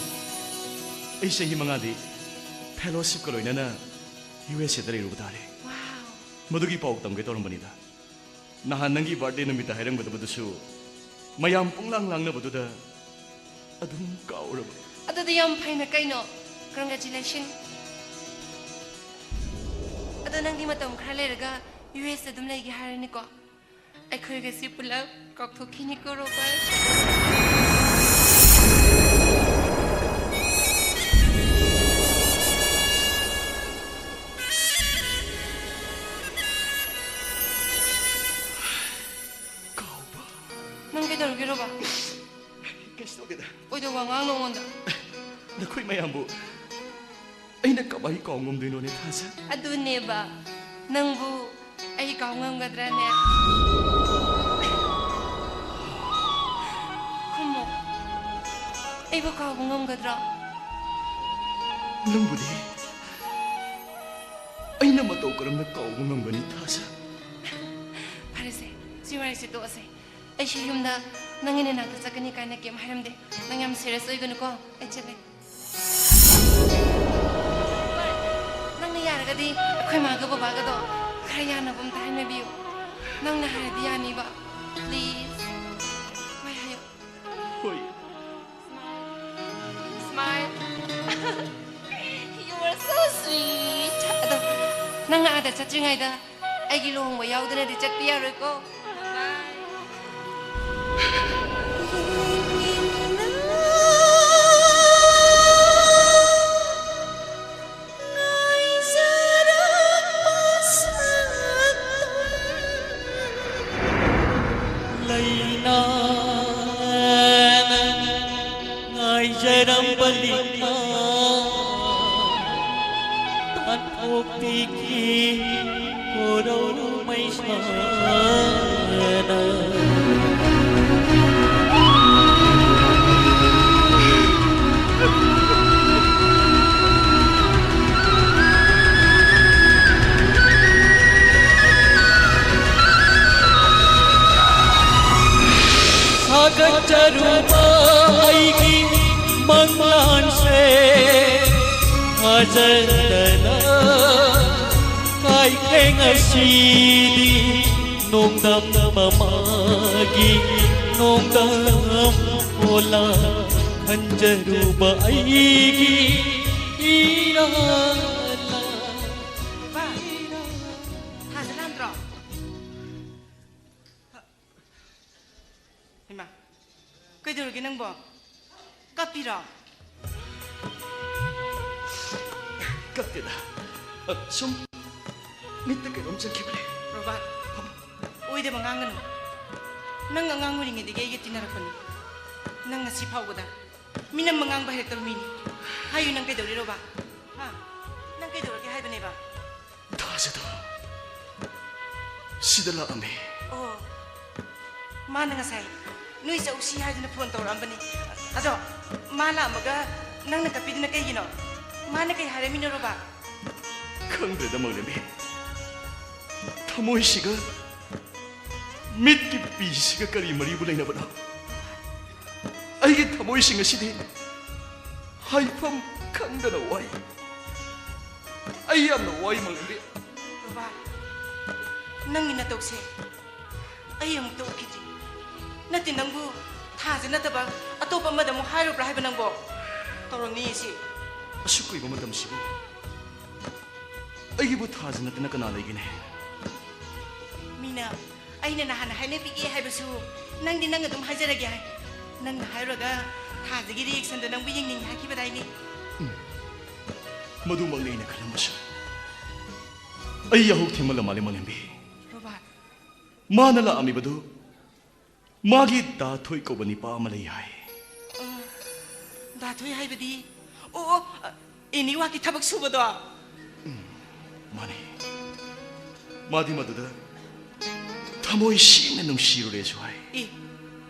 ꯑꯩ ꯆꯍꯤ ꯃꯉꯥꯗꯤ fellowshipꯀ ꯂꯣꯏꯅꯅ ꯌꯨ ꯑꯦꯁ ꯑꯦꯗ ꯂꯩꯔꯨꯕ ꯇꯥꯔꯦ꯫ ꯃꯗꯨꯒꯤ ꯄꯥꯎ ꯇꯝꯒꯦ ꯇꯧꯔꯝꯕꯅꯤꯗ꯫ ꯅꯍꯥꯟ ꯅꯪꯒꯤ birthday ꯅꯨꯃꯤꯠꯇ ꯍꯥꯏꯔꯝꯒꯗꯕꯗꯨꯁꯨ ꯃꯌꯥꯝ ꯄꯨꯡꯂꯥꯡ ꯂꯥꯡꯅꯕꯗꯨꯗ ꯑꯗꯨꯝ ꯀꯥꯎꯔꯕ꯫ ꯑꯗꯨꯗꯤ ꯌꯥꯝ ꯐꯩꯅ ꯀꯩꯅꯣ꯫ Congratulation꯫ ꯑꯗꯣ ꯅꯪꯗꯤ ꯃꯇꯝ ꯈꯔ ꯂꯩꯔꯒ ꯌꯨ ꯑꯦꯁ ꯑꯗꯨꯝ ꯂꯩꯒꯦ ꯍꯥꯏꯔꯅꯤꯀꯣ? ꯑꯩꯈꯣꯏꯒꯁꯤ ꯄꯨꯂꯞ ꯀꯥꯎꯊꯣꯛꯈꯤꯅꯤꯀꯣ, ꯔꯣꯕꯔꯠ꯫ ꯀꯥꯎꯕ꯫ ꯅꯪ ꯀꯩꯗꯧꯔꯒꯦ, ꯔꯣꯕꯥ? ꯀꯩꯁꯨ ꯇꯧꯗꯦꯗ꯫ ꯀꯩꯗꯧꯕ ꯑꯉꯥꯡ ꯅꯉꯣꯟꯗ? ꯅꯈꯣꯏ ꯃꯌꯥꯝꯕꯨ ꯑꯩꯅ ꯀꯃꯥꯏ ꯀꯥꯎ ꯉꯝꯗꯣꯏꯅꯣꯅꯦ, ꯊꯥꯖ? ꯑꯗꯨꯅꯦꯕ, ꯅꯪꯕꯨ ꯑꯩ ꯀꯥꯎ ꯉꯝꯒꯗ꯭ꯔꯅꯦ? ꯈꯨꯝꯃꯣ, ꯑꯩꯕꯨ ꯀꯥꯎꯕ ꯉꯝꯒꯗ꯭ꯔꯣ? ꯅꯪꯕꯨꯗꯤ ꯑꯩꯅ ꯃꯇꯧ ꯀꯔꯝꯅ ꯀꯥꯎꯕ ꯉꯝꯒꯅꯤ, ꯊꯥꯖ? ꯐꯔꯦꯁꯦ, ꯁꯤ ꯋꯥꯔꯤꯁꯦ ꯇꯣꯛꯑꯁꯦ꯫ ꯑꯩꯁꯨ ꯌꯨꯝꯗ ꯅꯪꯒꯤ ꯅꯅꯥꯛꯇ ꯆꯠꯀꯅꯤ ꯀꯥꯏꯅ ꯀꯩꯝ ꯍꯥꯏꯔꯝꯗꯦ꯫ ꯅꯪ ꯌꯥꯝ ꯁꯤꯔꯤꯌꯁ ꯑꯣꯏꯒꯅꯨꯀꯣ꯫ ꯑꯩ ꯆꯠꯂꯦ꯫ ꯅꯪꯅ ꯌꯥꯔꯒꯗꯤ ꯑꯩꯈꯣꯏ ꯃꯥꯒ ꯕꯕꯥꯒꯗꯣ ꯈꯔ ꯌꯥꯅꯕ ꯑꯝꯇ ꯍꯥꯏꯅꯕꯤꯌꯨ꯫ ꯅꯪꯅ ꯍꯥꯏꯔꯗꯤ ꯌꯥꯅꯤꯕ꯫ ꯄ꯭ꯂꯤꯖ꯫ ꯍꯣꯏ ꯍꯥꯏꯌꯨ꯫ ꯍꯣꯏ꯫ Smile. You are so sweet. ꯑꯗꯣ ꯅꯪꯅ ꯑꯥꯗ ꯆꯠꯇ꯭ꯔꯤꯉꯩꯗ ꯑꯩꯒꯤ ꯂꯨꯍꯣꯡꯕ ꯌꯥꯎꯗꯅꯗꯤ ꯆꯠꯄ ꯌꯥꯔꯣꯏꯀꯣ꯫ Bye. ꯂꯩꯅꯥꯅ ꯉꯥꯏꯖꯔꯝꯕ ꯂꯤꯛꯅꯥ ꯇꯥꯟꯊꯣꯛꯄꯤꯈꯤ ꯀꯣꯔꯧ ꯃꯩꯁꯥꯅ꯫ ꯁꯥꯒꯠꯆꯔꯨꯕ ꯑꯩꯒꯤ ꯃꯪꯂꯥꯟꯁꯦ ꯊꯥꯖꯗꯅ ꯀꯥꯏꯈ꯭ꯔꯦ ꯉꯁꯤꯗꯤ꯫ ꯅꯣꯡꯗꯝ ꯃꯃꯥꯒꯤ ꯅꯣꯡꯗꯝ ꯑꯣꯂꯥ ꯈꯟꯖꯔꯨꯕ ꯑꯩꯒꯤ ꯏꯔꯥꯜ꯫ ꯏꯃꯥ, ꯀꯩꯗꯧꯔꯒꯦ ꯅꯪꯕꯣ? ꯀꯞꯄꯤꯔꯣ? ꯀꯞꯇꯦꯗ꯫ ꯑ, ꯁꯨꯝ ꯃꯤꯠꯇ ꯀꯩꯅꯣꯝ ꯆꯪꯈꯤꯕꯅꯦ꯫ ꯔꯣꯕꯥꯔꯠ, ꯑꯣꯏꯗꯕ ꯉꯥꯡꯒꯅꯨ꯫ ꯅꯪ ꯑꯉꯥꯡ ꯑꯣꯏꯔꯤꯉꯩꯗꯒꯤ ꯑꯩꯒ ꯇꯤꯟꯅꯔꯛꯄꯅꯤ꯫ ꯅꯪ ꯉꯁꯤ ꯐꯥꯎꯕꯗ ꯃꯤꯅꯝꯕ ꯉꯥꯡꯕ ꯍꯩꯔꯛꯇꯕ ꯃꯤꯅꯤ꯫ ꯍꯥꯏꯌꯨ, ꯅꯪ ꯀꯩꯗꯧꯔꯤꯔꯣꯕ? ꯍꯥ? ꯅꯪ ꯀꯩꯗꯧꯔꯒꯦ ꯍꯥꯏꯕꯅꯦꯕ? ꯊꯥꯖꯗꯣ ꯁꯤꯗ ꯂꯥꯛꯑꯝꯃꯦ꯫ ꯑꯣ, ꯃꯥꯅ ꯉꯁꯥꯏ ꯅꯣꯏ ꯆꯧꯁꯤ ꯍꯥꯏꯗꯨꯅ ꯐꯣꯟ ꯇꯧꯔꯛꯑꯝꯕꯅꯤ꯫ ꯑꯗꯣ ꯃꯥ ꯂꯥꯛꯑꯝꯃꯒ ꯅꯪꯅ ꯀꯞꯄꯤꯗꯨꯅ ꯀꯩꯒꯤꯅꯣ? ꯃꯥꯅ ꯀꯩ ꯍꯥꯏꯔꯝꯃꯤꯅꯣ, ꯔꯣꯕꯥꯔꯠ? ꯈꯪꯗ꯭ꯔꯦꯗ, ꯃꯪꯂꯦꯝꯕꯤ꯫ ꯊꯃꯣꯏꯁꯤꯒ ꯃꯤꯠꯀꯤ ꯄꯤꯁꯤꯒ ꯀꯔꯤ ꯃꯔꯤꯕꯨ ꯂꯩꯅꯕꯅꯣ? ꯑꯩꯒꯤ ꯊꯃꯣꯏꯁꯤꯡ ꯑꯁꯤꯗꯤ ꯍꯥꯏꯐꯝ ꯈꯪꯗꯅ ꯋꯥꯏ꯫ ꯑꯩ ꯌꯥꯝꯅ ꯋꯥꯏ, ꯃꯪꯂꯦꯝꯕꯤ꯫ ꯔꯣꯕꯥꯔꯠ, ꯅꯪꯒꯤ ꯅꯇꯧꯁꯦ ꯑꯩ ꯑꯃꯨꯛꯇ ꯎꯈꯤꯗ꯭ꯔꯤ꯫ ꯅꯠꯇꯦ, ꯅꯪꯕꯨ ꯊꯥꯖ ꯅꯠꯇꯕ ꯑꯇꯣꯞꯄ ꯑꯃꯗ ꯑꯃꯨꯛ ꯍꯥꯏꯔꯨꯕ꯭ꯔꯥ ꯍꯥꯏꯕ ꯅꯪꯕꯣ? ꯇꯧꯔꯝꯅꯤꯌꯦ ꯁꯤ꯫ ꯑꯁꯨꯛ ꯀꯨꯏꯕ ꯃꯇꯝꯁꯤꯕꯨ ꯑꯩꯒꯤꯕꯨ ꯊꯥꯖ ꯅꯠꯇꯅ ꯀꯅꯥ ꯂꯩꯒꯅꯤ? ꯃꯤꯅ ꯑꯩꯅ ꯅꯍꯥꯟ ꯍꯥꯏꯅꯕꯤꯒꯦ ꯍꯥꯏꯕꯁꯨ ꯅꯪꯗꯤ ꯅꯪ ꯑꯗꯨꯝ ꯍꯥꯏꯖꯔꯒꯦ ꯍꯥꯏ꯫ ꯅꯪꯅ ꯍꯥꯏꯔꯨꯔꯒ ꯊꯥꯖꯒꯤ ꯔꯤꯌꯦꯛꯁꯟꯗꯣ ꯅꯪꯕꯨ ꯌꯦꯡꯅꯤꯡꯉꯤ ꯍꯥꯏꯈꯤꯕꯗꯥꯏꯅꯦ? ꯎꯝ, ꯃꯗꯨꯃꯛꯅꯤ ꯑꯩꯅ ꯈꯜꯂꯝꯕꯁꯨ꯫ ꯑꯩ ꯌꯥꯍꯧ ꯊꯦꯡꯃꯜꯂ ꯃꯥꯜꯂꯦ, ꯃꯪꯂꯦꯝꯕꯤ꯫ ꯔꯣꯕꯥꯔꯠ꯫ ꯃꯥꯅ ꯂꯥꯛꯑꯝꯃꯤꯕꯗꯨ ꯃꯥꯒꯤ ꯗꯥ ꯊꯣꯏ ꯀꯧꯕ ꯅꯤꯄꯥ ꯑꯃ ꯂꯩ ꯍꯥꯏ꯫ ꯑ, ꯗꯥ ꯊꯣꯏ ꯍꯥꯏꯕꯗꯤ? ꯑꯣ, ꯑꯣ, ꯑ, ꯑꯦꯅꯤ ꯋꯥꯛꯀꯤ ꯊꯕꯛ ꯁꯨꯕꯗꯣ? ꯎꯝ, ꯃꯥꯅꯤ꯫ ꯃꯥꯗꯤ ꯃꯗꯨꯗ ꯊꯃꯣꯏ ꯁꯦꯡꯅ ꯅꯨꯡꯁꯤꯔꯨꯔꯦꯁꯨ ꯍꯥꯏ꯫ ꯑꯦ,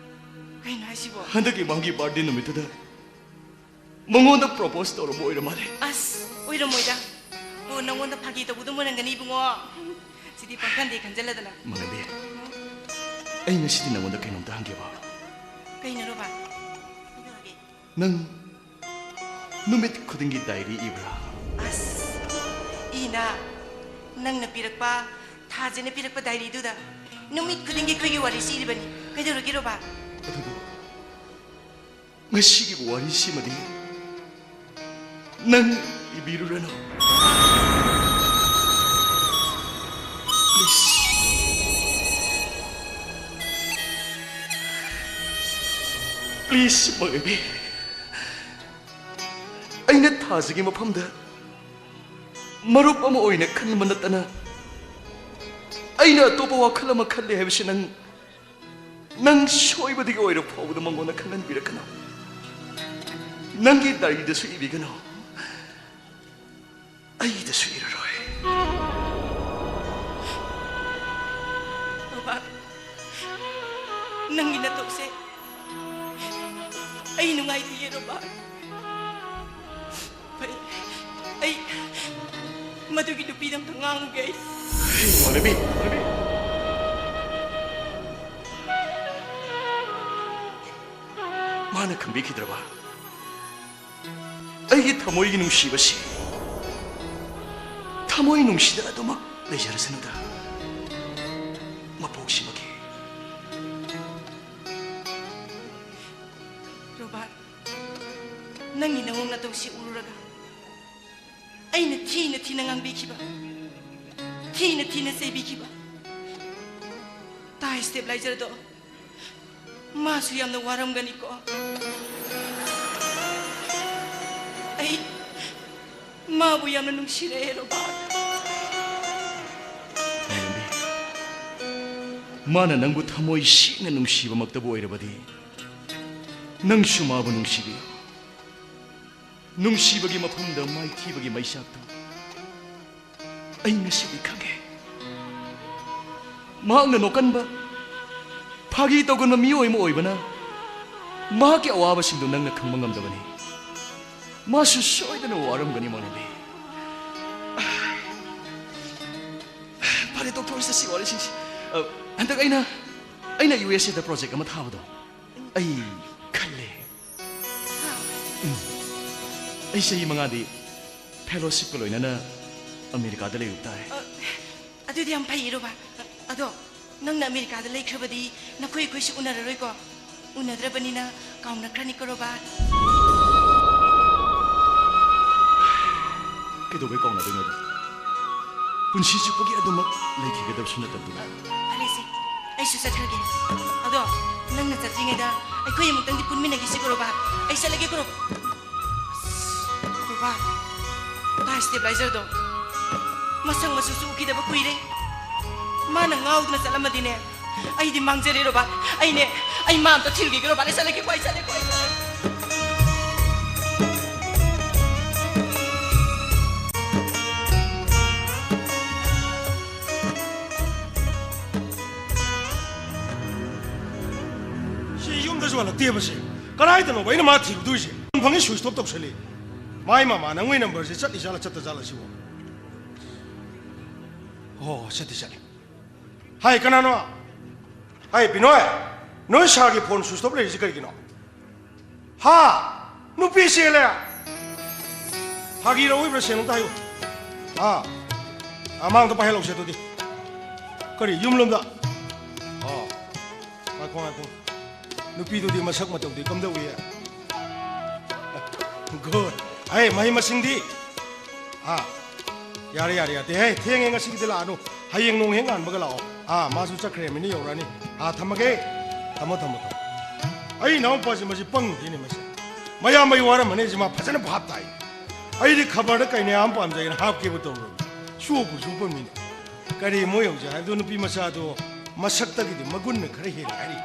ꯀꯩꯅꯣ ꯍꯥꯏꯁꯤꯕꯣ? ꯍꯟꯗꯛꯀꯤ ꯃꯥꯒꯤ ꯕꯥꯔꯗꯦ ꯅꯨꯃꯤꯠꯇꯨꯗ ꯃꯉꯣꯟꯗ ꯄ꯭ꯔꯣꯄꯣꯁ ꯇꯧꯔꯝꯕ ꯑꯣꯏꯔ ꯃꯥꯜꯂꯦ꯫ ꯑꯁ, ꯑꯣꯏꯔꯝꯃꯣꯏꯗ꯫ ꯑꯣ, ꯅꯉꯣꯟꯗ ꯐꯥꯒꯤ ꯇꯧꯕꯗꯨꯝ ꯑꯣꯏꯔꯝꯒꯅꯤ, ꯏꯕꯨꯡꯉꯣ꯫ ꯁꯤꯗꯤ ꯄꯪꯈꯟꯗ ꯈꯟꯖꯜꯂꯗꯅ꯫ ꯃꯪꯂꯦꯝꯕꯤ, ꯑꯩ ꯉꯁꯤꯗꯤ ꯅꯉꯣꯟꯗ ꯀꯩꯅꯣꯝꯇ ꯍꯪꯒꯦꯕ꯫ ꯀꯩꯅꯣ, ꯔꯣꯕꯥꯔꯠ? ꯀꯩꯗꯧꯔꯒꯦ? ꯅꯪ ꯅꯨꯃꯤꯠ ꯈꯨꯗꯤꯡꯒꯤ ꯗꯥꯏꯔꯤ ꯏꯕ꯭ꯔꯥ? ꯑꯁ, ꯏꯅ꯫ ꯅꯪꯅ ꯄꯤꯔꯛꯄ, ꯊꯥꯖꯅ ꯄꯤꯔꯛꯄ ꯗꯥꯏꯔꯤꯗꯨꯗ ꯅꯨꯃꯤꯠ ꯈꯨꯗꯤꯡꯒꯤ ꯑꯩꯈꯣꯏꯒꯤ ꯋꯥꯔꯤꯁꯤ ꯏꯔꯤꯕꯅꯤ꯫ ꯀꯩꯗꯧꯔꯒꯦ, ꯔꯣꯕꯥꯔꯠ? ꯑꯗꯨꯕꯨ ꯉꯁꯤꯒꯤ ꯋꯥꯔꯤꯁꯤꯃꯗꯤ ꯅꯪ ꯏꯕꯤꯔꯨꯔꯅꯨ꯫ Please꯫ ꯄꯤꯁ ꯃꯣꯏꯕꯤ, ꯑꯩꯅ ꯊꯥꯖꯒꯤ ꯃꯐꯝꯗ ꯃꯔꯨꯞ ꯑꯃ ꯑꯣꯏꯅ ꯈꯟꯕ ꯅꯠꯇꯅ, ꯑꯩꯅ ꯑꯇꯣꯞꯄ ꯋꯥꯈꯜ ꯑꯃ ꯈꯜꯂꯦ ꯍꯥꯏꯕꯁꯤ ꯅꯪ, ꯅꯪ ꯁꯣꯏꯕꯗꯒꯤ ꯑꯣꯏꯔ ꯐꯥꯎꯕꯗ ꯃꯉꯣꯟꯗ ꯈꯪꯍꯟꯕꯤꯔꯛꯀꯅꯨ꯫ ꯅꯪꯒꯤ ꯗꯥꯏꯔꯤꯗꯁꯨ ꯏꯕꯤꯒꯅꯨ꯫ ꯑꯩꯗꯁꯨ ꯏꯔꯔꯣꯏ꯫ ꯔꯣꯕꯥꯔꯠ, ꯅꯪꯒꯤ ꯅꯇꯧꯁꯦ ꯑꯩ ꯅꯨꯡꯉꯥꯏꯇꯤꯌꯦ, ꯔꯣꯕꯥꯔꯠ꯫ ꯐꯔꯦ, ꯑꯩ ꯃꯗꯨꯒꯤ ꯅꯨꯄꯤꯗ ꯑꯝꯇ ꯉꯥꯡꯉꯨꯒꯦ ꯑꯩ꯫ ꯃꯣꯂꯦꯕꯤ, ꯃꯣꯂꯦꯕꯤ꯫ ꯃꯥꯅ ꯈꯪꯕꯤꯈꯤꯗ꯭ꯔꯕ? ꯑꯩꯒꯤ ꯊꯃꯣꯏꯒꯤ ꯅꯨꯡꯁꯤꯕꯁꯤ, ꯊꯃꯣꯏ ꯅꯨꯡꯁꯤꯗ ꯑꯗꯨꯃꯛ ꯂꯩꯖꯔꯁꯅꯨꯗ, ꯃꯄꯣꯛꯁꯤꯃꯒꯤ꯫ ꯔꯣꯕꯥꯔꯠ, ꯅꯪꯒꯤ ꯅꯑꯣꯡ ꯅꯇꯧꯁꯤ ꯎꯔꯨꯔꯒ ꯑꯩꯅ ꯊꯤꯅ ꯊꯤꯅ ꯉꯥꯡꯕꯤꯈꯤꯕ, ꯊꯤꯅ ꯊꯤꯅ ꯆꯩꯕꯤꯈꯤꯕ ꯇꯥꯏ ꯁ꯭ꯇꯦꯕꯤꯂꯥꯏꯖꯔꯗꯣ ꯃꯥꯁꯨ ꯌꯥꯝꯅ ꯋꯥꯔꯝꯒꯅꯤꯀꯣ꯫ ꯑꯩ ꯃꯥꯕꯨ ꯌꯥꯝꯅ ꯅꯨꯡꯁꯤꯔꯛꯑꯦ, ꯔꯣꯕꯥꯔꯠ꯫ ꯃꯥꯅ ꯅꯪꯕꯨ ꯊꯃꯣꯏ ꯁꯦꯡꯅ ꯅꯨꯡꯁꯤꯕꯃꯛꯇꯕꯨ ꯑꯣꯏꯔꯕꯗꯤ, ꯅꯪꯁꯨ ꯃꯥꯕꯨ ꯅꯨꯡꯁꯤꯕꯤꯌꯨ꯫ ꯅꯨꯡꯁꯤꯕꯒꯤ ꯃꯐꯝꯗ ꯃꯥꯏꯊꯤꯕꯒꯤ ꯃꯩꯆꯥꯛꯇꯨ ꯑꯩ ꯉꯁꯤꯗꯤ ꯈꯪꯉꯦ꯫ ꯃꯍꯥꯛꯅ ꯅꯣꯛꯀꯟꯕ, ꯐꯥꯒꯤ ꯇꯧꯒꯟꯕ ꯃꯤꯑꯣꯏ ꯑꯃ ꯑꯣꯏꯕꯅ ꯃꯍꯥꯛꯀꯤ ꯑꯋꯥꯕꯁꯤꯡꯗꯨ ꯅꯪꯅ ꯈꯪꯕ ꯉꯝꯗꯕꯅꯤ꯫ ꯃꯥꯁꯨ ꯁꯣꯏꯗꯅ ꯋꯥꯔꯝꯒꯅꯤ, ꯃꯣꯂꯦꯕꯤ꯫ ꯐꯔꯦ, ꯇꯣꯛꯊꯣꯛꯑꯁꯤ ꯁꯤ ꯋꯥꯔꯤꯁꯤꯡꯁꯤ꯫ ꯑ, ꯍꯟꯗꯛ ꯑꯩꯅ, ꯑꯩꯅ ꯌꯨ ꯑꯦꯁ ꯑꯦꯗ ꯄ꯭ꯔꯣꯖꯦꯛ ꯑꯃ ꯊꯥꯕꯗꯣ ꯑꯩ ꯈꯜꯂꯦ꯫ ꯎꯝ꯫ ꯑꯩ ꯆꯍꯤ ꯃꯉꯥꯗꯤ ꯐꯦꯂꯣꯁꯤꯞꯀ ꯂꯣꯏꯅꯅ ꯑꯃꯦꯔꯤꯀꯥꯗ ꯂꯩꯔꯨꯕ ꯇꯥꯔꯦ꯫ ꯑ, ꯑꯗꯨꯗꯤ ꯌꯥꯝ ꯐꯩ, ꯔꯣꯕꯥꯔꯠ꯫ ꯑꯗꯣ ꯅꯪꯅ ꯑꯃꯦꯔꯤꯀꯥꯗ ꯂꯩꯈ꯭ꯔꯕꯗꯤ ꯅꯈꯣꯏ ꯑꯩꯈꯣꯏꯁꯨ ꯎꯅꯔꯔꯣꯏꯀꯣ? ꯎꯅꯗ꯭ꯔꯕꯅꯤꯅ ꯀꯥꯎꯅꯈ꯭ꯔꯅꯤꯀꯣ, ꯔꯣꯕꯥꯔꯠ꯫ ꯀꯩꯗꯧꯕꯩ ꯀꯥꯎꯅꯗꯣꯏꯅꯣꯗ? ꯄꯨꯟꯁꯤ ꯆꯨꯞꯄꯒꯤ ꯑꯗꯨꯃꯛ ꯂꯩꯈꯤꯒꯗꯕꯁꯨ ꯅꯠꯇꯕꯗꯨꯕꯨ꯫ ꯐꯔꯦꯁꯦ, ꯑꯩꯁꯨ ꯆꯠꯈ꯭ꯔꯒꯦ꯫ ꯑꯗꯣ ꯅꯪꯅ ꯆꯠꯇ꯭ꯔꯤꯉꯩꯗ ꯑꯩꯈꯣꯏ ꯑꯃꯨꯛꯇꯪꯗꯤ ꯄꯨꯟꯃꯤꯟꯅꯈꯤꯁꯤꯀꯣ ꯔꯣꯕꯥ꯫ ꯑꯩ ꯆꯠꯂꯒꯦꯀꯣ ꯔꯣꯕꯥ꯫ ꯑꯁ, ꯔꯣꯕꯥ, ꯇꯥꯏ ꯁ꯭ꯇꯦꯕꯤꯂꯥꯏꯖꯔꯗꯣ꯫ ꯃꯁꯛ ꯃꯆꯨꯁꯨ ꯎꯈꯤꯗꯕ ꯀꯨꯏꯔꯦ꯫ ꯃꯥꯅ ꯉꯥꯎꯗꯅ ꯆꯠꯂꯝꯃꯗꯤꯅꯦ, ꯑꯩꯗꯤ ꯃꯥꯡꯖꯔꯦ ꯔꯣꯕꯥ꯫ ꯑꯩꯅꯦ, ꯑꯩ ꯃꯥ ꯑꯝꯇ ꯊꯤꯔꯨꯈꯤꯒꯦ ꯔꯣꯕꯥ꯫ ꯑꯩ ꯆꯠꯂꯒꯦꯀꯣ, ꯑꯩ ꯆꯠꯂꯦꯀꯣ, ꯑꯩ ꯆꯠꯂꯦ꯫ ꯁꯤ ꯌꯨꯝꯗꯁꯨ ꯍꯜꯂꯛꯇꯦꯕ ꯁꯤ꯫ ꯀꯗꯥꯏꯗꯅꯣꯕ ꯑꯩꯅ ꯃꯥ ꯊꯤꯔꯨꯗꯣꯏꯁꯦ? ꯐꯪꯉꯤ, ꯁ꯭ꯋꯤꯆ ꯑꯣꯐ ꯇꯧꯁꯜꯂꯤ꯫ ꯃꯥꯏ ꯃꯃꯥ, ꯅꯪꯉꯣꯏ ꯅꯝꯕꯔꯁꯦ ꯆꯠꯂꯤ ꯖꯥꯠꯂꯥ ꯆꯠꯇ ꯖꯥꯠꯂꯥ ꯁꯤꯕꯣ? ꯑꯣ, ꯆꯠꯇꯤ ꯆꯠꯂꯤ꯫ ꯍꯥꯏ, ꯀꯅꯥꯅꯣ? ꯍꯥꯏ, ꯕꯤꯅꯣꯏ, ꯅꯣꯏ ꯁꯥꯔꯒꯤ ꯐꯣꯟ ꯁ꯭ꯋꯤꯆ ꯑꯣꯐ ꯂꯩꯔꯤꯁꯤ ꯀꯔꯤꯒꯤꯅꯣ? ꯍꯥ? ꯅꯨꯄꯤ ꯆꯦꯜꯂꯦ? ꯐꯥꯒꯤꯔꯣ ꯑꯣꯏꯕ꯭ꯔꯥ ꯁꯦꯡꯅ ꯑꯝꯇ ꯍꯥꯏꯌꯨ꯫ ꯑꯥ, ꯑꯥ, ꯃꯥ ꯑꯝꯇ ꯄꯥꯏꯍꯜꯂꯧꯁꯦ ꯑꯗꯨꯗꯤ꯫ ꯀꯔꯤ, ꯌꯨꯝꯂꯣꯝꯗ? ꯑꯣ, ꯉꯥꯏꯈꯣ, ꯉꯥꯏꯈꯣ꯫ ꯅꯨꯄꯤꯗꯨꯗꯤ ꯃꯁꯛ ꯃꯇꯧꯗꯤ ꯀꯝꯗꯧꯏ? ꯒꯨꯗ꯫ ꯑꯩ ꯃꯍꯩ ꯃꯁꯤꯡꯗꯤ? ꯑꯥ, ꯌꯥꯔꯦ, ꯌꯥꯔꯦ, ꯌꯥꯔꯦ꯫ ꯍꯦ, ꯊꯦꯡꯉꯦ, ꯉꯁꯤꯒꯤꯗꯤ ꯂꯥꯛꯑꯅꯨ꯫ ꯍꯌꯦꯡ ꯅꯣꯡ ꯍꯦꯛ ꯉꯥꯟꯕꯒ ꯂꯥꯛꯑꯣ꯫ ꯑꯥ, ꯃꯥꯁꯨ ꯆꯠꯈ꯭ꯔꯦ, ꯃꯤꯅ ꯌꯧꯔꯛꯑꯅꯤ꯫ ꯑꯥ, ꯊꯝꯃꯒꯦ꯫ ꯊꯝꯃꯣ, ꯊꯝꯃꯣ, ꯊꯝꯃꯣ꯫ ꯑꯩ ꯏꯅꯥꯎꯄꯥꯁꯦ ꯃꯁꯤ ꯄꯪꯗꯦꯅꯦ ꯃꯁꯤ꯫ ꯃꯌꯥꯝꯕꯩ ꯋꯥꯔꯝꯃꯅꯤ ꯁꯤ ꯃꯥ ꯐꯖꯅ ꯚꯥꯞ ꯇꯥꯏ꯫ ꯑꯩꯗꯤ ꯈꯕꯔꯗ ꯀꯩꯅꯥ ꯑꯃ ꯄꯥꯝꯖꯩꯅ ꯍꯥꯞꯀꯦꯕꯨ ꯇꯧꯔꯨꯕꯅꯤ꯫ ꯁꯨꯕꯨ ꯁꯨꯕ ꯃꯤꯅꯦ꯫ ꯀꯔꯤ ꯃꯣꯏ ꯍꯧꯖꯤꯛ ꯍꯥꯏꯕꯗꯣ ꯅꯨꯄꯤ ꯃꯆꯥꯗꯣ ꯃꯁꯛꯇꯒꯤꯗꯤ ꯃꯒꯨꯟꯅ ꯈꯔ ꯍꯦꯜꯂꯦ ꯍꯥꯏꯔꯤ꯫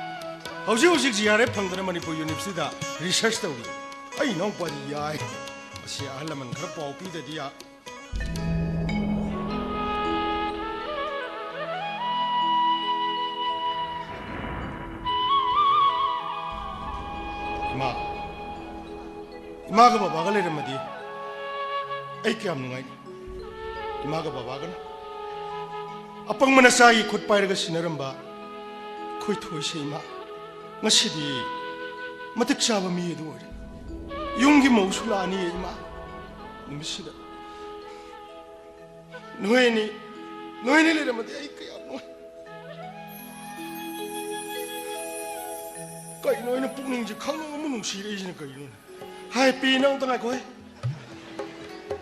ꯍꯧꯖꯤꯛ ꯍꯧꯖꯤꯛ ꯖꯤ ꯑꯥꯔ ꯑꯦꯐ ꯐꯪꯗꯅ ꯃꯅꯤꯄꯨꯔ ꯌꯨꯅꯤꯚꯔꯁꯤꯇꯤꯗ ꯔꯤꯁꯔꯁ ꯇꯧꯔꯤ꯫ ꯑꯩ ꯏꯅꯥꯎꯄꯥꯗꯤ ꯌꯥꯏ꯫ ꯃꯁꯤ ꯑꯍꯜ ꯂꯃꯟ ꯈꯔ ꯄꯥꯎ ꯄꯤꯗꯗꯤ ꯌꯥ-, ꯏꯃꯥ, ꯏꯃꯥꯒ ꯕꯕꯥꯒ ꯂꯩꯔꯝꯃꯗꯤ ꯑꯩ ꯀꯌꯥꯝ ꯅꯨꯡꯉꯥꯏꯅꯤ꯫ ꯏꯃꯥꯒ ꯕꯕꯥꯒꯅ ꯑꯄꯪꯕ ꯅꯆꯥꯒꯤ ꯈꯨꯠ ꯄꯥꯏꯔꯒ ꯁꯤꯟꯅꯔꯝꯕ ꯑꯩꯈꯣꯏ ꯊꯣꯏꯁꯦ ꯏꯃꯥ, ꯉꯁꯤꯗꯤ ꯃꯇꯤꯛ ꯆꯥꯕ ꯃꯤ ꯑꯗꯨ ꯑꯣꯏꯔꯦ꯫ ꯌꯨꯝꯒꯤ ꯃꯧꯁꯨ ꯂꯥꯛꯑꯅꯤꯌꯦ ꯏꯃꯥ꯫ ꯅꯨꯃꯤꯠꯁꯤꯗ ꯅꯣꯏꯅꯤ, ꯅꯣꯏꯅꯤ ꯂꯩꯔꯝꯃꯗꯤ ꯑꯩ ꯀꯌꯥ ꯅꯨꯡꯉꯥꯏ꯫ ꯀꯩꯅꯣ ꯑꯩꯅ ꯄꯨꯛꯅꯤꯡꯁꯦ ꯈꯪꯅꯨꯡ ꯑꯃ ꯅꯨꯡꯁꯤꯔꯛꯏꯁꯤꯅ ꯀꯩꯅꯣꯅꯦ? ꯍꯥꯏ, ꯄꯤ, ꯅꯪ ꯑꯝꯇ ꯉꯥꯏꯈꯣꯍꯦ꯫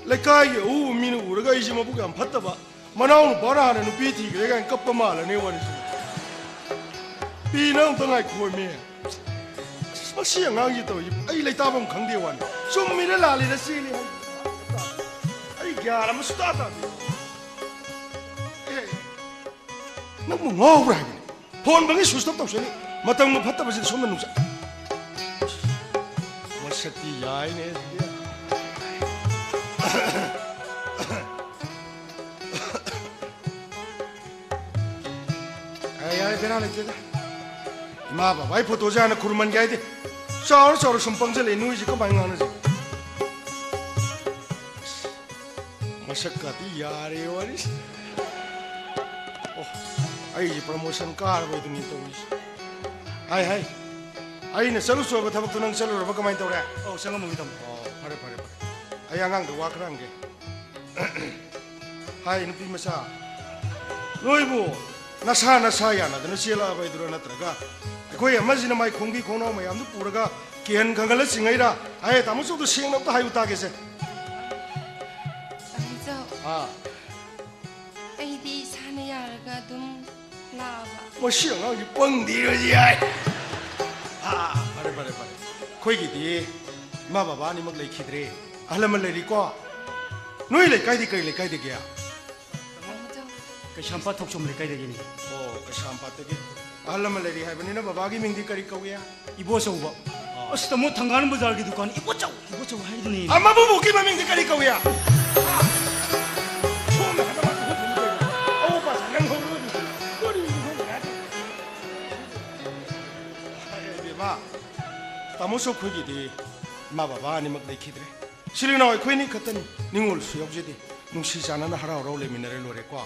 ꯂꯩꯀꯥꯏꯒꯤ ꯑꯎꯕ ꯃꯤꯅ ꯎꯔꯒ ꯑꯩꯁꯦ ꯃꯕꯨꯛ ꯌꯥꯝ ꯐꯠꯇꯕ, ꯃꯅꯥꯎ ꯅꯨꯄꯥꯅ ꯍꯥꯟꯅ ꯅꯨꯄꯤ ꯊꯤꯈ꯭ꯔꯦ ꯀꯥꯏꯅ ꯀꯞꯄ ꯃꯥꯜꯂꯅꯤ ꯋꯥꯔꯤꯁꯦ꯫ ꯄꯤꯅ ꯑꯝꯇ ꯉꯥꯏꯈꯣꯃꯤ꯫ ꯑꯁ, ꯃꯁꯤ ꯑꯉꯥꯡꯁꯤ ꯇꯧꯔꯤꯁꯤ ꯑꯩ ꯂꯩꯇꯥꯐꯝ ꯈꯪꯗꯦ ꯋꯥꯅꯤ꯫ ꯆꯨꯝꯃꯤꯔ ꯂꯥꯜꯂꯤꯔ ꯆꯦꯜꯂꯤ ꯍꯥꯏ꯫ ꯑꯩ ꯒ꯭ꯌꯥꯟ ꯑꯃ ꯁꯨꯛꯇꯥ ꯇꯥꯗꯦ꯫ ꯑꯦ, ꯅꯪꯕꯨ ꯉꯥꯎꯕ꯭ꯔꯥ ꯍꯥꯏꯕꯅꯤ? ꯐꯣꯟ ꯐꯪꯉꯤ switch off ꯇꯧꯁꯜꯂꯤ꯫ ꯃꯇꯝꯒ ꯐꯠꯇꯕꯁꯤꯗ ꯁꯣꯝꯗ ꯅꯨꯡꯁꯥ꯫ ꯃꯁꯛꯇꯤ ꯌꯥꯏꯅꯦ ꯁꯤꯗꯤ꯫ ꯑꯦ, ꯌꯥꯔꯦ, ꯕꯦꯔꯥ ꯂꯩꯇꯦꯗ꯫ ꯏꯃꯥ ꯕꯕꯥꯒꯤ ꯐꯣꯇꯣꯁꯦ ꯍꯥꯟꯅ ꯈꯨꯔꯨꯝꯍꯟꯒꯦ ꯍꯥꯏꯗꯦ꯫ ꯆꯥꯎꯔ ꯆꯥꯎꯔ ꯁꯨꯝ ꯄꯪꯖꯜꯂꯛꯑꯦ, ꯅꯣꯏꯁꯦ ꯀꯃꯥꯏꯅ ꯉꯥꯡꯅꯁꯤ? ꯃꯁꯛꯀꯗꯤ ꯌꯥꯔꯦ ꯋꯥꯔꯤꯁꯦ꯫ ꯑꯣ, ꯑꯩꯁꯦ promotion ꯀꯥꯔꯕꯣꯏꯗꯨꯅꯤ ꯇꯧꯔꯤꯁꯦ꯫ ꯍꯥꯏ, ꯍꯥꯏ꯫ ꯑꯩꯅ ꯆꯠꯂꯨ ꯆꯣꯏꯕ ꯊꯕꯛꯇꯣ ꯅꯪ ꯆꯠꯂꯨꯔꯕ ꯀꯃꯥꯏꯅ ꯇꯧꯔꯦ? ꯑꯧ, ꯆꯪꯉꯝꯃꯒꯦ, ꯇꯥꯃꯣ꯫ ꯑꯣ, ꯐꯔꯦ, ꯐꯔꯦ, ꯐꯔꯦ꯫ ꯑꯩ ꯑꯉꯥꯡꯗ ꯋꯥ ꯈꯔ ꯍꯪꯒꯦ꯫ ꯍꯥꯏ, ꯅꯨꯄꯤ ꯃꯆꯥ, ꯅꯣꯏꯕꯨ ꯅꯁꯥ ꯅꯁꯥ ꯌꯥꯅꯗꯅ ꯆꯦꯜꯂꯛꯑꯕ ꯍꯥꯏꯗꯨꯔꯥ, ꯅꯠꯇ꯭ꯔꯒ ꯑꯩꯈꯣꯏ ꯑꯃꯁꯤꯅ ꯃꯥꯏ ꯈꯣꯡꯕꯤ ꯈꯣꯡꯅꯥꯎ ꯃꯌꯥꯝꯗꯨ ꯄꯨꯔꯒ ꯀꯤꯍꯟ ꯈꯪꯍꯜꯂ ꯆꯤꯡꯉꯛꯏꯔꯥ? ꯍꯥꯏ, ꯇꯥꯃꯣ ꯆꯧꯗꯣ ꯁꯦꯡꯅ ꯑꯝꯇ ꯍꯥꯏꯌꯨ ꯇꯥꯒꯦꯁꯦ꯫ ꯇꯥꯃꯣ ꯆꯧ, ꯑꯥ꯫ ꯑꯩꯗꯤ ꯏꯁꯥꯅ ꯌꯥꯔꯒ ꯑꯗꯨꯝ ꯂꯥꯛꯑꯕ꯫ ꯃꯁꯤ ꯑꯉꯥꯡꯁꯤ ꯄꯪꯗꯦ ꯍꯧꯖꯤꯛ ꯍꯥꯏ꯫ ꯑꯥ, ꯐꯔꯦ, ꯐꯔꯦ, ꯐꯔꯦ꯫ ꯑꯩꯈꯣꯏꯒꯤꯗꯤ ꯏꯃꯥ ꯕꯕꯥ ꯑꯅꯤꯃꯛ ꯂꯩꯈꯤꯗ꯭ꯔꯦ꯫ ꯑꯍꯜ ꯂꯃꯟ ꯂꯩꯔꯤꯀꯣ? ꯅꯣꯏ ꯂꯩꯀꯥꯏꯗꯤ ꯀꯔꯤ ꯂꯩꯀꯥꯏꯗꯒꯤ? ꯇꯥꯃꯣ ꯆꯧ꯫ ꯀꯩꯁꯥꯝꯄꯥꯠ ꯊꯣꯛꯆꯣꯝ ꯂꯩꯀꯥꯏꯗꯒꯤꯅꯤ꯫ ꯑꯣ, ꯀꯩꯁꯥꯝꯄꯥꯠꯇꯒꯤ꯫ ꯑꯍꯜ ꯂꯃꯟ ꯂꯩꯔꯤ ꯍꯥꯏꯕꯅꯤꯅ ꯕꯕꯥꯒꯤ ꯃꯤꯡꯗꯤ ꯀꯔꯤ ꯀꯧꯏ? ꯏꯕꯣꯆꯧꯕ꯫ ꯑꯣ꯫ ꯑꯁ, ꯇꯥꯃꯣ, ꯊꯪꯒꯥꯜ ꯕꯖꯥꯔꯒꯤ ꯗꯨꯀꯥꯟ ꯏꯕꯣꯆꯧ, ꯏꯕꯣꯆꯧ ꯍꯥꯏꯗꯨꯅꯤ꯫ ꯑꯃꯕꯨꯕꯣꯛꯀꯤ ꯃꯃꯤꯡꯗꯤ ꯀꯔꯤ ꯀꯧꯏ? ꯁꯣꯝꯗ ꯍꯥꯏꯕ ꯃꯥ ꯊꯣꯛꯄ ꯀꯩꯅꯣ? ꯑꯋꯣꯠꯄ ꯁꯥꯟꯅ ꯍꯧꯔꯣ ꯑꯗꯨꯗꯤ꯫ ꯀꯔꯤꯅꯣ ꯈꯪꯗꯦ꯫ ꯑꯦ, ꯏꯕꯦꯝꯃ, ꯇꯥꯃꯣ ꯆꯧ ꯈꯣꯏꯒꯤꯗꯤ ꯏꯃꯥ ꯕꯕꯥ ꯑꯅꯤꯃꯛ ꯂꯩꯈꯤꯗ꯭ꯔꯦ꯫ ꯏꯆꯤꯜ ꯏꯅꯥꯎ ꯑꯩꯈꯣꯏꯅꯤ ꯈꯛꯇꯅꯤ, ꯅꯤꯡꯉꯣꯜꯁꯨ ꯌꯥꯎꯖꯗꯦ꯫ ꯅꯨꯡꯁꯤ ꯆꯥꯟꯅꯅ ꯍꯔꯥꯎ ꯍꯔꯥꯎ ꯂꯩꯃꯤꯟꯅꯔ ꯂꯣꯏꯔꯦꯀꯣ꯫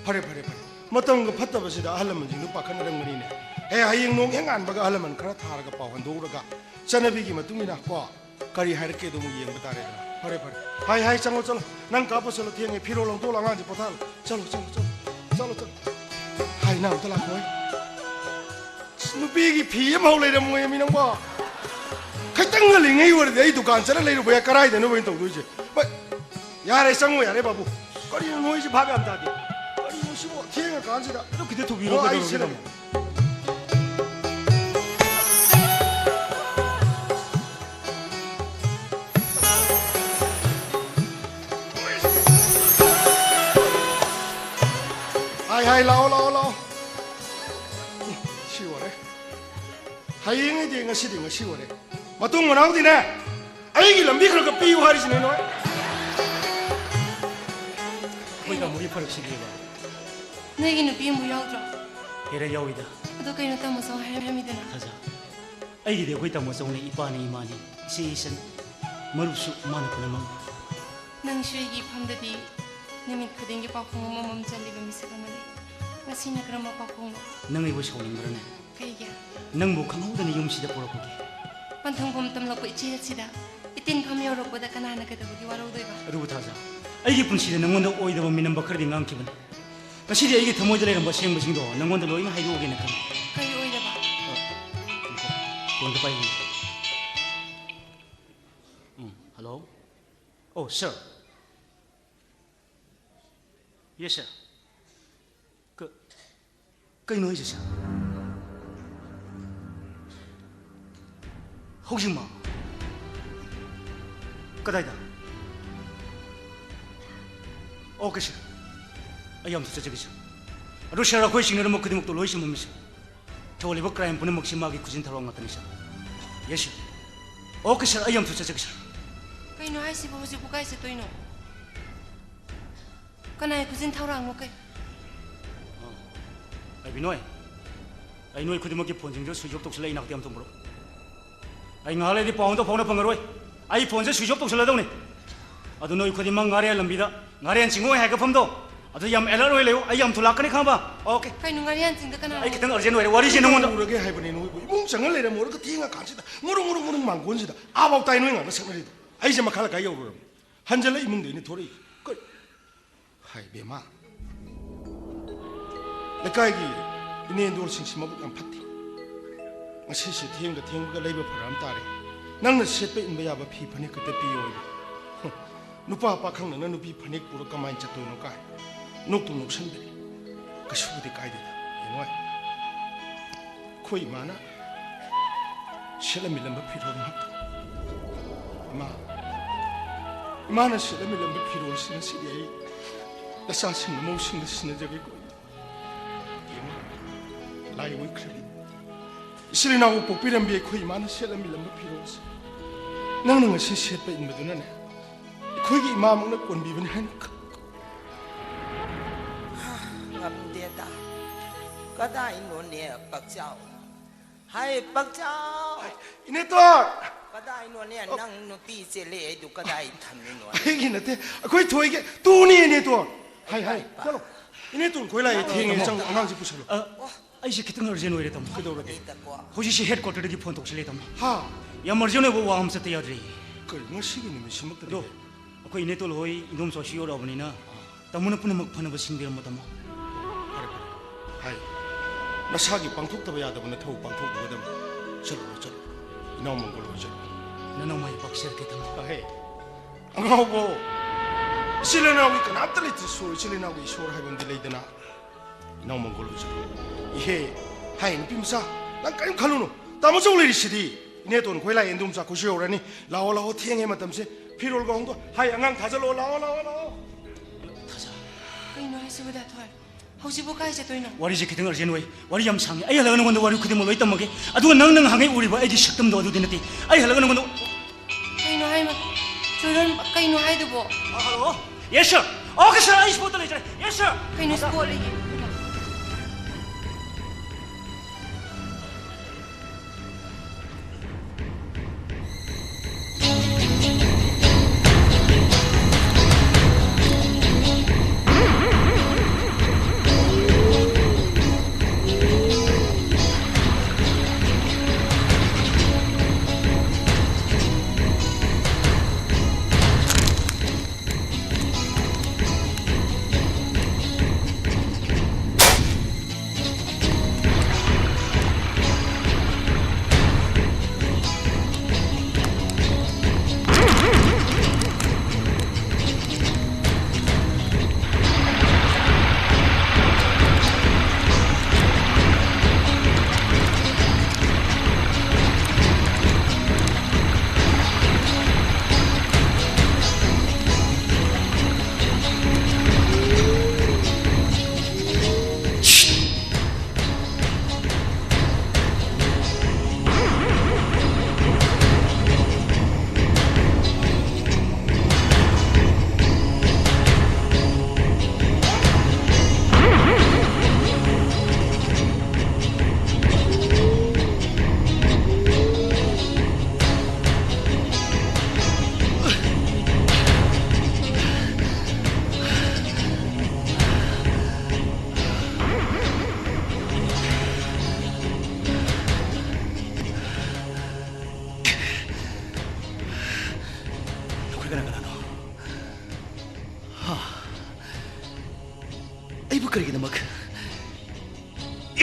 ꯐꯔꯦ, ꯐꯔꯦ, ꯐꯔꯦ꯫ ꯃꯇꯝꯒ ꯐꯠꯇꯕꯁꯤꯗ ꯑꯍꯜ ꯂꯃꯟꯁꯤꯡꯗꯨ ꯄꯥꯈꯠꯅꯔꯝꯒꯅꯤꯅꯦ꯫ ꯑꯦ, ꯍꯌꯦꯡ ꯅꯣꯡ ꯍꯦꯛ ꯉꯥꯟꯕꯒ ꯑꯍꯜ ꯂꯃꯟ ꯈꯔ ꯊꯥꯔꯒ ꯄꯥꯎ ꯍꯟꯗꯣꯛꯎꯔꯒ ꯆꯠꯅꯕꯤꯒꯤ ꯃꯇꯨꯡ ꯏꯟꯅ ꯀꯣ, ꯀꯔꯤ ꯍꯥꯏꯔꯛꯀꯦꯗꯣ ꯑꯃꯨꯛ ꯌꯦꯡꯕ ꯇꯥꯔꯦꯗꯅ꯫ ꯐꯔꯦ, ꯐꯔꯦ꯫ ꯍꯥꯏ, ꯍꯥꯏ, ꯆꯪꯉꯣ, ꯆꯠꯂꯣ꯫ ꯅꯪ ꯀꯥꯞꯄ ꯆꯠꯂꯣ, ꯊꯦꯡꯉꯦ꯫ ꯐꯤꯔꯣꯜ ꯂꯧꯊꯣꯛꯂꯣ, ꯑꯉꯥꯡꯁꯦ ꯄꯣꯊꯥꯍꯜꯂꯣ꯫ ꯆꯠꯂꯣ, ꯆꯠꯂꯣ, ꯆꯠꯂꯣ, ꯆꯠꯂꯣ, ꯆꯠꯂꯣ꯫ ꯍꯥꯏ, ꯅꯪ ꯑꯝꯇ ꯂꯥꯛꯈꯣ꯫ ꯑꯁ, ꯅꯨꯄꯤꯒꯤ ꯐꯤ ꯑꯃꯐꯥꯎ ꯂꯩꯔꯝꯃꯣꯏ ꯃꯤ ꯅꯪꯕꯣ꯫ ꯈꯤꯇꯪ ꯉꯜꯂꯤꯉꯩ ꯑꯣꯏꯔꯗꯤ ꯑꯩ ꯗꯨꯀꯥꯟ ꯆꯠꯂ ꯂꯩꯔꯨꯕ ꯌꯥꯏ, ꯀꯔꯥꯏꯗꯅꯣ ꯑꯩꯅ ꯇꯧꯗꯣꯏꯁꯦ? ꯍꯣꯏ, ꯌꯥꯔꯦ, ꯆꯪꯉꯣ ꯌꯥꯔꯦ, ꯕꯥꯕꯨ꯫ ꯀꯔꯤꯅꯣ ꯅꯣꯏꯁꯦ ꯚꯥꯞ ꯌꯥꯝ ꯇꯥꯗꯦ꯫ ꯀꯔꯤꯅꯣ ꯁꯤꯕꯣ, ꯊꯦꯡꯉꯀꯥꯟꯁꯤꯗ? ꯑꯗꯨ ꯈꯤꯇ ꯊꯨꯕꯤꯔꯣ, ꯑꯣ, ꯑꯩ ꯀꯩꯗꯧꯔꯒꯦ, ꯁꯤꯗ ꯇꯥꯃꯣ? ꯍꯥꯏ ꯍꯥꯏ, ꯂꯥꯛꯑꯣ, ꯂꯥꯛꯑꯣ, ꯂꯥꯛꯑꯣ꯫ ꯎꯝ, ꯁꯤ ꯑꯣꯏꯔꯦ꯫ ꯍꯌꯦꯡꯉꯩꯗꯤ ꯉꯁꯤꯗꯤ ꯉꯁꯤ ꯑꯣꯏꯔꯦ꯫ ꯃꯇꯨꯡ ꯃꯅꯥꯎꯗꯤꯅꯦ, ꯑꯩꯒꯤ ꯂꯝꯕꯤ ꯈꯔ ꯈꯔ ꯄꯤꯌꯨ ꯍꯥꯏꯔꯤꯁꯤꯅꯦ ꯅꯣꯏ꯫ ꯑꯩꯈꯣꯏ ꯇꯥꯃꯣꯒꯤ ꯐꯔꯛꯁꯤꯗꯤꯕ꯫ ꯅꯣꯏꯒꯤ ꯅꯨꯄꯤ ꯑꯃꯕꯨ ꯌꯥꯎꯗ꯭ꯔꯣ? ꯍꯦꯔꯥ, ꯌꯥꯎꯏꯗ꯫ ꯑꯗꯣ ꯀꯩꯅꯣ ꯇꯥꯃꯣ ꯆꯥꯎ ꯍꯥꯏꯔꯝꯃꯤꯗꯅ? ꯊꯥꯖ, ꯑꯩꯒꯤꯗꯤ ꯑꯩꯈꯣꯏ ꯇꯥꯃꯣ ꯆꯥꯎꯅ ꯏꯄꯥꯅꯤ, ꯏꯃꯥꯅꯤ, ꯏꯆꯦ ꯏꯆꯟ, ꯃꯔꯨꯞꯁꯨ ꯃꯥꯅ ꯄꯨꯝꯅꯃꯛ꯫ ꯅꯪꯁꯨ ꯑꯩꯒꯤ ꯏꯐꯝꯗꯗꯤ ꯅꯨꯃꯤꯠ ꯈꯨꯗꯤꯡꯒꯤ ꯄꯥꯎꯈꯣꯡ ꯑꯃꯃꯝ ꯆꯜꯂꯤꯕ ꯃꯤꯁꯛ ꯑꯃꯅꯤ꯫ ꯉꯁꯤꯅ ꯀꯔꯝꯕ ꯄꯥꯎꯈꯣꯡꯅꯣ? ꯅꯪ ꯑꯩꯕꯨ ꯁꯥꯎꯅꯤꯡꯕ꯭ꯔꯅꯦ? ꯀꯩꯒꯤ? ꯅꯪꯕꯨ ꯈꯪꯍꯧꯗꯅ ꯌꯨꯝꯁꯤꯗ ꯄꯨꯔꯛꯄꯒꯤ꯫ ꯄꯟꯊꯨꯡꯐꯝ ꯇꯝꯂꯛꯄ ꯏꯆꯦꯜꯁꯤꯗ ꯏꯇꯤꯟꯐꯝ ꯌꯧꯔꯛꯄꯗ ꯀꯅꯥꯅ ꯀꯩꯗꯧꯕꯒꯤ ꯋꯥꯔꯧꯗꯣꯏꯕ? ꯑꯗꯨꯕꯨ ꯊꯥꯖ, ꯑꯩꯒꯤ ꯄꯨꯟꯁꯤꯗ ꯅꯪꯉꯣꯟꯗ ꯑꯣꯏꯗꯕ ꯃꯤꯅꯝꯕ ꯈꯔꯗꯤ ꯉꯥꯡꯈꯤꯕꯅꯤ꯫ ꯉꯁꯤꯗꯤ ꯑꯩꯒꯤ ꯊꯃꯣꯏꯗ ꯂꯩꯔꯝꯕ ꯑꯁꯦꯡꯕꯁꯤꯡꯗꯣ ꯅꯪꯉꯣꯟꯗ ꯂꯣꯏꯅ ꯍꯥꯏꯗꯣꯛꯑꯒꯦꯅ ꯈꯜꯂꯤ꯫ ꯀꯔꯤ ꯑꯣꯏꯗꯕ? ꯑ, ꯉꯥꯏꯈꯣ, ꯐꯣꯟꯗꯣ ꯄꯥꯏꯌꯨꯅꯦ꯫ ꯎꯝ, ꯍꯜꯂꯣ꯫ ꯑꯣ, ꯁꯥꯔ꯫ ꯌꯦꯁ, ꯁꯥꯔ꯫ ꯀ-, ꯀꯩꯅꯣ ꯍꯥꯏꯁꯦ, ꯁꯥꯔ? ꯍꯧꯖꯤꯛꯃꯛ? ꯀꯗꯥꯏꯗ? ꯑꯣꯀꯦ, ꯁꯥꯔ꯫ ꯑꯩ ꯌꯥꯝ ꯊꯨꯅ ꯆꯠꯆꯒꯦ, ꯁꯥꯔ꯫ ꯑꯗꯣ, ꯁꯥꯔ, ꯑꯩꯈꯣꯏ ꯁꯤꯡꯅꯔꯝꯕ ꯈꯨꯗꯤꯡꯃꯛꯇꯣ ꯂꯣꯏ ꯆꯨꯝꯃꯝꯃꯤ, ꯁꯥꯔ꯫ ꯊꯧꯍꯜꯂꯤꯕ ꯀ꯭ꯔꯥꯏꯝ ꯄꯨꯝꯅꯃꯛꯁꯤ ꯃꯥꯒꯤ ꯈꯨꯖꯤꯟ ꯊꯧꯔꯥꯡ ꯉꯥꯛꯇꯅꯤ, ꯁꯥꯔ꯫ ꯌꯦꯁ, ꯁꯥꯔ꯫ ꯑꯣꯀꯦ, ꯁꯥꯔ, ꯑꯩ ꯌꯥꯝ ꯊꯨꯅ ꯆꯠꯆꯒꯦ, ꯁꯥꯔ꯫ ꯀꯩꯅꯣ ꯍꯥꯏꯁꯤꯕꯣ? ꯍꯧꯖꯤꯛꯄꯨ ꯀꯥꯏ ꯆꯠꯇꯣꯏꯅꯣ? ꯀꯅꯥꯏ ꯈꯨꯖꯤꯟ ꯊꯧꯔꯥꯡꯅꯣ ꯀꯩ? ꯑ, ꯑꯩ ꯕꯤꯅꯣꯏ, ꯑꯩ ꯅꯣꯏ ꯈꯨꯗꯤꯡꯃꯛꯀꯤ ꯐꯣꯟꯁꯤꯡꯁꯨ ꯁ꯭ꯋꯤꯆ ꯑꯣꯐ ꯇꯧꯁꯤꯜꯂꯦ, ꯏꯅꯥꯛꯇ ꯌꯥꯝ ꯊꯝꯕ꯭ꯔꯣ? ꯑꯩ ꯉꯥꯏꯍꯥꯛ ꯂꯩꯔꯗꯤ ꯄꯥꯎ ꯑꯝꯇ ꯐꯥꯎꯅ ꯐꯪꯉꯔꯣꯏ꯫ ꯑꯩ ꯐꯣꯟꯁꯦ ꯁ꯭ꯋꯤꯆ ꯑꯣꯐ ꯇꯧꯁꯤꯜꯂꯗꯧꯅꯤ꯫ ꯑꯗꯨ ꯅꯣꯏ ꯈꯨꯗꯤꯡꯃꯛ ꯉꯥꯔꯤꯌꯥꯟ ꯂꯝꯕꯤꯗ, ꯉꯥꯔꯤꯌꯥꯟ ꯆꯤꯡꯉꯣꯏ ꯍꯥꯏꯒꯠꯐꯝꯗꯣ, ꯑꯗꯨ ꯌꯥꯝ ꯑꯦꯂꯔꯠ ꯑꯣꯏ ꯂꯩꯌꯨ꯫ ꯑꯩ ꯌꯥꯝ ꯊꯨ ꯂꯥꯛꯀꯅꯤ, ꯈꯪꯉꯕ? ꯑꯣꯀꯦ꯫ ꯀꯩꯅꯣ ꯉꯥꯔꯤꯌꯥꯟ ꯆꯤꯡꯗ ꯀꯅꯥ ꯑꯩ ꯂꯩ? ꯈꯤꯇꯪ ꯑꯔꯖꯦꯟ ꯑꯣꯏꯔꯦ, ꯋꯥꯔꯤꯁꯦ ꯅꯉꯣꯟꯗ ꯎꯔꯒꯦ ꯍꯥꯏꯕꯅꯦ ꯅꯣꯏꯕꯨ꯫ ꯏꯃꯨꯡ ꯆꯪꯉ ꯂꯩꯔꯝꯃꯨꯔꯒ ꯊꯦꯡꯉꯀꯥꯟꯁꯤꯗ ꯉꯨꯔꯨꯡ ꯉꯨꯔꯨꯡ ꯉꯨꯔꯨꯡ ꯃꯥꯡꯒꯣꯟꯁꯤꯗ ꯑꯥꯐꯥꯎ ꯇꯥꯏ ꯅꯣꯏ ꯉꯥꯛꯇ ꯁꯛꯅꯔꯤꯗꯣ꯫ ꯑꯩꯁꯦ ꯃꯈꯥ ꯂꯩꯀꯥꯏ ꯌꯧꯔꯨꯔꯕꯅꯤ꯫ ꯍꯟꯖꯜꯂ ꯏꯃꯨꯡꯗ ꯑꯩꯅ ꯊꯣꯔꯛꯏ꯫ ꯀꯩ-, ꯍꯥꯏ ꯕꯦꯝꯃ, ꯂꯩꯀꯥꯏꯒꯤ ꯏꯅꯦꯟꯗꯣꯜꯁꯤꯡꯁꯤ ꯃꯕꯨꯛ ꯌꯥꯝ ꯐꯠꯇꯦ꯫ ꯉꯁꯤꯁꯦ ꯊꯦꯡꯒ ꯊꯦꯡꯕꯒ ꯂꯩꯕ ꯐꯔꯛ ꯑꯃ ꯇꯥꯔꯦ꯫ ꯅꯪꯅ ꯁꯦꯠꯄ ꯏꯟꯕ ꯌꯥꯕ ꯐꯤ ꯐꯅꯦꯛ ꯈꯛꯇ ꯄꯤꯌꯣ ꯍꯥꯏꯕ꯫ ꯍꯨꯝ, ꯅꯨꯄꯥ ꯄꯥꯈꯪꯅꯅ ꯅꯨꯄꯤ ꯐꯅꯦꯛ ꯄꯨꯔ ꯀꯃꯥꯏꯅ ꯆꯠꯇꯣꯏꯅꯣ ꯀꯥꯏ ꯅꯣꯛꯇꯨ ꯅꯣꯛꯁꯟꯕꯅꯤ꯫ ꯀꯩꯁꯨꯕꯨꯗꯤ ꯀꯥꯏꯗꯦꯗ, ꯌꯦꯡꯉꯣ꯫ ꯑꯩꯈꯣꯏ ꯏꯃꯥꯅ ꯁꯦꯠꯂꯝꯃꯤꯜꯂꯝꯕ ꯐꯤꯔꯣꯜ ꯉꯥꯛꯇ꯫ ꯏꯃꯥ, ꯏꯃꯥꯅ ꯁꯦꯠꯂꯝꯃꯤꯜꯂꯝꯕ ꯐꯤꯔꯣꯜꯁꯤꯡ ꯑꯁꯤꯗꯤ ꯑꯩ ꯅꯆꯥꯁꯤꯡ ꯃꯃꯧꯁꯤꯡꯗ ꯁꯤꯟꯅꯖꯒꯦꯀꯣ꯫ ꯂꯥꯏ ꯑꯣꯏꯈ꯭ꯔꯕꯤ꯫ ꯏꯆꯤꯜ ꯏꯅꯥꯎꯕꯨ ꯄꯣꯛꯄꯤꯔꯝꯕꯤ ꯑꯩꯈꯣꯏ ꯏꯃꯥꯅ ꯁꯦꯠꯂꯝꯃꯤꯂꯝꯕ ꯐꯤꯔꯣꯜꯁꯦ ꯅꯪꯅ ꯉꯁꯤ ꯁꯦꯠꯄ ꯏꯟꯕꯗꯨꯅꯅꯦ, ꯑꯩꯈꯣꯏꯒꯤ ꯏꯃꯥꯃꯛꯅ ꯀꯣꯟꯕꯤꯕꯅꯤ ꯍꯥꯏꯅ ꯈ-, ꯉꯝꯗꯦꯗ꯫ ꯀꯗꯥꯏꯅꯣꯅꯦ ꯄꯛꯆꯥꯎ? ꯍꯥꯏ ꯄꯛꯆꯥꯎ! ꯏꯅꯦꯇꯣꯟ! ꯀꯗꯥꯏꯅꯣꯅꯦ ꯅꯪ ꯅꯨꯄꯤ ꯆꯦꯜꯂꯦ ꯑꯩꯗꯨ ꯀꯗꯥꯏ ꯊꯝꯃꯤꯅꯣ? ꯑꯩꯒꯤ ꯅꯠꯇꯦ, ꯑꯩꯈꯣꯏ ꯊꯣꯏꯒꯤ꯫ ꯇꯨꯅꯤ ꯏꯅꯦꯇꯣꯟ꯫ ꯍꯥꯏ, ꯍꯥꯏ, ꯆꯠꯂꯣ꯫ ꯏꯅꯦꯇꯣꯟ ꯈꯣꯏ ꯂꯥꯛꯑꯦ, ꯊꯦꯡꯉꯦ, ꯆꯪꯉꯣ, ꯑꯉꯥꯡꯁꯤ ꯄꯨꯁꯜꯂꯣ꯫ ꯑ, ꯑꯩꯁꯦ ꯈꯤꯇꯪ urgent ꯑꯣꯏꯔꯦ, ꯇꯥꯃꯣ꯫ ꯀꯩꯗꯧꯔꯒꯦ? ꯅꯤꯗꯀꯣ꯫ ꯍꯧꯖꯤꯛꯁꯦ headquarterꯗꯒꯤ phone ꯇꯧꯁꯤꯜꯂꯛꯑꯦ, ꯇꯥꯃꯣ꯫ ꯍꯥ? ꯌꯥꯝ urgent ꯑꯣꯏꯕ ꯋꯥ ꯑꯃ ꯆꯠꯇ ꯌꯥꯗ꯭ꯔꯦ꯫ ꯀꯩꯅꯣ, ꯉꯁꯤꯒꯤ ꯅꯨꯃꯤꯠꯁꯤꯃꯛꯇꯗꯤ? ꯑꯗꯣ, ꯑꯩꯈꯣꯏ ꯏꯅꯦꯇꯣꯜ ꯍꯣꯏ ꯏꯟꯗꯣꯝꯆꯥꯁꯨ ꯌꯧꯔꯛꯑꯕꯅꯤꯅ, ꯇꯥꯃꯣꯅ ꯄꯨꯝꯅꯃꯛ ꯐꯅꯕ ꯁꯤꯟꯕꯤꯔꯝꯃꯣ, ꯇꯥꯃꯣ꯫ ꯐꯔꯦ, ꯐꯔꯦ꯫ ꯍꯥꯏ, ꯅꯁꯥꯒꯤ ꯄꯥꯡꯊꯣꯛꯇꯕ ꯌꯥꯗꯕ ꯅꯊꯧ ꯄꯥꯡꯊꯣꯛꯂꯨꯒꯗꯕꯅꯤ꯫ ꯆꯠꯂꯨꯔꯣ, ꯆꯠꯂꯨ꯫ ꯏꯅꯥꯎ ꯃꯪꯒꯣꯜ ꯍꯣꯏ ꯆꯠꯂꯨ꯫ ꯅꯅꯧ ꯃꯥꯏ ꯄꯥꯛꯆꯔꯛꯀꯦ, ꯇꯥꯃꯣ꯫ ꯑꯍꯦ, ꯑꯉꯥꯎꯕ꯫ ꯏꯆꯤꯜ ꯏꯅꯥꯎꯒꯤ ꯀꯅꯥꯝꯇ ꯂꯩꯇ꯭ꯔꯁꯨ ꯏꯆꯤꯜ ꯏꯅꯥꯎꯒꯤ ꯏꯁꯣꯔ ꯍꯥꯏꯕ ꯑꯃꯗꯤ ꯂꯩꯗꯅ꯫ ꯏꯅꯥꯎ ꯃꯪꯒꯣꯜ ꯍꯣꯏ ꯆꯠꯂꯨ꯫ ꯏꯍꯦ, ꯍꯥꯏ, ꯅꯨꯄꯤ ꯃꯆꯥ, ꯅꯪ ꯀꯔꯤꯝ ꯈꯜꯂꯨꯅꯨ꯫ ꯇꯥꯃꯣ ꯆꯧ ꯂꯩꯔꯤꯁꯤꯗꯤ꯫ ꯏꯅꯦꯇꯣꯟ ꯈꯣꯏ ꯂꯥꯛꯑꯦ, ꯏꯟꯗꯣꯝꯆꯥ ꯈꯣꯏꯁꯨ ꯌꯧꯔꯅꯤ꯫ ꯂꯥꯛꯑꯣ, ꯂꯥꯛꯑꯣ, ꯊꯦꯡꯉꯦ ꯃꯇꯝꯁꯦ꯫ ꯐꯤꯔꯣꯜꯒ ꯍꯣꯡꯗꯣꯛ꯫ ꯍꯥꯏ, ꯑꯉꯥꯡ ꯊꯥꯖꯜꯂꯛꯑꯣ, ꯂꯥꯛꯑꯣ, ꯂꯥꯛꯑꯣ, ꯂꯥꯛꯑꯣ꯫ ꯊꯥꯖ꯫ ꯀꯩꯅꯣ ꯍꯥꯏꯁꯤꯕꯨ, ꯗꯥ ꯊꯣꯏ? ꯍꯧꯖꯤꯛꯄꯨ ꯀꯥꯏ ꯆꯠꯇꯣꯏꯅꯣ? ꯋꯥꯔꯤꯁꯦ ꯈꯤꯇꯪ urgent ꯑꯣꯏ꯫ ꯋꯥꯔꯤ ꯌꯥꯝ ꯁꯥꯡꯉꯦ꯫ ꯑꯩ ꯍꯜꯂꯒ ꯅꯉꯣꯟꯗ ꯋꯥꯔꯤ ꯈꯨꯗꯤꯡꯃꯛ ꯂꯣꯏ ꯇꯝꯃꯒꯦ꯫ ꯑꯗꯨꯒ ꯅꯪꯅ ꯉꯍꯥꯟꯉꯩ ꯎꯔꯤꯕ ꯑꯩꯒꯤ ꯁꯛꯇꯝꯗꯣ ꯑꯗꯨꯗꯤ ꯅꯠꯇꯦ꯫ ꯑꯩ ꯍꯜꯂꯒ ꯅꯉꯣꯟꯗ ꯀꯩꯅꯣ ꯍꯥꯏꯃ? ꯆꯣꯏꯔꯣꯟ, ꯀꯩꯅꯣ ꯍꯥꯏꯗꯨꯕꯣ? Hello. Yes, sir. Okay, sir. ꯑꯩ spot ꯇ ꯂꯩꯖꯔꯦ꯫ Yes, sir. ꯀꯩꯅꯣ spot ꯂꯩꯒꯦ?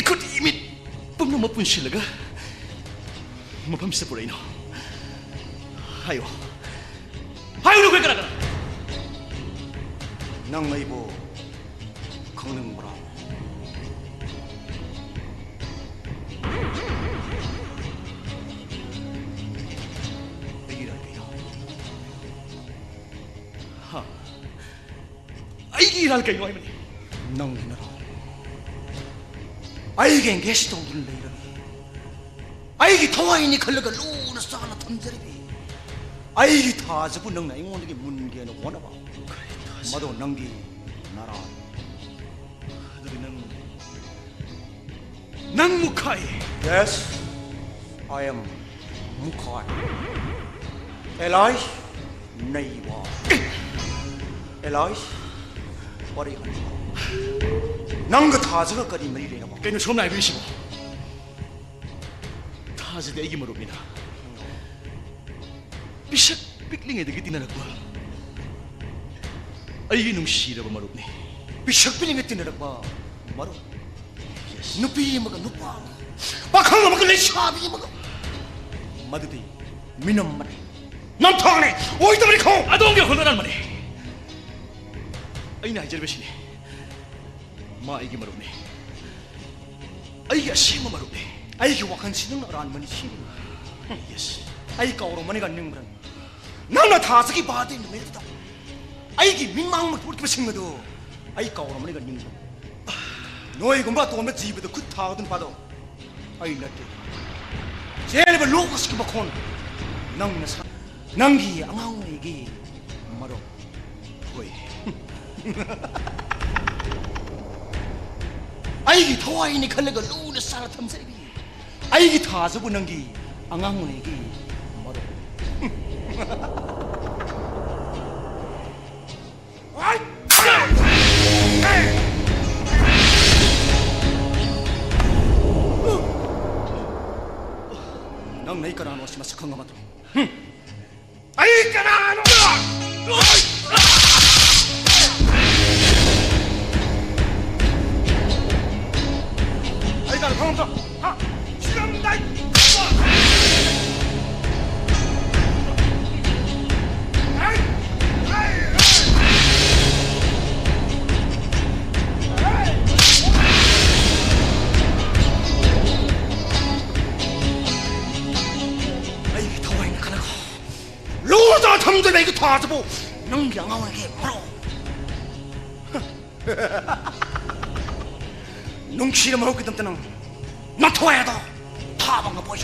ꯈꯨꯠ ꯃꯤꯠ ꯄꯨꯝꯅꯃꯛ ꯄꯨꯟꯁꯤꯜꯂꯒ ꯃꯐꯝꯁꯤꯗ ꯄꯨꯔꯛꯏꯅꯣ? ꯍꯥꯏꯌꯣ, ꯍꯥꯏꯌꯨ, ꯅꯈꯣꯏ ꯀꯅꯥ ꯀꯅꯥ? ꯅꯪ ꯑꯩꯕꯨ ꯈꯪꯅꯤꯡꯕ꯭ꯔꯥ? ꯑꯩꯒꯤ ꯏꯔꯥꯜ ꯀꯩꯅꯣ? ꯍꯥ? ꯑꯩꯒꯤ ꯏꯔꯥꯜ ꯀꯩꯅꯣ ꯍꯥꯏꯕꯅꯤ? ꯅꯪꯒꯤ ꯅꯔꯥꯜ꯫ ꯑꯩꯒ engage ꯇꯧꯗꯨꯅ ꯂꯩꯔꯒ ꯑꯩꯒꯤ ꯊꯋꯥꯏꯅꯤ ꯈꯜꯂꯒ ꯂꯨꯅ ꯆꯥꯅ ꯊꯝꯖꯔꯤꯕꯤ ꯑꯩꯒꯤ ꯊꯥꯁꯤꯕꯨ ꯅꯪꯅ ꯑꯩꯉꯣꯟꯗꯒꯤ ꯃꯨꯟꯒꯦꯅ ꯍꯣꯠꯅꯕ꯫ ꯃꯗꯣ ꯅꯪꯒꯤ ꯅꯔꯥꯜ꯫ ꯑꯗꯨꯗꯤ ꯅꯪ, ꯅꯪ ꯃꯨꯈꯥꯏ꯫ Yes, I am ꯃꯨꯈꯥꯏ꯫ Alias ꯅꯩꯕ꯫ Alias ꯄꯔꯦꯡ꯫ ꯅꯪꯒ ꯊꯥꯁꯤꯒ ꯀꯔꯤ ꯃꯔꯤ ꯂꯩꯅꯕ? ꯀꯩꯅꯣ ꯁꯣꯝꯅ ꯍꯥꯏꯕꯤꯔꯤꯁꯤꯕꯣ? ꯊꯥꯁꯤꯗꯤ ꯑꯩꯒꯤ ꯃꯔꯨꯞꯅꯤꯅ꯫ ꯄꯤꯁꯛ ꯄꯤꯛꯂꯤꯉꯩꯗꯒꯤ ꯇꯤꯟꯅꯔꯛꯄ ꯑꯩꯒꯤ ꯅꯨꯡꯁꯤꯔꯕ ꯃꯔꯨꯞꯅꯤ꯫ ꯄꯤꯁꯛ ꯄꯤꯛꯂꯤꯉꯩ ꯇꯤꯟꯅꯔꯛꯄ ꯃꯔꯨꯞ? Yes. ꯅꯨꯄꯤ ꯑꯃꯒ ꯅꯨꯄꯥ ꯑꯃꯒ, ꯄꯥꯈꯪ ꯑꯃꯒ ꯂꯩꯁꯥꯕꯤ ꯑꯃꯒ, ꯃꯗꯨꯗꯤ ꯃꯤꯅꯝꯕꯅꯤ, ꯅꯝꯊꯥꯛꯅꯤ, ꯑꯣꯏꯗꯕꯅꯤ ꯈꯣ꯫ ꯑꯗꯣꯝꯒꯤ ꯋꯥꯈꯜꯗ ꯑꯔꯥꯟꯕꯅꯤ꯫ ꯑꯩꯅ ꯍꯥꯏꯖꯔꯤꯕꯁꯤꯅꯤ, ꯃꯥ ꯑꯩꯒꯤ ꯃꯔꯨꯞꯅꯤ, ꯑꯩꯒꯤ ꯑꯁꯦꯡꯕ ꯃꯔꯨꯞꯅꯤ꯫ ꯑꯩꯒꯤ ꯋꯥꯈꯜꯁꯤ ꯅꯪꯅ ꯑꯔꯥꯟꯕꯅꯤ ꯁꯤꯅꯤ꯫ Yes. ꯑꯩ ꯀꯥꯎꯔꯝꯃꯅꯤꯒ ꯅꯤꯡꯕ꯭ꯔꯥ? ꯅꯪꯅ ꯊꯥꯖꯈꯤꯕ ꯑꯗꯨ ꯅꯨꯃꯤꯠꯇꯨꯗ ꯑꯩꯒꯤ ꯃꯤꯠꯃꯥꯡꯃꯛꯇ ꯎꯠꯈꯤꯕꯁꯤꯡ ꯑꯗꯨ ꯑꯩ ꯀꯥꯎꯔꯝꯃꯅꯤꯒ ꯅꯤꯡꯕ꯭ꯔꯥ? ꯅꯣꯏꯒꯨꯝꯕ ꯑꯇꯣꯝꯕ ꯖꯤꯕꯗ ꯈꯨꯠ ꯊꯥꯒꯗꯨꯅ ꯄꯥꯗꯣ ꯑꯩ ꯅꯠꯇꯦ꯫ ꯆꯦꯜꯂꯤꯕ ꯂꯣꯛ ꯑꯁꯤꯒꯤ ꯃꯈꯣꯟ ꯅꯪꯅ ꯁꯥ-, ꯅꯪꯒꯤ ꯑꯉꯥꯡ ꯑꯣꯏꯔꯤꯉꯩꯒꯤ ꯃꯔꯨꯞ꯫ ꯍꯣꯏ꯫ ꯑꯩꯒꯤ ꯊꯋꯥꯏꯅꯤ ꯈꯜꯂꯒ ꯂꯨꯅ ꯆꯥꯔ ꯊꯝꯖꯔꯤꯕꯤ ꯑꯩꯒꯤ ꯊꯥꯁꯤꯕꯨ ꯅꯪꯒꯤ ꯑꯉꯥꯡ ꯑꯣꯏꯔꯤꯉꯩꯒꯤ ꯃꯔꯨꯞ꯫ ꯅꯪꯅ ꯑꯩ ꯀꯅꯥꯅꯣ ꯁꯤ ꯃꯁꯛ ꯈꯪꯉꯝꯃꯗ꯭ꯔꯣ? ꯑꯩ ꯀꯅꯥꯅꯣ? ꯍꯥ? ꯁꯤꯔꯝꯗꯥꯏ꯫ ꯑꯩꯒꯤ ꯊꯋꯥꯏꯅ ꯈꯜꯂꯒ ꯂꯨꯗ ꯊꯝꯗꯣꯏꯕ ꯑꯩꯒꯤ ꯊꯥꯁꯤꯕꯨ ꯅꯪꯒꯤ ꯑꯉꯥꯡ ꯑꯣꯏꯔꯤꯉꯩ ꯃꯔꯣ꯫ ꯅꯨꯡꯁꯤꯔ ꯃꯔꯨꯞꯀꯤꯗꯃꯛꯇ ꯅꯪ ꯅꯊꯋꯥꯏ ꯑꯗꯣ ꯊꯥꯕ ꯉꯝꯃꯣꯏ꯫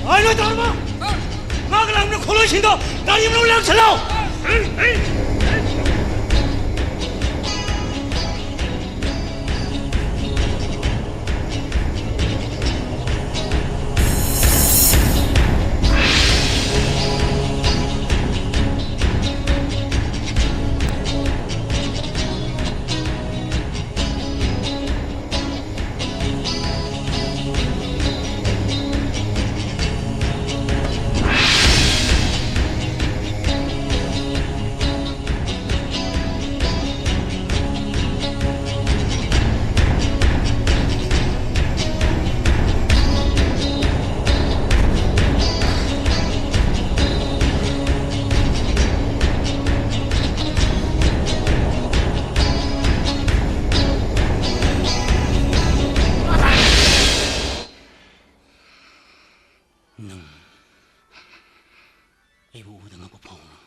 ꯑꯩ ꯅꯣꯏ ꯇꯧꯔꯝꯃꯣ! ꯉꯥꯒ ꯂꯥꯡꯕꯅ ꯈꯣꯠꯂꯣꯏꯁꯤꯡꯗꯣ ꯒꯥꯔꯤ ꯃꯅꯨꯡ ꯂꯥꯡꯁꯤꯜꯂꯣ! ꯅꯪ ꯑꯩꯕꯨ ꯎꯕꯗ ꯉꯛꯄ ꯐꯥꯎꯕ꯭ꯔꯥ?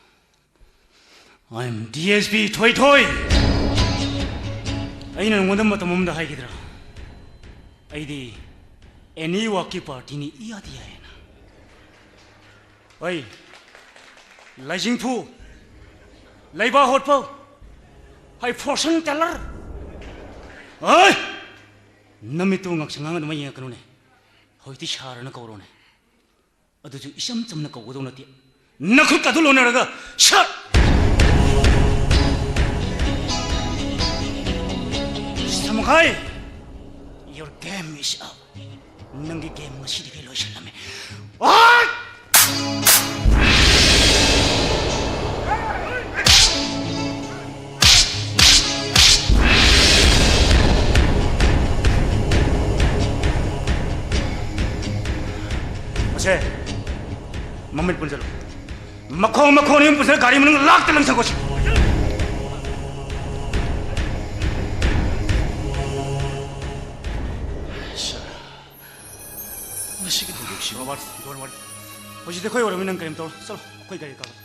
I am D S P ꯊꯣꯏꯊꯣꯏ꯫ ꯑꯩꯅ ꯅꯉꯣꯟꯗ ꯃꯇꯝ ꯑꯃꯗ ꯍꯥꯏꯈꯤꯗ꯭ꯔꯥ? ꯑꯩꯗꯤ ꯑꯦꯅꯤ ꯋꯥꯛꯀꯤ ꯄꯥꯔꯇꯤꯅꯤ, ꯏꯌꯥꯗ ꯌꯥꯏꯌꯦꯅ꯫ ꯍꯣꯏ, ꯂꯥꯏꯖꯤꯡꯐꯨ, ꯂꯩꯕꯥꯛ ꯍꯣꯠꯄ, ꯍꯣꯏ, ꯐꯣꯔꯁꯟ ꯇꯦꯂꯔ꯫ ꯍꯣꯏ, ꯅꯃꯤꯠꯇꯨ ꯉꯛꯁꯪ ꯉꯥꯡ ꯑꯗꯨꯃꯥꯏ ꯌꯦꯡꯉꯛꯀꯅꯨꯅꯦ꯫ ꯍꯧꯖꯤꯛꯇꯤ ꯁꯥꯔꯅ ꯀꯧꯔꯣꯅꯦ꯫ ꯑꯗꯨꯁꯨ ꯏꯆꯝ ꯆꯝꯅ ꯀꯧꯒꯗꯧ ꯅꯠꯇꯦ꯫ ꯅꯈꯨꯠꯀ ꯑꯗꯨ ꯂꯣꯟꯅꯔꯒ, "ꯁꯥꯔ!" Mister Makhai, your game is up. ꯅꯪꯒꯤ ꯒꯦꯝ ꯉꯁꯤꯗꯒꯤ ꯂꯣꯏꯁꯤꯜꯂꯝꯃꯦ꯫ ꯑꯣꯏ! ꯃꯁꯦ, ꯃꯃꯤꯠ ꯄꯨꯟꯁꯤꯜꯂꯨ꯫ ꯃꯈꯣꯡ ꯃꯈꯣꯡ ꯑꯅꯤ ꯄꯨꯟꯁꯤꯜꯂ ꯒꯥꯔꯤ ꯃꯅꯨꯡ ꯂꯥꯛꯇ ꯂꯪꯊꯈꯣꯁꯤ꯫ ꯃꯁꯤꯒꯤ ꯊꯧꯗꯣꯛꯁꯤ ꯃꯃꯥ, don't worry꯫ ꯍꯧꯖꯤꯛꯇꯤ ꯑꯩꯈꯣꯏ ꯑꯣꯏꯔꯕꯅꯤ, ꯅꯪ ꯀꯔꯤꯝ ꯇꯧꯔꯣ꯫ ꯆꯠꯂꯣ, ꯑꯩꯈꯣꯏ ꯒꯥꯔꯤ ꯀꯥꯈꯠꯂꯣ꯫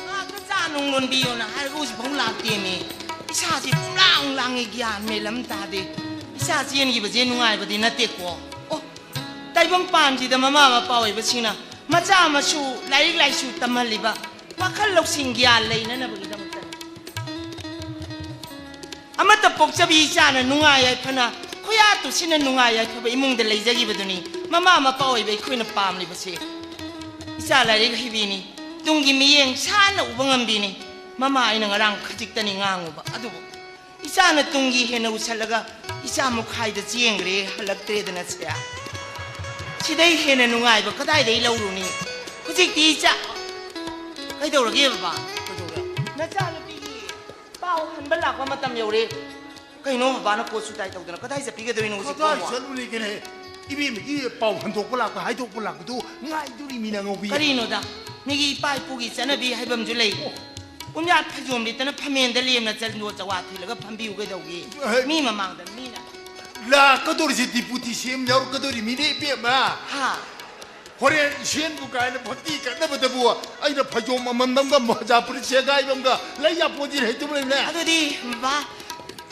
ꯉꯥꯛꯇ ꯆꯥ ꯅꯨꯡ ꯂꯣꯟꯕꯤꯌꯣꯅ ꯍꯥꯏꯔꯒ ꯍꯧꯖꯤꯛꯐꯥꯎ ꯂꯥꯛꯇꯦꯃꯤ꯫ ꯏꯁꯥꯁꯤ ꯄꯨꯡꯂꯥꯡ ꯂꯥꯡꯉꯤ, ꯒ꯭ꯌꯥꯟ ꯃꯦꯟ ꯑꯃ ꯇꯥꯗꯦ꯫ ꯏꯆꯥ ꯆꯦꯟꯈꯤꯕꯁꯦ ꯅꯨꯡꯉꯥꯏꯕꯗꯤ ꯅꯠꯇꯦꯀꯣ꯫ ꯑꯣ, ꯇꯥꯏꯕꯪ ꯄꯥꯟꯁꯤꯗ ꯃꯃꯥ ꯃꯄꯥ ꯑꯣꯏꯕꯁꯤꯡꯅ ꯃꯆꯥ ꯃꯁꯨ ꯂꯥꯏꯔꯤꯛ ꯂꯥꯏꯁꯨ ꯇꯝꯍꯜꯂꯤꯕ ꯋꯥꯈꯜ ꯂꯧꯁꯤꯡ ꯒ꯭ꯌꯥꯟ ꯂꯩꯅꯅꯕꯒꯤꯗꯃꯛꯇꯅꯤ꯫ ꯑꯃꯠꯇ ꯄꯣꯛꯆꯕꯤ ꯏꯆꯥꯅ ꯅꯨꯡꯉꯥꯏ ꯌꯥꯏꯐꯅ, ꯈꯨꯌꯥ ꯇꯨꯁꯤꯟꯅ ꯅꯨꯡꯉꯥꯏ ꯌꯥꯏꯐꯕ ꯏꯃꯨꯡꯗ ꯂꯩꯖꯈꯤꯕꯗꯨꯅꯤ ꯃꯃꯥ ꯃꯄꯥ ꯑꯣꯏꯕ ꯑꯩꯈꯣꯏꯅ ꯄꯥꯝꯂꯤꯕꯁꯦ꯫ ꯏꯆꯥ ꯂꯥꯏꯔꯤꯛ ꯍꯩꯕꯤꯅꯤ, ꯇꯨꯡꯒꯤ ꯃꯤꯠꯌꯦꯡ ꯁꯥꯟꯅ ꯎꯕ ꯉꯝꯕꯤꯅꯤ꯫ ꯃꯃꯥ ꯑꯩꯅ ꯉꯔꯥꯡ ꯈꯖꯤꯛꯇꯅꯤ ꯉꯥꯡꯉꯨꯕ, ꯑꯗꯨꯕꯨ ꯏꯆꯥꯅ ꯇꯨꯡꯒꯤ ꯍꯦꯟꯅ ꯎꯁꯜꯂꯒ ꯏꯆꯥ ꯃꯨꯈꯥꯏꯗ ꯆꯦꯟꯈ꯭ꯔꯦ, ꯍꯜꯂꯛꯇ꯭ꯔꯦꯗꯅ ꯁꯦ꯫ ꯁꯤꯗꯩ ꯍꯦꯟꯅ ꯅꯨꯡꯉꯥꯏꯕ ꯀꯗꯥꯏꯗꯒꯤ ꯂꯧꯔꯨꯅꯤ? ꯍꯧꯖꯤꯛꯇꯤ ꯏꯆꯥ, ꯀꯩꯗꯧꯔꯒꯦ ꯕꯕꯥ? ꯀꯩꯗꯧꯔꯦ? ꯅꯆꯥꯅꯨꯄꯤꯒꯤ ꯄꯥꯎ ꯍꯟꯕ ꯂꯥꯛꯄ ꯃꯇꯝ ꯌꯧꯔꯦ꯫ ꯀꯩꯅꯣ ꯕꯕꯥꯅ ꯀꯣꯠ ꯁꯨꯇꯥꯏ ꯇꯧꯗꯅ ꯀꯗꯥꯏ ꯆꯠꯄꯤꯒꯗꯣꯏꯅꯣ ꯍꯧꯖꯤꯛ ꯀꯗꯥꯏ ꯐꯥꯎꯕ? ꯆꯠꯂꯨꯅꯤ ꯀꯩꯅꯣ? ꯏꯕꯦꯝꯃꯒꯤ ꯄꯥꯎ ꯍꯟꯗꯣꯛꯄ ꯂꯥꯛꯄ, ꯍꯥꯏꯗꯣꯛꯄ ꯂꯥꯛꯄꯗꯨ ꯉꯥꯏꯗꯣꯔꯤꯃꯤꯅ ꯉꯧꯕꯤ꯫ ꯀꯔꯤꯅꯣꯗ? ꯃꯤꯒꯤ ꯏꯄꯥ ꯏꯄꯨꯒꯤ ꯆꯠꯅꯕꯤ ꯍꯥꯏꯕ ꯑꯃꯁꯨ ꯂꯩ꯫ ꯑꯣ꯫ ꯎꯟꯌꯥꯠ ꯐꯩꯖꯣꯝ ꯂꯤꯠꯇꯅ ꯐꯝꯃꯦꯟꯗ ꯂꯦꯝꯅ ꯆꯟꯗꯣ ꯆꯋꯥ ꯊꯤꯜꯂꯒ ꯐꯝꯕꯤꯌꯨ ꯀꯩꯗꯧꯒꯦ? ꯑꯍꯦ꯫ ꯃꯤ ꯃꯃꯥꯡꯗ ꯃꯤꯅ꯫ ꯂꯥꯛꯀꯗꯧꯔꯤꯁꯦ ꯗꯤꯄꯨꯇꯤ ꯁꯤ ꯑꯦꯝ ꯌꯥꯎꯔꯛꯀꯗꯧꯔꯤꯃꯤꯅꯦ ꯏꯕꯦꯝꯃ꯫ ꯍꯥ? ꯍꯣꯔꯦꯟ ꯏꯁꯦꯟꯕꯨ ꯀꯥꯏꯅ ꯐꯛꯇꯤ ꯀꯠꯅꯕꯗꯕꯨ ꯑꯩꯅ ꯐꯩꯖꯣꯝ ꯑꯃꯃꯝꯒ ꯃꯣꯖꯥ ꯐꯨꯔꯤꯠ ꯁꯦꯒꯥꯏꯕ ꯑꯃꯒ ꯂꯩ ꯌꯥꯄꯣꯟꯇꯦ ꯍꯩꯇꯨꯝ ꯂꯩꯕꯅꯦ꯫ ꯑꯗꯨꯗꯤ ꯕꯕꯥ,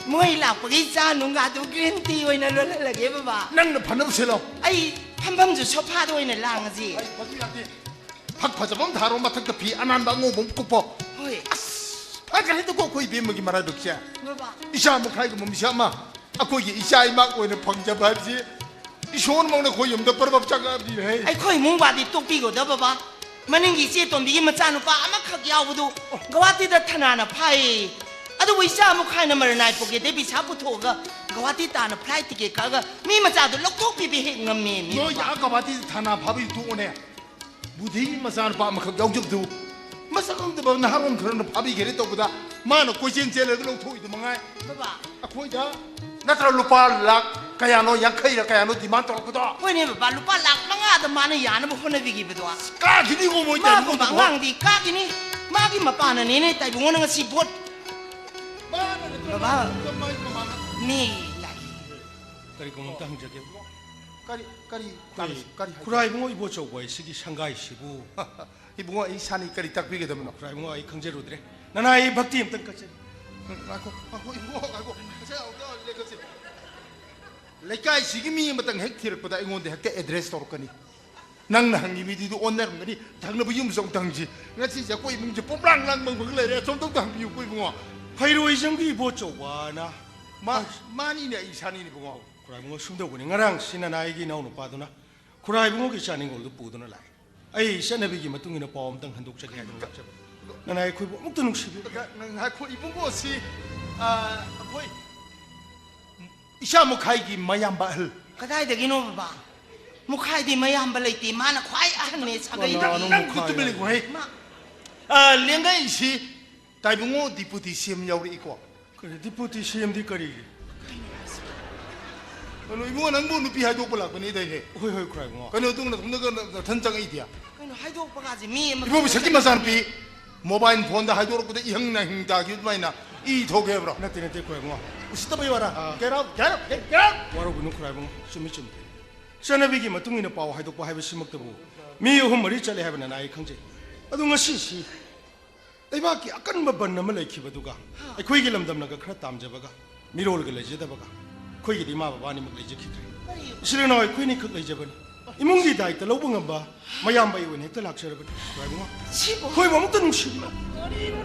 ꯃꯣꯏ ꯂꯥꯛꯄꯒꯤ ꯆꯥ ꯅꯨꯡꯒꯥꯗꯨ green tea ꯑꯣꯏꯅ ꯂꯣꯜꯍꯜꯂꯒꯦ ꯕꯕꯥ꯫ ꯅꯪꯅ ꯐꯅꯕ ꯁꯤꯜꯂꯣ꯫ ꯑꯩ ꯐꯝꯐꯝꯁꯨ ꯁꯣꯐꯥꯗ ꯑꯣꯏꯅ ꯂꯥꯡꯉꯁꯤ꯫ ꯑꯩ ꯐꯁꯨ ꯌꯥꯗꯦ꯫ ꯐꯛ ꯐꯖꯕ ꯑꯃ ꯊꯥꯔꯣ, ꯃꯊꯛꯇ ꯐꯤ ꯑꯅꯥꯟꯕ ꯑꯉꯧꯕ ꯑꯃ ꯀꯨꯞꯄꯣ꯫ ꯍꯣꯏ꯫ ꯑꯁ, ꯐꯈ꯭ꯔꯦꯗꯀꯣ ꯑꯩꯈꯣꯏ ꯏꯕꯦꯝꯃꯒꯤ ꯃꯔꯥꯏꯕꯛꯁꯦ꯫ ꯕꯕꯥ꯫ ꯏꯆꯥ ꯃꯈꯥꯏꯒꯨꯝꯕ ꯃꯤꯁꯛ ꯑꯃ ꯑꯩꯈꯣꯏꯒꯤ ꯏꯆꯥ ꯏꯃꯥ ꯑꯣꯏꯅ ꯐꯪꯖꯕ ꯍꯥꯏꯕꯁꯤ ꯏꯁꯣꯔꯃꯛꯅ ꯑꯩꯈꯣꯏ ꯌꯨꯝꯗ ꯄꯔꯕꯞ ꯆꯪꯉꯛꯑꯕꯅꯤꯅꯦꯍꯦ꯫ ꯑꯩꯈꯣꯏ ꯏꯃꯨꯡ ꯋꯥꯗꯤ ꯇꯣꯛꯄꯤꯈꯣꯗ ꯕꯕꯥ꯫ ꯃꯅꯤꯡꯒꯤ ꯏꯆꯦ ꯇꯣꯝꯕꯤꯒꯤ ꯃꯆꯥꯅꯨꯄꯥ ꯑꯃꯈꯛ ꯌꯥꯎꯕꯗꯨ ꯒꯧꯍꯥꯇꯤꯗ ꯊꯅꯥꯅ ꯐꯥꯏꯌꯦ꯫ ꯑꯗꯨꯕꯨ ꯏꯆꯥ ꯃꯈꯥꯏꯅ ꯃꯔꯅꯥꯏ ꯄꯣꯀꯦꯠꯇꯩ ꯄꯩꯁꯥ ꯄꯨꯊꯣꯛꯑꯒ ꯒꯧꯍꯥꯇꯤ ꯇꯥꯅ flight ticket ꯀꯛꯑꯒ ꯃꯤ ꯃꯆꯥꯗꯨ ꯂꯧꯊꯣꯛꯄꯤꯕ ꯍꯦꯛ ꯉꯝꯃꯦ ꯃꯤ ꯅꯣꯏ ꯕꯕꯥ꯫ ꯑꯥ ꯒꯧꯍꯥꯇꯤꯗ ꯊꯅꯥ ꯐꯥꯕꯒꯤ ꯇꯣꯛꯑꯣꯅꯦ꯫ ꯕꯨꯙꯤꯒꯤ ꯃꯆꯥꯅꯨꯄꯥ ꯑꯃꯈꯛ ꯌꯥꯎꯖꯕꯗꯨ ꯃꯁꯛ ꯈꯪꯗꯕ ꯅꯍꯥꯔꯣꯟ ꯈꯔꯅ ꯐꯥꯕꯤꯈ꯭ꯔꯦ ꯇꯧꯕꯗ ꯃꯥꯅ ꯀꯣꯏꯆꯦꯟ ꯆꯦꯜꯂꯒ ꯂꯧꯊꯣꯛꯏꯗꯨ ꯃꯉꯥꯏ꯫ ꯕꯕꯥ꯫ ꯑꯩꯈꯣꯏꯗ ꯅꯠꯇ꯭ꯔ ꯂꯨꯄꯥ ꯂꯥꯛ ꯀꯌꯥꯅꯣ, ꯌꯥꯡꯈꯩꯔ ꯀꯌꯥꯅꯣ demand ꯇꯧꯔꯛꯄꯗꯣ? ꯍꯣꯏꯅꯦ ꯕꯕꯥ, ꯂꯨꯄꯥ ꯂꯥꯛ ꯃꯉꯥꯗ ꯃꯥꯅ ꯌꯥꯅꯕ ꯍꯣꯠꯅꯕꯤꯈꯤꯕꯗꯣ꯫ ꯀꯥꯈꯤꯅꯤꯀꯣ ꯃꯣꯏ ꯃꯥꯒꯨꯝꯕ ꯇꯥꯏꯕꯪ ꯑꯉꯥꯡꯗꯤ ꯀꯥꯈꯤꯅꯤ꯫ ꯃꯥꯒꯤ ꯃꯄꯥꯟꯅꯅꯦꯅꯦ ꯇꯥꯏꯕꯪꯉꯣꯅ ꯉꯁꯤ ꯚꯣꯠ꯫ ꯃꯥꯅ ꯅꯠꯇ꯭ꯔ ꯕꯕꯥ꯫ ꯃꯥꯏ ꯃꯃꯥꯅ꯫ ꯃꯤ ꯂꯥꯛꯏ꯫ ꯀꯔꯤꯒꯨꯝꯕ ꯑꯝꯇ ꯍꯪꯖꯒꯦ꯫ ꯀꯔꯤ, ꯀꯔꯤ, ꯑꯩꯈꯣꯏ ꯀꯔꯤ ꯍꯥꯏꯒꯦ? ꯈꯨꯔꯥꯏꯕꯨꯡꯉꯣ ꯏꯕꯣꯆꯧꯕ ꯍꯣꯏ ꯁꯤꯒꯤ ꯁꯪꯒꯥꯏꯁꯤꯕꯨ ꯏꯕꯨꯡꯉꯣ, ꯑꯩ ꯁꯥꯅꯤ ꯀꯔꯤ ꯇꯥꯛꯄꯤꯒꯗꯕꯅꯣ? ꯈꯨꯔꯥꯏꯕꯨꯡꯉꯣ, ꯑꯩ ꯈꯪꯖꯔꯨꯗ꯭ꯔꯦ꯫ ꯅꯅꯥꯏ ꯚꯛꯇꯤ ꯑꯝꯇꯪ ꯀꯠꯆꯒꯦ꯫ ꯉꯥꯏꯈꯣ, ꯉꯥꯏꯈꯣ, ꯏꯕꯨꯡꯉꯣ, ꯉꯥꯏꯈꯣ꯫ ꯉꯁꯥꯏ ꯑꯃꯨꯛꯇ ꯂꯦꯞꯈꯠꯁꯤ꯫ ꯂꯩꯀꯥꯏꯁꯤꯒꯤ ꯃꯤ ꯑꯃꯇꯪ ꯍꯦꯛ ꯊꯤꯔꯛꯄꯗ ꯑꯩꯉꯣꯟꯗ ꯍꯦꯛꯇ address ꯇꯧꯔꯛꯀꯅꯤ꯫ ꯅꯪꯅ ꯍꯪꯉꯤ ꯃꯤꯗꯨꯗꯤ ꯑꯣꯟꯅꯔꯝꯒꯅꯤ꯫ ꯊꯪꯅꯕ ꯌꯨꯝꯁꯨ ꯑꯃꯨꯛꯇ ꯍꯪꯁꯤ꯫ ꯉꯁꯤꯁꯦ ꯑꯩꯈꯣꯏ ꯏꯃꯨꯡꯁꯦ ꯄꯣꯝꯂꯥꯡ ꯂꯥꯡ ꯃꯪ ꯃꯪ ꯂꯩꯔꯦ꯫ ꯑꯁꯣꯝꯗ ꯑꯝꯇ ꯍꯪꯕꯤꯌꯨꯀꯣ, ꯏꯕꯨꯡꯉꯣ꯫ ꯐꯩꯔꯣꯏꯖꯝꯒꯤ ꯏꯕꯣꯆꯧꯕꯅ꯫ ꯃꯥ-, ꯃꯥꯅꯤꯅꯦ, ꯑꯩ ꯏꯁꯥꯅꯤꯅꯦ, ꯏꯕꯨꯡꯉꯣ꯫ ꯈꯨꯔꯥꯏꯕꯨꯡꯉꯣ, ꯁꯨꯝ ꯇꯧꯕꯅꯤ, ꯉꯔꯥꯡ ꯁꯤ ꯅꯅꯥꯏꯒꯤ ꯏꯅꯥꯎꯅꯨꯄꯥꯗꯨꯅ ꯈꯨꯔꯥꯏꯕꯨꯡꯉꯣꯒꯤ ꯆꯥꯅꯤꯡꯈꯣꯜꯗꯨ ꯄꯨꯗꯨꯅ ꯂꯥꯛꯑꯦ꯫ ꯑꯩ ꯆꯠꯅꯕꯤꯒꯤ ꯃꯇꯨꯡ ꯏꯟꯅ ꯄꯥꯎ ꯑꯝꯇꯪ ꯍꯟꯗꯣꯛꯆꯒꯦ ꯍꯥꯏꯗꯨꯅ ꯂꯥꯛꯆꯕꯅꯤ꯫ ꯅꯅꯥꯏ ꯑꯩꯈꯣꯏꯕꯨ ꯑꯃꯨꯛꯇ ꯅꯨꯡꯁꯤꯕꯤꯌꯨ꯫ ꯉ-, ꯉ-, ꯉꯥꯏꯈꯣ, ꯏꯕꯨꯡꯉꯣ, ꯁꯤ, ꯑ, ꯑꯩꯈꯣꯏ ꯏꯆꯥ ꯃꯨꯈꯥꯏꯒꯤ ꯃꯌꯥꯝꯕ ꯑꯍꯜ꯫ ꯀꯗꯥꯏꯗꯒꯤꯅꯣ ꯕꯕꯥ? ꯃꯨꯈꯥꯏꯗꯤ ꯃꯌꯥꯝꯕ ꯂꯩꯇꯦ, ꯃꯥꯅ ꯈ꯭ꯋꯥꯏ ꯑꯍꯟꯅꯦ ꯁꯥꯒꯩꯗ꯫ ꯀꯅꯥꯅꯣ ꯅꯪ ꯃꯨꯈꯥꯏ ꯇꯨꯃꯤꯟ ꯂꯩꯈꯣ, ꯍꯦ꯫ ꯃꯥ-, ꯑ, ꯂꯦꯡꯒꯩꯁꯤ ꯇꯥꯏꯕꯨꯡꯉꯣ deputy C M ꯌꯥꯎꯔꯛꯏꯀꯣ꯫ ꯀꯔꯤ deputy C M ꯗꯤ ꯀꯔꯤꯒꯤ? ꯀꯩꯅꯣ, ꯏꯕꯨꯡꯉꯣ, ꯅꯪꯕꯨ ꯅꯨꯄꯤ ꯍꯥꯏꯗꯣꯛꯄ ꯂꯥꯛꯄꯅꯤ ꯗꯥꯏꯅꯦ? ꯍꯣꯏ, ꯍꯣꯏ, ꯈꯨꯔꯥꯏꯕꯨꯡꯉꯣ꯫ ꯀꯩꯅꯣ, ꯑꯗꯨ ꯅꯊꯟꯗ, ꯅꯊꯟ ꯆꯪꯉꯛꯏꯗꯤ? ꯀꯩꯅꯣ, ꯍꯥꯏꯗꯣꯛꯄ ꯀꯥꯁꯦ ꯃꯤ ꯑꯃ ꯏꯕꯣꯕꯤ ꯁꯛꯀꯤ ꯃꯆꯥꯅꯨꯄꯤ mobile phoneꯗ ꯍꯥꯏꯗꯣꯔꯛꯄꯗ ꯏꯍꯪ ꯅꯍꯤꯡ ꯇꯥꯈꯤꯕ ꯑꯗꯨꯃꯥꯏꯅ ꯏ ꯊꯣꯛꯀꯦ ꯍꯥꯏꯕ꯭ꯔꯣ? ꯅꯠꯇꯦ, ꯅꯠꯇꯦ, ꯈꯨꯔꯥꯏꯕꯨꯡꯉꯣ꯫ ꯎꯁꯤꯠꯇꯕ ꯋꯥꯔꯥ? ꯑꯥ꯫ Get out, get out, get out! ꯋꯥꯔꯧꯕꯤꯅꯨ, ꯈꯨꯔꯥꯏꯕꯨꯡꯉꯣ꯫ ꯆꯨꯝꯃꯤ, ꯆꯨꯝꯃꯤ꯫ ꯆꯠꯅꯕꯤꯒꯤ ꯃꯇꯨꯡ ꯏꯟꯅ ꯄꯥꯎ ꯍꯥꯏꯗꯣꯛꯄ ꯍꯥꯏꯕꯁꯤꯃꯛꯇꯕꯨ ꯃꯤ ꯑꯍꯨꯝ ꯃꯔꯤ ꯆꯠꯂꯦ ꯍꯥꯏꯕꯅ ꯑꯩ ꯈꯪꯖꯩ꯫ ꯑꯗꯨ ꯉꯁꯤꯁꯤ ꯂꯩꯕꯥꯛꯀꯤ ꯑꯀꯟꯕ ꯕꯟ ꯑꯃ ꯂꯩꯈꯤꯕꯗꯨꯒ ꯑꯩꯈꯣꯏꯒꯤ ꯂꯝꯗꯝꯅꯒ ꯈꯔ ꯇꯥꯝꯖꯕꯒ ꯃꯤꯔꯣꯜꯒ ꯂꯩꯖꯗꯕꯒ ꯑꯩꯈꯣꯏꯒꯤꯗꯤ ꯏꯃꯥ ꯕꯕꯥ ꯑꯅꯤꯃꯛ ꯂꯩꯖꯈꯤꯗ꯭ꯔꯦ꯫ ꯏꯆꯤꯜ ꯏꯅꯥꯎ ꯑꯩꯈꯣꯏ ꯑꯅꯤꯈꯛ ꯂꯩꯖꯕꯅꯤ꯫ ꯏꯃꯨꯡꯒꯤ ꯗꯥꯏꯇ ꯂꯧꯕ ꯉꯝꯕ ꯃꯌꯥꯝꯕ ꯑꯩ ꯑꯣꯏꯅ ꯍꯦꯛꯇ ꯂꯥꯛꯆꯔꯕꯅꯤ꯫ ꯏꯕꯨꯡꯉꯣ꯫ ꯁꯤꯕꯨ꯫ ꯑꯩꯈꯣꯏꯕꯨ ꯑꯃꯨꯛꯇ ꯅꯨꯡꯁꯤꯕꯤꯌꯨ꯫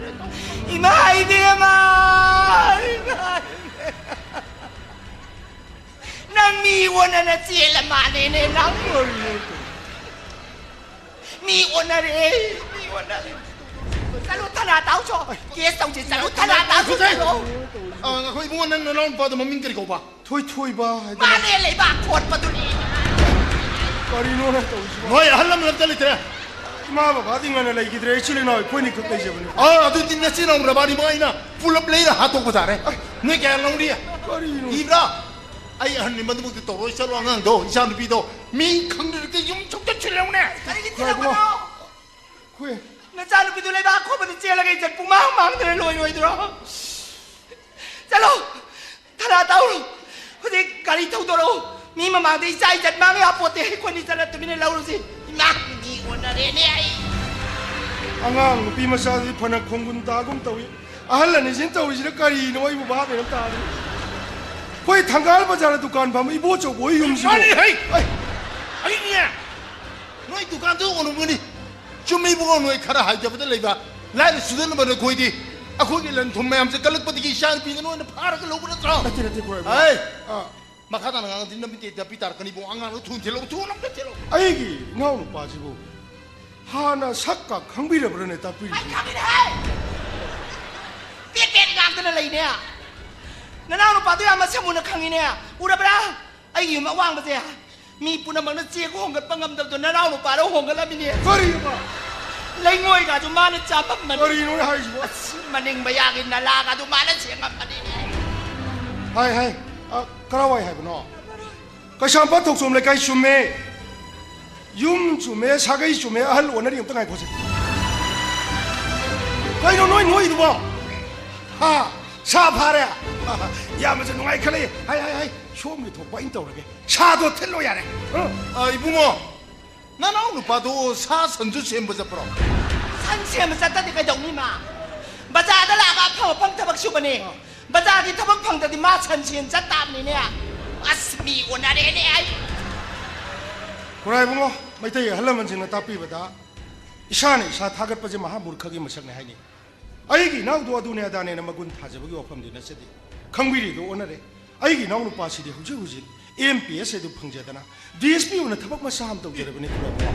ꯏꯃꯥ ꯏꯕꯦꯝꯃ! ꯏꯃꯥ ꯏꯕꯦꯝꯃ! ꯅꯪ ꯃꯤ ꯑꯣꯟꯅꯅ ꯆꯦꯜꯂ ꯃꯥꯜꯂꯦꯅꯦ ꯅꯪ꯫ ꯃꯤ ꯑꯣꯟꯅꯔꯦ, ꯃꯤ ꯑꯣꯟꯅꯔꯦ꯫ ꯆꯠꯂꯣ, ꯊꯅꯥ ꯇꯥꯎꯆꯣ꯫ ꯀꯦꯁ ꯇꯧꯁꯦ, ꯆꯠꯂꯣ, ꯊꯅꯥ ꯇꯥꯎꯆꯣ, ꯆꯠꯂꯣ꯫ ꯑ, ꯉꯥꯏꯈꯣ, ꯏꯕꯨꯡꯉꯣ, ꯅꯪ ꯅꯅꯥꯎ ꯅꯨꯄꯥꯗꯣ ꯃꯃꯤꯡ ꯀꯔꯤ ꯀꯧꯕ? ꯊꯣꯏꯊꯣꯏꯕ ꯍꯥꯏꯗꯅ꯫ ꯃꯥꯅꯦ, ꯂꯩꯕꯥꯛ ꯀꯣꯠꯄꯗꯨꯅꯤ꯫ ꯀꯔꯤꯅꯣꯅꯦ ꯇꯧꯔꯤꯁꯤꯕꯣ? ꯅꯣꯏ ꯑꯍꯜ ꯂꯃꯟ ꯑꯝꯇ ꯂꯩꯇ꯭ꯔꯦ? ꯏꯃꯥ ꯕꯕꯥꯗꯤ ꯉꯟꯅ ꯂꯩꯈꯤꯗ꯭ꯔꯦ, ꯏꯆꯤꯜ ꯏꯅꯥꯎ ꯑꯩꯈꯣꯏꯅꯤꯈꯛ ꯂꯩꯖꯕꯅꯤ꯫ ꯑ, ꯑꯗꯨꯗꯤ ꯅꯆꯤꯟ ꯅꯅꯥꯎ ꯅꯕꯥꯅꯤꯃꯛ ꯑꯩꯅ ꯄꯨꯂꯞ ꯂꯩꯔ ꯍꯥꯠꯇꯣꯛꯄ ꯇꯥꯔꯦ꯫ ꯅꯣꯏ ꯀꯌꯥ ꯂꯧꯅꯤ? ꯀꯔꯤꯅꯣ? ꯏꯕ꯭ꯔꯥ? ꯑꯩ ꯑꯍꯟꯅꯤ, ꯃꯗꯨꯃꯛꯇꯤ ꯇꯧꯔꯣꯏ꯫ ꯆꯠꯂꯣ, ꯑꯉꯥꯡꯗꯣ, ꯏꯆꯥ ꯅꯨꯄꯤꯗꯣ ꯃꯤ ꯈꯪꯗ꯭ꯔꯗꯤ ꯌꯨꯝ ꯁꯨꯡꯆꯠ ꯆꯠꯂꯧꯅꯦ꯫ ꯀꯔꯤꯒꯤ ꯊꯤꯜꯂꯛꯄꯅꯣ? ꯑꯩꯈꯣꯏ ꯅꯆꯥꯅꯨꯄꯤꯗꯨ ꯂꯩꯕꯥꯛ ꯑꯈꯣꯕꯗ ꯆꯦꯜꯂꯒ ꯏꯖꯠ ꯄꯨꯡꯃꯥꯡ ꯃꯥꯡꯗꯅ ꯂꯣꯏꯔꯣꯏꯗ꯭ꯔꯣ? ꯆꯠꯂꯣ, ꯊꯅꯥ ꯇꯧꯔꯣ꯫ ꯍꯧꯖꯤꯛ ꯒꯥꯔꯤ ꯊꯧꯗꯣꯔꯛꯎ꯫ ꯃꯤ ꯃꯃꯥꯡꯗ ꯏꯆꯥ ꯏꯖꯠ ꯃꯥꯡ ꯌꯥꯄꯣꯠꯇꯦ꯫ ꯑꯩꯈꯣꯏꯅꯤ ꯆꯠꯂ ꯇꯨꯃꯤꯟꯅ ꯂꯧꯔꯨꯁꯤ꯫ ꯏꯃꯥ, ꯃꯤ ꯑꯣꯟꯅꯔꯦꯅꯦ ꯑꯩ꯫ ꯑꯉꯥꯡ ꯅꯨꯄꯤ ꯃꯆꯥꯗꯨꯗꯤ ꯐꯅ ꯈꯣꯡꯒꯨꯟ ꯇꯥꯒꯨꯝ ꯇꯧꯏ꯫ ꯑꯍꯜ ꯑꯅꯤꯁꯤꯅ ꯇꯧꯔꯤꯁꯤꯅ ꯀꯔꯤꯅꯣ? ꯑꯩꯕꯨ ꯚꯥꯞ ꯍꯦꯛ ꯇꯥꯗꯦ꯫ ꯑꯩꯈꯣꯏ ꯊꯪꯒꯥꯜ ꯕꯖꯥꯔꯗ ꯗꯨꯀꯥꯟ ꯐꯝꯕ ꯏꯕꯣꯆꯧꯕ ꯍꯣꯏ ꯌꯨꯝꯁꯤꯕꯨ꯫ ꯃꯥꯅꯤ, ꯍꯩ! ꯑꯩ! ꯑꯩꯅꯦ! ꯅꯣꯏ ꯗꯨꯀꯥꯟꯗꯨ ꯑꯣꯟꯅꯕꯅꯤ꯫ ꯆꯨꯝꯃꯤ ꯏꯕꯨꯡꯉꯣ, ꯅꯣꯏ ꯈꯔ ꯍꯥꯏꯖꯕꯗ ꯂꯩꯕ ꯂꯥꯏꯔ ꯁꯨꯗꯅꯕ ꯅꯈꯣꯏꯗꯤ ꯑꯩꯈꯣꯏꯒꯤ ꯂꯟ ꯊꯨꯝ ꯃꯌꯥꯝꯁꯦ ꯀꯜꯂꯛꯄꯗꯒꯤ ꯏꯆꯥ ꯅꯨꯄꯤꯗ ꯅꯣꯏꯅ ꯐꯥꯔꯒ ꯂꯧꯕ ꯅꯠꯇ꯭ꯔꯣ? ꯅꯠꯇꯦ, ꯅꯠꯇꯦ, ꯀꯣꯏꯕ꯫ ꯑꯩ! ꯑꯥ꯫ ꯃꯈꯥ ꯇꯥꯅ ꯉꯥꯡꯉꯗꯤ ꯅꯃꯤꯠꯇꯩ ꯗꯥꯛꯄꯤ ꯇꯥꯔꯛꯀꯅꯤꯕꯣ꯫ ꯑꯉꯥꯡꯗꯣ ꯊꯨꯅ ꯊꯤꯜꯂꯛꯎ, ꯊꯨꯅ ꯑꯝꯇ ꯊꯤꯜꯂꯛꯎ꯫ ꯑꯩꯒꯤ ꯏꯅꯥꯎꯅꯨꯄꯥꯁꯤꯕꯨ ꯍꯥꯟꯅ ꯁꯛꯀ ꯈꯪꯕꯤꯔꯕ꯭ꯔꯅꯦ, ꯇꯥꯛꯄꯤꯔꯤꯁꯤ? ꯑꯩ ꯈꯪꯉꯤꯅꯦꯍꯦ! ꯄꯦꯠ ꯄꯦꯠ ꯉꯥꯡꯗꯅ ꯂꯩꯅꯦ꯫ ꯅꯅꯥꯎ ꯅꯨꯄꯥꯗꯣ ꯌꯥꯝ ꯃꯁꯛ ꯃꯨꯟꯅ ꯈꯪꯉꯤꯅꯦ꯫ ꯎꯔꯕ꯭ꯔꯥ? ꯑꯩꯒꯤ ꯌꯨꯝ ꯑꯋꯥꯡꯕꯁꯦ ꯃꯤ ꯄꯨꯝꯅꯃꯛꯅ ꯆꯦꯛ ꯍꯣꯡꯒꯠꯄ ꯉꯝꯗꯕꯗꯣ ꯅꯅꯥꯎ ꯅꯨꯄꯥꯅ ꯍꯣꯡꯒꯠꯂꯝꯃꯤꯅꯦ꯫ ꯀꯔꯤꯕ? ꯂꯩꯉꯣꯏꯒꯥꯁꯨ ꯃꯥꯅ ꯆꯥꯝꯃꯝꯃꯅꯤ꯫ ꯀꯔꯤꯅꯣꯅꯦ ꯍꯥꯏꯁꯤꯕꯣ? ꯑꯁ, ꯃꯅꯤꯡ ꯃꯌꯥꯒꯤ ꯅꯂꯥꯒꯗꯨ ꯃꯥꯅ ꯁꯦꯡꯉꯝꯃꯅꯤꯅꯦ꯫ ꯍꯥꯏ, ꯍꯥꯏ꯫ ꯑ, ꯀꯔꯥꯏꯋꯥꯏ ꯍꯥꯏꯕꯅꯣ? ꯀꯩꯁꯥꯝꯄꯥꯠ ꯊꯣꯛꯆꯣꯝ ꯂꯩꯀꯥꯏ ꯆꯨꯝꯃꯦ꯫ ꯌꯨꯝ ꯆꯨꯝꯃꯦ, ꯁꯥꯒꯩ ꯆꯨꯝꯃꯦ, ꯑꯍꯜ ꯑꯣꯟꯅꯔꯤ꯫ ꯑꯝꯇ ꯉꯥꯏꯈꯣꯁꯦ꯫ ꯀꯩꯅꯣ ꯅꯣꯏ ꯅꯣꯏꯗꯨꯕꯣ? ꯍꯥ? ꯁꯥ ꯐꯥꯔꯦ? ꯏꯌꯥꯝꯕꯁꯦ ꯅꯨꯡꯉꯥꯏꯈꯠꯂꯛꯏ꯫ ꯍꯥꯏ, ꯍꯥꯏ, ꯍꯥꯏ꯫ ꯁꯣꯝꯒꯤ ꯊꯣꯛꯄ ꯑꯩꯅ ꯇꯧꯔꯒꯦ꯫ ꯁꯥꯗꯣ ꯊꯤꯠꯂꯣ ꯌꯥꯔꯦ꯫ ꯑ? ꯑ, ꯏꯕꯨꯡꯉꯣ, ꯅꯅꯥꯎ ꯅꯨꯄꯥꯗꯣ ꯁꯥ ꯁꯟꯁꯨ ꯁꯦꯝꯕ ꯆꯠꯄ꯭ꯔꯣ? ꯁꯟ ꯁꯦꯝꯕ ꯆꯠꯇꯗꯤ ꯀꯩꯗꯧꯅꯤ, ꯃꯥ? ꯕꯖꯥꯔꯗ ꯂꯥꯛꯑꯒ ꯑꯐꯪ ꯑꯐꯪ ꯊꯕꯛ ꯁꯨꯕꯅꯦ꯫ ꯑ꯫ ꯕꯖꯥꯔꯒꯤ ꯊꯕꯛ ꯐꯪꯗꯗꯤ ꯃꯥ ꯁꯟ ꯁꯦꯝ ꯆꯠ ꯇꯥꯕꯅꯤꯅꯦ꯫ ꯑꯁ, ꯃꯤ ꯑꯣꯟꯅꯔꯦꯅꯦ ꯑꯩ꯫ ꯈꯨꯔꯥꯏ ꯏꯕꯨꯡꯉꯣ, ꯃꯩꯇꯩ ꯑꯍꯜ ꯂꯃꯟꯁꯤꯡꯅ ꯇꯥꯛꯄꯤꯕꯗ, ꯏꯁꯥꯅ ꯏꯁꯥ ꯊꯥꯒꯠꯄꯁꯦ ꯃꯍꯥ ꯃꯨꯔꯈꯒꯤ ꯃꯁꯛꯅꯤ ꯍꯥꯏꯅꯤ꯫ ꯑꯩꯒꯤ ꯏꯅꯥꯎꯗꯣ ꯑꯗꯨꯅꯦ ꯑꯗꯥꯅꯦꯅ ꯃꯒꯨꯟ ꯊꯥꯖꯕꯒꯤ ꯋꯥꯐꯝꯗꯤ ꯅꯠꯆꯗꯦ꯫ ꯈꯪꯕꯤꯔꯤꯗꯣ ꯑꯣꯟꯅꯔꯦ꯫ ꯑꯩꯒꯤ ꯏꯅꯥꯎꯅꯨꯄꯥꯁꯤꯗꯤ ꯍꯧꯖꯤꯛ ꯍꯧꯖꯤꯛ ꯑꯦꯝ ꯄꯤ ꯑꯦꯁ ꯑꯗꯨ ꯐꯪꯖꯗꯅ ꯗꯤ ꯑꯦꯁ ꯄꯤ ꯑꯣꯏꯅ ꯊꯕꯛ ꯃꯆꯥ ꯑꯃ ꯇꯧꯖꯔꯕꯅꯤ, ꯈꯨꯔꯥꯏ ꯏꯕꯨꯡꯉꯣ꯫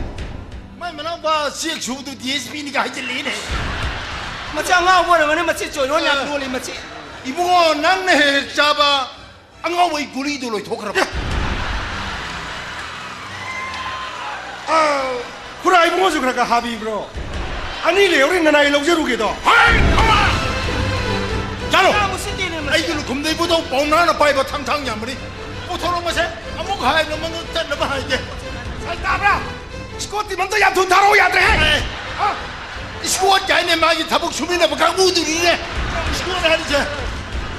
ꯃꯥꯏ ꯃꯅꯥꯎꯄꯥ ꯆꯦꯛ ꯁꯨꯕꯗꯨ ꯗꯤ ꯑꯦꯁ ꯄꯤꯅꯤꯒ ꯍꯥꯏꯖꯤꯜꯂꯤꯅꯦ꯫ ꯃꯁꯤ ꯑꯉꯥꯎꯕ ꯑꯣꯏꯔꯝꯒꯅꯤ, ꯃꯁꯤ ꯆꯣꯏꯔꯣꯟ ꯌꯥꯝ ꯑ, ꯂꯣꯜꯂꯤ, ꯃꯁꯤ꯫ ꯏꯕꯨꯡꯉꯣ, ꯅꯪꯅ ꯍꯦꯛ ꯍꯦꯛ ꯆꯥꯕ ꯑꯉꯥꯎꯕꯩ ꯒꯨꯂꯤꯗꯨ ꯂꯣꯏꯊꯣꯛꯈ꯭ꯔꯕ? ꯑ, ꯈꯨꯔꯥ ꯏꯕꯨꯡꯉꯣꯁꯨ ꯈꯔ ꯈꯔ ꯍꯥꯕꯤꯕ꯭ꯔꯣ? ꯑꯅꯤ ꯂꯩꯍꯧꯔꯤ, ꯅꯅꯥꯏ ꯂꯧꯖꯔꯨꯒꯦꯗꯣ꯫ ꯍꯩ, ꯑꯃ! ꯆꯠꯂꯣ! ꯌꯥꯝ ꯎꯁꯤꯠꯇꯦꯅꯦ ꯃꯁꯤ꯫ ꯑꯩꯒꯤ ꯂꯨꯈꯨꯝꯗ ꯏꯕꯨꯙꯧ ꯄꯥꯎꯅꯥꯅ ꯄꯥꯏꯕ ꯊꯥꯡ ꯊꯥꯡ ꯌꯥꯝꯕꯅꯤ꯫ ꯄꯨꯊꯣꯔꯛꯑꯣ ꯃꯁꯦ꯫ ꯑꯃꯨꯛ ꯍꯥꯏꯅ ꯃꯉꯛ ꯇꯠꯅꯕ ꯍꯥꯏꯒꯦ꯫ ꯁꯥꯏ ꯇꯥꯕ꯭ꯔꯥ? ꯁ꯭ꯀꯣꯠꯇꯤ ꯑꯝꯇ ꯌꯥꯝ ꯊꯨꯅ ꯊꯥꯔꯛꯑꯣ ꯌꯥꯗ꯭ꯔꯦꯍꯦ꯫ ꯑꯦ, ꯑ? ꯁ꯭ꯀꯣꯠ ꯀꯥꯏꯅ ꯃꯥꯒꯤ ꯊꯕꯛ ꯁꯨꯃꯤꯟꯅꯕ ꯀꯥꯡꯕꯨꯗꯨꯅꯤꯅꯦ꯫ ꯁ꯭ꯀꯣꯠ ꯍꯥꯏꯔꯤꯁꯦ꯫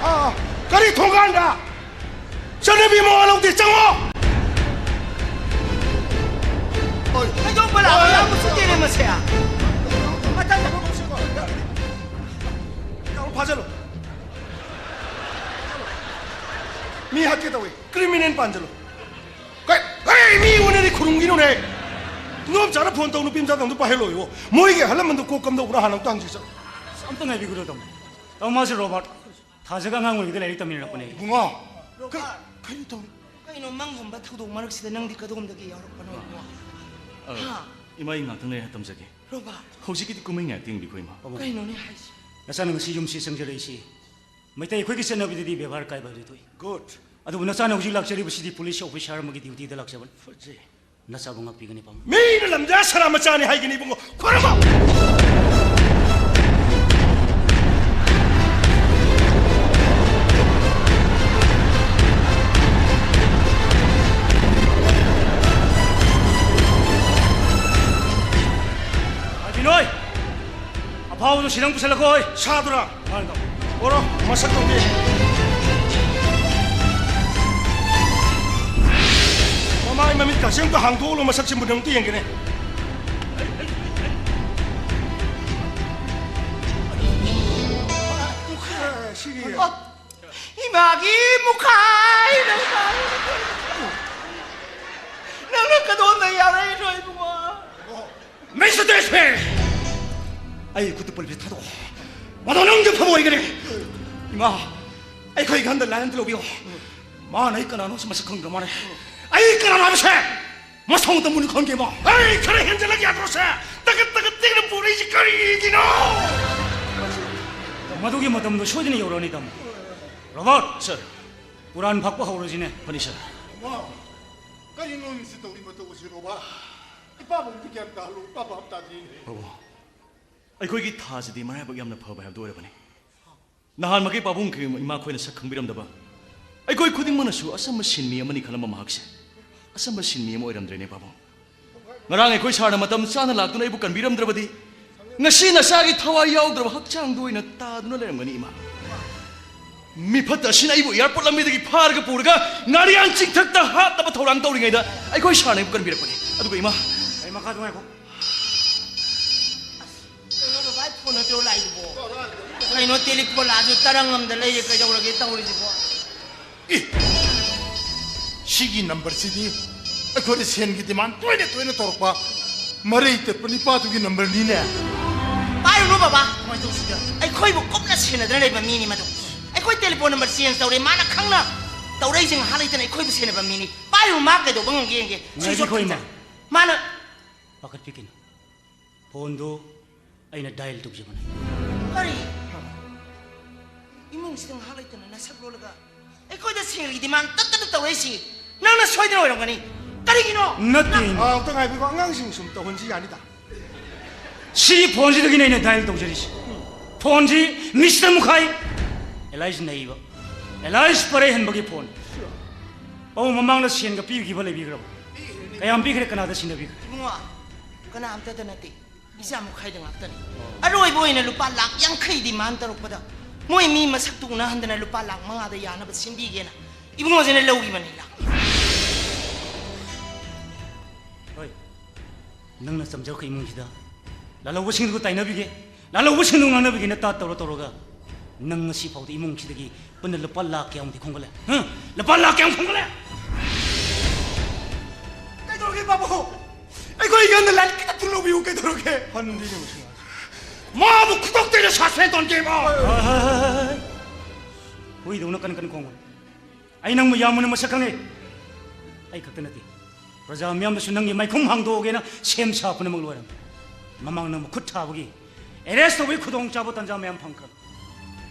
ꯑ, ꯀꯔꯤ ꯊꯣꯡꯒꯥꯟꯗ? ꯆꯠꯅꯕꯤ ꯃꯋꯥ ꯂꯧꯗꯦ, ꯆꯪꯉꯣ! ꯍꯣꯏ꯫ ꯍꯩꯗꯣꯛꯄ ꯂꯥꯛꯄ ꯌꯥꯝ ꯎꯁꯤꯠꯇꯦꯅꯦ ꯃꯁꯦ꯫ ꯃꯊꯪ ꯌꯥꯝ ꯐꯥꯖꯜꯂꯨ꯫ ꯃꯤ ꯍꯥꯠꯀꯦ ꯇꯧꯏ꯫ ꯀ꯭ꯔꯤꯃꯤꯅꯦꯜ ꯄꯥꯟꯖꯜꯂꯨ꯫ ꯀꯩ, ꯀꯩ ꯃꯤ ꯑꯣꯟꯅꯔꯤ ꯈꯨꯔꯨꯝꯒꯤꯅꯨꯅꯦ꯫ ꯅꯣꯏ ꯃꯆꯥꯅ ꯐꯣꯟ ꯇꯧ, ꯅꯨꯄꯤ ꯃꯆꯥꯗꯣ ꯑꯝꯇ ꯄꯥꯏꯍꯜꯂꯣ ꯏꯕꯣ꯫ ꯃꯣꯏꯒꯤ ꯑꯍꯜ ꯂꯃꯟꯗꯣ ꯀꯣꯛ ꯀꯝꯗꯧꯕ꯭ꯔꯥ ꯍꯥꯟꯅ ꯑꯝꯇ ꯍꯪꯁꯤ ꯆꯠꯂꯣ꯫ ꯑꯝꯇ ꯉꯥꯏꯕꯤꯈ꯭ꯔꯣ ꯇꯥꯃꯣ꯫ ꯇꯥꯃꯣ, ꯃꯥꯁꯦ ꯔꯣꯕꯥꯔꯠ꯫ ꯊꯥꯖꯒ ꯑꯉꯥꯡ ꯑꯣꯏꯔꯤꯉꯩꯗ ꯂꯥꯏꯔꯤꯛ ꯇꯝꯃꯤꯟꯅꯔꯛꯄꯅꯦ꯫ ꯏꯕꯨꯡꯉꯣ, ꯀ-, ꯀꯩꯅꯣ ꯇꯧꯔꯤ? ꯀꯩꯅꯣ ꯃꯪꯒꯨꯝꯕ ꯊꯧꯗꯣꯛ ꯃꯔꯛꯁꯤꯗ ꯅꯪꯗꯤ ꯀꯗꯣꯝꯗꯒꯤ ꯌꯥꯎꯔꯛꯄꯅꯣ ꯏꯕꯨꯡꯉꯣ? ꯑ, ꯍꯥ? ꯏꯃꯥ, ꯑꯩ ꯉꯥꯛꯇꯪ ꯂꯩꯔ ꯇꯝꯖꯒꯦ꯫ ꯔꯣꯕꯥꯔꯠ꯫ ꯍꯧꯖꯤꯛꯀꯤꯗꯤ ꯀꯨꯝꯍꯩ ꯉꯥꯛꯇ ꯌꯦꯡꯕꯤꯈꯣ, ꯏꯃꯥ꯫ ꯀꯩꯅꯣꯅꯦ ꯍꯥꯏꯁꯤ? ꯅꯆꯥꯅ ꯉꯁꯤ ꯌꯨꯝꯁꯤ ꯆꯪꯖꯔꯛꯏꯁꯤ ꯃꯩꯇꯩ ꯑꯩꯈꯣꯏꯒꯤ ꯆꯠꯅꯕꯤꯗꯗꯤ ꯕꯦꯕꯥꯔ ꯀꯥꯏꯕ ꯍꯥꯏꯕꯗꯨ ꯊꯣꯛꯏ꯫ ꯒꯨꯗ꯫ ꯑꯗꯨꯕꯨ ꯅꯆꯥꯅ ꯍꯧꯖꯤꯛ ꯂꯥꯛꯆꯔꯤꯕꯁꯤꯗꯤ ꯄꯨꯂꯤꯁ ꯑꯣꯐꯤꯁꯥꯔ ꯑꯃꯒꯤ ꯗ꯭ꯌꯨꯇꯤꯗ ꯂꯥꯛꯆꯕꯅꯤ꯫ ꯐꯖꯩ꯫ ꯅꯆꯥꯕꯨ ꯉꯥꯛꯄꯤꯒꯅꯤ, ꯄꯥꯕꯨꯡ꯫ ꯃꯤꯅ ꯂꯝꯖꯥ ꯁꯔꯥ ꯃꯆꯥꯅꯤ ꯍꯥꯏꯒꯅꯤ, ꯏꯕꯨꯡꯉꯣ꯫ ꯈꯣꯏꯔꯝꯃꯣ! ꯍꯥꯏꯕꯤꯅꯣꯏ! ꯑꯐꯥꯎꯕꯗꯣ ꯁꯤꯗꯪ ꯄꯨꯁꯜꯂꯛꯈꯣ, ꯍꯣꯏ꯫ ꯁꯥꯗꯨꯔꯥ? ꯃꯥꯅꯤ, ꯇꯥꯃꯣ꯫ ꯑꯣꯔꯣ, ꯃꯁꯛ ꯇꯧꯗꯦ꯫ ꯃꯃꯤꯠꯀꯥꯁꯦ ꯑꯝꯇ ꯍꯥꯡꯗꯣꯛꯍꯜꯂꯣ, ꯃꯁꯛꯁꯦ ꯃꯨꯟꯅ ꯑꯝꯇ ꯌꯦꯡꯒꯦꯅꯦ꯫ ꯏꯃꯥꯒꯤ ꯃꯨꯈꯥꯏ ꯅꯪ ꯅꯪꯅ ꯀꯗꯣꯝꯗ ꯌꯥꯎꯔꯛꯏꯅꯣ ꯏꯕꯨꯡꯉꯣ? ꯃꯤꯁꯇꯔ ꯗꯦꯁꯃꯦꯟ! ꯑꯩ ꯈꯨꯠꯇ ꯄꯨꯂꯤꯁ ꯊꯥꯗꯣꯛꯑꯣ꯫ ꯃꯗꯨ ꯅꯪꯒꯤ ꯐꯕ ꯑꯣꯏꯒꯅꯤ꯫ ꯏꯃꯥ, ꯑꯩꯈꯣꯏꯒꯤ ꯍꯟꯗꯛ ꯂꯥꯏꯟꯗ ꯂꯧꯕꯤꯌꯣ꯫ ꯃꯥꯅ ꯑꯩ ꯀꯅꯥꯅꯣꯁꯨ ꯃꯁꯛ ꯈꯪꯗ꯭ꯔ ꯃꯥꯜꯂꯦ꯫ ꯑꯩ ꯀꯅꯥꯅꯣ ꯍꯥꯏꯕꯁꯦ ꯃꯁꯥꯃꯛꯇ ꯃꯨꯟꯅ ꯈꯪꯒꯦ, ꯏꯃꯥ꯫ ꯑꯩ ꯈꯔ ꯍꯦꯟꯖꯜꯂꯛ ꯌꯥꯗ꯭ꯔꯣ ꯁꯦ? ꯇꯒꯠ ꯇꯒꯠ ꯇꯦꯛꯅ ꯄꯨꯔꯛꯏꯁꯦ ꯀꯔꯤꯒꯤꯅꯣ? ꯃꯗꯨꯒꯤ ꯃꯇꯝꯗꯣ ꯁꯣꯏꯗꯅ ꯌꯧꯔꯛꯑꯅꯤ, ꯇꯥꯃꯣ꯫ ꯔꯣꯕꯥꯔꯠ! ꯁꯔ꯫ ꯀꯨꯔꯥꯟ ꯐꯥꯛꯄ ꯍꯧꯔꯁꯤꯅꯦ꯫ ꯐꯅꯤ, ꯁꯔ꯫ ꯃꯥ, ꯀꯔꯤꯅꯣ ꯃꯁꯤ ꯇꯧꯔꯤ ꯃꯇꯧ ꯑꯁꯤ, ꯔꯣꯕꯥꯔꯠ? ꯏꯄꯥꯕꯨ ꯑꯝꯇ ꯒ꯭ꯌꯥꯟ ꯇꯥꯍꯜꯂꯨ, ꯏꯄꯥ ꯚꯥꯞ ꯇꯥꯗ꯭ꯔꯤꯅꯦ꯫ ꯕꯥꯕꯨ, ꯑꯩꯈꯣꯏꯒꯤ ꯊꯥꯁꯤꯗꯤ ꯃꯔꯥꯏꯕꯛ ꯌꯥꯝꯅ ꯐꯕ ꯍꯥꯏꯕꯗꯨ ꯑꯣꯏꯔꯕꯅꯤ꯫ ꯅꯍꯥꯟꯃꯛꯀꯤ ꯄꯥꯕꯨꯡ ꯏꯃꯥꯈꯣꯏꯅ ꯁꯛ ꯈꯪꯕꯤꯔꯝꯗꯕ ꯑꯩꯈꯣꯏ ꯈꯨꯗꯤꯡꯃꯛꯅꯁꯨ ꯑꯆꯝꯕ ꯁꯤꯟꯃꯤ ꯑꯃꯅꯤ ꯈꯜꯂꯝꯕ ꯃꯍꯥꯛꯁꯦ ꯑꯆꯝꯕ ꯁꯤꯟꯃꯤ ꯑꯃ ꯑꯣꯏꯔꯝꯗ꯭ꯔꯦꯅꯦ, ꯄꯥꯕꯨꯡ꯫ ꯉꯔꯥꯡ ꯑꯩꯈꯣꯏ ꯁꯥꯔꯅ ꯃꯇꯝ ꯆꯥꯅ ꯂꯥꯛꯇꯨꯅ ꯑꯩꯕꯨ ꯀꯟꯕꯤꯔꯝꯗ꯭ꯔꯕꯗꯤ ꯉꯁꯤ ꯅꯆꯥꯒꯤ ꯊꯋꯥꯏ ꯌꯥꯎꯗ꯭ꯔꯕ ꯍꯛꯆꯥꯡꯗꯨ ꯑꯣꯏꯅ ꯇꯥꯗꯨꯅ ꯂꯩꯔꯝꯒꯅꯤ, ꯏꯃꯥ꯫ ꯃꯤꯐꯠꯇ ꯑꯁꯤꯅ ꯑꯩꯕꯨ ꯑꯦꯌꯥꯔꯄꯣꯔꯠ ꯂꯝꯕꯤꯗꯒꯤ ꯐꯥꯔꯒ ꯄꯨꯔꯒ ꯉꯥꯔꯤꯌꯥꯟ ꯆꯤꯡꯊꯛꯇ ꯍꯥꯠꯅꯕ ꯊꯧꯔꯥꯡ ꯇꯧꯔꯤꯉꯩꯗ ꯑꯩꯈꯣꯏ ꯁꯥꯔꯅ ꯑꯩꯕꯨ ꯀꯟꯕꯤꯔꯛꯄꯅꯤ꯫ ꯑꯗꯨꯒ ꯏꯃꯥ, ꯑꯩ ꯃꯈꯥꯗ ꯉꯥꯏꯈꯣ꯫ ꯀꯩꯅꯣ ꯕꯕꯥ, ꯑꯩ ꯐꯣꯟ ꯅꯠꯇ꯭ꯔꯣ ꯂꯥꯛꯏꯗꯨꯕꯣ? ꯀꯩꯅꯣ ꯇꯦꯂꯤꯐꯣꯟ ꯂꯥꯛꯑꯁꯨ ꯇꯔꯪ ꯑꯃꯗ ꯂꯩꯌꯦ, ꯀꯩꯗꯧꯔꯒꯦ ꯇꯧꯔꯤꯁꯤꯕꯣ? ꯑꯦ, ꯁꯤꯒꯤ ꯅꯝꯕꯔꯁꯤꯗꯤ ꯑꯩꯈꯣꯏꯗ ꯁꯦꯟꯒꯤ ꯗꯤꯃꯥꯟ ꯇꯣꯏꯅ ꯇꯣꯏꯅ ꯇꯧꯔꯛꯄ ꯃꯔꯩ ꯇꯠꯄ ꯅꯤꯄꯥꯗꯨꯒꯤ ꯅꯝꯕꯔꯅꯤꯅꯦ꯫ ꯄꯥꯏꯔꯨꯅꯨ ꯕꯕꯥ, ꯀꯃꯥꯏꯅ ꯇꯧꯁꯤꯒꯦ? ꯑꯩꯈꯣꯏꯕꯨ ꯀꯨꯞꯅ ꯁꯦꯟꯅꯗꯨꯅ ꯂꯩꯕ ꯃꯤꯅꯤ ꯃꯗꯨ꯫ ꯑꯩꯈꯣꯏ ꯇꯦꯂꯤꯐꯣꯟ ꯅꯝꯕꯔ ꯆꯦꯟꯖ ꯇꯧꯔꯦ, ꯃꯥꯅ ꯈꯪꯅ ꯇꯧꯔꯛꯏꯁꯦ ꯉꯥꯏꯍꯥꯛ ꯂꯩꯇꯅ ꯑꯩꯈꯣꯏꯕꯨ ꯁꯦꯟꯅꯕ ꯃꯤꯅꯤ꯫ ꯄꯥꯏꯔꯨꯅꯨ, ꯃꯥ ꯀꯩꯗꯧꯕ ꯉꯝꯒꯦ ꯌꯦꯡꯒꯦ꯫ ꯁ꯭ꯋꯤꯆ ꯑꯣꯐ ꯉꯥꯏꯕꯤꯈꯣ, ꯏꯃꯥ꯫ ꯊꯝꯖꯔꯦ꯫ ꯃꯥꯅ ꯄꯥꯈꯠꯄꯤꯒꯅꯨ꯫ ꯐꯣꯟꯗꯨ ꯑꯩꯅ ꯗꯥꯏꯜ ꯇꯧꯖꯕꯅꯤ꯫ ꯀꯔꯤ? ꯏꯃꯨꯡꯁꯤꯗ ꯉꯥꯏꯍꯥꯛ ꯂꯩꯇꯅ ꯅꯁꯛ ꯂꯣꯜꯂꯒ ꯑꯩꯈꯣꯏꯗ ꯁꯦꯜꯒꯤ ꯗꯤꯃꯥꯟ ꯇꯠꯇꯅ ꯇꯧꯔꯛꯏꯁꯤ ꯅꯪꯅ ꯁꯣꯏꯗꯅ ꯑꯣꯏꯔꯝꯒꯅꯤ꯫ ꯀꯔꯤꯒꯤꯅꯣ? ꯅꯠꯇꯦ꯫ ꯅꯪ ꯑꯥ, ꯑꯝꯇ ꯉꯥꯏꯕꯤꯈꯣ, ꯑꯉꯥꯡꯁꯤꯡ ꯁꯨꯝ ꯇꯧꯍꯟꯁꯤ ꯌꯥꯅꯤꯗ꯫ ꯁꯤꯒꯤ ꯐꯣꯟꯁꯤꯗꯒꯤꯅꯦ ꯑꯩꯅ ꯗꯥꯏꯜ ꯇꯧꯖꯔꯤꯁꯤ꯫ ꯐꯣꯟꯁꯤ ꯃꯤꯁꯇꯔ ꯃꯨꯈꯥꯏ, ꯑꯦꯂꯥꯏꯁ ꯅꯩꯕ, ꯑꯦꯂꯥꯏꯁ ꯄꯔꯩꯍꯟꯕꯒꯤ ꯐꯣꯟ꯫ ꯑꯧ, ꯃꯃꯥꯡꯗ ꯁꯦꯟꯒ ꯄꯤꯈꯤꯕ ꯂꯩꯕꯤꯈ꯭ꯔꯕ? ꯀꯌꯥꯝ ꯄꯤꯈ꯭ꯔꯦ? ꯀꯅꯥꯗ ꯁꯤꯟꯅꯕꯤꯈ꯭ꯔꯦ? ꯏꯕꯨꯡꯉꯣ, ꯀꯅꯥꯝꯇꯗ ꯅꯠꯇꯦ꯫ ꯏꯆꯥ ꯃꯈꯥꯏꯗ ꯉꯥꯛꯇꯅꯤ꯫ ꯑꯔꯣꯏꯕ ꯑꯣꯏꯅ ꯂꯨꯄꯥ ꯂꯥꯛ ꯌꯥꯡꯈꯩ ꯗꯤꯃꯥꯟ ꯇꯧꯔꯛꯄꯗ ꯃꯣꯏ ꯃꯤ ꯃꯁꯛꯇꯨ ꯎꯅꯍꯟꯗꯅ ꯂꯨꯄꯥ ꯂꯥꯛ ꯃꯉꯥꯗ ꯌꯥꯅꯕ ꯁꯤꯟꯕꯤꯒꯦꯅ ꯏꯕꯨꯡꯉꯣꯁꯤꯅ ꯂꯧꯈꯤꯕꯅꯤ, ꯂꯥꯛ꯫ ꯅꯪꯅ ꯆꯝꯖꯔꯛꯄ ꯏꯃꯨꯡꯁꯤꯗ ꯂꯥꯜꯍꯧꯕꯁꯤꯡꯗꯨꯒ ꯇꯥꯏꯅꯕꯤꯒꯦ, ꯂꯥꯜꯍꯧꯕꯁꯤꯡꯗꯨ ꯉꯥꯡꯅꯕꯤꯒꯦꯅ ꯇꯥ ꯇꯧꯔ ꯇꯧꯔꯒ ꯅꯪ ꯉꯁꯤ ꯐꯥꯎꯗ ꯏꯃꯨꯡꯁꯤꯗꯒꯤ ꯄꯨꯟꯅ ꯂꯨꯄꯥ ꯂꯥꯈ ꯀꯌꯥꯃꯨꯛꯇꯤ ꯈꯣꯝꯒꯠꯂꯦ? ꯍꯥ? ꯂꯨꯄꯥ ꯂꯥꯈ ꯀꯌꯥꯃꯨꯛ ꯈꯣꯝꯒꯠꯂꯦ? ꯀꯩꯗꯧꯔꯒꯦ ꯄꯥꯕꯨ? ꯑꯩꯈꯣꯏ ꯌꯨꯝꯗ ꯂꯥꯏꯔꯤꯛ ꯈꯤꯇ ꯊꯨꯅ ꯂꯧꯕꯤꯌꯨ, ꯀꯩꯗꯧꯔꯒꯦ? ꯍꯟꯗꯤ ꯅꯨꯡꯁꯤ꯫ ꯃꯥꯕꯨ ꯈꯨꯗꯣꯛꯇꯩꯅ ꯁꯥꯁꯦꯟ ꯇꯧꯍꯟꯒꯦ, ꯏꯃꯥ꯫ ꯍꯣꯏ, ꯍꯣꯏ, ꯍꯣꯏ, ꯍꯣꯏ꯫ ꯍꯨꯏꯗꯧꯅ ꯀꯟ ꯀꯟ ꯈꯣꯡꯉꯨ꯫ ꯑꯩ ꯅꯪꯕꯨ ꯌꯥꯝ ꯃꯨꯟꯅ ꯃꯁꯛ ꯈꯪꯉꯦ꯫ ꯑꯩ ꯈꯛꯇ ꯅꯠꯇꯦ, ꯄ꯭ꯔꯖꯥ ꯃꯤꯌꯥꯝꯗꯁꯨ ꯅꯪꯒꯤ ꯃꯥꯏꯈꯨꯝ ꯍꯥꯡꯗꯣꯛꯑꯒꯦꯅ ꯁꯦꯝ ꯁꯥ ꯄꯨꯝꯅꯃꯛ ꯂꯣꯏꯔꯝꯃꯤ꯫ ꯃꯃꯥꯡ ꯅꯪꯕꯨ ꯈꯨꯠ ꯊꯥꯕꯒꯤ, ꯑꯦꯔꯦꯁ ꯇꯧꯕꯒꯤ ꯈꯨꯗꯣꯡꯆꯥꯕ ꯇꯥꯟꯖꯥ ꯃꯌꯥꯝ ꯐꯪꯈ꯭ꯔꯕꯅꯤ꯫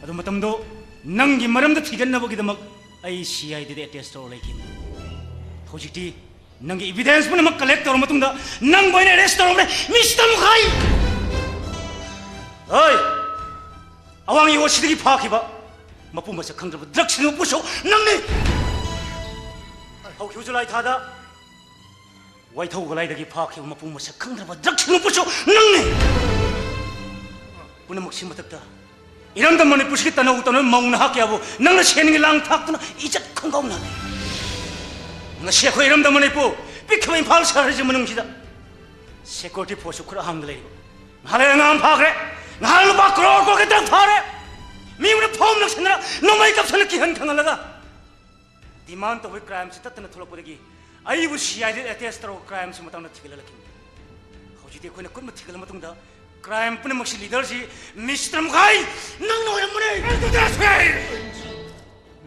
ꯑꯗꯨ ꯃꯇꯝꯗꯣ ꯅꯪꯒꯤ ꯃꯔꯝꯗ ꯊꯤꯒꯠꯅꯕꯒꯤꯗꯃꯛ ꯑꯩ ꯁꯤ ꯑꯥꯏ ꯗꯤꯗ ꯑꯦꯇꯦꯁ ꯇꯧꯔ ꯂꯩꯈꯤꯕꯅꯤ꯫ ꯍꯧꯖꯤꯛꯇꯤ ꯅꯪꯒꯤ ꯏꯕꯤꯗꯦꯟꯁ ꯄꯨꯝꯅꯃꯛ ꯀꯂꯦꯛ ꯇꯧꯔꯕ ꯃꯇꯨꯡꯗ ꯅꯪꯕꯨ ꯑꯩꯅ ꯑꯦꯔꯦꯁ ꯇꯧꯔꯕꯅꯦ, ꯃꯤꯁꯇꯔ ꯃꯨꯈꯥꯏ! ꯍꯣꯏ! ꯑꯋꯥꯡ ꯌꯣꯠꯁꯤꯗꯒꯤ ꯐꯥꯈꯤꯕ ꯃꯄꯨ ꯃꯁꯛ ꯈꯪꯗ꯭ꯔꯕ ꯗ꯭ꯔꯒꯁ ꯃꯄꯨꯁꯨ ꯅꯪꯅꯤ! ꯍꯧꯈꯤꯕ ꯖꯨꯂꯥꯏ ꯊꯥꯗ ꯋꯥꯏꯊꯧ ꯒꯂꯥꯏꯗꯒꯤ ꯐꯥꯈꯤꯕ ꯃꯄꯨ ꯃꯁꯛ ꯈꯪꯗ꯭ꯔꯕ ꯗ꯭ꯔꯒꯁ ꯃꯄꯨꯁꯨ ꯅꯪꯅꯤ! ꯄꯨꯝꯅꯃꯛꯁꯤ ꯃꯊꯛꯇ ꯏꯔꯝꯗꯝ ꯃꯅꯤꯄꯨꯔꯁꯤꯒꯤ ꯇꯅꯧ ꯇꯅꯧ ꯃꯧ ꯅꯍꯥ ꯀꯌꯥꯕꯨ ꯅꯪꯅ ꯁꯦꯟꯒꯤ ꯂꯥꯡ ꯊꯥꯛꯇꯨꯅ ꯏꯖꯠ ꯈꯣꯡꯒꯥꯎ ꯅꯥꯜꯂꯦ꯫ ꯉꯁꯤ ꯑꯩꯈꯣꯏ ꯏꯔꯝꯗꯝ ꯃꯅꯤꯄꯨꯔ ꯄꯤꯛꯈꯤꯕ ꯏꯝꯐꯥꯜ ꯁꯍꯔꯁꯤ ꯃꯅꯨꯡꯁꯤꯗ ꯁꯦꯀ꯭ꯌꯨꯔꯤꯇꯤ ꯐꯣꯔꯁꯁꯨ ꯈꯨꯠ ꯍꯥꯡꯗ ꯂꯩꯔꯤꯕ꯫ ꯉꯍꯥꯛ ꯂꯩꯔ ꯑꯉꯥꯡ ꯑꯃ ꯐꯥꯈ꯭ꯔꯦ, ꯉꯍꯥꯛ ꯂꯨꯄꯥ ꯀ꯭ꯔꯣꯔ ꯀ꯭ꯔꯣꯔꯒꯤ ꯗ꯭ꯔꯒ ꯐꯥꯔꯦ꯫ ꯃꯤ ꯑꯃꯅ ꯐꯣꯝ ꯅꯞꯁꯤꯟꯗꯅ ꯅꯣꯡꯃꯩ ꯀꯥꯞꯁꯤꯜꯂ ꯀꯤꯍꯟ ꯈꯪꯍꯜꯂꯒ ꯗꯤꯃꯥꯟ ꯇꯧꯕꯒꯤ ꯀ꯭ꯔꯥꯏꯝꯁꯤ ꯇꯠꯇꯅ ꯊꯣꯛꯂꯛꯄꯗꯒꯤ ꯑꯩꯕꯨ ꯁꯤ ꯑꯥꯏ ꯗꯤꯗ ꯑꯦꯇꯦꯁ ꯇꯧꯔꯒ ꯀ꯭ꯔꯥꯏꯝꯁꯤ ꯃꯇꯥꯡꯗ ꯊꯤꯒꯠꯍꯜꯂꯛꯈꯤꯕꯅꯤ꯫ ꯍꯧꯖꯤꯛꯇꯤ ꯑꯩꯈꯣꯏꯅ ꯀꯨꯞꯅ ꯊꯤꯒꯠꯂ ꯃꯇꯨꯡꯗ ꯀ꯭ꯔꯥꯏꯝ ꯄꯨꯝꯅꯃꯛꯁꯤ ꯂꯤꯗꯔꯁꯤ ꯃꯤꯁꯇꯔ ꯃꯨꯈꯥꯏ ꯅꯪꯅ ꯑꯣꯏꯔꯝꯕꯅꯦ꯫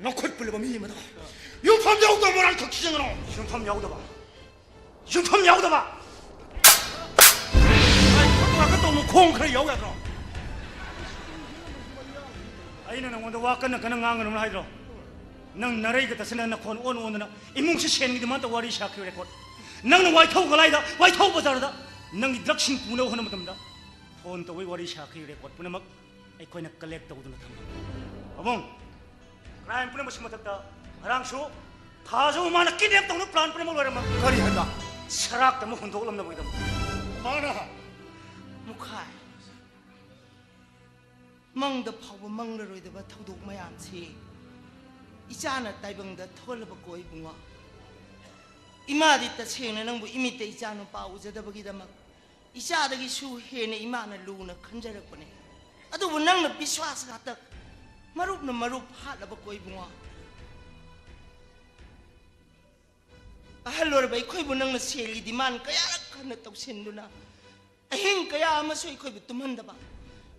ꯅꯈꯨꯠ ꯄꯨꯜꯂꯕ ꯃꯤ ꯑꯃꯗ ꯌꯨꯝꯐꯝ ꯌꯥꯎꯗꯕ ꯃꯔꯥꯡ ꯈꯛ ꯁꯤꯖꯤꯟꯅꯔꯣ꯫ ꯌꯨꯝꯐꯝ ꯌꯥꯎꯗꯕ? ꯌꯨꯝꯐꯝ ꯌꯥꯎꯗꯕ? ꯈꯣꯡ ꯈꯔ ꯌꯥꯎ ꯌꯥꯗ꯭ꯔꯣ? ꯑꯩꯅ ꯅꯉꯣꯟꯗ ꯋꯥ ꯀꯟꯅ ꯀꯟꯅ ꯉꯥꯡꯒꯅꯨꯅ ꯍꯥꯏꯗ꯭ꯔꯣ? ꯅꯪ ꯅꯔꯩꯒ ꯇꯠꯁꯤꯟꯅ ꯅꯈꯣꯟ ꯑꯣꯟ ꯑꯣꯟꯗꯅ ꯏꯃꯨꯡꯁꯤ ꯁꯦꯟꯒꯤ ꯗꯤꯃꯥꯟ ꯇꯧ ꯋꯥꯔꯤ ꯁꯥꯈꯤꯕ ꯔꯦꯀꯣꯔꯠ꯫ ꯅꯪꯅ ꯋꯥꯏꯊꯧ ꯒꯂꯥꯏꯗ, ꯋꯥꯏꯊꯧ ꯕꯖꯥꯔꯗ ꯅꯪꯒꯤ ꯗ꯭ꯔꯒꯁꯤꯡ ꯄꯨꯅꯕ ꯍꯣꯠꯅꯕ ꯃꯇꯝꯗ ꯐꯣꯟ ꯇꯧꯕꯒꯤ ꯋꯥꯔꯤ ꯁꯥꯈꯤꯕ ꯔꯦꯀꯣꯔꯠ ꯄꯨꯝꯅꯃꯛ ꯑꯩꯈꯣꯏꯅ ꯀꯂꯦꯛ ꯇꯧꯗꯨꯅ ꯊꯝꯃꯤ꯫ ꯑꯕꯨꯡ, ꯀ꯭ꯔꯥꯏꯝ ꯄꯨꯝꯅꯃꯛꯁꯤ ꯃꯊꯛꯇ ꯉꯔꯥꯡꯁꯨ ꯊꯥꯖꯕ ꯃꯥꯅ ꯀꯤꯗꯅꯦꯞ ꯇꯧꯅꯕ ꯄ꯭ꯂꯥꯟ ꯄꯨꯝꯅꯃꯛ ꯂꯣꯏꯔꯝꯃ꯫ ꯀꯔꯤ ꯍꯥꯏꯕ? ꯁꯔꯥꯛꯇ ꯑꯃꯨꯛ ꯍꯨꯟꯗꯣꯛꯂꯝꯅꯕꯒꯤꯗꯃꯛ꯫ ꯃꯥꯅ? ꯃꯨꯈꯥꯏ, ꯃꯪꯗ ꯐꯥꯎꯕ ꯃꯪꯂꯔꯣꯏꯗꯕ ꯊꯧꯗꯣꯛ ꯃꯌꯥꯝꯁꯤ ꯏꯆꯥꯅ ꯇꯥꯏꯕꯪꯗ ꯊꯣꯛꯍꯜꯂꯕꯀꯣ ꯏꯕꯨꯡꯉꯣ꯫ ꯏꯃꯥꯗꯤ ꯇꯁꯦꯡꯅ ꯅꯪꯕꯨ ꯏꯃꯤꯠꯇ ꯏꯆꯥ ꯅꯨꯄꯥ ꯎꯖꯗꯕꯒꯤꯗꯃꯛ ꯏꯆꯥꯗꯒꯤꯁꯨ ꯍꯦꯟꯅ ꯏꯃꯥꯅ ꯂꯨꯅ ꯈꯟꯖꯔꯛꯄꯅꯦ꯫ ꯑꯗꯨꯕꯨ ꯅꯪꯅ ꯕꯤꯁ꯭ꯋꯥꯁ ꯉꯥꯛꯇ, ꯃꯔꯨꯞꯅ ꯃꯔꯨꯞ ꯍꯥꯠꯂꯕꯀꯣ ꯏꯕꯨꯡꯉꯣ꯫ ꯑꯍꯜ ꯑꯣꯏꯔꯕ ꯑꯩꯈꯣꯏꯕꯨ ꯅꯪꯅ ꯁꯦꯜꯒꯤ ꯗꯤꯃꯥꯟ ꯀꯌꯥꯔꯛ ꯍꯟꯅ ꯇꯧꯁꯤꯟꯗꯨꯅ ꯑꯍꯤꯡ ꯀꯌꯥ ꯑꯃꯁꯨ ꯑꯩꯈꯣꯏꯕꯨ ꯇꯨꯝꯍꯟꯗꯕ,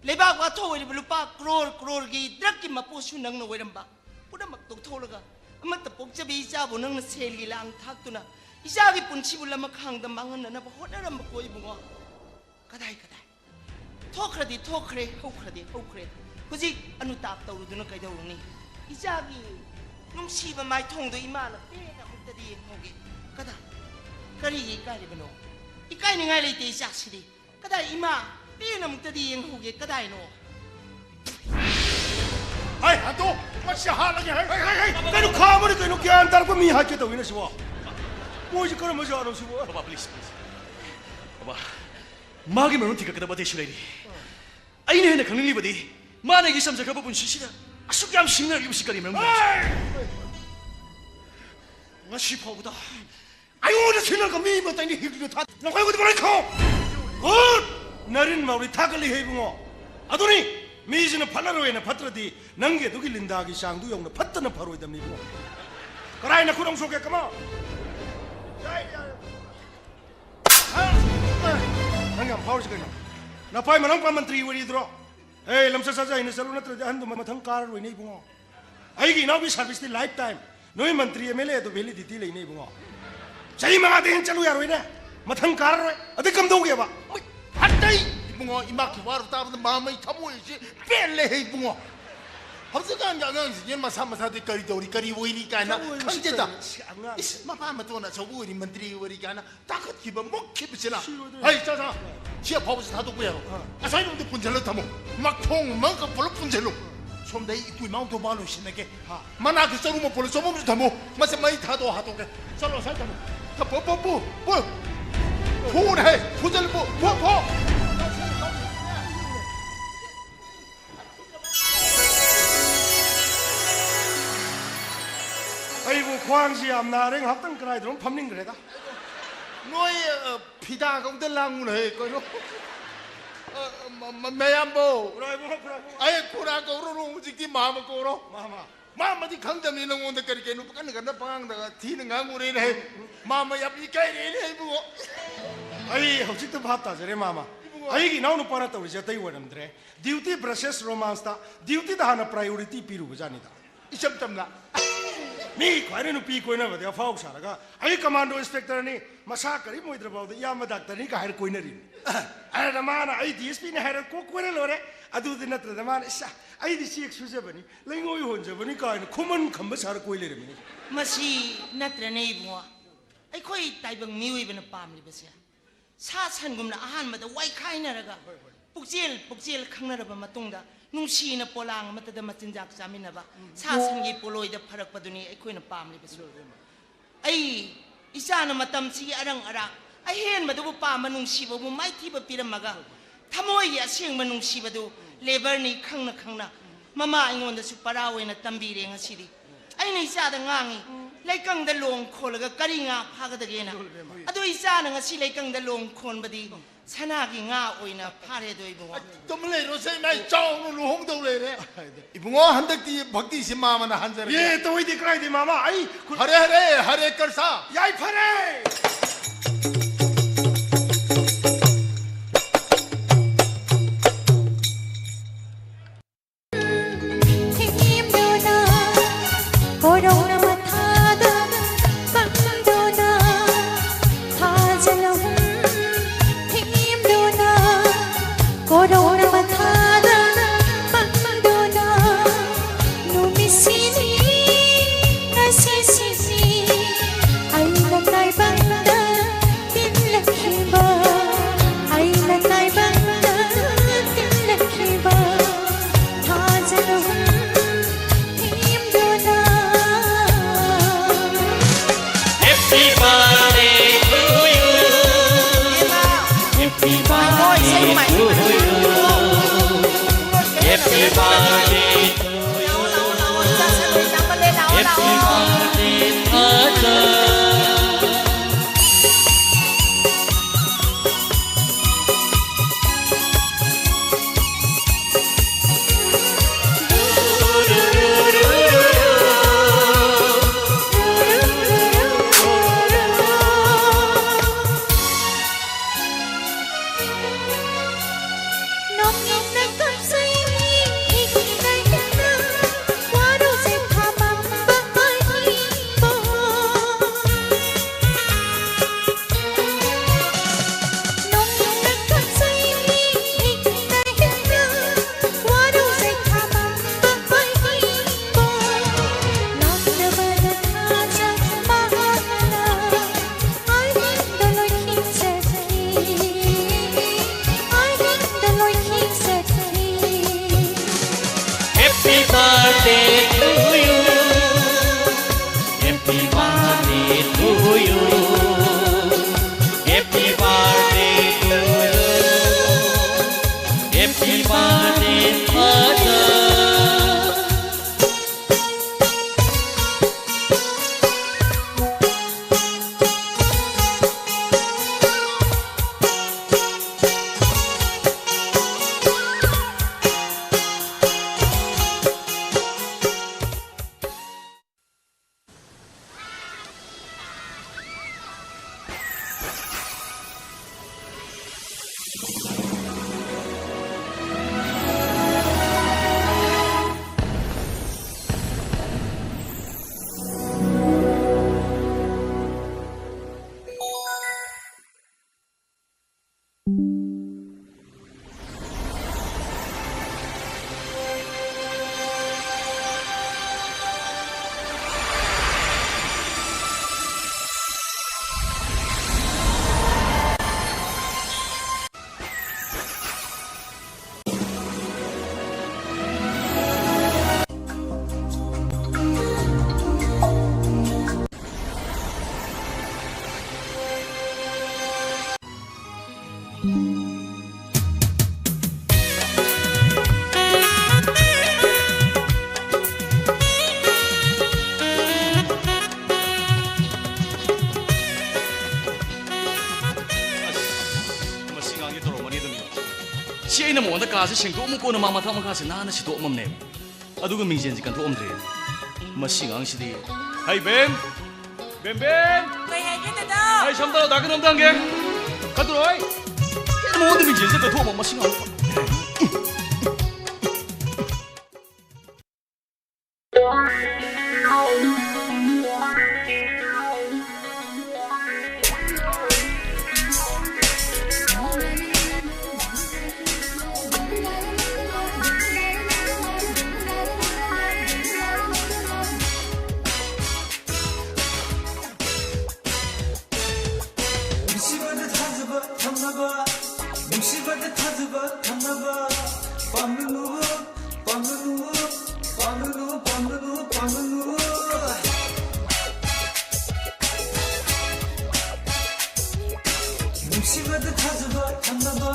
ꯂꯩꯕꯥꯛ ꯋꯥꯊꯣꯛ ꯑꯣꯏꯔꯤꯕ ꯂꯨꯄꯥ ꯀ꯭ꯔꯣꯔ ꯀ꯭ꯔꯣꯔꯒꯤ ꯗ꯭ꯔꯛꯀꯤ ꯃꯄꯨꯁꯨ ꯅꯪꯅ ꯑꯣꯏꯔꯝꯕ, ꯄꯨꯝꯅꯃꯛ ꯇꯣꯛꯊꯣꯛꯂꯒ ꯑꯃꯠꯇ ꯄꯣꯛꯆꯕꯤ ꯏꯆꯥꯕꯨ ꯅꯪꯅ ꯁꯦꯜꯒꯤ ꯂꯥꯡ ꯊꯥꯛꯇꯨꯅ ꯏꯆꯥꯒꯤ ꯄꯨꯟꯁꯤꯕꯨ ꯂꯃꯈꯥꯡꯗ ꯃꯥꯡꯍꯟꯅꯅꯕ ꯍꯣꯠꯅꯔꯝꯕꯀꯣ ꯏꯕꯨꯡꯉꯣ꯫ ꯀꯗꯥꯏ ꯀꯗꯥꯏ? ꯊꯣꯛꯈ꯭ꯔꯗꯤ ꯊꯣꯛꯈ꯭ꯔꯦ, ꯍꯧꯈ꯭ꯔꯗꯤ ꯍꯧꯈ꯭ꯔꯦ꯫ ꯍꯧꯖꯤꯛ ꯑꯅꯨꯇꯥꯞ ꯇꯧꯔꯨꯗꯨꯅ ꯀꯩꯗꯧꯔꯨꯅꯤ? ꯏꯆꯥꯒꯤ ꯅꯨꯡꯁꯤꯕ ꯃꯥꯏꯊꯣꯡꯗꯣ ꯏꯃꯥꯅ ꯄꯦꯟꯅ ꯑꯃꯨꯛꯇꯗꯤ ꯌꯦꯡꯍꯧꯒꯦ꯫ ꯀꯗꯥꯏ? ꯀꯔꯤꯒꯤ ꯏꯀꯥꯏꯔꯤꯕꯅꯣ? ꯏꯀꯥꯏꯅꯤꯡꯉꯥꯏ ꯂꯩꯇꯦ ꯏꯆꯥꯁꯤꯗꯤ꯫ ꯀꯗꯥꯏ ꯏꯃꯥ? ꯄꯦꯟꯅ ꯑꯃꯨꯛꯇꯗꯤ ꯌꯦꯡꯍꯧꯒꯦ꯫ ꯀꯗꯥꯏꯅꯣ? ꯍꯥꯏ, ꯍꯥꯠꯇꯣ! ꯃꯁꯤ ꯍꯥꯠꯂꯒꯦ ꯍꯥꯏ! ꯍꯥꯏ, ꯍꯥꯏ, ꯍꯥꯏ! ꯀꯩꯅꯣ ꯈꯥꯝꯃꯅꯤ ꯀꯩꯅꯣ? ꯒ꯭ꯌꯥꯟ ꯇꯥꯔꯛꯄ ꯃꯤ ꯍꯥꯠꯀꯦ ꯇꯧꯋꯤꯅ ꯁꯤꯕꯣ? ꯃꯣꯏꯁꯤ ꯀꯔꯝꯕ ꯖꯥꯠꯅꯣ ꯁꯤꯕꯣ? ꯕꯕꯥ, please, please. ꯕꯕꯥ, ꯃꯥꯒꯤ ꯃꯔꯝ ꯊꯤꯒꯠꯀꯗꯕ ꯑꯇꯩꯁꯨ ꯂꯩꯔꯤ꯫ ꯑꯩꯅ ꯍꯦꯟꯅ ꯈꯪꯅꯤꯡꯂꯤꯕꯗꯤ ꯃꯥꯅ ꯑꯩꯒꯤ ꯆꯝꯖꯈ꯭ꯔꯕ ꯄꯨꯟꯁꯤꯁꯤꯗ ꯑꯁꯨꯛ ꯌꯥꯝ ꯁꯤꯡꯅꯔꯤꯕꯁꯤ ꯀꯔꯤ ꯃꯔꯝꯒꯤꯅꯣ? ꯍꯦ! ꯉꯁꯤ ꯐꯥꯎꯕꯗ ꯑꯩꯉꯣꯟꯗ ꯁꯤꯟꯅꯔꯒ ꯃꯤ ꯑꯃꯠꯇ ꯑꯩꯅ ꯍꯤꯡꯗꯨꯅ ꯊꯥ-, ꯅꯈꯣꯏ ꯎꯗꯕ ꯂꯩꯈꯣ! ꯒꯨꯗ! ꯅꯔꯤꯟ ꯃꯥꯎꯔꯤ ꯊꯥꯒꯠꯂꯤ ꯍꯦ ꯏꯕꯨꯡꯉꯣ꯫ ꯑꯗꯨꯅꯤ, ꯃꯤꯁꯤꯅ ꯐꯠꯂꯔꯣꯏꯅ ꯐꯠꯇ꯭ꯔꯗꯤ ꯅꯪꯒꯤ ꯑꯗꯨꯒꯤ ꯂꯤꯟꯗꯥꯒꯤ ꯆꯥꯡꯗꯨ ꯌꯧꯅ ꯐꯠꯇꯅ ꯐꯔꯣꯏꯗꯕꯅꯤ ꯏꯕꯨꯡꯉꯣ꯫ ꯀꯔꯥꯏꯅ ꯈꯨꯠ ꯑꯃ ꯁꯣꯛꯀꯦ? ꯀꯃ? ꯅꯪ ꯌꯥꯝ ꯐꯥꯎꯔꯤꯁꯤ ꯀꯩꯅꯣ? ꯅꯄꯥꯏ ꯃꯅꯥꯎꯄꯥ ꯃꯟꯇ꯭ꯔꯤ ꯑꯣꯏꯔꯤꯗ꯭ꯔꯣ? ꯑꯦ, ꯂꯝꯆꯠ ꯁꯥꯖꯠ ꯍꯩꯅ ꯆꯠꯂꯨ, ꯅꯠꯇ꯭ꯔꯗꯤ ꯑꯍꯟꯗꯨ ꯃꯊꯪ ꯀꯥꯔꯔꯣꯏꯅꯦ ꯏꯕꯨꯡꯉꯣ꯫ ꯑꯩꯒꯤ ꯏꯅꯥꯎꯒꯤ service ꯇꯤ life time꯫ ꯅꯣꯏ ꯃꯟꯇ꯭ꯔꯤ MLA ꯑꯗꯨ validity ꯂꯩꯅꯦ ꯏꯕꯨꯡꯉꯣ꯫ ꯆꯍꯤ ꯃꯉꯥꯗꯤ ꯍꯦꯟꯅ ꯆꯠꯂꯨ ꯌꯥꯔꯣꯏꯅꯦ꯫ ꯃꯊꯪ ꯀꯥꯔꯔꯣꯏ꯫ ꯑꯗꯩ ꯀꯝꯗꯧꯒꯦꯕ? ꯃꯣꯏ ꯐꯠꯇꯩ! ꯏꯕꯨꯡꯉꯣ, ꯏꯃꯥ ꯈꯨꯋꯥꯔ ꯇꯥꯕꯗ ꯃꯥ ꯃꯩ ꯊꯃꯣꯏꯁꯦ ꯄꯦꯜꯂꯦꯍꯦ ꯏꯕꯨꯡꯉꯣ꯫ ꯍꯧꯖꯤꯛꯀꯥꯟꯒꯤ ꯑꯉꯥꯡꯁꯤꯡꯁꯦ ꯃꯁꯥ ꯃꯁꯥꯗꯤ ꯀꯔꯤ ꯇꯧꯔꯤ, ꯀꯔꯤ ꯑꯣꯏꯔꯤ ꯀꯥꯏꯅ ꯆꯠꯂꯣꯍꯦ, ꯈꯪꯗꯦꯗ꯫ ꯃꯁꯤ ꯀꯩꯅꯣ, ꯁꯤ ꯑꯉꯥꯡꯁꯦ꯫ ꯏꯁ, ꯃꯄꯥ ꯃꯇꯣꯟ ꯑꯆꯧꯕ ꯑꯣꯏꯔꯤ, ꯃꯟꯇ꯭ꯔꯤ ꯑꯣꯏꯔꯤ ꯀꯥꯏꯅ ꯇꯥꯈꯠꯈꯤꯕ, ꯃꯨꯛꯈꯤꯕꯁꯤꯅ꯫ ꯁꯤꯔꯣꯏꯗꯣꯏꯅꯦ꯫ ꯍꯩ, ꯆꯥ, ꯆꯥ꯫ ꯁꯤ ꯑꯐꯥꯎꯕꯁꯤ ꯊꯥꯗꯣꯛꯄ ꯌꯥꯔꯣꯏ꯫ ꯑꯥ꯫ ꯑꯁ꯭ꯋꯥꯏꯗ ꯑꯝꯇ ꯄꯨꯟꯁꯤꯜꯂ ꯊꯝꯃꯣ꯫ ꯃꯈꯣꯡ ꯃꯈꯣꯡꯒ ꯄꯨꯂꯞ ꯄꯨꯟꯁꯤꯜꯂꯨ꯫ ꯁꯣꯝꯗ ꯑꯩ ꯏꯄꯨ ꯏꯃꯥ ꯇꯣꯕꯥ ꯂꯣꯏꯁꯤꯟꯅꯒꯦ꯫ ꯍꯥ꯫ ꯃꯅꯥꯛꯇ ꯆꯔꯨ ꯃꯄꯣꯜ ꯑꯆꯧꯕ ꯑꯃꯁꯨ ꯊꯝꯃꯣ꯫ ꯃꯁꯤ ꯃꯩ ꯊꯥꯗꯣꯛ ꯍꯥꯠꯇꯣꯛꯀꯦ꯫ ꯆꯠꯂꯣ, ꯑꯁ꯭ꯋꯥꯏꯗ ꯊꯝꯃꯣ꯫ ꯊꯝꯃꯣ, ꯄꯨ, ꯄꯨ, ꯄꯨ꯫ ꯐꯨꯅ ꯍꯦ, ꯐꯨꯖꯜꯂꯨ, ꯄꯨ, ꯐꯨ, ꯐꯨ꯫ ꯑꯩꯕꯨ ꯈ꯭ꯋꯥꯡꯁꯤ ꯌꯥꯝ ꯅꯥꯔꯦ, ꯉꯥꯏꯍꯥꯛꯇꯪ ꯀꯗꯥꯏꯗꯅꯣ ꯐꯝꯅꯤꯡꯈ꯭ꯔꯦꯗ꯫ ꯅꯣꯏ, ꯑ, ꯐꯤꯗꯥꯒ ꯑꯝꯇ ꯂꯥꯡꯉꯨꯅ, ꯍꯦ, ꯀꯩꯅꯣ? ꯑ, ꯃ-, ꯃ-, ꯃꯌꯥꯝꯕꯧ꯫ ꯈꯨꯔꯥꯏꯕꯨꯡꯉꯣ, ꯈꯨꯔꯥꯏꯕꯨꯡꯉꯣ꯫ ꯑꯩ ꯈꯨꯔꯥ ꯀꯧꯔꯨꯅꯨ, ꯍꯧꯖꯤꯛꯇꯤ ꯃꯥꯃ ꯀꯧꯔꯣ꯫ ꯃꯥꯃ꯫ ꯃꯥꯃꯗꯤ ꯈꯪꯗꯕꯅꯤ ꯅꯉꯣꯟꯗ ꯀꯔꯤ ꯀꯩꯅꯣ ꯀꯟꯅ ꯀꯟꯅ ꯄꯉꯥꯡꯗꯒ ꯊꯤꯅ ꯉꯥꯡꯉꯨꯔꯦꯅꯦ, ꯍꯦ꯫ ꯃꯥꯃ ꯌꯥꯝ ꯏꯀꯥꯏꯔꯦꯅꯦ, ꯍꯦ, ꯏꯕꯨꯡꯉꯣ꯫ ꯑꯩ ꯍꯧꯖꯤꯛꯇ ꯚꯥꯞ ꯇꯥꯖꯔꯦ, ꯃꯥꯃ꯫ ꯏꯕꯨꯡꯉꯣ꯫ ꯑꯩꯒꯤ ꯏꯅꯥꯎ ꯅꯨꯄꯥꯅ ꯇꯧꯔꯤꯁꯦ ꯑꯇꯩ ꯑꯣꯏꯔꯝꯗ꯭ꯔꯦ꯫ Duty versus romance ꯇ duty ꯗ ꯍꯥꯟꯅ priority ꯄꯤꯔꯨꯕꯖꯥꯠꯅꯤꯗ꯫ ꯏꯆꯝ ꯆꯝꯅ꯫ ꯃꯤ ꯈ꯭ꯋꯥꯏꯗꯩ ꯅꯨꯄꯤ ꯀꯣꯏꯅꯕꯗꯤ ꯑꯐꯥꯎ ꯁꯥꯔꯒ, "ꯑꯩ commando inspector ꯅꯤ, ꯃꯁꯥ ꯀꯔꯤꯝ ꯑꯣꯏꯗ꯭ꯔꯐꯥꯎꯗ ꯏꯌꯥꯝꯕ doctor ꯅꯤ" ꯀꯥꯏ ꯍꯥꯏꯔ ꯀꯣꯏꯅꯔꯤꯅꯤ꯫ ꯑꯗꯨꯗ ꯃꯥꯅ "ꯑꯩ D S P ꯅꯤ" ꯍꯥꯏꯔ ꯀꯣꯛ ꯀꯣꯏꯔ ꯂꯣꯏꯔꯦ꯫ ꯑꯗꯨꯗꯤ ꯅꯠꯇ꯭ꯔꯗ ꯃꯥꯅ, "ꯏꯁ, ꯑꯩꯗꯤ ꯆꯦꯛ ꯁꯨꯖꯕꯅꯤ, ꯂꯩꯉꯣꯏ ꯍꯣꯟꯖꯕꯅꯤ" ꯀꯥꯏꯅ ꯈꯨꯃꯟ ꯈꯝꯕ ꯁꯥꯔ ꯀꯣꯏ ꯂꯩꯔꯝꯃꯤꯅꯤ꯫ ꯃꯁꯤ ꯅꯠꯇ꯭ꯔꯅꯦ ꯏꯕꯨꯡꯉꯣ, ꯑꯩꯈꯣꯏ ꯇꯥꯏꯕꯪ ꯃꯤꯑꯣꯏꯕꯅ ꯄꯥꯝꯂꯤꯕꯁꯦ? ꯁꯥ ꯁꯟꯒꯨꯝꯅ ꯑꯍꯥꯟꯕꯗ ꯋꯥꯏꯈꯥꯏꯅꯔꯒ, ꯄꯨꯛꯆꯦꯜ ꯄꯨꯛꯆꯦꯜ ꯈꯪꯅꯔꯕ ꯃꯇꯨꯡꯗ, ꯅꯨꯡꯁꯤꯅ ꯄꯣꯂꯥꯡ ꯑꯃꯠꯇꯗ ꯃꯆꯤꯟꯖꯥꯛ ꯆꯥꯃꯤꯟꯅꯕ, ꯁꯥ ꯁꯟꯒꯤ ꯄꯣꯂꯣꯏꯗ ꯐꯔꯛꯄꯗꯨꯅꯤ ꯑꯩꯈꯣꯏꯅ ꯄꯥꯝꯂꯤꯕꯁꯨ꯫ ꯑꯩ ꯏꯆꯥꯅ ꯃꯇꯝꯁꯤꯒꯤ ꯑꯔꯪ ꯑꯔꯥꯛ, ꯑꯍꯦꯟꯕꯗꯨꯕꯨ ꯄꯥꯝꯕ, ꯅꯨꯡꯁꯤꯕꯕꯨ ꯃꯥꯏꯊꯤꯕ ꯄꯤꯔꯝꯃꯒ, ꯊꯃꯣꯏꯒꯤ ꯑꯁꯦꯡꯕ ꯅꯨꯡꯁꯤꯕꯗꯨ labour ꯅꯤ ꯈꯪꯅ ꯈꯪꯅ ꯃꯃꯥ ꯑꯩꯉꯣꯟꯗꯁꯨ ꯄꯔꯥ ꯑꯣꯏꯅ ꯇꯝꯕꯤꯔꯦ꯫ ꯉꯁꯤꯗꯤ ꯑꯩꯅ ꯏꯆꯥꯗ ꯉꯥꯡꯉꯤ, "ꯂꯩꯀꯪꯗ ꯂꯣꯡ ꯈꯣꯜꯂꯒ ꯀꯔꯤ ꯉꯥ ꯐꯥꯒꯗꯒꯦꯅ?" ꯑꯗꯣ ꯏꯆꯥꯅ ꯉꯁꯤ ꯂꯩꯀꯪꯗ ꯂꯣꯡ ꯈꯣꯟꯕꯗꯤ ꯁꯅꯥꯒꯤ ꯉꯥ ꯑꯣꯏꯅ ꯐꯥꯔꯦꯗꯣ ꯏꯕꯨꯡꯉꯣ꯫ ꯇꯨꯝ ꯂꯩꯔꯣꯁꯦ, ꯏꯃꯥꯏ, ꯆꯥꯎꯅ ꯂꯨꯍꯣꯡꯗꯧ ꯂꯩꯔꯦ꯫ ꯏꯕꯨꯡꯉꯣ, ꯍꯟꯗꯛꯇꯤ ꯚꯛꯇꯤꯁꯤ ꯃꯥꯃꯅ ꯍꯟꯖꯔꯒꯦ꯫ ꯑꯦ, ꯇꯧꯏꯗꯤ ꯀꯗꯥꯏꯗꯤ ꯃꯥꯃ? ꯑꯩ ꯈꯨ- ꯍꯔꯦ ꯍꯔꯦ, ꯍꯔꯦ ꯀꯔꯁꯥ꯫ ꯌꯥꯏꯐꯔꯦ꯫ ꯊꯦꯝꯗꯨꯅ ꯀꯣꯔꯧꯅ ꯃꯊꯥꯗ ꯄꯝꯗꯨꯅ ꯊꯥꯖ ꯂꯧꯍꯨꯝ ꯊꯦꯝꯗꯨꯅ ꯀꯣꯔꯧꯅ ꯃꯊꯥꯗ ꯄꯝꯗꯨꯅ ꯅꯨꯃꯤꯠꯁꯤꯅꯤ ꯉꯁꯤꯁꯤꯅꯤ ꯑꯩꯅ ꯇꯥꯏꯕꯪꯗ ꯑꯁ, ꯃꯁꯤ ꯑꯉꯥꯡꯁꯦ ꯇꯧꯔꯝꯃꯅꯤ ꯑꯗꯨꯝ꯫ ꯁꯤ ꯑꯩꯅ ꯃꯉꯣꯟꯗ ꯀꯥꯁꯦ ꯁꯦꯡꯗꯣꯛꯑꯝꯃꯨꯀꯣꯅ ꯃꯥ ꯃꯊꯛ ꯃꯈꯥꯁꯦ ꯅꯥꯟꯅ ꯁꯤꯗꯣꯛꯑꯝꯃꯝꯅꯦꯕ꯫ ꯑꯗꯨꯒ ꯃꯤꯡꯖꯦꯜꯁꯦ ꯀꯟꯊꯣꯛꯑꯝꯗ꯭ꯔꯦ꯫ ꯃꯁꯤ ꯑꯉꯥꯡꯁꯤꯗꯤ꯫ ꯍꯩ ꯕꯦꯝ! ꯕꯦꯝ ꯕꯦꯝ! ꯀꯩ ꯍꯥꯏꯒꯦ ꯗꯗꯥ? ꯑꯩ ꯁꯝ ꯇꯧꯔ ꯀꯩꯅꯣꯝꯇ ꯍꯪꯒꯦ꯫ ꯈꯠꯇꯨꯔꯣꯏ! ꯃꯉꯣꯟꯗ ꯃꯤꯡꯖꯦꯜꯁꯦ ꯀꯟꯊꯣꯛꯑꯝꯃꯣ, ꯃꯁꯤ ꯑꯉꯥꯡ꯫ ꯅꯨꯡꯁꯤꯕꯗ ꯊꯥꯖꯕ ꯊꯝꯅꯕ, ꯅꯨꯡꯁꯤꯕꯗ ꯊꯥꯖꯕ ꯊꯝꯅꯕ, ꯄꯥꯝꯂꯨꯅꯨ, ꯄꯥꯝꯂꯨꯅꯨ, ꯄꯥꯝꯂꯨꯅꯨ, ꯄꯥꯝꯂꯨꯅꯨ, ꯄꯥꯝꯂꯨꯅꯨ꯫ ꯅꯨꯡꯁꯤꯕꯗ ꯊꯥꯖꯕ ꯊꯝꯅꯕ,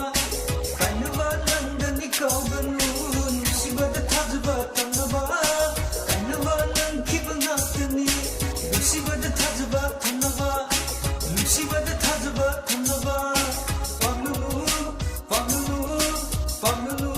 ꯀꯥꯏꯅꯕ ꯅꯪꯒꯅꯤ ꯀꯥꯎꯒꯅꯨ꯫ ꯅꯨꯡꯁꯤꯕꯗ ꯊꯥꯖꯕ ꯊꯝꯅꯕ, ꯀꯥꯏꯅꯕ ꯅꯪꯈꯤꯕ ꯉꯥꯛꯇꯅꯤ꯫ ꯅꯨꯡꯁꯤꯕꯗ ꯊꯥꯖꯕ ꯊꯝꯅꯕ, ꯅꯨꯡꯁꯤꯕꯗ ꯊꯥꯖꯕ ꯊꯝꯅꯕ, ꯄꯥꯝꯂꯨꯅꯨ, ꯄꯥꯝꯂꯨꯅꯨ, ꯄꯥꯝꯂꯨꯅꯨ꯫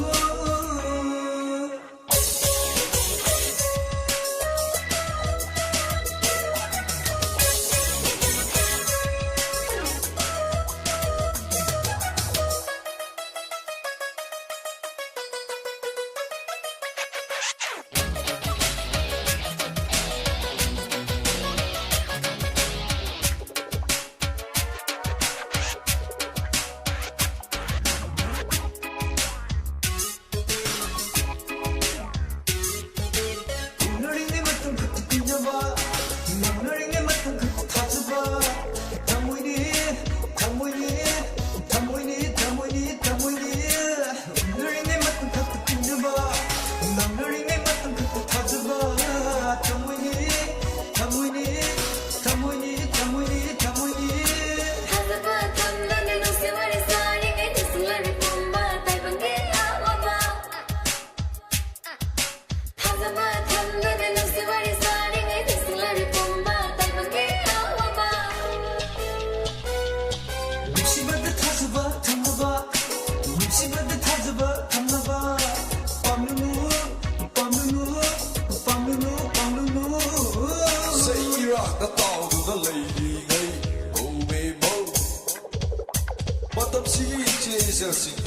ꯃꯇꯝꯁꯤꯒꯤ ꯏꯆꯦ ꯏꯆꯜꯁꯤꯡ,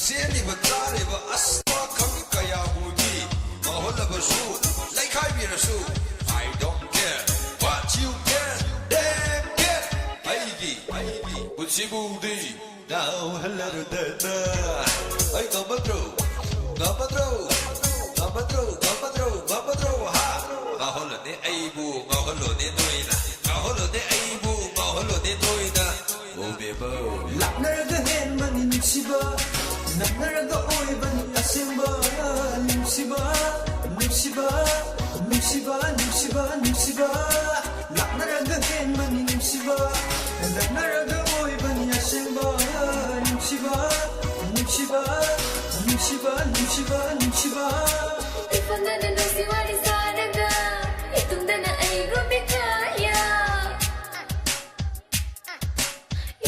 ꯆꯦꯜꯂꯤꯕ ꯆꯥꯔꯤꯕ ꯑꯁ ꯋꯥꯈꯜ ꯀꯌꯥꯕꯨꯗꯤ ꯃꯥꯡꯍꯜꯂꯕꯁꯨ, ꯂꯩꯈꯥꯏꯕꯤꯔꯁꯨ, I don't care what you can, damn care. ꯑꯩꯒꯤ, ꯑꯩꯒꯤ ꯄꯨꯟꯁꯤꯕꯨꯗꯤ ꯉꯥꯎꯍꯜꯂꯔꯨꯗꯅ꯫ ꯑꯩ ꯉꯝꯃꯗ꯭ꯔꯣ? ꯉꯝꯃꯗ꯭ꯔꯣ? ꯉꯝꯃꯗ꯭ꯔꯣ? ꯉꯝꯃꯗ꯭ꯔꯣ? ꯉꯝꯃꯗ꯭ꯔꯣ? ꯍꯥ? ꯉꯥꯎꯍꯜꯂꯣꯅꯦ ꯑꯩꯕꯨ, ꯉꯥꯎꯍꯜꯂꯣꯅꯦ ꯅꯣꯏꯅ, ꯉꯥꯎꯍꯜꯂꯣꯅꯦ ꯑꯩꯕꯨ, ꯉꯥꯎꯍꯜꯂꯣꯅꯦ ꯅꯣꯏꯅ꯫ Oh, baby. ꯂꯥꯞꯅꯔꯒ ꯍꯦꯟꯕꯅꯤ ꯅꯨꯡꯁꯤꯕ, ꯅꯛꯅꯔꯒ ꯑꯣꯏꯕꯅꯤ ꯑꯁꯦꯡꯕ꯫ ꯅꯨꯡꯁꯤꯕ, ꯅꯨꯡꯁꯤꯕ, ꯅꯨꯡꯁꯤꯕ, ꯅꯨꯡꯁꯤꯕ, ꯅꯨꯡꯁꯤꯕ꯫ ꯂꯥꯞꯅꯔꯒ ꯍꯦꯟꯕꯅꯤ ꯅꯨꯡꯁꯤꯕ, ꯅꯛꯅꯔꯒ ꯑꯣꯏꯕꯅꯤ ꯑꯁꯦꯡꯕ꯫ ꯅꯨꯡꯁꯤꯕ, ꯅꯨꯡꯁꯤꯕ, ꯅꯨꯡꯁꯤꯕ, ꯅꯨꯡꯁꯤꯕ, ꯅꯨꯡꯁꯤꯕ꯫ ꯏꯐꯝꯗꯅ ꯅꯨꯡꯁꯤ ꯋꯥꯔꯤ ꯁꯥꯔꯒ, ꯏꯇꯨꯡꯗꯅ ꯑꯩꯒꯨꯝ ꯃꯤꯊꯥꯌꯥ꯫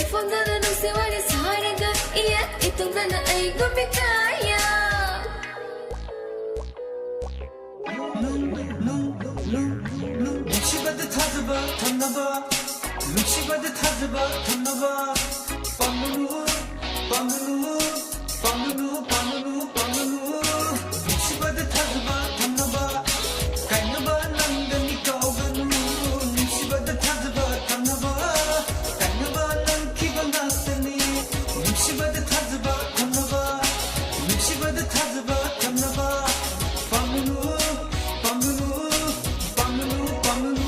ꯏꯐꯝꯗꯅ ꯅꯨꯡꯁꯤ ꯋꯥꯔꯤ ꯁꯥꯔꯒ, ꯏꯌꯦ, ꯏꯇꯨꯡꯗꯅ ꯑꯩꯒꯨꯝ ꯃꯤꯊꯥꯌꯥ꯫ ꯅꯨꯡꯁꯤꯕꯗ ꯊꯥꯖꯕ ꯊꯝꯅꯕ, ꯅꯨꯡꯁꯤꯕꯗ ꯊꯥꯖꯕ ꯊꯝꯅꯕ꯫ ꯄꯥꯝꯒꯅꯨ, ꯄꯥꯝꯒꯅꯨ, ꯄꯥꯝꯒꯅꯨ, ꯄꯥꯝꯒꯅꯨ, ꯄꯥꯝꯒꯅꯨ꯫ ꯅꯨꯡꯁꯤꯕꯗ ꯊꯥꯖꯕ ꯊꯝꯅꯕ, ꯀꯥꯏꯅꯕ ꯅꯪꯒꯅꯤ ꯀꯥꯎꯒꯅꯨ꯫ ꯅꯨꯡꯁꯤꯕꯗ ꯊꯥꯖꯕ ꯊꯝꯅꯕ, ꯀꯥꯏꯅꯕ ꯅꯪꯈꯤꯕ ꯉꯥꯛꯇꯅꯤ꯫ ꯅꯨꯡꯁꯤꯕꯗ ꯊꯥꯖꯕ ꯊꯝꯅꯕ, ꯅꯨꯡꯁꯤꯕꯗ ꯊꯥꯖꯕ ꯊꯝꯅꯕ꯫ ꯄꯥꯝꯒꯅꯨ, ꯄꯥꯝꯒꯅꯨ, ꯄꯥꯝꯒꯅꯨ, ꯄꯥꯝꯒꯅꯨ꯫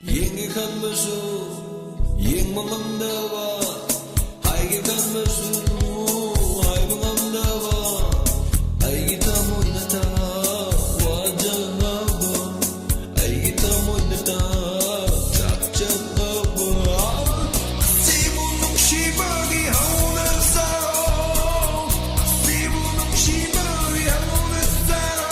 ꯌꯦꯡꯒꯦ ꯈꯟꯕꯁꯨ ꯌꯦꯡꯕ ꯉꯝꯗꯕ, ꯍꯥꯏꯒꯦ ꯈꯟꯕꯁꯨ ꯍꯥꯏꯕ ꯉꯝꯗꯕ, ꯑꯩꯒꯤ ꯊꯃꯣꯏꯅ ꯊꯥ ꯋꯥꯖꯕ, ꯑꯩꯒꯤ ꯊꯃꯣꯏꯅ ꯊꯥ ꯆꯥꯛꯆꯕ꯫ ꯑꯁꯤꯕꯨ ꯅꯨꯡꯁꯤꯕꯒꯤ ꯍꯧꯅꯁꯥꯔꯣ, ꯑꯁꯤꯕꯨ ꯅꯨꯡꯁꯤꯕꯒꯤ ꯍꯧꯅꯁꯥꯔꯣ꯫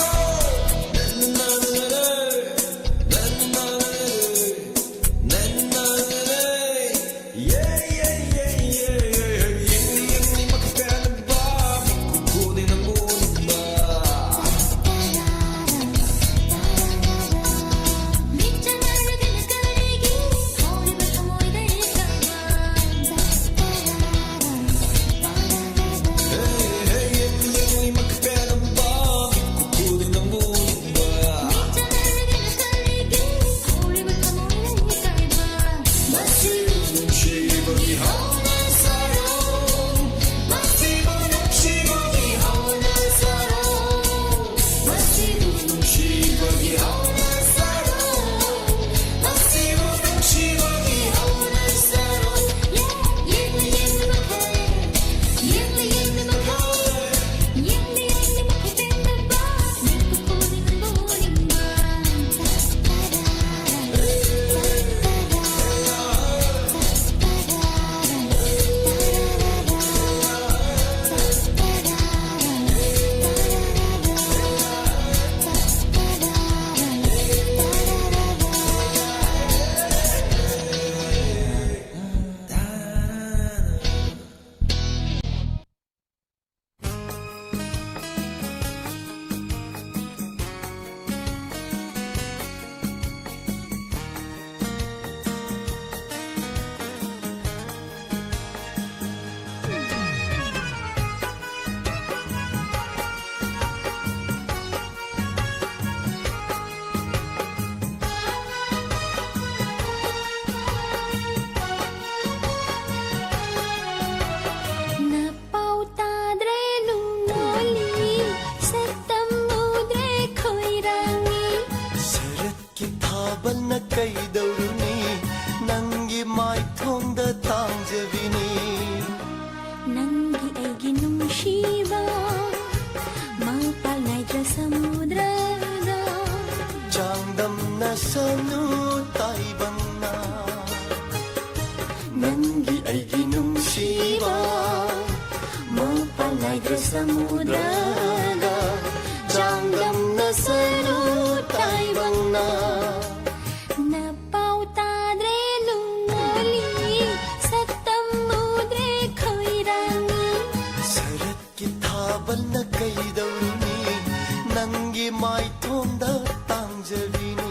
ꯅꯪꯒꯤ ꯃꯥꯏꯊꯣꯡꯗ ꯇꯥꯡꯖꯔꯤꯅꯤ꯫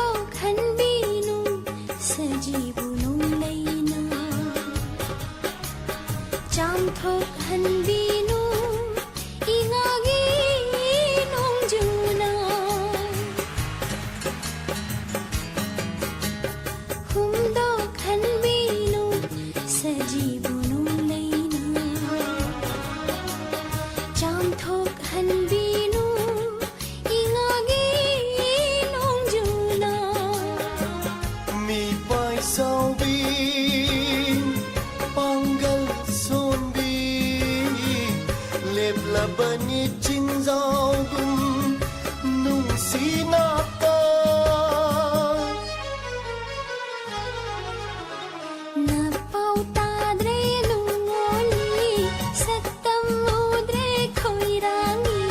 ꯍꯨꯝꯗꯣꯛꯍꯟꯕꯤꯅꯨ ꯁꯖꯤꯕꯨ ꯅꯣꯡꯂꯩꯅ, ꯆꯥꯝꯊꯣꯛꯍꯟꯕꯤꯅꯨ ꯏꯉꯥꯒꯤ ꯅꯣꯡꯖꯨꯅ꯫ ꯍꯨꯝꯗꯣꯛꯍꯟꯕꯤꯅꯨ ꯁꯖꯤꯕꯨ ꯅꯣꯡꯂꯩꯅ, ꯆꯥꯝꯊꯣꯛꯍꯟꯕꯤꯅꯨ ꯏꯉꯥꯒꯤ ꯅꯣꯡꯖꯨꯅ꯫ ꯃꯤꯄꯥꯏ ꯆꯥꯎꯕꯤ, ꯄꯥꯡꯒꯜ ꯁꯣꯟꯕꯤ, ꯂꯦꯞꯂꯕꯅꯤ ꯆꯤꯡꯖꯥꯎꯒꯨꯝ ꯅꯨꯡꯁꯤ ꯅꯥꯠꯇ꯫ ꯅꯄꯥꯎ ꯇꯥꯗ꯭ꯔꯦ ꯅꯨꯡꯉꯣꯜꯂꯤ, ꯁꯛꯇꯝ ꯎꯗ꯭ꯔꯦ ꯈꯣꯏꯔꯥꯡꯉꯤ꯫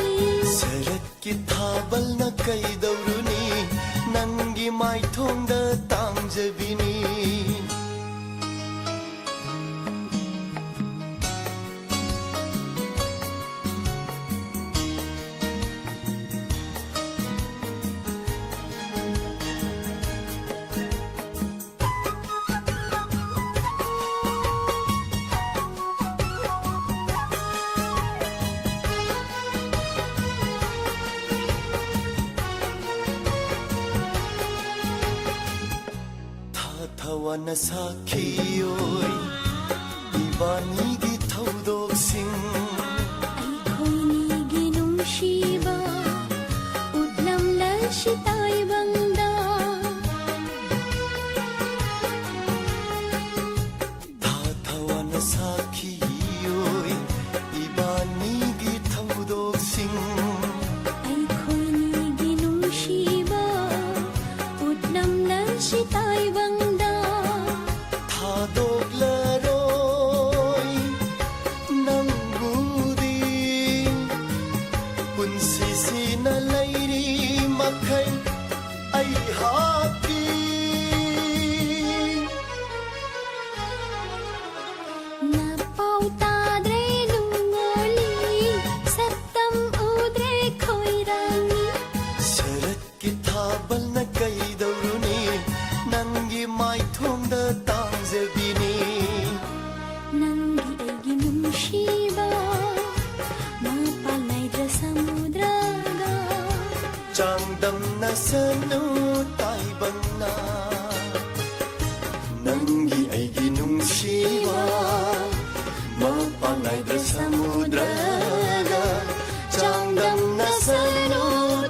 ꯁꯔꯠꯀꯤ ꯊꯥꯕꯜꯅ ꯀꯩꯗꯧꯔꯨꯅꯤ, ꯅꯪꯒꯤ ꯃꯥꯏꯊꯣꯡꯗ ꯇꯥꯡꯖꯕꯤꯅꯤ꯫ ꯊꯥ ꯊꯋꯥꯅ ꯁꯥꯈꯤ ꯑꯣꯏ ꯏꯕꯥꯅꯤꯒꯤ ꯊꯧꯗꯣꯛꯁꯤꯡ꯫ ꯑꯩꯈꯣꯏꯅꯤꯒꯤ ꯅꯨꯡꯁꯤꯕ ꯎꯠꯂꯝꯂꯁꯤ ꯇꯥꯏꯕꯪꯗ꯫ ꯊꯥ ꯊꯋꯥꯅ ꯁꯥꯈꯤ ꯑꯣꯏ ꯏꯕꯥꯅꯤꯒꯤ ꯊꯧꯗꯣꯛꯁꯤꯡ꯫ ꯑꯩꯈꯣꯏꯅꯤꯒꯤ ꯅꯨꯡꯁꯤꯕ ꯎꯠꯂꯝꯂꯁꯤ ꯇꯥꯏꯕꯪꯗ꯫ ꯊꯥꯗꯣꯛꯂꯔꯣꯏ ꯅꯪꯕꯨꯗꯤ꯫ ꯄꯨꯟꯁꯤꯁꯤꯅ ꯂꯩꯔꯤ ꯃꯈꯩ ꯑꯩꯍꯥꯛꯀꯤ꯫ ꯅꯄꯥꯎ ꯇꯥꯗ꯭ꯔꯦ ꯅꯨꯡꯉꯣꯜꯂꯤ, ꯁꯛꯇꯝ ꯎꯗ꯭ꯔꯦ ꯈꯣꯏꯔꯥꯡꯉꯤ꯫ ꯁꯔꯠꯀꯤ ꯊꯥꯕꯜꯅ ꯀꯩꯗꯧꯔꯨꯅꯤ? ꯅꯪꯒꯤ ꯃꯥꯏꯊꯣꯡꯗ ꯇꯥꯡꯖꯕꯤꯅꯤ꯫ ꯅꯪꯒꯤ ꯑꯩꯒꯤ ꯅꯨꯡꯁꯤꯕ ꯃꯄꯥꯟ ꯅꯥꯏꯗ꯭ꯔ ꯁꯃꯨꯗ꯭ꯔꯒ꯫ ꯆꯥꯡꯗꯝꯅꯁꯅꯨ ꯇꯥꯏꯕꯪꯅ꯫ ꯅꯪꯒꯤ ꯑꯩꯒꯤ ꯅꯨꯡꯁꯤꯕ ꯃꯄꯥꯟ ꯅꯥꯏꯗ꯭ꯔ ꯁꯃꯨꯗ꯭ꯔꯒ꯫ ꯆꯥꯡꯗꯝꯅꯁꯅꯨ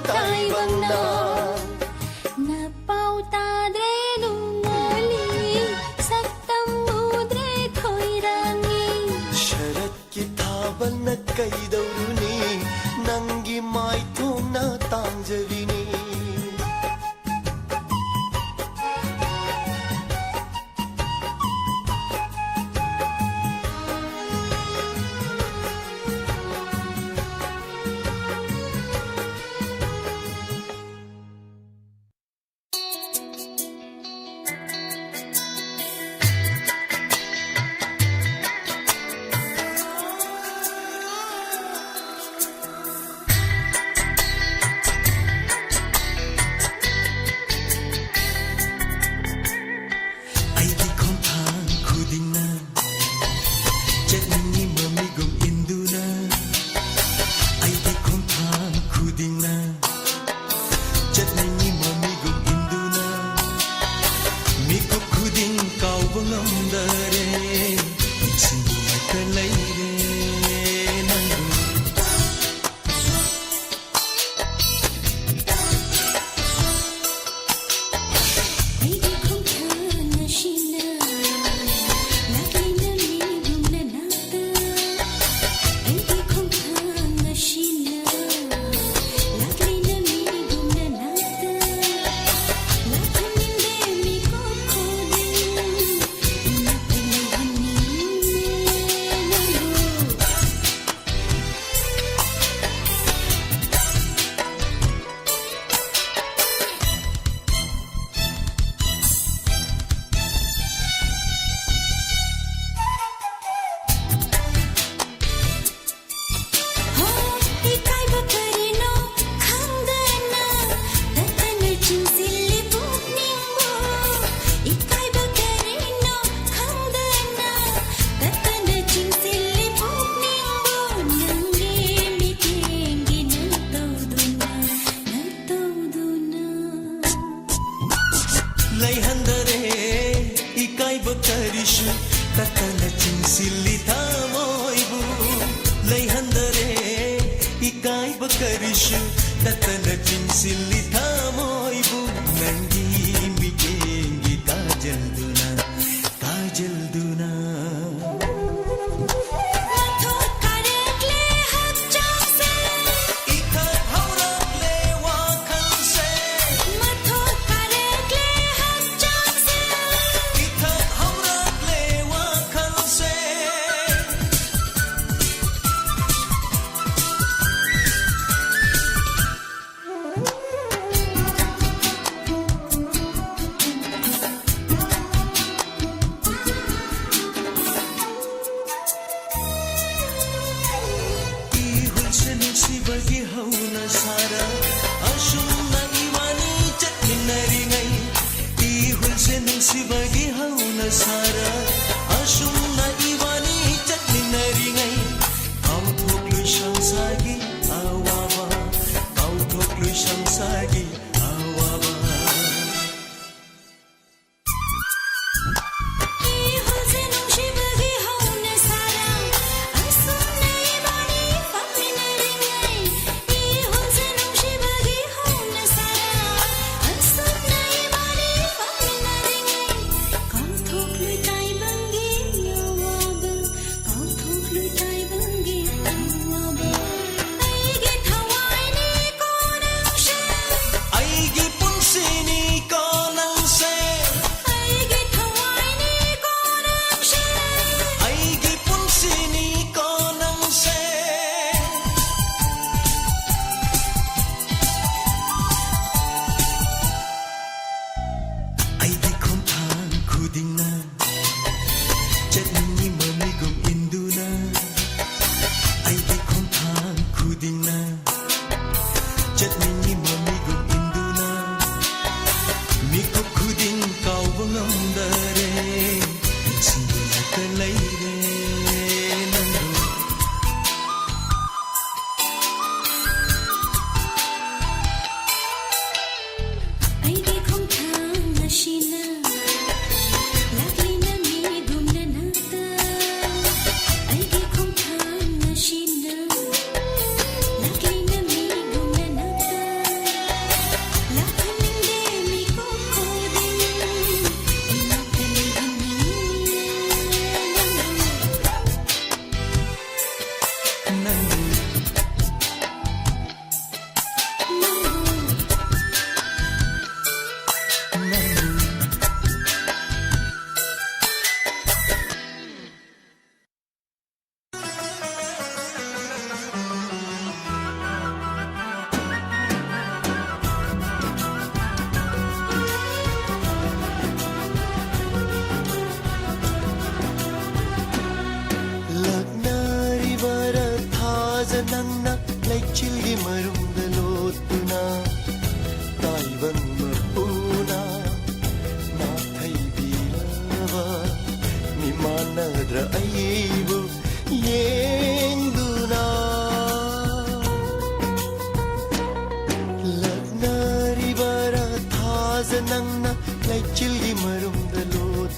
ꯇꯥꯏꯕꯪꯅ꯫ ꯅꯄꯥꯎ ꯇꯥꯗ꯭ꯔꯦ ꯅꯨꯡꯉꯣꯜꯂꯤ, ꯁꯛꯇꯝ ꯎꯗ꯭ꯔꯦ ꯈꯣꯏꯔꯥꯡꯉꯤ꯫ ꯁꯔꯠꯀꯤ ꯊꯥꯕꯜꯅ ꯀꯩꯗꯧꯔꯨꯅꯤ? ꯅꯪꯒꯤ ꯃꯥꯏꯊꯣꯡꯅ ꯇꯥꯡꯖꯔꯤꯅꯤ꯫ ꯆꯤꯡꯁꯤꯜꯂꯤ ꯊꯃꯣꯏꯕꯨ ꯂꯩꯍꯟꯗꯔꯦ ꯏꯀꯥꯏꯕ ꯀꯔꯤꯁꯨ ꯇꯠꯇꯅ ꯆꯤꯡꯁꯤꯜꯂꯤ ꯊꯃꯣꯏꯕꯨ ꯅꯪꯒꯤ ꯃꯤꯠꯌꯦꯡꯒꯤ ꯀꯥꯖꯜꯗꯨꯅ ꯀꯥꯖꯜꯗꯨꯅ ꯃꯊꯣꯛ ꯀꯥꯔꯛꯂꯦ ꯍꯛꯆꯥꯡꯁꯦ ꯏꯊꯛ ꯍꯧꯔꯛꯂꯦ ꯋꯥꯈꯜꯁꯦ ꯃꯊꯣꯛ ꯀꯥꯔꯛꯂꯦ ꯍꯛꯆꯥꯡꯁꯦ ꯏꯊꯛ ꯍꯧꯔꯛꯂꯦ ꯋꯥꯈꯜꯁꯦ ꯏꯍꯨꯜꯁꯦ ꯅꯨꯡꯁꯤꯕꯒꯤ ꯍꯧꯅ ꯁꯥꯔ ꯑꯁꯨꯝꯅ ꯏꯕꯥꯅꯤ ꯆꯠꯃꯤꯟꯅꯔꯤꯉꯩ ꯏꯍꯨꯜꯁꯦ ꯅꯨꯡꯁꯤꯕꯒꯤ ꯍꯧꯅ ꯁꯥꯔ ꯑꯁꯨꯝꯅ ꯏꯕꯥꯅꯤ ꯆꯠꯃꯤꯟꯅꯔꯤꯉꯩ ꯀꯥꯎꯊꯣꯛꯂꯣꯏ ꯁꯪꯁꯥꯔꯒꯤ ꯑꯋꯥꯕ ꯀꯥꯎꯊꯣꯛꯂꯣꯏ ꯁꯪꯁꯥꯔꯒꯤ ꯑꯋꯥꯕ ꯏꯍꯨꯜꯁꯦ ꯅꯨꯡꯁꯤꯕꯒꯤ ꯍꯧꯅ ꯁꯥꯔ ꯑꯁꯨꯝꯅ ꯏꯕꯥꯅꯤ ꯐꯝꯃꯤꯟꯅꯔꯤꯉꯩ ꯏꯍꯨꯜꯁꯦ ꯅꯨꯡꯁꯤꯕꯒꯤ ꯍꯧꯅ ꯁꯥꯔ ꯑꯁꯨꯝꯅ ꯏꯕꯥꯅꯤ ꯐꯝꯃꯤꯟꯅꯔꯤꯉꯩ ꯀꯥꯎꯊꯣꯛꯂꯣꯏ ꯇꯥꯏꯕ ꯅꯪꯅ ꯂꯩꯆꯤꯜꯒꯤ ꯃꯔꯨꯝꯗ ꯂꯣꯠꯇꯨꯅ, ꯇꯥꯏꯕꯪ ꯃꯄꯨꯅ ꯅꯥꯊꯩꯕꯤꯔꯕ ꯃꯤꯃꯥꯟꯅꯗ꯭ꯔ ꯑꯩꯕꯨ ꯌꯦꯡꯗꯨꯅ? ꯂꯛꯅꯔꯤꯕꯔꯥ ꯊꯥꯖ ꯅꯪꯅ ꯂꯩꯆꯤꯜꯒꯤ ꯃꯔꯨꯝꯗ ꯂꯣꯠ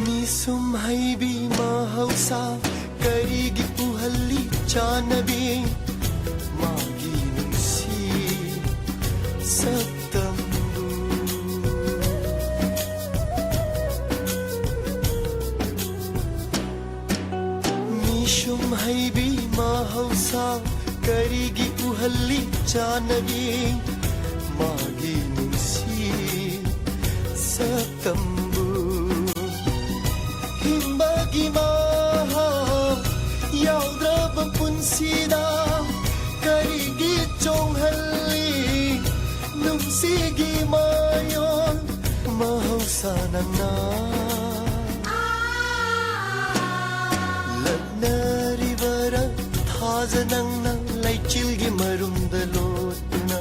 ꯃꯤꯁꯨꯝ ꯍꯩꯕꯤ ꯃꯍꯧꯁꯥ ꯀꯔꯤꯒꯤ ꯎꯍꯜꯂꯤ ꯆꯥꯅꯕꯤ ꯃꯥꯒꯤ ꯅꯨꯡꯁꯤ ꯁꯛꯇꯝꯕꯨ? ꯃꯤꯁꯨꯝ ꯍꯩꯕꯤ ꯃꯍꯧꯁꯥ ꯀꯔꯤꯒꯤ ꯎꯍꯜꯂꯤ ꯆꯥꯅꯕꯤ ꯃꯥꯒꯤ ꯅꯨꯡꯁꯤ ꯁꯛꯇꯝꯕꯨ? ꯍꯤꯡꯕꯒꯤ ꯃꯍꯥꯎ ꯌꯥꯎꯗ꯭ꯔꯕ ꯄꯨꯟꯁꯤꯗ ꯀꯔꯤꯒꯤ ꯆꯣꯡꯍꯜꯂꯤ ꯅꯨꯡꯁꯤꯒꯤ ꯃꯌꯣꯜ ꯃꯍꯧꯁꯥ ꯅꯪꯅ? ꯂꯛꯅꯔꯤꯕꯔꯥ ꯊꯥꯖ ꯅꯪꯅ ꯂꯩꯆꯤꯜꯒꯤ ꯃꯔꯨꯝꯗ ꯂꯣꯠꯇꯨꯅ?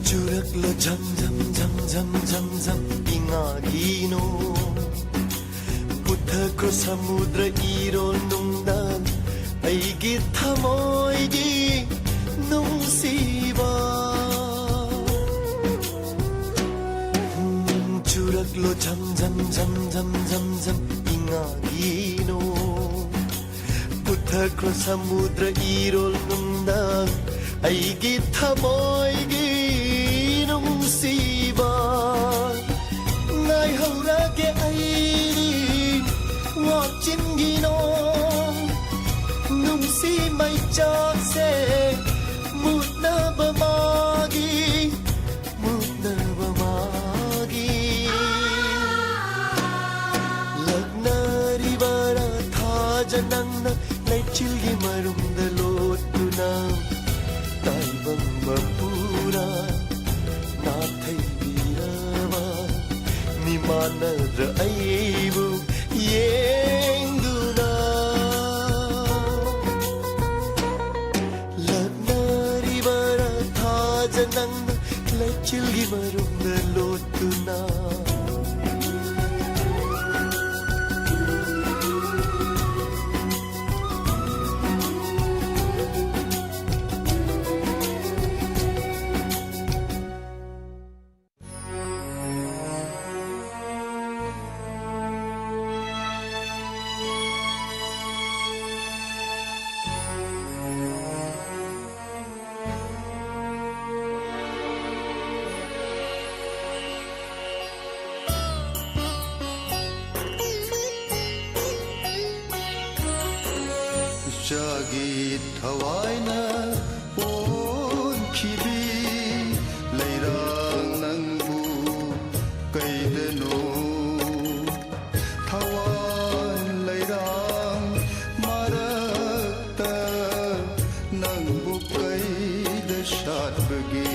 ꯆꯨꯔꯛꯂꯣ ꯖꯝ ꯖꯝ ꯖꯝ ꯖꯝ ꯖꯝ ꯖꯝ ꯏꯉꯥꯒꯤ ꯅꯣꯡ꯫ ꯄꯨꯊꯈ꯭ꯔꯣ ꯁꯃꯨꯗ꯭ꯔ ꯏꯔꯣꯜ ꯅꯨꯡꯗ ꯑꯩꯒꯤ ꯊꯃꯣꯏꯒꯤ ꯅꯨꯡꯁꯤꯕ꯫ ꯎꯝ, ꯆꯨꯔꯛꯂꯣ ꯖꯝ ꯖꯝ ꯖꯝ ꯖꯝ ꯖꯝ ꯖꯝ ꯏꯉꯥꯒꯤ ꯅꯣꯡ꯫ ꯊꯈ꯭ꯔꯣ ꯁꯃꯨꯗ꯭ꯔ ꯏꯔꯣꯜ ꯅꯨꯡꯗ ꯑꯩꯒꯤ ꯊꯃꯣꯏꯒꯤ ꯅꯨꯡꯁꯤꯕ꯫ ꯉꯥꯏꯍꯧꯔꯒꯦ ꯑꯩꯗꯤ ꯋꯥꯛꯆꯤꯟꯒꯤ ꯅꯣꯡ, ꯅꯨꯡꯁꯤ ꯃꯩꯆꯥꯛꯁꯦ ꯃꯨꯠꯅꯕ ꯃꯥꯒꯤ, ꯃꯨꯠꯅꯕ ꯃꯥꯒꯤ꯫ ꯂꯛꯅꯔꯤꯕꯔꯥ ꯊꯥꯖ ꯅꯪꯅ ꯂꯩꯆꯤꯜꯒꯤ ꯃꯔꯨꯝꯗ ꯂꯣꯠꯇꯨꯅ? ꯇꯥꯏꯕꯪ ꯃꯄꯨꯔꯥ ꯅꯥꯊꯩꯕꯤꯔꯕ ꯃꯤꯃꯥꯟꯅꯗ꯭ꯔ ꯑꯩꯕꯨ ꯌꯦꯡꯗꯨꯅ? ꯂꯛꯅꯔꯤꯕꯔꯥ ꯊꯥꯖ ꯅꯪꯅ ꯂꯩꯆꯤꯜꯒꯤ ꯃꯔꯨꯝꯗ ꯂꯣꯠꯇꯨꯅ? ꯏꯆꯥꯒꯤ ꯊꯋꯥꯏꯅ ꯄꯣꯟꯈꯤꯕꯤ ꯂꯩꯔꯥꯡ ꯅꯪꯕꯨ ꯀꯩꯗꯅꯣ ꯊꯋꯥꯟ ꯂꯩꯔꯥꯡ ꯃꯔꯛꯇ ꯅꯪꯕꯨ ꯀꯩꯗ ꯁꯥꯠꯄꯒꯦ?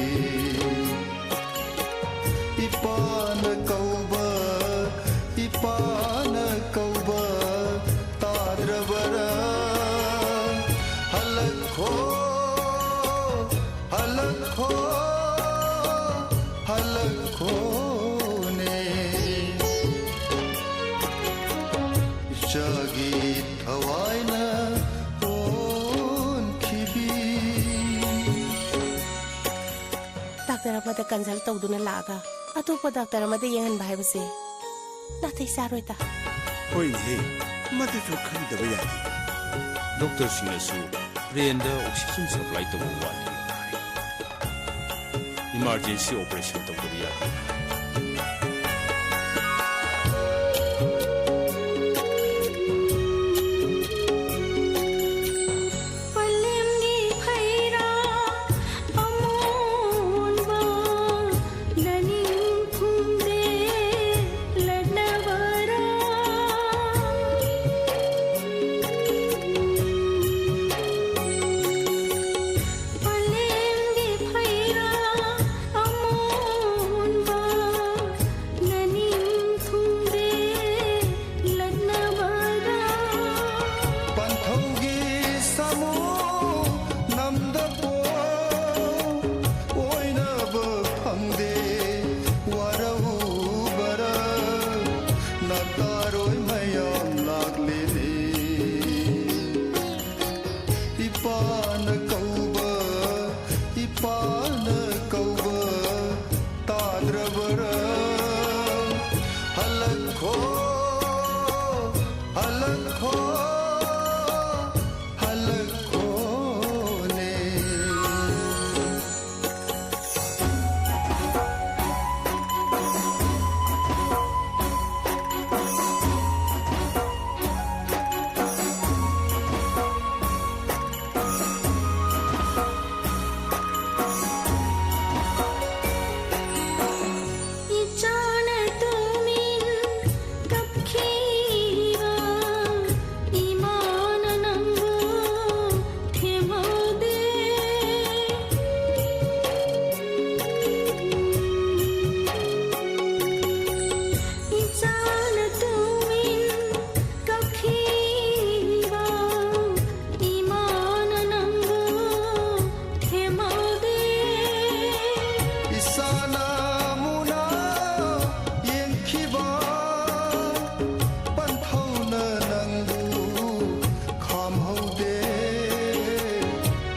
ꯏꯄꯥꯅ ꯀꯧꯕ, ꯏꯄꯥꯅ ꯀꯧꯕ ꯇꯥꯗ꯭ꯔꯕꯔꯥ? ꯍꯜꯂꯛꯈꯣ, ꯍꯜꯂꯛꯈꯣ, ꯍꯜꯂꯛꯈꯣꯅꯦ꯫ ꯏꯆꯥꯒꯤ ꯊꯋꯥꯏꯅ ꯑꯣꯟꯈꯤꯕꯤ꯫ ꯗꯥꯛꯇꯔ ꯑꯃꯗ ꯀꯟꯁꯜ ꯇꯧꯗꯨꯅ ꯂꯥꯛꯑꯒ ꯑꯇꯣꯞꯄ ꯗꯥꯛꯇꯔ ꯑꯃꯗ ꯌꯦꯡꯍꯟꯕ ꯍꯥꯏꯕꯁꯦ ꯅꯥꯇꯩ ꯆꯥꯔꯣꯏꯗ꯫ ꯍꯣꯏꯅꯦꯍꯦ, ꯃꯗꯨꯁꯨ ꯈꯟꯗꯕ ꯌꯥꯗꯦ꯫ ꯗꯣꯛꯇꯔꯁꯤꯡꯅꯁꯨ ꯕ꯭ꯔꯦꯟꯗ ꯑꯣꯛꯁꯤꯖꯦꯟ ꯁꯄ꯭ꯂꯥꯏ ꯇꯧꯕ ꯋꯥꯠꯂꯤ ꯍꯥꯏ꯫ ꯏꯃꯥꯔꯖꯦꯟꯁꯤ ꯑꯣꯄꯔꯦꯁꯟ ꯇꯧꯗꯕ ꯌꯥꯗꯦ꯫ ꯄꯂꯦꯝꯒꯤ ꯐꯩꯔꯥ ꯑꯃꯣꯟꯕ ꯅꯅꯤꯡ ꯈꯨꯝꯗꯦ ꯂꯠꯅꯕꯔꯥ? ꯄꯂꯦꯝꯒꯤ ꯐꯩꯔꯥ ꯑꯃꯣꯟꯕ ꯅꯅꯤꯡ ꯈꯨꯝꯗꯦ ꯂꯠꯅꯕꯔꯥ? ꯄꯟꯊꯧꯒꯤ ꯁꯥꯃꯨ ꯅꯝꯗ ꯄꯣ ꯑꯣꯏꯅꯕ ꯐꯪꯗꯦ ꯋꯥꯔꯧꯕꯔꯥ? ꯅꯥꯇꯥꯔꯣꯏ ꯃꯌꯥꯝ ꯂꯥꯛꯂꯤꯅꯤ꯫ ꯏꯄꯥꯅ ꯀꯧꯕ, ꯏꯄꯥꯅ ꯀꯧꯕ ꯇꯥꯗ꯭ꯔꯕꯔꯥ? ꯍꯜꯂꯛꯈꯣ, ꯍꯜꯂꯛꯈꯣ, ꯍꯜꯂꯛꯈꯣꯅꯦ꯫ ꯏꯆꯥꯅ ꯇꯨꯃꯤꯟ ꯀꯞꯈꯤꯕ ꯏꯃꯥꯅ ꯅꯪꯕꯨ ꯊꯦꯝꯍꯧꯗꯦ꯫ ꯏꯆꯥꯅ ꯇꯨꯃꯤꯟ ꯀꯞꯈꯤꯕ ꯏꯃꯥꯅ ꯅꯪꯕꯨ ꯊꯦꯝꯍꯧꯗꯦ꯫ ꯏꯁꯥꯅ ꯃꯨꯟꯅ ꯌꯦꯡꯈꯤꯕ ꯄꯟꯊꯧꯅ ꯅꯪꯕꯨ ꯈꯥꯝꯍꯧꯗꯦ꯫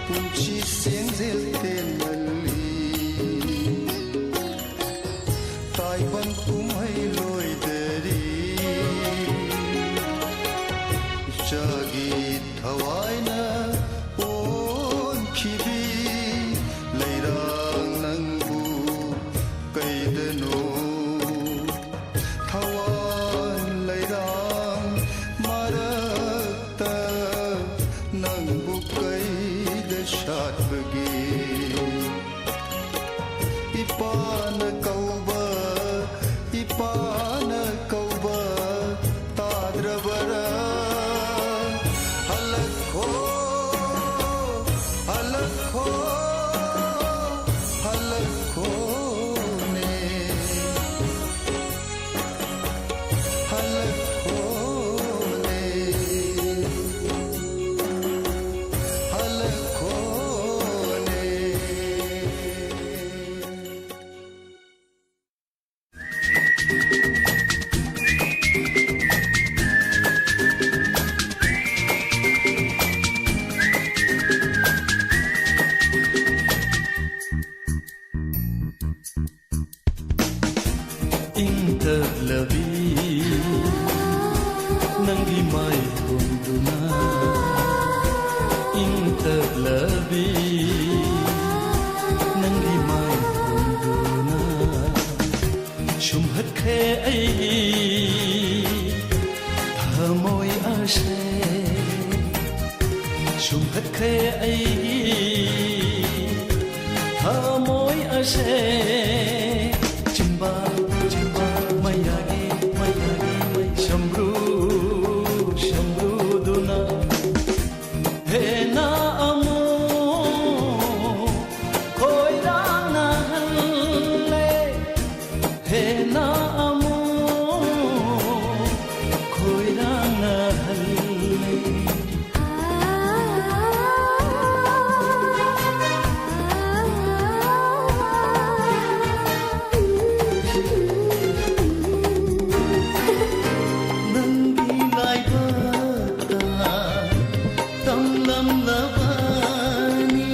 ꯄꯨꯟꯁꯤ ꯁꯦꯟꯖꯦꯜ ꯇꯦꯟꯃꯜꯂꯤ꯫ ꯇꯥꯏꯕꯪ ꯀꯨꯝꯍꯩ ꯂꯣꯏꯗꯔꯤ꯫ ꯏꯆꯥꯒꯤ ꯏꯃꯥꯏ ꯈꯨꯝꯗꯨꯅ ꯏꯪ ꯇꯞꯂꯕꯤ ꯅꯪꯒꯤ ꯃꯥꯏ ꯈꯨꯝꯗꯨꯅ ꯁꯨꯝꯍꯠꯈ꯭ꯔꯦ ꯑꯩꯒꯤ ꯊꯃꯣꯏ ꯑꯁꯦ, ꯁꯨꯝꯍꯠꯈ꯭ꯔꯦ ꯑꯩꯒꯤ ꯊꯃꯣꯏ ꯑꯁꯦ꯫ ꯆꯤꯝꯕꯥꯜ, ꯆꯤꯝꯕꯥꯜ ꯃꯌꯥꯒꯤ, ꯃꯌꯥꯒꯤ ꯃꯩ ꯁꯝꯕ꯭ꯔꯨ, ꯁꯝꯕ꯭ꯔꯨꯗꯨꯅ ꯍꯦꯟꯅ ꯑꯃꯨꯛ ꯈꯣꯏꯔꯥꯡꯅꯍꯜꯂꯦ, ꯍꯦꯟꯅ ꯑꯃꯨꯛ ꯈꯣꯏꯔꯥꯡꯅꯍꯜꯂꯦ꯫ ꯅꯪꯒꯤ ꯂꯥꯏꯕꯛꯇ ꯇꯝꯂꯝꯂꯕꯅꯤ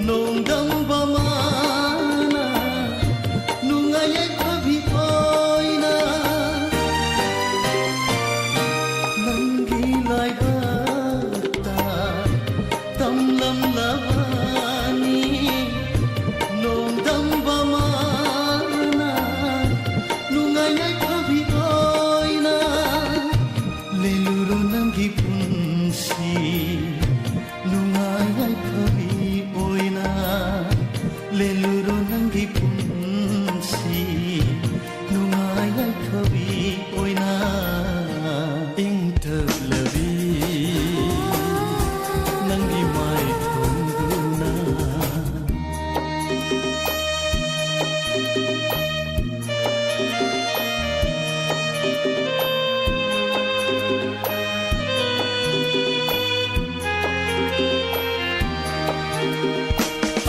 ꯅꯣꯡꯗꯝꯕ ꯃꯥꯅ ꯅꯨꯡꯉꯥꯏ ꯌꯥꯏꯐꯕꯤ ꯑꯣꯏꯅ꯫ ꯅꯪꯒꯤ ꯂꯥꯏꯕꯛꯇ ꯇꯝꯂꯝꯂꯕꯅꯤ ꯅꯣꯡꯗꯝꯕ ꯃꯥꯅ ꯅꯨꯡꯉꯥꯏ ꯌꯥꯏꯐꯕꯤ ꯑꯣꯏꯅ꯫ ꯂꯦꯜꯂꯨꯔꯣ ꯅꯪꯒꯤ ꯄꯨꯟꯁꯤ ꯅꯨꯡꯉꯥꯏ ꯌꯥꯏꯐꯕꯤ ꯑꯣꯏꯅ꯫ ꯂꯦꯜꯂꯨꯔꯣ ꯅꯪꯒꯤ ꯄꯨꯟꯁꯤ ꯅꯨꯡꯉꯥꯏ ꯌꯥꯏꯐꯕꯤ ꯑꯣꯏꯅ꯫ ꯏꯪ ꯇꯞꯂꯕꯤ ꯅꯪꯒꯤ ꯃꯥꯏꯊꯣꯡꯗꯨꯅ꯫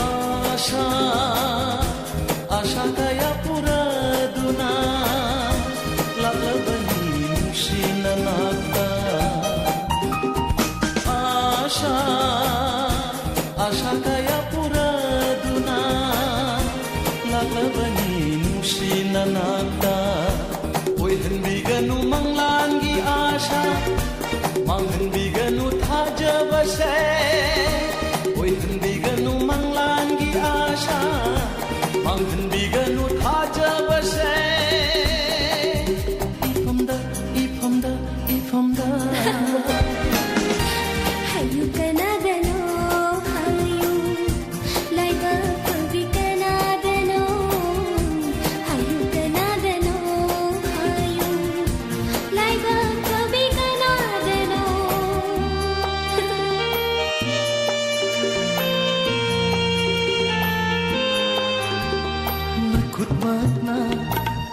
ꯑꯥꯁꯥ, ꯑꯥꯁꯥ ꯀꯌꯥ ꯄꯨꯔꯗꯨꯅ ꯂꯥꯛꯂꯕꯅꯤ ꯅꯨꯡꯁꯤ ꯅꯅꯥꯛꯇ꯫ ꯑꯥꯁꯥ, ꯑꯥꯁꯥ ꯀꯌꯥ ꯄꯨꯔꯗꯨꯅ ꯂꯥꯛꯂꯕꯅꯤ ꯅꯨꯡꯁꯤ ꯅꯅꯥꯛꯇ꯫ ꯑꯣꯏꯍꯟ ꯃꯥꯡꯍꯟꯕꯤꯒꯅꯨ ꯃꯪꯂꯥꯟꯒꯤ ꯑꯥꯁꯥ, ꯃꯥꯡꯍꯟꯕꯤꯒꯅꯨ ꯊꯥꯖꯕꯁꯦ, ꯑꯣꯏꯍꯟꯕꯤꯒꯅꯨ ꯃꯪꯂꯥꯟꯒꯤ ꯑꯥꯁꯥ, ꯃꯥꯡꯍꯟꯕꯤꯒꯅꯨ ꯊꯥꯖꯕꯁꯦ꯫ ꯏꯐꯝꯗ, ꯏꯐꯝꯗ, ꯏꯐꯝꯗ꯫ ꯍꯥꯏꯌꯨ ꯀꯅꯥꯗꯅꯣ, ꯍꯥꯏꯌꯨ꯫ ꯂꯥꯏꯕꯛ ꯐꯕꯤ ꯀꯅꯥꯗꯅꯣ? ꯍꯥꯏꯌꯨ ꯀꯅꯥꯗꯅꯣ? ꯍꯥꯏꯌꯨ꯫ ꯂꯥꯏꯕꯛ ꯐꯕꯤ ꯀꯅꯥꯗꯅꯣ? ꯅꯈꯨꯠꯃꯛꯅ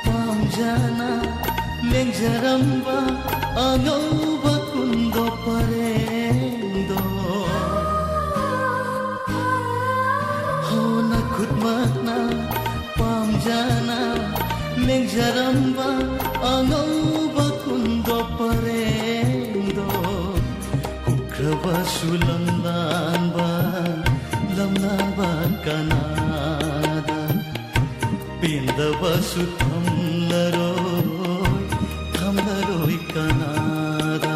ꯄꯥꯝꯖꯅ ꯂꯦꯡꯖꯔꯝꯕ ꯑꯉꯧꯕ ꯀꯨꯟꯗꯣ ꯄꯔꯦꯡꯗꯣ꯫ ꯍꯣ, ꯅꯈꯨꯠꯃꯛꯅ ꯄꯥꯝꯖꯅ ꯂꯦꯡꯖꯔꯝꯕ ꯑꯉꯧꯕ ꯀꯨꯟꯗꯣ ꯄꯔꯦꯡꯗꯣ꯫ ꯍꯨꯈ꯭ꯔꯕꯁꯨ ꯂꯝꯂꯥꯟꯕ, ꯂꯝꯂꯥꯟꯕ ꯀꯅꯥꯗ? ꯄꯦꯟꯗꯕꯁꯨ ꯊꯝꯂꯔꯣꯏ, ꯊꯝꯂꯔꯣꯏ ꯀꯅꯥꯗ꯫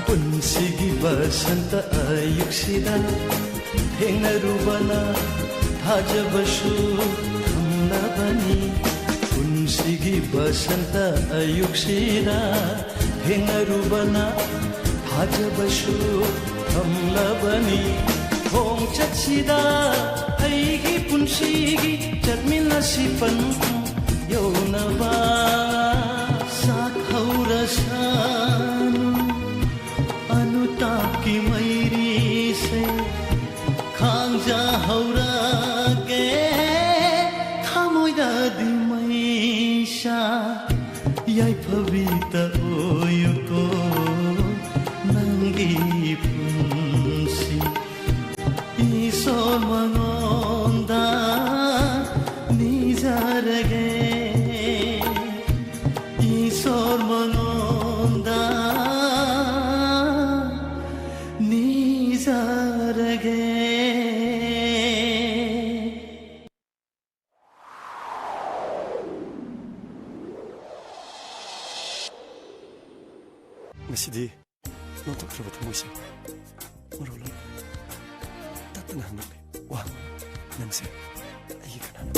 ꯄꯨꯟꯁꯤꯒꯤ ꯕꯁꯟꯇ ꯑꯌꯨꯛꯁꯤꯗ ꯊꯦꯡꯅꯔꯨꯕꯅ ꯊꯥꯖꯕꯁꯨ ꯊꯝꯂꯕꯅꯤ꯫ ꯄꯨꯟꯁꯤꯒꯤ ꯕꯁꯟꯇ ꯑꯌꯨꯛꯁꯤꯗ ꯊꯦꯡꯅꯔꯨꯕꯅ ꯊꯥꯖꯕꯁꯨ ꯊꯝꯂꯕꯅꯤ꯫ ꯈꯣꯡꯆꯠꯁꯤꯗ ꯑꯩꯒꯤ ꯄꯨꯟꯁꯤꯒꯤ ꯆꯠꯃꯤꯟꯅꯁꯤ ꯄꯟꯊꯨꯡ ꯌꯧꯅꯕ꯫ ꯁꯥꯠꯍꯧꯔꯁꯅꯨ ꯑꯅꯨꯇꯥꯞꯀꯤ ꯃꯩꯔꯤꯁꯦ, ꯈꯥꯡꯖꯍꯧꯔꯒꯦ ꯊꯃꯣꯏꯗꯗꯤ ꯃꯩꯁꯥ꯫ ꯌꯥꯏꯐꯕꯤꯇ ꯑꯣꯏꯌꯨꯀꯣ ꯅꯪꯒꯤ ꯄꯨꯟꯁꯤ꯫ ꯏꯁꯣꯔ ꯉꯁꯤꯗꯤ ꯅꯣꯟꯊꯣꯛꯈ꯭ꯔꯕ ꯊꯃꯣꯏꯁꯦ ꯃꯔꯣꯜ ꯑꯃ ꯇꯠꯇꯅ ꯍꯪꯂꯛꯂꯤ꯫ ꯋꯥ ꯍꯪꯂꯛꯂꯤ꯫ ꯅꯪꯁꯦ ꯑꯩꯒꯤ ꯀꯅꯥꯅꯣ?